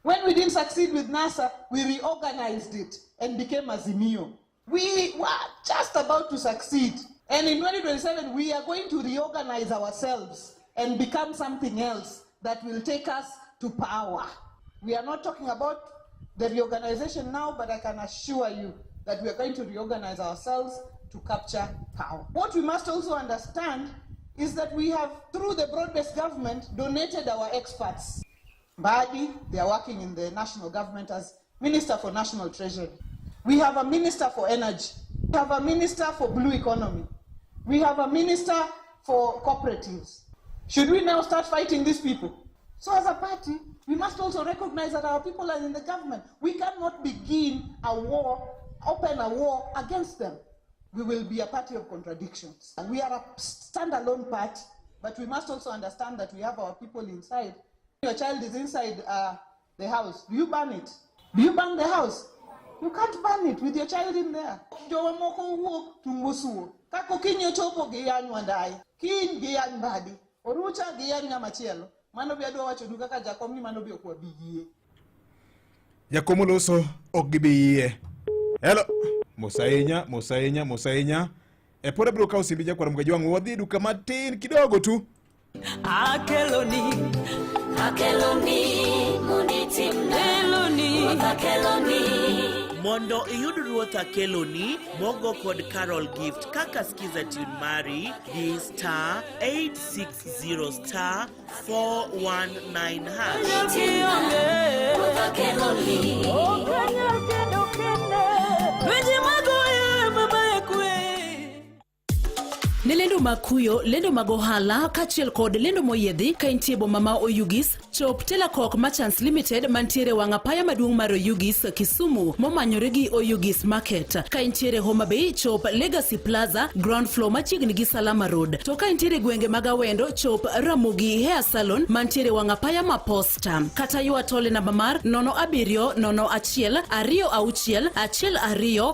When we didn't succeed with NASA, we reorganized it and became Azimio. We were just about to succeed. And in 2027, we are going to reorganize ourselves and become something else that will take us to power. We are not talking about the reorganization now, but I can assure you that we are going to reorganize ourselves to capture power. What we must also understand is that we have, through the broad-based government, donated our experts. Mbadi, they are working in the national government as Minister for National Treasury. We have a Minister for Energy. We have a Minister for Blue Economy. We have a Minister for Cooperatives. Should we now start fighting these people? So as a party, we must also recognize that our people are in the government. We cannot begin a war, open a war against them. We will be a party of contradictions. We are a standalone party, but we must also understand that we have our people inside. Your child is inside the house. Do you burn it? Do you burn the house? You can't burn it with your child in there. Jowa moko wuok tungo suo. Kaka okinyi ochopo giyany Wandayi. Kiny giyany Mbadi. Orucha giyany ng'ama chielo. Mano be adwa wachonu kaka jakom ni mano be ok wabi yie. Jakom oloso ok gibi yie. Hello. Mos ahinya, mos ahinya, mos ahinya. E pod abiro kawo simbi jakwar Mgajwang'. Wadhi e duka matin kidogo tu. Akeloni, Akeloni mondo itimna Keloni, Ruoth akeloni. Mondo iyud Ruoth Akeloni mogo kod Carol Gift kaka skiza tune mari di *860*419#. Kionge, Ruoth akeloni. Okanyal kedo kende, lwenje magoyo baba e kwe. Ne lendo mag kuyo, lendo mag ohala kaachiel kod lendo moyiedhi ka intie boma ma Oyugis, chop Telakok Merchants Limited mantiere wang' apaya maduong' mar Oyugis, Kisumu momanyore gi Oyugis Market. Ka intiere Homa Bay, chop Legacy Plaza, ground floor machiegni gi Salama Road. To ka intiere gwenge mag Awendo, chop Ramogi Hair Salon mantiere wang' apaya ma Posta. Kata ywa tole namba mar 0701 26 12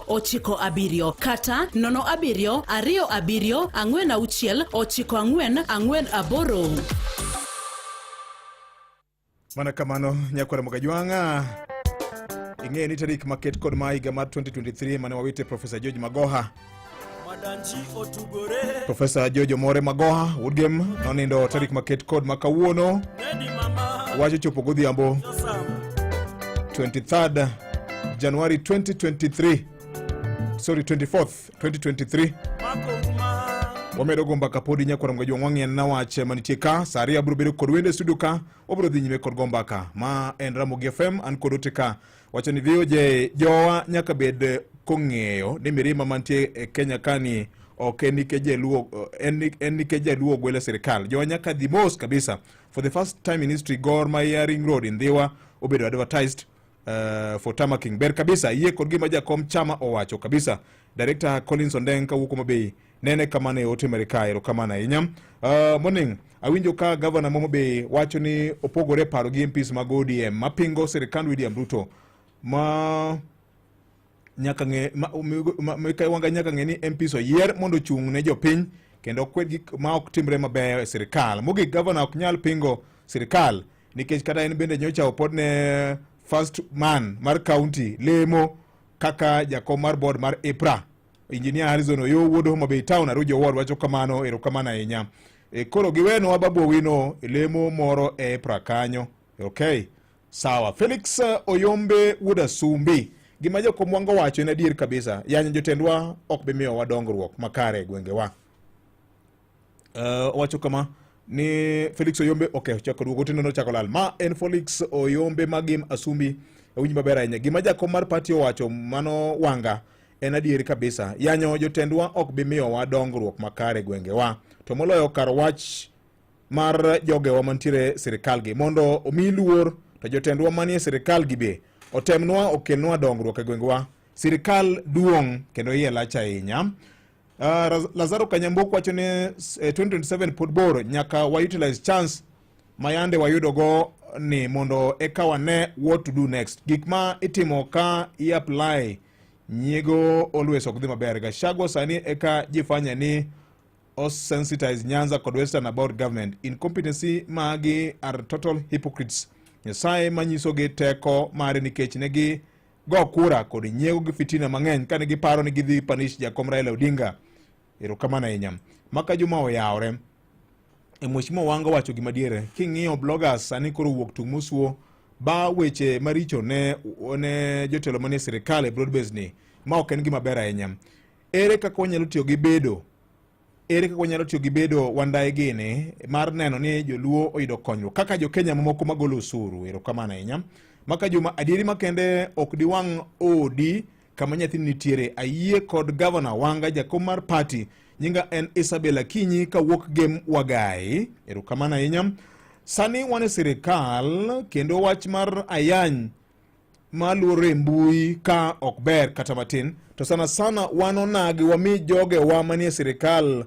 97 kata 0727 46 94 48. Mana kamano nyakwar Mgajwang'a. Ing'eyo ni tarik maket kod ma higa mar 2023 mane wawite Professor George Magoha. Madanchi otugore. Professor George Omore Magoha Woodgame nonindo tarik maket kod ma kawuono. Nedi mama. Wach ochopo godhiambo 23rd January 2023. Sorry, 24th 2023. Mako uma. Wamedo go mbaka podi nyakwar Mgajwang' wang'iyo na wach manitie ka. Sa ariyo abiro bedo kod wende e studio ka. Wabiro dhi nyime kod go mbaka. Ma en Ramogi FM an kod ote ka. Wacho ni VOJ jowa nyaka bed kong'eyo ni mirima mantie e Kenya kani ok en nikech jaluo en nikech jaluo ogwel e sirikal. Jowa nyaka dhi mos kabisa. For the first time in history Gor Mahia Ring Road in Ndhiwa obedo advertised for tarmacking. Ber kabisa yie kod gima jakom chama owacho kabisa. Director Collins Ondeng kawuok Homa Bay nene kamano e ote mare ka erokamano ahinya. Morning awinjo ka gavana ma Homa Bay wacho ni opogore paro gi MPs mag ODM mapingo sirikand William Ruto ma nyaka ng'e ma, Wanga nyaka ng'e ni MPs oyier mondo ochung' ne jopiny kendo kwed gik ma ok timre mabeyo e sirikal. Mogik gavana ok nyal pingo sirikal nikech kata en bende nyocha opod ne first man mar county lemo kaka jakom mar board mar EPRA. Engineer Harrison Oyo wuod Homa Bay Town Arujo Ward wacho kamano, erokamano ahinya. E, koro giwenwa Babu Owino e lemo moro e EPRA kanyo. Okay. Sawa. Felix Oyombe wuod Asumbi. Gima jakom Wanga wacho en adier kabisa. Yanyo jotendwa ok bi miyowa dongruok makare e gwengewa. Owacho kama ni Felix Oyombe okay, ochako duogo tindo nochako lal. Ma en Felix Oyombe Magim Asumbi. Awinj maber ahinya. Gima jakom mar party owacho mano Wanga en adier kabisa. Yanyo jotendwa ok bi miyowa dongruok makare e gwengewa. To moloyo kar wach mar jogewa mantiere sirikal gi mondo omi luor to jotendwa manie sirikal gi be otemnwa okelnwa dongruok e gwengewa. Sirikal duong' kendo iye lach ahinya. Lazaro Kanyambok wacho ni 2027 pod bor nyaka wa utilize chance mayande wayudogo ni mondo eka wane what to do next. Gik ma itimo ka i-apply nyiego always ok dhi maber. Gachagua sani eka jifanya ni osensitize Nyanza kod Western about government. Incompetency magi are total hypocrites. Nyasaye manyisogi teko mare nikech ne gi go kura kod nyiego gi fitina mang'eny kane giparo ni gidhi punish jakom Raila Odinga. Erokamano ahinya. Maka Juma oyawre. E Mheshimiwa Wanga owacho gima diere. King'iyo bloggers sani koro wuok tung' mosuo ba weche maricho ne, ne jotelo manie sirikal e broad base ni ma ok en gima ber ahinya. Ere kaka wanyalo tiyo gi bedo ere kaka wanyalo tiyo gi bedo wandaye gini mar neno ni joluo oyudo konyruok kaka jokenya mamoko magolo osuru? Erokamano ahinya. Maka Juma, adieri makende ok diwang' odi kama nyathini nitiere. Ayie kod gavana Wanga, jakom mar party. Nyinga en Isabel Akinyi kawuok Gem Wagai. Erokamano ahinya. Sani wan e sirikal kendo wach mar ayany maluoro e mbui ka ok ber kata matin, to sana sana wan onagi wami jogewa manie sirikal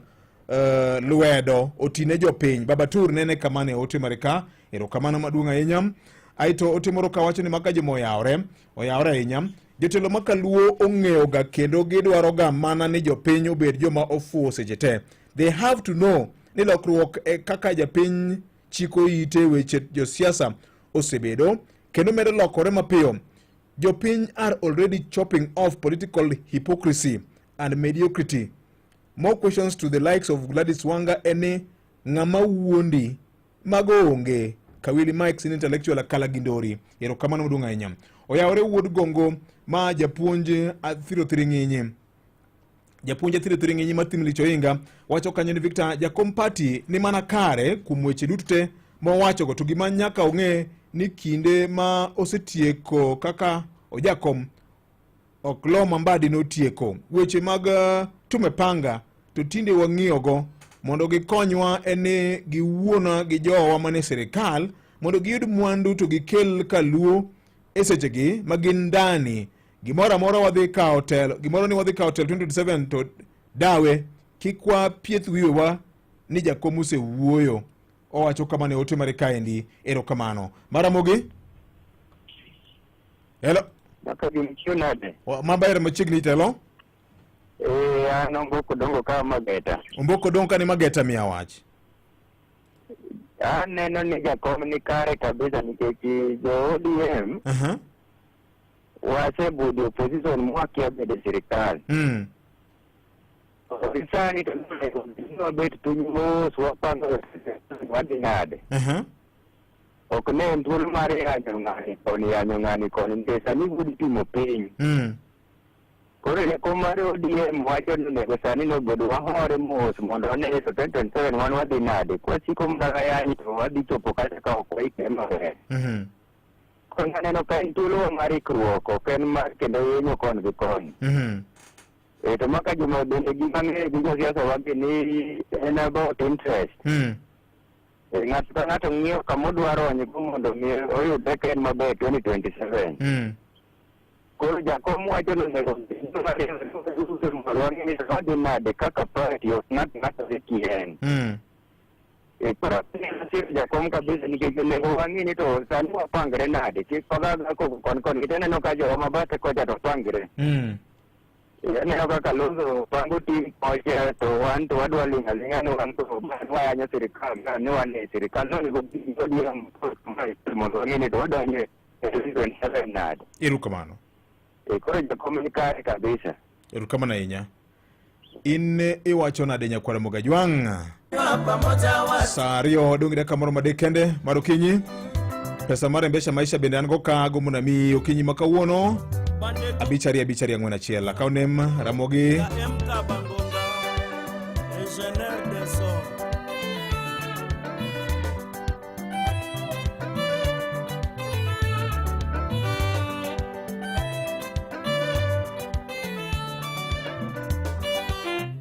lwedo otine jopiny. Baba Tur nene kamano e ote mare ka. Erokamano maduong' ahinya. Aeto ote moro ka wacho ni maka joma oyawre oyawre ahinya. Jotelo ma kaluo ong'eyoga kendo gidwaroga mana ni jopiny obed joma ofuwo seche te. They have to know ni lokruok e kaka japiny chiko ite weche josiasa osebedo kendo medo lokore mapiyo. Jopiny are already chopping off political hypocrisy and mediocrity. More questions to the likes of Gladys Wanga en ng'ama wuondi mago onge. Kawili Mike sin intellectual Akala Gindori. Erokamano maduong' ahinya. Oyawore wuod Gongo ma japuonj Athiro Thiring'inyi. Japuonj Athiro Thiring'inyi ma Thim Lich Oinga wacho kanyo ni Victor jakom party ni mana kare kuom weche duto te mowachogo, to gima nyaka ong'e ni kinde ma osetieko kaka ojakom ok lo mambadi notieko weche mag tumepanga to tinde wang'iyogo mondo gikonywa en ni giwuona gi jowa mane sirikal mondo giyud mwandu to gikel kaluo e sechegi ma gin ndani. Gimoro amora wadhi kawo telo, gimoro ni wadhi kawo telo 2027 to dawe kik wapieth wiwewa ni jakom osewuoyo. Owacho kamano e ote mare kaendi. Erokamano. Maramogi. Hello. Kaka gimchio nade? Maber machiegni telo. Eh, an Omboko Dongo ka Mageta. Omboko Dongo ka ni Mageta miya wach. Aneno ni jakom ni kare kabisa nikech jo ODM wasebudho opposition mwakia bedo e sirikal. Sani to wabet piny mos wapango wadhi nade. Ok ne en thuolo mar yanyo ng'ani koni yanyo ng'ani koni nikech sani budi pimo piny. Koro jakom mar ODM wacho ni onego sani nobedo wahore mos mondo wane to 2027 wan wadhi nade. Kwasiko mana yany to wadhi chopo kata ka ok waikre maber. Koro aneno ka en thuolo mar ikruok ok en mar kendo yenyo koni gi koni. E, to maka joma bende gima ng'eyo gi josiasa wagi ni en about interest. E, ng'ato ka ng'ato ng'iyo kama odwaro onygo mondo mi oyudre ka en maber 2027. Koro jakom wacho ni onego wadhi nade kaka party ok ng'ato ng'ato dhi kien. E, koro asiro jakom kabisa nikech onego wang'i ni to sani wapangre nade kik wagaga koko kon kon nikech aneno ka jowa mabathe kocha to pangre. Aneno kaka Kalonzo pango tim kocha to wan to wadwa ling' aling'a ni wan to wayanyo sirikal ni wan e sirikal no onego ODM mondo wang'e ni to wadonjo e 2027 nade. Erokamano. E, koro jakom ni kare kabisa. Erokamano ahinya. In iwacho nade nyakwara Mogajwang'? Saa ariyo dong' gi dakika moro madek kende mar okinyi. Pesa mar Embesha Maisha bende an go ka agombo nami okinyi ma kawuono 5 2 5 2 4 1. Akaw nem Ramogi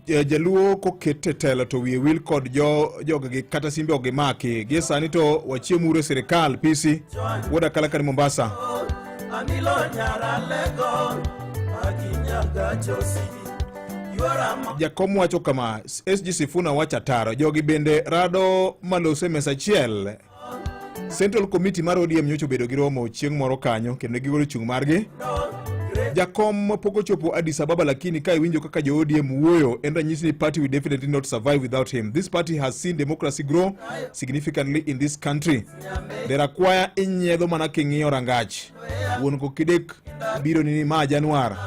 Jaluo koket e telo to wiye wil kod jogegi kata simbe ok gimaki. Gie sani to wachiemuru e sirikal PC wuod Akala kani Mombasa. Jakom wacho kama, SG Sifuna wacho ataro, jogi bende rado malose e mesa achiel. Central Committee mar ODM nyocha obedo gi romo chieng' moro kanyo kendo gigolo chung' margi. Jakom pok ochopo Addis Ababa lakini ka iwinjo kaka jo ODM wuoyo en ranyisi ni party will definitely not survive without him. This party has seen democracy grow significantly in this country. Derakwaya inyiedho mana king'iyo rangach. Wuon kokidek biro ni ma Januar.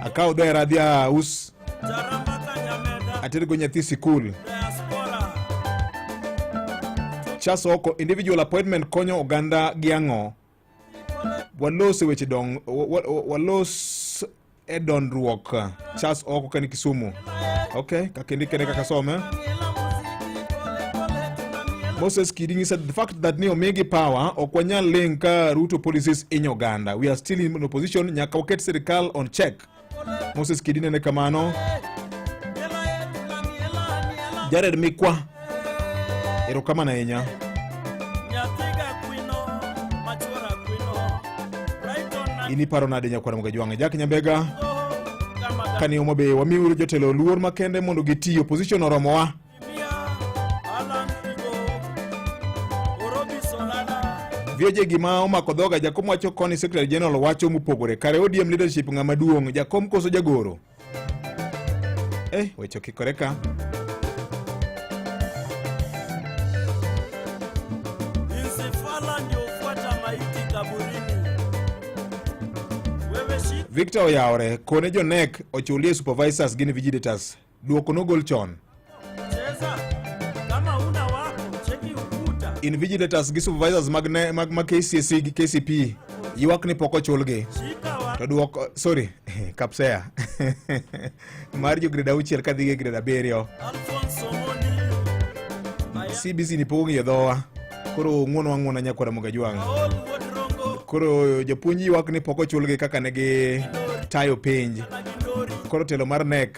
Akaw dhera adhi aus atergo nyathi sikul. Chas oko individual appointment konyo oganda gi ang'o? Walos e weche dong walos e dondruok. Chas oko kani Kisumu. Okay, kaka kene kaka some. Moses Kidingi said the fact that ni omigi power ok wanyal ling ka Ruto policies inyo oganda. We are still in opposition nyaka waket sirikal on check. Moses Kidi nene kamano. Jared Mikwa. Erokamano ahinya. In iparo nade nyakwar Mgajwang'e? Jack Nyambega kani Homa Bay wamiuru jotelo luor makende mondo giti opposition oromowa. VOJ gima omako dhoga jakom wacho koni Secretary General wacho mopogore. Kare ODM leadership ng'ama duong' jakom koso jagoro? Weche okikore ka. Victor Oyawore kone jo NEC ochulie supervisors gi invigilators. Duoko nogol chon. Invigilators gi supervisors mag mag KCSE gi KCPE ywak ni pok ochulgi. To duoko sorry Kapsea mar jo grade 6 kadhi e grade 7. CBC ni pok ong'iyo dhowa. Koro ng'uono ang'uona nyakwara Mugajwang'. Koro jopuonj ywak ni pok ochulgi kaka ne gi tayo penj. Koro telo mar NEC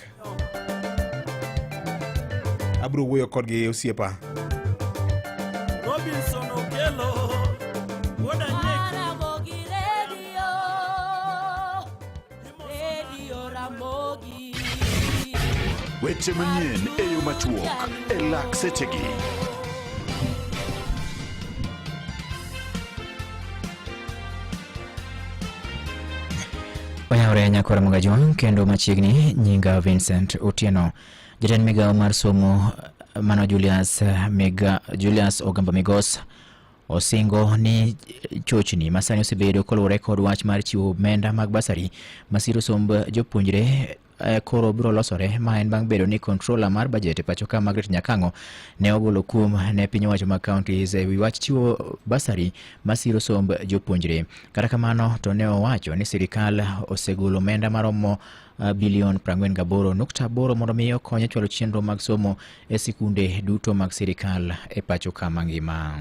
abiro wuoyo kodgi osiepa. Robinson Okelo Ramogi Radio, Radio Ramogi. Weche manyien e yo machuok e lak sechegi. Oyawre nyakwara Mugajwang' kendo machiegni nyinga Vincent Otieno. Jatend migawo mar somo mano Julius Ogamba Migos osingo ni chochni masani osebedo koluwore kod wach mar chiwo omenda mag basari masiro somb jopuonjre koro biro losore ma en bang' bedo ni controller mar budget e pacho ka Margaret Nyakang'o ne ogolo kum ne piny owacho mag counties e wi wach chiwo basari masiro somb jopuonjre. Kata kamano to ne owacho ni sirikal osegolo omenda maromo bilion 48.8 mondo mi okony e chwalo chenro mag somo e sikunde duto mag sirikal e pacho ka mangima.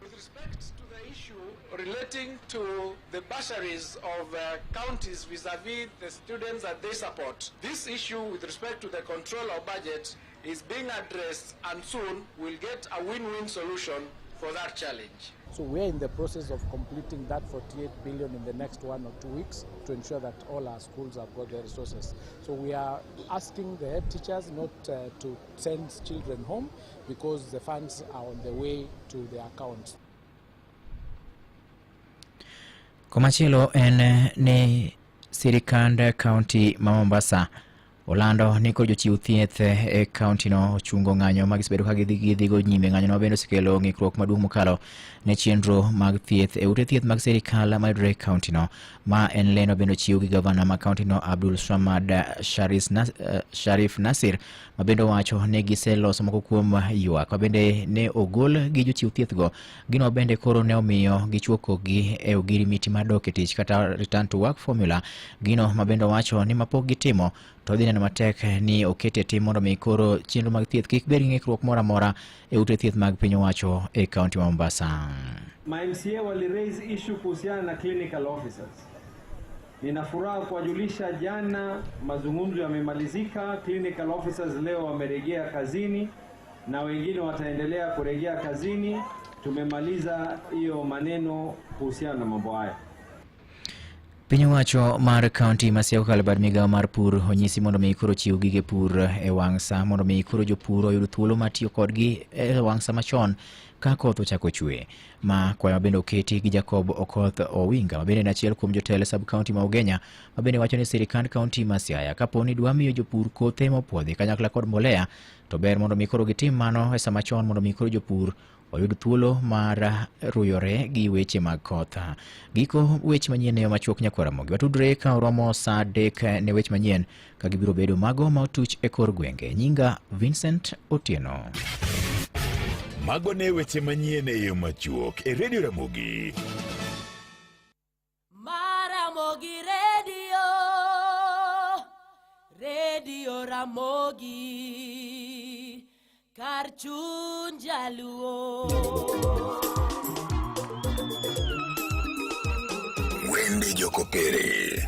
With respect to the issue relating to the bursaries of counties vis-a-vis the students that they support, this issue with respect to the control of budget is being addressed, and soon we'll get a win-win solution for that challenge. So we're in the process of completing that 48 billion in the next 1 or 2 weeks to ensure that all our schools have got their resources. So we are asking the head teachers not to send children home because the funds are on the way to their accounts. Komachielo en ni sirikand kaunti ma Mombasa olando ni koro jochiw thieth e kaunti no ochungo ng'anyo ma gisebedo ka gidhigo nyime. Ng'anyo no bende osekelo ng'ikruok maduong' mokalo ne chenro mag thieth e ute thieth mag sirikal mayudore e kaunti no. Ma en lendo bende ochiw gi gavana ma kaunti no Abdul Swamad Sharif Nasir ma bende owacho ni giseloso moko kuom ywak ma bende ne ogol gi jochiw thieth go. Gino bende koro ne omiyo gichuo gi e ogirimiti mar dok e tich kata return to work formula. Gino ma bende owacho ni mapok gitimo to dhi neno matek ni okete tim mondo mi koro chenro mag thieth kik bed gi ng'ikruok moro amora e ute thieth mag piny owacho e kaunti ma Mombasa. Ma MCA wali raise issue kuhusiana na clinical officers. Nina furaha kuwajulisha jana mazungumzo yamemalizika, clinical officers leo wamerejea kazini na wengine wataendelea kurejea kazini. Tumemaliza hiyo maneno kuhusiana na mambo haya. Piny owacho mar kaunti ma Siaya kokalo e bad migawo mar pur onyisi mondo mi koro chiw gige pur e wang' sa mondo mi koro jopur oyud thuolo mar tiyo kodgi e wang' sa machon ka koth ochako chwe. Ma kwayo bende oketi gi Jacob Okoth Owinga ma bende en achiel kuom jotelo e sub kaunti ma Ugenya ma bende wacho ni sirikand kaunti ma Siaya kapo ni dwa miyo jopur kothe mopuodhi kanyakla kod mbolea to ber mondo mi koro gitim mano e sama chon mondo mi koro jopur oyud thuolo mar ruyore gi weche mag koth. Giko weche manyien e yo machuok nyakwar Ramogi. Watudre ka oromo saa 3 ne weche manyien ka gibiro bedo mago ma otuch e kor gwenge. Nyinga Vincent Otieno. Mago ne weche manyien e yo machuok e Radio Ramogi. Maramogi Radio, Radio Ramogi, kar chuny jaluo. Wende Jokopere.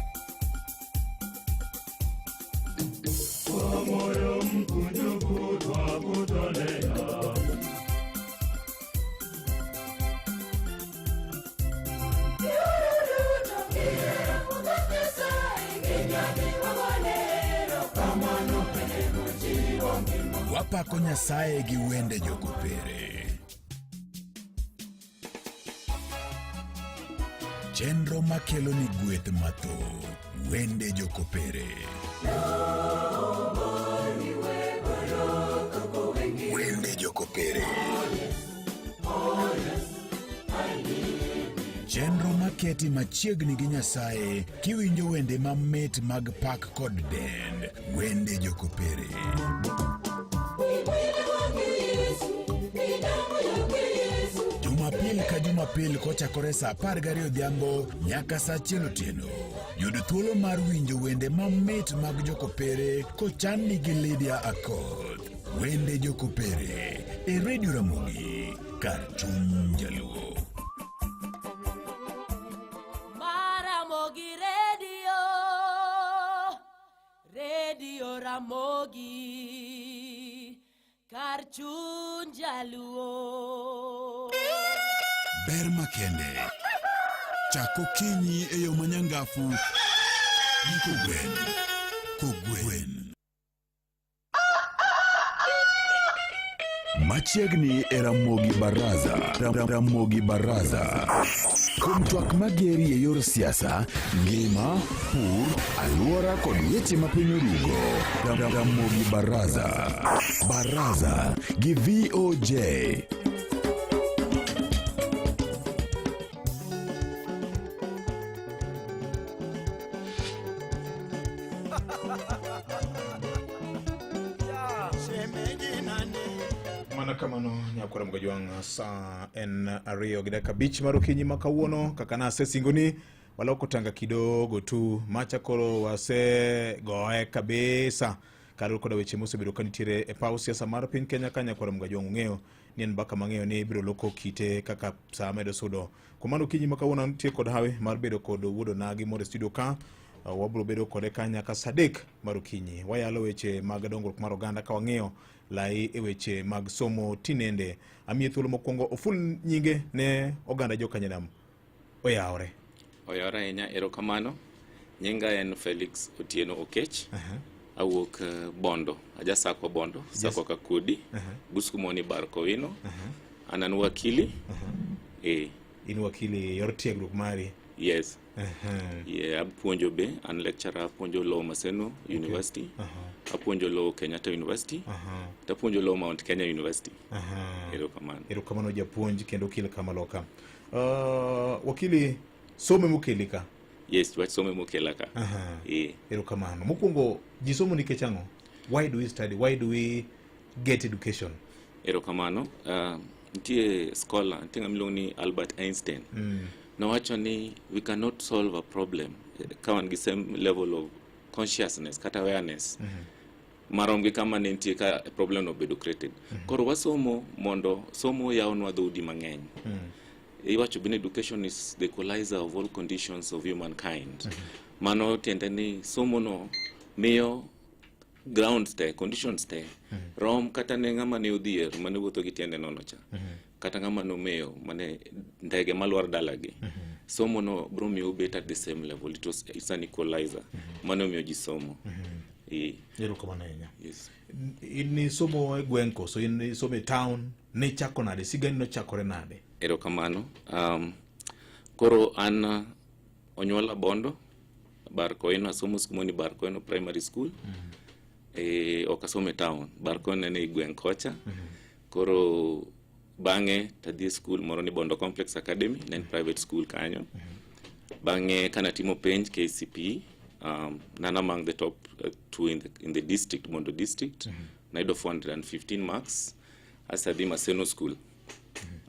Wapako Nyasaye gi wende Jokopere. Chenro makelo ni gweth mathoth. Wende Jokopere. Wende Jokopere. Chenro maketi machiegni gi Nyasaye kiwinjo wende mamit mag pak kod dend. Wende Jokopere. Jumapil ka Jumapil kochakore saa 12 odhiambo nyaka saa 1 otieno. Yud thuolo mar winjo wende mamit mag Jokopere kochanni gi Lydia Akoth. Wende Jokopere e Radio Ramogi kar chuny Jaluo. Maramogi Radio, Radio Ramogi, kar chuny Jaluo. Ber makende. Chak okinyi e yo manyangafu gi kogwen. Kogwen. Machiegni e Ramogi Baraza. Ramogi Baraza. Kuom twak mageri e yor siasa, ngima, pur, alwora kod weche ma piny orugo. Ramogi Baraza. Baraza gi VOJ. Mana kamano nyakwara Mgajwang' saa en 2 gi dakika 5 mar okinyi ma kawuono kaka nasesingoni waloko tanga kidogo tu macha koro wasegoye kabisa kaluwore koda weche mosebedo ka nitiere e paw siasa mar piny Kenya ka nyakwara Mgajwang' ung'eyo ni en mbaka mang'eyo ni ibiro loko kite kaka saa medo sudo. Kuom mano okinyi ma kawuono antie kod hawi mar bedo kod wuod onagi moro e studio ka. Wabiro bedo kode ka nyaka saa 3 mar okinyi. Wayalo weche mag dongruok mar oganda ka wang'iyo lai e weche mag somo tinende. Amiye thuolo mokwongo oful nyinge ne oganda jokanyanam oyawore. Oyawore ahinya, erokamano. Nyinga en Felix Otieno Okech. Awuok Bondo, aja Sakwa Bondo, Sakwa Kakudi, Buskumoni Bar Kowino. An an wakili. In wakili yor tiegruok mari? Yes. Yeah, apuonjo be, an lecturer, apuonjo law Maseno University. Apuonjo law Kenyatta University. Tapuonjo law Mount Kenya University. Erokamano. Erokamano japuonj kendo okil kamaloka. Wakili, somo emokeli ka? Yes, wach somo emokela ka. Erokamano. Mokwongo, ji somo nikech ang'o? Why do we study? Why do we get education? Erokamano. Nitie scholar, nitie ng'ama iluongo ni Albert Einstein. Nowacho ni we cannot solve a problem ka wan gi same level of consciousness kata awareness marom gi kama ne nitie ka problem no obedo created. Koro wasomo mondo somo yawnwa dhoudi mang'eny. Iwacho bende education is the equalizer of all conditions of humankind. Mano tiende ni somo no miyo grounds te, conditions te, rom kata ne ng'ama ne odhier mane wuotho gi tiende nono cha, kata ng'ama nomewo mane ndege malwar dalagi. Somo no bro miyo ubet at the same level. It's an equalizer. Mano miyo ji somo. Eh. Erokamano ahinya. Yes. In nisomo e gweng' koso in isomo e town? Nichako nade? Sigani nochakore nade? Erokamano. Koro an onyuola Bondo, Barkoino, asomo skul ni Barkoino Primary School. Ok asomo e town. Barkoino en e gweng' kocha. Koro bang'e tadhi e skul moro ni Bondo Complex Academy, ne en private school kanyo. Bang'e kanatimo penj KCPE, nan among the top two in the district, Bondo district. Nayudo 415 marks. Asa adhi Maseno School.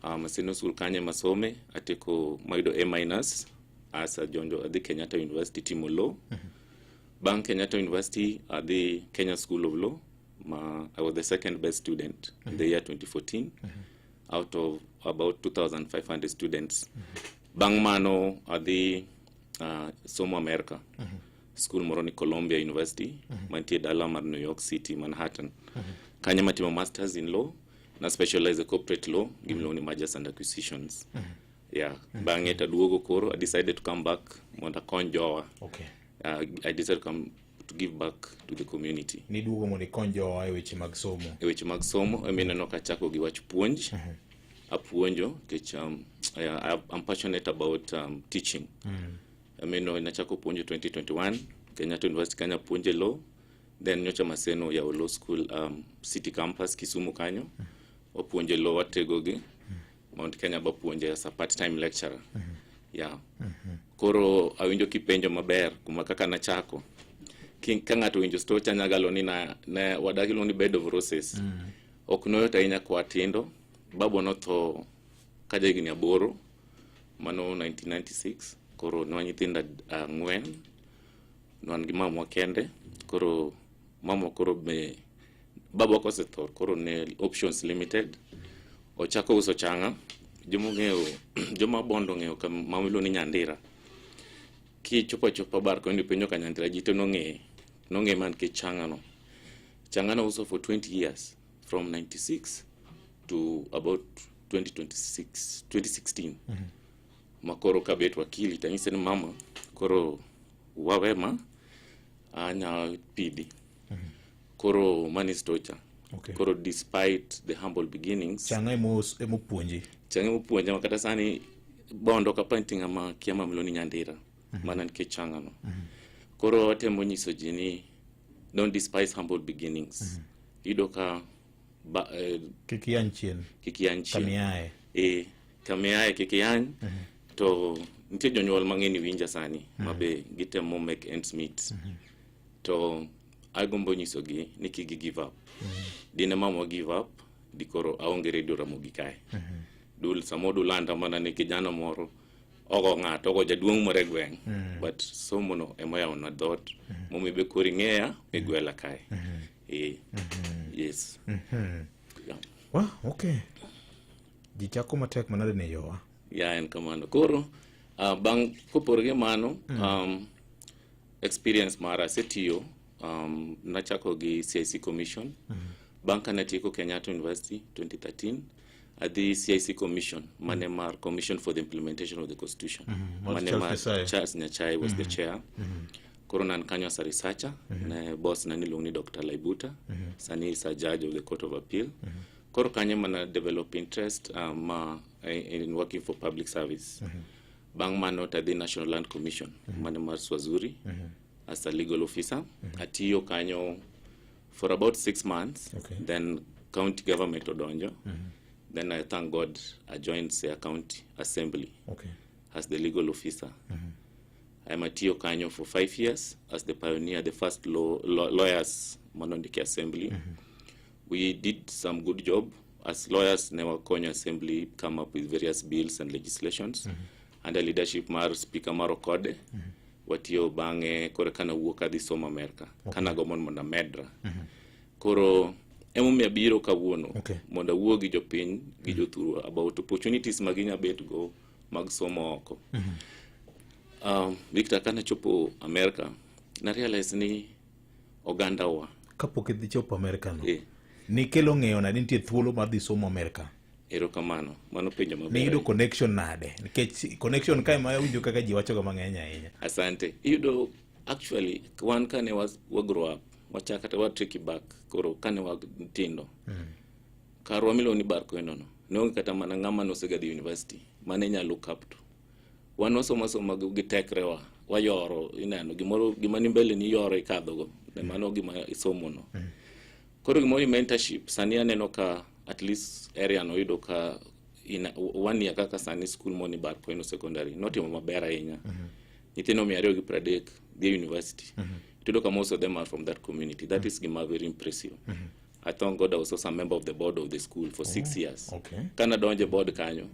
Maseno School kanyo ema asome, atieko mayudo A minus. Asa jonjo adhi Kenyatta University timo law. Bang' Kenyatta University adhi Kenya School of Law. I was the second best student in the year 2014 out of about 2,500 students. Bang' mano adhi somo America. School moro ni Columbia University mantie dala mar New York City, Manhattan. Kanyo matimo masters in law, na specialize e corporate law, gimiluongo ni mergers and acquisitions. Yeah, bang'e taduogo koro I decided to come back mondo akony jowa. I decided to come to give back to the community. Niduogo mondo ikony jowa e weche mag somo. E weche mag somo ema ineno kachako gi wach puonj. Apuonjo nikech I'm passionate about teaching. Amino nachako puonjo 2021 Kenyatta University kanyo apuonje law. Then nyocha Maseno oyawo law school, City Campus Kisumu kanyo. Wapuonje law, wategogi. Mount Kenya bapuonje as a part time lecturer. Yeah. Koro awinjo kipenjo maber kuma kaka nachako. Ka ng'ato owinjo stocha nyagalo ni na, ne wadak iluongo ni bed of roses. Ok noyot ahinya kwa tindo. Baba notho ka jahigni 8, mano 1996. Koro ne wan nyithindo 4, ne wan gi mamwa kende. Koro mamwa koro be baba kosetho, koro ne options limited. Ochako uso chang'a. Jomong'eyo joma Bondo ong'eyo kama iluongo ni Nyandira. Kichopo achopa bar kondo penjo ka Nyandira, ji te nong'eye. Nong'eye mana nikech chang'a no. Chang'a no uso for 20 years from 96 to about 2026 2016. Ma koro kabet wakili tanyise ni mama koro wawe ma anya pidhi. Koro mano stocha. Koro despite the humble beginnings, Chang'a emopuonji. Chang'a emopuonja ma kata sani Bondo kapa nitie ng'ama kia mama miluongo ni Nyandira. Mana nikech chang'a no. Koro watemo nyiso ji ni don't despise humble beginnings. Iyudo ka Kik iyany chien. Kik iyany chien. Kamiaye. E, kamiaye kik iyany. To nitie jonyuol mang'eny winja sani ma be gitemo make ends meet. To agombo nyisogi ni kik gi give up. Dine mama give up, dikoro aonge Radio Ramogi kae. Dul samoro dulanda mana ni kijana moro ogo ng'ato, ogo jaduong' moro e gweng'. But somo no ema oyawona dhoot. Momiyo be koro ing'eya migwela kae. E, yes. Yeah. Wa, okay. Ji chako matek manade ne yowa. Ya, en kamano. Koro bang' kopogore gi mano, experience mara asetiyo, nachako gi CIC Commission. Bang' ka natieko Kenyatta University 2013, adhi CIC Commission mane mar Commission for the Implementation of the Constitution. Mar Mane Charles mar Nyachae. Charles Nyachae was the chair. Koro nan kanyo as a researcher. Ne boss na niluongo ni Dr. Laibuta. Sani is a judge of the Court of Appeal. Koro kanyo mana develop interest in working for public service. Bang' mano tadhi National Land Commission mane mar Swazuri as a legal officer. Atiyo kanyo for about 6 months. Then county government odonjo. Then I thank God I joined Siaya County Assembly as the legal officer. I'm atiyo kanyo for 5 years as the pioneer, the first lawyers manondiki assembly. We did some good job as lawyers. Ne wakonyo assembly come up with various bills and legislations under leadership mar Speaker mar Okode. Watiyo bang'e koro kana wuok adhi somo America. Kana gombo mondo amedra. Koro emomiyo abiro kawuono mondo awuo gi jopiny gi jothurwa about opportunities ma ginya bet go mag somo oko. Victor, kane chopo America, na realize ni oganda wa Kapok idhi chopo Amerika no. Eh. Nikelo ng'eyo nade nitie thuolo mar dhi somo Amerika? Erokamano, mano penjo maber. Niyudo connection nade? Nikech connection kae ma awinjo kaka ji wachoga mang'eny ahinya. Asante. Iyudo actually wan kane wa, wa grow up wachak kata wa take back koro kane watindo karwa miluongo ni bar kweno no ne onge kata mana ng'ama nosega dhi university mane inyalo look up to. Wan wasomo asoma gi tekrewa wayoro ineno gimoro gima ni mbele ni iyoro ikadhogo ne mano gima isomono. Koro gimoro ni mentorship sani aneno ka at least area no yudo ka in one year kaka sani school moni bar kweno secondary notimo maber ahinya. Nyithindo 230 dhi e university. Tiyudo ka most of them are from that community. That is gima very impressive. I thank God I was also a member of the board of the school for 6 years. Kana donje board kanyo,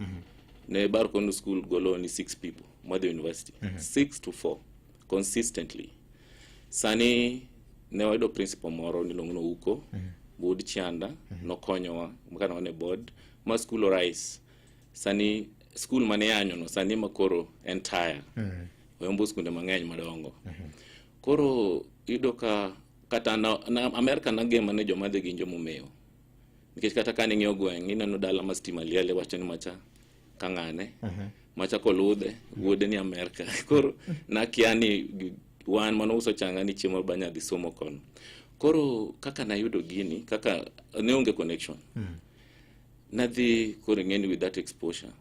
ne bar kono school golo ni 6 people madhi university. 6 to 4 consistently. Sani ne wayudo principal moro niluongo ni Ouko, wuod Chianda, nokonyowa kane wan e board ma school orise. Sani school mane yanyo no sani ma koro entire. Oyombo skunde mang'eny madongo. Koro iyudo ka kata na, na Amerika nagema ne joma dhi gin jomomewo. Nikech kata ka ning'iyo gweng' ineno dala ma stima liel iwacho ni macha kang'ane, macha koludhe, wuode ni Amerika. Koro nakia ni wan manouso changa ni chiemo ba nyadhi somo kono. Koro kaka nayudo gini, kaka ne onge connection. Nadhi koro ing'eni with that exposure.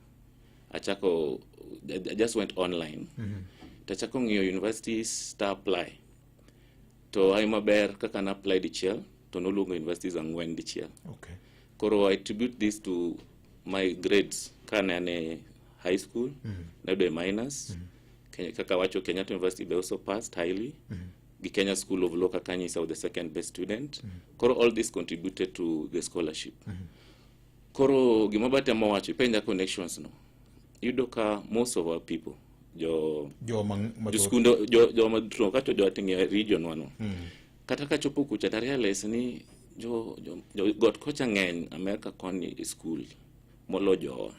Achako, I just went online. Tachako ng'iyo universities ta apply. To ai maber kaka na apply dichiel to noluongo universities ang'wen dichiel. Koro I attribute this to my grades kane an e high school, nayudo A minus. Kenya, kaka wacho Kenyatta University be also passed highly. Gi Kenya School of Law kaka nyisa was the second best student. Koro all this contributed to the scholarship. Koro gima batemo wacho ipenja connections no. Iyudo ka most of our people jo Jo jo skunde jo jo madruok kato jo ating'e region wano. Kata kachopo kucha to realize ni jo jo, jo got kocha ng'eny America koni e school molo jowa.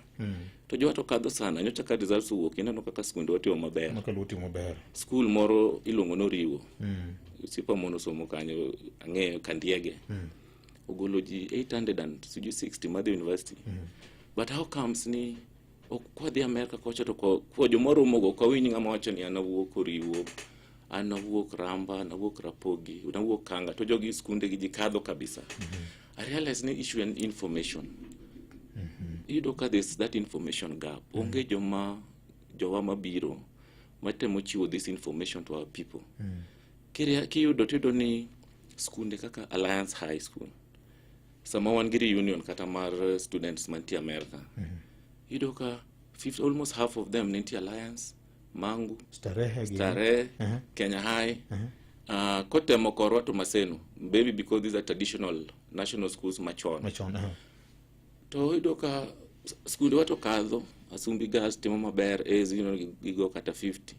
To jowa to kadho sana nyocha ka results owuok ineno kaka skunde watimo maber. Maka luo timo maber. School moro iluongo ni Oriwo. Osiepa mono somo kanyo ang'eyo Kandiege. Ogolo ji 800 and sijui 60 madhi university. But how comes ni ok kwadhi Amerika kocha to kwa jomoromogo ok wawinj ng'ama wacho ni an awuok Oriwo, an awuok Ramba, an awuok Rapogi, an awuok Kanga, to jogi skunde gi ji kadho kabisa. I realize ni issue en information. Iyudo ka there's that information gap. Onge joma jowa mabiro matemo chiwo this information to our people. Kiyudo tiyudo ni skunde kaka Alliance High School sama wan gi reunion kata mar students mantie America iyudo ka 50, almost half of them nitie Alliance, Mangu, Starehe gi. Starehe, Kenya High. Kotemo korwa to Maseno, maybe because these are traditional national schools machon. Machon. To iyudo ka skunde wa to kadho, Asumbi Girls timo maber, AS gigo kata 50.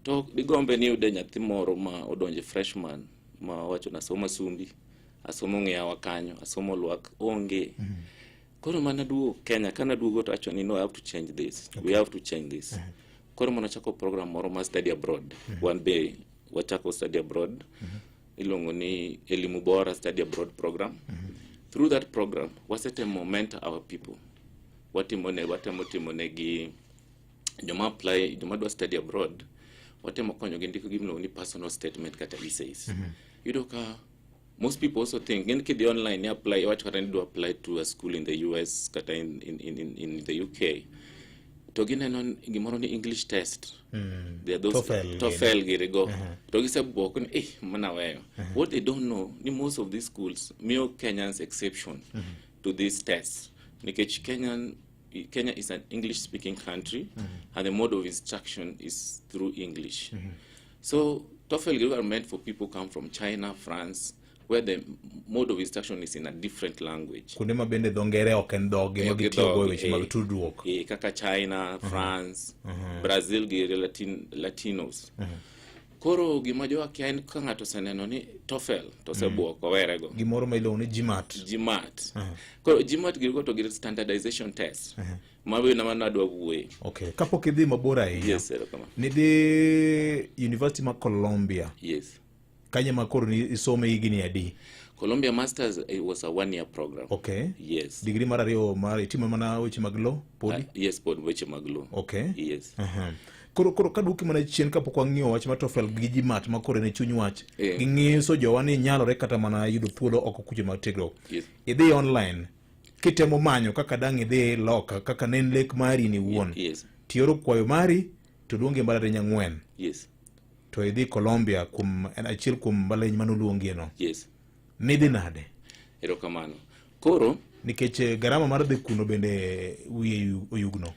To digombe ni yude nyathi moro ma odonje freshman ma wacho na asomo Asumbi, asomo Ng'iyawa kanyo, asomo Lwak, onge. Koro mana duogo Kenya, kana duogo to awacho ni no, I have to change this. We have to change this. Koro mana chako program moro mar study abroad. Wan be wachako study abroad. Iluongo ni Elimu Bora Study Abroad Program. Through that program, wasetemo mentor our people. Watimo ne, watemo timo negi joma apply, joma dwa study abroad, watemo konyo gi ndiko gimiluongo ni personal statement kata essays. Iyudo ka most people also think ng'eni kidhi online ni apply iwacho kata ni idwa apply to a school in the US kata in the UK to gineno gimoro ni English test. There are those TOEFL. TOEFL giri go. To gisebuok ni eh mana weyo. What they don't know ni most of these schools miyo Kenyans exception to these tests nikech Kenya is an English speaking country and the mode of instruction is through English. So TOEFL giri are meant for people come from China, France, where the mode of instruction is in a different language. Kuonde ma bende dho ngere ok en dhogi ma Ok gitiyogo e dhogi, weche mag tudruok. Kaka China, France, Brazil gi Latinos. Koro gima jowa kia en ka ng'ato oseneno ni TOEFL to osebuok owerego. Gimoro ma iluongo ni GMAT. GMAT. Koro GMAT gigo to gin standardization test. Mago ema nadwa wuoye. Okay. Kapok idhi mabor ahinya. Yes, erokamano. Nidhi University ma Columbia. Yes. Kanyo ma koro ni isome higni adi? Columbia Masters, it was a one year program. Okay. Yes. Degree mar ariyo mar itimo mana weche mag law podi? Yes, pod weche mag law. Okay. Yes. Koro kaduoki mana chien kapok wang'iyo wach mar TOEFL gi GMAT ma koro en e chuny wach. Yeah. Ging'iso jowa ni nyalore kata mana yudo thuolo oko kuche mag tiegruok. Yes. Idhi online kitemo manyo kaka dang' idhi loka kaka ne en lek mari ni wuon. Yes. Tioro kwayo mari to luongi e mbalariany ang'wen. Yes. To idhi Colombia kuom en achiel kuom mbalariany mane oluongie no. Yes. Nidhi nade? Erokamano. Koro nikech garama mar dhi kuno bende wiye oyugno.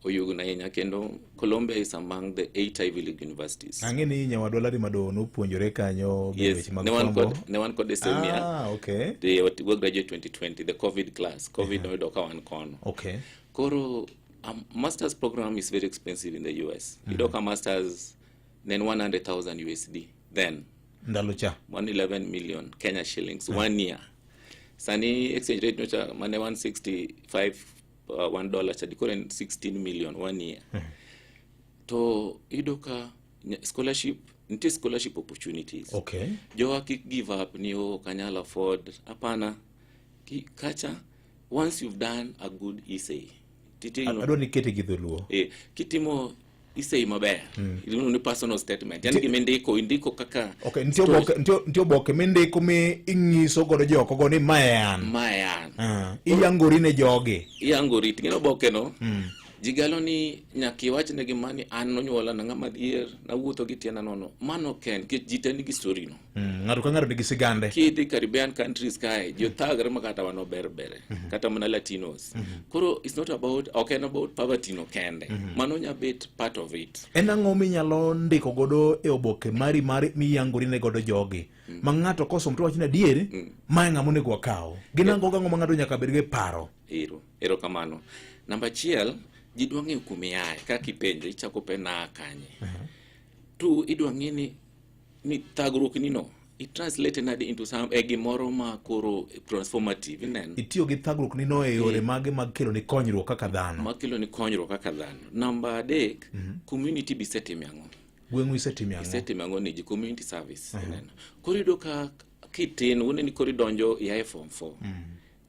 Oyugno ahinya kendo Colombia is among the 8 Ivy League universities. Ang'e ni nyawadwa Larry Madowo nopuonjore kanyo bende Yes, weche mag ne wan fwambo. kod ne wan kod the same year. Ah, okay. They we graduate 2020, the COVID class. COVID noyudo ka wan kono. Okay. Koro a master's program is very expensive in the US. Iyudo ka masters ne en 100,000 USD then. Ndalo cha. 111 million Kenya shillings, 1 year. Sani exchange rate nyocha mane 165 $1 cha dikoro en 16 million 1 year. To iyudo ka scholarship, nitie scholarship opportunities. Okay. Jowa kik give up ni oh, ok anyal afford. Hapana. Kacha once you've done a good essay. Adwa ni ikete gi dholuo. Kitimo essay maber. Iluongo ni personal statement. Yani gima indiko, indiko kaka Okay, nitie oboke, nitie oboke mindiko mi inyiso godo joko go ni mae an. Mae an. Iyangori ne jogi. Iyangori, ting'e oboke no. Ji galo ni nyaka iwach negi mani an nonyuola na ng'ama dhier, nawuotho gi tienda nono. Mano ok en, nikech ji te nigi story no. Ng'ato ka ng'ato nigi sigande. Kidhi Caribbean countries kae, ji othagre ma kata wan ober bere, kata mana Latinos. Koro it's not about, ok en about poverty no kende. Mano nya bet part of it. En ang'o minyalo ndiko godo e oboke mari mar miyangori ne godo jogi? Ma ng'ato kosomo to wacho ni adier, mae ng'ama onego wakaw. Gin ang'o gang'o ma ng'ato nyaka bed go e paro? Ero, erokamano. Namba achiel, ji dwa ng'eyo kuma iaye, kaka ipenjo, ichako penjo naa kanye. Two, idwa ng'e ni thagruok ni no, i translate nade into some, e gimoro ma koro transformative, ineno. Itiyo gi thagruok ni no e yore mage mag kelo ni konyruok kaka dhano. Ma kelo ni konyruok kaka dhano. Namba adek, community be isetimo ang'o? Gweng'u isetimo ang'o? Isetimo ang'o ni ji community service, ineno. Koro iyudo ka kitin, wuone ni koro idonjo ia e form 4.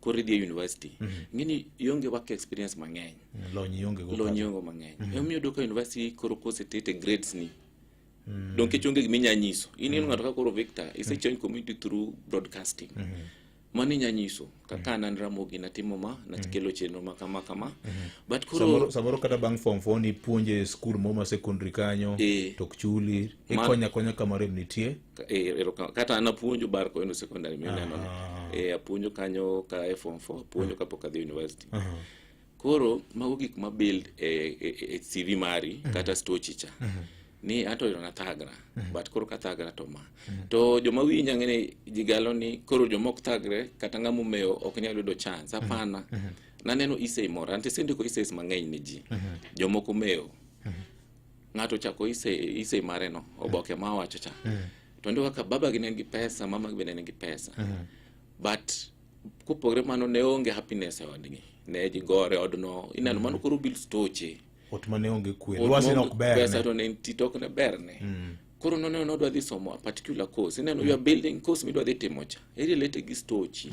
Koro idhi e university. Ng'eni ionge work experience mang'eny. Lony ionge go. Lony ionge mang'eny. Emomiyo iyudo ka university koro kosetete grades ni. Donge nikech onge gima inya nyiso. In ng'ato kaka koro Victor, ise change community through broadcasting. Mano inya nyiso. Kaka an Ramogi natimo ma, nakelo chenro ma kama kama. But koro Samoro kata bang' form 4 ni puonje e skul moro ma secondary kanyo, to ok chuli, ikonya akonya kama rem nitie. Kata an apuonjo bar Koino secondary mineno ni. Apuonjo kanyo ka e form 4, apuonjo kapok adhi university. Koro mago gik ma build e CV mari kata stochi cha. Ni anto yudo nathagra, but koro kathagra to ma. To joma winja ng'e ni ji galo ni koro joma ok thagre kata ng'ama omewo ok nyal yudo chance. Hapana. Naneno essay moro, anti sendiko essays mang'eny ne ji. Jomoko omewo. Ng'ato ochako essay mare no, oboke ma owacho cha. To ndiko kaka baba gi ne nigi pesa, mama gi bende ne nigi pesa. But kopogore mano ne onge happiness e odgi. Ne ji gore odno. Ineno mano koro build stoche. Ot mane onge kwe. Ot Lwasi maonge ne ok berne. Pesa to ne nitie to ok ne berne. Koro noneno nodwa dhi somo a particular course. Ineno you are building course midwa dhi timo cha. E relate gi stochi.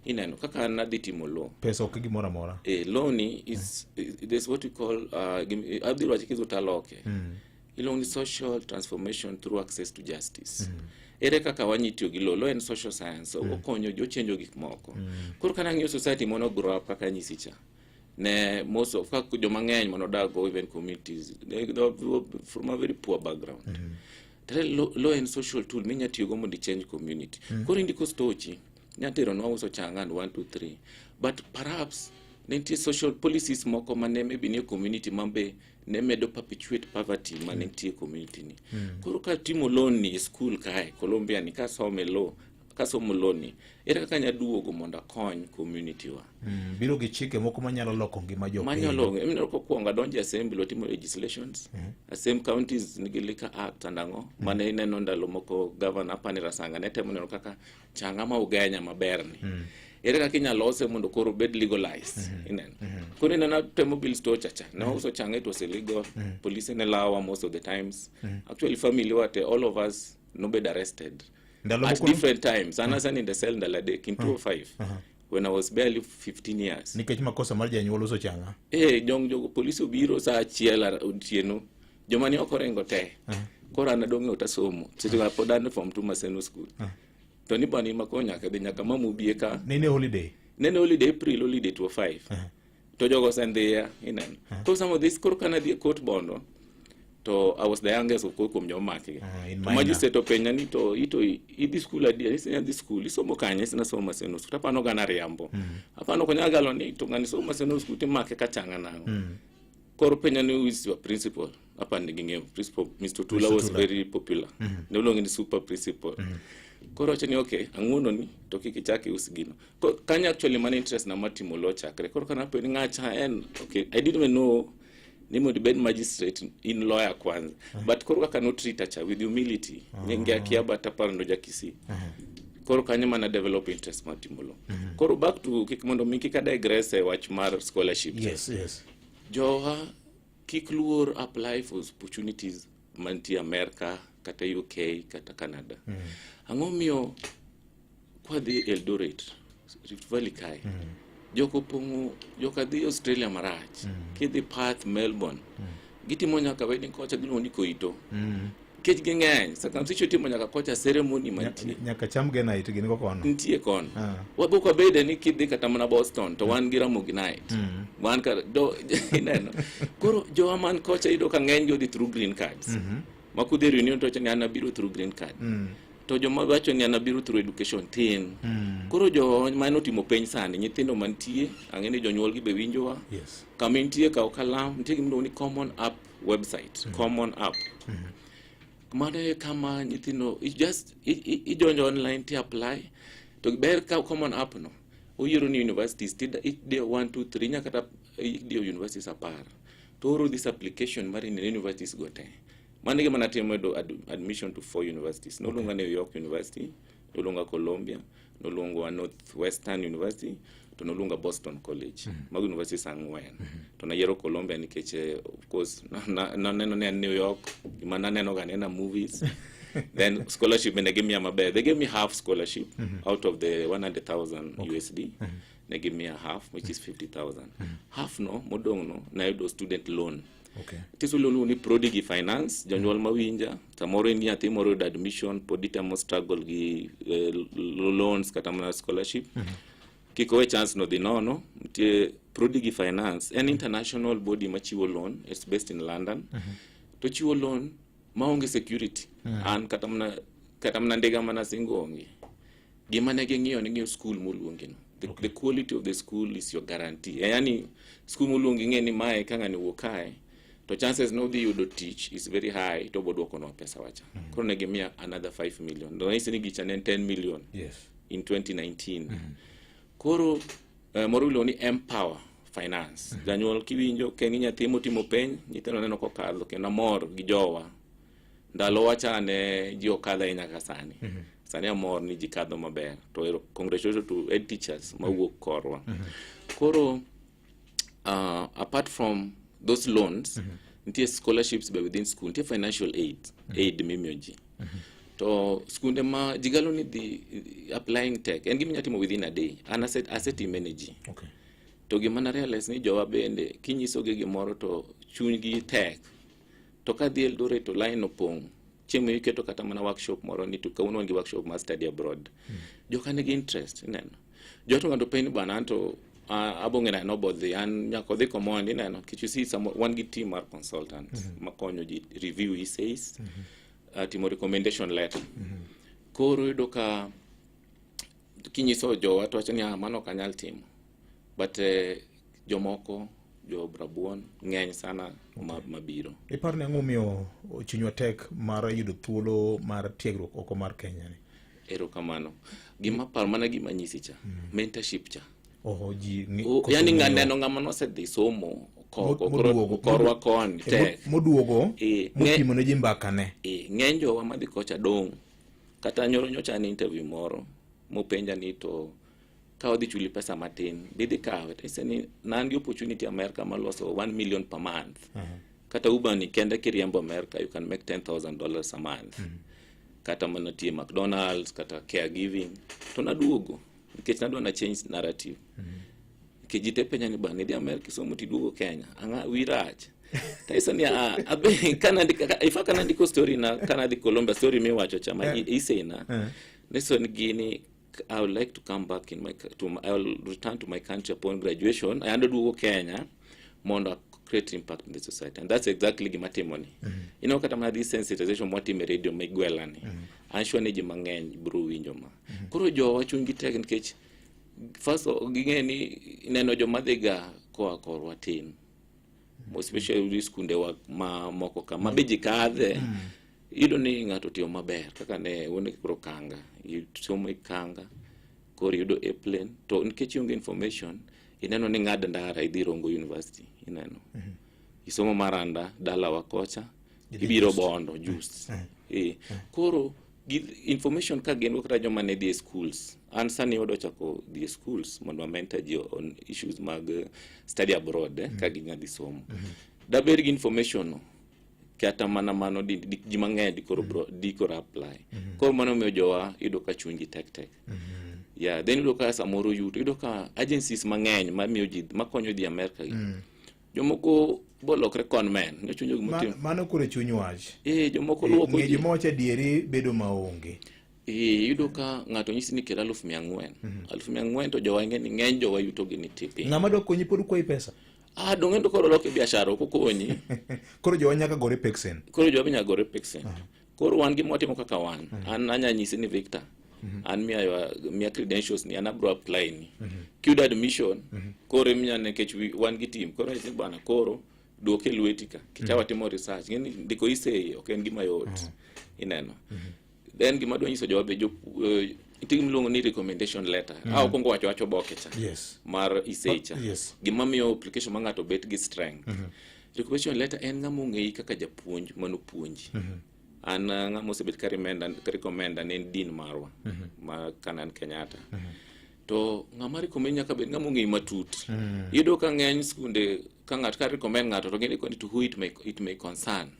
Ineno kaka an nadhi timo law. Pesa ok gimoro amora. Law ni is, there's what we call, adhi wacho kizu taloke. Iluongo ni social transformation through access to justice. Ere kaka wanyi tiyo gi law? Law en social science. Okonyo ji, ochenjo gik moko. Koro kana ng'iyo society mono grow up kaka anyisi cha. Ne most of kaka joma ng'eny manodak go even communities, they were from a very poor background. Tere law en social tool minya tiyogo mondo i change community. Koro indiko stochi, nyatero nwa uso changa and 1 2 3. But perhaps ne nitie social policies moko mane maybe nie community mambe ne medo perpetuate poverty mane nitie community ni. Koro ka timo loan ni e school kae, Columbia ni, kasome law, kasomo law ni, ere kaka anya duogo mondo akony community wa? Biro gi chike moko manyalo loko ngima jopiny. Manyalo, ineno kokwongo adonjo e assembly watimo legislations. Same counties nigi Liquor Act and ang'o. Mane ineno ndalo moko governor Apani Rasanga ne temo neno kaka changa ma Ugenya maber ni. Ere kaka inyalo lose mondo koro obed legalized. Ineno. Koro ineno atemo build store chacha. Ne wauso changa, it was illegal. Police ne lawa most of the times. Actually family wa te, all of us nobed arrested. Ndalo At moko- different times. An asenindo e cell ndalo adek in 205 when I was barely 15 years. Nikech makosa mar janyuol uso changa. Eh, jong jogo polisi obiro saa achiel otieno. Joma ni oko oringo te. Koro an adong' e ot asomo. Seche go pod an e form 2 Maseno school. To ni bani ma koro nyaka dhi nyaka mama obi eka. Nene holiday. Nene holiday April holiday 205. To jogo osendhiya ineno. Koro some of this koro kana dhi e court Bondo to I was the youngest of course kuom joma makgi. in To minor. magistrate openja ni to ito idhi school adier, anyise ni adhi school, isomo kanye? Anyise ni asomo Maseno school. Apano gana riambo. Apano ok onyal galo ni to ng'ani somo Maseno school timake kachanga nang'o. Koro penja ni who is your principal? Apani ne ging'eyo. Principal Mr. Tula Mr. was Tula. very popular. Ne oluonge ni super principal. Koro wacho ni okay, ang'uono ni to kik ichak ius gino. Kanyo actually mane interest na mar timo law chakre. Koro kana penjo ni ng'acha en, okay, I didn't even know ni mondo ibed magistrate in lawyer kwanza. But koro kaka no treat cha with humility. Nyinge akia but aparo no jakisi. Koro kanyo mana develop interest mar timo law. Koro back to kik mondo mi kik adigress e wach mar scholarship. cha. Yes, yes. Jowa kik luor apply for opportunities mantie America kata UK kata Canada. Ang'o miyo kwadhi Eldoret, Rift Valley kae, jok opong'o, joka dhi Australia marach, kidhi Perth, Melbourne, gitimo nyaka wedding kocha giluongo ni koito. Nikech ging'eny, circumcision itimo nyaka kocha ceremony mantie. Nyaka cham gena it gin go kono. Nitie kono. Ah. Wabok wabede ni kidhi kata mana Boston to wan gi Ramogi night. Wan ka do ineno. Koro jowa man kocha iyudo ka ng'eny gi odhi through green cards. Ma kudhi reunion to wacho ni an abiro through green card. To joma wacho ni an abiro through education tin. Koro jo mane otimo penj sani, nyithindo mantie, ang'e ni jonyuol gi be winjowa. Yes. Kama intie kaw kalam, nitie gima iluongo ni Common App website. Common App. Mano e kama nyithindo just idonjo online ti apply to ber ka Common App no oyiero ni universities ti idiyo 1 2 3 nyaka kata idiyo universities 10 to oro this application mari ne universities go te. Mano e gima natimo e admission to 4 universities. Noluonga New York University, noluonga Columbia, noluonga Northwestern University, to noluonga Boston College. Mago universities ang'wen. To nayiero Columbia nikech of course naneno ni an New York, gima naneno ga nena movies. Then scholarship bende gimiya maber. They gave me half scholarship out of the 100,000 USD. Ne gimiya half, which is 50,000. Half no, modong' no, nayudo student loan. Tiso iluongo ni Prodigy Finance, jonyuol mawinja, samoro in nyathi moro yudo admission, pod itemo struggle gi loans kata mana scholarship. Kik owe chance no dhi nono, nitie Prodigy Finance, en international body machiwo loan, it's based in London. To chiwo loan maonge security. An kata mana ndiga mana singo onge. Gima ne ging'iyo ni ng'iyo school moluongi no. The quality of the school is your guarantee. Yani school moluongi ng'e ni mae ka ng'ani wuok kae to chances no dhi yudo tich is very high to oboduokonwa pesa wacha. Koro ne gimiya another 5 million. To nanyisi ni gicha ne en 10 million in 2019. Koro moro iluongo ni Empower Finance. Janyuol kiwinjo ka en nyathi motimo penj, nyithindo neno kokadho kendo amor gi jowa. Ndalo wacha ne ji okadho ahinya kaka sani. Sani amor ni ji kadho maber. To ero congratulations to head teachers mawuok korwa. Koro apart from those loans, nitie scholarships be within school, nitie financial aid mimiyo ji. To skunde ma ji galo ni dhi applying tek, en gima inyalo timo within a day. An asetime ne ji. To gima na realize ni jowa bende kinyisogi gimoro to chunygi tek. To kadhi Eldoret to line opong'. Chieng' ma iketo kata mana workshop moro ni to kawuono wan gi workshop mar study abroad. Joka nigi interest ineno. Jo to ng'ato penjo ni bana anto abo ng'eyo nade nobo dhi an nyaka odhi komondi ineno. Nikech you see some wan gi team mar consultants makonyo ji review essays, timo recommendation letter. Koro iyudo ka kinyiso jowa to wacho ni ah, mano ok anyal timo. But jomoko jo rabuon ng'eny sana mabiro. Iparo ni ang'o momiyo chunywa tek mar yudo thuolo mar tiegruok oko mar Kenya ni? Erokamano. Gima paro mana gima nyisi cha. Mentorship cha. Oho, ji koso Yani ng'eyo. neno ng'ama nosedhi somo koko koro Moduogo korwa koni tek. Moduogo mopimo ne ji mbaka ne. Ng'eny jowa madhi kocha dong'. Kata nyoro nyocha an interview moro mopenja ni to ka odhi chuli pesa matin bidhi kawe to anyise ni nan gi opportunity America maloso 1 million per month. Kata Uber ni kende kiriembo America you can make $10,000 a month. Kata mana tiye McDonald's kata caregiving to naduogo nikech nadwa na change narrative. Nikech ji te penja ni bana idhi Amerka isomo tiduogo Kenya ang'a wi rach. Taiso ni ah abe kana ndika ifa kana ndiko story na kana dhi Colombia story miwacho cha ma isena Neso ni gini I would like to come back in my to my, I will return to my country upon graduation. Ayando duogo Kenya mondo create impact in the society, and that's exactly gima timoni. Kata mana this sensitization mwatimo e radio migwela ni, an sure ni ji mang'eny biro winjo ma. Koro jowa chunygi tek nikech first ging'e ni neno joma dhiga koa korwa tin, especially skundewa ma moko ka ma be ji kadhe. Iyudo ni ng'ato otiyo maber kaka ne wuone koro Kanga somo e Kanga koro iyudo A plane to nikech ionge information ineno ni ng'ad ndara idhi Rongo University ineno isomo Maranda dalawa kocha ibiro Bondo just koro gi information ka gin go kata joma ne dhi e schools. An sani wadwa chako dhi e schools mondo wa mentor ji on issues mag study abroad ka ginya dhi somo. Daber gi information no kata mana mano di ji mang'eny di koro bro, di koro apply. Koro mano miyo jowa yudo ka chunygi tek tek. Yeah, then iyudo ka samoro yuto iyudo ka agencies mang'eny mamiyo ji makonyo dhi Amerka gi jomoko bolokre conmen ne chunyo gimotim. Mano koro e chuny wach. Jomoko luoko ng'e ji. Joma wacho adieri bedo maonge. Iyudo ka ng'ato nyisi ni kel 400,000, 400,000 to jowa ing'e ni ng'eny jowa yuto gi nitie piny. Ng'ama dwa konyi pod kwayi pesa. Ah, dong' to koro loke biashara ok okonyi. Koro jowa nyaka gore peksen. Koro jowa be nyaka gore peksen. Koro wan gima watimo kaka wan, an anya nyisi ni Victor, an miya credentials ni an abro apply ni kiyudo admission. Koro imiya nikech wan gi team. Koro anyisi ni bwana koro duoke lweti ka kicha watimo research. Ng'eni ndiko essay ok en gima yot ineno. Then gima adwa nyiso jowa be nitie gima iluongo ni recommendation letter. A okwongo wacho wach oboke cha mar essay cha. Gima miyo application ma ng'ato bet gi strength. Recommendation letter en ng'ama ong'eyi kaka japuonj manopuonji. An ng'ama osebet ka recommenda ne en dean marwa ma Kanan Kenyatta. To ng'ama recommend nyaka bed ng'ama ong'eyi matut. Iyudo ka ng'eny skunde ka ng'ato ka recommend ng'ato to gindiko ni to who it may concern.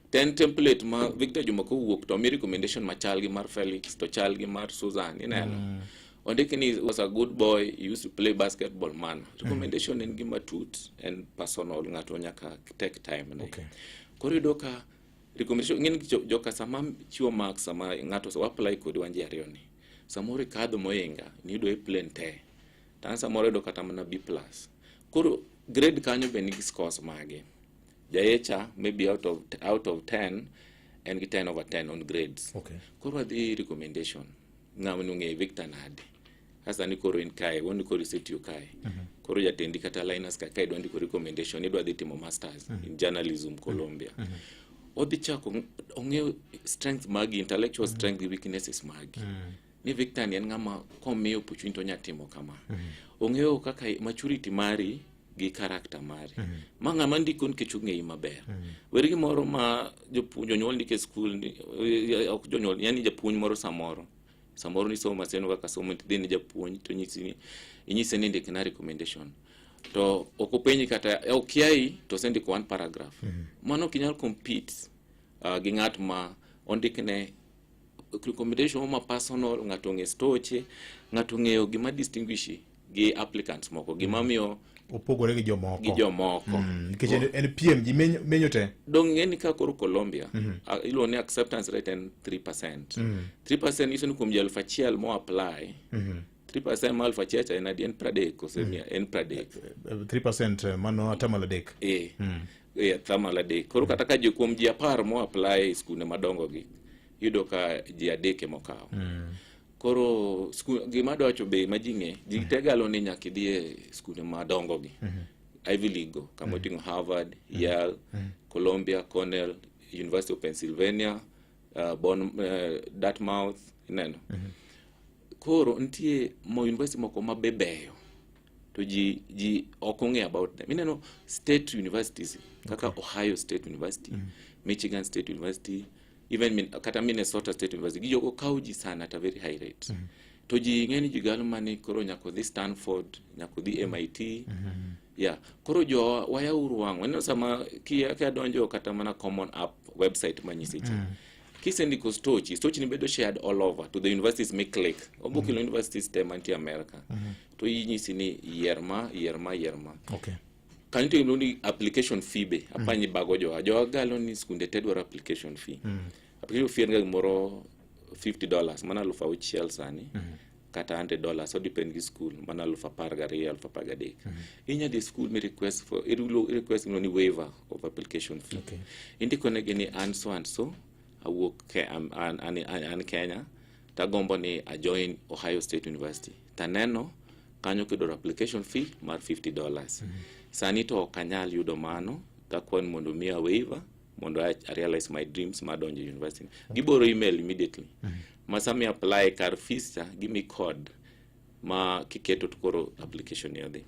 To en template ma Victor Juma kowuok to mi recommendation machal gi mar Felix to chal gi mar Susan ineno. Ondik ni was a good boy, he used to play basketball man. Recommendation en gima tut en personal, ng'ato nyaka take time ne. Koro iyudo ka recommendation ng'eni joka sama chiwo marks sama ng'ato apply kodi wan ji ariyo ni. Samoro ikadho moinga niyudo A plane te. To an samoro ayudo kata mana B plus. Koro grade kanyo be nigi scores mage. Jaecha maybe out of 10 en gi 10 over 10 on grades. Koro wadhi recommendation. Ng'ama ong'eyo Victor nade. Sasa ni koro in kae, wuon koro isetiyo kae. Koro jatendi kata Linus ka kae idwa ndiko recommendation idwa dhi timo masters in journalism Colombia. Odhi chako ong'eyo strength magi, intellectual strength gi weaknesses magi. Ni Victor ni en ng'ama komiyo opportunity to onya timo kama. Ong'eyo kaka maturity mari gi character mari. Ma ng'ama ndiko nikech ong'eyi maber. Wer gimoro ma jopuonj jonyuol ndiko e skul ni ok jonyuol yani japuonj moro samoro. Samoro nisomo Maseno kaka somo tidhi ne japuonj to nyisi ni inyise ni ndikna recommendation. To ok openji kata okiayi to osendiko one paragraph. Mano ok inyal compete gi ng'at ma ondikne recommendation ma personal, ng'ato ong'e stoche, ng'ato ong'eyo gima distinguish gi applicants moko, gima miyo opogore gi jomoko. Gi jomoko. Nikech en piem ji menyo te. Dong ng'e ni ka koro Colombia iluongo ni acceptance rate en 3%. 3% nyiso ni kuom ji 1,000 mo apply, 3% ma 1,000 cha en adi? En 30 kose mia? En 30. 3% mano 3%. Eh, 3%. Koro kata ka ji kuom ji 10 mo apply e skunde madongo gi iyudo ka ji adek ema okawo. Koro gima adwa wacho be ma ji ng'e ji te galo ni nyaka idhi e skunde madongo gi Ivy League go kama oting'o Harvard, Yale, Columbia, Cornell, University of Pennsylvania, Dartmouth ineno. Koro nitie mo university moko mabebeyo to ji ok ong'eyo about them. Ineno state universities kaka Ohio State University, Michigan State University, even kata Minnesota State University gijogo kawo ji sana at a very high rate. To ji ng'e ni ji galo mani koro nyaka odhi Stanford, nyaka odhi MIT. Yeah, koro jo wayauru wang'. Waneno sama kia kadonjo kata mana Common App website manyisi cha. Kisendiko stochi, stochi ni bedo shared all over to the universities mi click. Obo kelo universities te mantie America. To inyisi ni yier ma, yier ma, yier ma. Kanyo to iluongo ni application fee be. Apanyi bago jowa. Jowa galo ni skunde te dwaro application fee. Application fee en ga gimoro $50, mana 6,000 sani. Kata $100, o depend gi school, mana 12,000, 13,000. Inya dhi school mi request for, iluongo request miluongo ni waiver of application fee. Indiko negi ni an so and so, awuok ke, an Kenya, tagombo ni a join Ohio State University. Taneno kanyo kidwaro application fee mar $50. Sani to ok anyal yudo mano, takwayo ni mondo miya waiver mondo I realize my dreams mar donjo e university. Giboro email immediately. Ma sama i apply kar fees cha, gimi code ma kiketo to koro application ni odhi.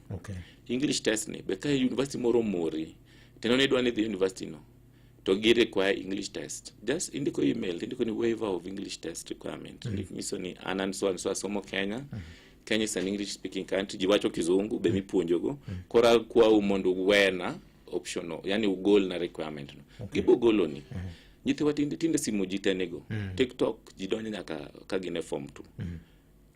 English test ni be ka university moro omori, to ni idwa ni idhi university no, to gi require English test. Just indiko email, indiko ni waiver of English test requirement. Nyiso ni an an so and so asomo Kenya. Kenya is an English speaking country, ji wacho kizungu be mipuonjogo. Koro akwau mondo uwena optional, yani ugol na requirement no. Gibo golo ni. Nyithiwa tinde tinde simu ji te nigo. TikTok ji donjo nyaka ka gin e form 2.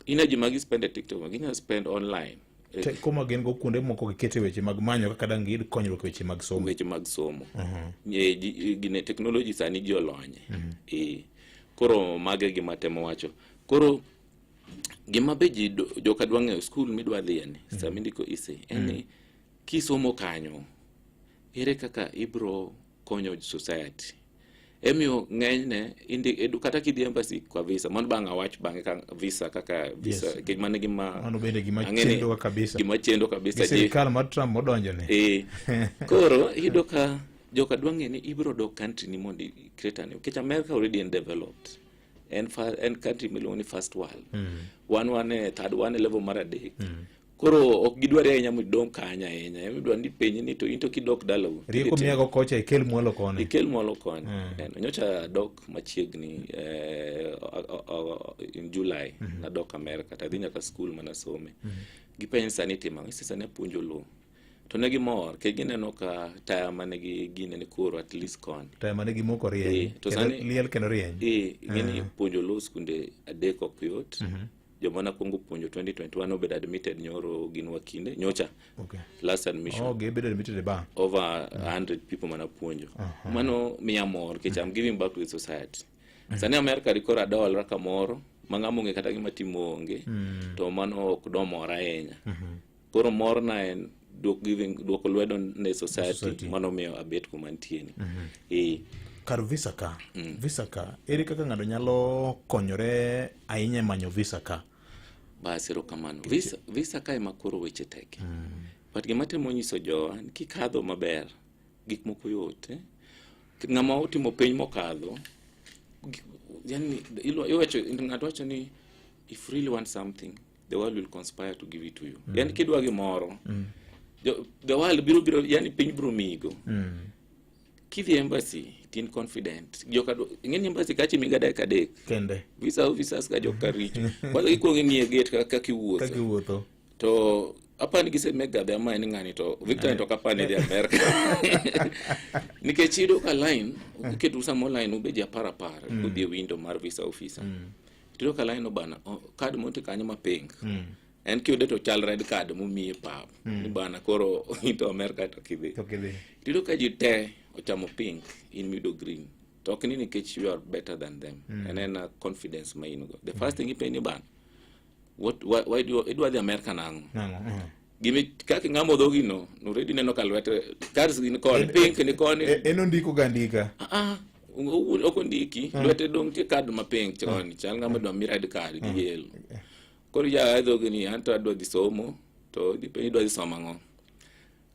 Ine ji magi spend e TikTok, ginyalo spend online. Teko ma gin go kuonde moko gikete weche mag manyo kaka dang' giyud konyruok e weche mag somo. Weche mag somo. Gine technology sani ji olonye. Koro mago e gima temo wacho. Koro gima be ji joka dwa ng'eyo skul midwa dhiye ni, sama indiko essay, en ni kisomo kanyo, ere kaka ibro konyo society. Emiyo ng'enyne kata kidhi embassy kwa visa, mano bang' awach bang'e ka visa kaka visa, nikech mano e gima Mano bende gima ang'e ni chendo kabisa. Gima chendo kabisa. Gi sirikal mar Trump modonjo ni. Koro iyudo ka joka dwa ng'e ni ibro dok country ni mondo i create a new, nikech America already en developed. En en country miluongo ni first world. Wan e third, wan e level mar adek. Koro ok gidwar ahinya mondo idong kanyo ahinya. Ema idwa ni penji ni to in to kidok dalau. Rieko miyago kocha ikel mwalo koni. Ikel mwalo koni. Nyocha adok machiegni, in July, nadok America, tadhi nyaka school manasome. Gipenjo sani itimo ang'o? Sani apuonjo law. To ne gimor, nikech gineno ka taya mane gi gine ni koro at least koni. Taya mane gimoko rieny. To Kendo sani liel kendo rieny. Ing'eni puonjo law skunde adek ok yot. Joma nakwongo puonjo 2021 obedo admitted nyoro gin wakinde nyocha. Last admission. Oh, gibedo admitted e bar. Over 100 people mana puonjo. Mano miya mor nikech I'm giving back to the society. Sani America koro adolra kamoro ma ng'ama onge kata gima timo onge. To mano ok domora ahinya. Koro morna en duoko lwedo ne society, Society. mano miyo abet kuma nitie ni. Kar visa ka, visa ka, ere kaka ng'ato nyalo konyore ahinya e manyo visa ka? Bas, erokamano. Visa ka ema koro weche teke. But gima temo nyiso jowa ni kikadho maber, gik moko yot. Ng'ama otimo penj mokadho, yani, iwacho, ng'ato wacho ni if you really want something, the world will conspire to give it to you. Yani kidwa gimoro, the world biro biro, yani piny biro migo. Kidhi embassy, tin confident. Joka ing'eni embassy kacha imiga dakika adek. Kende. Visa officers ka joka richo. Kwanza gikuongo ing'iye gate kaka iwuotho. Kaka iwuotho. To apani gisemega the mind ng'ani to Victor ni to ok apani dhi America. Nikech iyudo ka line, iketo samo line ubed ji apar apar, kudhi e window mar visa officer. Iyudo ka line obana, card mote kanyo ma pink. En kiyude to chal red card momiyi e pap. Ni bana koro into America to kidhi. To kidhi. Iyudo ka ji te ochamo pink, in miyudo green. To ok ni nikech you are better than them. En ena confidence ma in go. The first thing ipenji bana, why do you, idwa dhi America nang'o? Nang'o? Gimi kaka ing'amo dhogi no, already neno ka lwete cards gin koni, pink ni koni. En ondiko ga andika. Ah, ok ondiki, lwete dong' tie card ma pink choni, chal ng'ama dwa mi red card gi yellow. Koro ya dhogi ni anto adwa dhi somo, to idhi penji idwa dhi somo ang'o?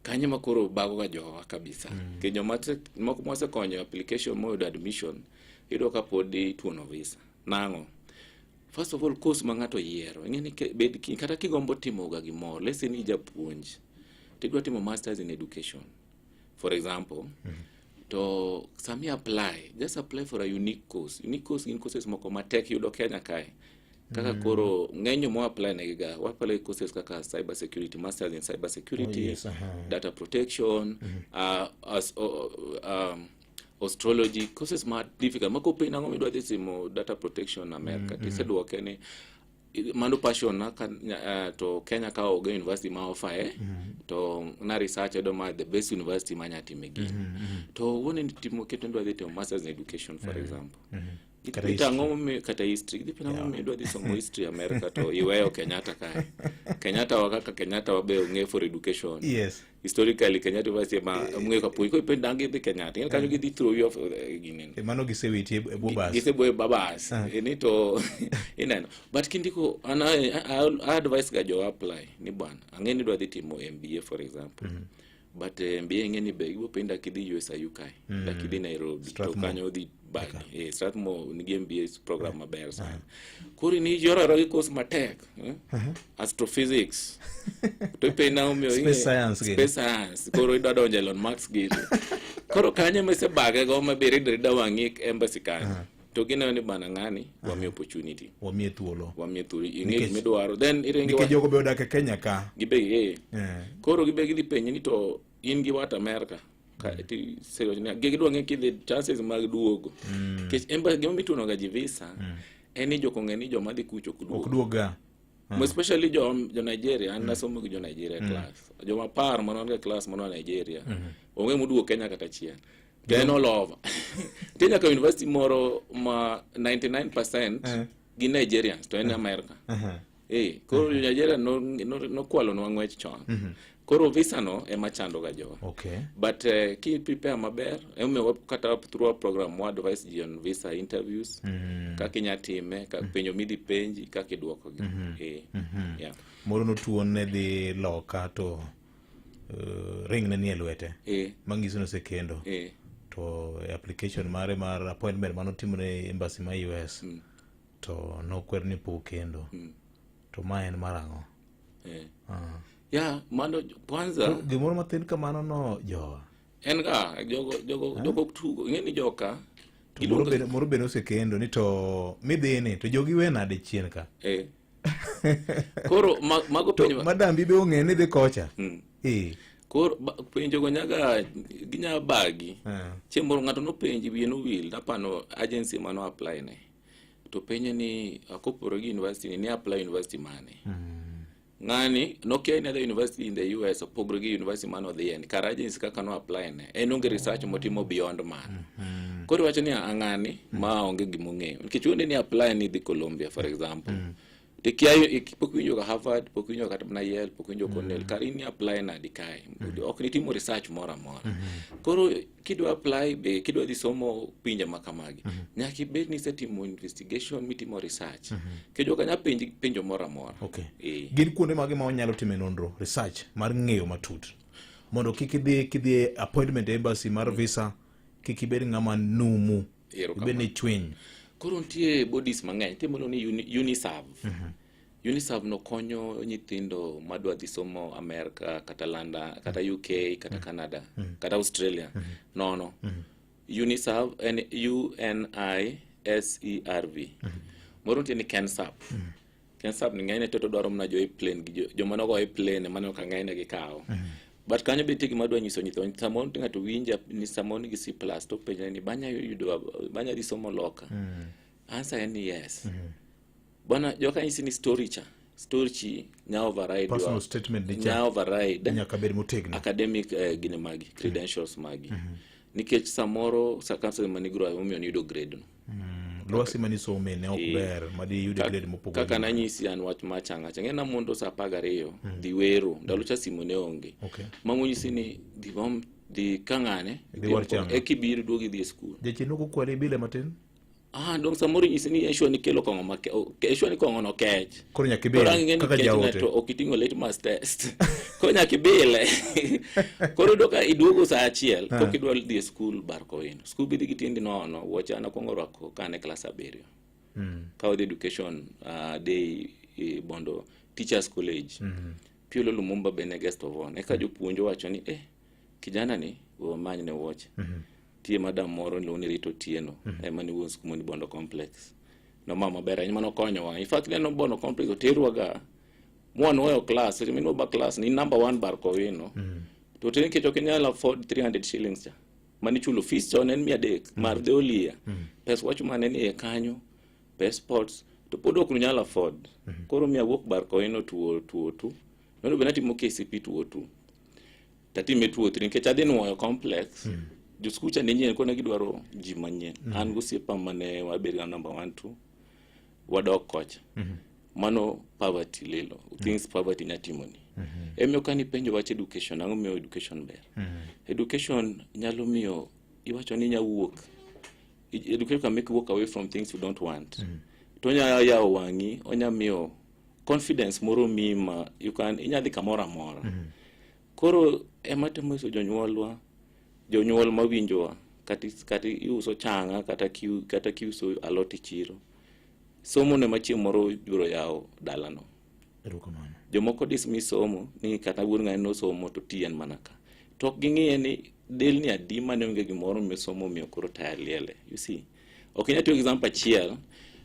Kanyo ma koro bago ga jowa kabisa. Nikech joma moko mosekonyo application moyudo admission, iyudo ka pod ituono visa. Nang'o? First of all, course ma ng'ato yiero, ing'e ni bed ki, kata kigombo timo ga gimoro, let's say ni japuonj, tidwa timo masters in education, for example, to sami apply, just apply for a unique course. Unique course gin courses moko matek yudo Kenya kae. Kaka koro ng'eny joma apply negi ga, wa apply courses kaka cyber security, masters in cyber security, Oh, yes, aha. data protection, as, Astrology courses ma difficult ma kopenji nang'o midwa dhi timo data protection America mm. Tiseduoke ni mano passion na ka, to Kenya ka onge university ma offer eh to na research ayudo ma the best university ma nya time gini to wuone ni timo keto idwa dhi timo masters in education for example. Kata Ita ang'o momiyo kata history idhi penjo ang'o momiyo idwa dhi somo history America to iweyo Kenyatta kae. Kenyatta wa kaka Kenyatta wa be ong'e for education. Historically Kenyatta University ema ong'e ka puonj. Koro ipenjo dang' gidhi Kenyatta. Ing'e kanyo gidhi throw you off gineno. Mano gisewiti e bwo bas. Giseboye babas. Ni to ineno. But kindiko an I advise ga jo apply ni bwana ang'e ni idwa dhi timo MBA for example. But MBA ing'e ni be gibo penji dak idhi USIU kae. Dak idhi Nairobi. To Strathmore. kanyo dhi bagi. Strathmore nigi MBA program maber sana. Koro ni yororo gi course matek. Astrophysics. To ipenji nang'o omiyo Space science gini. Space science. Koro idwa donjo Elon Musk gini. Koro kanyo ema isebage go ma be rid rida wang'i e embassy kanyo. To gineno ni bana ng'ani wamiyo opportunity. Wamiye thuolo. Wamiye thuolo. Ing'e gima idwaro. Then iringo Nikech jogo be odak e Kenya ka. Gibe Koro gibe gidhi penji ni to in gi wat America. Ka ti sewacho ni gidwa ng'e kidhi chances mag duogo. Nikech embassy gima mituono ga ji visa en ni jok ong'e ni joma dhi kucho ok duog. Ok duog ga. Especially jo Nigeria, an nasomo gi jo Nigeria class. Joma par mane wan ga class mane wa Nigeria. Onge moduogo Kenya kata achiel. To en all over. Nitie nyaka university moro ma 99% gi Nigerians to en America. Koro jo Nigeria nokwalonwa ng'wech chon. Koro visa no ema chando ga jowa. But ki prepare maber, emomiyo kata through our program wa advise ji on visa interviews, kaka inya time, kaka penjo midhi penji, kaka idwokogi. Moro notuon ne dhi loka to ring ne nie lwete. Manyiso ni osekendo. To e application mare mar appointment manotimre e embassy ma US to nokwer ni pok kendo. To ma en mar ang'o? Yeah, mano kwanza To gimoro mathin kamano no jowa. En ga jogo ok tugo. Ing'e ni joka To moro bende osekendo ni to midhini to jogi we nade chien ka. Koro mago To penjo madambi be ong'e ni dhi kocha. Koro penjo go nyaga ginya bagi. Chieng' moro ng'ato nopenji wiye nowil napano agency mano apply ne. To penje ni akopore gi university ni apply university mane. Ng'ani nokia any other university in the US opogore gi university mane odhiye ni kar agency kaka no apply ne en onge research motimo beyond mano. Koro iwacho ni ng'ani ma onge gimong'eyo nikech wende ni apply ni dhi Columbia for example. To ikia pok iwinjo ga Harvard, pok iwinjo kata mana Yale, pok iwinjo Cornell, kar in ni apply nadi kae. Ok nitimo research moro amora. Koro kidwa apply be kidwa dhi somo pinje ma kamagi, nyaka ibed ni isetimo investigation mitimo research. Nikech joka nya penji penjo moro amora. Gin kuonde mage ma wanyalo time nonro, research mar ng'eyo matut mondo kik idhi kidhi e appointment e embassy mar visa kik ibed ng'ama numu, ibed ni chwiny. Koro nitie bodies mang'eny, nitie moro ni UNISERV. UNISERV no konyo nyithindo madwa dhi somo America kata London kata UK kata Canada kata Australia. Nono. UNISERV en UNISERV. Moro nitie ni KenSAP. KenSAP ni ng'enyne to dwaro mana jo airplane gi joma nogo airplane ema aneno ka ng'enyne gikawo. But kanyo be nitie gima adwa nyiso nyithindo. Samoro ng'ato winja ni samoro nigi C plus to penjre ni banya yudo banya dhi somo loka. Answer en ni yes. Bwana joka nyisi ni story cha. Story chi nya override Personal statement ni cha. Nya override Nyaka bed motegno. Academic gine magi, credentials magi. Nikech samoro circumstances manigro emomiyo niyudo grade no. Lwasi manisome ne ok ber madi yude grade mopogore. Kaka nanyisi an wach ma changa changa ng'e namondo saa 12 dhi wero ndalo cha simo ne onge. Mama onyisi ni dhi bom dhi kang'ane Dhi war changa. e kibiro duogi idhi e skul. Jachien ok okwali bile matin? Dong samoro inyisi ni eshwa ni kelo kong'o ma eshwa ni kong'o no kech. Koro nyaka ibile, Koro ang' ing'e ni kaka kech ne jaote. to ok iting'o litmus test. Koro nyaka ibile. Koro iyudo ka iduogo saa achiel, pok idwa dhi e skul bar kowino. Skul bidhi gi tiendi nono, wuoche an akwongo rwako ka an e klas 7. Ka wadhi education day Bondo Teachers College. PLO Lumumba be ne guest of honor. Eka jopuonj owacho ni kijana ni we wamany ne wuoche. Tie madam moro niluongo ni Rita Otieno, ema ni wuon skul ni Bondo Complex. Nomama maber ahinya manokonyowa. In fact neno Bondo Complex oterwa ga mwanuoyo class, seche minwa ba class ni number 1 bar kowino. To oter nikech ok inyal afford 300 shillings cha. Manichulo fees chon en 300 mar the whole year. Pes wach mane ni e kanyo, pes sports to pod ok nunyal afford. Koro miya wuok bar koino tuo tuo tu. Nono bende atimo KCP tuo tu. Tatime tuo tri nikech adhi nuoyo complex. Jo skul cha ne nyien koro ne gidwaro ji manyien. An gosiepa mane wabedo ga number 1 2 wadok kocha. Mano poverty lilo. Things poverty nya timoni. Emiyo ka nipenjo wach education, ang'o miyo education ber? Education nyalo miyo iwacho ni inya wuok. Education can make you walk away from things you don't want. To onya yawo wang'i, onya miyo confidence moro miyi ma you can inya dhi kamoro amora. Koro ema temo nyiso jonyuolwa, jonyuol mawinjowa, kata kata iuso chang'a kata kiu, kata kiuso alot e chiro. Somo no ema chieng' moro biro yawo dalano. Erokamano. Jomoko dismiss somo ni kata wuod ng'ani nosomo to ti en mana ka. To ok ging'iye ni delni adi mane onge gimoro omiyo somo omiyo koro taya liele. You see? Ok inyal tiyo gi example achiel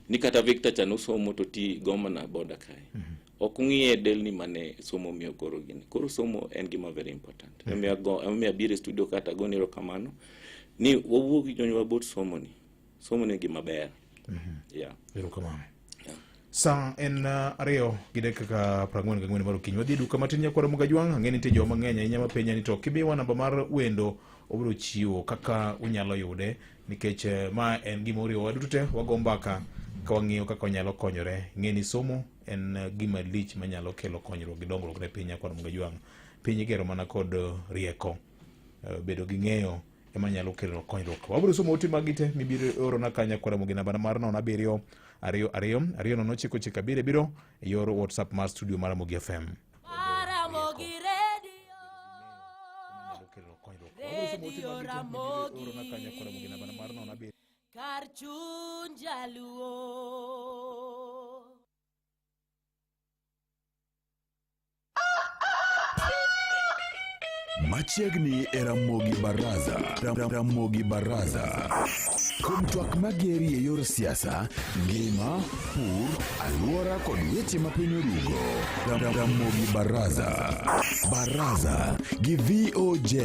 ni kata Victor cha nosomo to ti gomana boda kae. Ok ung'iye delni mane somo omiyo koro gini. Koro somo en gima very important. Emomiyo ago emomiyo abiro e studio kata agoni erokamano ni wawuo gi jonyuol about somo ni. Somo ni gima ber. Yeah. Erokamano. Sa en 2 gi dakika 44 mar okinyi. Wadhi e duka matin nyakwar Ramogi Ajwang'. Ang'e ni nitie joma mang'eny ahinya mapenja ni to kimiwa namba mar wendo obiro chiwo kaka unyalo yude nikech ma en gima oriwowa duto te. Wago mbaka ka wang'iyo kaka wanyalo konyore. Ng'e ni somo en gima lich manyalo kelo konyruok gi dongruok ne piny nyakwar Ramogi Ajwang'. Piny igero mana kod rieko, bedo gi ng'eyo ema nyalo kelo konyruok. Wabiro somo ote magi te mibiro orona ka nyakwar Ramogi namba mar 0 7 2 2 2 0 9 9 7 7 e yor WhatsApp mar studio mar Ramogi FM. Ramogi Radio. Radio Ramogi. Kar chuny jaluo. Machiegni e Ramogi Baraza. Ramogi Baraza. Kuom twak mageri e yor siasa, ngima, pur, alwora kod weche ma piny orugo. Ramogi Baraza. Baraza gi VOJ.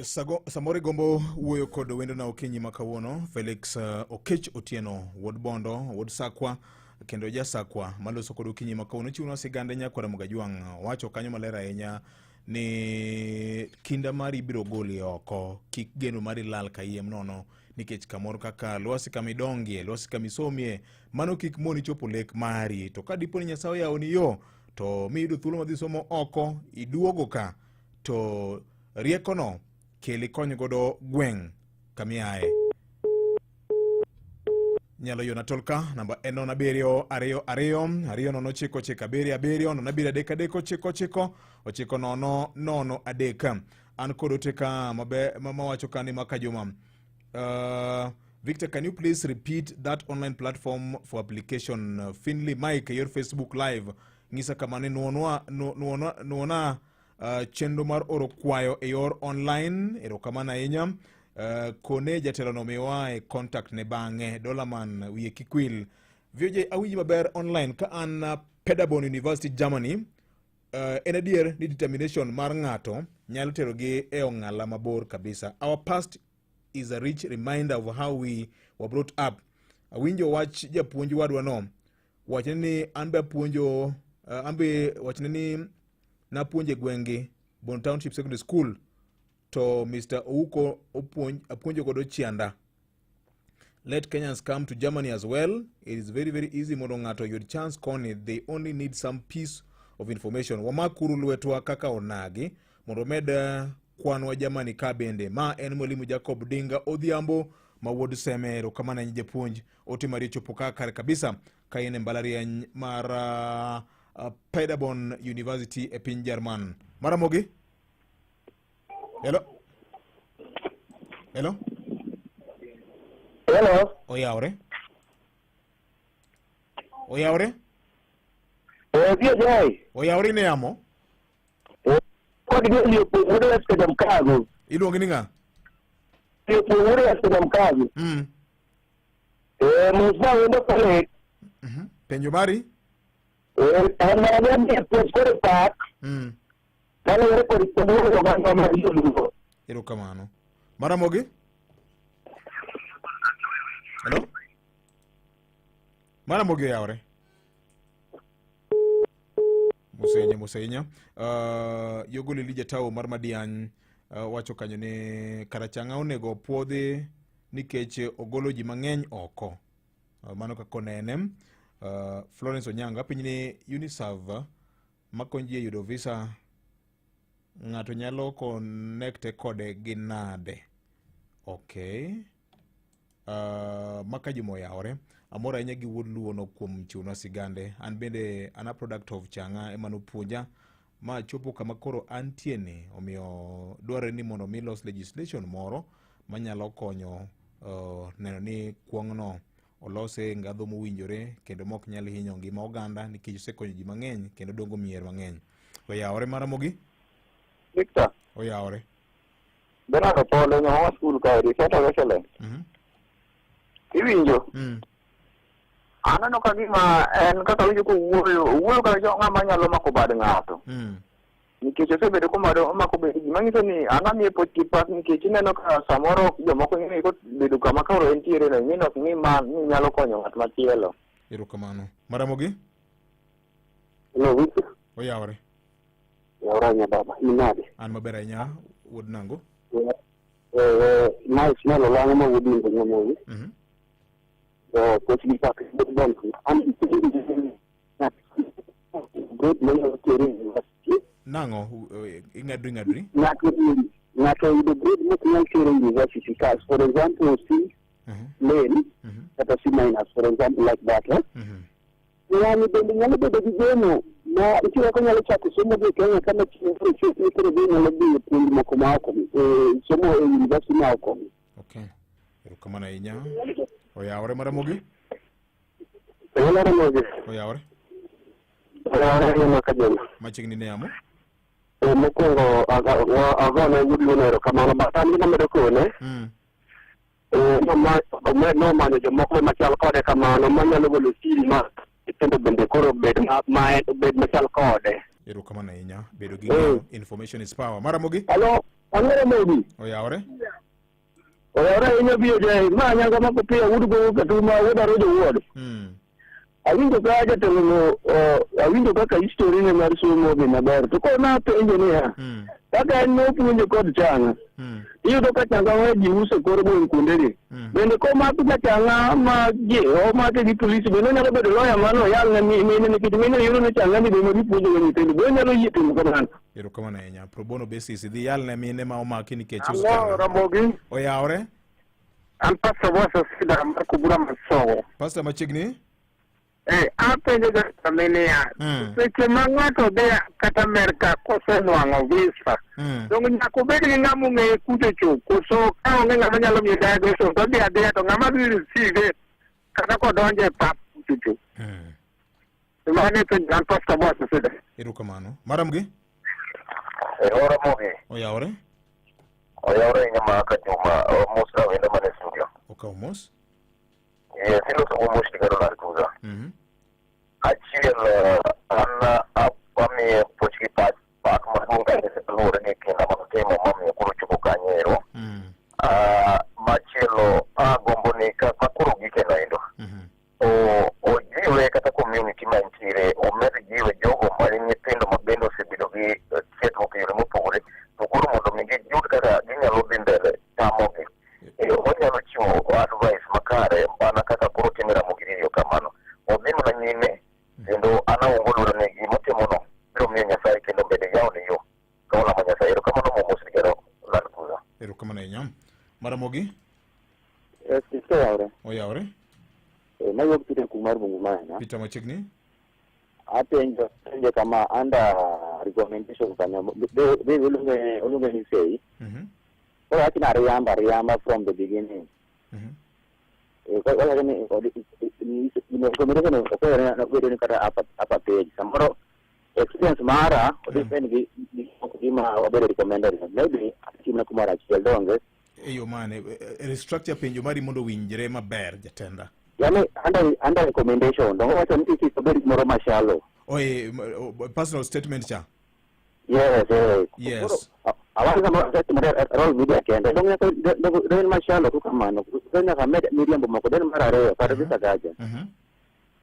Sago, samoro igombo wuoyo kod wendona okinyi ma kawuono Felix Okech Otieno wuod Bondo wuod Sakwa kendo jasakwa maloso kod okinyi ma kawuono chiwonwa sigande nyakwar Ramogi Ajwang' wacho kanyo maler ahinya ni kinda mari ibiro goli oko kik geno mari lal kayiem nono nikech kamoro kaka lwasi kama idongie lwasi kama isomie mano kik moni chopo lek mari to ka dipo ni Nyasaye oyawoni yo to miyudo thuolo madhi somo oko iduogo ka to riekono kel ikony godo gweng' kamiaye nyalo yona tolka namba en 0 7 2 2 2 0 9 9 7 7 0 7 3 3 9 9 9 0 0 3 an kod ote ka mawacho ka ni maka juma Victor, can you please repeat that online platform for application? Finley Mike, your Facebook Live. Ng'isa kama ni nuona chenro mar oro kwayo e yor online. Erokamano ahinya. Kone jatelo no miwa e contact ne bang'e. Dolaman wiye kik wil. VOJ awinji maber online ka an Paderborn University, Germany. En adier ni determination mar ng'ato nyalo terogi e ong'ala mabor kabisa. Our past is a rich reminder of how we were brought up. Awinjo wach japuonj wadwa no. Wachne ni an be apuonjo, an be wachne ni napuonjo e gweng'gi Bon Township Secondary School to Mr. Ouko apuonjo godo Chianda. Let Kenyans come to Germany as well. It is very, very easy mondo ng'ato oyud chance koni. They only need some piece of information. Wamakuru lwetwa kaka onagi mondo omed kwanwa Germany ka bende. Ma en mwalimu Jacob Dinga Odhiambo ma wuod Seme. Erokamano ahinya japuonj. Ote mari ochopo ka kare kabisa ka in e mbalariany mar Paderborn University e piny Jerman. Maramogi? Hello? Hello? Hello. Oyawre? Oyawre? VOJ. Oyawre ne yamo? Kod gi wuod West Mkago. Iluongi ni ng'a? Wuod West Mkago. Mos ma wendo kole. Penjo mari? An mana ni puonj kore pak. Kaluwore kod puonj oganda mar joluo. Erokamano. Maramogi? Hello? Maramogi oyawore. Mosenya mosenya. Yogol Elija Tao mar Madiany wacho kanyo ni Karachang'a onego opuodhi nikech ogolo ji mang'eny oko. Mano kaka onene. Florence Onyanga piny ni UNICEF makonyo ji e yudo visa ng'ato nyalo connect kode gi nade? Okay. Maka Juma oyawore. Amor ahinya gi wuod Luo no kuom chiwonwa sigande. An bende an a product of Chang'a ema nopuonja ma achopo kama koro antie ni. Omiyo dwarore ni mondo mi los legislation moro manyalo konyo neno ni kuong'no olose e ngadho mowinjore kendo mok nyal hinyo ngima oganda nikech osekonyo ji mang'eny kendo dongo mier mang'eny. Oyawore Maramogi? Victor. Oyawore. Bernard Opolo, nyawa school kae, Center of Excellence. Iwinjo? Aneno ka gima en kaka winjo kowuoyo, owuoyo ka ng'ama nyalo mako bad ng'ato. Nikech osebedo komado omako bad ji, manyiso ni an amiye puoch gi pak nikech ineno ka samoro jomoko ng'e kobedo kama koro entiere no, ing'e ni ok ng'i ma ni nyalo konyo ng'at machielo. Erokamano. Maramogi? Hello, Victor. Oyawore. Oyawore ahinya baba, in nade? An maber ahinya, wuod Nango. Ma Ismail Olang'o ma wuod Imbo Nyamowi. Puoch gi pak, an grade manyalo tere e university. Nang'o? Ing'adri ng'adri? Ng'ato oyudo grade mok nyal tere e university ka, for example, C lane, kata C minus, for example, like that. Ng'ani bende nyalo bedo gi geno ma nitie kaka onyalo chako somo gi e Kenya ka machiegni koro chop ni koro dhi nyalo dhi e puonj moko ma oko gi, e somo e university ma oko gi. Okay. Erokamano ahinya. Oyawore Maramogi? Oyawore Ramogi. Oyawore. Oyawore ahinya Kajema. Machiegni ne yamo. Mokwongo agone wuod Luo erokamano, but an gima medo kone nomanyo jomoko machal kode kamano manyalo golo siri ma nyithindo bende koro bed ma bed machal kode. Erokamano ahinya. Bedo gi ng'eyo, information is power. Maramogi? Hello, ang'o Ramogi? Oyawore. Oyawore ahinya BOJ. Ma Anyango ma Kopiyo wuod Gogo Katuma wuod Arojo wuod. Awinjo ka jatelo no awinjo kaka history ne mar somo odhi maber. To koro napenjo niya, kaka en nopuonjo kod changa. Iyudo ka changa ma ji uso kor gweng' kuondegi. Bende komako jachanga ma ji omake gi polisi bende onyalo bedo lawyer mano oyal ne mine nikech mine yudo ni changa ni be ema gipuonjo go nyithindo. Be onyalo yie timo kamano? Erokamano ahinya. Pro bono basis idhi yal ne mine ma omaki nikech uso Hello, changa. Ramogi. Oyawore. An Pastor Boss Osida mar Kubura Masogo. Pastor machiegni. Apenjo jatelo niya, seche ma ng'ato dhi kata Amerka kosenwang'o visa, donge nyaka obed gi ng'ama ong'eye kucho cho, koso ka onge ng'ama nyalo miye diagnosis to odhi adhiya to ng'ama dhi receive kata kodonjo e pap kucho cho. Mano e penjo an Pastor Boss Osida. Erokamano. Maramgi? Ramogi. Oyawore. Oyawore ahinya ma ka Juma, mos na wendo mane studio. Okaw mos. Yes, iloso go mos gi Ronald Kuza. Achiel an amiye puoch gi pak maduong' kabisa kaluwore gi kinda manotimo mamiyo koro ochopo kanyo ero. Machielo agombo ni ka koro gike no endo ojiwe kata community ma entiere omed jiwe jogo ma nyithindo ma bende osebedo gi chandruok e yore mopogore to koro mondo mi giyud kaka ginyalo dhi mbele tamogi. Onyalo chiwo advice makare mana kaka koro timo Ramogi Radio kamano. Odhi mana nyime kendo an aongo luoro ni gimotimono biro miyo Nyasaye kendo bende yawne yo ka olamo Nyasaye. Erokamano mos Ligero Land Cruiser. Erokamano ahinya. Maramogi? Yes, oyawore. Oyawore. Mawuok Peter Kumar Bungu Maina. Peter machiegni. Apenjo penjo kama under recommendation kanyo be oluonge ni sei. Koro wach ni ariamba from the beginning. Wacho ni recommendation okwere nobedo ni kata upper page. Samoro experience mara odepend gi gima wabedo recommended. Maybe atimna kumoro achiel donge. E yo mane? Restructure penjo mari mondo owinjre maber jatenda. Yani under recommendation donge wacho ni kik obed gimoro mashalo. Oye, personal statement cha. Yes, yes. Yes. Awacho kama osetimore e roll media kende. Dong nyaka dong en machalo tu kamano. Dong nyaka med miriambo moko. Dong mar ariyo kata gi Sakaja.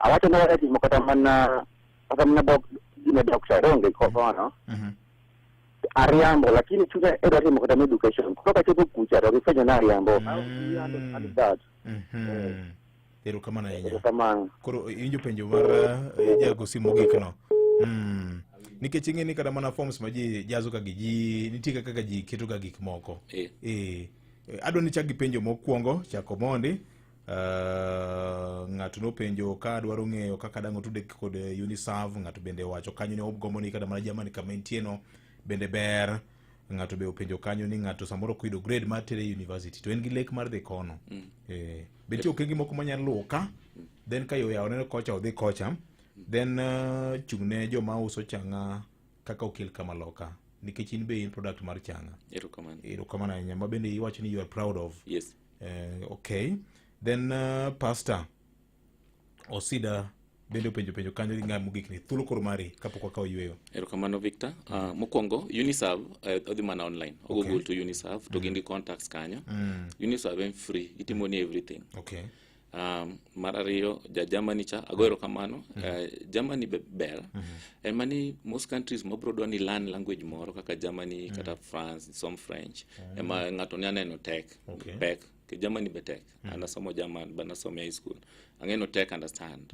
Awacho ni wasetimo kata mana kata mana dok gine doctor donge kono. Ariambo lakini chunya e dwa timo kata mana education. Koro kachopo kucha to gifwenyo ni ariambo. How do you understand that? Erokamano ahinya. Erokamano. Koro iwinjo penjo mar eh, jago simu mogik no. Nikech ing'e ni kata mana forms ma ji jazo ka gi ji nitie kaka ji keto ga gik moko. Eh. Eh. Adwa ni chak gi penjo mokwongo chako mondi. Ng'ato nopenjo ka dwaro ng'eyo kaka dang' otude kod Uniserve, ng'ato bende owacho kanyo ni ogombo ni kata mana Germany kama entie no bende ber. Ng'ato be openjo kanyo ni ng'ato samoro koyudo grade mar tere university to en gi lek mar dhi kono. Be nitie okenge moko manyalo luwo ka then ka yo oyawore kocha odhi kocha then chung' ne joma uso chang'a kaka okel kama loka nikech in be in product mar chang'a. Erokamano. Erokamano ahinya ma bende iwacho ni you are proud of. Yes. Okay. Then Pastor Osida bende openjo penjo kanyo gi ng'a mogik ni thuolo koro mari kapok wakawo yueyo. Erokamano Victor. Mokwongo Uniserve odhi mana online. O Google to Uniserve to gin gi contacts kanyo. Uniserve en free, gitimo ni everything. Mar ariyo ja Germany cha ago erokamano. Germany be ber. En mani most countries mabro dwa ni learn language moro kaka Germany kata France, some French. Ema ng'ato nya neno tek. Pek. Ke Germany be tek. An asomo German, ba nasomo e high school. Ang'e no tek understand.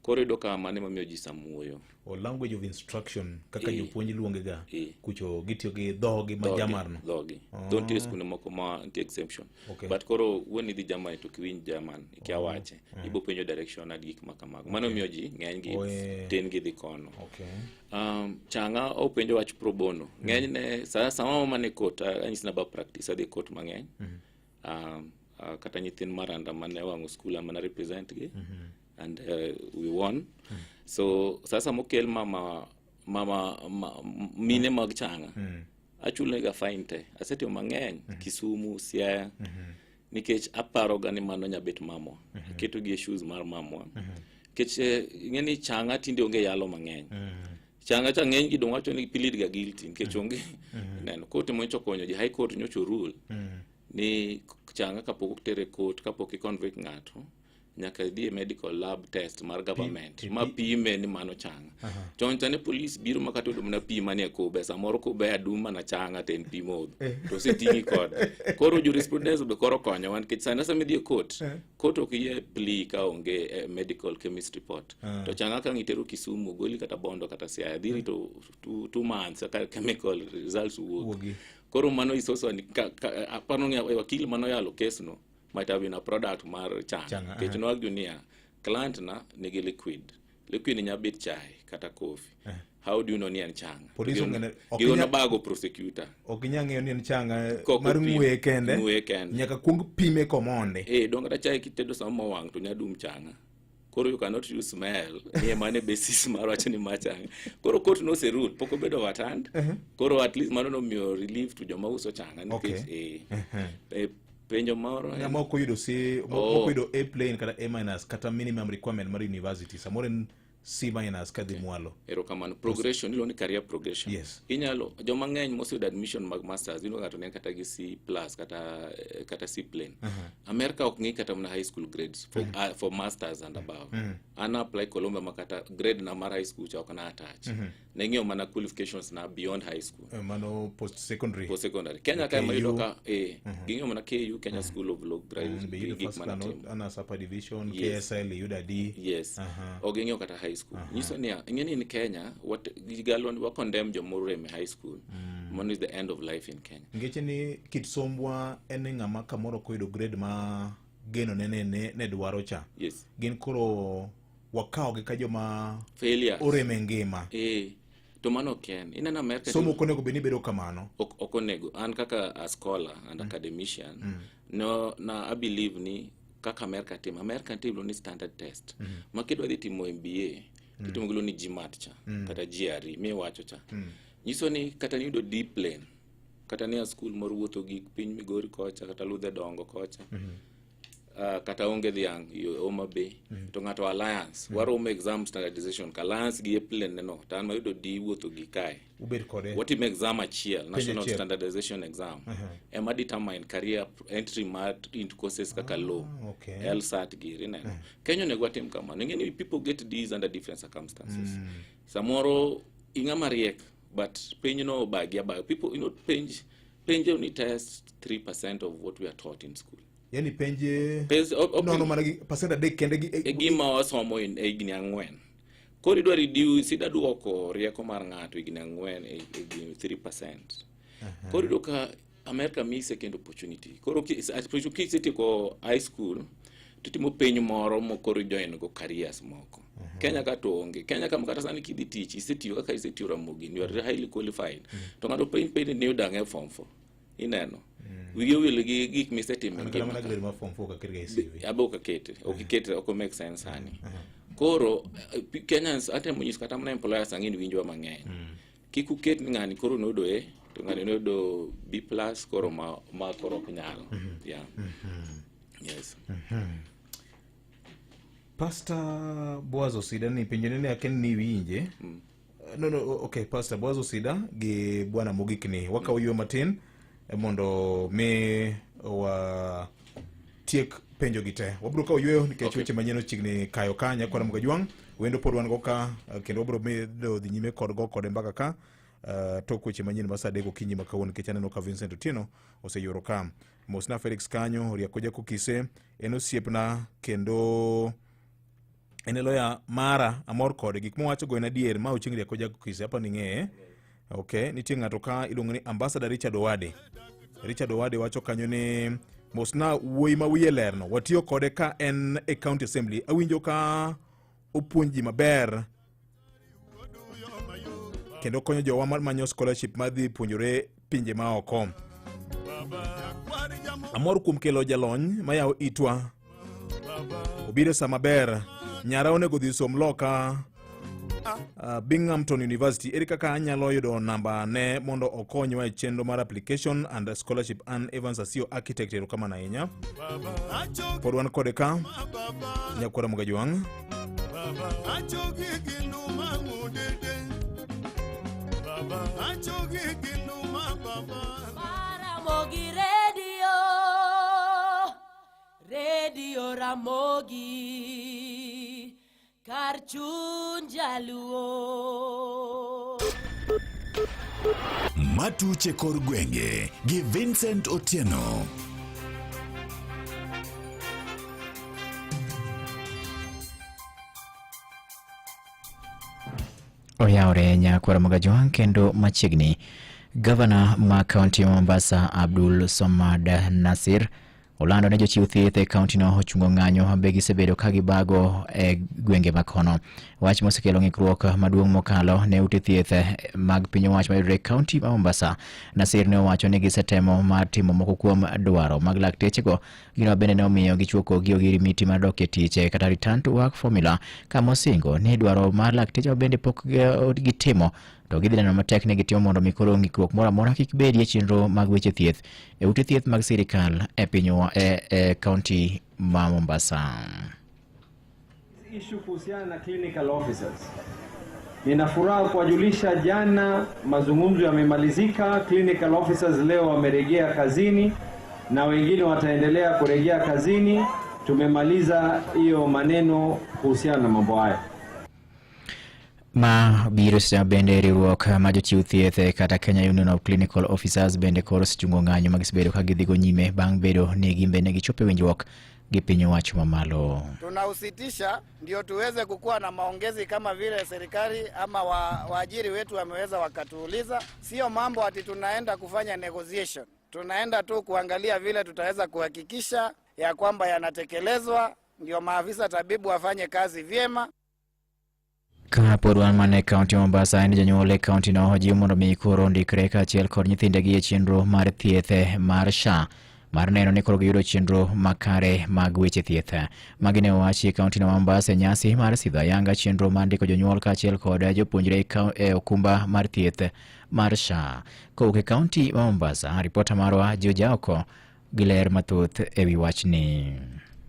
Koro iyudo ka mano emomiyo ji samuoyo. O language of instruction kaka jopuonj luonge ga. Kucho gitiyo gi dhogi ma Dhogi, German no. dhogi. Though nitie skunde moko ma nitie exemption. But koro wuon idhi Germany to kiwinj German, ikia wache. Ibo penjo direction and gik ma kamago. Mano miyo ji ng'eny gi tin gi dhi kono. Chang'a openjo wach pro bono. Ng'enyne sama mama ni court, anyisi na ba practice adhi court mang'eny. Kata nyithind Maranda mane wang'o school mana represent gi. And we won. So sasa mokel mama mine mag chang'a. Achulo ga fine te. Asetimo mang'eny Kisumu, Siaya. Nikech aparo ga ni mano nya bet mamwa. Aketo gi e shoes mar mamwa. Nikech ing'e ni chang'a tinde onge yalo mang'eny. Chang'a cha ng'eny gi dong wacho ni plead ga guilty nikech onge neno. Court monyocha okonyo ji, High Court nyocha rule ni chang'a kapok otere court, kapok i convict ng'ato, nyaka idhi e medical lab test mar government ma pime ni mano chang'a. Chon cha ne police biro ma kata oyudo mana pi manie kube, samoro kube adum mana chang'a to en pi modho to oseting'i kode. Koro jurisprudence be koro konyowa nikech sani sama idhi e court, court ok yie plea ka onge medical chemist report. To chang'a ka itero Kisumu, goli kata Bondo kata Siaya, dhi rito 2 months ka chemical results wuok. Koro mano is also an, aparo ni wakil mano yalo case no might have been a product mar chang'a. Nikech no argue niya, client na nigi liquid. Liquid nya bet chai kata coffee. How do you know ni en chang'a? Police ong'e Gigono bago prosecutor. Ok inyal ng'eyo ni en chang'a mar ng'we kende. Ng'we kende. Nyaka kuong pime komonde. Dong kata chai kitedo sama mowang' to nya dum chang'a. Koro you cannot use smell ni emane basis mar wacho ni ma chang'a. Koro court no ose rule, pok obedo overturned. Koro at least mano nomiyo relief to joma uso chang'a nikech penjo moro en Ng'ama ok oyudo C, ok oyudo A plane kata A minus kata minimum requirement mar university, samoro en C minus kadhi mwalo. Erokamano. Progression, iluongo ni career progression. Yes. Inyalo, joma ng'eny moseyudo admission mag masters, iyudo ng'ato ne kata gi C plus kata C plane. America ok ng'i kata mana high school grades for masters and above. An apply Columbia ma kata grade na mar high school cha ok na attach. Ne ng'iyo mana qualifications na beyond high school. Mano post secondary. Post secondary. Kenya ka KU. mayudo ka ging'iyo mana KU, Kenya School of Law graduate. Be yudo gik first mana class timo. honors upper division, Yes. KSL yudo D. Yes. Ok ging'iyo kata high school. Nyiso niya, ing'e ni in Kenya, what gigalo wa condemn jomorem e high school. Mano is the end of life in Kenya. Ngeche ni kit sombwa en ni ng'ama kamoro ok oyudo grade ma geno ne dwaro cha. Yes. Gin koro wakawogi ka joma Failures. orem e ngima. To mano ok en. Ineno America Somo ok onego bed ni bedo kamano. Ok onego. An kaka a scholar and academician, no, na I believe ni kaka America timo. America timo ni standard test. Ma kidwa dhi timo MBA, titimo gilo ni GMAT cha, kata GRE, miwacho cha. Nyiso ni kata niyudo D plane, kata ni a school moro wuotho gi piny Migori kocha, kata Ludhe Dongo kocha. kata onge dhiang' yo Homa Bay to ng'ato Alliance waromo exam standardization ka Alliance gi plane ne no to an mayudo D wuotho gi kae Ubed kode. watimo exam achiel national achiel. standardization exam ema determine career entry mar into courses kaka law okay. LSAT giri ineno Kenya onego watim kamano ing'e ni people get Ds under different circumstances samoro ing'ama riek but penj no obagi abaga people you know penj penj only test 3% of what we are taught in school Yani penje Penj- nono mana gi percent adek kende gi e gima wasomo in- e higni ang'wen koro idwa reduce idwa duoko rieko mar ng'ato higni ang'wen e e gi 3% koro iyudo ka America miyi second opportunity koro kisetieko high school titimo penj moro mo koro ijoin go careers moko Kenya ka to onge Kenya kama kata sani kidhi tich isetiyo kaka isetiyo Ramogi you are highly qualified to ng'ato penj penj ni odang' e form 4 ineno wiyi owil gi gik misetimo e An kata ngima mana ka. grade mar form 4 kaket ga e CV. Abe ok akete ok ikete ok make sense sani koro Kenyans atemo nyiso kata mana employers ang'e ni winjowa mang'eny kik uket ni ng'ani koro noyudo A to ng'ani noyudo B plus koro ma, ma koro ok nyal yeah yes Pastor Boaz Osida ni penjone ni aken ni winje. No, no, okay, Pastor Boaz Osida gi bwana mogik ni wakawo ywe matin mondo mi wa tiek penjo gi te. Wabiro kawo yweyo nikech Okay. weche manyien ochiegni kayo ka nyakwara Mugajwang'. Wendo pod wan go ka kendo wabiro medo dhi nyime kod go kode mbaka ka tok weche manyien ma saa adek okinyi ma kawuono nikech aneno ka Vincent Otieno oseyuoro ka. Mosna Felix kanyo, Riako Jakokise en osiepna kendo en e loya mara amor kode gik mowacho go en adier ma ochieng' Riako Jakokise apa ni ng'eye okay nitie ng'ato ka iluongo ni ambassador Richard Owade Richard Owade wacho kanyo ni mosna wuoyi ma wiye lerno watiyo kode ka en e county assembly awinjo ka opuonj ji maber kendo konyo jowa manyo scholarship madhi puonjore pinje maoko amor kuom kelo jalony mayawo itwa obiro e sa maber nyara onego dhi som loka Binghamton University ere kaka anyalo yudo namba ne mondo okonywa e chenro mar application and scholarship an Evans Asio architect erokamano ahinya pod wan kode ka nyakwara Mugajwang' Ramogi Radio, Radio Ramogi, kar chuny jaluo. Matuche kor gwenge gi Vincent Otieno. Oyawore nyakwara Mugajwang' kendo machiegni. Gavana ma kaunti ma Mombasa Abdul Somad Nasir olando ne jochiw thieth e kauntino ochungo ng'anyo be gisebedo ka gibago e gwenge makono. Wach mosekelo ng'ikruok maduong' mokalo ne ute thieth mag piny owacho mayudore e kaunti ma Mombasa. Nasir ne owacho ni gisetemo mar timo moko kuom dwaro mag laktechego, gino bende ne omiyo gichwoko gi ogiri miti mar dok e tich kata return to work formula, kama osingo ni dwaro mar lakteche bende pok gitimo to gidhi neno matek ni gitimo mondo mi koro ng'ikruok moro amora kik bedie chenro mag weche thieth e ute thieth mag sirikal e piny e, e kaunti ma Mombasa. Issue kuhusiana na clinical officers. Nina furaha kuwajulisha jana mazungumzo yamemalizika, clinical officers leo wamerejea kazini na wengine wataendelea kurejea kazini. Tumemaliza hiyo maneno kuhusiana na mambo haya. Ma biro seche ma bende riwruok ma jochiw thieth kata Kenya Union of Clinical Officers bende koro osechungo ng'anyo ma gisebedo ka gidhigo nyime bang' bedo ni gin bende gichopo e winjruok gi piny owacho mamalo. Tunausitisha ndio tuweze kukuwa na maongezi kama vile serikali ama waajiri wetu wameweza wakatuuliza. Sio mambo ati tunaenda kufanya negotiation, tunaenda tu kuangalia vile tutaweza kuhakikisha ya kwamba yanatekelezwa, ndio maafisa tabibu wafanye kazi vyema. Ka pod wan mana e kaunti ma Mombasa, en jonyuol e kaunti no ojiw mondo mi koro ondikre kaachiel kod nyithindegi e chenro mar thieth mar SHA mar neno ni koro giyudo chenro makare mag weche thieth. Magi ne owachi e kaunti no ma Mombasa e nyasi mar sidho ayanga chenro mar ndiko jonyuol kaachiel kod jopuonjre e okumba mar thieth mar SHA. Kowuok e kaunti ma Mombasa, ripota marwa Joe Jaoko gi ler mathoth e wi wachni.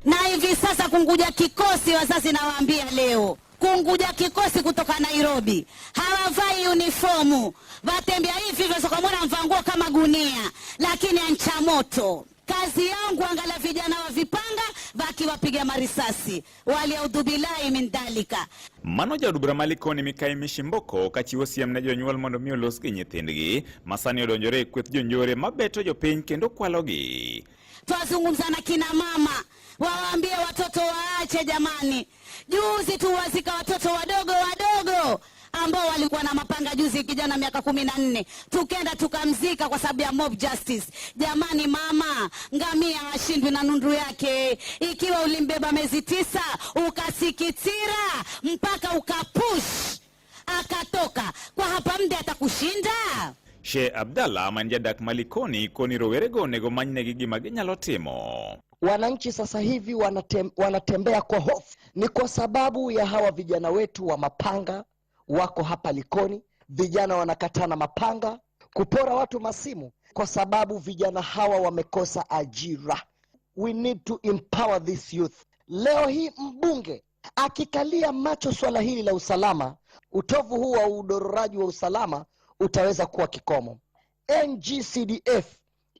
Na hivi sasa kunguja kikosi, wazazi nawaambia leo, kunguja kikosi kutoka Nairobi, hawavai unifomu, watembea hivi hivyo, sokamwona mvaa nguo kama gunia, lakini ancha moto. Kazi yangu angalia vijana wa vipanga wakiwapiga marisasi, waliaudhubillahi min dhalika. Mano jaod bura ma Likoni Mikai Mishimboko kachiwo siem ne jonyuol mondo mi olos gi nyithindgi ma sani odonjore e kweth jonjore mabeto jopiny kendo kwalogi. Twazungumza na kina mama, wawaambie watoto waache jamani. Juzi tu wazika watoto wadogo wadogo ambao walikuwa na mapanga juzi, kijana miaka 14, tukenda tukamzika kwa sababu ya mob justice. Jamani mama, ngamia hashindwi na nundu yake. Ikiwa ulimbeba miezi 9 ukasikitira mpaka ukapush akatoka, kwa hapa mde atakushinda. Sheikh Abdallah man jadak ma Likoni koni rowerego onego manynegi gima ginyalo timo. Wananchi sasa hivi wanatembea kwa hofu, ni kwa sababu ya hawa vijana wetu wa mapanga wako hapa Likoni. Vijana wanakatana mapanga kupora watu masimu kwa sababu vijana hawa wamekosa ajira. We need to empower this youth. Leo hii mbunge akikalia macho swala hili la usalama, utovu huu wa udororaji wa usalama utaweza kuwa kikomo. NGCDF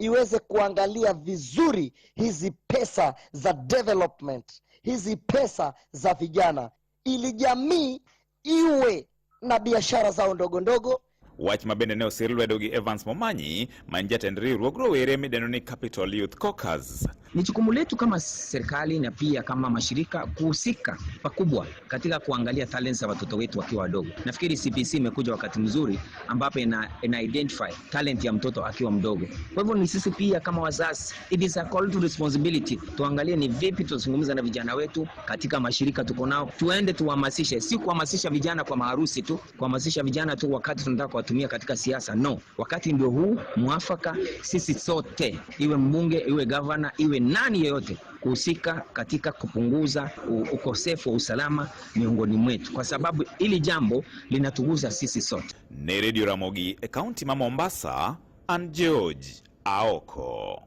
iweze kuangalia vizuri hizi pesa za development, hizi pesa za vijana, ili jamii iwe na biashara zao ndogo ndogo. Wach ma bende ne osir lwedo gi Evans Momanyi ma en jatend riwruog rowere midendo ni Capital Youth Caucus. Ni jukumu letu kama serikali na pia kama mashirika kuhusika pakubwa katika kuangalia talents za watoto wetu wakiwa wadogo. Nafikiri CBC imekuja wakati mzuri ambapo ina identify talent ya mtoto akiwa mdogo. Kwa hivyo ni sisi pia kama wazazi, it is a call to responsibility, tuangalie ni vipi tuzungumza na vijana wetu katika mashirika tuko nao, tuende tuhamasishe, si kuhamasisha vijana kwa maharusi tu, kuhamasisha vijana tu wakati tunataka kuwatumia katika siasa. No, wakati ndio huu mwafaka, sisi sote, iwe mbunge, iwe governor, iwe nani yeyote, kuhusika katika kupunguza ukosefu wa usalama miongoni mwetu, kwa sababu hili jambo linatugusa sisi sote. Ne Radio Ramogi e kaunti ma Mombasa, an George Aoko.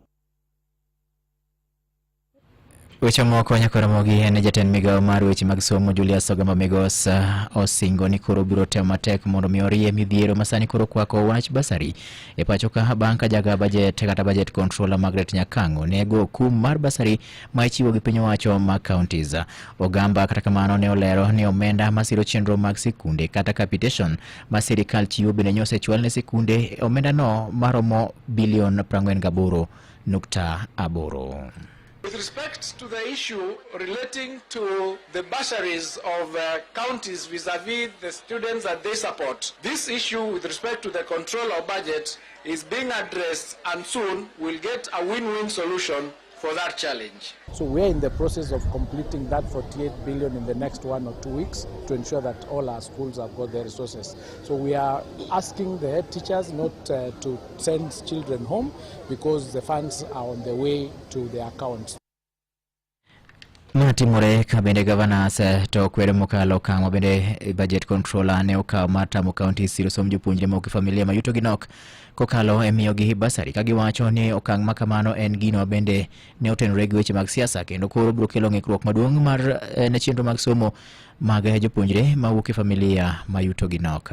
Weche moko nyaka Ramogi en jatend migawo mar weche mag somo Julius Ogamba Migos osingo ni koro biro temo matek mondo mi orie midhiero ma sani koro kwako wach basari e pacho ka bang' ka jaga budget kata budget controller Margaret Nyakang'o nego kum mar basari ma ichiwo gi piny owacho mag counties. Ogamba kata kamano ne olero ni omenda masiro chenro mag sikunde kata capitation ma sirikal chiwo bende nyo osechwal ne sikunde omenda no maromo bilion 48.8. With respect to the issue relating to the bursaries of counties vis-a-vis the students that they support, this issue with respect to the control of budget is being addressed, and soon we'll get a win-win solution for that challenge. So we're in the process of completing that 48 billion in the next 1 or 2 weeks to ensure that all our schools have got their resources. So we are asking the head teachers not to send children home because the funds are on the way to their accounts. Ma timore ka bende governors to kwedo mokalo okang' ma bende budget controller ne okawo mar tamo county siro somb jopuonjre mawuok e familia ma yutogi nok kokalo e miyogi basari ka giwacho ni okang' ma kamano en gino ma bende ne otenore gi weche mag siasa kendo koro biro kelo ng'ikruok maduong' mar ne chenro mag somo mag jopuonjre mawuok e familia ma yutogi nok.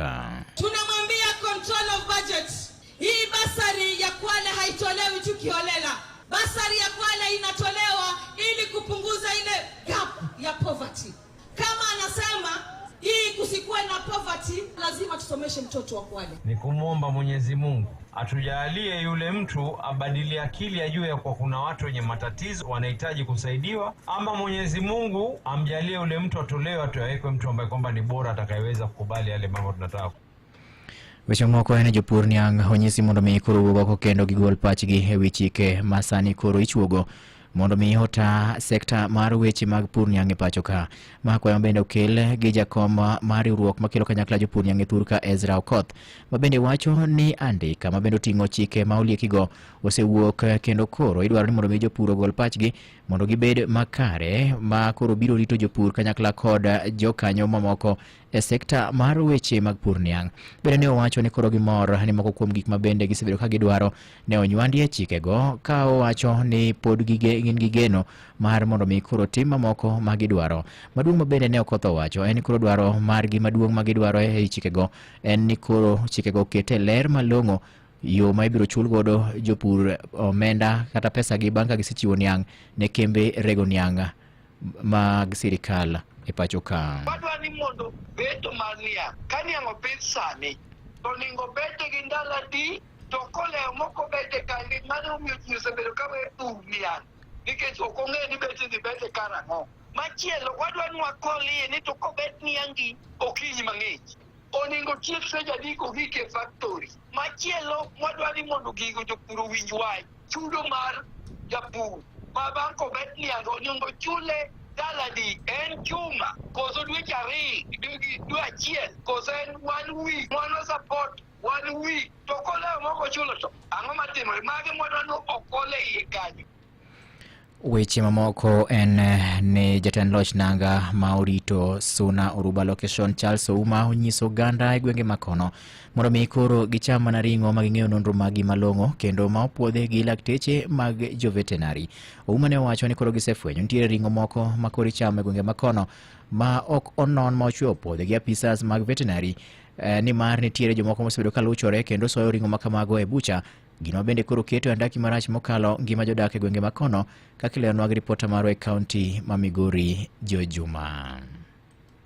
Tunamwambia control of budget, hii basari ya Kwale haitolewi tu kiholela. Basari ya Kwale inatolewa ili kupunguza ile gap ya poverty. Kama anasema hii kusikuwe na poverty, lazima tusomeshe mtoto wa Kwale. Ni kumwomba Mwenyezi Mungu atujalie yule mtu abadili akili, ajue kwa kuna watu wenye matatizo wanahitaji kusaidiwa, ama Mwenyezi Mungu amjalie yule mtu atolewe, atuwekwe mtu ambaye kwamba ni bora atakayeweza kukubali yale mambo tunataka. Weche moko en jopur niang' onyisi mondo mi koro wuog oko kendo gigol pachgi e wi chike ma sani koro ichuogo mondo mi ota sekta mar weche mag pur niang' e pacho ka. Ma kwayo bende okel gi jakom mar riwruok makelo kanyakla jopur niang' e thur ka Ezra Okoth ma bende wacho ni andika ma bende oting'o chike ma oliekigo osewuok kendo koro idwaro ni mondo mi jopur ogol pachgi mondo gibed makare ma koro biro rito jopur kanyakla kod jokanyo mamoko e sekta mar weche mag pur niang'. Bende ne owacho ni koro gimor ni moko kuom gik ma bende gisebedo ka gidwaro ne onywandi e chikego ka owacho ni pod gin gi geno mar mondo mi koro tim mamoko ma gidwaro. Maduong' ma bende ne Okoth owacho en ni koro dwaro margi maduong' ma gidwaro e chikego en ni koro chikego okete ler malong'o yo ma ibiro chul godo jopur omenda kata pesa gi bang' ka gisechiwo niang' ne kembe rego niang' mag sirikal e pacho ka. Wadwa ni mondo beto mar niang' ka niang' opidh sani to onego bete gi ndalo adi to kolewo moko bete kandi mano omiyo ji osebedo ka we pur niang' nikech ok ong'e ni bete idhi bete karang'o. Machielo wadwa ni wakol iye ni to kobet niangi okinyi mang'ich onego tiek seche adi kogik e factory. Machielo wadwa ni mondo gigo jopur owinj wach chudo mar japur ma bang' kobet niang' onego chule ndalo adi en juma koso dweche ariyo dwe achiel koso en one week mano support one week to kolewo mok ochulo to ang'o matimore mage mwadwa ni okol e iye kanyo. Weche mamoko en ni jatend loch nanga ma orito Suna Oruba Location Charles Ouma onyiso oganda e gwenge makono mondo mi koro gicham mana ring'o ma ging'eyo nonro maggi malong'o kendo ma opuodhi gi lakteche mag jo-veterinary. Ouma ne owacho ni koro gisefwenyo nitiere ring'o moko ma koro ichamo e gwenge makono ma ok onon ma ochwe opuodhi gi apisas mag veterinary nimar nitiere jomoko mosebedo ka luchore kendo soyo ring'o ma kamago e bucha. Gino bende koro keto e andaki marach mokalo ngima jodak e gwenge makono kaka ileronwa gi ripota marwa e kaunti ma Migori, Joe Juma.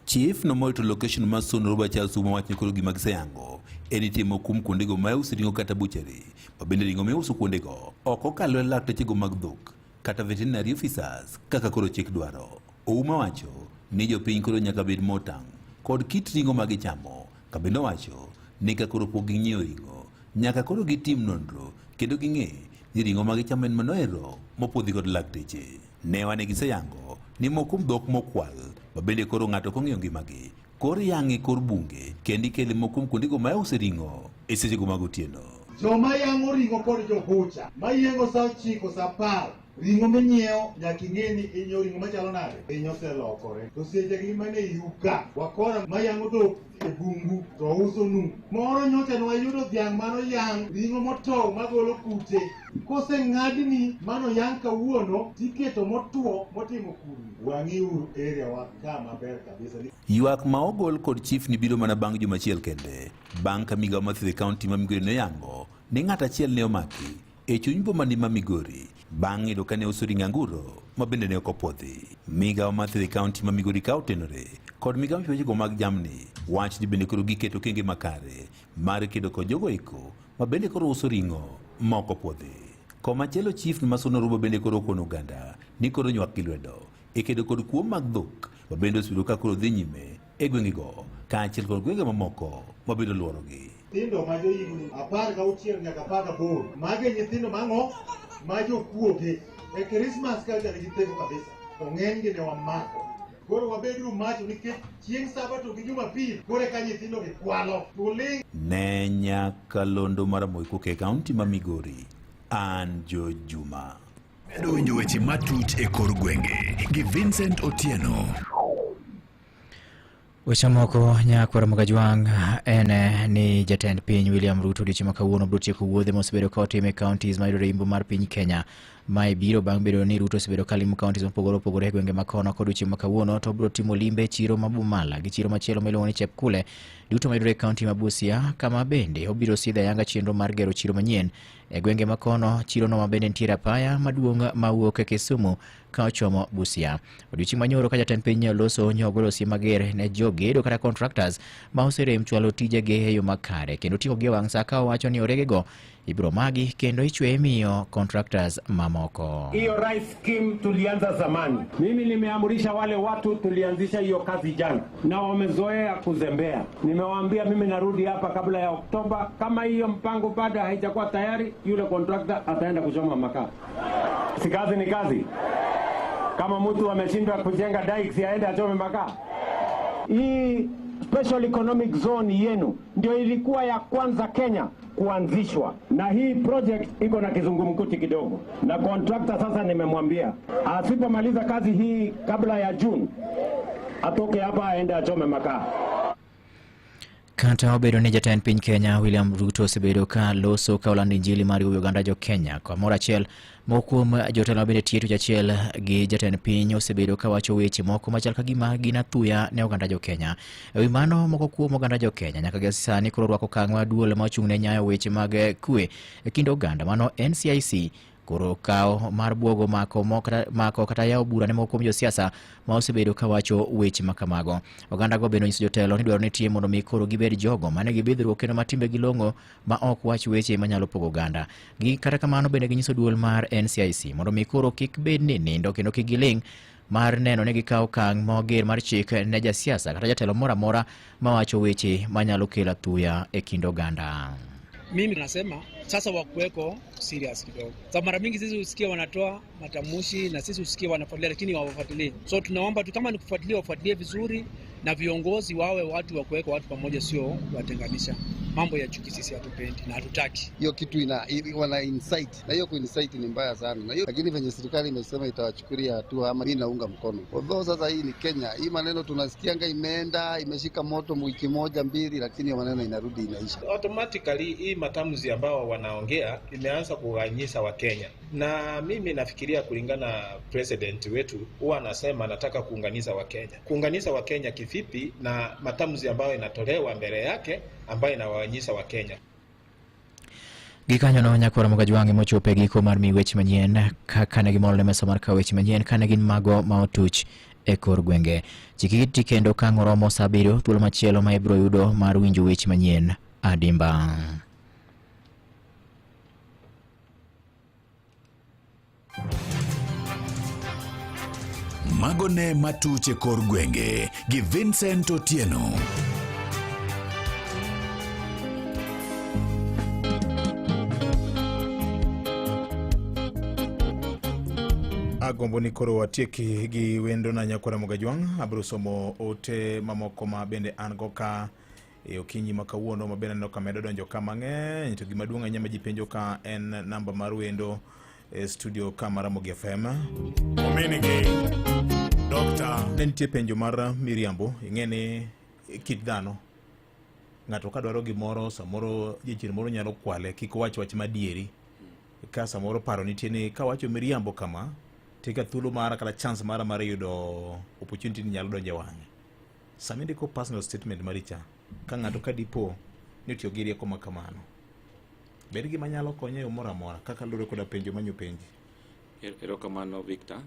Chief nomorito location mar Suna Oruba Charles Ouma wacho ni koro gima giseyango en itimo kum kuondego ma iuso ring'o kata butchery ma bende ring'o miuso kuondego ok okalo e laktechego mag dhok kata veterinary officers kaka koro chik dwaro. Ouma wacho ni jopiny koro nyaka bed motang' kod kit ring'o ma gichamo ka bende owacho ni ka koro pok ging'iewo ring'o nyaka koro gitim nonro kendo ging'e ni ring'o ma gichamo en mano ero mopuodhi kod lakteche. Ne wane giseyango ni moko kuom dhok mokwal ma bende koro ng'ato ok ong'eyo ngimagi koro iyang'e kor bunge kendo ikele moko kuom kuondego ma iuse ring'o e sechego mag otieno. Joma yang'o ring'o kod jobucha mayieng'o sa 9 sa 10 ring'o minyiewo nyaka ing'e ni inyiewo ring'o machalo nade. Piny oselokore to sechegi mane yuka wakora mayang'o dhok e bungu to usonu moro nyocha ne wayudo dhiang' mano yang' ring'o motow magolo kute koseng'adni mano yang' kawuono tiketo motwo motimo kudni wang'iuru area wa ka maber kabisa. Ywak ma ogol kod chief ni biro mana bang' juma achiel kende bang' ka migawo mar thieth e kaunti ma Migori noyango ni ng'at achiel ne omaki e chuny boma ni ma Migori bang' yudo ka ne uso ring anguro ma bende ne ok opuodhi. Migawo mar thieth e kaunti ma Migori ka otenore kod migawo wechego mag jamni wach ni bende koro giketo okenge makare mar kedo kod jogo eko ma bende koro uso ring'o ma ok opuodhi. Komachielo chief ma Suna Oruba bende koro okono oganda ni koro nywak gi lwedo e kedo kod kuo mag dhok ma bende osebedo ka koro dhi nyime e gwengego kaachiel kod gwenge mamoko ma bende oluorogi. Nyithindo ma johigni 16 nyaka 18 magi nyithindo mang'o ma jokuoge e Christmas ka nigi theko kabisa to ng'enygi ne wamako. Koro wabeduru macho nikech chieng' Sabato gi Jumapil koro eka nyithindo gi kwalo. Tuling'. Ne nyakalondo mar Ramogi Koke e kaunti ma Migori, an Joe Juma. Medo winjo weche matut e kor gwenge gi Vincent Otieno. Weche moko nyakwar Mogajwang' en ni jatend piny William Ruto odiochieng' ma kawuono biro tieko wuodhe mosebedo ka otimo e counties mayudore imbo mar piny Kenya. Mae biro bang' bedo ni Ruto osebedo ka limo counties mopogore opogore e gwenge ma kono kod odiochieng' ma kawuono to obiro timo limbe e chiro ma Bumala gi chiro machielo miluongo ni Chepkule duto mayudore e county ma Busia kama bende obiro sidho ayanga chenro mar gero chiro manyien e gwenge ma kono. Chirono ma bende nitiere apaya maduong' mawuok e Kisumu ka ochomo Busia. Odiochieng' manyoro ka jatend piny oloso nyo ogolo siem mager ne jogedo kata contractors ma oserem chwalo tijegi e yo makare kendo tieko gi e wang' sa ka owacho ni oregego ibiro magi kendo ichwe imiyo contractors mamoko. Hiyo rice scheme tulianza zamani. Mimi nimeamrisha wale watu tulianzisha hiyo kazi jana, na wamezoea kuzembea. Nimewaambia mimi narudi hapa kabla ya Oktoba. Kama hiyo mpango bado haijakuwa tayari, yule contractor ataenda kuchoma makaa. Si kazi ni kazi. Kama mtu ameshindwa kujenga dikes, aende achome makaa. Hii special economic zone yenu ndio ilikuwa ya kwanza Kenya kuanzishwa, na hii project iko na kizungumkuti kidogo, na contractor sasa nimemwambia asipomaliza kazi hii kabla ya June atoke hapa aende achome makaa. Kata obedo ni jatend piny Kenya William Ruto osebedo ka loso ka olando injili mar riwo oganda jo Kenya kamoro achiel, moko kuom jotelo mabende tiyo tich achiel gi jatend piny osebedo ka wacho weche moko machal ka gima gin athuya ne oganda jo Kenya. E wi mano, moko kuom oganda jo Kenya nyaka gi sani koro orwako okang' ma duol ma ochung' ne nyayo weche mag kwe e kind oganda mano NCIC koro kawo mar buogo mako, mako kata yawo bura ne moko kuom josiasa ma osebedo ka wacho weche ma kamago. Ogandago bende onyiso jotelo ni dwaro nitie mondo mi koro gibed jogo mane gibidhruok kendo ma timbegi long'o ma ok wach weche manyalo pogo oganda. Gi kata kamano bende ginyiso duol mar NCIC mondo mi koro kik bed ni nindo kendo kik giling' mar neno ni gikawo okang' mager mar chik ne jasiasa kata jatelo moro amora mawacho weche manyalo kelo athuya e kind oganda. Mimi nasema sasa wakuweko serious kidogo. Sababu mara mingi sisi husikia wanatoa matamushi na sisi husikia wanafuatilia, lakini hawafuatilii. So tunaomba tu kama ni kufuatilia, wafuatilie vizuri na viongozi wawe watu wa kuweka watu pamoja, sio kuwatenganisha. Mambo ya chuki sisi hatupendi na hatutaki. Hiyo kitu ina wana incite na hiyo kuincite ni mbaya sana, na hiyo lakini venye serikali imesema itawachukulia hatua, ama mimi naunga mkono. Although sasa hii ni Kenya, hii maneno tunasikianga imeenda imeshika moto wiki moja mbili, lakini hiyo maneno inarudi inaisha. Automatically hii matamzi ambao wanaongea imeanza kugawanyisha Wakenya, na mimi nafikiria kulingana president wetu huwa anasema anataka kuunganisha Wakenya. Kuunganisha Wakenya kivipi na matamzi ambayo inatolewa mbele yake ambayo inawagawanyisha Wakenya? Gikanyono nyakwar Mogajwang'e mochopo e giko mar mi weche manyien kaka ne gimol ne mesa mar kawo weche manyien kane gin mago ma otuch e kor gwenge. Chikiti kendo ka ang' oromo saa abiriyo thuolo machielo ma ibiro yudo mar winjo weche manyien adimba. Mago ne matuch e kor gwenge gi Vincent Otieno. Agombo ni koro watieki gi wendo na nyakwara Mogajwang'. Abiro somo ote mamoko ma bende an go ka e okinyi ma kawuono ma bende aneno ka medo donjo ka mang'eny to gima duong' ahinya ma ji penjo ka en namba mar wendo e studio ka mar Ramogi FM. Ominigi, Dr. Ne nitie penjo mar miriambo, ing'e ni kit dhano ng'ato ka dwaro gimoro samoro jachien moro nyalo kwale kik owach wach madieri ka samoro paro nitie ni kawacho miriambo kama tika thuolo mara kata chance mara mar yudo opportunity ni nyalo donjo e wang'e sama indiko personal statement mari cha ka ng'ato ka dipo ni otiyo gi rieko ma kamano bed gima nyalo konye e yo moro amora kaka luwore koda penjo manyo penji Erokamano Victor.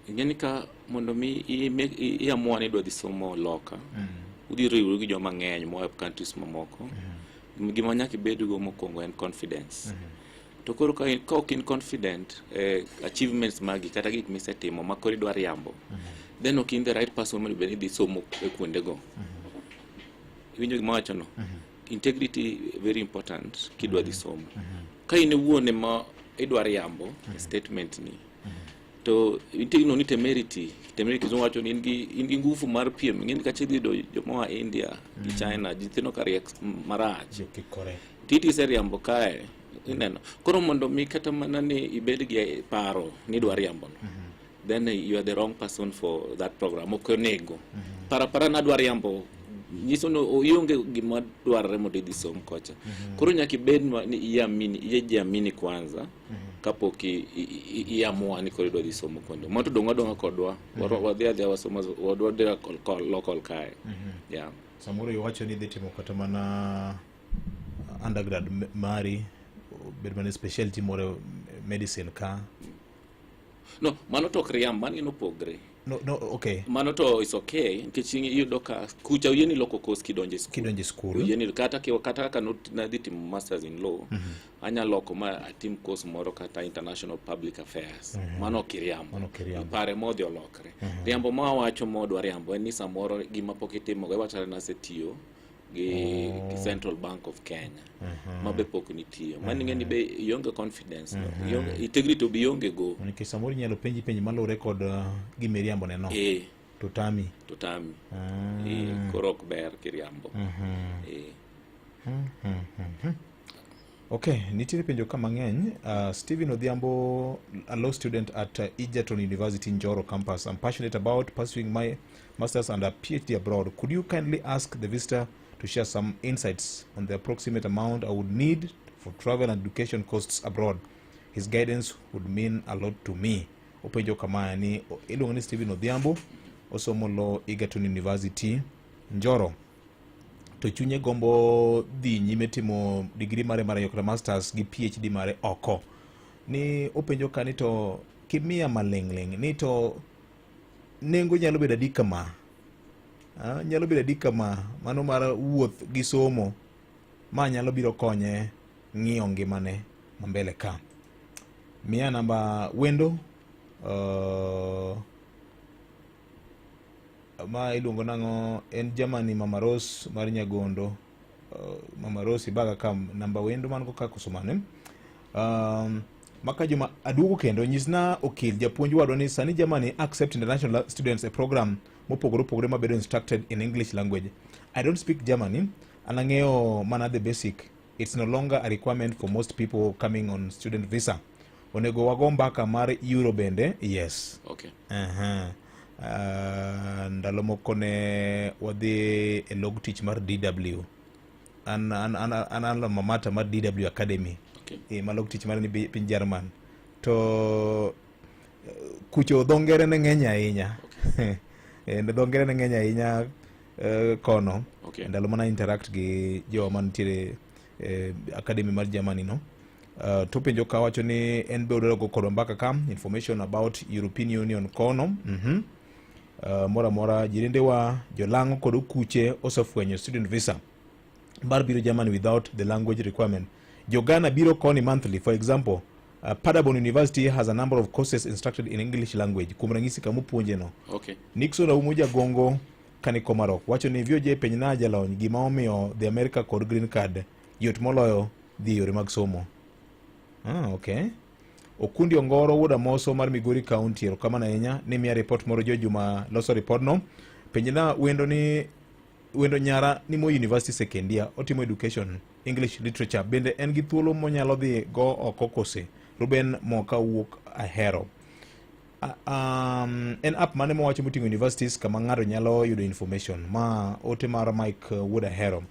Ing'e ni ka mondo mi iamua ni idwa dhi somo loka, udhi riwru gi joma ng'eny moa e countries mamoko. Gima nyaka ibedgo mokwongo en confidence. To koro ka ok in confident eh, achievements magi kata gik misetimo ma koro idwa riambo, then ok in the right person mondo bed ni idhi somo e kuondego. Iwinjo gima awachono? Integrity very important kidwa dhi somo. Ka in iwuon ema idwa riambo e statement ni, to nitie ni temerity. Temerity kizungu wacho ni in gi nguvu mar piem. Ing'e ni kacha idhi yudo joma oa India gi China, nyithindo ka riek marach. Jokikore. Titi iseriambo kae, ineno. Koro mondo mi kata mana ni ibed gi paro ni idwa riambo no, then you are the wrong person for that program. Ok onego. Para para nadwa riambo nyiso ni ionge gima dwarore mondo idhi som kocha. Koro nyaka ibed ni iamini, ijiamini kwanza kapok iamua ni koro idwa dhi somo kuonde. Mano to dong' adong'a kodwa. Wadhi adhiya wasomo, wadwa dhi local kae. Yeah. Samoro iwacho ni idhi timo kata mana undergrad mari bed mana specialty moro medicine ka. No, mano to ok riamb, mano gino opogre. No, no, okay. Mano to is okay nikech iyudo ka kucha oyieni loko course kidonjo e school. Kidonjo e school. Oyieni kata kata kaka nadhi timo masters in law, anyalo loko ma atim course moro kata international public affairs. Mano ok iriambo. Mano ok iriambo. Pare modhi olokre. Riambo ma wawacho modwa riambo en ni samoro gima pok itimogo iwacho ni nasetiyo gi Central Bank of Kenya ma be pok nitiyo. Mano ing'e ni be ionge confidence no. Ionge integrity be ionge go. Nikech samoro inyalo penji penj maluwore kod gima iriambo ne no. To tami. To tami. Koro ok ber kiriambo. Okay, nitiere penjo ka mang'eny. Stephen Odhiambo, a law student at Egerton University Njoro campus. I'm passionate about pursuing my master's and a PhD abroad. Could you kindly ask the visitor to share some insights on the approximate amount I would need for travel and education costs abroad. His guidance would mean a lot to me. Openjo kama ni iluongo ni Stephen Odhiambo, osomo law Egerton University, Njoro. To chunye gombo dhi nyime timo degree mare mar ariyo kata masters gi PhD mare oko. Ni openjo ka ni to kimiya maling'ling' ni to nengo nyalo bedo adi kama? Ah, nyalo bedo adi kama mano mar wuoth gi somo ma nyalo biro konye ng'iyo ngimane ma mbele ka. Miya namba wendo ma iluongo nang'o en Germany Mama Rose mar Nyagondo. Mama Rose ibaga ka namba wendo man go ka koso mane. Maka juma aduogo kendo nyisna okil japuonj wadwa ni sani Germany accept international students e program mopogore opogore mabedo instructed in English language. I don't speak Germany and ang'eyo mana the basic. It's no longer a requirement for most people coming on student visa. Onego wago mbaka mar euro bende? Yes. Okay. Ndalo moko ne wadhi e log tich mar DW. An alma mater mar DW Academy. Okay. E, ma log tich mare ni piny German. To kucho dho ngere ne ng'eny ahinya. Okay. Dho ngere ne ng'eny ahinya kono. Okay. Ndalo mana interact gi jowa mantiere Academy mar Germany no. To penjo ka wacho ni en be odwaro go kodwa mbaka ka information about European Union kono. Moro amora jirendewa jolang'o kod okuche osefwenyo student visa mar biro Germany without the language requirement. Jo Ghana biro koni monthly. For example, Paderborn University has a number of courses instructed in English language. Kuom ranyisi kama opuonje no. Okay. Nixon Aumo Jagongo kani Komarok wacho ni VOJ penj na jalony gima omiyo the America kod green card yot moloyo dhi yore mag somo. Okay. Okundi Ongoro wuod Amoso mar Migori County, erokamano ahinya ni miya report moro jo Juma loso report no. Penj na wendo ni wendo nyara ni Moi University second year otimo education English literature bende en gi thuolo monyalo dhi go oko kose? Ruben Moka wuok Ahero. En app mane mowacho moting'o universities kama ng'ato nyalo yudo information? Ma ote mar Mike wuod Ahero.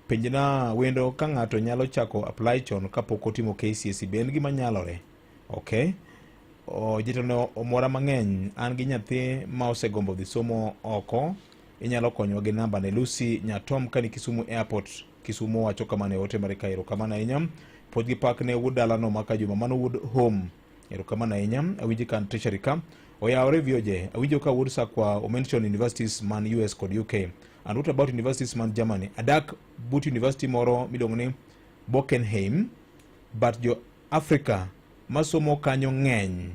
Penjna wendo ka ng'ato nyalo chako apply chon kapok otimo KCSE be en gima nyalore? Okay. Jatelo omora mang'eny an gi nyathi ma osegombo dhi somo oko inyalo konywa gi namba ne Lucy Nyatom kani Kisumu Airport Kisumu wacho kamano e ote mare ka erokamano ahinya. Puoch gi pak ne wuod dalano ma Kajuma mano wuod home erokamano ahinya. Awinji ka an treasury ka oyawore VOJ awinjo ka wuod Sakwa omention universities man US kod UK and what about universities man Germany? Adak but university moro miluongo ni Bockenheim but jo Africa masomo kanyo ng'eny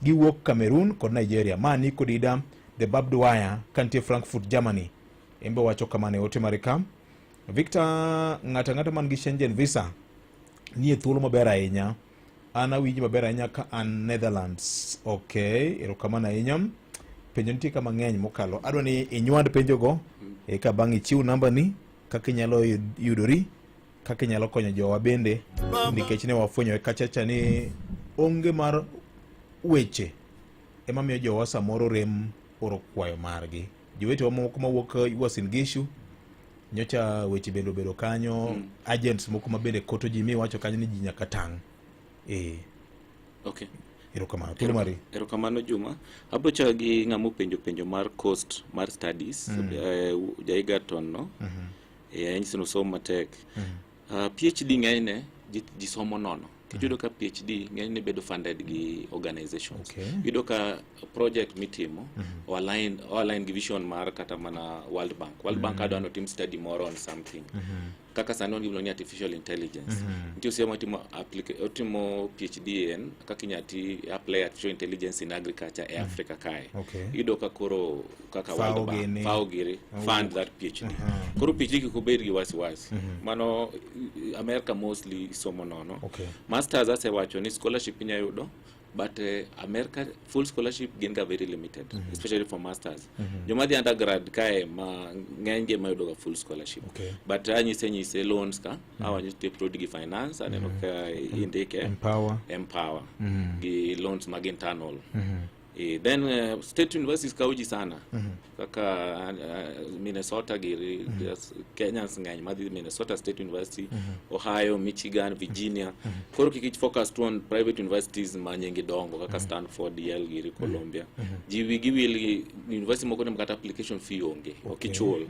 giwuok Cameroon kod Nigeria. Ma Nico Dida the barbed wire kantie Frankfurt Germany embe wacho kamano e ote mare ka. Victor ng'ato ang'ata man gi Schengen visa nie thuolo maber ahinya. An awinji maber ahinya ka an Netherlands. Okay, erokamano ahinya. Penjo nitie ka mang'eny mokalo. Adwa ni inywand penjogo eka bang' ichiw namba ni kaka inyalo yudori kaka inyalo konyo jowa bende nikech ne wafwenyo kachacha ni onge mar weche ema miyo jowa samoro rem oro kwayo margi. Jowetewa moko mawuok Uasin Gishu nyocha weche bende obedo kanyo. Agents moko ma bende koto ji miwacho kanyo ni ji nyaka tang'. Okay. Erokamano. Thuolo mari. Erokamano Juma. Abro chako gi ng'ama openjo penjo mar cost mar studies. Ja Egerton no. Anyiso ni osomo matek. PhD ng'enyne ji somo nono. Iyudo ka PhD ng'enyne bedo funded gi organizations. Okay. Iyudo ka project mitimo o align gi vision mar kata mana World Bank. World Bank adwa ni otim study moro on something. Kaka sani wan gi gimiluongo ni artificial intelligence. Nitie osiepa matimo otimo PhD en kaka inyalo ti apply artificial intelligence in agriculture e Africa kae. Okay. Iyudo ka koro kaka FAO World Bank, gini. FAO giri fund that PhD. Koro PhD kik obed gi wasiwasi. Mano America mostly somo nono. Okay. Masters asewacho ni scholarship inya yudo but America full scholarship gin ga very limited, especially for masters. Joma dhi undergrad kae ma ng'eny gi ema yudo ga full scholarship. Okay. But anyise nyise loans ka awanyo te gi finance aneno ka indike Empower. Empower gi loans mag internal. Then state universities kawo ji sana. Kaka Minnesota giri. Kenyans ng'eny madhi Minnesota State University, Ohio, Michigan, Virginia. Koro kik focus tu on private universities ma nyingi dongo kaka Stanford, Yale giri, Columbia. Ji wigi wil gi university moko ne kata application fee onge, ok ichul.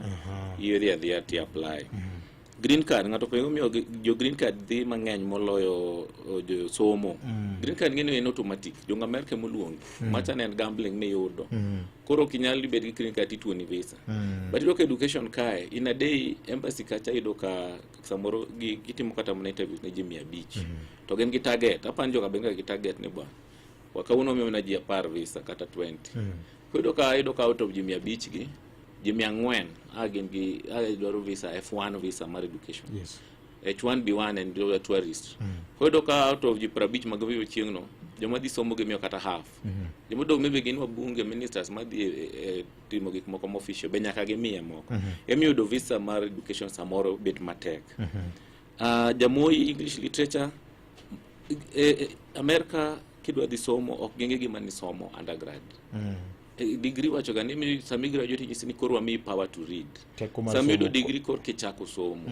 Idhi adhiya ti apply. Green card, ng'ato penjo miyo jo green card dhi mang'eny moloyo jo somo. Green card ng'eni en automatic, jo Amerka emoluongi. Macha ne en gambling miyudo. Koro ok inyal bet gi green card tituoni visa. But iyudo ka education kae, in a day embassy kacha iyudo ka samoro gitimo kata mana interviews ne ji 500. To gin gi target, apani joka be gi target ni bwana. Wakawuono omiyo mana ji 10 visa kata 20. Koro iyudo ka out of ji 500 gi, ji 400 a gin gi a dwaro visa F1 visa mar education. H1B1 en jo tourist. Koro iyudo ka out of ji 50 mag viyo chieng'no, joma dhi somo gimiyo kata half. Joma odong' maybe gin wabunge, ministers madhi e timo gik moko official be nyaka gimiye moko. Emiyudo visa mar education samoro bet matek. Jamoi English literature America kidwa dhi somo ok ging'e gima nisomo undergrad. Degree wacho ga ni sama graduate nyisi ni koro wamiyi power to read. Teko mar Sama iyudo somo. degree koro kichako somo.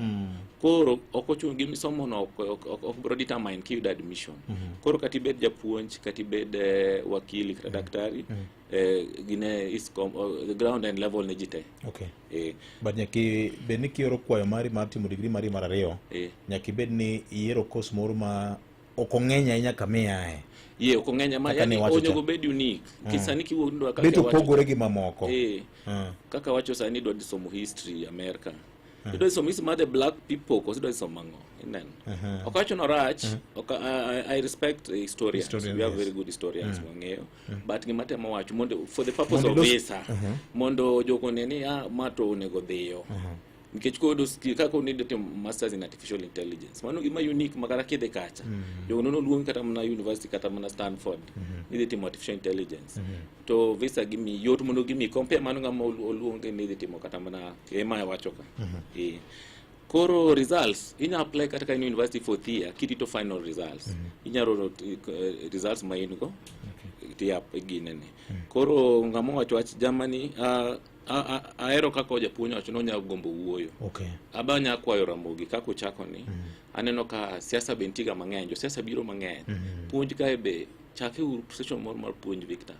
Koro ok ochuno gimisomo no ok biro determine kiyudo admission. Koro kata ibed japuonj, kata ibed wakili kata daktari, gine is the ground and level ne ji te. But nyaka bed ni kioro kwayo mari mar timo degree mari mar ariyo, nyaka ibed ni iyiero course moro ma ok ong'eny ahinya kama iaye. Ye ok ong'eny ma Kaka yani niwacho cha. onego bed unique. Sani kiwuok ni dwa kaka Bet iwacho- opogore gi mamoko. Kaka wacho sani idwa dhi somo history America. Idwa dhi somo history mar the black people koso idwa dhi somo ang'o? Ineno. Ok awacho ni orach, ok, I respect historians. Historian, We have very good historians wang'eyo. But gima temo wacho mondo for the purpose Mondo of ilos- visa, mondo jogo one ni ma to onego dhiyo. Nikech koyudo skill kaka onid timo masters in artificial intelligence. Mano gima unique ma kata kidhi kacha. Jogo nono luongi kata mana university kata mana Stanford. Nidhi timo artificial intelligence. To visa gimi yot mondo gimi compare mano ng'ama oluongi ni idhi timo kata mana ema wacho ka. Koro results inya apply kata ka in university fourth year kirito final results. Inya oro results ma in go ti up ginene. Koro ng'ama owacho wach Germany, ahero kaka japuonj owacho ni onya gombo wuoyo. Aba anya kwayo Ramogi kaka ochako ni. Aneno ka siasa be nitie ga mang'eny, josiasa biro mang'eny. Puonj kae be chake uru session moro mar puonj Victor.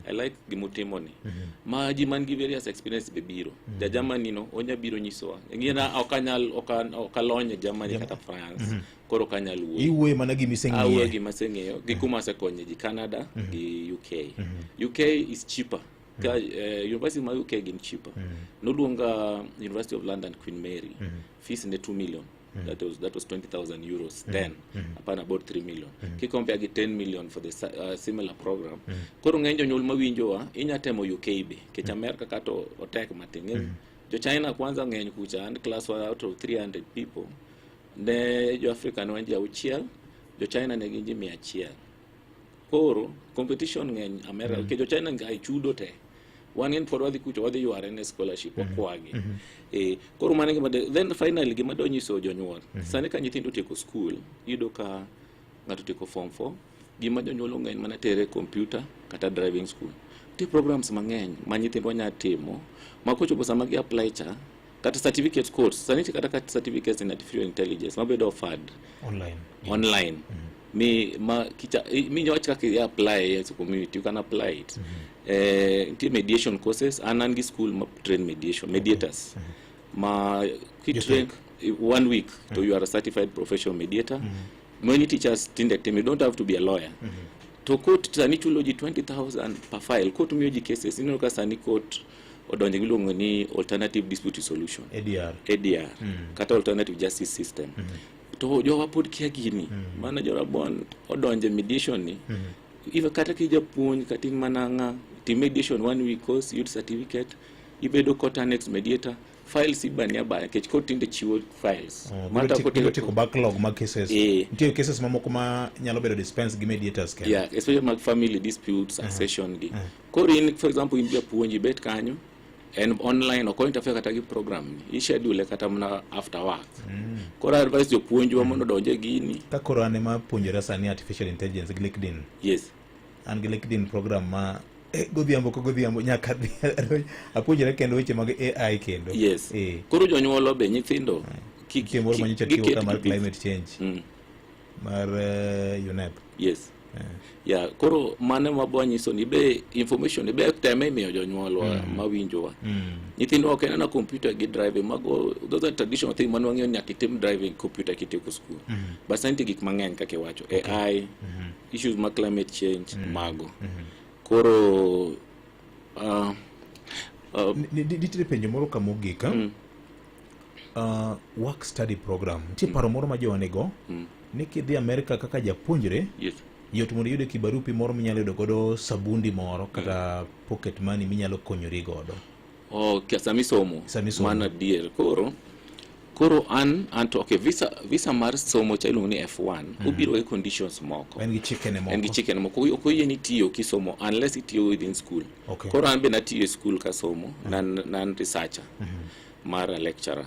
I like gimutimo ni. Ma ji man gi various experience be biro. Ja Germany no onya biro nyisowa. Ngina ok anyal ok alony e Germany kata France. Koro ok anyal wuoyo. Iwuoyo mana gima iseng'iye. Awuoyo gima aseng'eyo gi kuma asekonye ji Canada gi UK. UK is cheaper. Ka university ma UK gin cheaper. Noluonga University of London Queen Mary. Fees ne 2 million. That was 20,000 euros then. Hapana, about 3 million. Kicompare gi 10 million for the similar program. Koro ng'eny jonyuol mawinjowa inya temo UK be. Nikech America kata otek matin. Jo China kwanza ng'eny kucha and class wa out of 300 people. Ne jo Africa ne wan ji 6, jo China ne gin ji 100. Koro competition ng'eny America nikech jo China ai chudo te. Wan en pod wadhi kucho wadhi yware ne scholarship wakwagi. Koro mano e gima then finally gima do nyiso jonyuol. Sani ka nyithindo otieko school, iyudo ka ng'ato otieko form 4, gima jonyuol ong'eny mana tere computer kata driving school. Nitie programs mang'eny ma nyithindwa nya timo ma kochopo sama gi apply cha kata certificate course sani nitie kata certificates in artificial intelligence mabedo offered Online. online mi ma kicha mi nyawach kaka i apply as a community you can apply it. Nitie mediation courses an gi school ma train mediation mediators ma kitrain one week to you are a certified professional mediator. Many teachers tinde timo, you don't have to be a lawyer. To court sani chulo ji 20,000 per file. Court miyo ji cases. Ineno ka sani court odonjo giluongo ni alternative dispute resolution. ADR. ADR kata alternative justice system. To jowa pod kia gini. Mana jorabon odonje mediation ni. Even kata ki japuonj kata in mana ng'a tim mediation one week course, yud certificate, ibedo court annex mediator, files ibani abaya nikech court tinde chiwo files. Oh, Mata biro tieko backlog mag cases. Nitie cases mamoko ma nyalo bedo dispense gi mediators kende. Yeah, especially mag family disputes, succession gi. Koro in, for example, in japuonj ibet kanyo, en online, ok interfere kata gi program ni. I schedule kata mana after work. Koro advice jopuonjwa mondo odonj e gini. Ka koro an ema puonjora sani artificial intelligence gi LinkedIn. An gi LinkedIn program ma Godhiambo ka godhiambo nyaka adhi apuonjre kendo weche mag AI kendo. Yes. Koro jonyuol be nyithindo kik Nitie moro manyocha tiyo giket ka mar gi- climate change mar UNEP. Yes. Yeah, koro mano ma nyiso ni be information be teme imiyo jonyuolwa mawinjowa. Nyithindwa ok en ana computer gi driving mago, those are traditional thing mane wang'eyo ni nyaka itim driving computer kitieko school. But sani nitie gik mang'eny kaka iwacho AI, issues mag climate change mago. Koro Nitiere penjo moro ka mogik. Work study program. Nitie paro moro ma jowa nigo ni kidhi Amerika kaka japuonjre yot mondo iyud kibarupi moro minyalo yudo godo sabundi moro kata pocket money minyalo konyori godo. Oh, sami somo. Mano adier. Koro an to okay, visa mar somo cha iluongo ni F1. Obiro gi conditions moko. En gi chikene moko. En gi chikene moko. Ok oyieni tiyo kisomo unless itiyo within school. Koro an be natiyo e school kasomo, nan researcher mar a lecturer.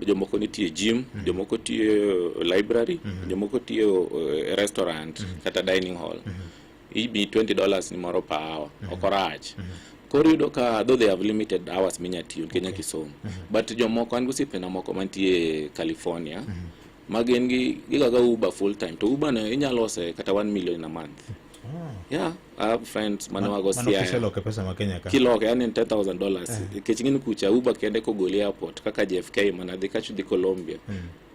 Jomoko nitie gym, jomoko tiyo e library, jomoko tiyo e restaurant kata dining hall. Ibi $20 ni moro per hour, ok orach. Koro iyudo ka though they have limited hours minya tiyo nikech nyaka isom. But jomoko an gi osiepena moko mantie California ma gin gi gigaga Uber full time, to Uber no inyalo lose kata 1 million a month. Yeah, I have friends mane wago Mano Siaya. kiseloke pesa ma Kenya ka. Kiloke yani $10,000. Nikech ing'e ni kucha Uber kende kogoli airport kaka JFK mana dhi kacho dhi Colombia.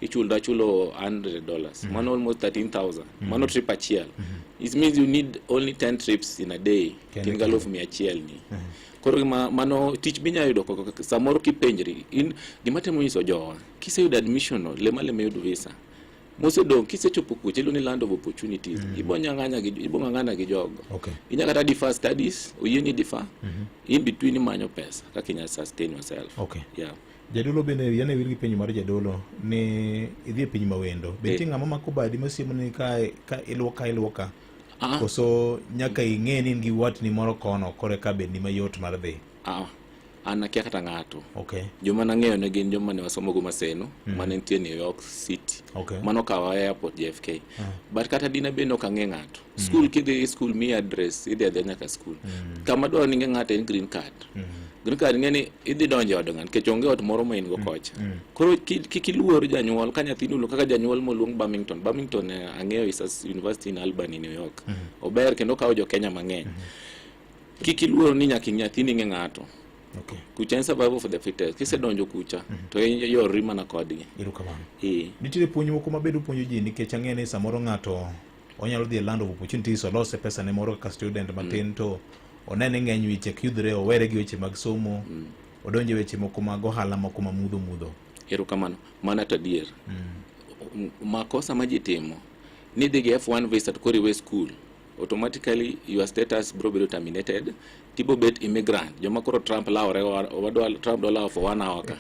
Ichulo achulo $100. Mano almost 13,000. Mano trip achiel. It means you need only 10 trips in a day. Kende Tin galufu 100 ni. Koro gima mano tich minya yudo samoro kipenjri in gima temo nyiso jowa kiseyudo admission no lema lema yud visa mosedong' kisechopo kucha iluongo ni land of opportunities. Ibo nyang'anya gi ibo ng'ang'ana gi jogo. Inya kata defer studies, oyieni defer in between imanyo pesa kaka inya sustain yourself. Yeah. Jadolo bende wiya ne wil gi penjo mar jadolo ni idhi e piny mawendo. Be nitie ng'ama mako badi masiemo ni ka ka iluoka iluoka koso nyaka ing'e ni in gi watni moro kono kore ka bedni mayot mar dhi? An akia kata ng'ato. Joma nang'eyo ne gin joma ne wasomogo Maseno, mane nitie New York City. Mano kawa airport JFK. But kata dina bende ok ang'e ng'ato. School kidhi school miyi address, idhi adhiya nyaka school. Kama dwaro ni ing'e ng'ato en green card. Green card ing'e ni idhi donjo e od ng'ato nikech onge ot moro ma in go kocha. Koro kik iluor janyuol ka nyathini oluong kaka janyuol moluong Birmingham. Birmingham ang'eyo is a university in Albany, New York. Ober kendo okawo jo Kenya mang'eny. Kik iluor ni nyaka nyathini ng'e ng'ato. Kucha en survival for the fittest. Kisedonjo kucha to iyorri mana kodgi. Erokamano. Nitiere puonj moko ma bende upuonjo ji nikech ang'e ni samoro ng'ato onyalo dhi e land of opportunities olose pesa ne moro kaka student matin to one ni ng'eny weche ok yudre owere gi weche mag somo odonjo e weche moko mag ohala moko ma mudho mudho. Erokamano. Mano to adier. Makosa ma ji timo ni dhi gi F1 visa to koro iwe school, automatically your status bro bedo terminated, tibo bet immigrant. Joma koro Trump lawore wadwa Trump dwa lawo for one hour ka.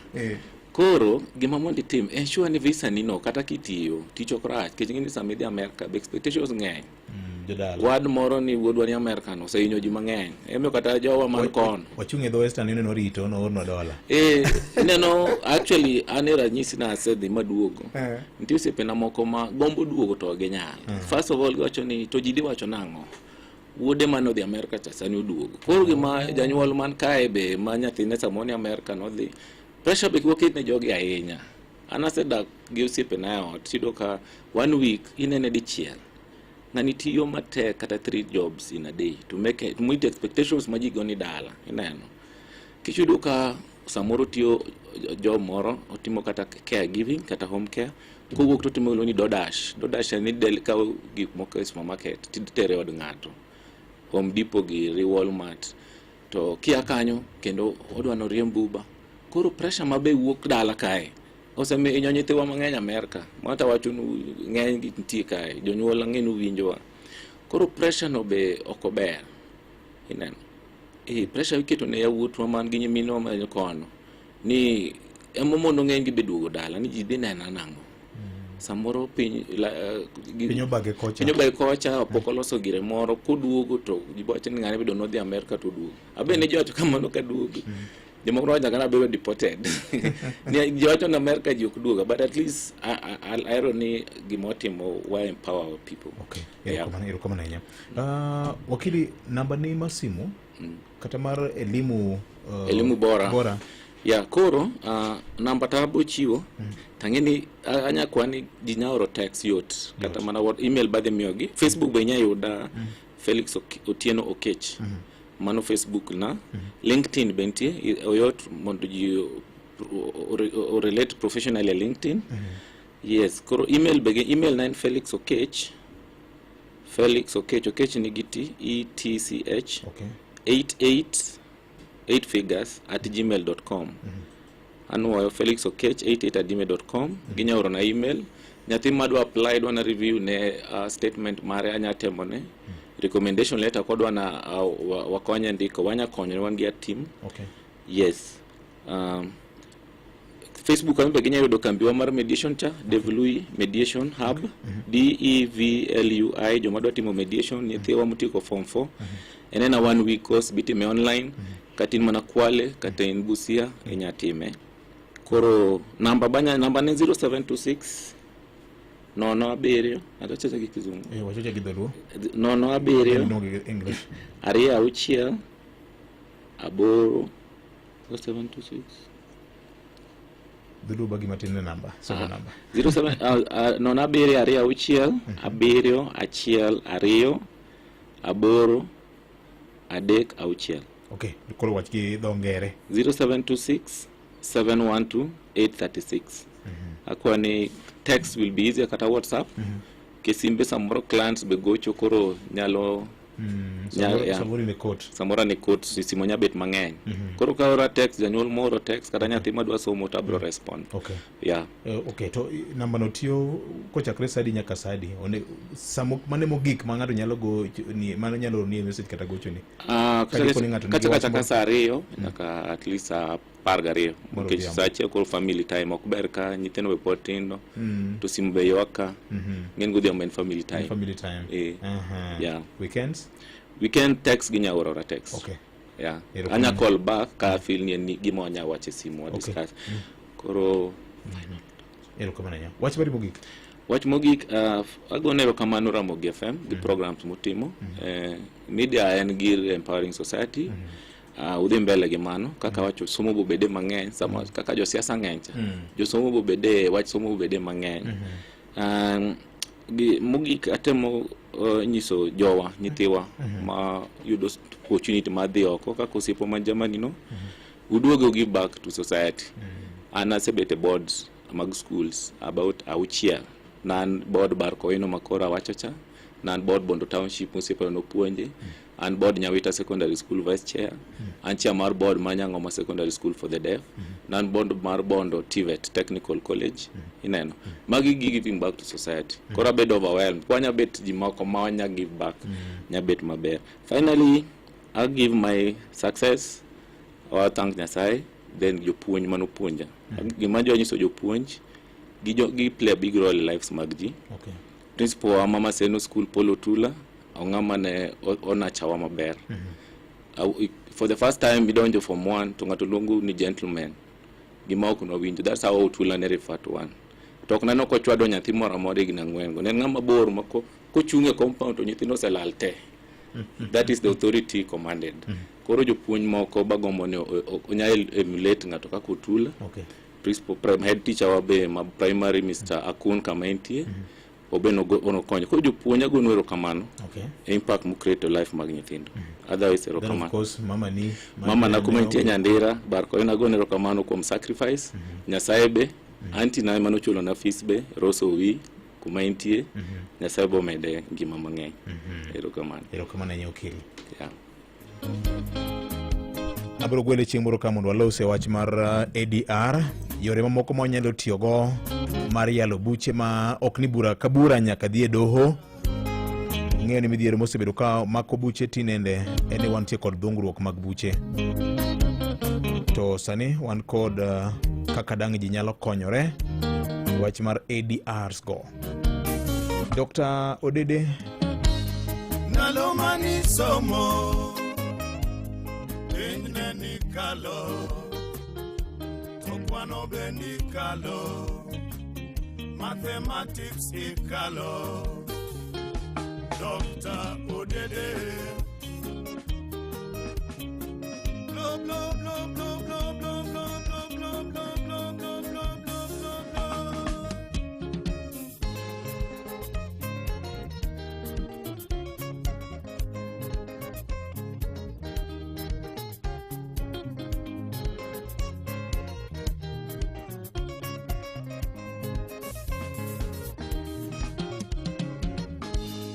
Koro gima mondo itim ensure ni visa ni no kata kitiyo tich ok rach nikech ing'e ni sama idhi America be expectations ng'eny. Jodala. Wad moro ni wuodwa ni America no osehinyo ji mang'eny. Emomiyo kata jowa man kono. Wachung' e dho Western Union orito noornwa dola. Ineno actually an e ranyisi na asedhi maduogo. Nitie osiepena moko ma gombo duogo to ok ginyal. First of all giwacho ni to ji dhi wacho nang'o? Wuode mane odhi America cha sani oduogo. Koro gima janyuol man kae be ma nyathine samoro ni America nodhi pressure be waket ne jogi ahinya. An asedak gi osiepena e ot tiyudo ka one week inene dichiel. Ng'ani tiyo matek kata 3 jobs in a day to make it, to meet expectations ma ji go ni dala ineno. Kiyudo ka samoro tiyo job moro otimo kata caregiving kata home care kowuok to otimo iluongo ni DoorDash. DoorDash en ni kawo gik moko e supermarket titere od ng'ato. Home Depot giri, Walmart. To kia kanyo kendo odwa noriemb Uber. Koro pressure ma be wuok dala kae osemiyo nyithiwa mang'eny Amerka. Mano awachonu ng'eny gi nitie kae, jonyuol ang'e ni uwinjowa. Koro pressure no be ok ober. Ineno. Pressure iketo ne yawuotwa man gi nyiminwa man kono ni emomono ng'eny gi be duogo dala ni ji dhi nena nang'o. Samoro piny piny obage kocha. Piny obage kocha pok oloso gire moro koduogo to ji wacho ni ng'ane bedo nodhi Amerka to oduogo. Abe ne ji wacho kamano kaduogo. Jomoko nowacho kata abedo deported. Ni ji wacho ni America ji ok duoga, but at least ahero ni gima watimo wa empower our people. Okay. Yeah. Erokamano, erokamano ahinya. Wakili, namba ni mar simu kata mar elimu Elimu bora. Bora. Ya koro namba to abo chiwo tang'e ni anya kwa ni ji nya oro text yot kata mana email badhi miyogi. Facebook be inya yuda Felix Otieno Okech. Mano Facebook na. LinkedIn be nitie, oyot mondo ji o relate professionally e LinkedIn. Yes, koro email be email na en Felix Okech. Felix Okech, Okech nigi T E T C H. Okay. 88 8 figures at gmail.com. Anuoyo Felix Okech 88 at gmail.com. Ginya oro na email. Nyathi madwa apply dwa na review ne statement mare anya temo ne. Recommendation letter kodwa na wakonye ndiko wanya konyo wan gi a team. Okay. Yes. Facebook kanyo be ginya yudo kambiwa mar mediation cha, Devlui Mediation Hub, DEVLUI, joma dwa timo mediation, nyithiwa motieko form 4. En ena 1 week course bitime online, kata in mana Kwale, kata in Busia, inya time. Koro namba banya namba ne 0726 07, achacha gi Kizungu. Wachacha gi Dholuo. 07 No, gi English. 2 6 8 0726. Dholuo bagi matin ne namba, somo namba. 07 07 2 6 7 1 2 8 3 6. Okay, koro wach gi dho ngere. 0726 712 836. Akwa ni text will be easier kata WhatsApp. Kesimbe samoro clients be gocho koro nyalo Samoro ni court. Samoro ni court, simu nya bet mang'eny. Koro ka ora text, janyuol moro text kata nyathi madwa somo to abiro respond. Okay. Yeah. Okay, to namba no tiyo kochakre saa adi nyaka saa adi? Samo mane mogik ma ng'ato nyalo go ni mano nyalo oroni e message kata gochoni? Ka dipo ni ng'ato nigi Kachaka wach chaka moro- saa 2 nyaka at least saa 12. Moro Nikech odhiambo. saa 1 koro family time ok ber ka nyithindo be pod tindo. To simu be ywak ka. Ng'eny godhiambo en family time. Family time. Yeah. Weekends? Weekend text ginya oro ora text. Okay. Yeah. Erokamano. Anya call back ka feel ni en gima wanya wacho e simu wa discuss. Koro Erokamano ahinya. Wach mari mogik? Wach mogik, agone erokamano Ramogi FM gi programs mutimo. Media en gir empowering society. Udhi mbele gi mano kaka wacho somo bobede mang'eny sama kaka josiasa ng'eny cha. Josomo bobede wach somo bobede mang'eny. Gi mogik atemo nyiso jowa nyithiwa ma yudo opportunity mar dhi oko kaka osiepo ma Germany no. Uduogo give back to society. An asebet e boards mag schools about 6. Nan board Barkoino makoro awacho cha, nan board Bondo Township mosiepa nopuonje, an board Nyawita Secondary School vice chair, an chair mar board mar Nyang'oma Secondary School for the Deaf, nan board mar Bondo TVET Technical College, ineno. Magi gi giving back to society. Koro abedo overwhelmed. Kwanya bet ji moko ma wanya give back, nya bet maber. Finally, I give my success, I thank Nyasaye, then jopuonj manopuonja. Gima adwa nyiso jopuonj, gi play a big role e lives mag ji. Okay. Principal wa Mama Seno School Paul Otula, ong'ama ne onachawa maber. For the first time idonjo form 1 to ng'ato luongo ni gentleman. Gima ok nwawinjo, that's how Otula ne refer to one. To ok neno kochwado nyathi moro amora higni 4 go. Ne en ng'ama bor ma kochung' e compound to nyithindo oselal te. That is the authority commanded. Koro jopuonj moko bagombo ni onya emulate ng'ato kaka Otula. Okay. Principal, head teacher wa be ma primary Mr. Akun kama entie. Obe nokonyo. Koro jopuonj agonu erokamano. Okay. E impact mo create e life mag nyithindo. Otherwise Then of erokamano. course mama ni Mama na kuma entie Nyandira, Barkoino agonu erokamano kuom sacrifice. Nyasaye be, auntie na ema nochulo na fees be, Rose Owi kuma entie. Nyasaye be omede ngima mang'eny. Erokamano. Erokamano ahinya okil. Yeah. Abiro gwele chieng' moro ka mondo walose wach mar ADR, yore mamoko ma wanyalo tiyogo mar yalo buche ma ok ni bura ka bura nyaka dhi e doho. Ng'eyo ni midhiero mosebedo ka mako buche tinende en ni wantie kod dhungruok mag buche. To sani wan kod kaka dang' ji nyalo konyore e wach mar ADRs go. Dr. Odede. Ndalo mani somo, penj ne ni kalo. Kwano bendi ikalo, mathematics ikalo, Dr. Odede. Blo blo blo blo blo blo blo blo blo blo blo blo blo blo blo.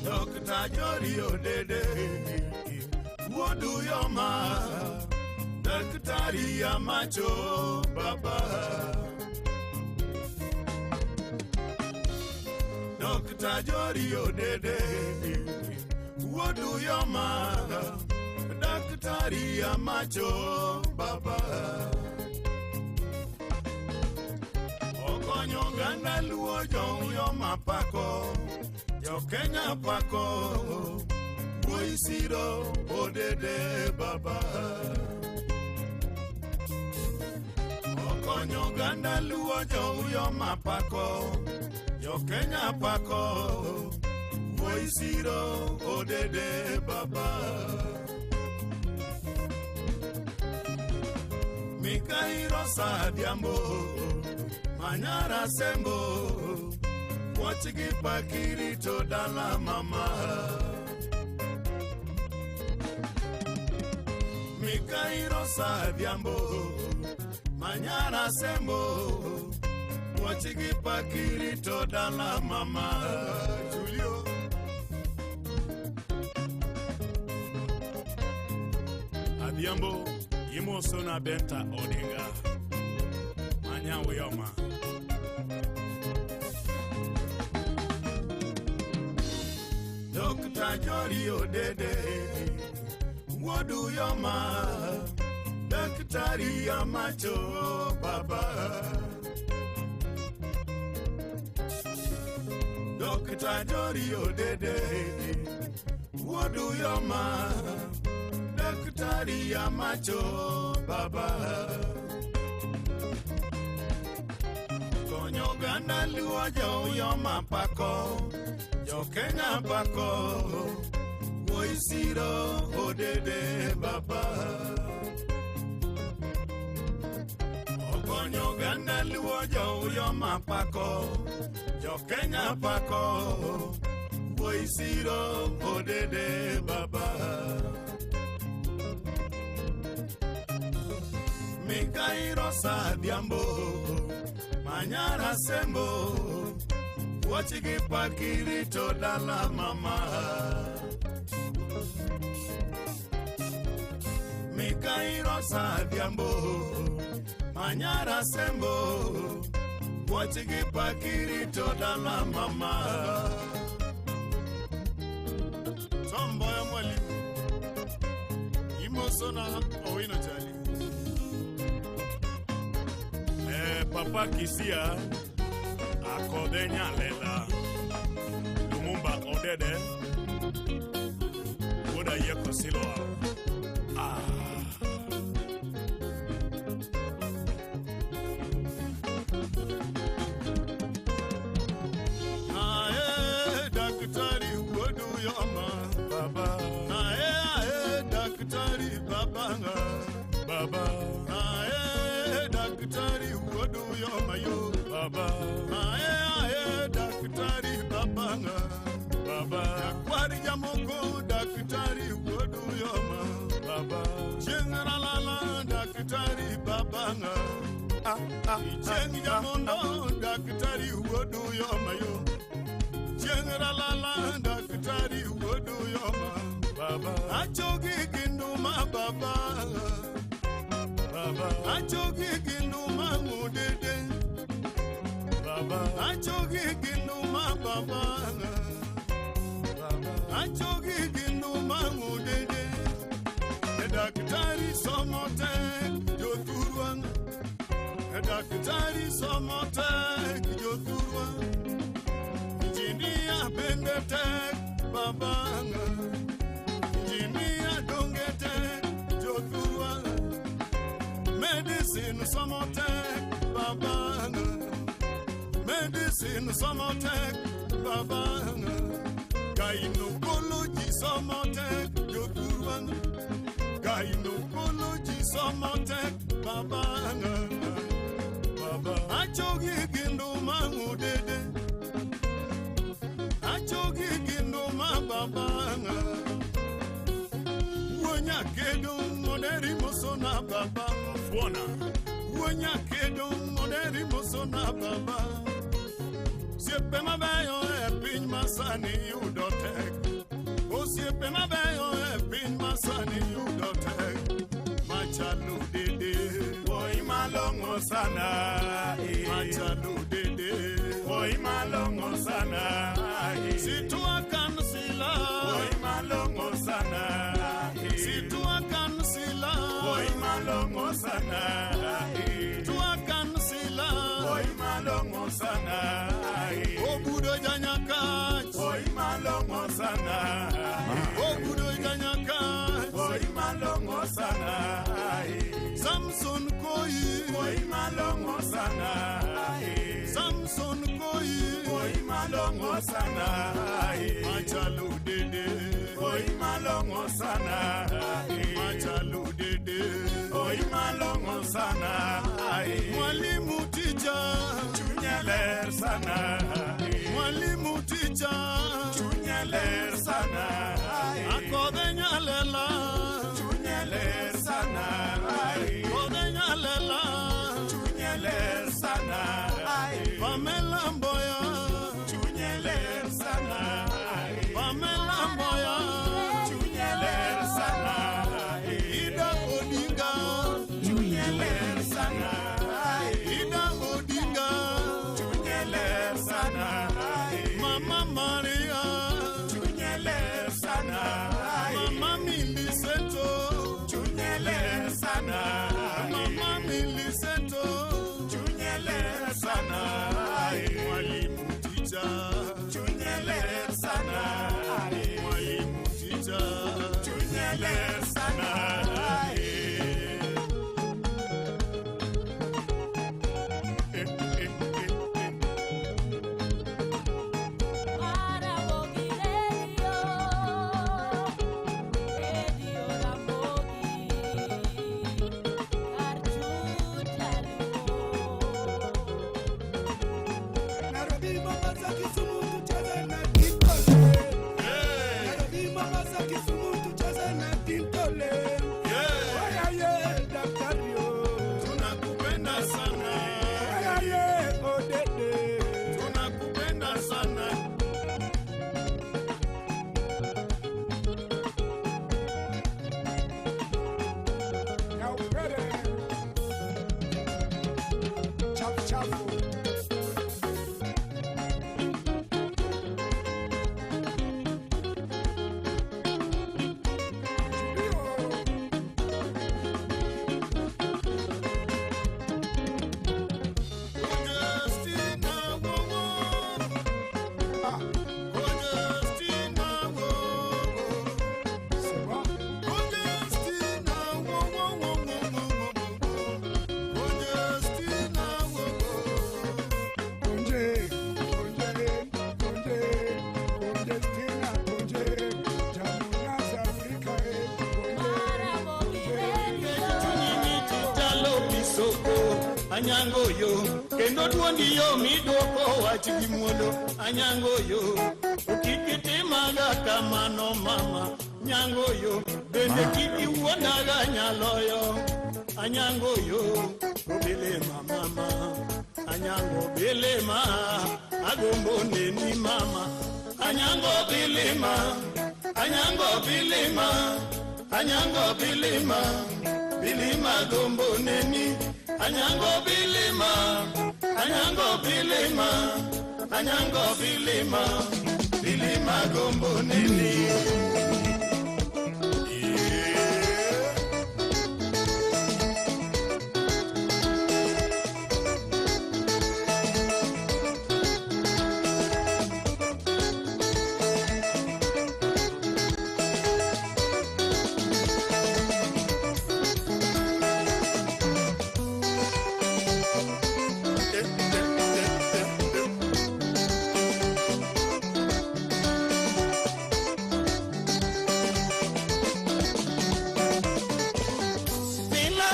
Dr. Jori Odede, wuodu yoma, daktari ya macho baba. Dr. Jori Odede, wuodu yoma, daktari ya macho baba. Okonyo oganda luo jo pako, jo Kenya pako, wuoyi siro Odede baba. Okonyo oganda luo jo pako, jo Kenya pako, wuoyi siro Odede baba. Mikai Rosa Adhiambo, Manyara Sembo, wachgi pakirito dala mama. Mikai Rosa Adhiambo, Manyara Sembo, wachgi pakirito dala mama. Julio Adhiambo imosona Benta Odinga, Manya Uyoma. Dr. Jori Odede, wuodu yoma, daktari ya macho baba. Dr. Jori Odede, wuodu yoma, daktari ya macho baba. Konyo oganda luo jo yoma pako, jo Kenya pako, wuoyi siro Odede baba. Okonyo oganda luo jo yoma pako, jo Kenya pako, wuoyi siro Odede baba. Mikai Rosa Adhiambo, Manyara Sembo, wachgi pakirito dala mama. Mikai Rosa Adhiambo, Manyara Sembo, wachgi pakirito dala mama. Tomboya mwalimu, imosona Owino Chali. Papa Kisia, Akode Nyalela, Lumumba Odede, Wuoda Yieko Siloa. Ah. Ae, daktari wuodu yoma baba. Ae, ae, daktari baba baba. Ae, daktari wuodu yoma yo baba. Ae, ae, daktari baba baba. Nyakwar jamoko daktari wuodu yoma baba. Chieng' ralala daktari baba. Chieng' jamondo daktari wuodu yoma yo. Chieng' ralala daktari wuodu yoma baba. Achogi gi nduma baba baba. Achogi gi nduma ng'udede baba. Achogi gi nduma baba baba. Achogi gi nduma ng'udede. Daktari somo tek jothurwa, daktari somo tek jothurwa. Injinia bende tek baba, injinia donge tek jothurwa. Medicine somo tek baba. baba Medicine somo tek baba Gynecology somo tek jothurwa Gynecology somo tek baba Baba achogi gi nduma ng'udede Achogi gi nduma baba Wuonya kedo moderi mosona baba Fuona Wuonya kedo moderi mosona baba Osiepe mabeyo e piny masani yudo tek Osiepe mabeyo e piny masani yudo tek Machalo dede Woi malong'o sana Machalo dede Woi malong'o sana Situa kansila Woi malong'o sana Situa kansila Woi malong'o sana Tua kansila Woi malong'o sana Obudo janyakach Woi malong'o sana Obudo janyakach Woi malong'o sana Samson Koi Woi malong'o sana Samson Koi Woi malong'o sana Machalo dede Woi malong'o sana Machalo dede Woi malong'o sana Mwalimu tija Chunye ler sana Mwalimu tija Chunye ler sana Akodhe nyalela Chunye ler sana Akodhe nyalela Chunye ler sana Pamela Mboya Chunye ler sana Pamela Mboya Chunye ler sana Ida Odinga Chunye ler sana Ida Odinga Chunye ler sana Mama Maria Chunye ler sana Mama Miliseto Chunye ler sana Mama Miliseto Chunye ler sana Mwalimu tija Chunye ler sana Mwalimu tija Chunye ler sana Nairobi, Mombasa, Kisumu tucheze na Tintole. Nairobi, Mombasa, Kisumu tucheze na Tintole. Oya ye, daktari o. Tunakupenda sana Oya ye, odede. Tunakupenda sana Nyaupere. Chafu chafu. Justina wowo Justina wowo Justina wowo wowo wowo Justina wowo Konje, konje, konje, konje stina konje. Jamuna za Afrika eh, konje, Chalo bisoko anyango yo kendo duondi yo midwoko wach gi muolo anyango yo kik itimaga kamano mama nyango yo bende kik iwuondaga nyaloyo anyango yo obilima mama anyango bilima agombo neni mama anyango bilima anyango bilima anyango bilima bilima gombo neni anyango bilima anyango bilima anyango bilima bilima gombo neni. Konje.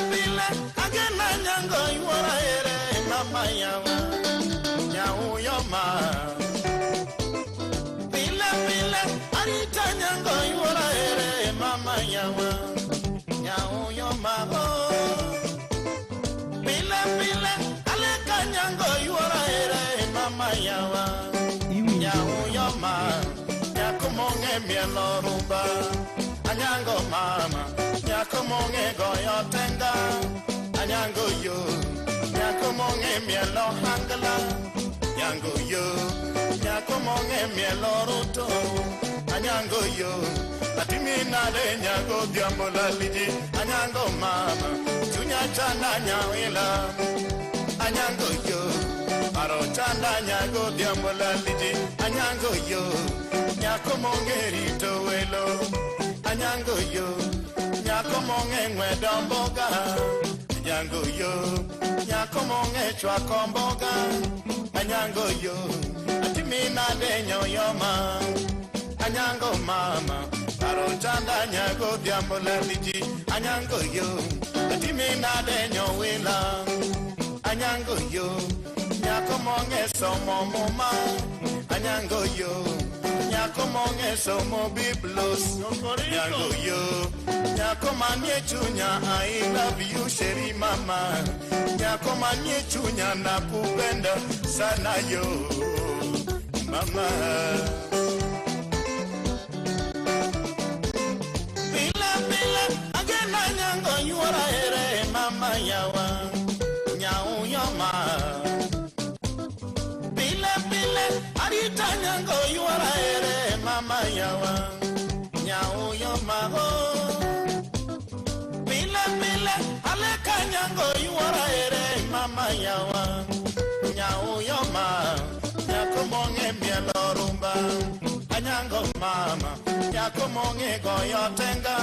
pile agena nyango yuora ere mama yawa nyauyo ma pile pile arita nyango yuora ere mama yawa nyauyo ma oh. Pile pile aleka nyango yuora ere mama yawa nyauyo ma nyako mong'e mielo rumba anyango mama nyako mong'e goyo tenga anyango yo nyako mong'e mielo hangla nyango yo nyako mong'e mielo ruto anyango yo atimi nade nyago dhiambo laliji anyango mama chunya chanda nyawila anyango yo paro chanda nyago dhiambo laliji anyango yo nyako mong'e rito welo anyango yo nyako mong'e ng'wedo mboga anyango yo nyako mong'e chwako mboga anyango yo atimi nade nyoyoma anyango mama paro chanda nyago dhiambo laliji anyango yo atimi nade nyowila anyango yo nyako mong'e somo muma anyango yo nyako mong'e somo biblos nyango yo nyako manie chunya I love you sheri mama nyako manie chunya nakupenda sana yo mama pile pile agena nyango yuora ere mama yawa nyauyo ma pile pile arita nyango yuora ere mama yawa nyauyo ma oh. Pile pile aleka nyango yuora ere mama yawa nyauyo ma nyako mong'e mielo rumba anyango mama nyako mong'e goyo tenga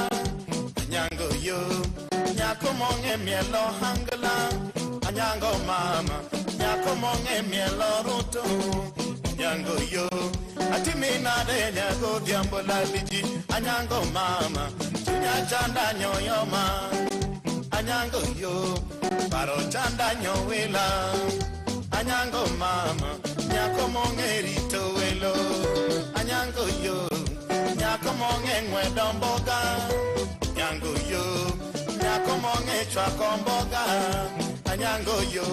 anyango yo nyako mong'e mielo hangla anyango mama nyako mong'e mielo ruto anyango yo atimi nade nyago dhiambo laliji anyango mama chunya chanda nyoyo ma anyango yo paro chanda nyowila anyango mama nyako mong'e rito welo anyango yo nyako mong'e ng'wedo mboga anyango yo nyako mong'e chwako mboga anyango yo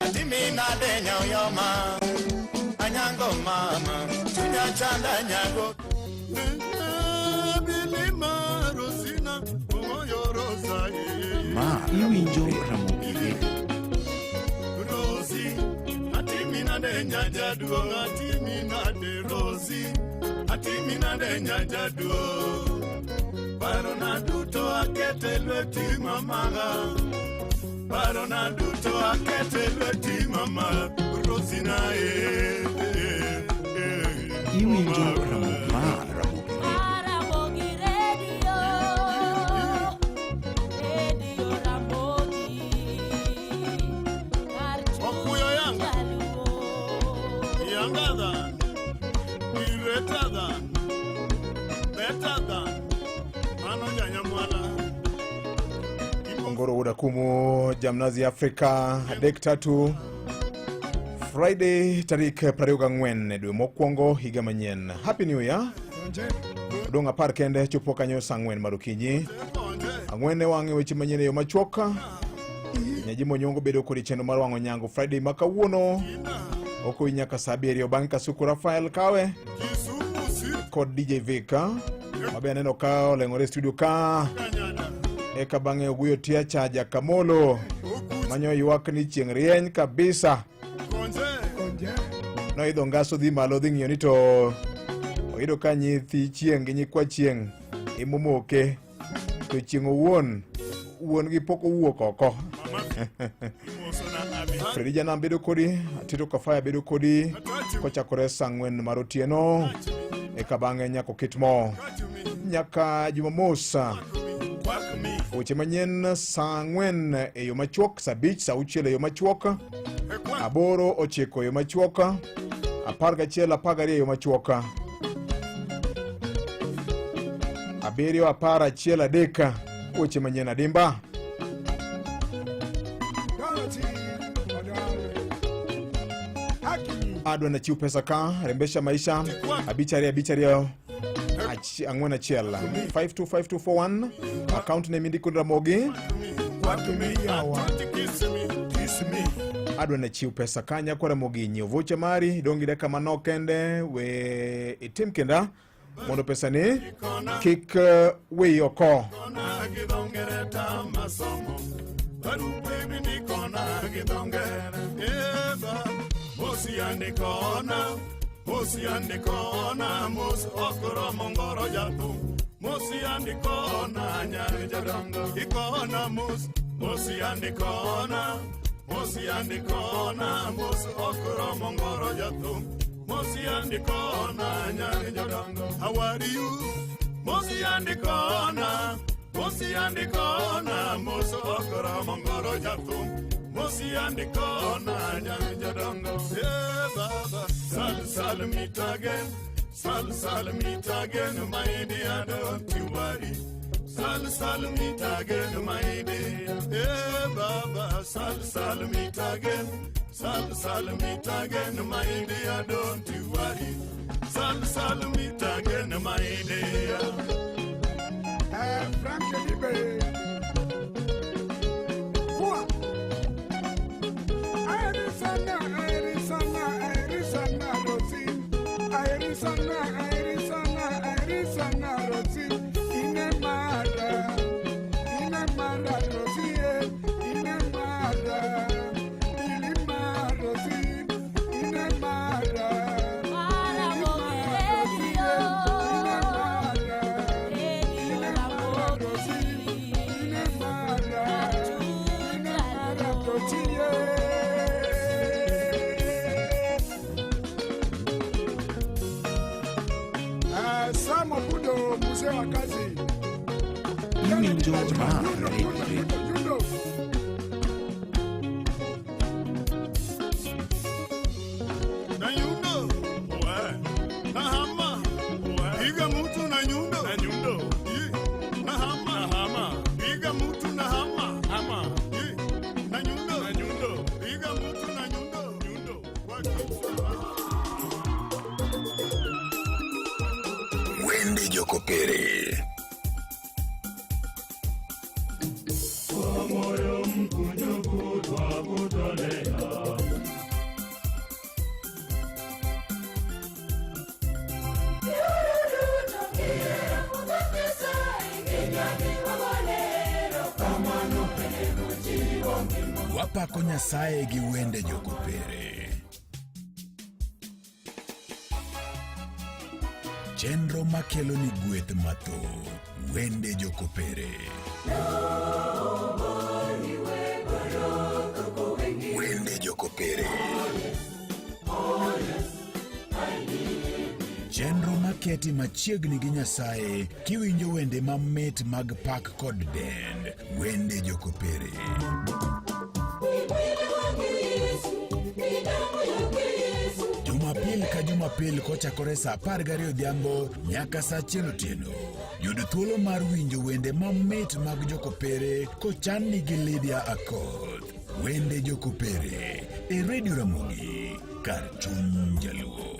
atimi nade nyoyo ma anyango mama chunya chanda nyago Bilima Rosina Omoyo Rosa Ma iwinjo Ramogi Radio. Rosi atimi nade nyajaduong' atimi nade Rosi atimi nade nyajaduong' parona duto akete lweti mamaga parona duto akete lweti mama Rosina eh, eh, eh. Iwinjo Ramogi. Ma Ramogi Ramogi Radio, Radio Ramogi, kar Okuyo yanga Younger than, greater than, better than, mano janyamwala. Ongoro wuod Akumu, Jamnazi Afrika, 3 3 Friday tarik 24 dwe mokwongo higa manyien. Happy New Year. Odong' 10 kende chopo kanyo sa 4 mar okinyi. 4 e wang'e weche manyien e yo machuok. Nyajimo Nyongo bedo kod chenro mar wang'o nyango Friday ma kawuono. Okowi nyaka sa 7 bang' Kasuku Rafael Kawe kod DJ Vika mabe aneno ka oleng'ore e studio ka eka bang'e Oguyo Tiacha Jakamolo manyo ywak ni chieng' rieny kabisa noidho ngas odhi malo odhi ng'iyo ni to oyudo ka nyithi chieng' gi nyikwa chieng' emomoke to chieng' owuon wuon gi pok owuok oko. Fredi Janam bedo kodi, Tito Kafaya bedo kodi kochakore sa 4 mar otieno eka bang'e nyaka oket mo nyaka Jumamos. Weche manyien sa 4 e yo machuok, sa 5, sa 6 e yo machuok, 8 9 e yo machuok, 11 12 e yo machuok, 7 10 1 3 weche manyien adimba. Adwa nachiw pesa ka rembesha maisha 5 2 5 2 4 1 5 2 5 2 4 1 account name indiko ni Ramogi. Adwa nachiw pesa ka nyako Ramogi nyiew vocha mari idong' gi dakika manok kende we itim kinda mondo pesa ni kik weyi oko. How are you? Mosi andikona, Mosi andikona, Mosi okoro mongoro jathum. Mosi andikona, nyar jodongo. Eh baba, sal sal meet again, sal sal meet again, my dear, don't you worry. Sal sal meet again, my dear. Eh baba, sal sal meet again, sal sal meet again, my dear, don't you worry. Sal sal meet again, my dear. Frank Libe. Fua. Arizona, Arizona, Arizona, Rosie. Arizona, Arizona, Arizona, Rosie. Inemara, Inemara, Rosie. Inemara, Ilima, Rosie. Inemara, Sam Obudo, mzee wa kazi. Iwinjo ma Radio. Judo. Na nyundo, we. Na hama, we. Piga mutu na nyundo. Na nyundo. Ye. Na hama, na hama. Piga mutu na hama. Hama. Ye. Na nyundo. Na nyundo. Piga mutu na nyundo. Nyundo. Wende Jokopere. Moyo mkunjufu twakutolea. Wapako Nyasaye gi wende Jokopere. Chenro makelo ni gweth mathoth. Wende Jokopere. Wende Jokopere. Chenro maketi machiegni gi Nyasaye kiwinjo wende mamit mag pak kod dend. Wende Jokopere. Jumapil ka Jumapil kochakore saa 12 odhiambo nyaka saa 1 otieno. Yud thuolo mar winjo wende mamit mag Jokopere kochanni gi Lydia Akoth. Wende Jokopere e Radio Ramogi kar chuny Jaluo.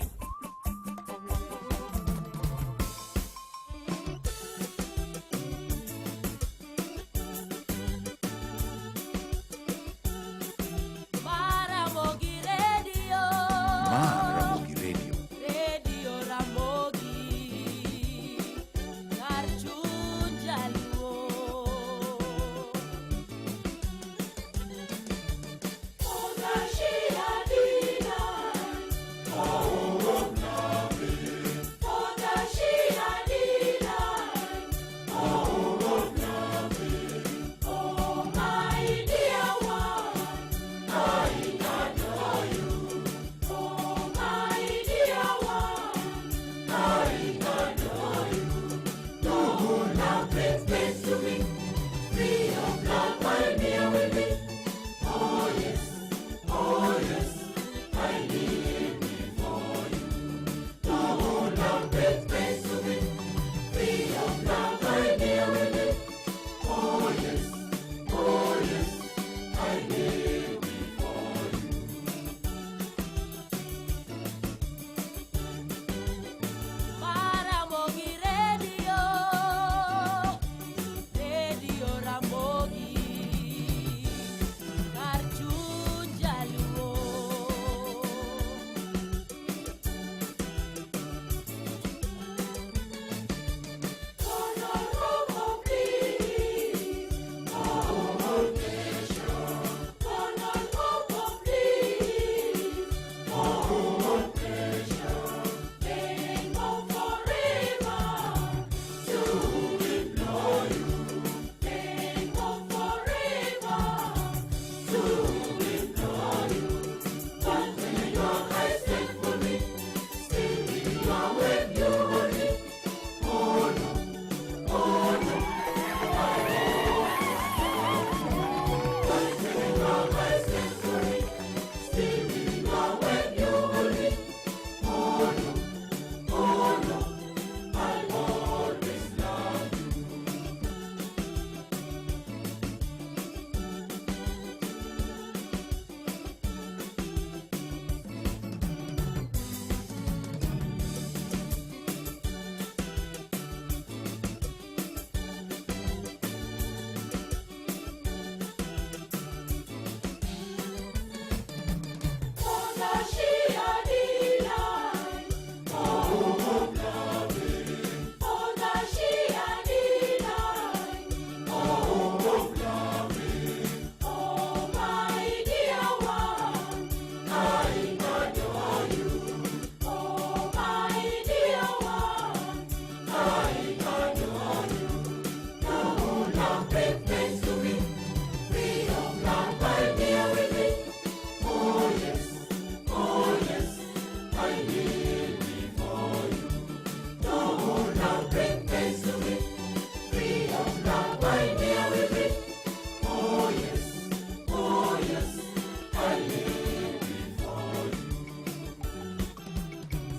Ramogi Radio. Ma Ramogi Radio. Radio Ramogi. Kar chuny Jaluo.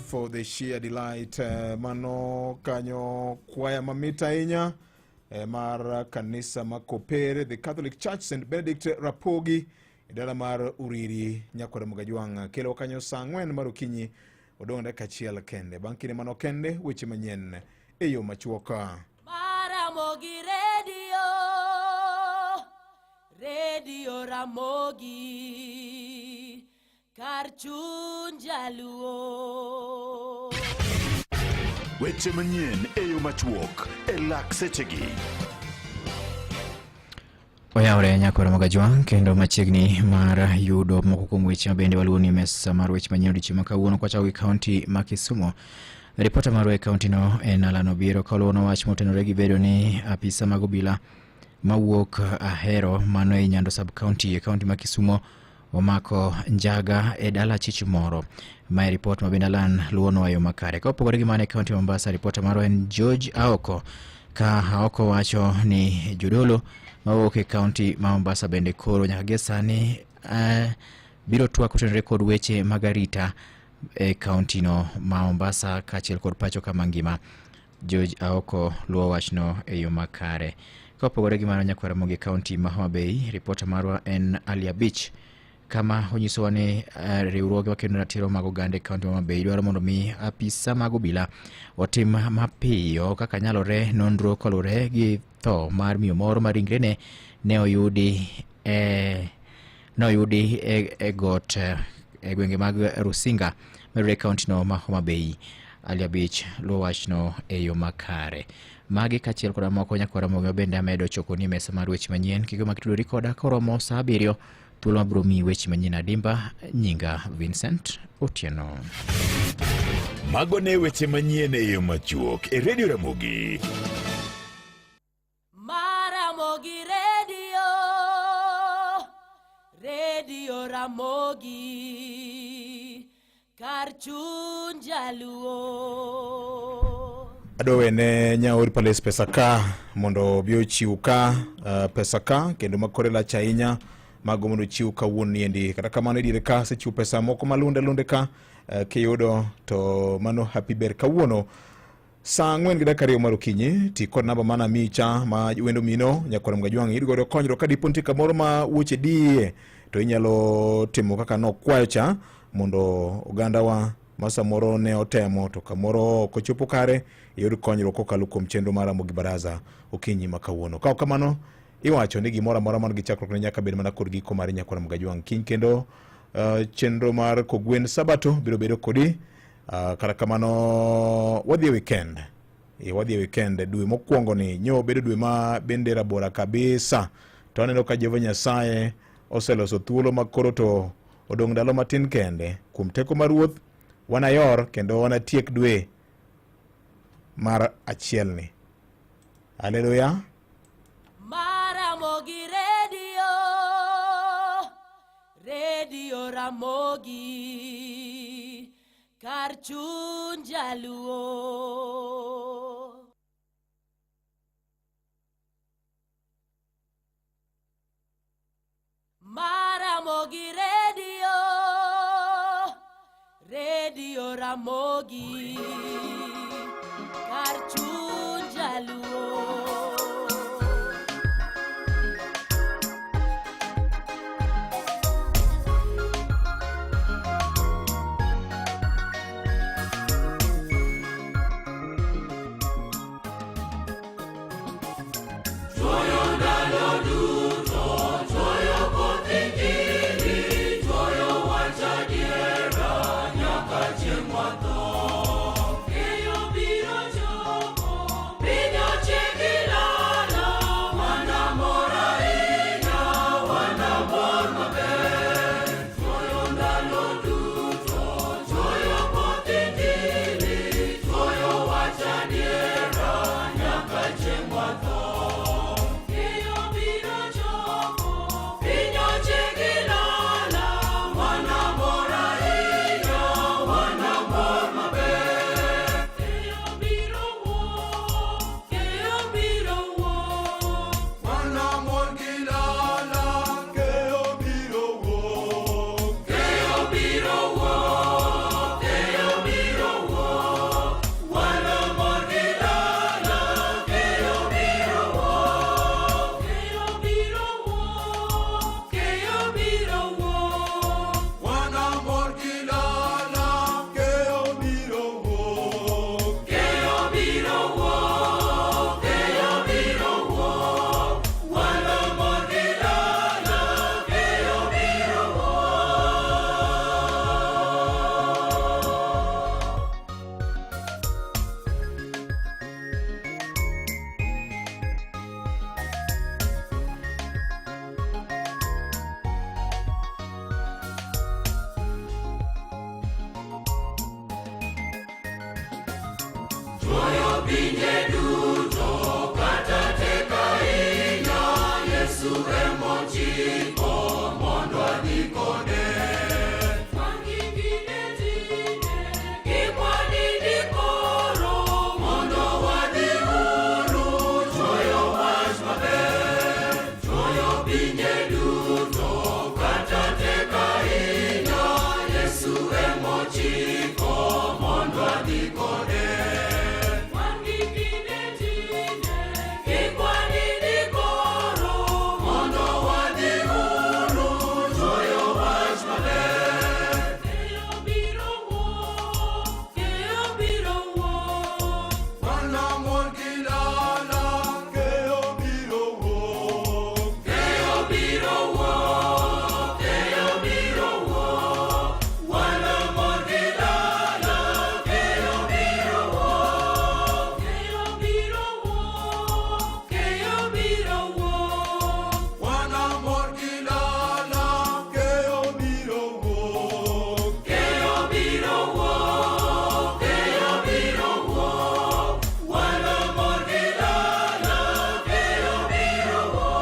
For the sheer delight. Mano kanyo kwaya mamit ahinya mar kanisa ma Kopere, the Catholic Church St Benedict Rapogi e dala mar Uriri nyakwar Mugajwang'. Kelo kanyo saa 4 mar okinyi odong' dakika achiel kende. Bang' kinde mano kende weche manyien e yo machuok. Ramogi Radio, Radio Ramogi, kar chuny jaluo. Weche manyien e yo machuok e lak sechegi. Oyawre nyakwar Mogajwang' kendo machiegni mar yudo moko kuom weche mabende waluwo ni mesa mar weche manyien odiochieng' ma kawuono kwachako gi kaunti ma Kisumu. Ripota marwa e kaunti no en Alan Obiero kaluwo wach motenore gi bedo ni apisa mag obila mawuok Ahero mano e Nyando sub county e kaunti ma Kisumu omako njaga e dala chich moro. Mae ripot ma bende Alan luwonwa yo makare. Ka opogore gi mano e kaunti ma Mombasa, ripota marwa en George Aoko ka Aoko wacho ni jodolo mawuok e kaunti ma Mombasa bende koro nyaka gie sani biro twak kotenore kod weche mag arita e kaunti no ma Mombasa kaachiel kod pacho kama ngima. George Aoko luwo wachno e yo makare. Ka opogore gi mano nyakwar Ramogi e kaunti ma Homa Bay, ripota marwa en Ali Abich kama onyisowa ni riwruoge makedo ratiro mag oganda e kaunti ma Homa Bay dwaro mondo mi apisa mag obila otim mapiyo kaka nyalore nonro kaluwore gi tho mar miyo moro ma ringrene ne oyudi e got e gwenge mag Rusinga mayudore e kaunti no ma Homa Bay. Ali Abich luwo wachno e yo makare. Magi kaachiel koda moko nyakwar Ramogi bende amedo choko ni mesa mar weche manyien. Kik mak tudori koda koromo saa 7 thuolo mabiro miyi weche manyien adimba. Nyinga Vincent Otieno. Mago ne weche manyien e yo machuok e Radio Ramogi. Maramogi Radio, Radio Ramogi, kar chuny jaluo. Adwa wene Nyaor Palace pesa ka mondo obi ochiw ka pesa ka kendo makore lach ahinya mago mondo ochiw kawuono niendi. Kata kamano e diere ka asechiwo pesa moko malunde lunde ka kiyudo to mano happy ber kawuono saa 4:02 mar okinyi. Ti kod namba mana micha ma wendo mino nyakwar Mgajwang' iyud godo konyruok ka dipo nitie kamoro ma wuoche diye to inyalo timo kaka nokwayo cha mondo ogandawa ma samoro ne otemo to kamoro ok ochopo kare iyud konyruok kokalo kuom chenro mar Ramogi Baraza okinyi ma kawuono. Ka ok kamano iwacho ni gimoro amora man gi chakruok ne nyaka bed mana kod giko mar nyakwar Mgajwang'. Kiny kendo chenro mar Kogwen Sabato biro bedo kodi. Kata kamano wadhi e weekend. Wadhi e weekend dwe mokwongo ni nyo bedo dwe ma bende rabora kabisa. To aneno ka Jehova Nyasaye oseloso thuolo ma koro to odong' ndalo matin kende. Kuom teko mar Ruoth wanayor kendo wanatiek dwe mar achiel ni. Haleluya. Maramogi Radio, Radio Ramogi, kar chuny jaluo. Maramogi Radio, Radio Ramogi, kar chuny jaluo. Chuoyo pinje duto kata tek ahinya, Yesu emochiko mondo adhi kode. Mondo wadhi uru chuoyo wach maber, chuoyo pinje duto kata tek ahinya, Yesu emochiko mondo adhi kode. Mondo wadhi uru chuoyo wach maber. Wana mor gi dala, keyo biro wuok. Keyo biro wuok, keyo biro wuok. Wana mor gi dala, keyo biro wuok. Keyo biro wuok, keyo biro wuok. Wana mor gi dala, keyo biro wuok. Keyo biro wuok, keyo biro wuok. Wana mor gi dala, keyo biro wuok.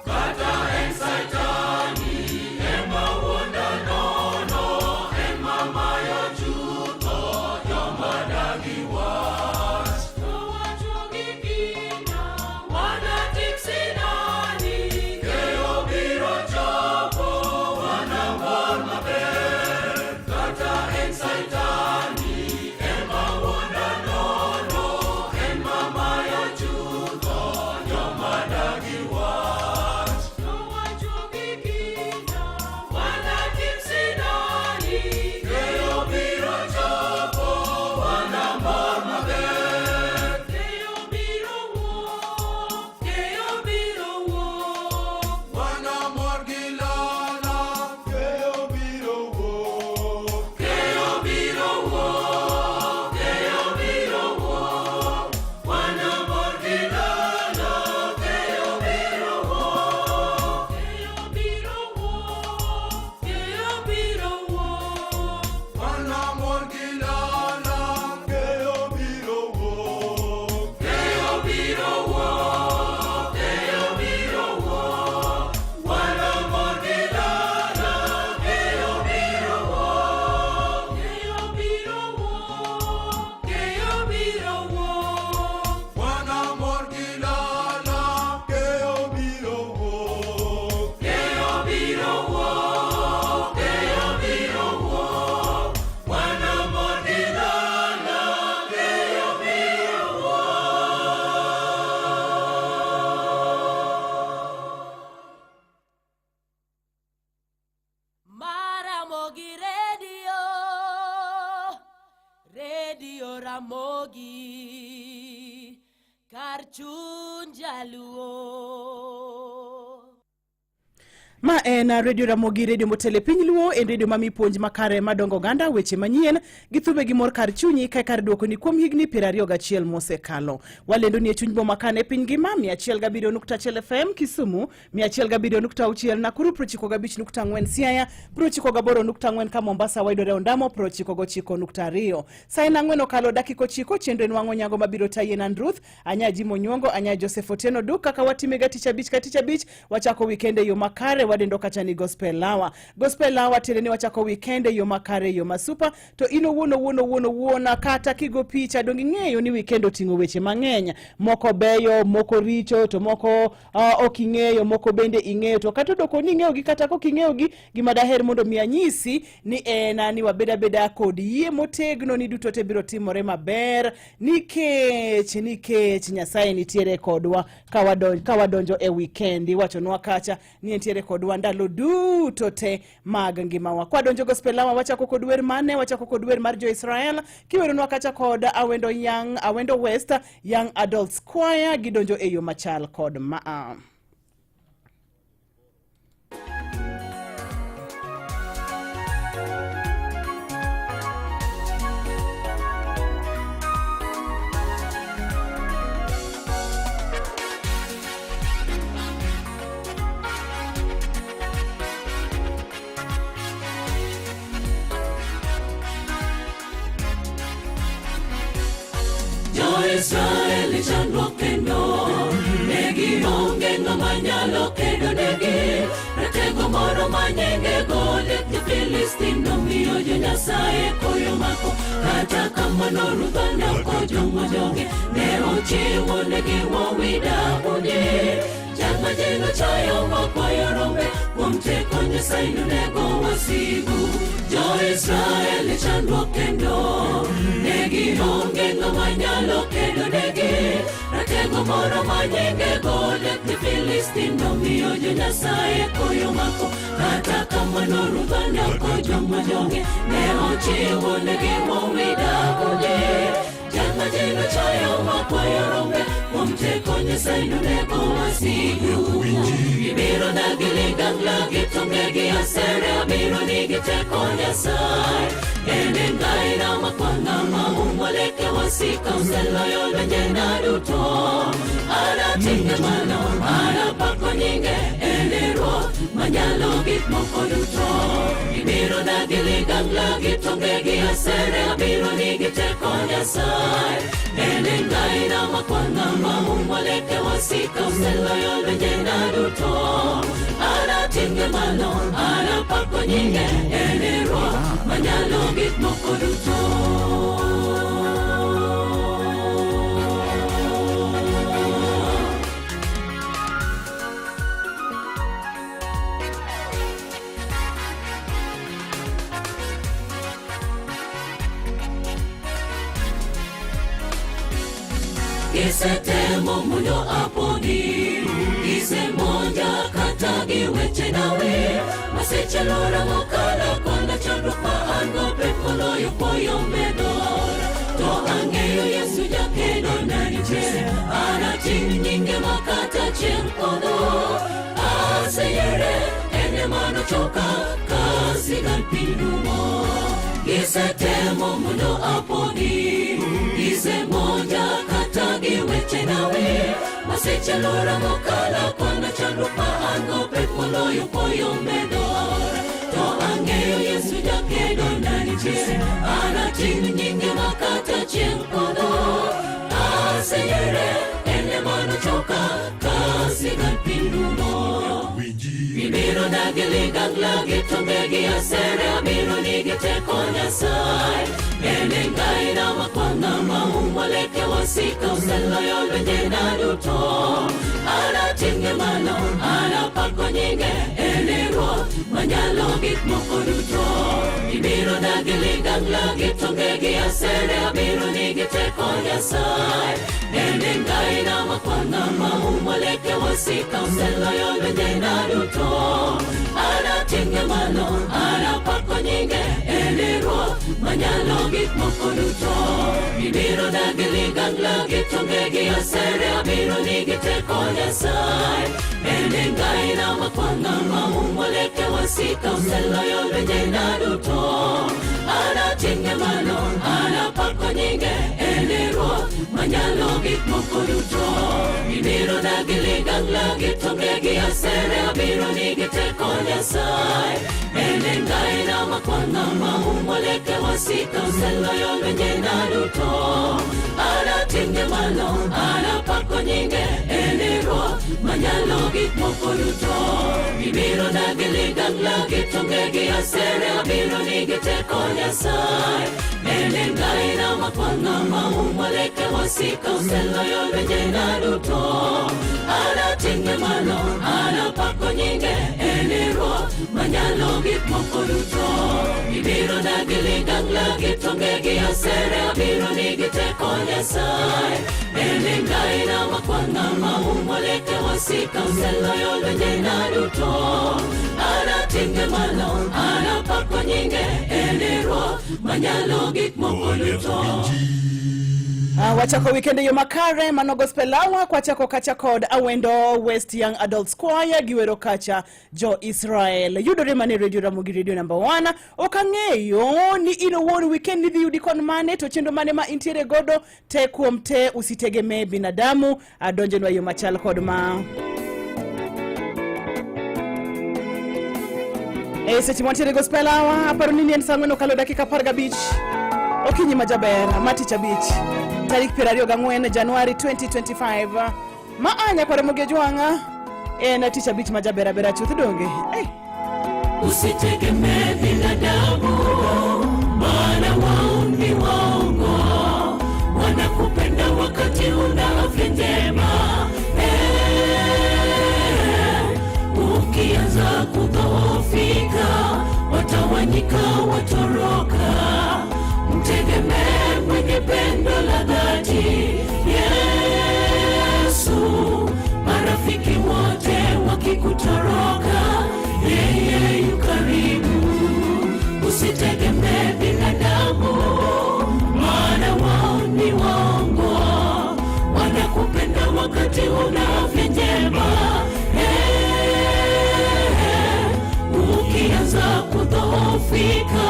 Kata en Satani ema wuonda nono, ema mayo chutho joma dagi wach. Owacho gi kinda, wanatim sinani, keyo biro chopo, wanamor maber. Kata en Satani ema wuonda nono, ema mayo chutho joma dagi wach. Owacho gi kinda, wanatim sinani, keyo biro chopo, wanamor maber. Keyo biro wuok, keyo biro wuok. Wanamor gi lala, keyo biro wuok. Keyo biro wuok, keyo biro wuok. Wanamor gi lala, keyo biro wuok. Keyo biro wuok, keyo biro wuok. Wanamor gi lala, keyo biro wuok. Keyo biro wuok, keyo biro wuok. Wanamor gi lala, keyo biro wuok. Keyo biro wuok, keyo biro wuok. Wanamor gi lala, keyo biro wuok. Keyo biro wuok, keyo biro wuok. Wanamor gi lala, keyo biro wuok. Maramogi Radio, Radio Ramogi, kar chuny jaluo. Ma en Radio Ramogi, redio motelo e piny Luo, en redio mami puonj makare madongo oganda, weche manyien gi thumbe gi mor kar chunyi kae kar duokoni kuom higni 21 mosekalo. Walendo ni e chuny boma kane e piny ngima 107.1 FM Kisumu, 107.6 Nakuru, 95.4 Siaya, 98.4 ka Mombasa wayudore Ondamo 99.2. Sa en 4 okalo dakika 9 chenro en wang'o nyango mabiro tayi en an Ruth, Anya Jimo Nyuongo, Anya Joseph Otieno Duk kaka watimega tich abich ka tich abich wachako weekend e yo makare wadendo kacha ni gospel hour. Gospel hour tiende ni wachako weekend e yo makare e yo masupa to in owuon owuon owuon owuon kata kigo picha donge ing'eyo ni weekend oting'o weche mang'eny moko beyo moko richo to moko ok ing'eyo moko bende ing'eyo to kata odoko ni ing'eyogi kata kok ing'eyogi gima daher mondo mi anyisi ni en ni wabed abeda kod yie motegno ni duto te biro timore maber nikech nikech Nyasaye nitiere kodwa ka wadonjo e weekend iwachonwa kacha ni entiere kodwa ndalo duto te mag ngimawa. Kwadonjo gospel hour wachako kod wer mane? Wachako kod wer mar Jo-Israel kiweronwa kacha kod Awendo Young, Awendo West Young Adults Choir gidonjo e yo machal kod maa. Jo-Israel e chandruok kendo ne gionge ng'ama nyalo kedo negi. Ratego moro ma nyinge Goliath ja Filistin nomiyo jo-Nyasaye koyo mako. Kata kamano Ruoth ne ok ojwang'o joge, ne ochiwo negi wuowi Daudi. Jal ma ji nochayo makwayo rombe, kuom teko Nyasaye nonego wasigu. Jo-Israel e chandruok kendo ne gionge ng'ama nyalo kedo negi. Ratego moro ma nyinge Goliath ja Filistin nomiyo jo-Nyasaye koyo mako. Kata kamano Ruoth ne ok ojwang'o joge, ne ochiwo negi wuowi Daudi. Jal ma ji nochayo makwayo rombe, kuom teko Nyasaye nonego wasigu. Gibiro na gi ligangla gi tonge gi asere, abiro nigi teko Nyasaye. En e ngaina makwanga maumbo leke wasika oseloyo lwenjena duto. Anating'e malo, anapako nyinge, en e Ruoth manyalo gik moko duto. Gibiro na gi ligangla gi tonge gi asere, abiro nigi teko Nyasaye. En e ngaina makwanga maumbo leke wasika oseloyo lwenjena duto. Anating'e malo, anapako nyinge, en e Ruoth manyalo gik moko duto. Gisetemo mondo aponi, gisemonja kata gi weche nawe. Masiche lora mokalo koda chandruok ma an go pek moloyo koyo medora. To ang'eyo Yesu jakedo na nitie, anating' nyinge ma kata chieng' podho. Aseyiere, en ema nochoka ka sigand piny rumo. Gisetemo mondo aponi, gisemonja kata gi weche nawe. Masiche lora mokalo kwana chandruok ma an go pek moloyo koyo medora. To ang'eyo Yesu jakedo na nitie, anating' nyinge ma kata chieng' podho. Aseyiere, en ema nochoka ka sigand piny rumo. Gibiro na gi ligangla gi tonge gi asere, abiro nigi teko Nyasaye. En e ngaina makwanga maumbo leke wasika oseloyo lwenjena duto. Anating'e malo, anapako nyinge, en e Ruoth manyalo gik moko duto. Gibiro na gi ligangla gi tonge gi asere, abiro nigi teko Nyasaye. En e ngaina makwanga maumbo leke wasika oseloyo lwenjena duto. Anating'e malo, anapako nyinge, en e Ruoth manyalo gik moko duto. Gibiro na gi ligangla gi tonge gi asere, abiro nigi teko Nyasaye. En e ngaina makwanga maumbo leke wasika oseloyo lwenjena duto. Anating'e malo, anapako nyinge, en e Ruoth manyalo gik moko duto. Gibiro na gi ligangla gi tonge gi asere, abiro nigi teko Nyasaye. En e ngaina makwanga maumbo leke wasika oseloyo lwenjena duto. Anating'e malo, anapako nyinge, en e Ruoth manyalo gik moko duto. Gibiro na gi ligangla gi tonge gi asere, abiro nigi teko Nyasaye. En e ngaina makwanga maumbo leke wasika oseloyo lwenjena duto. Anating'e malo, anapako nyinge, en e Ruoth manyalo gik moko duto. Gibiro na gi ligangla gi tonge gi asere, abiro nigi teko Nyasaye. En e ngaina makwanga maumbo leke wasika oseloyo lwenjena duto. Anating'e malo, anapako nyinge, en e Ruoth manyalo gik moko duto. Wachako wikende yo makare mano gospel hour kwachako kacha kod Awendo West Young Adults Choir giwero kacha jo Israel yudore mane Radio Ramogi Radio number 1. Ok ang'eyo ni in owuon weekend idhi yudi kon mane to chenro mane ma intiere godo te kuom te usitegemee binadamu adonjonwa yo machal kod ma E seche mwantiere gospel hour aparo ni en saa ang'wen okalo dakika 15 okinyi majaber ma tich abich. Tarik 24 Januari 2025. Ma a nyakwar Ramogi Ojwang' en tich abich ma jaber abera chuth donge. Hey. Usitegemee binadamu, maana wao ni waongo, wanakupenda wakati una afya njema. Eh, ukianza kudhoofika, watawanyika, watoroka. Mtegemee mwenye pendo la dhati, Yesu. Marafiki wote wakikutoroka, yeye yu karibu. Usitegemee binadamu, maana wao ni waongo, wanakupenda wakati una afya njema. Eh, ukianza kudhoofika,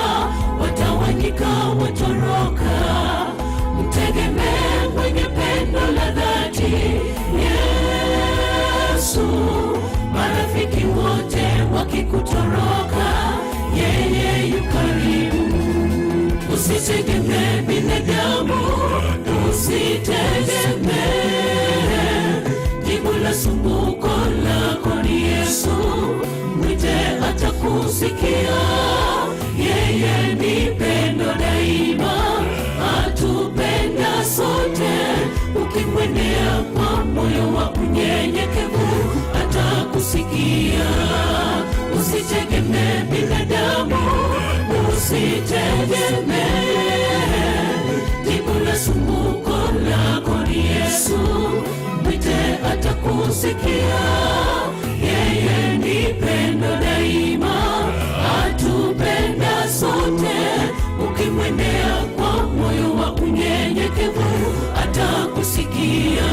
watawanyika, watoroka. Mtegemee mwenye pendo la dhati, Yesu. Marafiki wote wakikutoroka, yeye yu karibu. Usitegemee binadamu, usitegemee. Jibu la sumbuko lako ni Yesu, mwite atakusikia. Yeye ni pendo daima, atupenda sote. Ukimwendea kwa moyo wa unyenyekevu, atakusikia. Usitegemee binadamu, usitegemee. Jibu la sumbuko lako ni Yesu, mwite atakusikia. Yeye ni pendo daima, atupenda sote. Ukimwendea kwa moyo wa unyenyekevu, atakusikia.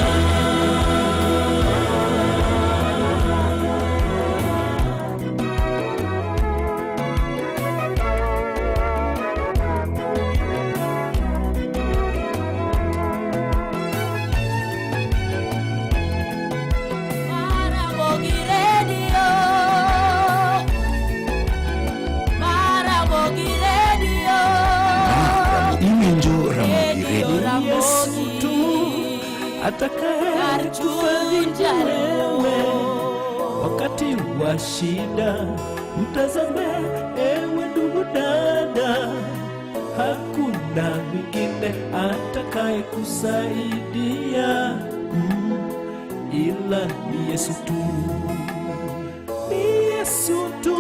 Ramogi Radio. Ramogi Radio. Iwinjo Ramogi Radio. Yesu tu atakaye kufariji wewe wakati wa shida, mtazame ewe ndugu dada, hakuna mwingine atakaye kusaidia ila ni Yesu tu, ni Yesu tu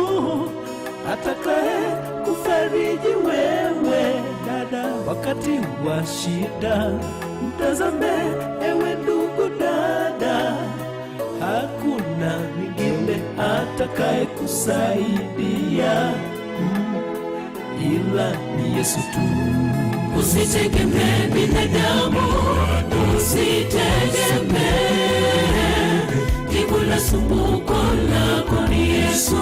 atakaye kufariji wewe dada wakati wa shida, mtazame ewe ndugu dada, hakuna mwingine atakaye kusaidia ila ni Yesu tu. Usitegemee binadamu, usitegemee. Jibu la sumbuko lako ni Yesu,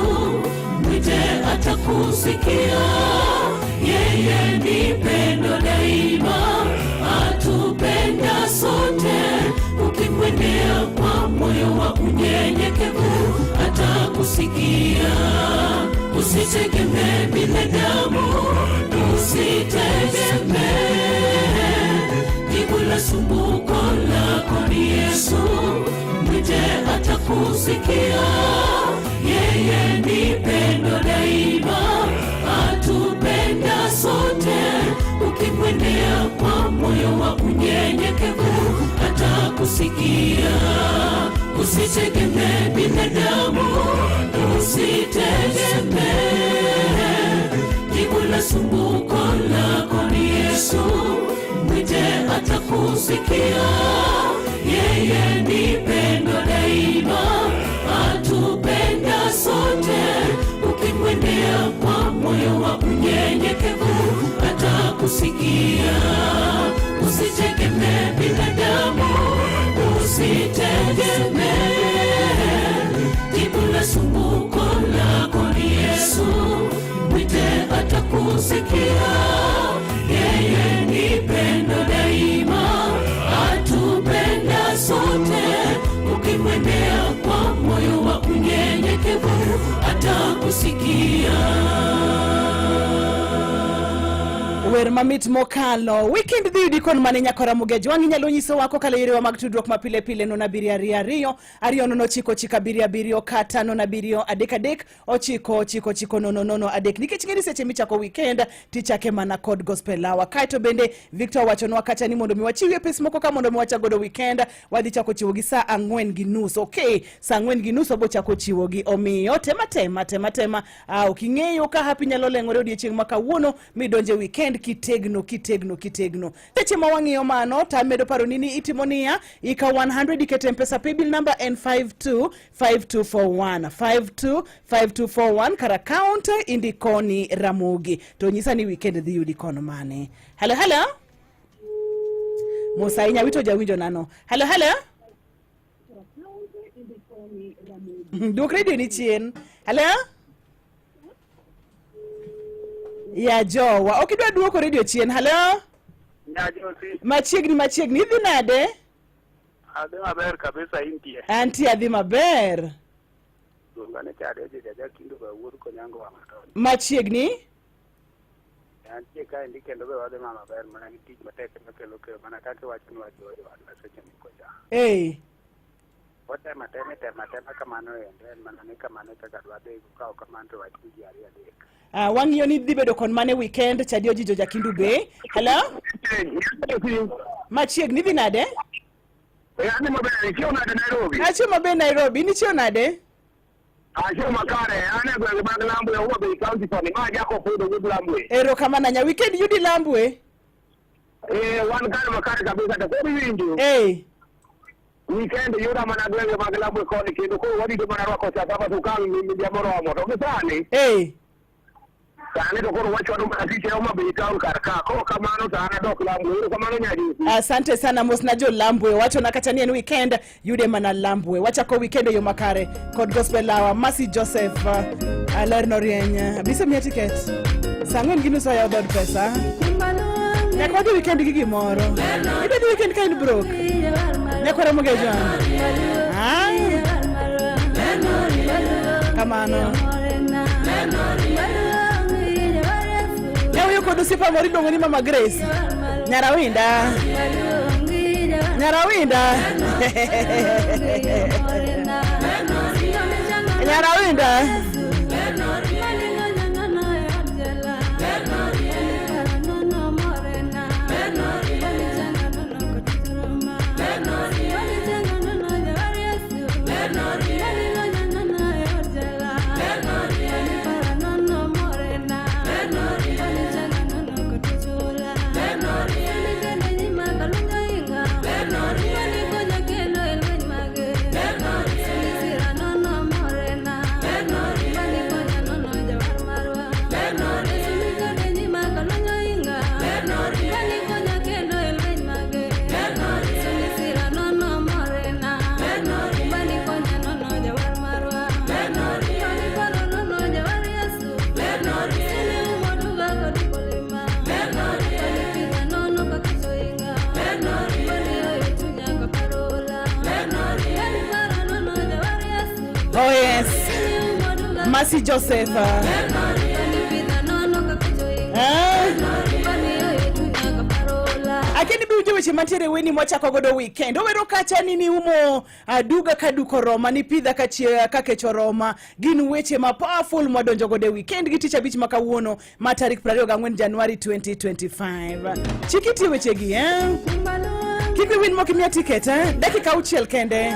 mwite atakusikia. Yeye ni pendo daima, atupenda sote. Ukimwendea kwa moyo wa unyenyekevu, atakusikia. Usitegemee binadamu, usitegemee. Jibu la sumbuko lako ni Yesu, mwite atakusikia. Yeye ni pendo daima, atupenda sote. Ukimwendea kwa moyo wa unyenyekevu, atakusikia. Usitegemee binadamu, usitegemee. Jibu la sumbuko lako ni Yesu, mwite atakusikia. Yeye ni pendo daima, atupenda sote. Ukimwendea kwa moyo wa unyenyekevu, atakusikia. Usitegemee binadamu, usitegemee. Jibu la sumbuko lako ni Yesu, mwite atakusikia. Yeye ni pendo daima, atupenda sote. Ukimwendea kwa moyo wa unyenyekevu, atakusikia. Wer mamit mokalo. Weekend dhi yudi kon mane nyakora Mugejo. Wang' inyalo nyisowa kokalo e yorewa mag tudruok ma pile pile 0 7 2 2 2 0 9 9 7 7 kata 0 7 3 3 9 9 9 0 0 3 nikech ng'eni seche michako weekend tichake mana kod gospel hour. Kaeto bende Victor owachonwa kacha ni mondo mi wachiwie pes moko ka mondo mi wachak godo weekend wadhi chako chiwogi saa 4:30. Okay, saa 4:30 wabo chako chiwogi. Omiyo tema tema tema tema ok ing'eyo ka hapi nyalo leng'ore odiechieng' ma kawuono midonje weekend kitegno kitegno kitegno. Seche ma wang'iyo mano tamedo paroni ni itimo niya ikawo 100 iketo M-Pesa paybill number en 525241 525241 kar account indiko ni Ramogi to nyisa ni weekend dhi yudi kono mane. Hello hello. Mos ahinya wito jawinjo nano. Hello hello. Duok radio ni chien. Hello? Ya jowa. Ok idwa duoko radio chien. Hello? Nyajosi, Machiegni machiegni. Idhi nade? adhi maber kabisa intie. Antie adhi maber. Luonga ni Chade Ojeja Jakindu ba wuod Konyango wang' atoni. Machiegni. Antie kaendi kendo be wadhi ma maber mana gi tich matek ema kelo keyo mana kaka iwacho ni wajiwo jowadwa seche moko cha. Ee. Watemo atema itemo atema kamano endo en mana ni kamano e kaka dwadhigo ka ok kamano to wach ji ariyo adek. Wang'iyo ni dhi bedo kon mane weekend Chadi Ojijo Jakindu be. Hello? Machiegni idhi nade? Adhi maber, ichiew nade Nairobi? Achiew maber Nairobi. In ichiew nade? Achiew makare, an e gwenge mag Lambwe, Homa Bay County koni, ma Jacob Odo wuod Lambwe. Erokamano nya. Weekend yudi Lambwe? Wan kare makare kabisa, to koro iwinjo. Weekend yuda mana gwenge mag Lambwe koni, kendo koro warito mana rwako saa saba to kang' midhiambo moromo. To gi sani, sani to koro wachwado mana tich e Homa Bay town kar ka. Kok kamano to an adok Lambwe. Erokamano Nyajusi. Asante sana mosna jo Lambwe. Wachona kata ni en weekend yude mana Lambwe. Wachako weekend e yo makare kod gospel hour. Mercy Joseph aler norieny. Bisemiya tiket. Saa 4:30 oyawo dhood pesa. Nyaka wadhi weekend gi gimoro. Idhi weekend ka in broke. Nyaka waromo gi Joan. Ah. Kamano. Nyawuoyo kod osiepa moro iluongo ni Mama Grace. Nyarawinda. Nyarawinda. Nyarawinda. Oh yes. Mercy Joseph. Akeni bi winjo weche mantiere weni mwachako godo weekend. Owero kacha ni niumo aduga ka duk oroma, nipidha ka ka kech oroma. Gin weche ma powerful mwadonjo godo e weekend gi tich abich ma kawuono ma tarik 24 Januari 2025. Chik iti wechegi eh? Kik wiwil mok imiya tiket eh? Dakika auchiel kende.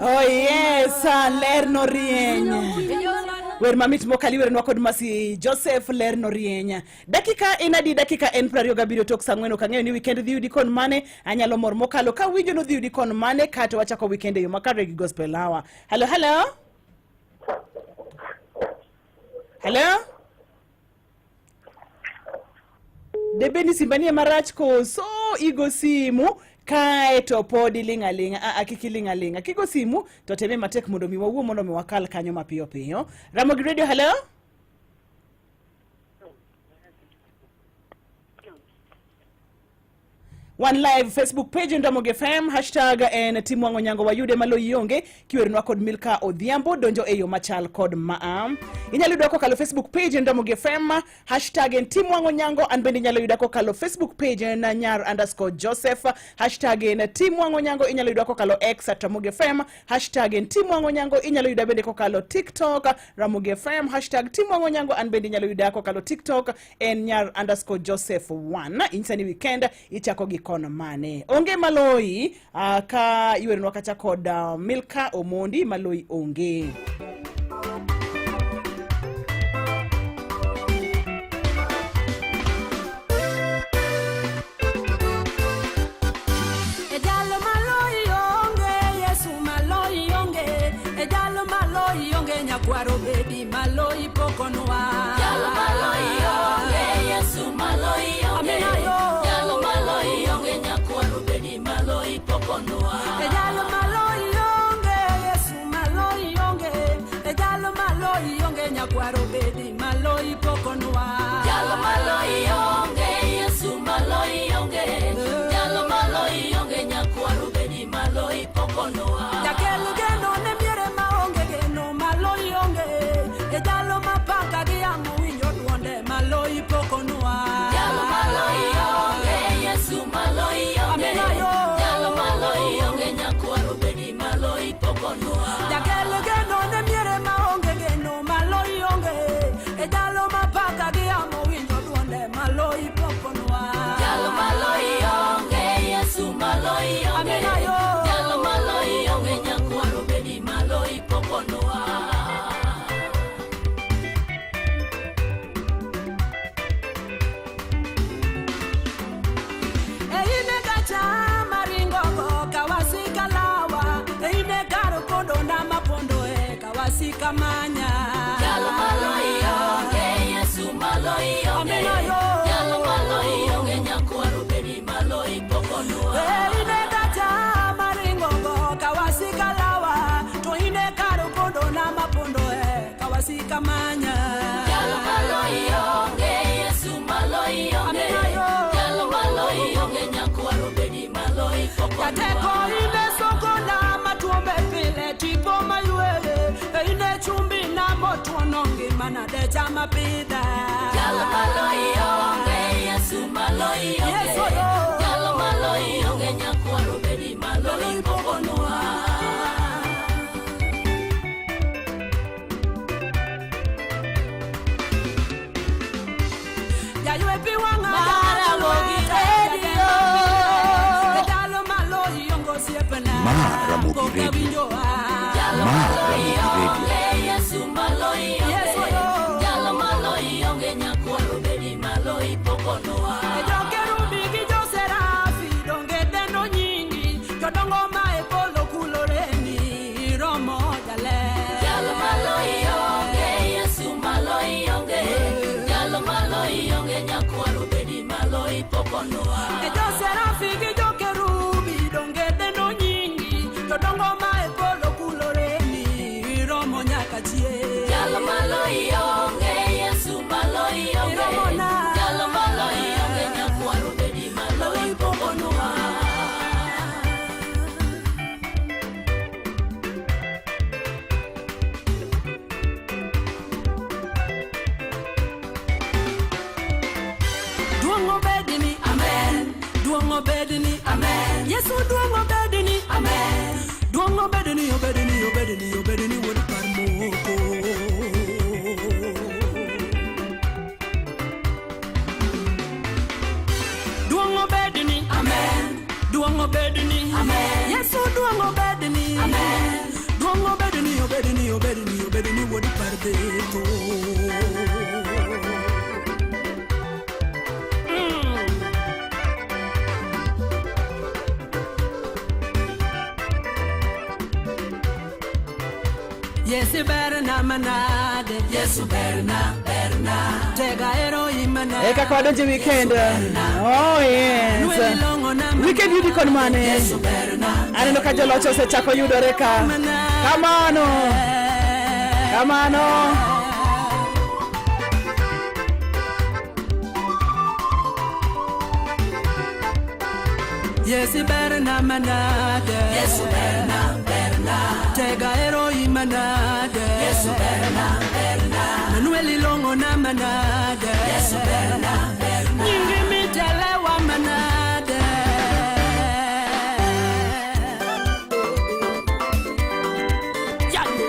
Oh yes, ler norieny. Wer mamit mokal iweronwa kod Masi Joseph ler norieny. Dakika en adi? Dakika en 27 tok saa 4 ok ang'eyo ni weekend dhi yudi kon mane. Anyalo mor mokalo ka winjo nodhi yudi kon mane kata wachako weekend e yo makare gi Gospel Hour. Hello, hello. Hello. Debe ni simbanie marach koso igo simu kae to pod iling' aling'a. Aa, kik iling' aling'a. Kigo simu to teme matek mondo mi wawuo mondo mi wakal kanyo mapiyo piyo. Ramogi Radio, hello. One live Facebook page en Ramogi FM hashtag en Tim Wang'o Nyango wayude malo ionge kiwernwa kod Milka Odhiambo donjo e yo machal kod maa. Inyalo yudwa kokalo Facebook page en Ramogi FM hashtag en Tim Wang'o Nyango an bende inyalo yuda kokalo Facebook page en nyar underscore Joseph hashtag en Tim Wang'o Nyango inyalo yuda kokalo X at Ramogi FM hashtag en Tim Wang'o Nyango inyalo yuda bende kokalo TikTok Ramogi FM hashtag Tim Wang'o Nyango an bende inyalo yuda kokalo TikTok en nyar underscore Joseph 1 inyisa ni weekend ichako gi kono mane onge maloyi ka iweronwa kacha kod Milka Omondi maloyi onge. E jalo maloyi onge, Yesu maloyi onge. E jalo maloyi onge, nyakwaro bedi maloyi pokonwa. Jalo maloyi onge, Yesu maloyi onge. Amina yo. Jalo maloyi onge, nyakwaro bedi maloyi pokonwa. E jalo maloyi onge, Yesu maloyi onge. E jalo maloyi onge, nyakwaro bedi maloyi pokonwa. Jalo maloyi onge, Yesu maloyi onge. Jalo maloyi onge, nyakwaro bedi maloyi pokonwa. Jakel geno ne miere maonge geno maloyi onge. E jalo mapaka gi yamo winjo duonde maloyi pokonwa. Jalo maloyi onge, Yesu maloyi onge. Amina yo. Jalo maloyi onge, nyakwaro bedi maloyi pokonwa. Jakel geno ne miere maonge geno maloyi onge. E jalo mapaka gi yamo winjo duonde maloyi pokonwa. Jalo maloyi onge, Yesu maloyi onge. Amina yo. Jalo maloyi onge, nyakwaro bedi maloyi pokonwa. Eine gacha maringogo kawasika lawa. Eine kar pondo na mapondo e kawasika manya. Jalo maloyi onge, Yesu maloyi onge. Amina yo. Jalo maloyi onge, nyakwaro bedi maloyi pokonwa. Eine gacha maringogo kawasika lawa. To ine kar pondo na mapondo e kawasika manya. Jalo maloyi onge, Yesu maloyi onge. Amina yo. Jalo maloyi onge, nyakwaro bedi maloyi pokonwa. Jateko ine sokona matuombe pile tipo mayueye. Ine chumbi na motuono ngimana decha mapidha. Jalo maloyi onge, Yesu maloyi onge. Yesu yo. Jalo maloyi onge, nyakwaro bedi maloyi pokonwa. Jaywe pi wang'a Ramogi Radio. Jalo maloyi onge osiepna. Ma Ramogi Pok Radio. awinjo a. Jalo Ma maloyi Ramogi Radio. onge, Yesu maloyi onge. Yesu yo. Jalo maloyi onge, nyakwaro bedi maloyi pokonwa. Jokerubi gi joserafi donge dendo nyingi. Jodongo ma e polo kuloreni romo jaler. Jalo maloyi onge, Yesu maloyi onge. Jalo maloyi onge, nyakwaro bedi maloyi pokonwa. E joserafi gi jokerubi donge dendo nyingi. Jodongo ma e polo kuloreni romo nyaka chieng'. Jalo maloyi onge, Yesu maloyi onge. Iromo na. Jalo maloyi onge, nyakwaro bedi maloyi pokonwa. Duong' obedni, amen. Duong' obedni, amen. Yesu duong' obedni, amen. Duong' obedni, obedni, obedni, obedni wuod kar moko. Duong' obedni, amen. Duong' obedni, amen. Yesu duong' obedni, amen. Yesu berna manade Yesu berna berna Tega ero imana E kaka wadonjo e weekend. Oh yes. Weekend yudi kod mane? Aneno ka joloch osechako yudore ka. Kamano. Kamano. Yesu berna manade Yesu berna berna Tega ero imanade Yesu berna berna Manuel ilongo na manade Yesu berna berna Nyingi mitelewa manade Yande.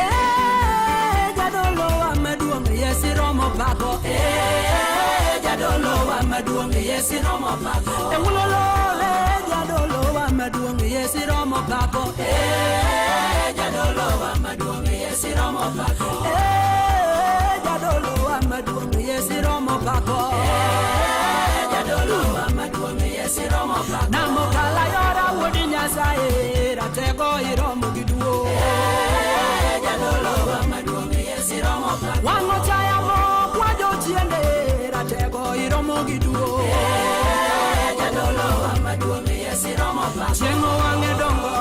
Eh, jadolo wa maduong' Yesu romo pako. Eh, jadolo wa maduong' Yesu romo pako. Ewulolo, eh, jadolo wa maduong' Yesu romo pako. Eh, jadolo wa maduong' Yesu romo pako. Eh, jadolo wa maduong' Yesu romo pako. Eh, jadolo wa maduong' Yesu romo pako. Namokala yora wuod Nyasaye ratego iromo gi duong'. Eh, jadolo wa maduong' Yesu romo pako. Wang'o chaya mokwa jochiende ratego iromo gi duong'. Eh, jadolo wa maduong' Yesu romo pako. Chieng' wang'e dongo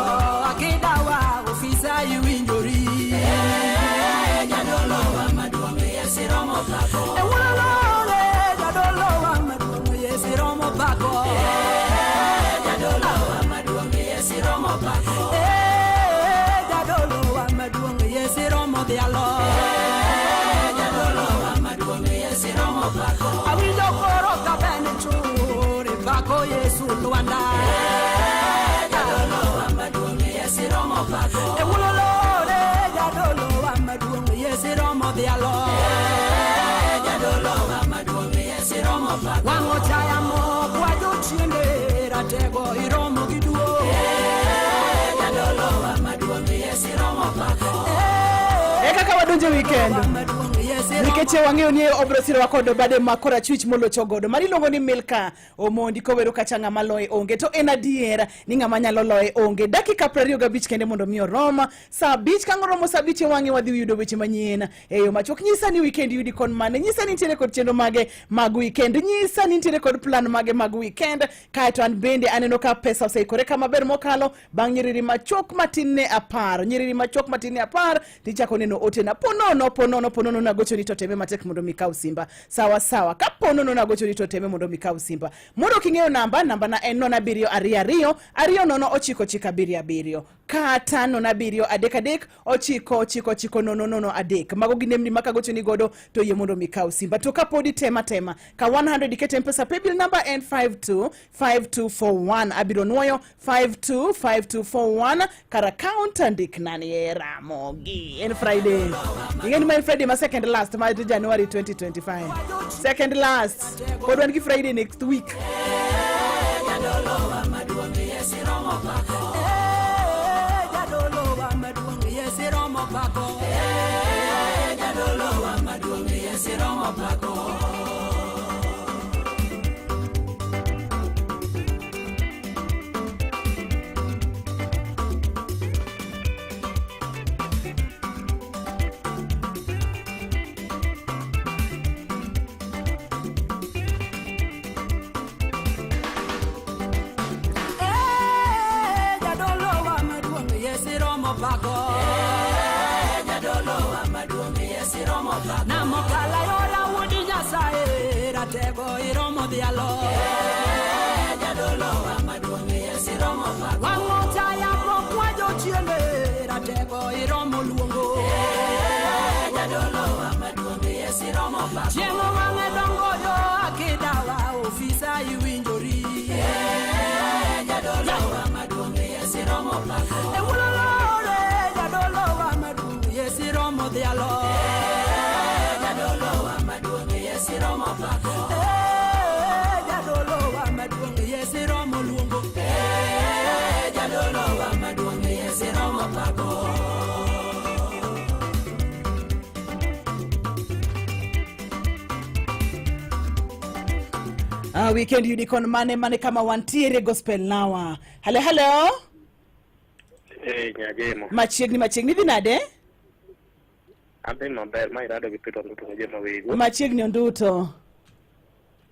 akidawa ofisa iwinjori. Eh, jadolo wa maduong' Yesu romo pako. E wuololore jadolo wa maduong' Yesu romo pako. Eh, jadolo wa maduong' Yesu romo pako. Eh, jadolo wa maduong' Yesu romo dhialo. Eh, jadolo wa maduong' Yesu romo pako. Awinjo koro ka ben chur pako Yesu lwanda. Eh, jadolo wa maduong' Yesu romo pako. E wuololore jadolo wa maduong' Yesu romo dhialo. Eh, jadolo wa maduong' Yesu romo pako. Wang'o chaya mokwa jochiende ratego iromo gi duong'. Eh, jadolo wa maduong' Yesu romo pako. E kaka wadonjo e weekend. Nikech wang'eyo ni obiro sirowa kod bade ma korachwich molocho godo. Mano iluongo ni Milka Omondi kowero kacha ng'ama loye onge. To en adier ni ng'ama nyalo loye onge. Dakika 25 kende mondo mi orom. Saa 5 ka ang' oromo saa 5 e wang'e wadhi yudo weche manyien. E yo machuok nyisa ni weekend yudi kon mane. Nyisa ni nitiere kod chenro mage mag weekend. Nyisa ni nitiere kod plan mage mag weekend. Kaeto an bende aneno ka pesa oseikore kama ber mokalo bang' nyiriri machuok matin ne 10. Nyiriri machuok matin ne 10 tichako neno otena ponono ponono ponono nagochoni to teme matek mondo mi ikaw simba sawa sawa ka ponono nagochoni to teme mondo mi ikaw simba mondo king'eyo namba namba na en 07 22 20 9 9 7 7 kata 07 3 3 9 9 9 0 0 3 mago gin nembni ma kagochoni godo to yie mondo mi ikaw simba to kapod itema tema ka 100 iket mpesa paybill number en 52 5241 abiro nuoyo 525241 kar account andikna ni Ramogi en Friday ing'e ni ma en Friday ma second last ma January 2025 second last pod wan gi Friday next week Jadolo wa maduong' Yesu romo pako. Eh, jadolo wa maduong' Yesu romo pako. Eh, jadolo wa maduong' Yesu romo pako. Eh, jadolo wa maduong' Yesu romo pako. Eh, jadolo wa maduong' Yesu romo pako. Namokala yora wuod Nyasaye ratego iromo dhialo. Eh, jadolo wa maduong' Yesu romo pako. Wang'o taya mokwa jochiende ratego iromo luongo. Eh, jadolo wa maduong' Yesu romo pako. Chieng' wang'e dongo yo akidawa ofisa iwinjori. Eh, jadolo wa maduong' Yesu romo pako. E wuololore jadolo wa maduong' Yesu romo dhialo. Eh, jadolo wa maduong' Yesu romo pako. Eh, jadolo wa maduong' Yesu romo luongo. Eh, jadolo wa maduong' Yesu romo pako. Weekend yudi kon mane mane kama wantiere gospel nawa. Halo halo. Eh, Nyagemo. Machiegni machiegni idhi nade? Adhi maber ma irado gi Peter Nduto ma jema wego. Machiegni onduto.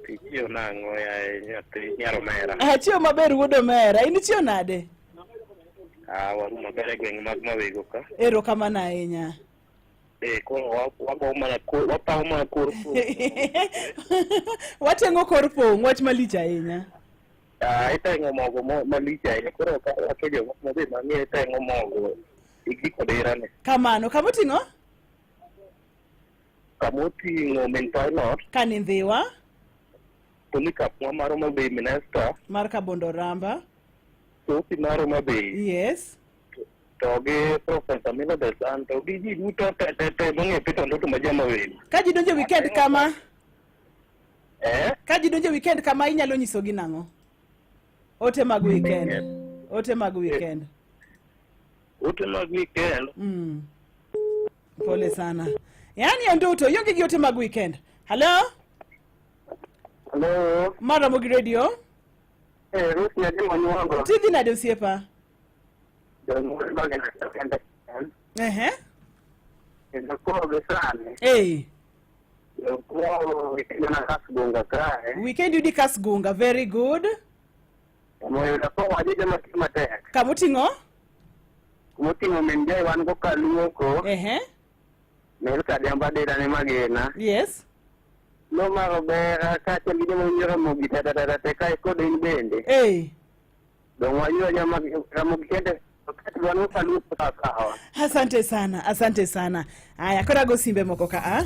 Ichiew nang'o yaye nyathi nyar omera. Achiew maber wuod omera. In ichiew nade? Ah, waru maber e gweng' mag Mawego ka. Erokamano ahinya. Eh, koro wago mana kor wapawo mana kor pong'. Wateng'o kor pong', wach malich ahinya. Ah, iteng'o mogo malich ahinya. Koro ka wacho jomoko madhi mang'e iteng'o mogo igiko dirane. Kamano, kama oting'o? Kama oting'o min pilot. Kanindhiwa. Polycarp ma mar Homa Bay Minesta. Mar Kabondo Ramba. Sophie mar Homa Bay. Yes. To gi Professor Milo Del Santo gi ji duto te te te mong'e Peter Ndutu ma jama welo. Ka ji donjo weekend kama. Eh? Ka ji donjo weekend kama inyalo nyisogi nang'o? Ote mag weekend. Ote mag weekend. Ote mag weekend. Pole sana. Yaani Nduto, ionge gi ote mag weekend. Hello? Hello. Mar Ramogi Radio. Eh, Ruth Nyagemo Nyuongo. Tidhi nade osiepa? Jonyuol magena kende. Ehe. Kendo koro gi sani. Eh. Koro weekend na Kasgunga kae. Weekend yudi Kasgunga, very good. Moyudo ko wajeje matiyo matek. Kamoting'o? Kumoting'o min jai wan go kaluoko. Ehe. Milka Diamba dera ne magena. Yes. No mar bera kaachiel gi joma winjo Ramogi te te te te kae kod in bende. Eh. Dong wayudo joma Ramogi kende wan go kaluoko kawa. Asante sana, asante sana. Aya, koro ago simbe moko ka a.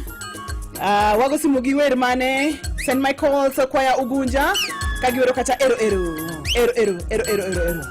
Ah, wago simu gi wer mane St. Michael's Choir Ugunja ka giwero kata ero ero ero ero ero ero ero ero.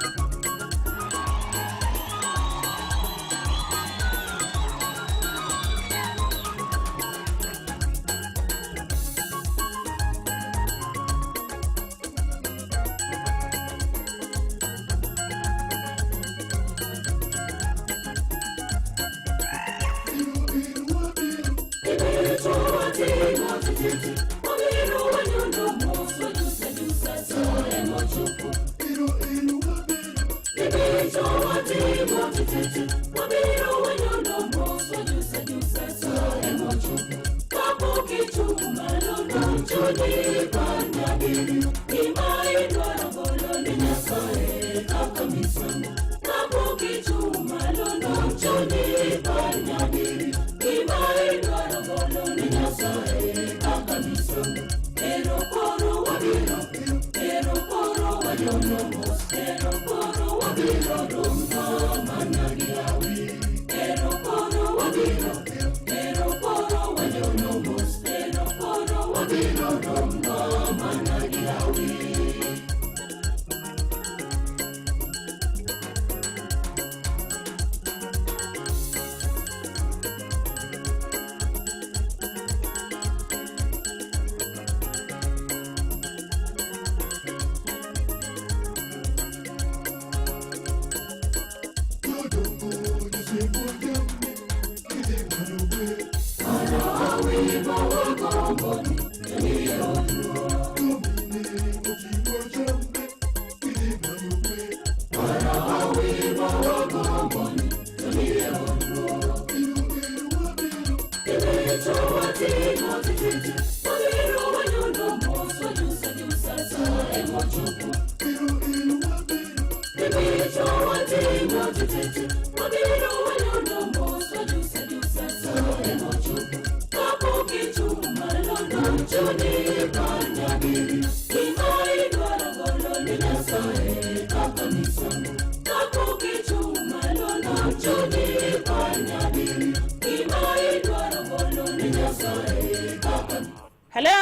Hello?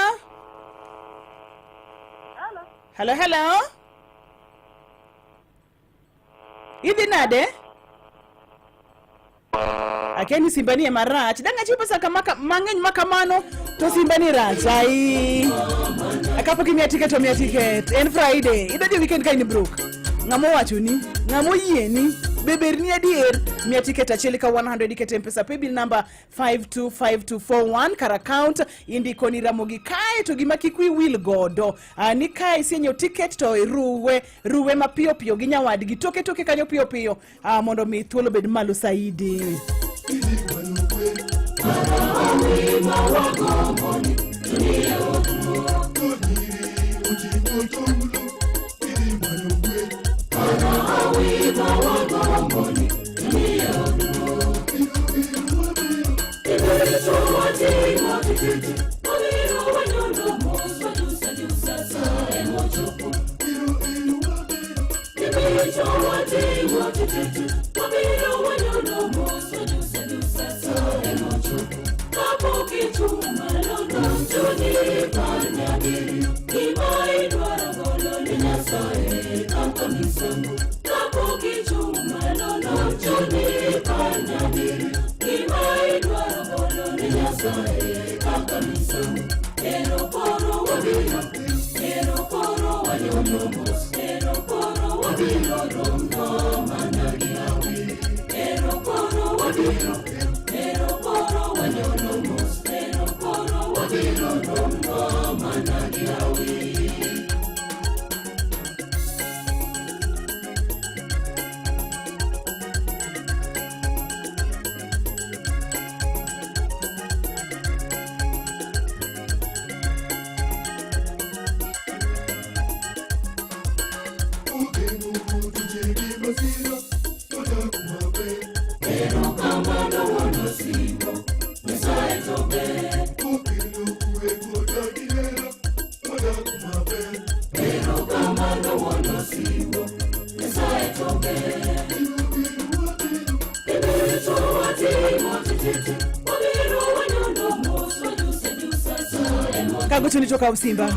Hello, hello. Idhi nade? Akia ni simba ni ema rach. Dang' achiw pesa kama mang'eny ma kamano to simba ni rach. Ai. Kapok imiya tiket to miya tiket. En Friday. Idonjo weekend ka in broke. Ng'ama owachoni? Ng'ama oyieni? Be berni adier? Miya tiket achiel ka 100 ikete Mpesa paybill number 525241 kar account indiko ni Ramogi kae to gima kik wi wil godo ni kae isenyiewo tiket to ruwe ruwe mapiyo piyo gi nyawadgi toke toke kanyo piyo piyo mondo mi thuolo bed malo saidi. Kagochoni to kaw simba.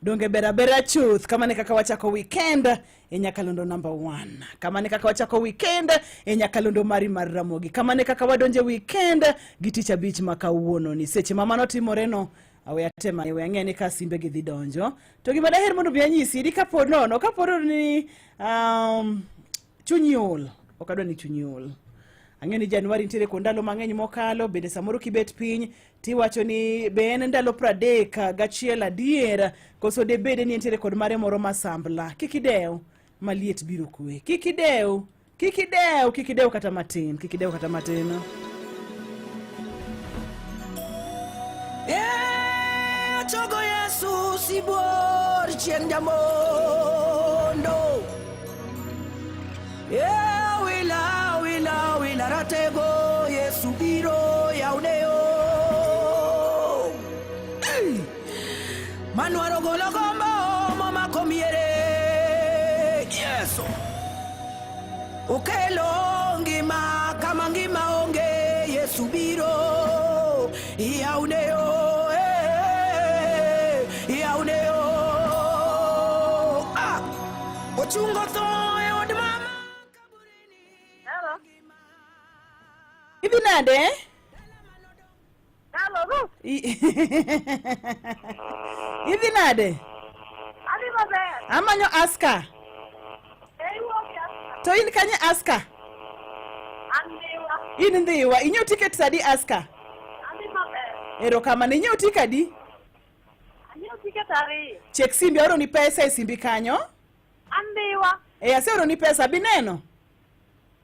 Donge ber abera chuth. Kamano e kaka wachako weekend e Nyakalondo number 1. Kamano e kaka wachako weekend e Nyakalondo mari mar Ramogi. Kamano e kaka wadonje weekend gi tich abich ma kawuono ni. Seche ma mano timore no, awe atema, we ang'e ni ka simbe gi dhi donjo. To gima daher mondo mi anyisi ni kapo nono, kapo nono ni chunyi ol, ok adwa ni chunyi ol. Ang'e ni Januari nitiere kod ndalo mang'eny mokalo, bende samoro kibet piny tiwacho ni be en ndalo 31 adier, koso debede ni entiere kod mare moro masambla. Kik idew, maliet biro kwe. Kik idew, kik idew, kik idew kata matin, kik idew kata matin. Chogo Yesu sibuor chieng' jamondo. Wila, wila, wila ratego Yesu biro yawneo. Manwaro golo gombo momako miere Yesu. Okelo ngima kama ngima onge Yesu biro yawneo. Yawneo. Ochungo tho e od mama. Hello. Idhi nade? Hello, Ruth. Idhi nade? Adhi maber. Amanyo Aska. Eh, iwuok e Aska. To in kanye Aska? An Ndhiwa. In Ndhiwa. Inyiewo tiket adi Aska? Adhi maber. Erokamano. Inyiewo tiket adi? Anyiewo tiket 2. Chek simbi, aoroni pesa e simbi kanyo. Andiwa. E, aseoroni pesa, bineno?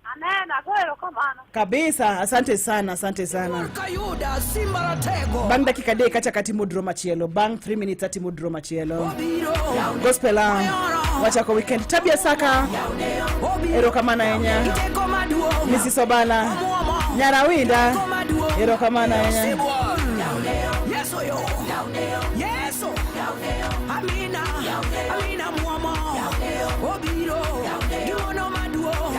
Aneno, agoyo erokamano. Kabisa, asante sana, asante sana. Kayuda Simba Ratego. Bang' dakika 3 kacha atimo draw machielo. Bang' 3 minutes atimo draw machielo. Gospel wachako weekend. Tabia Saka. Erokamano ahinya. Giteko maduong'. Mrs. Obala. Nyarawinda. Erokamano ahinya. Sibuor. Yeso yo. Yeso. Amina. Amina muomo. Obiro. Giwono maduong'.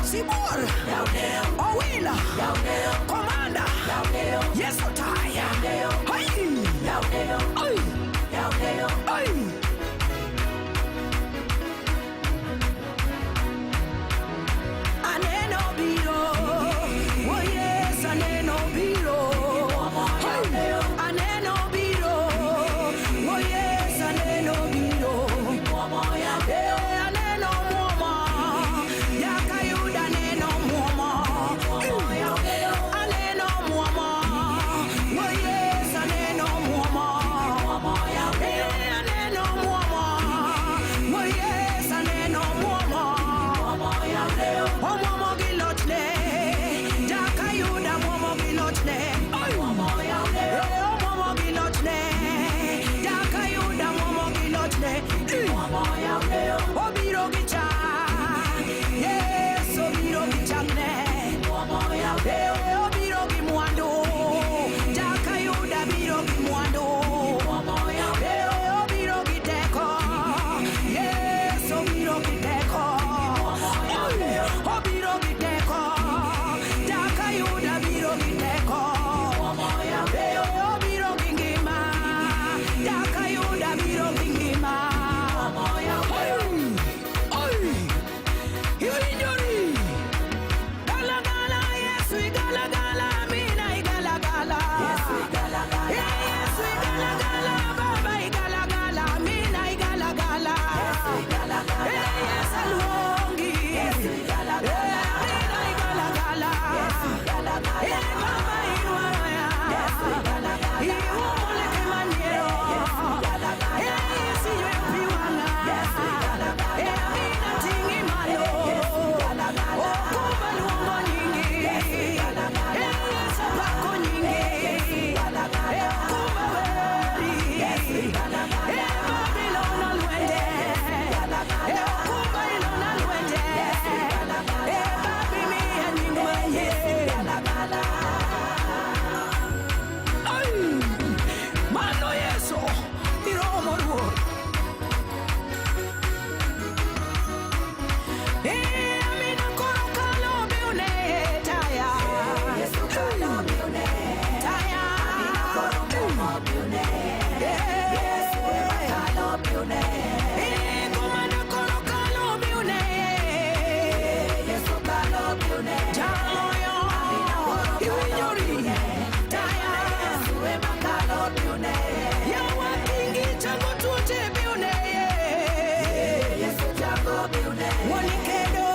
Sibuor. Owila. Komanda. Yeso taya. Hai. Ai. Ai. Aneno biro, oh yes, aneno biro. Hey, aneno biro, oh yes, aneno biro. Eh, aneno muomo, jakayuda aneno muomo. Aneno muomo, oh yes, aneno muomo. Eh, aneno muomo, oh yes, aneno muomo. Omuomo gi lochne, jakayuda muomo gi lochne. Eh, omuomo gi lochne, jakayuda muomo gi lochne. Obiro gi chak, Yesu obiro gi chakne. Eh, obiro gi mwandu, jakayuda biro gi mwandu. Eh, obiro gi teko, Yesu obiro gi teko. Obiro gi teko, jakayuda biro gi teko. Eh, obiro gi ngima, jakayuda biro gi ngima. Oi, oi, iwinjori? Gala gala, Yesu igala gala, Amina igala gala. Eh, Yesu igala gala, Baba igala gala, Amina igala gala. Eh, Yesu aluongi. Eh, Amina igala gala. Eh, Baba iwaya. Iumoleke manyiero. Eh, Yesu ywe pi wang'a. Eh, Amina ting'i malo. Okumba luongo nyingi. Eh, Yesu apako nyingi. Eh, okumba weri. Eh, Babylon olwende. Eh, okumba ilona lwenje. Eh, Babi miya nying manyien. Ai, mano Yesu, iromo Ruoth. Eh, Amina koro kalo biune taya. Taya. Eh, komanda koro kalo biune. Jamoyo, iwinjori. Taya. Yawa kingi chango tuoche biune. Wuon kedo.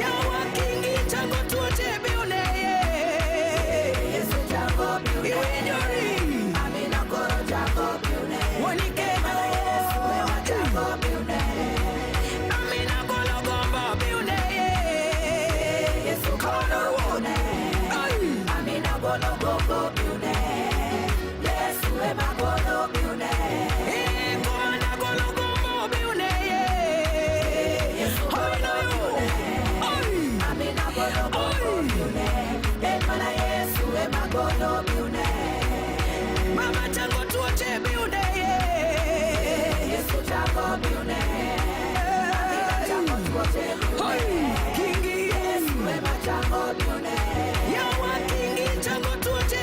Yawa kingi chango tuoche biune. Iwinjori. Wuon kedo. Amina golo gombo biune. Kono Ruoth. Ai. Eh, komanda golo gombo biune. Amina yo. Ai. Ai. Mama chango tuoche biune. Ai, kingi. Yawa kingi chango tuoche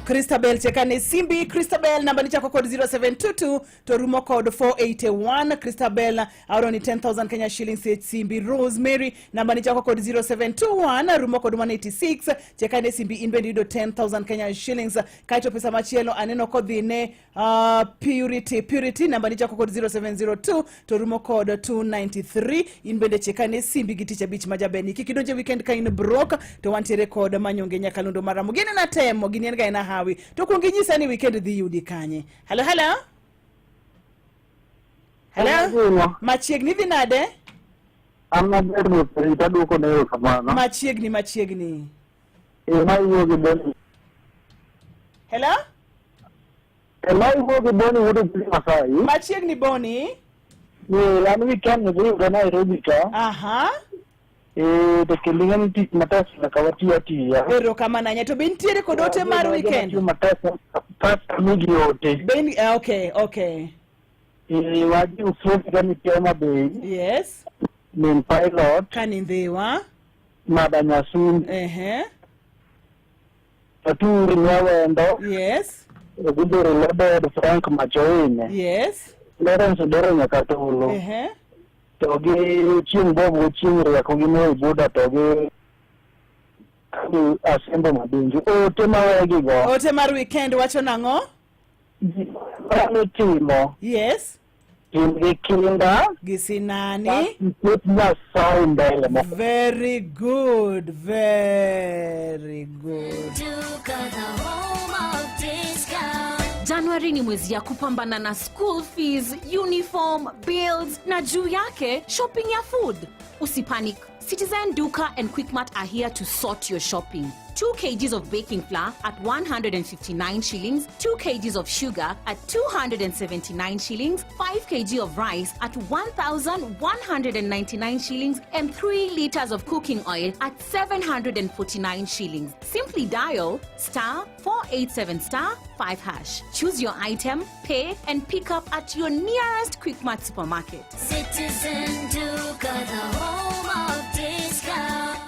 Christabel chekane simbi. Christabel namba ni chako kod 0722 to rumo kod 481. Christabel aoro ni 10,000 Kenya shillings e simbi. Rosemary namba ni chako kod 0721 rumo kod 186 chekane simbi in bende yudo 10,000 Kenya shillings. Kaeto pesa machielo aneno kodhi ne Purity. Purity namba ni chako kod 0702 to rumo kod 293 in bende chekane simbi gi tich abich majaberni. Kik idonje weekend ka in broke to wantiere kod manyonge nyakalondo maramo. Gin en atemo, gini en ga en ahawi. To kuong inyisa ni weekend dhi yudi kanye. Hello, hello. Hello. Machiegni dhi nade? An maber ruoth Rit aduoko ne erokamano. Machiegni machiegni. Eh, ma iwuo gi Boni. Hello? Eh, ma iwuo gi Boni wuod Ojili Masai. Machiegni Boni. Eh, an weekend ni dhi yuda Nairobi ka. Aha. Eh, to kendo ing'e ni tich matek nyaka wati atiya. Erokamano ahinya. To be nitiere kod ote mar weekend? Watiyo matek pasta migi ote. Be in, okay, okay. Eh, wajiw Sophie ka nitie Homa Bay. Yes. Min pilot. Kanindhiwa. Mada Nyasuni. Ehe. Aturi Nyawendo. Yes. Ogudoro Lobed Frank Machoine. Yes. Lawrence Odero Nyakatolo. Ehe. To gi Chieng' Bob go Chieng' Rieko gi Moi Buda to gi Asembo Madinju. Ote mawegigo. Ote mar weekend wacho nang'o? Mano timo. Yes. Tim gi kinda. Gi sinani. Ket Nyasaye mbele mo. Very good, very good. January ni mwezi ya kupambana na school fees, uniform, bills na juu yake shopping ya food. Usipanic. Citizen Duka and Quickmart are here to sort your shopping. 2 kgs of baking flour at 159 shillings, 2 kgs of sugar at 279 shillings, 5 kg of rice at 1,199 shillings, and 3 liters of cooking oil at 749 shillings. Simply dial star 487 star 5 hash. Choose your item, pay, and pick up at your nearest Quickmart supermarket. Citizen Duka, the home of discount.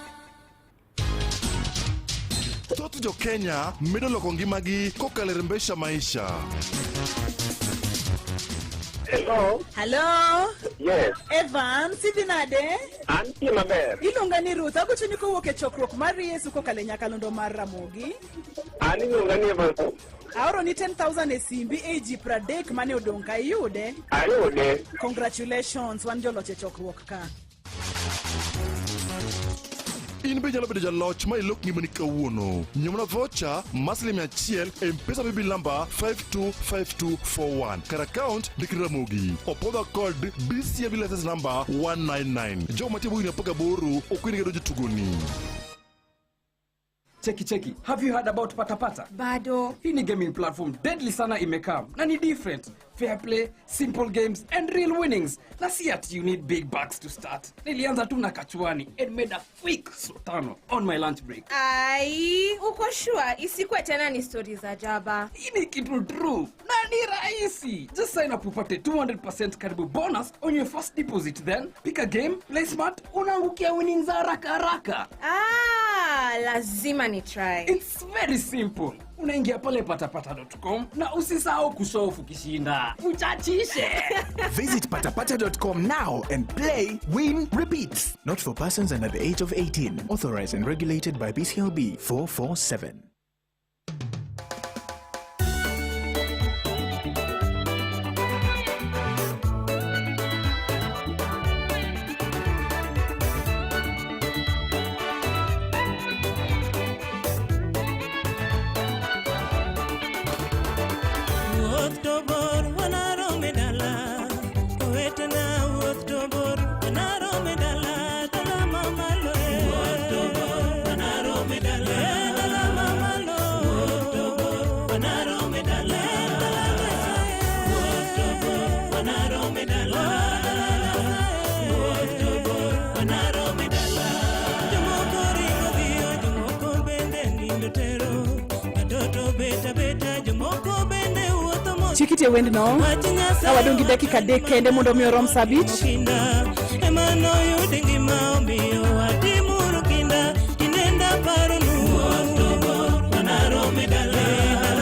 Thoth jo Kenya medo loko ngimagi kokalo e Rembesha Maisha. Hello. Hello. Yes. Evans, idhi nade? Antie maber. Iluonga ni Ruth. Agochoni kowuok e chokruok mar Yesu kokalo e nyakalondo mar Ramogi. An iluonga ni Evans. Aoro ni 10,000 e simbi e ji 30 mane odong' ka iyude. Ayude. Congratulations, wan joloch e chokruok ka. In be inyalo bedo jaloch ma ilok ngimani kawuono. Nyiew mana voucher mar siling 100 e M-Pesa paybill number 525241. Kar account ndik Ramogi. Opodha kod BCMB license number 199. Jogo mantie bwo higni 18 ok oyienegi donjo e tugoni. Cheki cheki, have you heard about Patapata? Bado. Hii ni gaming platform deadly sana imekam na ni different. Fair play, simple games and real winnings. Na si ati you need big bucks to start. Nilianza tu na kachuani and made a quick sotano on my lunch break. Ai, uko sure isikuwe tena ni stori za jaba. Hii ni kitu true na ni rahisi. Just sign up upate 200% karibu bonus on your first deposit, then pick a game, play smart, unaangukia winnings haraka haraka. Ah, lazima ni try. It's very simple. Unaingia pale patapata.com na usisahau kushow off ukishinda. Uchachishe. Visit patapata.com now and play, win, repeat. Not for persons under the age of 18. Authorized and regulated by BCLB 447. Wuoth to bor wanarom e dala, owetena wuoth to bor wanarom e dala, dala mamalo e. Wuoth to bor wanarom e dala, e dala mamalo. Wuoth to bor wanarom e dala, dala Nyasaye. Wuoth to bor wanarom e dala, dala Nyasaye. Wuoth to bor wanarom e dala. Jomoko ringo dhiyo, jomoko bende nindo tero. Watoto beta beta, jomoko bende wuotho mos. Chikite wendno. Ka wadong' gi dakika 3 kende mondo mi orom sa 5. Kinda ema noyud ngima omiyo watimuru kinda tinenda paronu. Wuoth to bor wanarom e dala, dala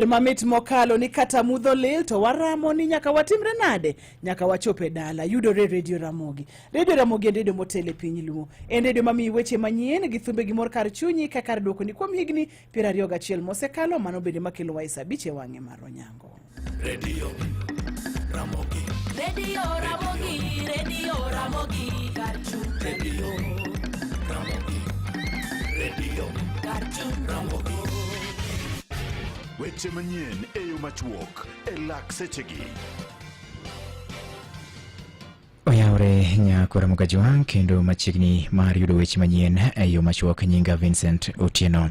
Wer mamit mokalo ni kata mudho lil to waramo ni nyaka watimre nade, nyaka wachop e dala. Yudore Radio Ramogi. Radio Ramogi en redio motelo e piny Luo. En redio mamiyi weche manyien gi thumbe gi mor kar chunyi ka kar duokoni kuom higni 21 mosekalo, mano bende makelowa e saa abich e wang'e mar Onyango. Radio Ramogi. Radio Ramogi, Radio Ramogi, kar chuny. Radio Ramogi. Radio Kar chuny. Ramogi. Weche manyien e yo machuok e lak sechegi. Oyawre nyakora Mugajwang' kendo machiegni mar yudo weche manyien e yo machuok. Nyinga Vincent Otieno.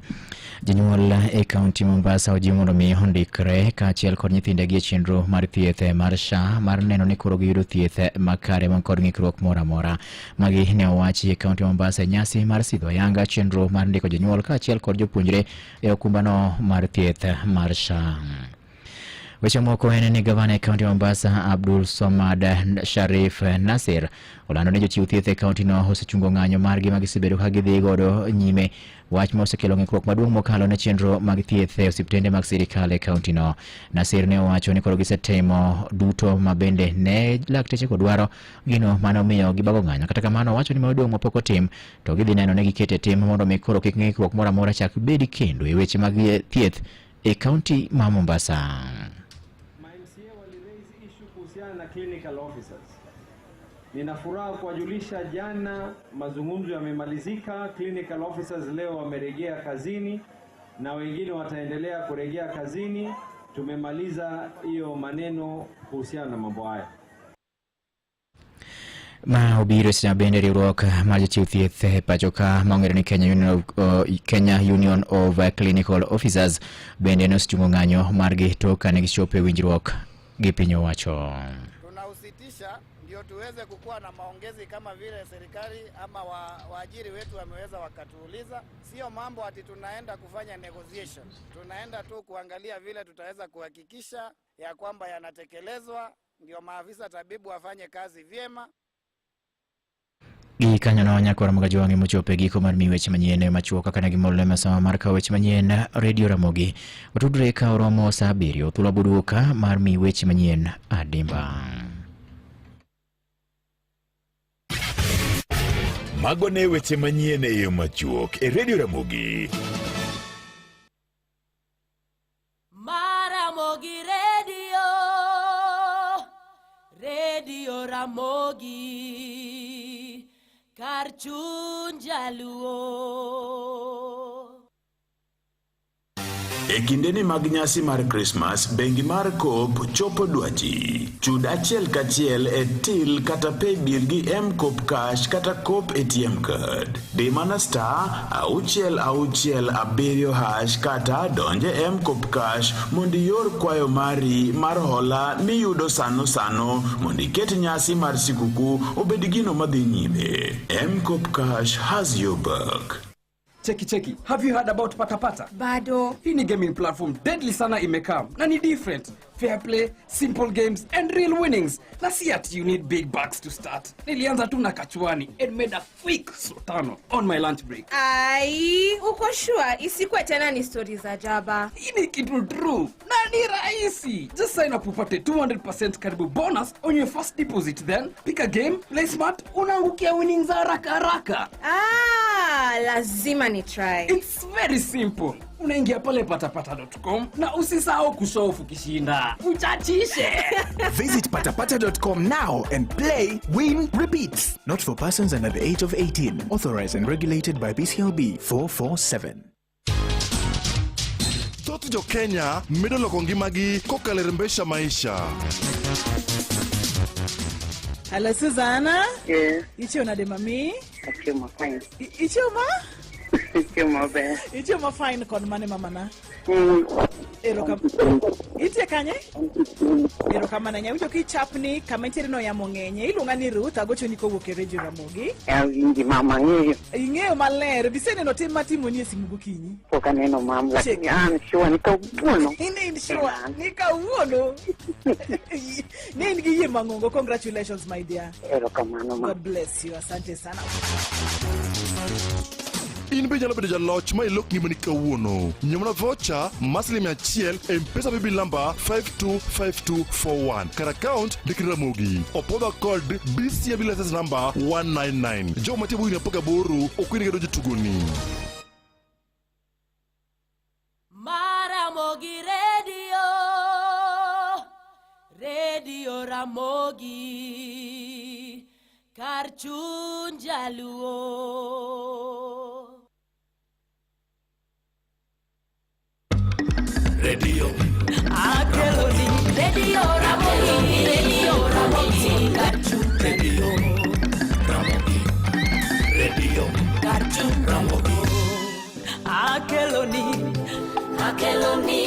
Jonyuol e kaunti Mombasa ojiw mondo mi ondikre kaachiel kod nyithindegi e chenro mar thieth mar SHA mar neno ni koro giyudo thieth makare man kod ng'ikruok moro amora. Magi ne owachi e kaunti Mombasa e nyasi mar sidho ayanga chenro mar ndiko jonyuol kaachiel kod jopuonjre e okumbano mar thieth mar SHA. Weche moko en ni gavana e kaunti Mombasa Abdul Somad Sharif Nasir olando ni jochiw thieth e kaunti no osechungo ng'anyo margi ma gisebedo ka gidhi godo nyime, wach ma osekelo ng'ikruok maduong' mokalo ne chenro mag thieth e osiptende mag sirikal e kaunti no. Nasir ne owacho ni koro gisetimo duto ma bende ne lakteche ko dwaro gino mane omiyo gibago ng'anyo. Kata kamano owacho ni modong' mapok otim to gidhi neno ni gikete tim mondo mi koro kik ng'ikruok moro amora chak bedi kendo e weche mag thieth e kaunti ma Mombasa. Ma MCA wali raise issue kuhusiana na clinical officers. Nina furaha kuwajulisha jana mazungumzo yamemalizika, clinical officers leo wamerejea kazini na wengine wataendelea kurejea kazini. Tumemaliza hiyo maneno kuhusiana na mambo haya. Ma obiro e seche ma bende riwruok mar jochiw thieth e pacho ka ma ong'ere ni Kenya Union of Clinical Officers bende nosechungo ng'anyo margi tok kane gichopo e winjruok gi piny owacho. Tunausitisha ndio tuweze kukuwa na maongezi kama vile serikali ama waajiri wetu wameweza wakatuuliza. Sio mambo ati tunaenda kufanya negotiation, tunaenda tu kuangalia vile tutaweza kuhakikisha ya kwamba yanatekelezwa, ndio maafisa tabibu wafanye kazi vyema. Gi kanyono nyakwar Mugajwang' mochopo e giko mar miyi weche manyien machuok kaka ne gimolne masawa mar kawo weche manyien Radio Ramogi. Watudre ka oromo saa 7 thuolo buduka mar miyi weche manyien adimba. Mago ne weche manyien e yo machuok e Radio Ramogi. Maramogi Radio, Radio Ramogi, kar chuny jaluo. E kindeni mag nyasi mar Krismas, bengi mar Coop chopo dwachi. Chud achiel kachiel e till kata paybill gi M-Koop Cash kata Coop ATM card. Di mana star 667 hash kata donje M-Koop Cash mondo ior kwayo mari mar hola miyudo sano sano mondo iket nyasi mar sikuku obed gino madhi nyime. M-Koop Cash has your back. Cheki cheki, have you heard about Patapata? Bado. Hii ni gaming platform deadly sana imekam na ni different. Fair play, simple games and real winnings. Na si ati you need big bucks to start. Nilianza tu na kachuani and made a quick sotano on my lunch break. Ai, uko sure isikuwe tena ni stories za jaba. Hii ni kitu true na ni rahisi. Just sign up upate 200% karibu bonus on your first deposit, then pick a game, play smart, unaangukia winnings haraka haraka. Ah, lazima ni try. It's very simple. Unaingia pale patapata.com na usisahau kushow off ukishinda. Uchachishe. Visit patapata.com now and play, win, repeat. Not for persons under the age of 18. Authorized and regulated by BCLB 447. Thoth jo Kenya medo loko ngimagi kokalo e Rembesha Maisha. Hello Susanna. Yes. Ichiew nade mami? Achiemo fine. Ichiew ma? Ichiew maber. Ichiew ma fine kod mane mamana? Itie kanye? Erokamano ahinya. Awinjo kichapni kama intiere no yamo ng'enye. Iluonga ni Ruth, agochoni kowuok e Radio Ramogi. Awinji mama, ang'eyo. Ing'eyo maler, biseneno tim matimoni e simu gokinyi. Pok aneno mam, lakini an sure ni kawuono. In in sure ni kawuono. Ne in gi yie mang'ongo. Congratulations my dear. Erokamano ma. God bless you. Asante sana. In be inyalo bedo jaloch ma ilok ngimani kawuono. Nyiew mana voucher mar siling 100 e M-Pesa Paybill namba 525241. Kar account ndik Ramogi. Opodha kod BCMB license number 199. Jogo mantie bwo higni 18 ok oyienegi donjo e tugoni. Maramogi Radio, Radio Ramogi, kar chuny jaluo. Radio Akeloni Radio Ramogi, Radio Ramogi, kar chuny Radio Ramogi Radio kar chuny Ramogi Akeloni, Akeloni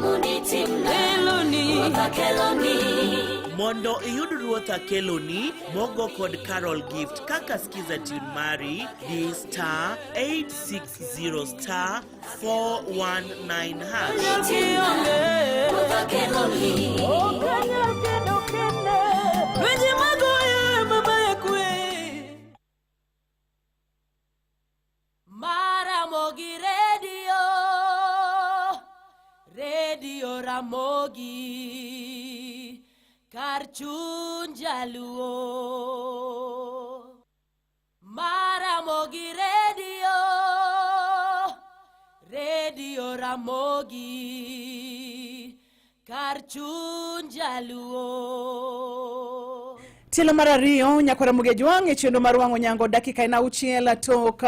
monditimna Eloni, Ruoth akeloni Mondo iyud Ruoth Akeloni mogo kod Carol Gift kaka skiza tune mari di star 860 star 419 hash. Ruoth akeloni Okanyal kedo kende, lwenje magoyo ema maya kwe. Maramogi Radio, Radio Ramogi, kar chuny jaluo. Maramogi Radio, Radio Ramogi, kar chuny jaluo. Tielo mar ariyo nyakwara Ramogi Ajwang' e chenro mar wang'o nyango dakika en auchiel tok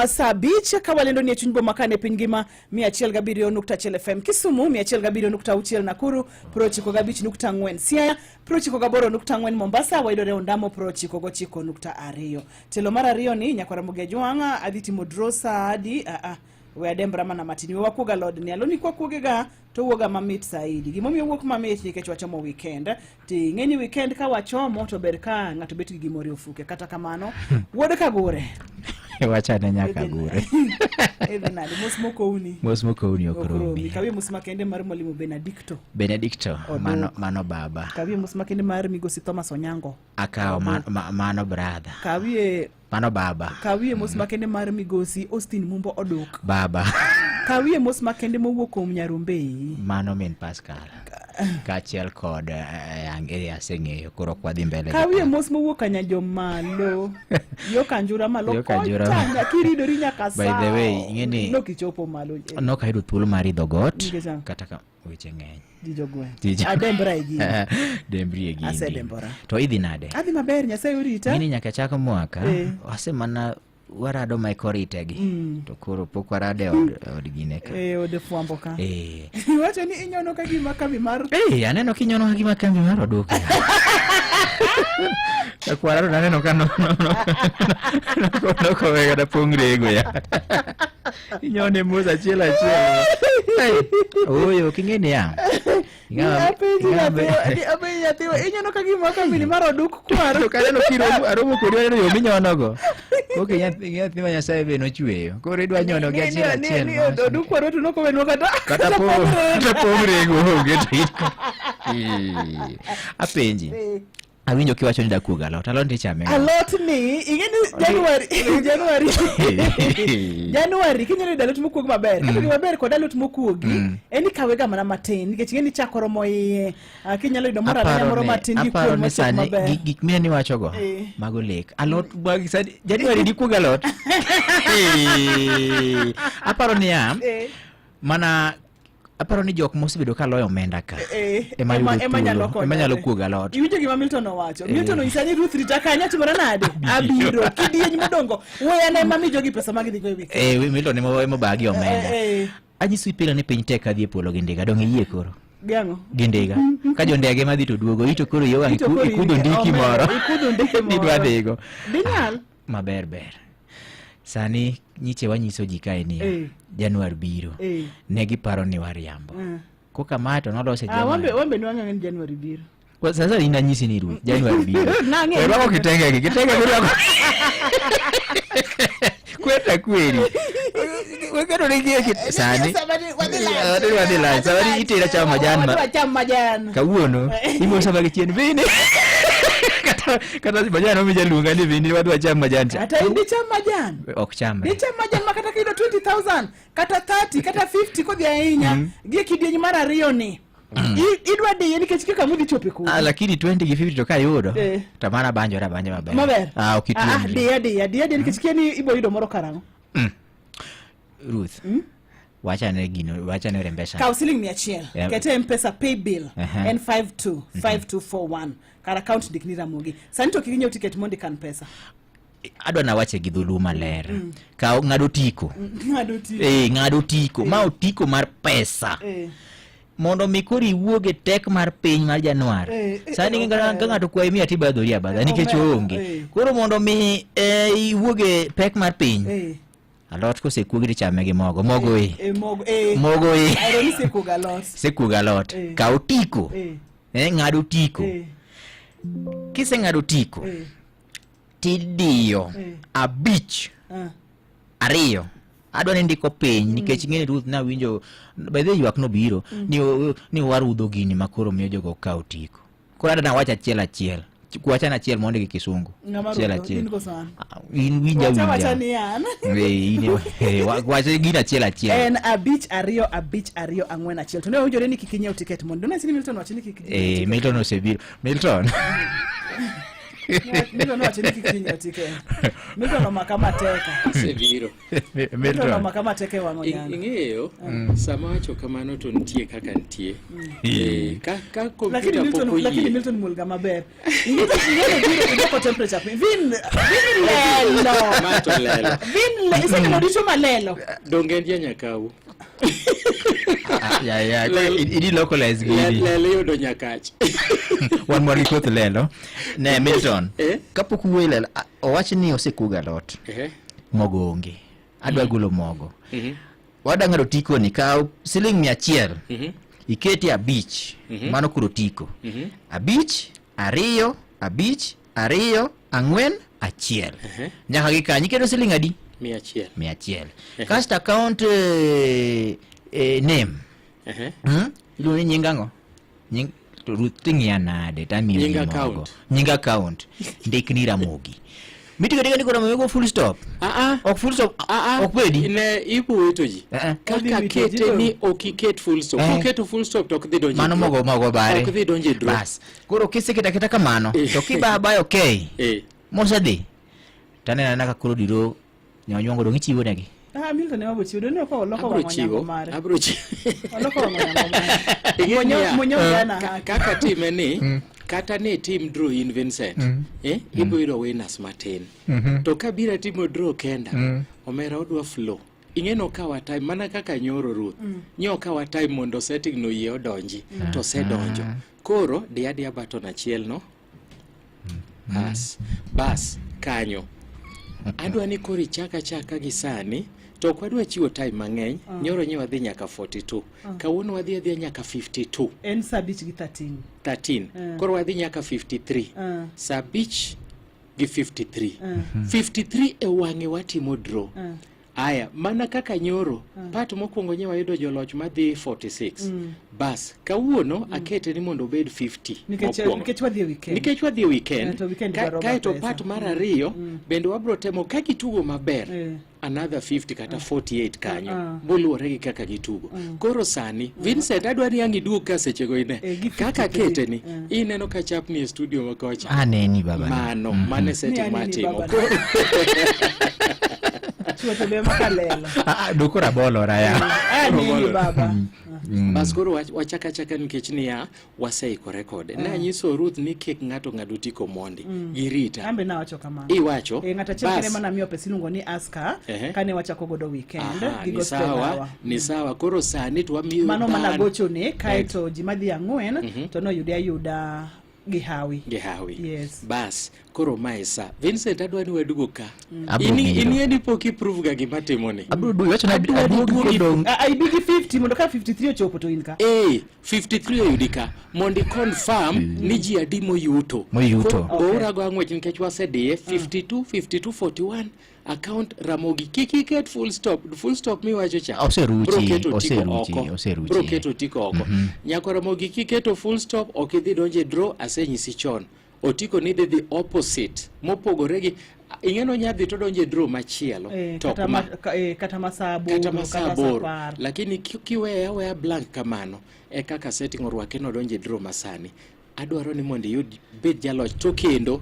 saa abich ka walendo ni e chuny boma kane piny ngima 107.1 FM Kisumu 107.6 Nakuru 95.4 Siaya 98.4 Mombasa wayudore Ondamo 99.2. Tielo mar ariyo ni nyakwara Ramogi Ajwang' adhi timo draw saa adi we adembra mana matin we wakuog alodni alodni kwakuoge ga to wuoga mamit saidi gimomiyo wuok mamit nikech wachomo weekend ti ing'e ni weekend ka wachomo to ber ka ng'ato bet gi gimoro e ofuke kata kamano wuod kagure wachane nyaka gure idhi nade mos mokouni mos mokouni ok Ok romi. romi kawie mos makende mar mwalimu Benedicto benedicto Odok. mano baba kawie mos makende mar migosi Thomas Onyango akawo mano brother kawie mano baba kawie mos makende mar migosi Austin Mumbo Odok baba kawie mos makende mowuok kuom Nyarumbei mano min Pascal kaachiel kod aseng'eyo koro ok wadhi mbele gi kawie mos mowuok Kanyanjo malo yo Kanjura malo Yo Kanjura. kocha nya- kiridori nyaka By the way, Sao. ing'e ni- nokichopo malo nok ayudo thuolo mar idho got Nikech ang'o? kata ka weche ng'eny Jijo gweng' Jijo. adembra e gini dembri e gini Asedembora. to idhi nade adhi maber Nyasaye orita ng'eni nyaka chak mwaka Eh. wasemana warado ma ekoritegi to koro pok warado e od gine ka e od fwambo ka Eh. iwacho ni inyono ka gima kambi mar Eh, aneno kinyono ka gima kambi mar oduka Kwarado naneno ka nokowe kata pong' rego ya inyone mos achiel achiel Hey, oyo ok ing'e niya Apenji nyathi, nyathi, inyono ka gima kambi ni mar oduk kwaro. To kaneno kiromo aromo kodi aneno yo minyonogo. Koke nyathi ma Nyasaye be nochweyo. Koro idwa nyono gi achiel achiel. Ni oduk kwaro to nokowenwa kata Kata pong' kata pong' rego onge to in. Apenji. Awinjo kiwacho ni dakuogo alot. Alot ni ichame. Alot ni ing'e ni January January January kinyalo yudo alot mokuog maber. Kata gima ber kod alot mokuogi en ni kawe ga mana matin nikech ing'e ni chako romo iye. Ah, Kinyalo yudo moro amora moro matin gi aparo kuon ni mochiek sani maber. gik mine niwachogo Eh. mago lek alot mag sani January dikuog alot Eh. Aparo niya Eh. mana aparo ni jok mosebedo ka loyo omenda ka Eh, ema yudo ema nyalo thuolo, ema nyalo konyore. kuogo alot Iwinjo gima Milton owacho. Eh. Milton onyisa ni Ruth rita kanya timore nade? Abiro. Kidieny modongo. Weya ne ema mi jogi pesa ma gidhigo e weekend. Eh, Milton ema obagi omenda Eh, eh. anyisi pile ni piny tek kadhi e polo gi ndiga dong' iyie koro Gang'o? gi ndiga ka jondege madhi to duogo ito koro iyo wang' Ito koro ikudho ndiki omera, moro ikudho ndiki moro. nidwa dhigo Dinyal. maber ber sani nyiche wanyiso ji kae niya Eh. Januar biro Eh. ne giparo ni wariambo Eh. koka mae to nolose Ah, wambe wambe nwang'o ni January biro. Kwa sasa inanyisi ni Ruth Januar biro Nang'e. rwako kitenge gi kitenge mirwako kweta kweri weketo ne gie kit sani Wadhi wadhi lunch sani itera chamo majan ma Wadwa cham majan. kawuono imosa mag chien bende kata Kata majan omi jaluonga ni bindi wadwa cham majan cha. Kata in dicham majan. Ok chamre. Dicham majan ma kata kiyudo 20,000 kata 30 kata 50 kodhi ahinya gi e kidieny mar ariyo ni. Idwa diye nikech kaka mudhi chope kuno. Ah, lakini 20 gi 50 to kayudo Eh. to mana banjora abanja maber. Maber. Ah, ok Ah, ah, ituomri. diye diya diya diya nikech kia ni ibo yudo moro karang'o. Ruth. Wachane gino, wachane rembesha. Kaw siling 100. Yeah. Kete M-Pesa pay bill Aha. en 52 5241. Kar account ndikni Ramogi. Sani to kik inyiew ticket mondo ikan pesa. Adwa nawache gi dholuo maler. Kaw ng'ado otiko. Ng'ado otiko. Eh, ng'ado otiko. Ma otiko mar pesa. Eh. Mondo mi koro iwuog e tek mar piny mar Januar. Eh, eh, Sani eh, ka ng'ato kwayi mia tibadhori abadha nikech omera, oonge. eh. Koro mondo mi iwuog e pek mar piny. Eh. Alot kosekuogi tichame gi mogo. Mogo e. Eh, mogo eh. Mogo e. Ahero ni isekuogo alot. Sekuogo alot. Eh. Kaw otiko. Eh. Ng'ad otiko. Eh. Kiseng'ado otiko Eh. tidiyo Eh. 5 Ah. 2 adwa ni ndiko piny nikech ing'eni Ruth nawinjo by the way ywak nobiro ni warudho gini ma koro miyo jogo ok kaw otiko. Koro adwa nawach achiel achiel. Wachana achiel mondi gi kisungu. Ng'ama Achiel rudho, achiel. in koso an? In winja Wacha wacha winja. ni an. Eh, wach gino achiel achiel. En 5 2 5 2 4 1. To ne owinjore ni kik inyiew ticket mondo. Ne ni Milton wacho ni kik ji Eh, Milton osebiro. Milton. Milton wacho ni kik ji nyiew ticket. Milton omaka mateka. Osebiro. Milton Milton. omaka mateka e wang' onyango. Ing'eyo sama wacho kamano to nitie kaka nitie. Eh. Ka Lakini kompyuta Milton, pok lakini oyie. Milton mulga maber. Ing'eyo biro idwoko temperature piny. Vin Vin lelo. Ma to lelo. Vin le, iseneno dichuo malelo. Donge en janyakau. Ya ya, koro idi localize gini. Lelo yudo nyakach. Wan mor gi koth lelo. Ne Milton. Kapok wuoyo lelo, owach ni osekuogo alot. Ehe. Mogo onge. Adwa golo mogo. Mhm. Wadwa ng'ado otiko ni kaw siling 100. Mhm. Ikete 5. Mano koro otiko. Mhm. 5 2 5 2 4 1. Nyaka gi kanyo iketo siling adi? 100. 100. Kasto account name. Ehe. Iluongo ni nying ang'o? Nying to Ruth ting'iya nade tamiyo Nying ji mogo. account. Nying account. Ndik ni Ramogi. Mitigo tigo ndiko Ramogi go full stop. Ok full stop. Ok bedi. Ne ibo wito ji. Kaka kete ni ok iket full stop. Eh. Koketo full stop to ok dhi donjo. e Mano draw. mogo mogo bare. Ok dhi donjo e draw. Bas. Koro kiseketa aketa kamano to kiba abayo okay. Mosedhi. Taneno anena ka koro diro nyonyuongo dong ichiwo negi. Ah, Milton ema bochiwo. Donne ok oloko Abro wang' onyango chiwo. mare. Abro chiwo. Oloko wang' onyango mare. Ing'e niya, Monyo gana. kaka time ni kata ni itim draw in Vincent ibo yudo winners matin. To kabiro timo draw kenda omera odwa flow. Ing'e nokawa time mana kaka nyoro Ruth. Nyokawa time mondo setting no yie odonji to osedonjo. Koro di adiya button achiel no. Bas, bas kanyo. Adwa ni koro ichak achaka gi sani to ok wadwa chiwo time mang'eny. Nyoro nyi wadhi nyaka 42. Kawuono wadhi adhiya nyaka 52. En saa 5 gi 13. 13. Koro wadhi nyaka 53. Saa 5 gi 53. 53 e wang'e watimo draw. Aya, mana kaka nyoro, part mokwongo nye wayudo joloch madhi 46. Bas, kawuono akete ni mondo obed 50 Nikech mokwongo. nikech wadhi e weekend. Nikech wadhi e weekend, Eh, to weekend dwaro kaeto pesa. part mar ariyo bende wabro temo ka gitugo maber Eh. another 50 kata 48 kanyo Ah. boluwore gi kaka gitugo. Koro sani Vincent adwa ni ang' iduog ka sechego ine gi kaka 53. kete ni ineno ka chapni e studio makocha Aneni baba. mano mano e setting Ni aneni matimo babana. Koro- Chuo to be makalelo. Doko rabolora ya. Aneni baba. Bas koro wachak achaka nikech niya waseikore kode. Nanyiso Ruth ni kik ng'ato ng'ad otiko mondi girita. An be nawacho kamano. Iwacho. Eh, ng'ato achiel Bas. kende mana miyo pesa iluongo ni Aska Ehe. kane wachako godo weekend Aha, gi ni gospel sawa, hour. ni sawa. Koro sani to wamiyo Mano mana dhano- gochone kaeto ji madhi 4 to noyude ayuda gi hawi. gi hawi. Yes. Bas, koro mae sa. Vincent adwa ni wadugo ka. Abro In biro. in ni pok iprove ga gima timoni. Abro duogo, iwacho ni Adwa ni aduogi iduogi- kodong'. Ah, ibi gi 50 mondo ka 53 ochopo to in ka. Eh, 53 oyudi ka mondo i confirm ni ji adi moyuto. Moyuto. Koro Goura go ang'wech nikech wasediye 52 52 41 account Ramogi kik iket full stop full stop miwacho cha Oseruchi, bro keto otiko oseruchi, oko. oseruchi. Bro keto otiko oko. Nyako Ramogi kiketo full stop ok idhi donjo e draw asenyisi chon. Otiko ni dhi dhi opposite mopogore gi ing'eno nyadhi to donjo e draw machielo Eh, to kata ok ma ma, ka, eh, kata ma saa aboro kata ma saa kata saa aboro apar. lakini kiweye aweya blank kamano e kaka setting orwake nodonjo e draw masani adwaro ni mondo iyud bed jaloch to kendo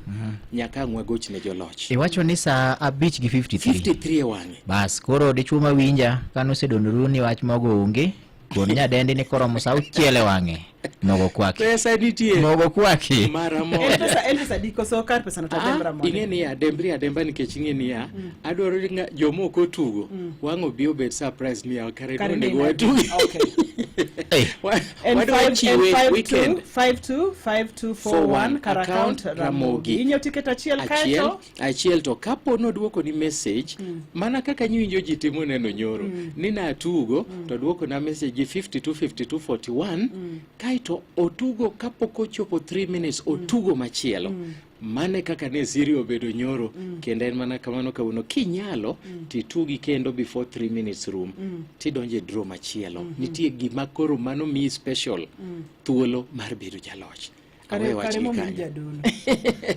nyaka ang' wagoch ne joloch Iwacho ni saa 5 gi 53. 53 e wang'e Bas, koro dichuo ma winja kanosedondoru ni wach mogo onge, kon nyadendi ni koromo saa auchiel e wang'e, mogo kwaki. Pesa nitie. Mogo kwaki. Mara En moja. pesa en pesa di koso kar pesa no to adembra mondo. Ing'e niya, dembri ademba nikech ing'e niya, adwaro ni joma ok otugo, wang' obi obed surprise niya, kare Kare nonego ne watugi. Okay. En Wadwa five- en chiwe five weekend. two, 525241 kar account Ramogi. Inyiew tiket achiel achiel kaeto achiel to kapo nodwoko ni message mana kaka nyiwinjo ji timo neno nyoro ni natugo to dwoko na message gi 52 52 41 kaeto otugo kapok ochopo 3 minutes otugo machielo mane kaka ne siri obedo nyoro kendo en mana kamano kawuono kinyalo titugi kendo before 3 minutes room tidonjo e draw machielo nitie gima koro mano miyi special thuolo mar bedo jaloch kare Awe wach kare gi momiyi kanyo. jadolo.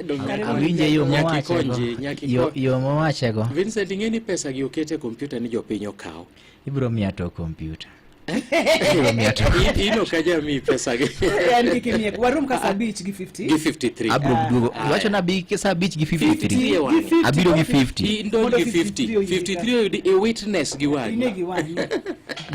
Donge- Kare Awinje yo Nyaka mowachego. ikonji, nyaka Yo mowachego. Vincent ing'e ni pesa gi oket e kompyuta ni jopiny okaw. Ibiro miya to kompyuta. Ibiro miya to. In ok ajamiyi pesa gi. En kik imiye. Warom ka saa abich gi 50. Gi 53. Abiro duogo. Ah. Iwacho ni abi saa 5 gi 53. e wang'e. Abiro gi 50. In donj gi 50. 53 oyudi i witness gi wang'i. Ine gi wang'i.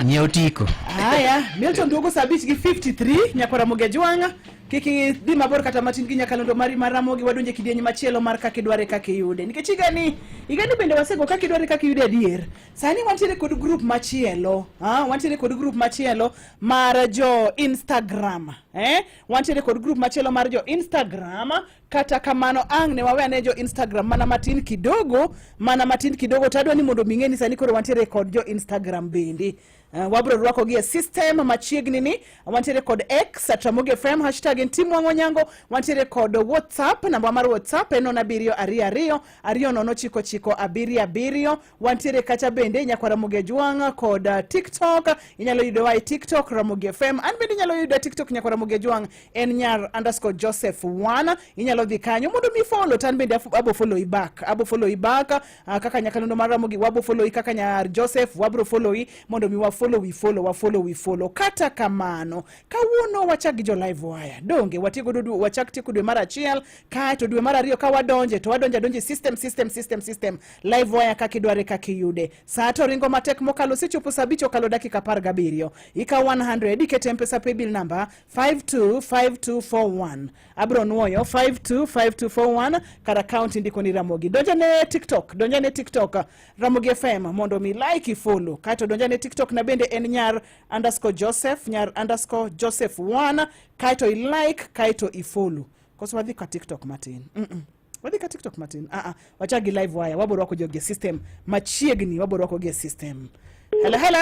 Nyiew tiko. Haya, Milton duogo saa abich gi 53 nyakwa Ramogi Ajwang'. Kik idhi mabor kata matin gi nyakalondo mari mar Ramogi wadonje kidieny machielo mar kaka idware kaka iyude. Nikech higani, higani bende wasego kaka idware kaka iyude adier. Sani wantiere kod group machielo, ah, wantiere kod group machielo mar jo Instagram. Eh? Wantiere kod group machielo mar jo Instagram kata kamano ang' ne wawe ane jo Instagram mana matin kidogo, mana matin kidogo to adwa ni mondo mi ing'e ni sani koro wantiere kod jo Instagram bende. Wabro rwakogi e system machiegni ni wantiere kod X at Ramogi FM hashtag en Tim Wang'o Nyango wantiere kod WhatsApp namba mar WhatsApp en 07 22 2 0 9 9 7 7 wantiere kacha bende nyakwa Ramogi Ajwang' kod TikTok inyalo yudowa e TikTok Ramogi FM an bende inyalo yuda e TikTok nyakwa Ramogi Ajwang' en nyar underscore Joseph 1 inyalo dhi kanyo mondo mi follow to an bende abo follow i back abo follow i back kaka nyakalondo mar Ramogi wabo follow i kaka nyar Joseph wabro follow i mondo mi wa follow we follow wa follow we follow kata kamano kawuono wachak gi jo live wire donge watieko godo wachak tieko dwe mar achiel kaeto dwe mar ariyo ka wadonje to wadonje adonje system system system system live wire kaka idware kaka iyude saa to ringo matek mokalo osechopo saa abich okalo dakika apar gabiriyo ikawo 100 ikete mpesa paybill number 525241 abro nuoyo 525241 kar account indiko ni Ramogi donja ne TikTok donja ne TikTok Ramogi FM mondo mi like follow kaeto donja ne TikTok na bende en nyar underscore Joseph nyar underscore Joseph 1 kaeto i like kaeto i follow koso wadhi ka TikTok matin Wadhi ka TikTok matin wachak gi live wire wabo rwako jogi e system machiegni wabo rwako gi e system hello hello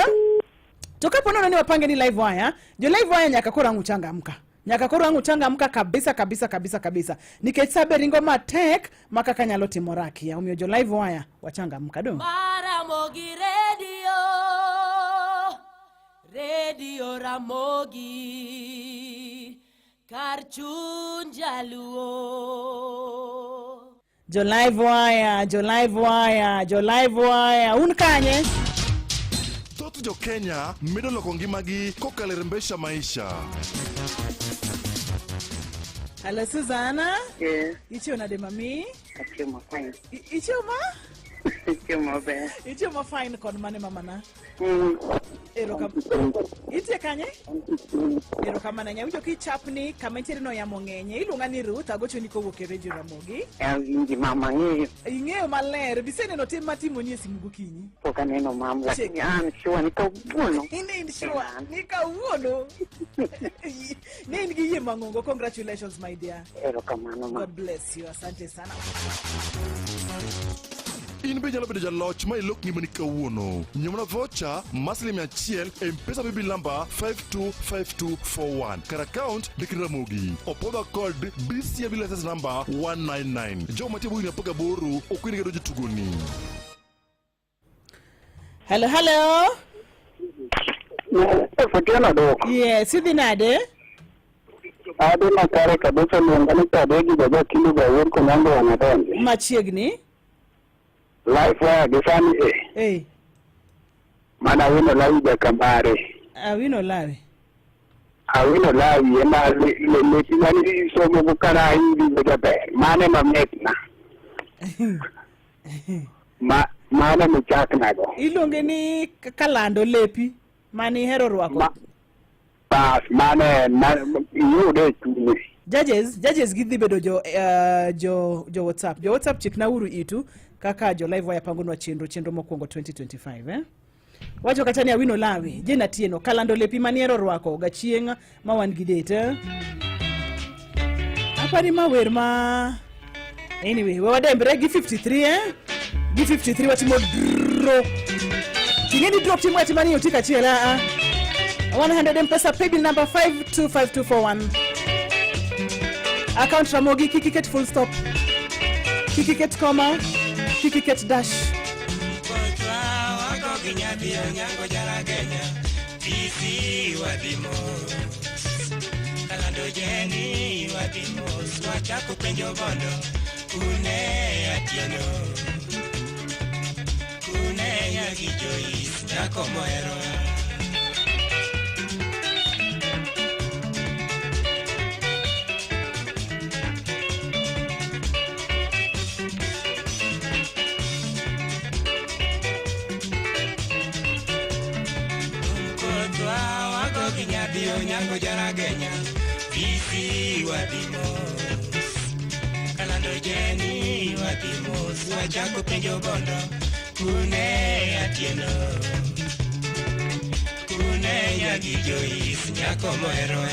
to kapo nono ni wapange ni live wire jo live wire nyaka koro ang' uchangamka nyaka koro ang' uchangamka kabisa kabisa kabisa kabisa nikech sabe ringo matek ma kaka nyalo timore akia omiyo jo live wire wachangamka dong Ramogi Radio, Radio Ramogi, kar chuny jaluo. Jo live wire jo live wire jo live wire un kanye Thoth jo Kenya medo loko ngimagi kokalo e Rembesha Maisha. hello Susanna Yes, ichiew nade mami achiemo fine. Ichiew ma Achiemo maber. ichiew ma fine kod mane mamana Itie kanye erokamano ahinya winjo kichapni kama intiere no yamo ng'enye iluonga ni Ruth agochoni kowuok e Radio Ramogi Awinji mama ang'eyo. ing'eyo maler biseneno tim matimoni e simu gokinyi Pok aneno mam lakini an sure ni kawuono. In in sure ni kawuono ne in gi yie mang'ongo congratulations my dear Erokamano ma. God bless you asante sana In be inyalo bedo jaloch ma ilok ngimani kawuono. Nyiew mana vocha mar siling 100 e M-Pesa paybill number 525241 kar account ndik Ramogi. Opodha kod BCM license number 199. Jogo mantie bwo higni 18 ok oyienegi donjo e tugoni. Hello hello Otieno dwoko. Yes idhi nade Adhi makare kabisa luonga ni Kadegi jaja Kiluga wuod Konyango Wang'adonje. Machiegni. Life wire gi sani e. Eh, Mana Awino Lawi Jakambare. Awino Lawi. Awino Lawi ema lepi mane isomo go kana iwinjo jaber. Mano ema mitna. Ma mano michaknago. Iluonge ni kalando lepi mane ihero rwako. Bas mano en iyude e chunye. Judges gidhi bedo jo WhatsApp. Jo WhatsApp chikna uru itu kaka jo live wire pangonwa chenro mokwongo 2025 eh? Wacho kata ni Awino Lawi, Jane Atieno, kalando lepi mane ihero rwako gachieng' ma wan gi date. Eh? Apani ma wer ma anyway, we wadembre gi 53 eh? Gi 53 watimo draw. Ting'eni drop timo atima ni otik achiel ah. 100 M-Pesa paybill number 525241. Account Ramogi kik iket full stop. Kik iket comma, kik iket dash. Kochwa wako gi nyathi Onyango Jaragenya, DC wadhi mos. Kalando jeni wadhi mos, wachako penjo bondo, kune Atieno. Kune nyagi Joyce, nyako moherowa. Kochwa wako gi nyathi Onyango Jaragenya, DC wadhi mos. Kalando jeni wadhi mos, wachako penjo bondo, kune Atieno. Kune nyagi Joyce, nyako moherowa.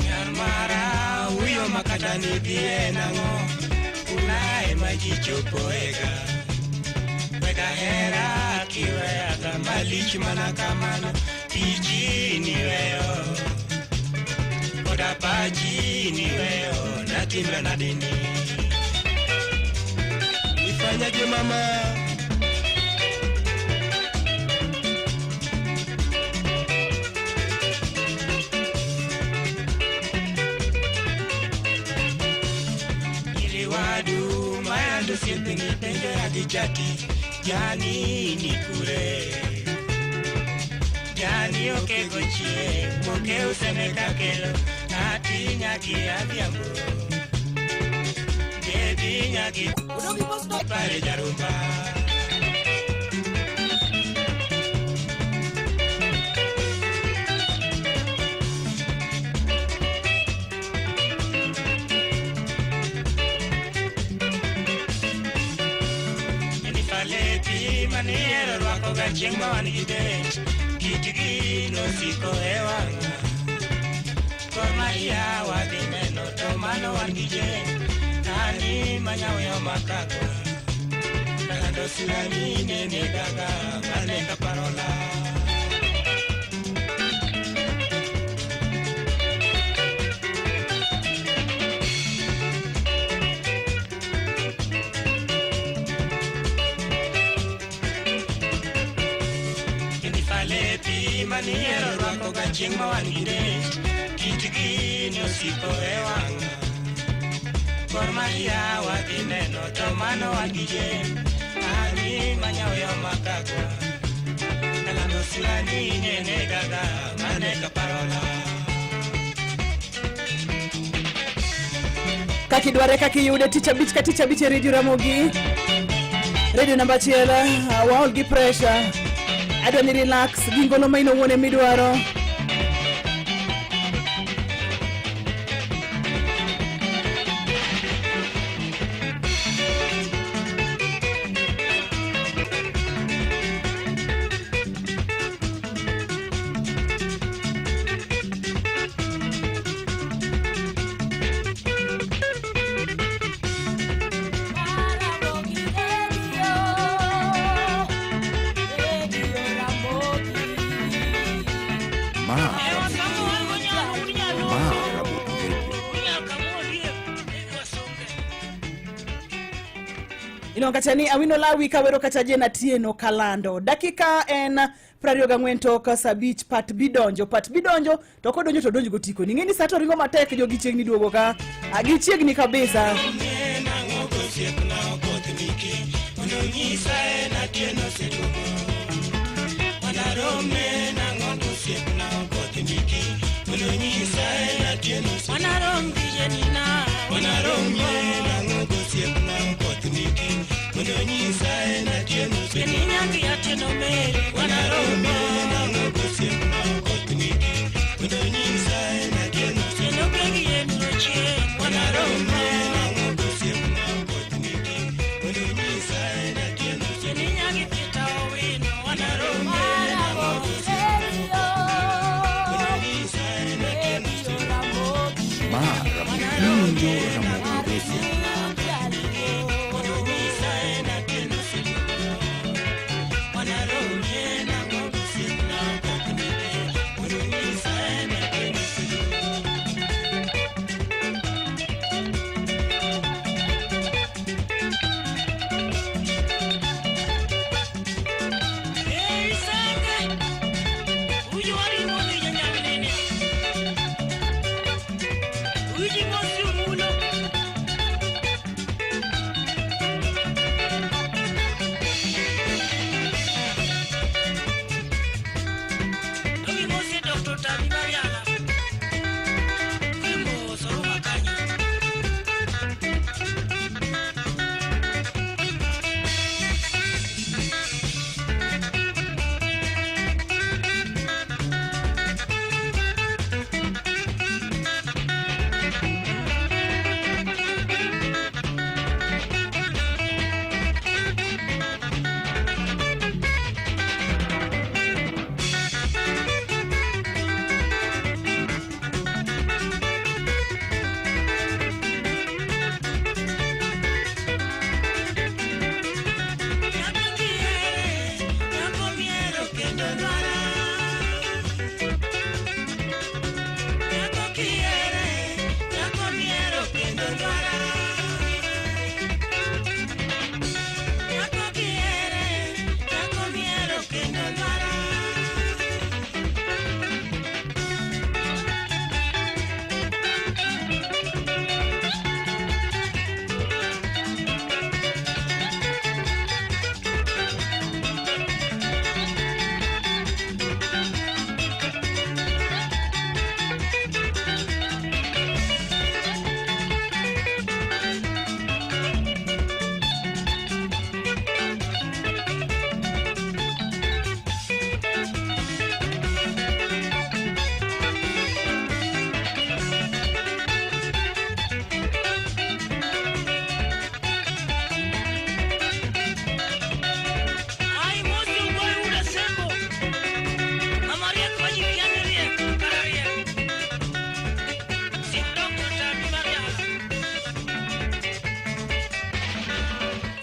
Nyar mara huyo makata ni dhie nang'o, kuna ema ji chopoega. Weka hera kiweyaga malich mana kamano, tiji niweyo. Koda pachi niweyo, natimra nadeni. Nifanyaje mama? Iriwadu mayando siepeni penjo ya gichati jani ni kure jani okego chieng' moke usene kakelo ati nyaki adhiambo bebi nyaki pare jarumba. Lepi manihero rwako ga chieng' ma wan gi date, kitgi nosiko e wang'a. Gor Mahia wadhi neno to mano wan gi Jane, ani manyawo makakwa. Kalando sulani nene gaga maneka parola. Lepi manihero rwako ga chieng' ma wan gi date, kitgi nosiko e wang'a. Gor Mahia wadhi neno to mano wan gi Jane, ani manyawo makakwa. Kalando sulani nene gaga maneka parola. Kaka idware kaka iyude tich abich ka tich abich e Radio Ramogi. Radio namba achiel, waol gi pressure. Adwa ni relax gi ngolo ma in owuon emidwaro. Ramogi Radio, Radio Ramogi. Iluongo kacha ni Awino Lawi kawero kacha Jane Atieno Kalando. Dakika en 24 tok saa abich pat bidonjo pat bidonjo to kodonjo to donjo gotiko. Ning'e ni saa to ringo matek jogi chiegni duogo ka. Ah, Gichiegni kabisa. Ma Ramogi iwinjo Ramogi Radio.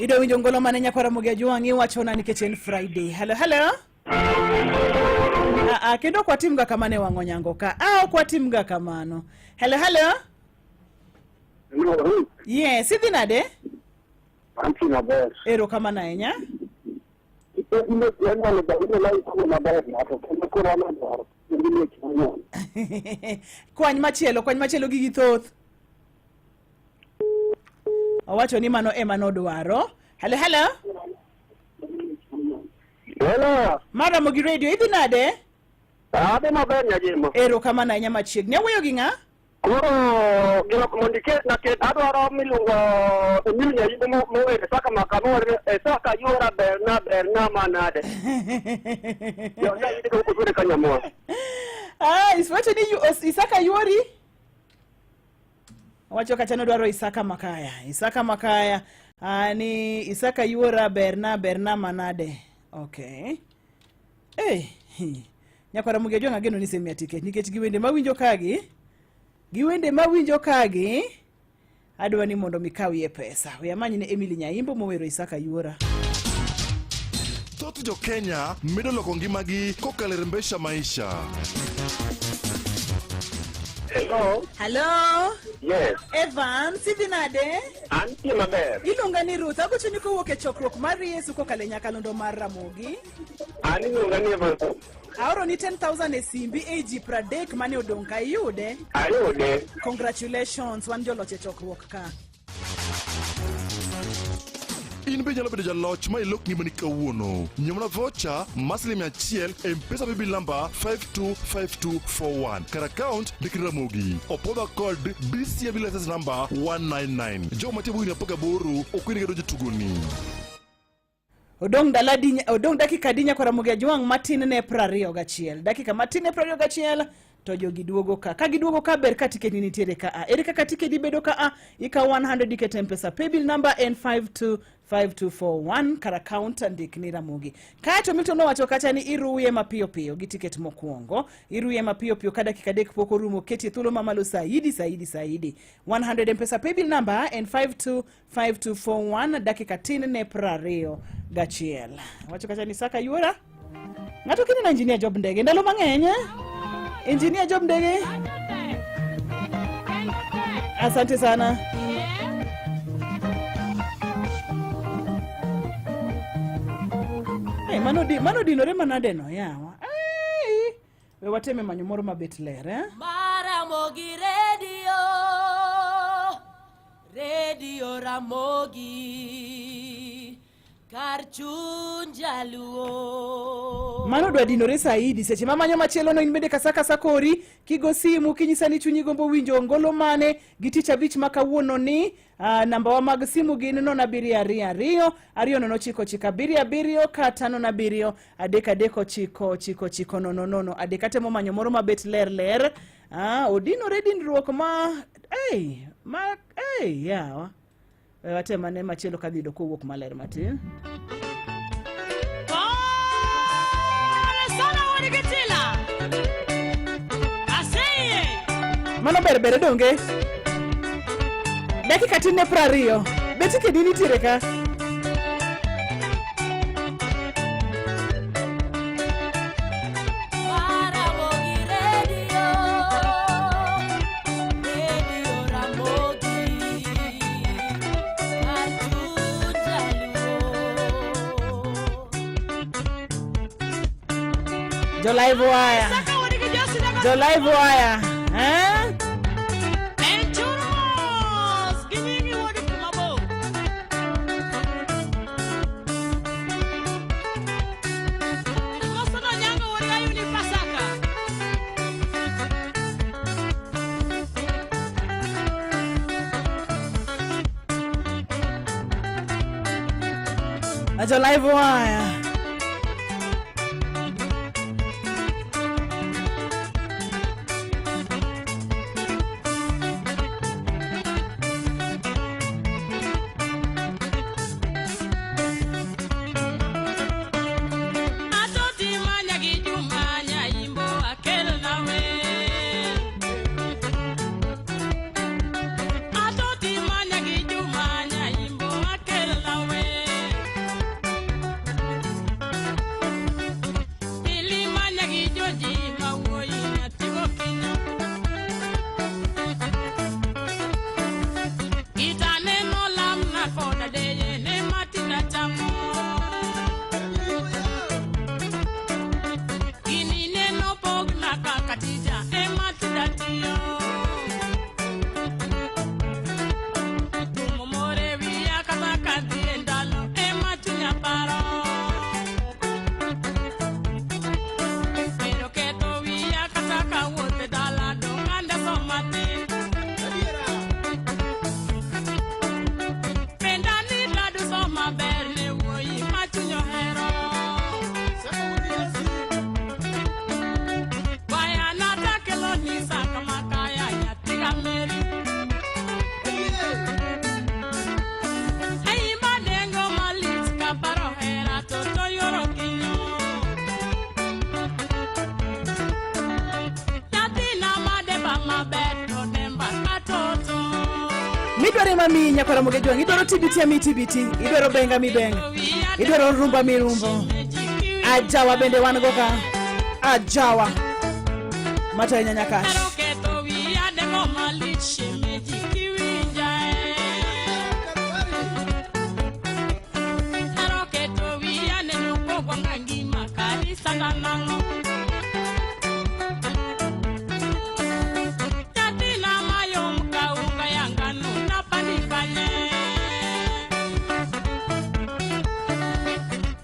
Idwa winjo ngolo mane nyakwar Ramogi Ajwang' iwachona nikech en Friday. Hello hello. Ah, ah, kendo ok watimga kamano e wang' onyango ka. Ah, ok watimga kamano. Hello hello. Yes, idhi nade? Antie maber. Erokamano ahinya. Kwany machielo, kwany machielo gigi thoth. Owacho ni mano ema nodwaro. Hello hello. Hello. Mar Ramogi Radio, idhi nade? Adhi maber nyajimo. Erokamano ahinya machiegni. Awuoyo gi ng'a? Koro gino mondo iketna ket adwaro miluongo Emil Nyaimbo mower Isaka Maka mower Isaka yuora berna berna manade. Jo Nyaimbo to kosure kanyamoa. Ah, iswacho ni Isaka yuori? Owacho kacha nodwaro Isaka Makaya. Isaka Makaya. Ah, ni Isaka yuora berna berna manade. Okay. Eh, hi. Nyakwara Ramogi Ajwang' ageno ni isemiya tiket nikech gi wende mawinjo kagi, gi wende mawinjo kagi, adwa ni mondo mikawie pesa. We amany ne Emily Nyaimbo mowero Isaka Yuora. Thoth jo Kenya medo loko ngimagi kokalo e Rembesha Maisha. Hello. Hello. Yes. Evans, idhi nade? Antie maber. Iluonga ni Ruth. Agochoni kowuok e chokruok mar Yesu kokalo e nyakalondo mar Ramogi. An iluonga ni Evans. Aoroni 10,000 e simbi e ji 30 mane odong' ka iyude. Ayude. Congratulations, wan joloch e chokruok ka. In be inyalo bedo jaloch ma ilok ngimani kawuono. Nyiew vocha mar siling 100 e M-Pesa paybill number 525241 kar account ndik Ramogi. Opodha kod BCM license number 199. Jogo mantie bwo higni 18 ok oyienegi donjo e tugoni. Odong' ndalo adi, odong' dakika adi nyaka Ramogi Ajwang' matin ne 21. Dakika matin ne 21 to jogi duogo ka. Ka giduogo ka ber ka tiketi nitiere ka a. Ere kaka tiketi bedo ka a? Ikawo 100 iketo M-Pesa paybill number en 525241 kar account ndik ni Ramogi. Kaeto Milton nowacho kacha ni iruye mapiyo piyo gi tiket mokwongo. Iruye mapiyo piyo ka dakika 3 pok orumo ketie thuolo mamalo saidi saidi saidi. 100 M-Pesa paybill number en 525241 dakika tin ne 21. Wacho kacha ni saka yuora. Ng'ato kineno engineer Job Ndege ndalo mang'eny eh? Engineer Job Ndege. Asante sana. Hey, mano di, mano dinore manade no yawa. Hey, we wateme manyo moro mabet ler eh? Maramogi Radio, Radio Ramogi, kar chuny jaluo. Mano dwa dinore saidi seche mamanyo machielo no in bende kasakasa kori kigo simu kinyisa ni chunyi gombo winjo ngolo mane gi tich abich ma kawuono ni namba wa mag simu gin 0 7 2 2 2 0 9 9 7 7 kata 0 7 3 3 9 9 9 0 0 3. Atemo manyo moro mabet ler ler. Odinore dinruok ma hey, ma hey, yawa. Watem ane machielo kadhi yudo kowuok maler matin. Pole sana wuod Kitila. Aseye. Mano ber ber donge? Dakika tin ne 20. Be tiketi nitiere ka? Ramogi Radio, Radio Ramogi, kar chuny jaluo. Jo live wire. Jo live wire. Eh? En chur mos gi nyingi wuod kumabor. Kosono nyango wuod Ayuni Pasaka. Jo live wire. Atoti manya gi Juma nyaimbo akelna wer. Atoti manya gi Juma nyaimbo akelna wer. Pili manya gi Joji ma wuoyi nyathi gokinyo. Gitane nolamna koda deye ne matinda chamo. Gini neno pogna kaka tija ema tinda tiyo. Tumo more wiya kata kadhi e ndalo ema chunya paro. Bedo ketho wiya kata kawuotho e dala dong' andeso matin. Penda ni daduso maber ne wuoyi ma chuny ohero. Bayana takelo ni saka makaya nyathi ga Meri. Ei madengo malich kaparo hera to toyoro kinyo. Nyathina mademba maber to demba katoto. Midwaro ema miyi nyakwara Ramogi Ajwang'. Idwaro TBT ami TBT. Idwaro benga mi benga. Idwaro rumba mi rumbo. Ajawa bende wan go ka. Ajawa. Matayo nyanya kash. Ketho wiya malich shemeji kiwinja e. Hero keto wiya neno kogwang'a ngima karisanda nang'o. Nyathina mayom ka unga ya ngano napandi kanye.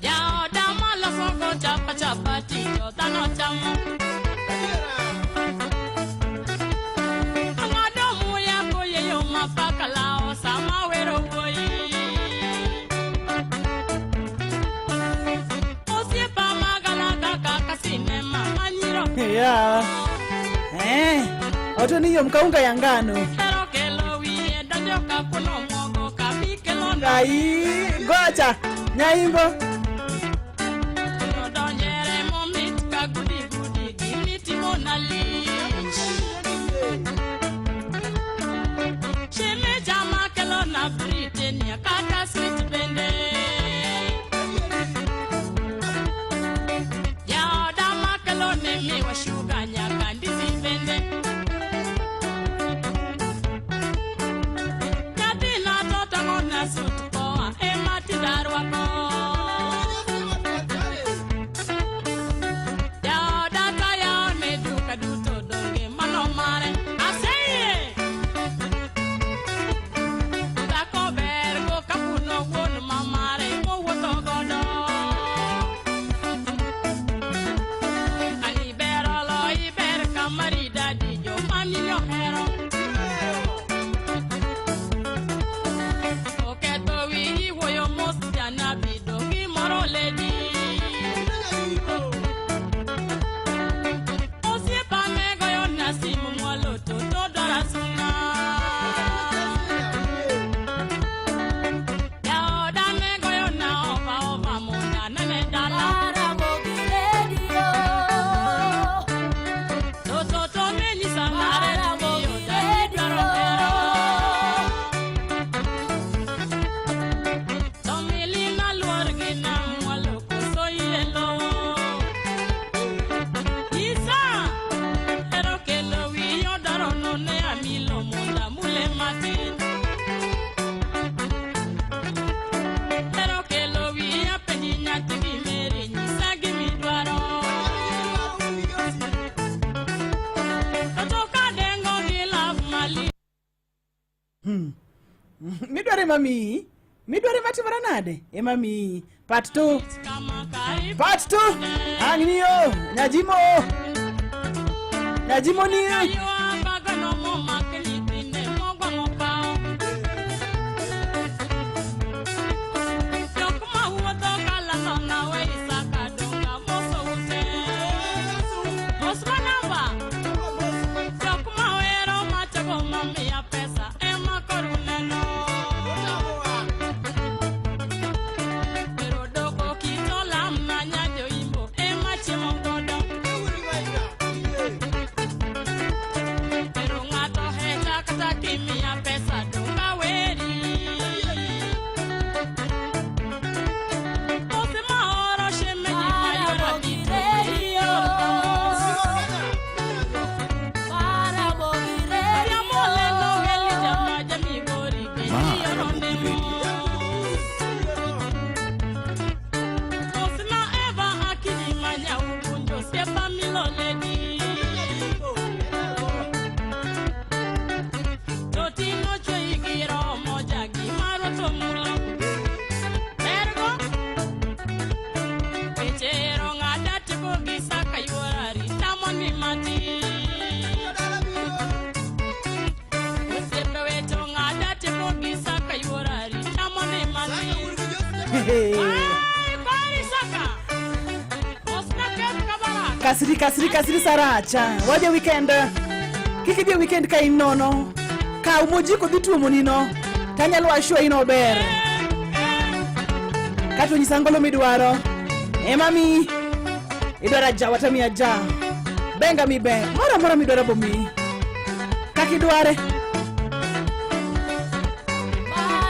Jaoda maloso go chapa chapati to dhano chamo. Ang'ado muya koyeyo mapaka lao sama wero wuoyi. Osiepa magalaga kaka sinema manyiro. Yeah. Oto ni yom kaunga ya ngano. Hero kelo wiye donjo ka kuno mogo kabikelo na. Ai, gocha. Nyaimbo. Odonjere momit ka gudi gudi gimitimo nalich. Shemeja makelo na Britania kata sweet bende. Jaoda makelo ne miwa shuga nyaka ndizi bende. Nyathina to tang'o na sut koa ema tidarwako. Jaoda tayo ne duka duto donge mano mare. Aseye! Dhako ber go kapuno wuon mamare mowuotho godo. Ani ber oloyi ber kamaridadi joma mine ohero. Oketho wiyi wuoyo mos janabi to gimoro ledi. Osiepa ne goyo na simu mwalo to todwara suna. Jaoda ne goyo na ova ova mondo anene dala. Ramogi Radio. To to to ne nyisa nare miyo dani dwaro hera. To milina luor gi nam mwalo koso yie lowo. Nyisa hero kelo wiyo dwaro ne amilo mondo amule matin. Hero kelo wiya penji nyathi gi Mary nyisa gimidwaro. To to kadengo gi love malich. Midwaro ema miyi. Midwaro ema timore nade? Ema miyi. Part 2. Part 2. Ang' niyo. Nyajimo. Nyajimo ni. Bagano momak nyithinde mogwang'o pawo. Jok mawuotho kalando nawe Isaka donga moso ute. Mos manamba. Jok mawero machogo mamiya pesa ema koro uneno. Pero doko kitolam na nyajoimbo ema chiemo godo. Pero ng'ato heta kata kimiya pesa donga weri. Ose maoro shemeji mayora Ramogi Radio. Ramogi Riamole Radio. no Elija ma jamigori Ma kendi Ramogi Radio. Osna Eva akili manya ugunjo siepa miloledi. Totino chwe giro moja gimaro to mulo. Ergo wechero ng'ada tieko gi saka yuora ritamo ni mati. Osiepe wecho ng'ada tieko gi saka yuora ritamo ni mati. Ai, kwari saka. Osna keth kabara. Kasri kasri kasri saracha. Waje weekend. Kik idhi e weekend ka in nono. Kaw mojiko dhi tuomo nino. Tanyalo assure in ober. Kato nyisa ngolo midwaro. Ema mi. Idwaro ajawa tamiyi aja. Benga mi be. Moro amora midwaro bo miyi. Kaka idware.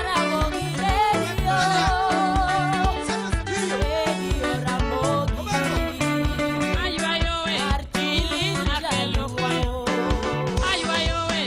Ramogi Radio. Radio Ramogi. Aywayo we, ili akelo kwayo. Aywayo we,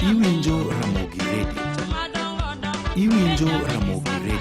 Iwinjo Ramogi Radio. Iwinjo Ramogi Radio.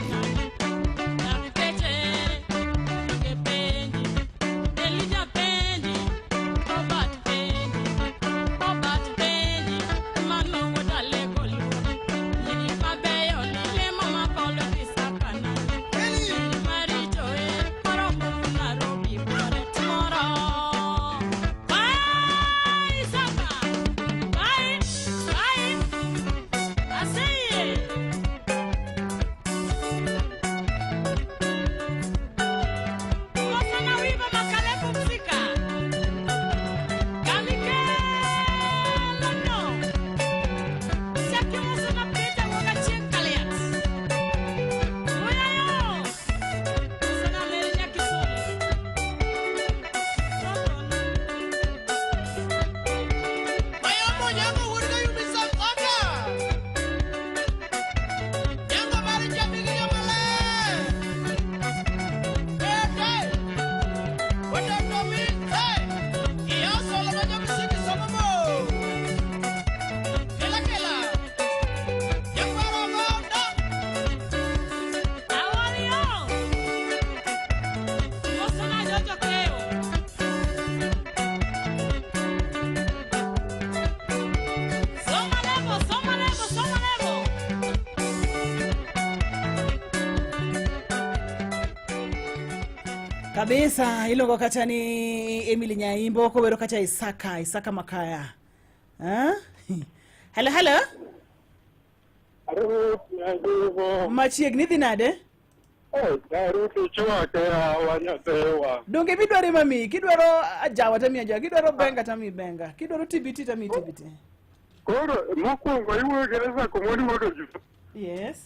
Kabisa iluongo kacha ni Emily Nyaimbo kowero kacha Isaka, Isaka Makaya. Eh? Hello, hello. Machiegni dhi nade? Donge midware mami, kidwaro ajawa tamiyi ajawa, kidwaro benga tamiyi benga, kidwaro TBT tamiyi TBT. Koro mokwongo iwuoyo gi Isaac Omondi wuod Ojuso. Yes.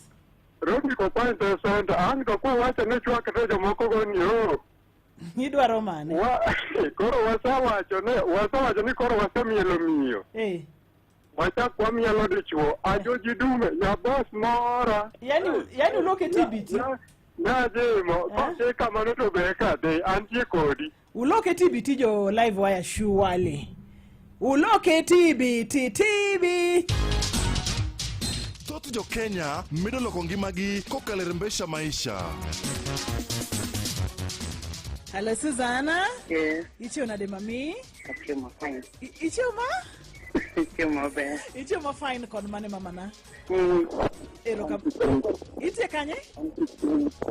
Robi Kopante Center, an to kwawacho ni chwak to jomoko go ni oo. Idwaro mane? Wa, koro wasewacho ni wasewacho ni koro wasemielo miyo. Eh. Wachak wamielo dichuo. Ajoji dume, nyabos mora. Yani yani uloke TBT. Najimo, kosi kamano to ber kadhi, antie kodi. Uloke TBT jo live wire surely. Uloke TBT TB. Thoth jo Kenya medo loko ngimagi kokalo e Rembesha Maisha. Hello Susanna. Yes. Ichiew nade mami? Achiemo fine. Ichiew ma? Ichiew maber. Ichiew ma fine kod mane mamana? Itie kanye?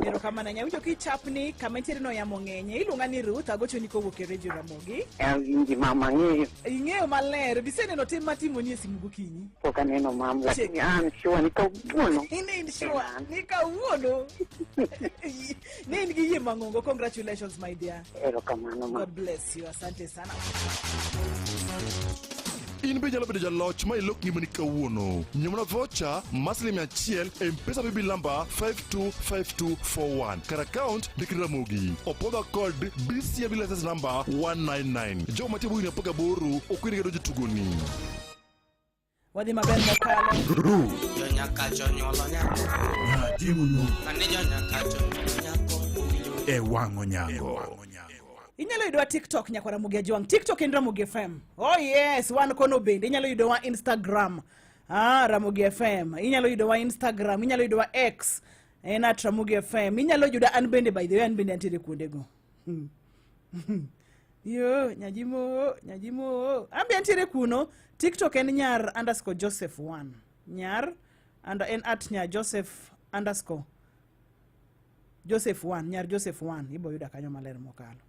Erokamano ahinya. Awinjo kichapni kama intiere no yamo ng'enye. Iluonga ni Ruth, agochoni kowuok e Radio Ramogi. Awinji mama, ang'eyo. Ing'eyo maler, biseneno tim matimoni e simu gokinyi. Pok aneno mam, lakini an sure ni kawuono. In in sure ni kawuono. Ne in gi yie mang'ongo. Congratulations my dear. Erokamano ma. God bless you. Asante sana. In be inyalo bedo jaloch ma ilok ngimani kawuono. Nyiew vocha mar siling mia achiel e M-Pesa Paybill namba 525241 kar akaont ndik Ramogi. Opodha kod BCMB license number 199. Jogo matiyo bugni 18 ok oyienegi donjo e tugoni. Wadhi maber mokalo. E wang' onyango. Inyalo yudowa TikTok nyakwa Ramogi Ajwang'. TikTok en Ramogi FM. Oh yes, wan kono bende. Inyalo yudowa Instagram. Ah, Ramogi FM. Inyalo yudowa Instagram, inyalo yudowa X. En at Ramogi FM. Inyalo yuda an bende by the way, an bende antiere kuondego. Yo, nyajimo, nyajimo. An be antiere kuno. TikTok en nyar underscore Joseph 1. Nyar and en at nyar Joseph underscore Joseph 1, nyar Joseph 1 ibo yuda kanyo maler mokalo.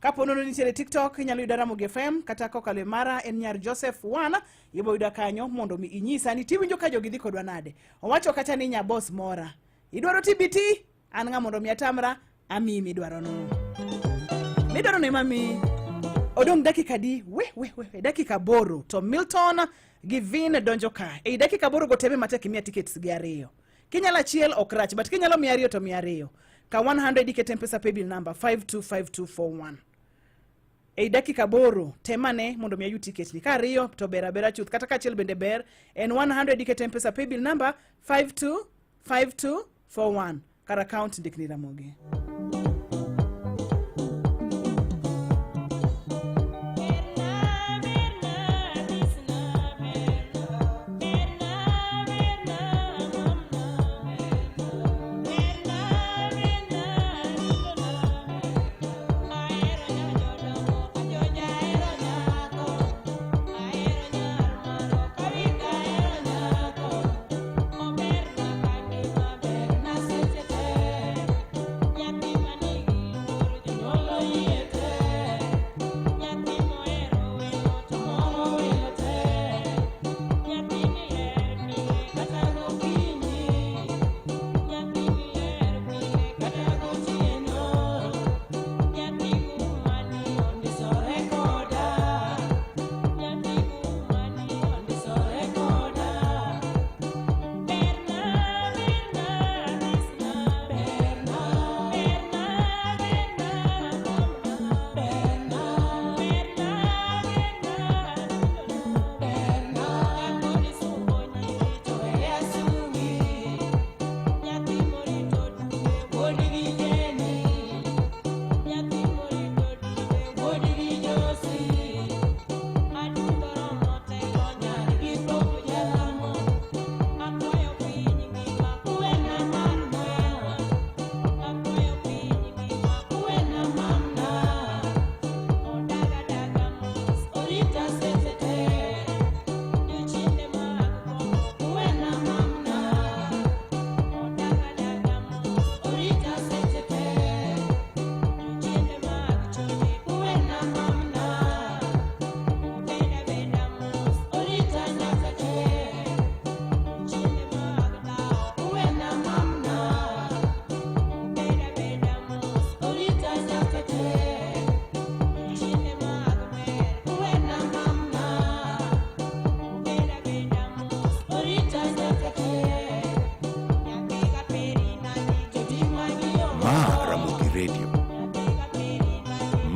Kapo nono nitiere TikTok inyalo yuda Ramogi FM kata kokalo e mara en nyar Joseph 1 ibo yuda kanyo mondo mi inyisa ni tiwinjo ka jogi dhi kodwa nade. Owacho kacha ni nyabos mora. Idwaro TBT? An ng'a mondo mi atamra amiyi midwaro no. Midwaro no ema miyi. Odong' dakika di we we we we, dakika aboro to Milton gi Vin donjo ka. Ei dakika aboro go teme matek imiya tickets gi ariyo. Kinyalo achiel ok rach, but kinyalo miya ariyo to miya ariyo. Ka 100 ikete M-Pesa paybill number 525241. Ei dakika aboro temane mondo mi ayud ticket ni. Ka ariyo to ber abera chuth, kata ka achiel bende ber. En 100 ikete M-Pesa paybill number 525241. Kar account ndikni Ramogi.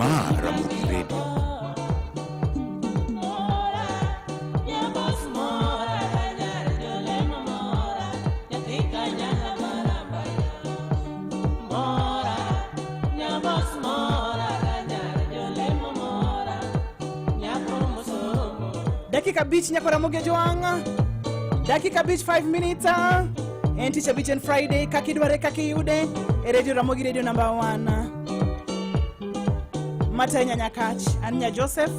Ma Ramogi Radio. Dakika 5 nyako Ramogi Ojwang'. Dakika 5 5 minutes. En tich abich en Friday kaka idware kaka iyude e Radio Ramogi Radio number 1. Mata Nyanya Kach, an nya Joseph.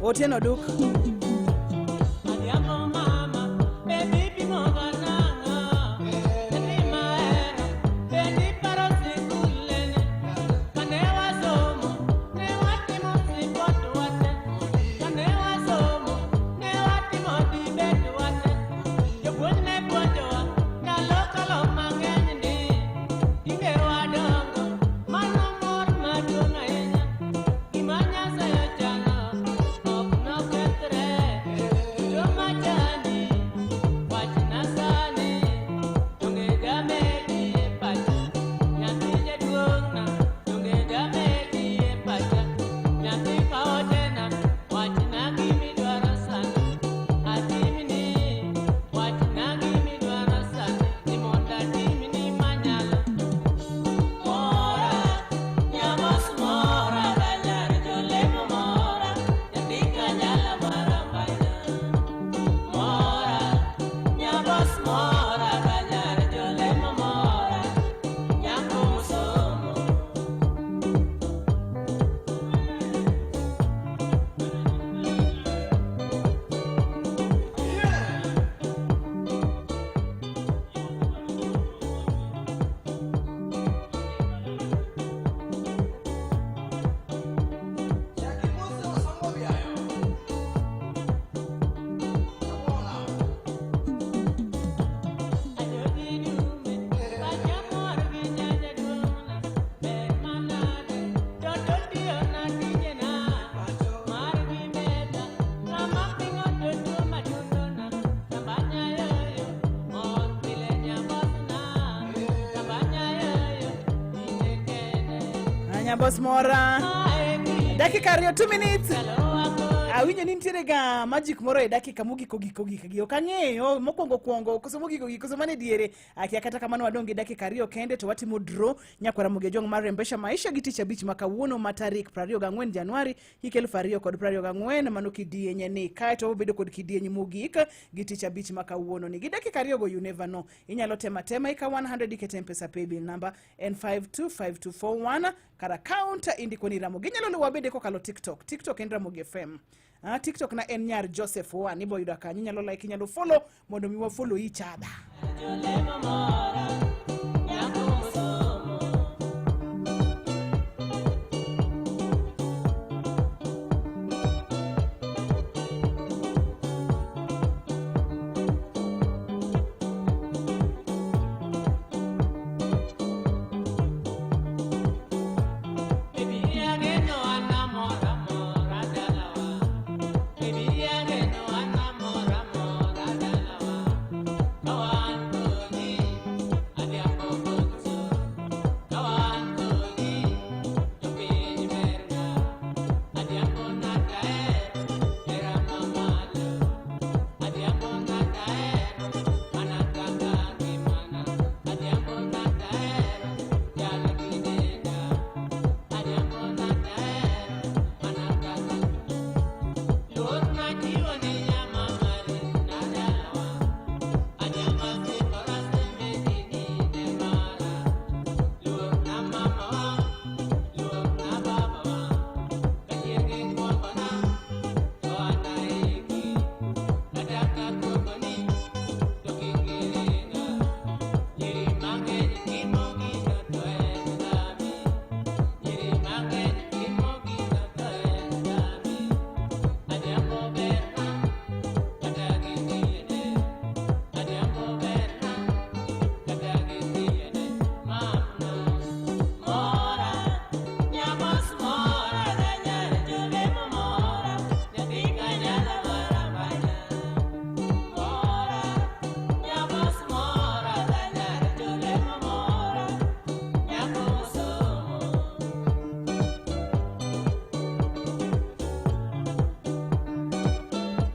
Otieno Duk. Nyabos mora. Dakika 2 2 minutes. Awinjo ni nitiere ga magic moro e dakika mogik ogik ogik gi ok ang'eyo mokwongo kwongo koso mogik ogik koso mane diere akia kata kamano wadong' gi dakika 2 kende to watimo draw nyakwara Ramogi Ojwang' mar Rembesha Maisha gi tich abich ma kawuono ma tarik 24 Januari hik 2024 mano kidienye ni kaeto wabedo kod kidieny mogik gi tich abich ma kawuono ni gi dakika 2 go you never know inyalo tema tema ika 100 ikete M-Pesa paybill number en 525241 kar account indiko ni Ramogi. Inyalo luwa bende kokalo TikTok. TikTok en Ramogi FM. TikTok na en nyar Joseph 1 ibo yuda kanyo, inyalo like, inyalo follow mondo mi wa follow each other.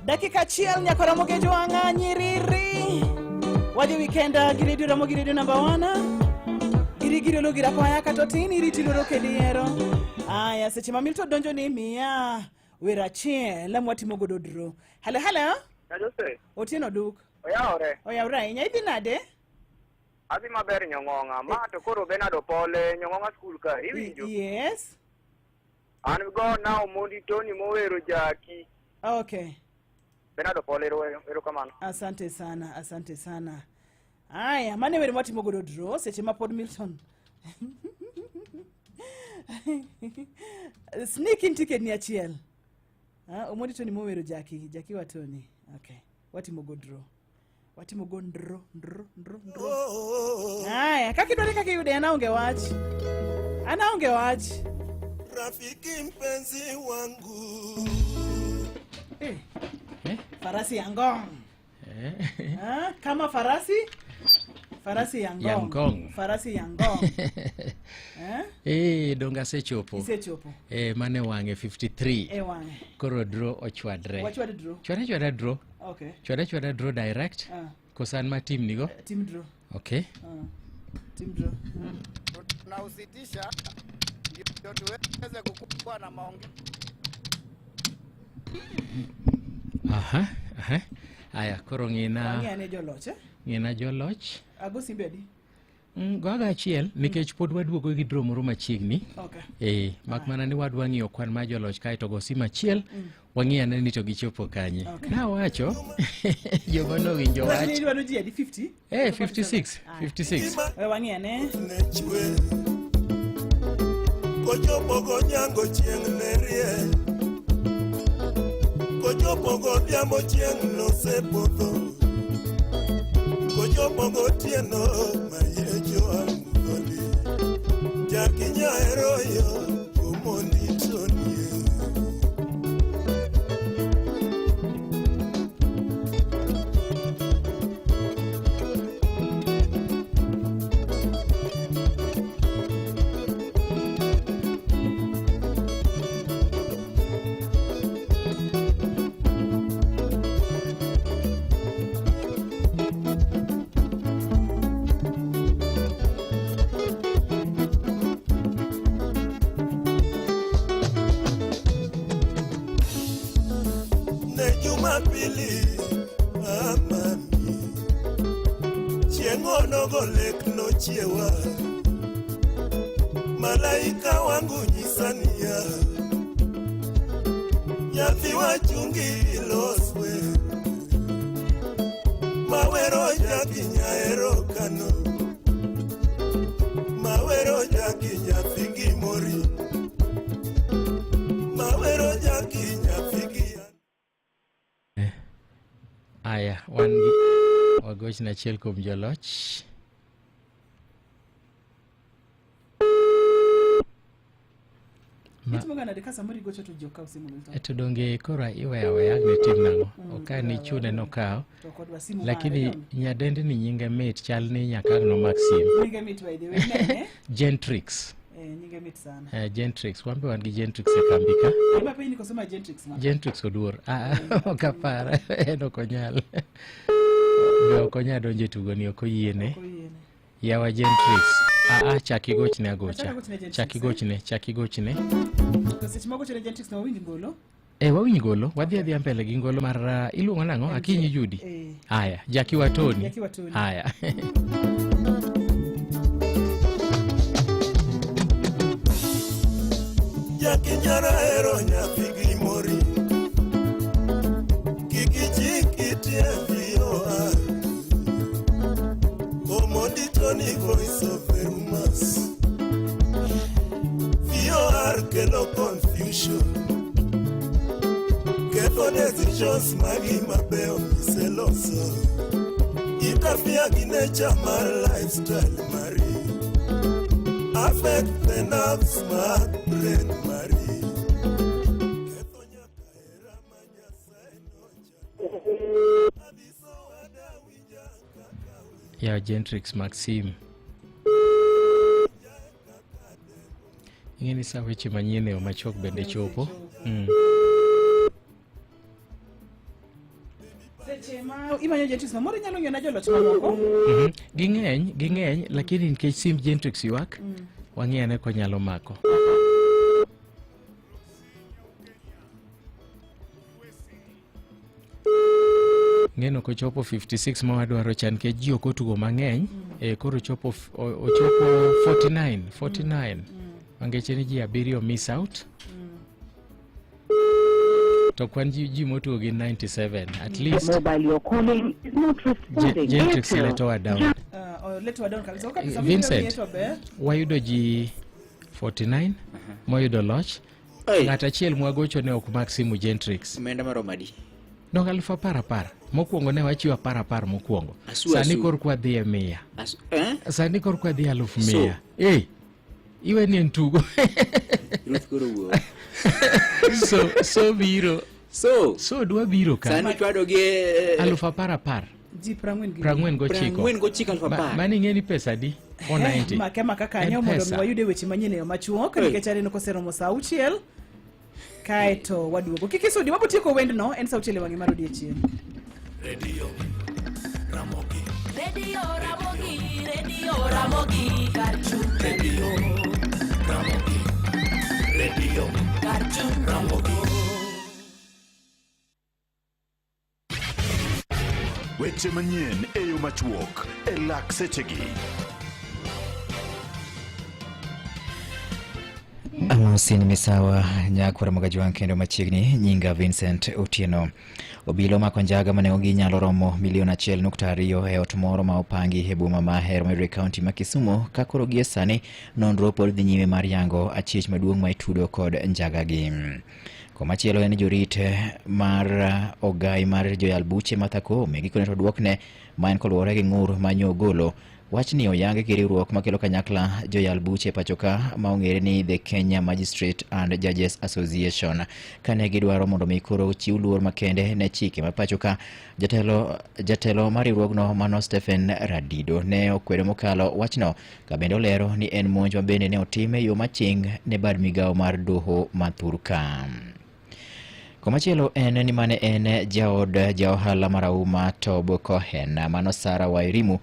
Dakika achiel nyaka Ramogi Jwang'a nyiriri. Wadhi weekend gi Radio Ramogi Radio namba 1. Giri giri olo gira kwaya kata otin iriti loro kendo ihero. Aya seche ma Milton donjo ni miya wer achiel mwatimo godo draw. Hello hello. Jose, Otieno Duk. oyawore. Oyawre ahinya. Idhi nade? Adhi maber Nyong'ong'a. Ma to koro Bernard Opole, Nyong'ong'a school ka. Iwinjo? Yes. An go na Omondi Tony mowero Jaki. Okay. Bernard Opole erokamano. Asante sana, asante sana. Aya, mane wer mwatimo godo draw seche ma pod Milton. Sneak in ticket ni achiel. Ah, Omondi Tony mowero Jaki, Jaki wa Tony. Okay. Watimo go draw. Watimo go ndro, ndro, ndro, ndro. Aya, kaka idware kaka iyude an aonge wach. An aonge wach. Rafiki mpenzi wangu Eh. Farasi ya ngong. Ah, kama farasi farasi ya ngong. Ya ngong. Farasi ya ngong. Eh? Eh, donge asechopo. Isechopo. Eh, mane wang'e 53. E wang'e. Koro draw ochwadre. Wachwad draw. Chwada chwada draw. Okay. Chwada chwada draw direct. Ah. Koso an ma tim nigo? Tim draw. Okay. Ah. Tim draw. Tunausitisha ndio tuweze kukuwa na maongezi. Aha, aha. Aya, koro ng'ina Wang'e ane joloch eh? ng'ina joloch. Ago simbe adi? Go aga achiel nikech pod waduogo gi draw moro machiegni. Okay. Eh, mak mana ni wadwa ng'iyo kwan mar joloch kaeto go sim achiel wang'i ane ni to gichopo kanye. Okay. Nawacho joma nowinjo Wach ni wach. idwaro ji adi 50? Eh, 56, 56. We wang'i ane. Kochopo godhiambo chieng' ne rieny Kochopo godhiambo chieng' nosepodho Kochopo gotieno mayiecho amudholi Jaki nyahero yo Omondi Tonie Ne Jumapili amami Chieng' onogo lek nochiewa Malaika wangu nyisa niya Nyathi wachungi iloswe Mawero jaki nyaero kano Mawero jaki nyathi gimori Mawero jaki nyathi gi Aya, wan gi wagochne achiel kuom joloch. Ma- Itimo ga nade ka samoro igocho to ji ok kaw simu Milton? E to donge koro iweyo aweya ang' ne tim nang'o? Mm, Ok an ichune nokaw. To ok odwa simu mare, Lakini donge? nyadendi ni nyinge mit chal ni nyaka ang' nomak simu. Nyinge mit by the way. Nene. Gentrix. Eh, nyinge mit sana. Eh, Gentrix. Wan be wan gi Gentrix e kambi ka. Ema piny ni kosema Gentrix ma. Gentrix oduor. Ah, ok apar. En ok onyal. Be ok onyal donjo e tugoni, ok oyiene. Ok oyiene. Yawa Gentrix. Ah, ah, chak igochne agocha. Achak agochne Gentrix, Chak igochne, chak igochne. To seche moko chone Gentrix no wawinj ngolo. Eh, wawinj ngolo. Wadhi adhiya mbele gi ngolo mar iluongo nang'o? Akinyi Judi. Eh. Aya, Jaki Watoni. Jaki Watoni. Aya. Jaki nyara hero nyathi gimori Kik ichik iti e VOR Omondi Tony voice of the rumors VOR kelo confusion Ketho decisions magi mabeyo miseloso Interfere gi nature mar lifestyle mari Affect the nerves mag brain mari Ya Gentrix Maxim. Ing'e ni sa weche manyien e yo machuok bende chopo. Kaka imanyo Gentrix no moro inyalo ng'iyo na joloch mamoko. Ging'eny, ging'eny, lakini nikech simb Gentrix ywak, wang'i ane konyalo mako. Ng'eno kochopo 56 ma wadwaro cha nikech ji ok otugo mang'eny, koro ochopo ochopo 49, 49. Mangeche ni ji abiriyo miss out. To kwan ji motugo gin 97 at least. Mobile you're calling is not responding. Gentrix letowa down. Oh, letowa down kabisa. Kabisa. Vincent, Ber. wayudo ji 49 moyudo loch. Ng'at achiel mwagocho ne ok mak simu Gentrix. Omenda maromo adi? Dok 10,000 10,000. Mokwongo ne wachiwo 10 10 mokwongo. Asu, Sani asu. koro kwa dhi e 100. Asu, eh? Sani koro kwa dhi So. 100,000. Ei, iwe ni en tugo. Ruth koro wuo. So biro. So dwa biro ka. Sani chwado gi 10,000 10,000. Ji 49 gi. 49. 49 10,000. Mano ing'e ni pesa adi? 490. Make maka kanyo En mondo mi pesa. wayude weche manyien e yo machuok Hey. nikech aneno koseromo saa auchiel kaeto waduogo. Kik isudi, wabo tieko wendno en saa auchiel e wang'e mar odiechieng'. Radio Ramogi. Radio Ramogi, Radio Ramogi, Karchu. Radio Ramogi. Radio Karchu. Ramogi. Weche manyien e yo machuok e lak sechegi. Amosi ni misawa nyakwar Mogajwang' kendo machiegni nyinga Vincent Otieno. Obila omako njaga ma nengogi nyalo romo milion 1.2 e ot moro ma opangi e boma ma Ahero mayudore e kaunti ma Kisumu ka koro gie sani nonro pod dhi nyime mar yango achiech maduong' ma itudo kod njagagi. Komachielo en jorit mar ogai mar joyal buche Martha Koome gikone to duokne ma en koluwore gi ng'ur ma nyo ogolo. Wachni oyang gi riwruok makelo kanyakla joyal buche pachoka ma ong'ere ni The Kenya Magistrate and Judges Association. Kane gidwaro mondo mi koro chiw luor makende ne chike ma pachoka, jatelo mar riwruogno mano Stephen Radido ne okwedo mokalo wachno ka bende olero ni en monj ma bende ne otim e yo maching ne bad migawo mar doho ma thurka. Komachielo en ni mane en jaod jaohala marahuma Tob Cohen mano Sarah Wairimu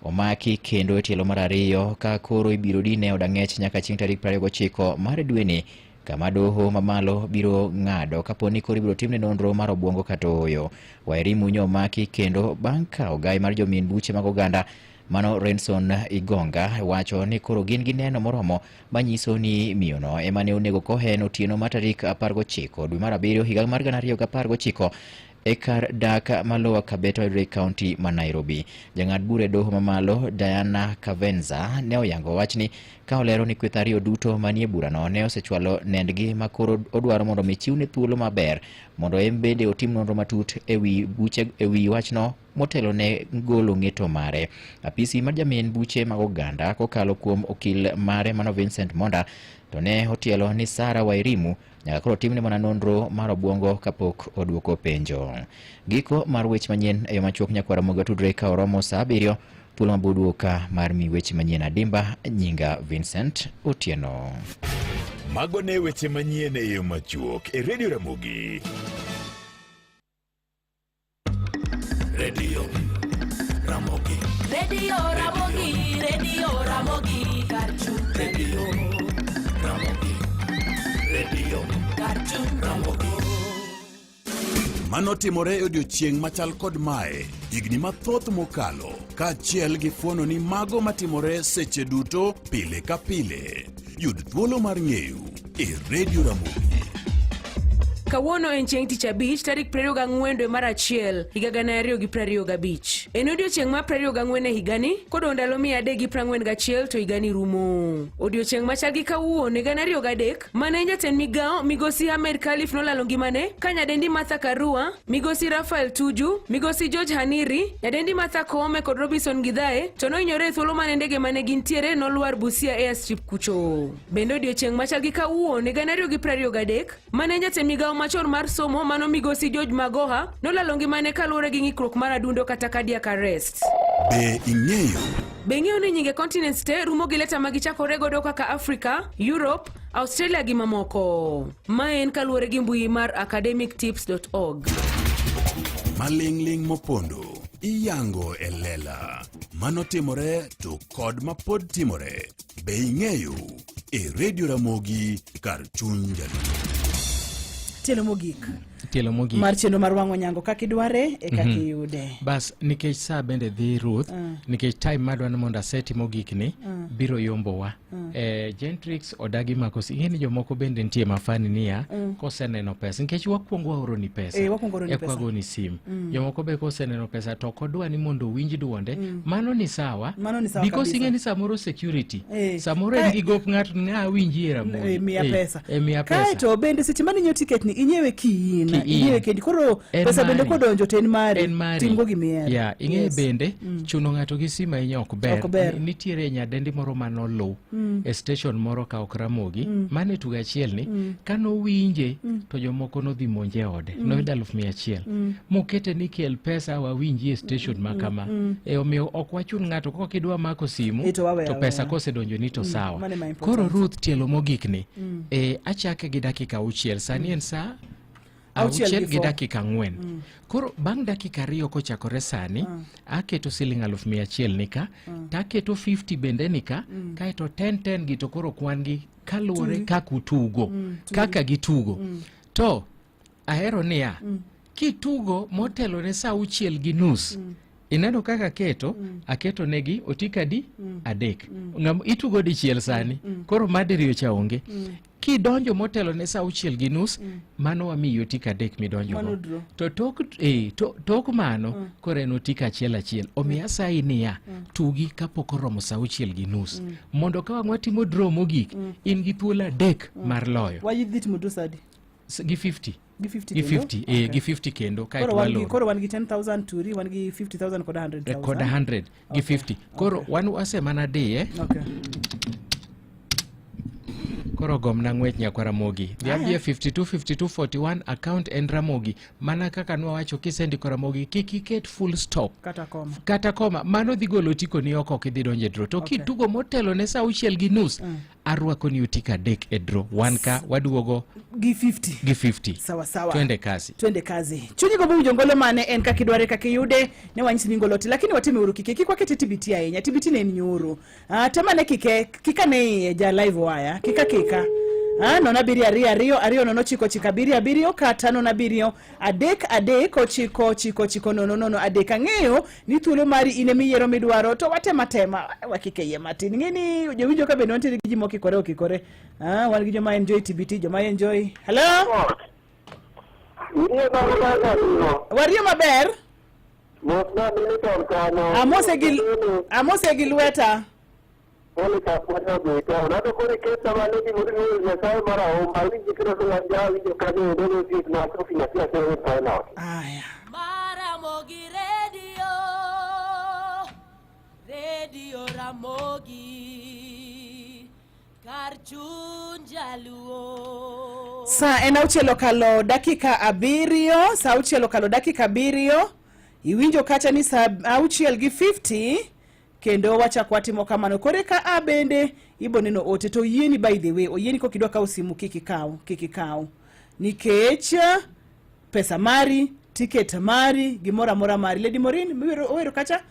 omaki kendo e tielo mar ariyo ka koro ibiro dine od ang'ech nyaka chieng' tarik 29 mar dweni kama doho mamalo biro ng'ado kapo ni koro ibiro timne nonro mar obwongo kata ooyo. Wairimu nyo omaki kendo bang' ka ogai mar jomin buche mag oganda mano Renson Igonga wacho ni koro gin gi neno moromo manyiso ni miyono ema ne onego Cohen otieno mar tarik 19 dwe mar abiriyo higa mar 2019 e kar dak ma Lower Kabete mayudore e kaunti ma Nairobi. Jang'ad bura e doho mamalo Diana Kavenza ne oyango wachni ka olero ni kweth ariyo duto manie burano ne osechwalo nendgi ma koro odwaro mondo mi chiwne thuolo maber mondo en bende otim nonro matut ewi buche ewi wachno motelo ne golo ng'eto mare. Apisi mar jamin buche mag oganda kokalo kuom okil mare mano Vincent Monda to ne otielo ni Sarah Wairimu nyaka koro timne mana nonro mar obwongo kapok oduoko penjo. Giko mar weche manyien e yo machuok nyakwar Ramogi watudre ka oromo saa 7 thuolo maboduoka mar mi weche manyien adimba nyinga Vincent Otieno. Mago ne weche manyien e yo machuok e Radio Ramogi. Radio Ramogi. Radio Ramogi, Radio Ramogi, Karchu. Radio Ramogi. Radio Karchu. Ramogi. Mano timore e odiochieng' machal kod mae higni mathoth mokalo kaachiel gi fuono ni mago matimore seche duto pile ka pile. Yud thuolo mar ng'eyo e Radio Ramogi. Kawuono en chieng' tich abich tarik 24 dwe mar achiel higa 2025. En odiochieng' mar 24 e higani kodong' ndalo 341 to higani rumo. Odiochieng' machal gi kawuono e 2003 mane en jatend migawo migosi Ahmed Khalif nolalo ngimane ka nyadendi Martha Karua, migosi Raphael Tuju, migosi George Haniri, nyadendi Martha Koome kod Robinson Githae to nohinyore e thuolo mane ndege mane gintiere nolwar Busia Airstrip kucho. Bende odiochieng' machal gi kawuono e 2023 mane jatend migawo machon mar somo mano migosi George Magoha nolalo ngimane kaluwore gi ng'ikruok mar adundo kata cardiac arrest. Be ing'eyo? Be ing'eyo ni nyinge continents te rumo gi leta ma gichakore godo kaka Africa, Europe, Australia gi mamoko. Ma en kaluwore gi mbui mar academictips.org. Maling'ling' mopondo iyango e lela. Mano timore to kod mapod timore. Be ing'eyo? E Radio Ramogi kar chuny jaluo. Tielo mogik. Tielo mogik. Mar chenro mar wang'o nyango kaka idware e kaka Mhm. iyude. Bas nikech saa bende dhi Ruth, nikech time madwa ni mondo aseti mogik ni biro yombowa. Gentrix odagi mako si ing'e ni jomoko bende nitie mafani niya koseneno pesa nikech wakwongo waoroni pesa Eh, wakwongo waoroni eka pesa. wagoni sim jomoko be koseneno pesa to ok odwa ni mondo owinj duonde mano ni sawa Mano ni sawa because kabisa. ing'e ni samoro security Eh. samoro en gi gop ng'ato ni ng'a winji e Ramogi Eh, miya Eh, pesa. eh, miya pesa Kaeto bende seche mane inyiewo tiket ni inyiewe kiin, Kiin. inyiewe kendi. Koro En pesa bende mari. kodonjo to en mari. En mari. Timgo gimihero. Yeah, ing'e Yes. bende chuno ng'ato gi simu ahinya ok ber. Ok ber. Nitiere nyadendi moro manoluw e station moro ka ok Ramogi mane tugo achiel ni kanowinje to jomoko nodhi monje e ode noyudo 100,000 mokete ni kel pesa wawinji e station ma kama e omiyo ok wachun ng'ato kok idwa mako simu Eh, to waweyo to pesa aweya. kosedonjo ni to sawa mano ema important. koro Ruth tielo mogik ni e, achake gi dakika 6 sani en saa Auchiel auchiel gi gi four. dakika 4 koro bang' dakika 2 kochakore sani aketo siling 100,000 nika taketo 50 bende nika kaeto 10 10 gi to koro kwan gi kaluwore kaka utugo kaka gitugo to ahero niya kitugo motelo ne saa 6:30 ineno kaka aketo aketo negi otika adi 3 Ng'am, itugo dichiel sani koro madiriyo cha onge kidonjo motelo ne saa 6:30 mano wamiyi otika 3 midonjo Mano go draw. to tok, tok mano koro en otika achiel achiel omiyo asayi niya tugi kapok oromo saa 6:30 mondo ka wang' watimo draw mogik in gi thuolo 3 mar loyo Wayidhi timo draw saa adi? Gi 50 Gi 50 gi kendo? 50 Okay. gi 50 kendo kaeto Koro wan gi waloro koro wan gi 10,000 turi, wan gi 50,000 kod 100,000. Kod 100 gi 50 koro wan wasemana diye Okay. Koro gomna ng'wech nyakwa Ramogi. Dhi adhiya 52 52 41 account en Ramogi. Mana kaka nwawacho kisendiko Ramogi kik iket full stop. Kata koma. Kata koma mano dhi golo otiko ni oko ok idhi donjo e draw. To Okay. kitugo motelo ne saa 6:30 arwako ni otiko 3 e draw. Wan ka waduogo Gi 50. gi 50. Sawa sawa. Twende kazi. Twende kazi. Chunyi gombo winjo ngolo mane en kaka idware kaka iyude ne wanyisi ni ngolo ti lakini watime uru kike kik wakete TBT ahinya. TBT ne en nyoro. Temane kike kika ne iye ja live wire kika kika. 0 7 2 2 2 0 9 9 7 7 kata 0 7 3 3 9 9 9 0 0 3. Ang'eyo ni thuolo mari in ema iyiero midwaro to watema tema wakike iye matin. Ing'e ni jowinjo ka bende wantiere gi ji mokikore okikore. Wan gi joma enjoy TBT, joma enjoy. Hello? Wario maber? Amose gi lweta. Aya. Maramogi Radio, Radio Ramogi, kar chuny jaluo. Saa en 6 okalo dakika 7, saa 6 okalo dakika 7. Iwinjo kacha ni saa 6:50 kendo wachak watimo kamano. Kore ka a bende ibo neno ote to oyieni by the way, oyieni kokidwa kawo simu kik ikaw, kik ikaw. Nikech pesa mari, tiket mari, gimoro amora mari. Lady Morin, miwero owero kacha?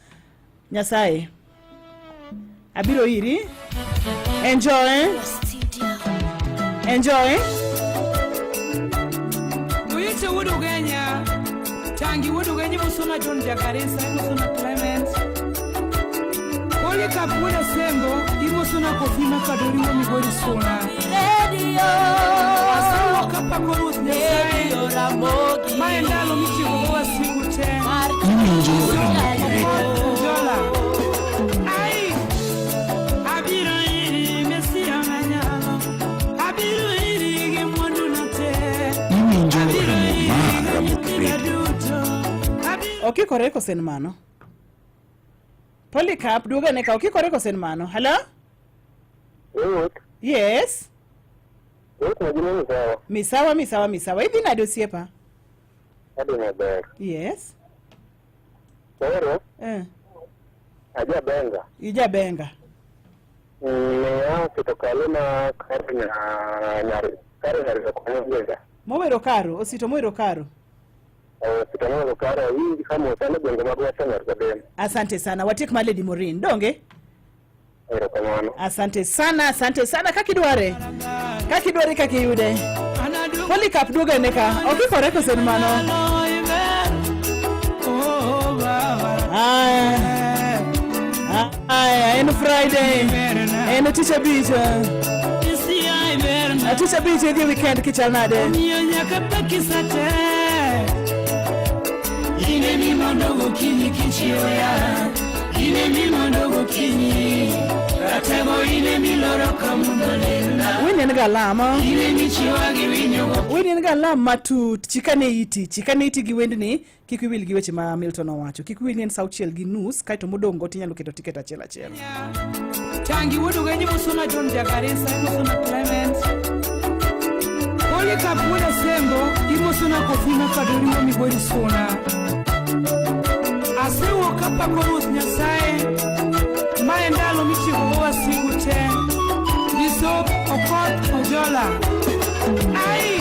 Nyasaye. Abiro iri. Enjoy. Enjoy. Oyiche wuod Ugenya, Tangi wuod Ugenya imosona John Jakarisa, imosona Clement. Polycarp wuod Asembo, imosona Kofi Makadori wuod Migori Suna. Radio, Asewuok kapako Ruoth Nyasaye, Radio Ramogi, ma e ndalo michikogo wasigu te. Iwinjo Ramogi Radio. Jola. Ai, abiro iri Mesia manyalo, abiro iri gi mwanduna te. Iwinjo Ramogi ma Ramogi Radio. Okikore kosen mano? Polycarp, duoga ne ka okikore kosen mano? Hello? Yes. Misawa, misawa, misawa. Idhi nade osiepa? Adhi maber. Yes. Koro ajabenga. Ijabenga. Miya oketo kalo na kar nyar kar nyar konyo Mowero karo, osito mowero karo. Hospital kare awinji ka mosane gwenge mag Western Nyar Asante sana. Watiek mar Lady Morin. Donge? Erokamano. Asante sana, asante sana. Kaka idware. Kaka idware kaka iyude. Polycarp duogo ane ka. Okikore koso en mano? Aya. Aya, en Friday. En tich abich. Tich abich idhi weekend kichal nade? Omiyo nyaka pakisa te Ine mimondo gokinyi kichiewo ya Ine mimondo gokinyi Ratego ine miloro ka mudho lelna Winnie en ga alam. Ine michiewa gi winyo go Winnie en ga alam matut. Chikane iti, chikane iti gi wendni, kik iwil gi weche ma Milton owacho. Kik iwil ni en sa 6:30 kaeto modong' go tinyalo keto tiket achiel achiel. Tangi wuod Ugenyi mosona John Jagarisa imosona Clement Polycarp wuod Asembo imosona Kofi Makadori ma Migori Suna Asewuok kapako Ruoth Nyasaye ma e ndalo mitiekogo wasigu te Bishop Okoth Ojola Ai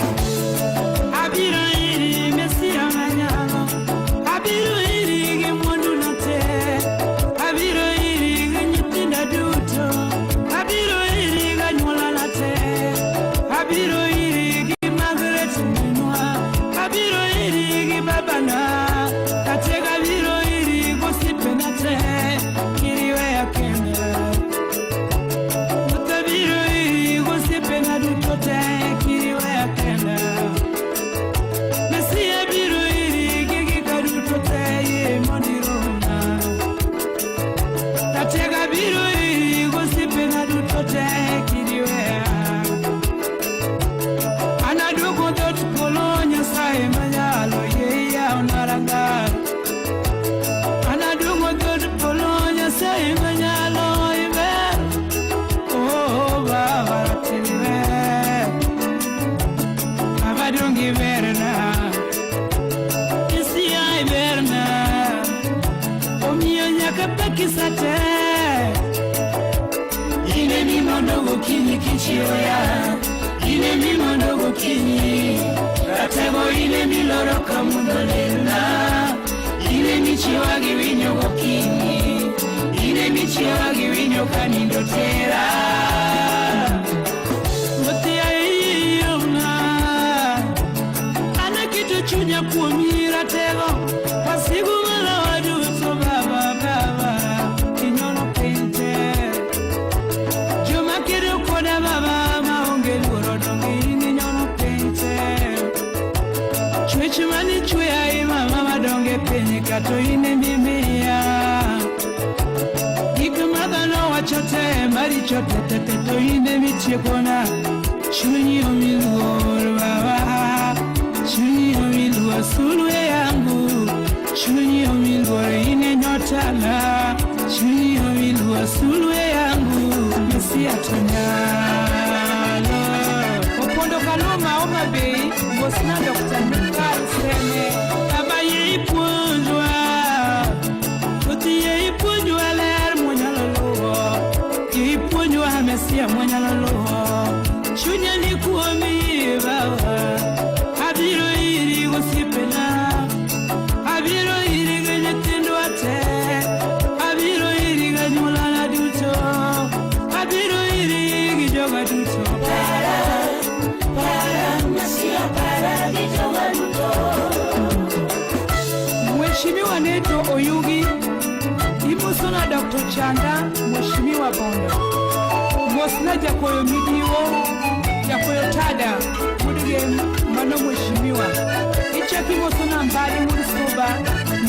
abiro iri Mesia manyalo abiro iri gi mwanduna te abiro iri gi nyithinda duto abiro iri gi anyuolana te abiro iri gi Margaret minwa abiro iri gi babana katega abiro iri gosiepena te kiriweya kenda Ruoth abiro iri gosiepena duto te kiriweya kenda Mesia biro iri gi gika duto te yie mondo iromna Ratega biro iri gosiepena duto te kiriweya An aduogo dhoot polo Nyasaye manyalo yie iyawna ranga An aduogo dhoot polo Nyasaye manyalo iber Oh Baba ratili ber Baba donge iberna Mesia iberna Omiyo nyaka pakisa te Ine mimondo gokinyi kichiewo ya Ine mimondo gokinyi Ratego ine miloro ka mudho lelna Ine michiewa gi winyo gokinyi Ine michiewa gi winyo ka nindo tera Ruoth yaiyomna An aketo chunya kuomi ratego Wasigu malowa duto baba baba Inyono piny te Joma kedo koda baba maonge luoro donge in inyono piny te Chwech manichweya i mama madonge piny kato in emimiya Gik ma dhano wacho te maricho te te te to in emitiekona Chunyi omi luor baba Chunyi omi luor sulwe yangu Chunyi omi luor in e nyotana Chunyi omi luor sulwe yangu Mesia to nyalo Opondo Kaluma Homa Bay Mosna Dr. Mikal Seme Baba yie ipuonjwa Ruoth yie ipuonjwa ler mwanyalo luwo Yie ipuonjwa Mesia mwanyalo luwo Chunya ni kuomi baba Abiro iri gosiepena Abiro iri gi nyithindwa te Abiro iri gi anyuolana duto Abiro iri gi joga duto Para, para, Mesia para gi joga duto Mheshimiwa Neto Oyugi Imosona Dr. Chanda Mheshimiwa Bondo Mosna Jakoyo Midiwo Jakoyo Tada Wuod mano Mheshimiwa Ichaki mosona Mbadi wuod Suba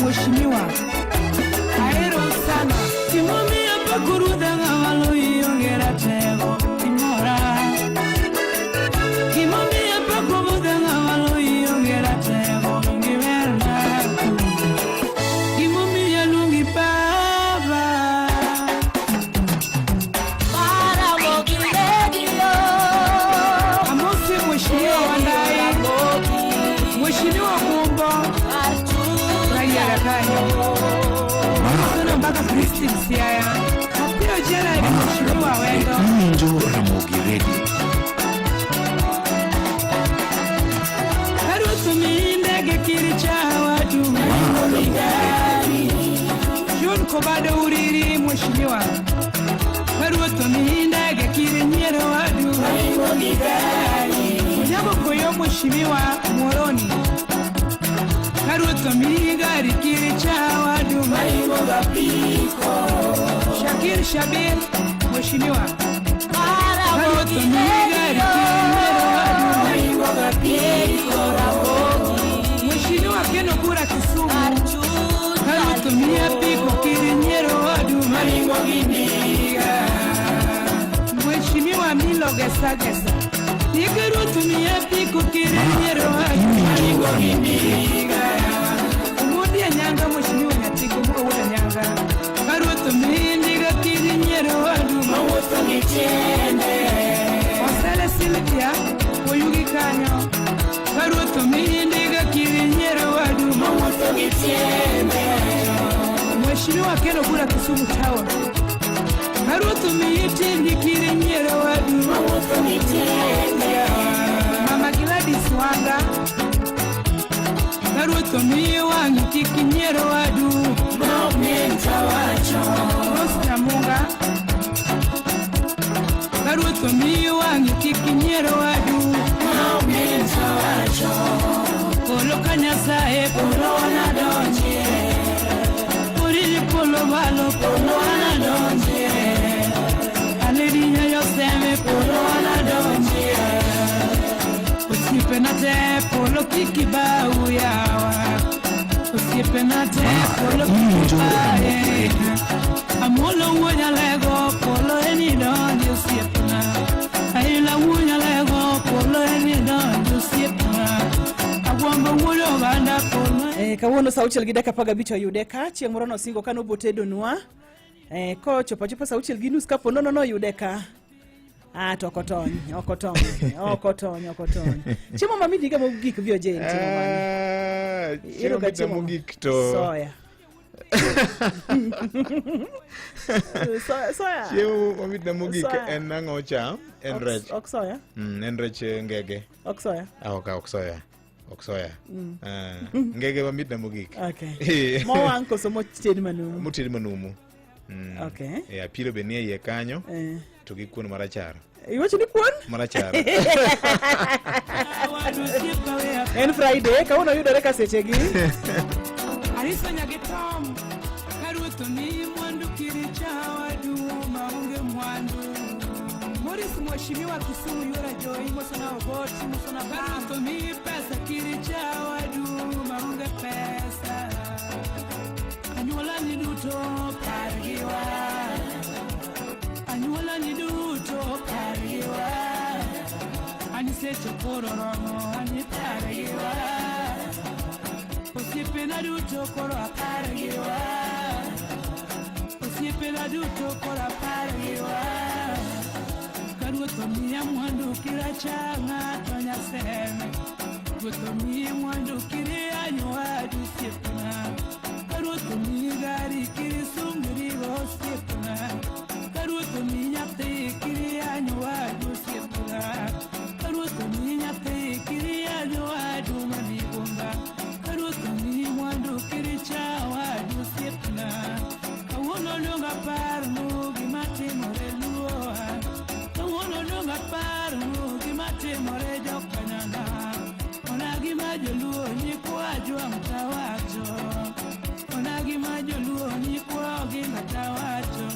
Mheshimiwa Ahero sana Gimomiyo apako ruodha ng'ama loyi onge ratego imora Gimomiyo apako ruodha ng'ama loyi onge ratego giberna Gimomiyo aluongi baba Ramogi Radio Amosi Mheshimiwa Wandai Mheshimiwa Gumbo Raia kanyo Mosona mpaka Christine Siaya Mapiro Gerald Mheshimiwa Wendo Iwinjo Ramogi Radio. Karuoth omiyi ndege kiricha Kobado Uriri mheshimiwa. Karuoth omiyi ndege kir nyiero wadu. Onyango Koyo mheshimiwa Muhoroni. Karuoth omiyi gari kir cha wadu. Shakir Shabir mheshimiwa. Karuoth omiyi gari kir nyiero wadu. Mheshimiwa Ken Obura Kisumu. Karuoth omiyi apiko kir nyiero wadu. Mheshimiwa Milo Gesa Gesa. Nikaruoth omiyi apiko kir nyiero wadu. Omondi Anyanga mheshimiwa Nyatiko Mugo wuod Anyanga. Karuoth omiyi ndiga kir nyiero wadu. Osele Sylvia Oyugi kanyo. Karuoth omiyi ndiga kir nyiero wadu. Mheshimiwa Ken Obura Kisumu Town. Karuoth omiyi tindi kir nyiero wadu. Mama Gladys Wanga. Karuoth omiyi wang'i kik inyiero wadu. Rose Namunga. Karuoth omiyi wang'i kik inyiero wadu. Polo ka Nyasaye polo wanadonjie. Oriri polo malo polo wanadonjie. Aledi nyayo seme polo wanadonjie. Osiepena te polo kik ibau yawa. Osiepena te polo kik ibae. Amolo wuo nyalego polo en idonji osiepna. Aila wuo nyalego polo en idonji osiepna. Agwambo wuod oganda polo. Kawuono saa 6:15 oyude ka chieng' moro nosingo ka nobotedonwa kochopo achopa saa 6:30 kapo nono noyude ka. Ah, to ok otony, ok otony, ok otony, ok otony. Chiemo mamit higa mogik VOJ en chiemo mane? Chiemo Iyudo ka mitna chiemo mogik to soya. Soya. Chiemo mamitna mogik Soya. en ang'o cha? En rech. Ok soya. En rech ngege. Ok soya. Ah, ok soya. Ok soya. Mm. Ngege mamitna mogik. Okay. Mowang' koso moted manumu? Moted manumu. Okay. Apilo be nie iye kanyo. To gi kuon marachar. Iwacho ni kuon? Marachar. En Friday, kawuono yudore ka sechegi. Arisa nyagi Tom, karuoth omiyi mwandu kiri chawadu maonge mwandu. Morris mheshimiwa Kisumu yuora joyi mosona oboti mosona karuoth omiyi pesa kiri chawadu maonge pesa. Anyuola ni duto pargiwa. Anyuola ni duto pargiwa. Ani seche koro romo ani pargiwa. Osiepena duto koro apargiwa. Osiepena duto koro apargiwa. Ka ruoth omiya mwandu kiracha ng'ato nyaseme. Ruoth omiyi mwandu kiriyanyo wadu osiepna. Ka ruoth omiyi gari kirisungrigo osiepna. Ka ruoth omiyi nyathi kiriyanyo wadu osiepna. Ka ruoth omiyi nyathi kiriyanyo wadu mamigumba. Ka ruoth omiyi mwandu kiricha wadu osiepna. Kawuono dong aparnu gima timore luo. Kawuono dong aparnu gima timore jokanyana. Ona gima joluo nyikwa jwang' tawacho. Ona gima joluo nyikwa oginga tawacho.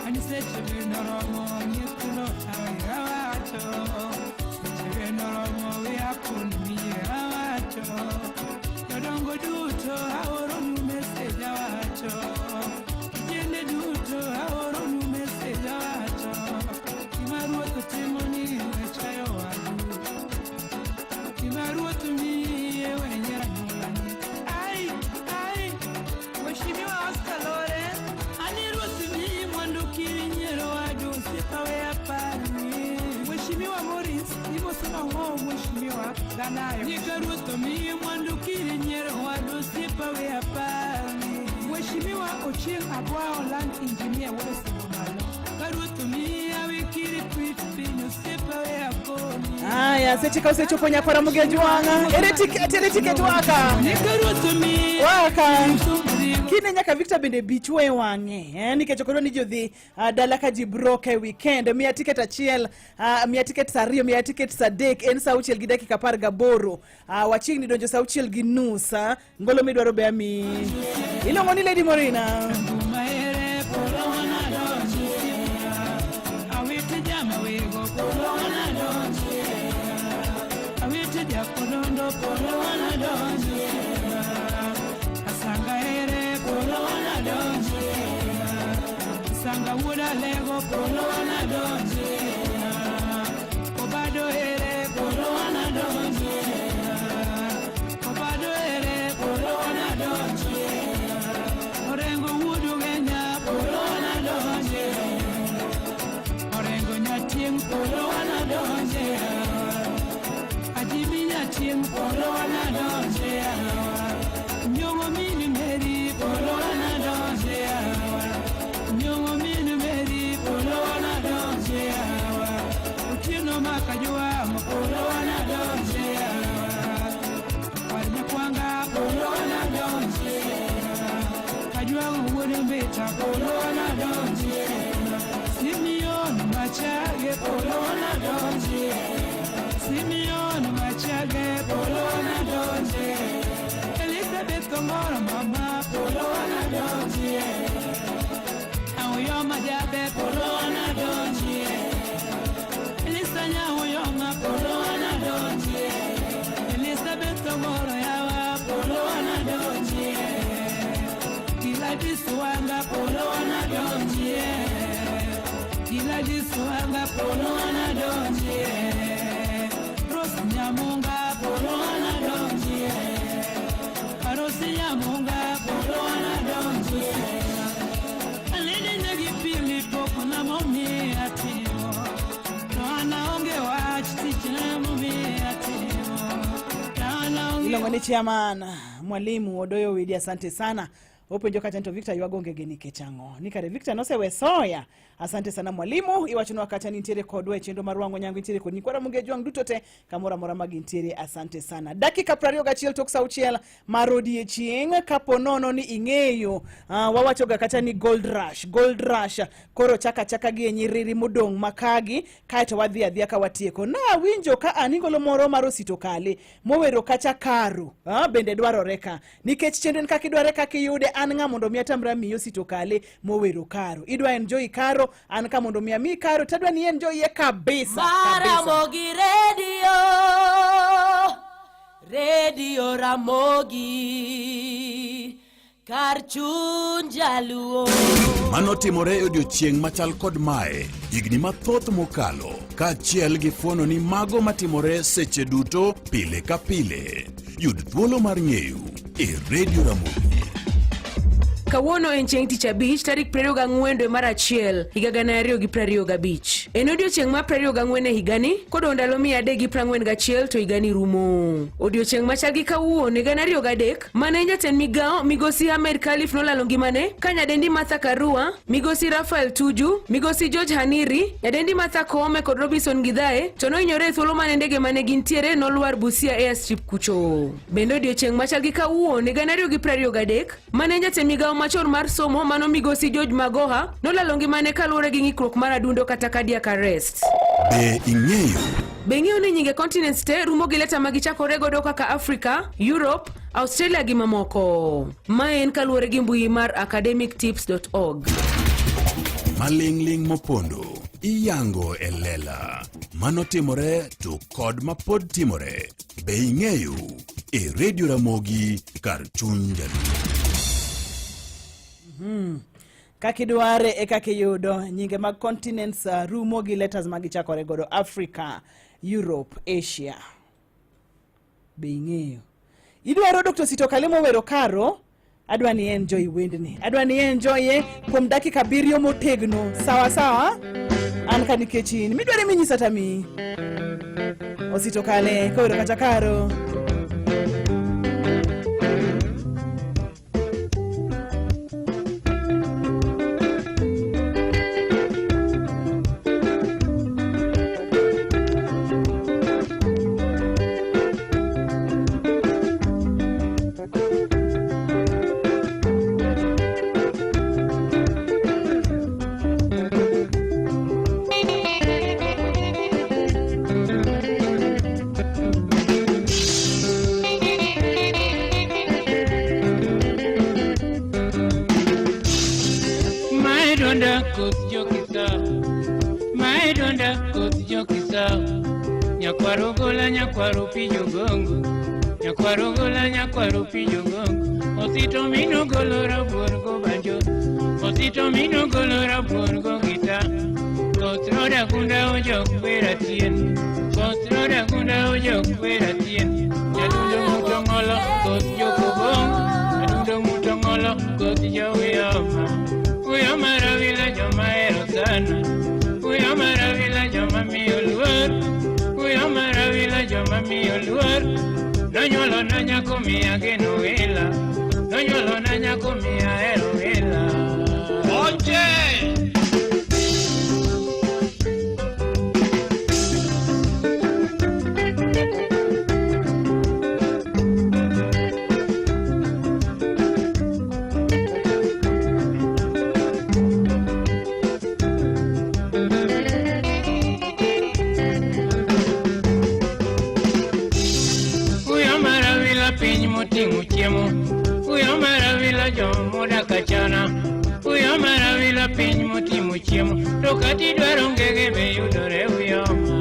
Ani seche bende oromo nyithindo tawera wacho. Seche bende oromo we akun miye awacho. Jodongo duto aoronu message awacho. Kijende duto aoronu message awacho. Gima ruoth timo ni we chayo wadu. Gima ruoth miye we nyiero anyuolani. Ai, ai, Mheshimiwa Oscar Lore, ani ruoth miyi mwandu kir nyiero wadu osiepa we aparni. Mheshimiwa Morris, imoso nang'o mheshimiwa Danayo. Nyika ruoth omiyi mwandu kir nyiero wadu osiepa we aparni. Mheshimiwa Ochieng' Agwao land engineer wuod Osimbo malo. Ka ruoth omiyi hawi Aya, seche ka osechopo nyakwara Mugenji wang'a. Ere tiket, ere tiket waka. Waka. Kine nyaka Victor bende bichwe e wang'e. Eh, nikech ok odwa ni ji odhi dala ka ji broke e weekend. Miya tiket achiel, miya tiket saa ariyo, miya tiket saa adek, en saa auchiel gi dakika apar gaboro. Wachiegni donjo saa auchiel gi nus. Ngolo midwaro be amiyi. Iluongo ni Lady Morina. Iluongo ni chairman mwalimu Odoyo Widi, asante sana. Openjo kacha ni to Victor ywago ngege nikech ang'o? Ni kare Victor nosewe soya. Asante sana mwalimu, iwachonwa kacha ni nitiere kodwa e chenro mar wang'o nyango nitiere kod nyikwa Ramogi Ajwang' duto te kamoro amora ma gintiere. Asante sana. Dakika 21 tok saa auchiel mar odiechieng' kapo nono ni ing'eyo wawachoga kacha ni gold rush, gold rush koro chaka chaka gi e nyiriri modong' makagi kaeto wadhi adhiya ka watieko. Nawinjo ka an ingolo moro mar Osito Kale mowero kacha karo bende dwarore ka nikech chenro en kaka idware kaka iyude. An ng'a mondo mi atamra miyi Osito Kale mowero karo. Idwa enjoy karo, an ka mondo mi amiyi karo tadwa ni enjoy ye kabisa, kabisa. Ramogi Radio, Radio Ramogi, kar chuny jaluo. Mano timore e odiochieng' machal kod mae higni mathoth mokalo, kaachiel gi fuono ni mago matimore seche duto pile ka pile. Yud thuolo mar ng'eyo e Radio Ramogi. Kawuono en chieng' tich abich tarik 24 dwe mar achiel higa 2025. En odiochieng' mar 24 e higani kodong' ndalo 341 to higani rumo. Odiochieng' machal gi kawuono higa 2003 mane jatend migao migosi Ahmed Khalif nolalo ngimane ka nyadendi Martha Karua, migosi Rafael Tuju, migosi George Haniri, nyadendi Martha Koome kod Robinson Githae to nohinyore e thuolo mane ndege mane gintiere nolwar Busia Airstrip kucho. Bende odiochieng' machal gi kawuono higa 2023 mane jatend migao machon mar somo mano migosi George Magoha nolalo ngimane kaluwore gi ng'ikruok mar adundo kata cardiac arrest. Be ing'eyo? Be ing'eyo ni nyinge continents te rumo gi leta ma gichakore godo kaka Africa, Europe, Australia gi mamoko? Mae en kaluwore gi mbui mar academictips.org. Maling'ling' mopondo iyango e lela. Mano timore to kod mapod timore. Be ing'eyo? E Radio Ramogi kar chuny jaluo. Kaka idware e kaka iyudo. Nyinge mag continents rumo gi letters ma gichakore godo. Africa, Europe, Asia. Be ing'eyo? Idwaro Dr. Sito Kalemo wero karo? Adwa ni enjoy wendni. Adwa ni enjoy kuom dakika abiriyo motegno. Sawa sawa? An ka nikech in. Midware minyisa tami. Osito Kale kowero kata karo. ogola nyakwaro pijo gongo. Nyakwaro ogola nyakwaro pijo gongo. Osito mino golo rabuor go banjo. Osito mino golo rabuor go gita. Koth roda gunda ojok wera tien. Koth roda gunda ojok wera tien. Nyadundo ng'uto ng'olo koth joko bongo. Nyadundo ng'uto ng'olo koth jowiyoma. Uyoma rawila joma hero sana. Uyoma rawila joma miyo luor. Uyoma rawila joma miyo luor. Nonyuolo na nyako miya geno wila. Nonyuolo na nyako miya hero wila. Oche! Uyo maravila piny moting'o chiemo. Uyo maravila jomodak achana. Uyo maravila piny moting'o chiemo. To kata idwaro ngege be yudore uyoma.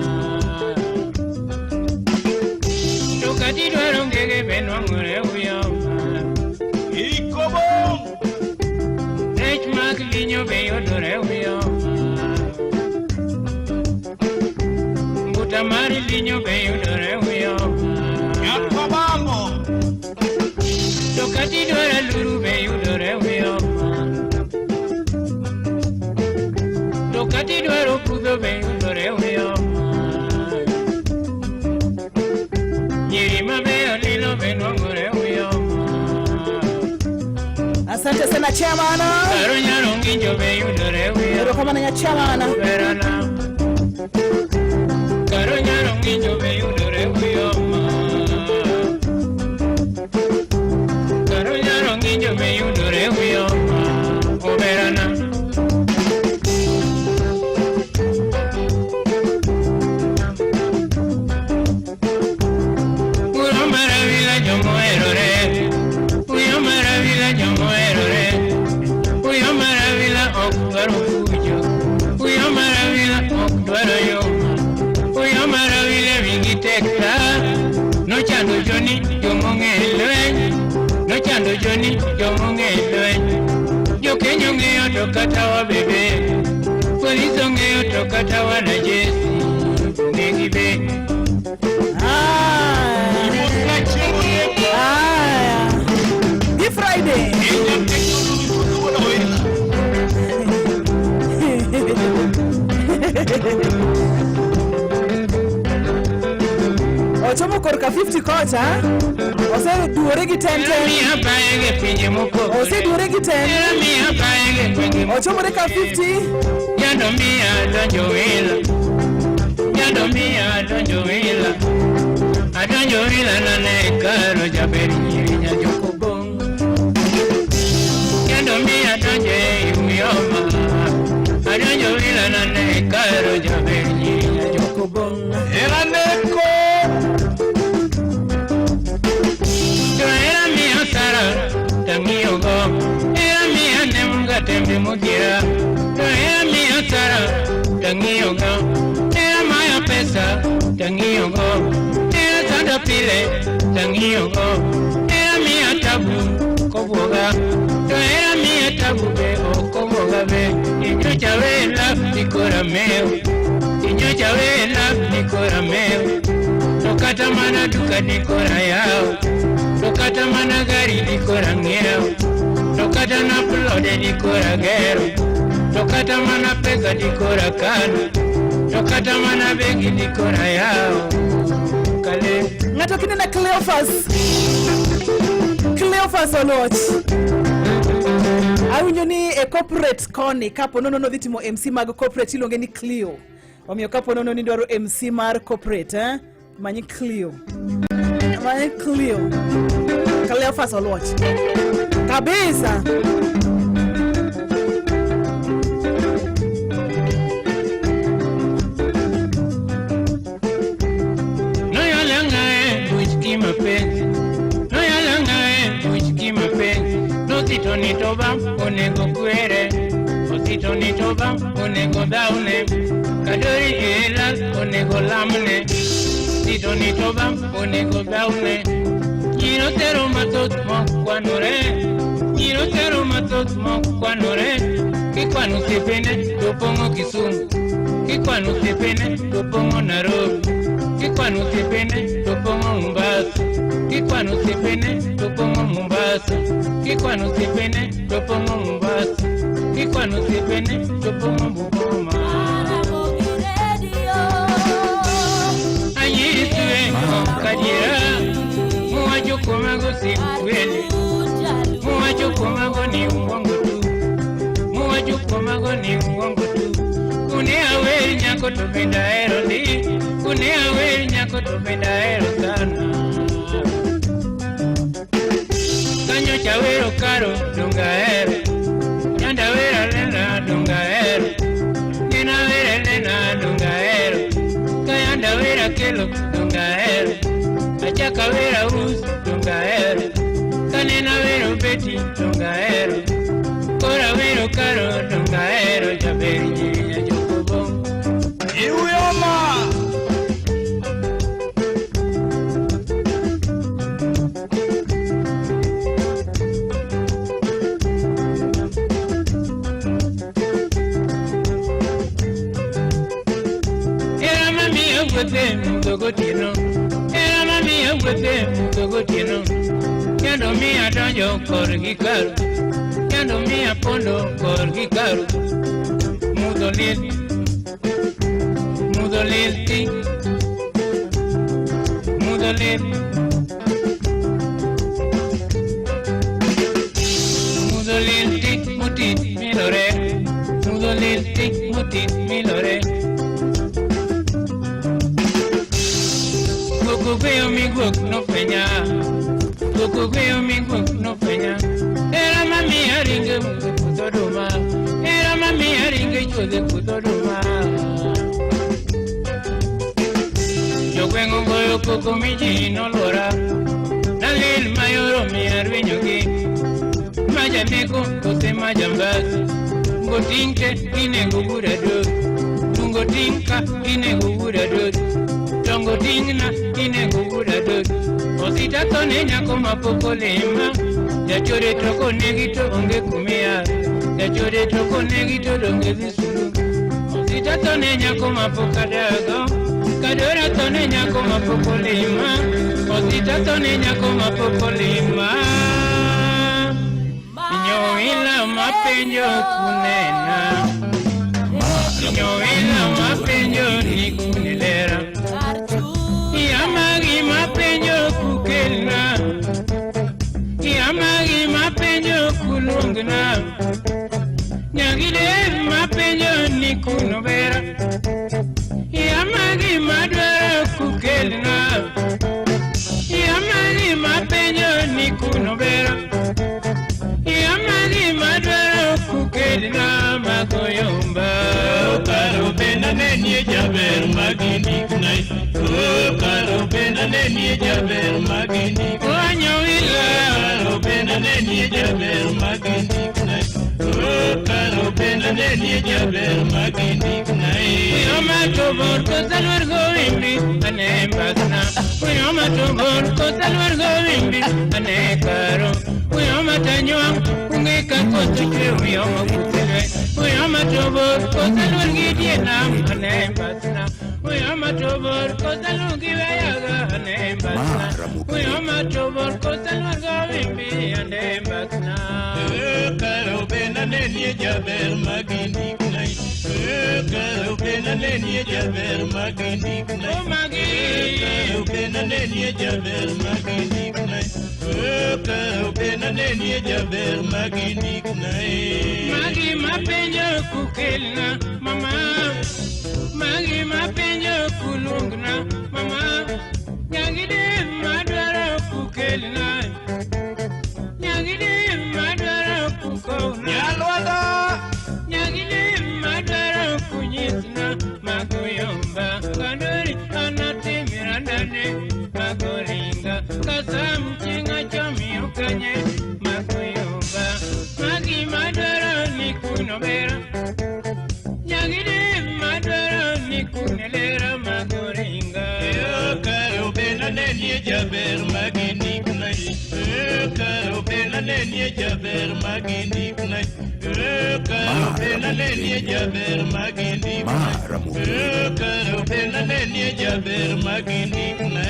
To kata idwaro ngege be nwang'ore uyoma. Ikobo! Rech mag linyo be yudore uyoma. Mbuta mar linyo be yudore uyoma. Nyakobambo! To kata idwaro aluru be yudore uyoma. To kata idwaro pudho be yudore uyoma. Nyiri mabeyo lilo be nwang'ore uyoma. Asante sana chairman. Karo nyaro ng'injo be yudore uyoma. Erokamano nya chairman. Berana. Karo nyaro ng'injo be yudore uyoma. Karo nyaro ng'injo be yudore uyoma. Oberana. Uyo maravila jomoherore. Uyo maravila jomoherore. Uyo maravila ok dwaro fujo. Uyo maravila ok dwaro yoma. Uyo maravila wigi tek ta. Nochando joni jomong'e lweny. Nochando joni jomong'e lweny. Jokenya ong'eyo to kata wabebe. Polis ong'eyo to kata wanajesi. Ong'e gi be. Aya. Gi Friday. Ochomo korka 50 kocha. Oseduore gi 10 10. Miya paege pinje mopogore. Oseduore gi 10. Miya paege gwenge Ochomore ka 50. Jando miya donjo wila. Jando miya donjo wila. Adonjo wila nane karo jaber nyiri nyajoko bong. Jando miya donjo e uyoma. Adonjo wila nane karo jaber nyiri nyajoko bong. Era neko! To era miya sara tang'iyo go. Era miya nemunga tembe modhiera. To era miya sara tang'iyo go. Era maya pesa tang'iyo go. Era sanda pile tang'iyo go. Era miya tabu kobwoga. To era miya tabu be ok obwoga be. Inyocha wela ikora mew. Inyocha wela ikora mew. To kata mana duka dikora yaw. To kata mana gari dikora ng'iew. To kata na plode dikora gero. To kata mana pesa dikora kano. To kata mana bengi dikora yaw. Kale. Ng'ato kinena Cleophas. Cleophas Oluoch. Awinjo ni e corporate koni kapo nono nodhi timo MC mag corporate iluonge ni Cleo. Omiyo kapo nono ni dwaro MC mar corporate, eh? Many Cleo. Many Cleo. Cleophas Oluoch. Kabisa. Noyalang'ae buch kimapenzi. Noyalang'ae buch kimapenzi. Nosito ni toba onego kwere. Osito ni toba onego dhawne. Kadori ela onego lamne. Nito nito bam onego dhawne. Nyiro tero mathoth mokwanore. Nyiro tero mathoth mokwanore. Kikwano osiepene to pong'o Kisumu. Kikwano osiepene to pong'o Nairobi. Kikwano osiepene to pong'o Mombasa. Kikwano osiepene to pong'o Mombasa. Kikwano osiepene to pong'o Mombasa. Kikwano osiepene to pong'o Bungoma. Anyiswe kadiera muwacho kumago si kweli, muwacho kumago ni uongo tu, muwacho kumago ni uongo tu. Kune awer nyako to bende ahero ndi, kune awer nyako to bende ahero sana. Kanyo chawero karo donga ahero, nyanda wera lena donga ahero, nena wera lena donga ahero. Kayanda wera kelo donga ahero, achaka wera us donga ahero, kanena wero beti donga ahero, kora wero karo donga ahero, jaber nyinya jokobo. Iuyoma. Era mami ogwethe mudho gotieno, era mami ogwethe mudho gotieno. Kendo miya donjo korgi karo, kendo miya pondo korgi karo. Mudho lil ti, mudho lil. Mudho lil ti mutit milore, mudho lil ti mutit milore. Koko gweyo miguok nofwenya, koko gweyo miguok nofwenya. Era mami aringe mudho puodho oduma, era mami aringe chuodho puodho oduma. Jogweng' ogoyo koko mi ji noluora, nalil mayoro mi arwinyogi. Majaneko kose majambasi, ngoting'te inego bura dot, tungo ting' ka inego bura dot. Tongo ting'na inego bura dot. Osita thone nyako mapok olima, jachode to konegi to onge kumiya, jachode to konegi to donge dhi sulu. Osita thone nyako mapok adago, kadora thone nyako mapok olima, osita thone nyako mapok olima. Nyowila mapenjo kunena, nyowila mapenjo ni kunilera. Yamagi mapenjo kukelna, yamagi mapenjo kulungna, nyagide mapenjo ni kunobera, yamagi madwaro kukelna, yamagi mapenjo ni kunobera, yamagi madwaro kukelna magoyomba. Karo benda ne nie jaber magini kunai. Karo benda ne nie jaber magini. Wanyo wila. Karo benda ne nie jaber magini kunai. Karo benda ne nie jaber magini kunai. Uyoma tobor kosalwar goimbi ane mbasna. Uyoma tobor kosalwar goimbi ane karo. Uyoma tanyuang unge kakotuchwe uyoma kutelwe. Uyoma tobor kosalwar gidienam ane mbasna. Uyoma tobor kosalwar giwayaga ane mbasna. Uyoma tobor kosalwar goimbi ane mbasna. Karo benda ne nie jaber magini kunai. Karo benda ne nie jaber magini kunai. Karo benda ne nie jaber magini kunai. Karo benda ne nie jaber magini kunai. Magi mapenjo kukelna mama, magi mapenjo kulungna mama, nyagide madwaro kukelna, nyagide madwaro kukowna, Nyalwanda, nyagide madwaro kunyisna magoyomba kandori anatimirandane magoringa kasam chinga chomiyo kanye magoyomba magi madwaro ni kunobera, nyagide madwaro ni kunelera magoringa. Karo nenie jaber magindikna Karo bena nenie jaber magindikna Karo bena nenie jaber magindikna Karo bena nenie jaber magindikna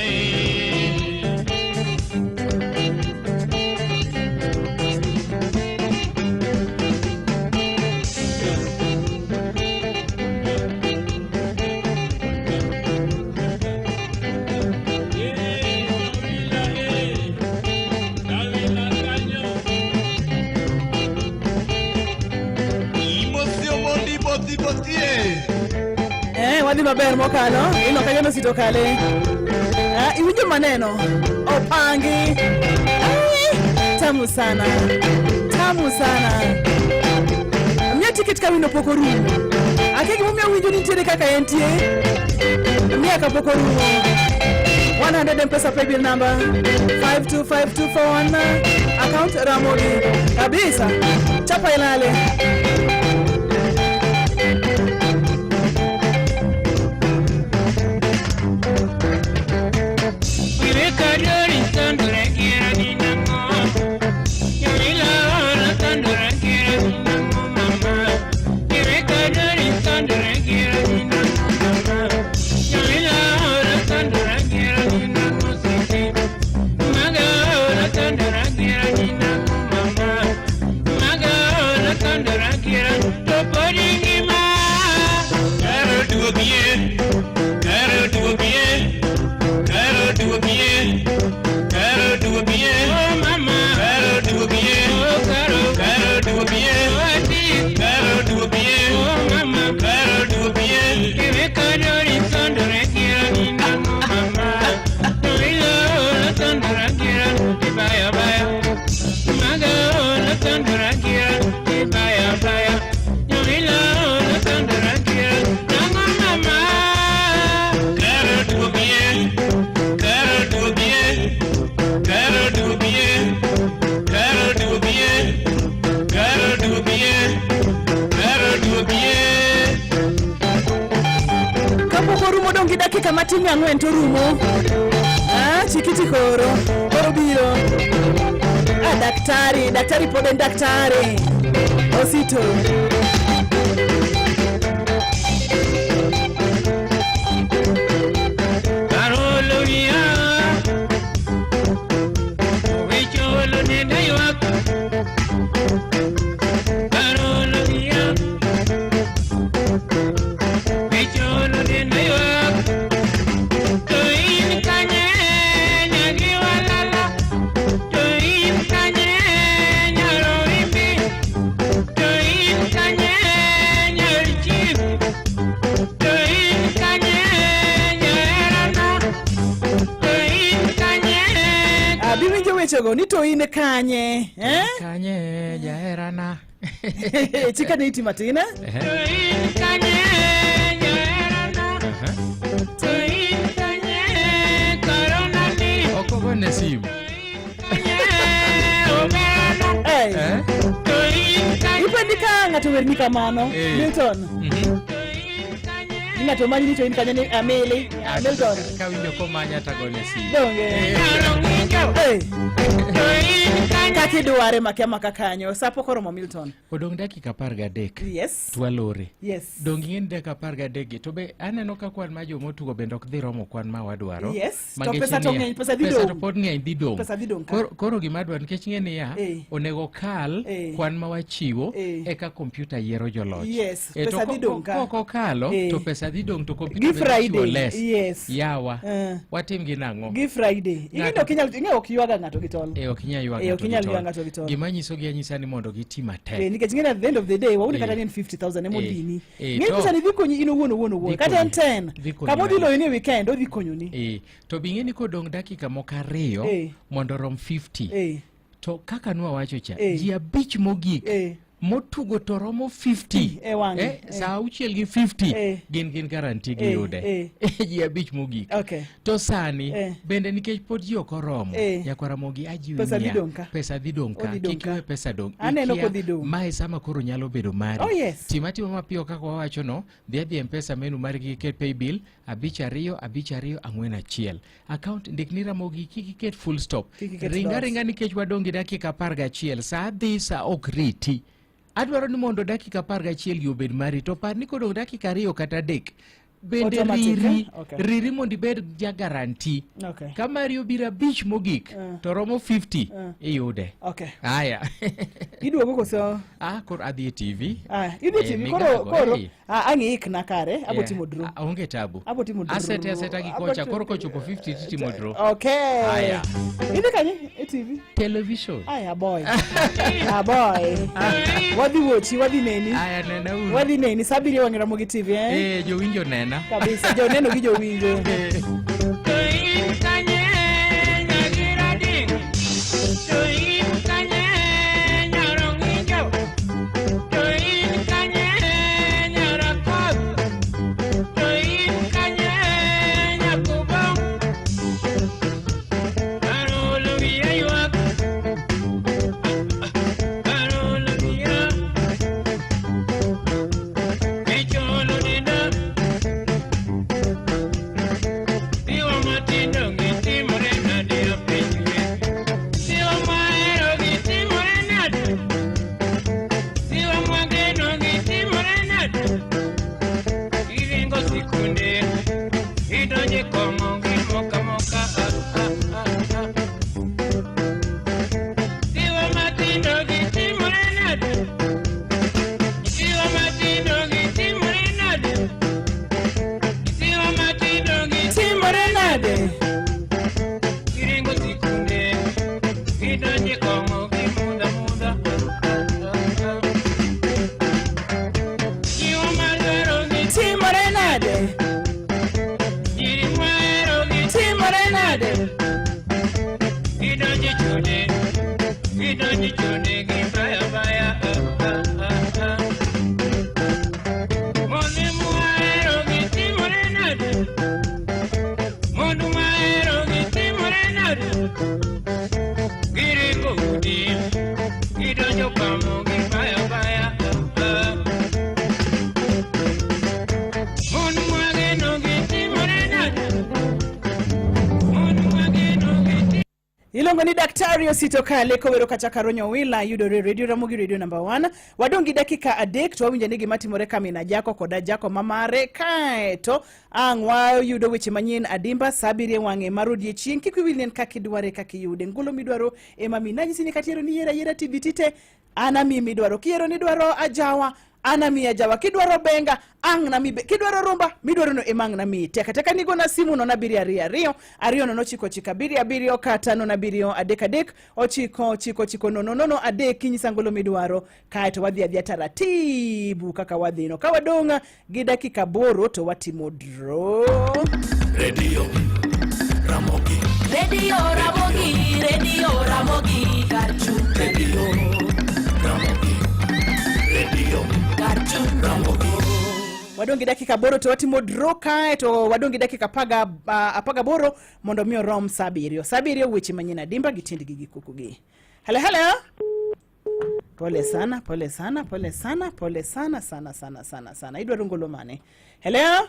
Imosio mondi bothi bothie Eh, wadhi maber mokalo ino kanyo nosito kale. Ah, iwinjo maneno opangi. Ai, tamu sana, tamu sana. Miya tiket ka wino pok orumo. Akia gimomiyo awinjo nitiere kaka entie. Miya kapok orumo. 100 M-Pesa paybill number 525241, account Ramogi kabisa. Chapa ilale. Karo duogie, karo duogie, karo duogie, karo duogie, oh mama, karo duogie, oh karo, karo duogie, oh ati, karo duogie, oh mama, karo duogie, Kiwe kadori sandora gira ninango mama. Toilo sandora gira ibaya baya. Maga sandora gira ibaya baya. Toilo sandora gira nango mama. Karo duogie, karo duogie, karo duogie, karo duogie, karo duogie, karo duogie. Kapok orumo dong' gi dakika matin 4 to orumo. Ah, chikiti koro koro biro. Ah, daktari, daktari pod en daktari osito. Karolo wiya, wecholo nenda ywak. Karolo wiya, wecholo nenda ywak. To in kanye nyagi walala, to in kanye nyarowimbi, to in kanye nyar chief, to in kanye nyaherana, to in kanye. Abiwinjo wechego ni to in kanye, eh? Kanye jaherana. Chika ne iti matin, eh? To in kanye jaherana, to in kanye korona ni. Ok ogone simu. Hey. Eh? To in kanye. Ipendi ka ng'ato werni kamano. Eh. Milton. Ni ng'ato manyi ni to in kanye ni amili. Ah, Milton. Kawinjo komanya tagone simu. Donge. Eh. Hey. Kaka idware makia maka kanyo. Sa pok oromo Milton. Odong' dakika 13. Yes. Twalore. Yes. Dong' ing'e ni dakika 13 gi to be aneno ka kwan ma jomotugo bende ok dhi romo kwan ma wadwaro. Yes. Ma To ngeche pesa to niya- ng'eny, pesa dhi pesa to dong'. pod ng'eny dhi dong'. Pesa dhi dong' ka. Koro gima adwaro nikech ing'e niya, Eh. onego kal Eh. kwan ma wachiwo Eh. eka kompyuta yiero joloch. Yes, Eh, to pesa dhi dong' ka. Kok okalo Eh. to pesa dhi dong' to kompyuta Gi bende chiwo Friday. less. Yes. Yawa. Eh. Watim gi nang'o? Gi Friday. Ing'e Ng'ato- ok inyal ing'e ok ywaga ng'ato gi tol. Eh, ok inyal ywa Eh, ng'ato ok inyal gi ywa tol. ng'ato gi tol. Gima nyisogi anyisa ni mondo giti matek. Eh, nikech ing'e ni at the end of the day wauni Eh. kata ni en 50,000 ema Eh. odhini. Eh, Ng'e to- pesa ni dhi konyi in owuon owuon owuon. Dhi Kata en konyi. 10. Dhi konyi Kama odhi ahinya. loyoni e weekend odhi konyoni. Eh, to be ing'e ni kodong' dakika moko 2 Eh. mondo orom 50 Eh. to kaka nwawacho cha Eh. ji 5 mogik Eh. Motugo to romo 50. E wang'e, Saa 6 gi 50 gin guarantee giyude. Ji 5 mogik. To sani bende nikech pod ji ok oromo, nyakwar Ramogi ajiwi Pesa dhi niya, dong' ka. Pesa dhi dong' ka. Odhi dong' Kik ka. iwe pesa dong'. Aneno Ikia kodhi dong'. Mae sama koro nyalo bedo mari. Oh, yes. Tim atima mapiyo kaka wawacho no, dhi adhi M-Pesa menu margi iket paybill 5 2 5 2 4 1. Account ndik ni Ramogi kik iket full stop. Kik iket Ringa dot. ringa nikech wadong' gi dakika 11. Sa dhi sa ok riti. Adwaro ni mondo dakika 11 gi obed mari to par ni kodong' dakika 2 kata 3 bende Automatic, riri eh? Okay. riri mondo ibed ja guarantee. Ka mari obiro 5 mogik to romo 50 iyude. Aya. Iduogo koso? Koro adhi e TV. Idhi e TV koro migago, koro ang' iikna kare abo timo draw. Onge tabu. Abo timo draw. Asete aseta gi Abo kocha koro kochopo 50 titimo draw. Okay. Aya. Idhi kanye e TV? Television. Aya boy. Aboy. Wadhi wochi, wadhi neni. Aya nena uru. Wadhi neni saa 7 wang'e Ramogi TV eh? Jowinjo nena. Kabisa, joneno gi jowinjo. Timore nade? Timore nade? Timore nade? Iluongo ni Daktari Osito Kale kowero kata Karonyo Wila yudore Radio Ramogi Radio number 1. Wadong' gi dakika 3 to wawinjo ni gima timore ka min Ajako kod Ajako mamare kaeto ang' wayudo weche manyien adimba saa 7 wang'e mar odiechieng' kik wiwi lien kaka idware kaka iyude ngolo midwaro ema mi nanyisi ni katiero ni yiero ayiera TBT te an amiyi midwaro kiyiero ni idwaro ajawa an amiyi ajawa kidwaro benga ang' nami kidwaro rumba midwaro no ema ang' namiyi teka teka nigona simu 0 7 2 2 2 0 9 9 7 7 kata 0 7 3 3 9 9 9 0 0 3 kinyisa ngolo midwaro kaeto wadhi adhiya taratibu kaka wadhino ka wadong' gi dakika 8 to watimo draw. Radio Ramogi. Radio Ramogi, Radio Ramogi, Karchu. Radio Ramogi. Radio Karchu. Ramogi. Wadong' gi dakika 8 to watimo draw kae to wadong' gi dakika 18 mondo mi orom saa 7. Saa 7 weche manyien adimba gi tiendgi gi kukugi. Hello, hello. Pole sana, pole sana, pole sana, pole sana, sana, sana, sana, sana. Idwaro ngolo mane? Hello?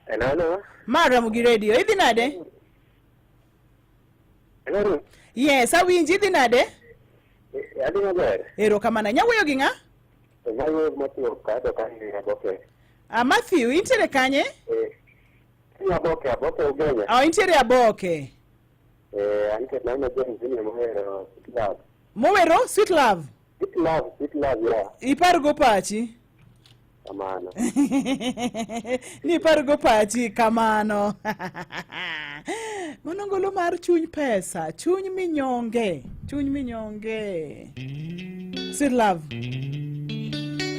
Hello, hello. Ma Ramogi Radio. Idhi nade? Hello. Yes, awinji idhi nade? Adhi maber. Erokamano. Nyawuoyo gi ng'a? Nyawuoyo Matthew kado ka Aboke. Matthew, intiere kanye? Aboke, Aboke Ugenya. Oh, intiere Aboke. Antie naona James ni mohero Sweet Love. Mowero Sweet Love. Sweet Love, Sweet Love, yeah. Ipargo pachi. Kamano. Ni ipargo pachi kamano. Mano ngolo mar chuny pesa, chuny minyonge, chuny minyonge. Sweet Love.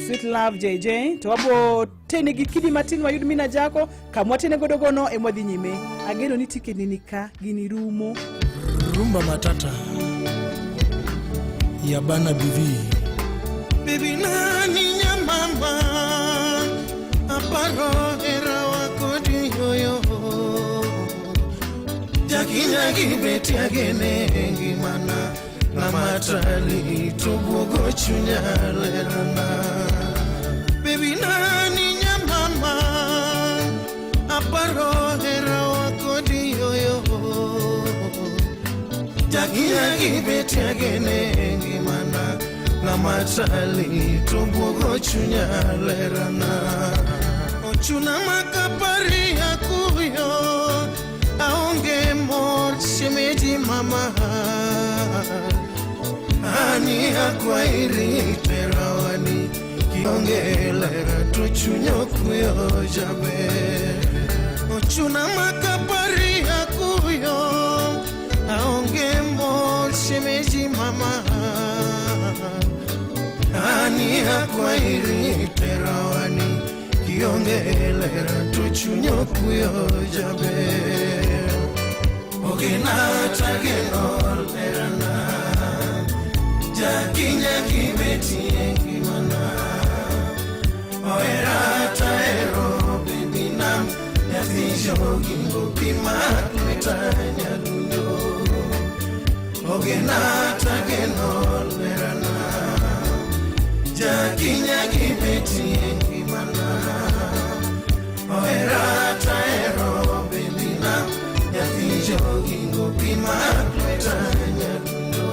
Sweet Love JJ to wabo tene gi kidi matin wayud mina jako kamwa tene godo gono ema wadhi nyime. Ageno ni tikeni ni ka gini rumo. Rumba matata. Yabana BV. Baby nani nyamama aparo hera wako diyoyo Jakinyagi betiagene ngimana Namatali tubugo chunya lerana Baby nani nyamama aparo hera wako diyoyo Jakinyagi betiagene ngimana Namatali tubugo chunya lerana Ochuna makapari akuyo aonge mor shemeji mama Ani akwairi terawani kionge lera tuchunyo kuyo jabe Ochuna makapari akuyo aonge mor shemeji mama Ani akwairi terawani kionge lera tuchunyo kuyo jabe Ogena tageno lerana Jakinya kibeti engimana Oera taero baby nam Nyathi jogingo pima lweta nyadundo Ogena tageno lerana Jakinya kibeti engimana Oera taero baby nam Nyathi jogingo pima lweta nyadundo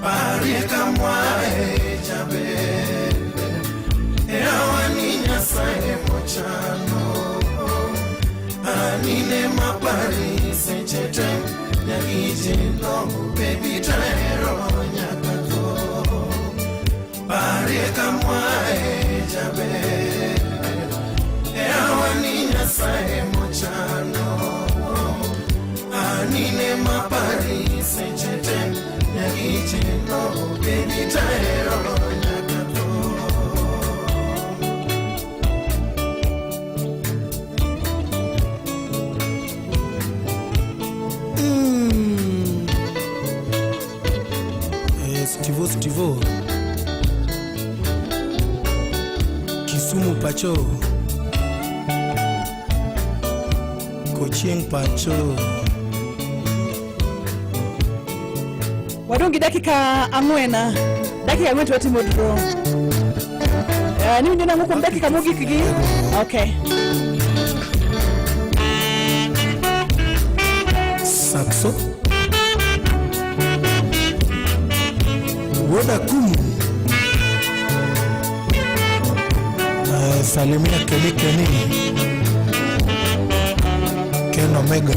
Parie kamwae jaber Erawani Nyasaye mochano Anine mapari seche te Nyakijino baby taero nyaka tho Parie kamwae jaber Erawani Nyasaye mochano Anine mapari seche te Nyakijino baby taero nyaka tho Stivo Stivo Kisumu Pacho Kochieng Pacho Wadong' gi dakika 4 dakika 4 to watimo draw. Niwinjo nang'o kuom dakika mogik gi? Okay. Saxo Woda Kumu Salimia Keni Keni Ken Omega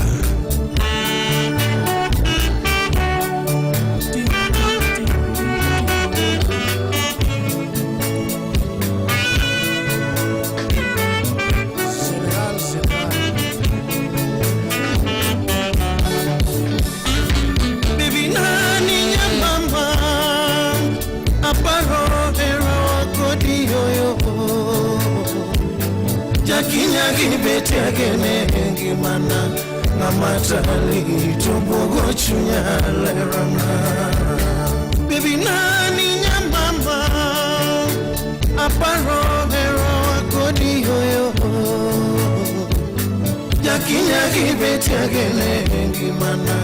General General Baby nani nyamama aparo hera wako diyoyo Jakinya gibeti agene ngimana Namatali tubugo chunya lerana Baby nani nyamama aparo hera wako diyoyo Jakinya gibeti agene ngimana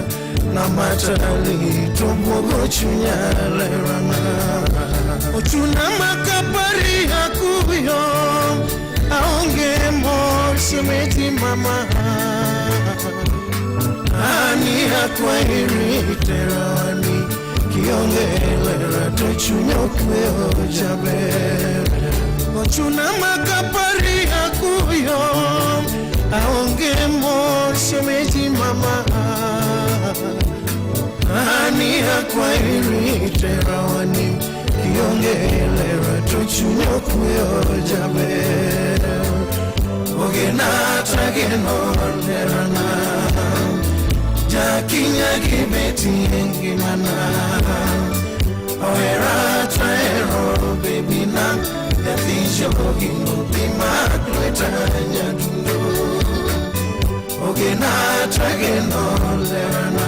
Namatali tubugo chunya lerana Ochuna makapari akuyo aonge mor shemeji mama Ani akwairi terawani kionge lera to chunyo kuyo jaber Ochuna makapari akuyo aonge mor shemeji mama Ani akwairi terawani kionge lera to chunyo kuyo jaber Ogena tageno lerana Jakinya gibeti ngimana Ohera taero baby na Nyathi jogingo pima lweta nyadundo Ogena tageno lerana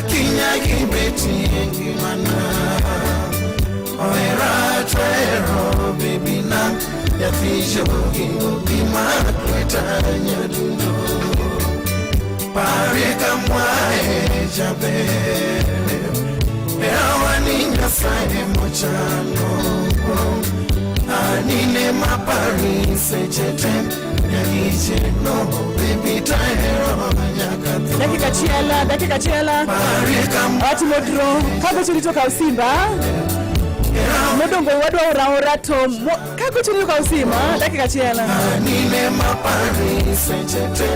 Akinya gi betie ngimana Ohera tahero baby na Nyathi jogi gima kweta nyadundo Parie kamwae jaber Yawa ni Nyasaye mochano Anine mapari seche te Nyagiche no baby tahero nyaka tho Dakika achiel, dakika achiel. Watimo draw. Kagocho ni to kaw simba. Modongo wadwa ora ora to kagocho ni to kaw simba. Dakika achiel. Anine mapari seche te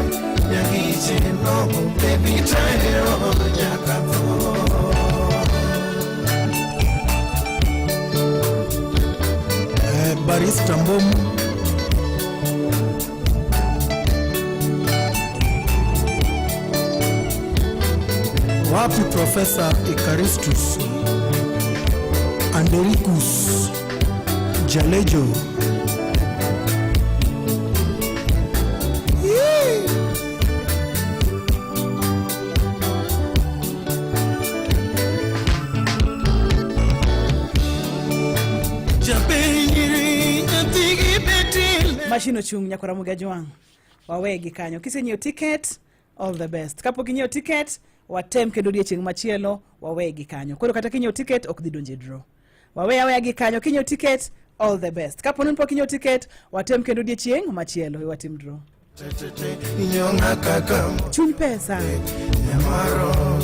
Nyagiche no baby tahero nyaka tho Barista Mbomu wapi Profesa Ikaristus Andericus Jalejo Yee! Mashin ochung' nyakwara Ramogi Ajwang'. Wawegi kanyo. Kisenyiewo ticket, all the best. Kapok inyiewo ticket, watem kendo odiechieng' machielo, wawegi kanyo. Koro kata kinyiewo ticket, ok dhi donjo e draw. Wawe aweya gi kanyo. Kinyiewo ticket, all the best. Kapo ni pok inyiewo ticket, watem kendo odiechieng' machielo, we watim draw. Inyonga kaka Chuny pesa. Nyamaro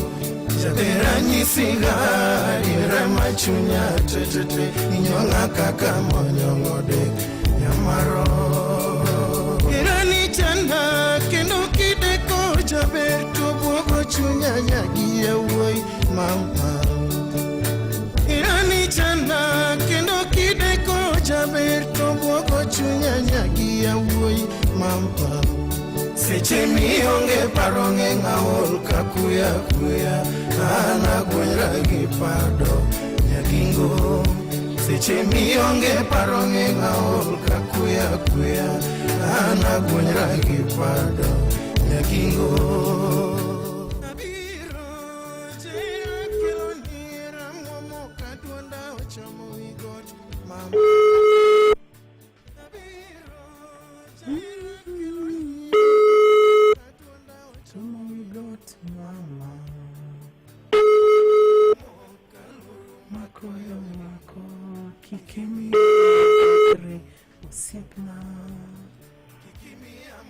Ranyisi ga machunya tetete Inyonga kaka monyongode Nyamaro Irani chanda kendo kideko jaber to buogo chunya nyagi yawuoyi mama Irani chanda kendo kideko jaber to buogo chunya nyagi yawuoyi mama Seche mionge paro ng'eng' aol ka kuya kuya An agonyra gi pado nyagingo Seche mionge paro ng'eng' aol ka kuya kuya An agonyra gi pado nyagingo Abiro jera kelo nira momo ka duonda ochomo wi got mama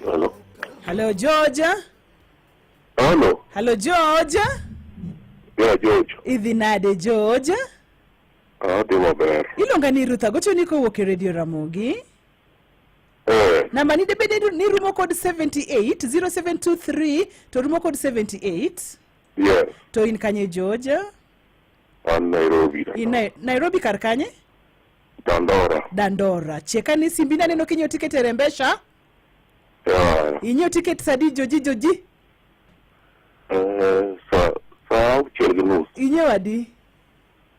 Hello. Hello George. Hello. Hello George. Yeah, George. Idhi nade George? Adhi maber. Iluonga ni Ruth agochoni kowuok e Radio Ramogi. Namba ni debede ni rumo kod 78 0723 to rumo kod 78. Yes. To in kanye George? An Nairobi. In Nairobi kar kanye? Dandora. Dandora. Cheka ni simbi naneno kinyiewo tiket e Rembesha. Yeah. Inyiewo tiket sadi Joji Joji? Sa auchiel gi nus. Inyiewo adi?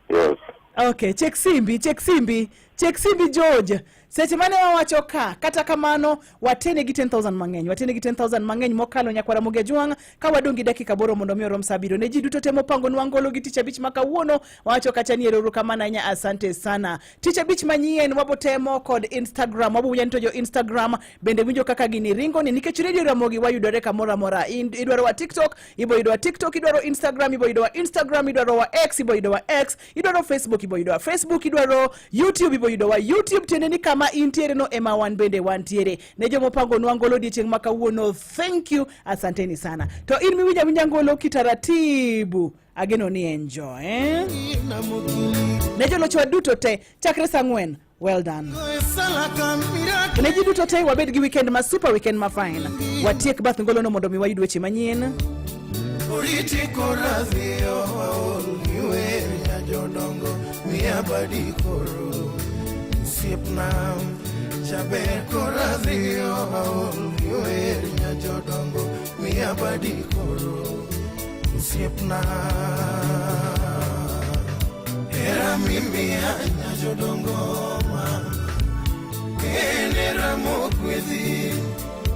Yes. Okay, chek simbi, chek simbi, chek simbi George. Seche mane wawacho ka, kata kamano watene gi 10,000 mang'eny, watene gi 10,000 mang'eny mokalo nyakwara Ramogi Ajwang' ka wadong' gi dakika 8 mondo mi orom sa 7. Ne ji duto temo pangonwa ngolo gi tich abich ma kawuono, wawacho kacha ni ero kamano ahinya, asante sana. Tich abich manyien wabotemo kod Instagram, wabowinjo ni to jo Instagram bende winjo kaka gini ringo ni nikech Radio Ramogi wayudore kamoro amora. Idwaro wa TikTok, ibo yudo wa TikTok, idwaro Instagram, ibo yudo wa Instagram, idwaro wa X, ibo yudo wa X, idwaro Facebook, ibo yudo wa Facebook, idwaro YouTube, ibo yudo wa YouTube. Tiende ni kama intiere no ema wan bende wantiere. Ne jomopangonwa ngolo odiechieng' ma kawuono, thank you, asanteni sana. To in miwinja winja ngolo kitaratibu, ageno ni enjoy, eh? Ne jolochwa duto te chakre saa 4, well done. Ne ji duto te wabed gi weekend ma super, weekend ma fine. Watiek bath ngolo no mondo mi wayud weche manyien. Oriti koradhiyo waol gi wer nyajodongo miya badi koro osiepna jaber koradhiyo waol gi wer nyajodongo miya badi koro osiepna hera mimiya nyajodongo mama en hera mogwedhi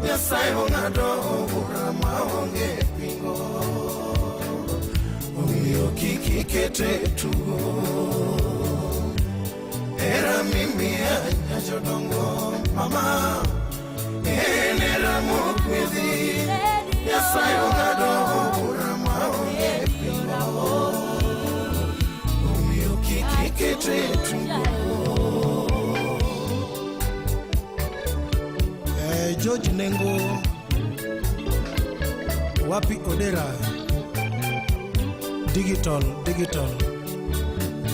Nyasaye ong'ado bura maonge pingo. Omiyo kik ikete tugo. Hera mimiya nyajodongo mama, en hera mogwedhi. Nyasaye ong'ado bura maonge pimo. Omiyo kik ikete tugo. George Nengo, wapi Odera, digital, digital,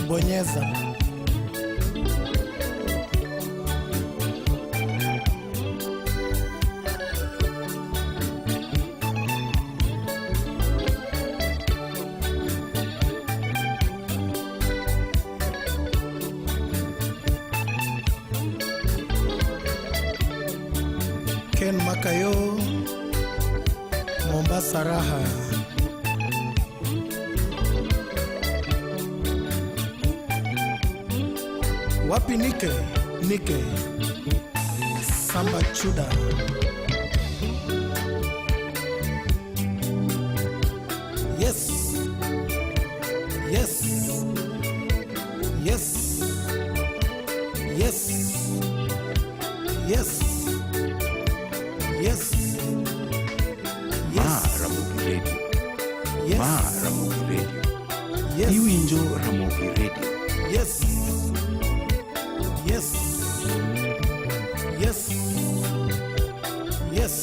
bonyeza. Ken Makayo, Mombasa Raha. Wapi Nike, Nike, Samba Chuda. Yes, yes, yes, yes, yes, yes, Ma Ramogi Radio. Yes. Ma Ramogi Radio. Yes. Iwinjo Ramogi Radio. Yes. Yes. Yes. Yes.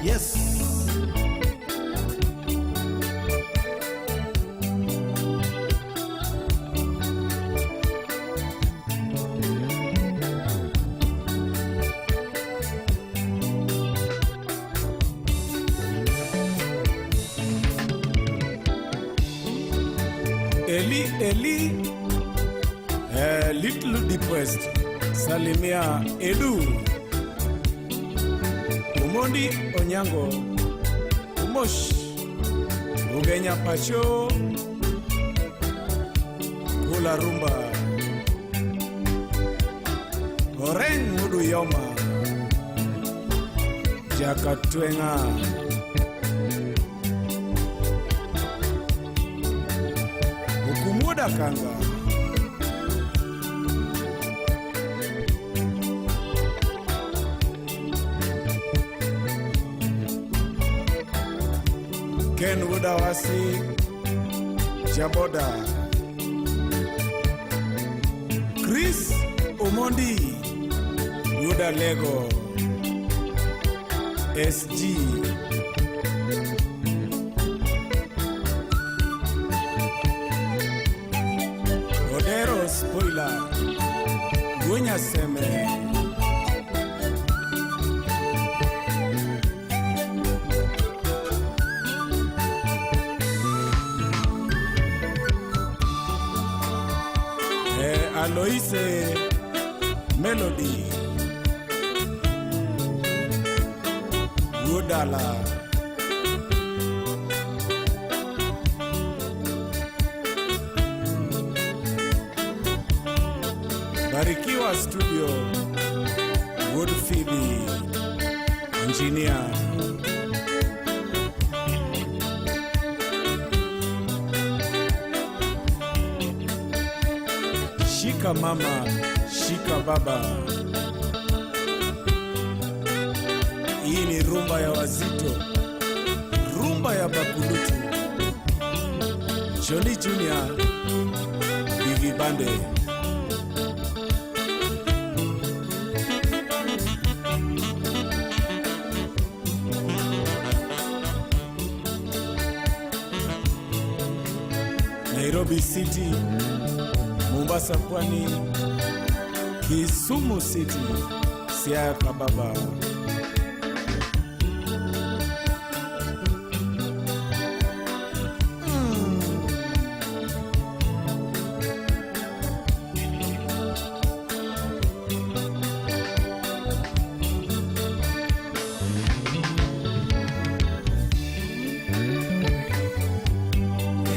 Yes. Eli Eli, little depressed, salimia Edu, Omondi Onyango, Umosh, Ugenya Pacho, Kula Rumba, Oreng Uduyoma, Jakatwenga. Ukumuda Kanga. Ken Wudawasi, Jaboda. Chris Omondi, Wuda Lego. SG. Odero Spoiler, Gunya Seme. Aloise Melody, Wudala. Barikiwa Studio, Wood Phoebe, Engineer. Shika mama, shika baba. Hii ni rumba ya wazito, rumba ya Bakulutu. Johnny Junior, Biggie Bande. Nairobi City, Mombasa Pwani, Kisumu City, Siaya Kababa.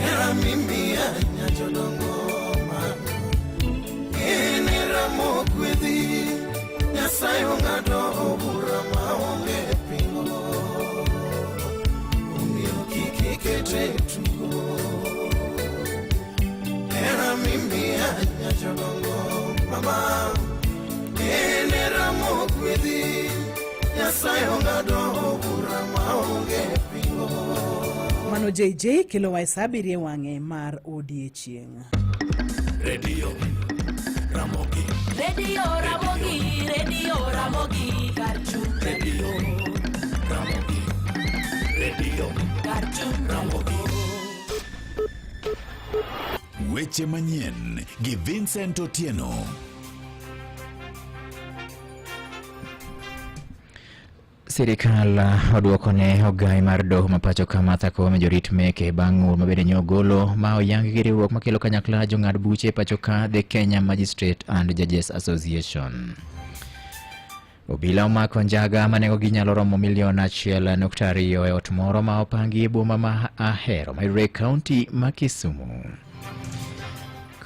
Hera mimiya nyajodongo mama, en hera mogwedhi. Nyasaye ong'ado bura maonge pingo. Omiyo kik ikete tugo. Nyasaye ong'ado bura maonge pingo. Mano JJ kelowa e sa abiriyo e wang'e mar odiechieng'. Radio Ramogi. Radio Ramogi, Radio Ramogi, Karchung. Radio Ramogi. Radio Karchung. Ramogi. Weche manyien gi Vincent Otieno. Sirikal oduoko ne ogai mar doho ma pacho ka Martha Koome jorit meke bang' ng'ur mabende nyo ogolo ma oyang gi riwruok makelo kanyakla jong'ad buche e pacho ka The Kenya Magistrate and Judges Association. Obila omako njaga ma nengogi nyalo romo milion 1.2 e ot moro ma opangi e boma ma Ahero mayudore e kaunti ma Kisumu.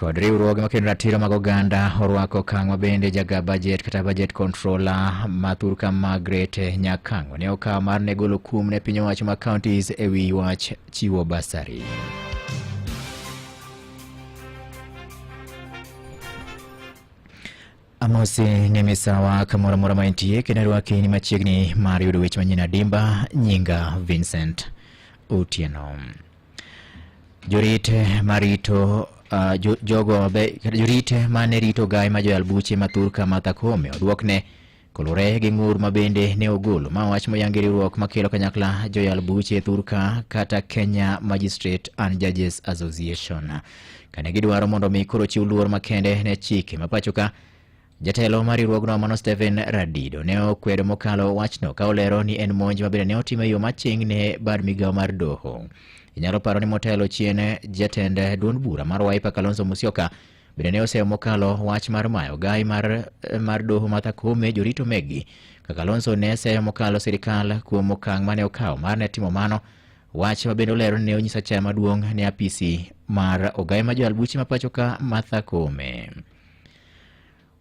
Kod riwruoge makedo ratiro mag oganda orwako okang' ma bende jaga budget kata budget controller ma thurka Margaret Nyakang'o ne okawo mar ne golo kum ne piny owacho ma counties e wi wach chiwo basari. Amosi ni misawa kamoro amora ma intie kendo arwaki ni machiegni mar yudo weche manyien adimba nyinga Vincent Otieno. Jorit marito jogo be jorit mane rito gai ma joyal buche ma thurka Martha Koome oduokne kolure gi ng'ur ma bende ne ogolo ma wach moyangi riwruok makelo kanyakla joyal buche thurka kata Kenya Magistrate and Judges Association kane gidwaro mondo mi koro chiw luor makende ne chike ma pacho ka. Jatelo mar riwruogno mano Stephen Radido ne okwedo mokalo wachno ka olero ni en monj ma bende ne otim e yo maching ne bad migawo mar doho. Inyalo paro ni motelo chien jatend duond bura mar Wiper Kalonzo Musyoka bende ne oseyo mokalo wach mar mayo gai mar doho Martha Koome jorito megi ka Kalonzo ne seyo mokalo sirikal kuom okang' mane okawo mar ne timo mano wach ma bende olero ni ne onyiso achaya maduong' ne apisi mar ogai ma joyal buche ma pacho ka Martha Koome.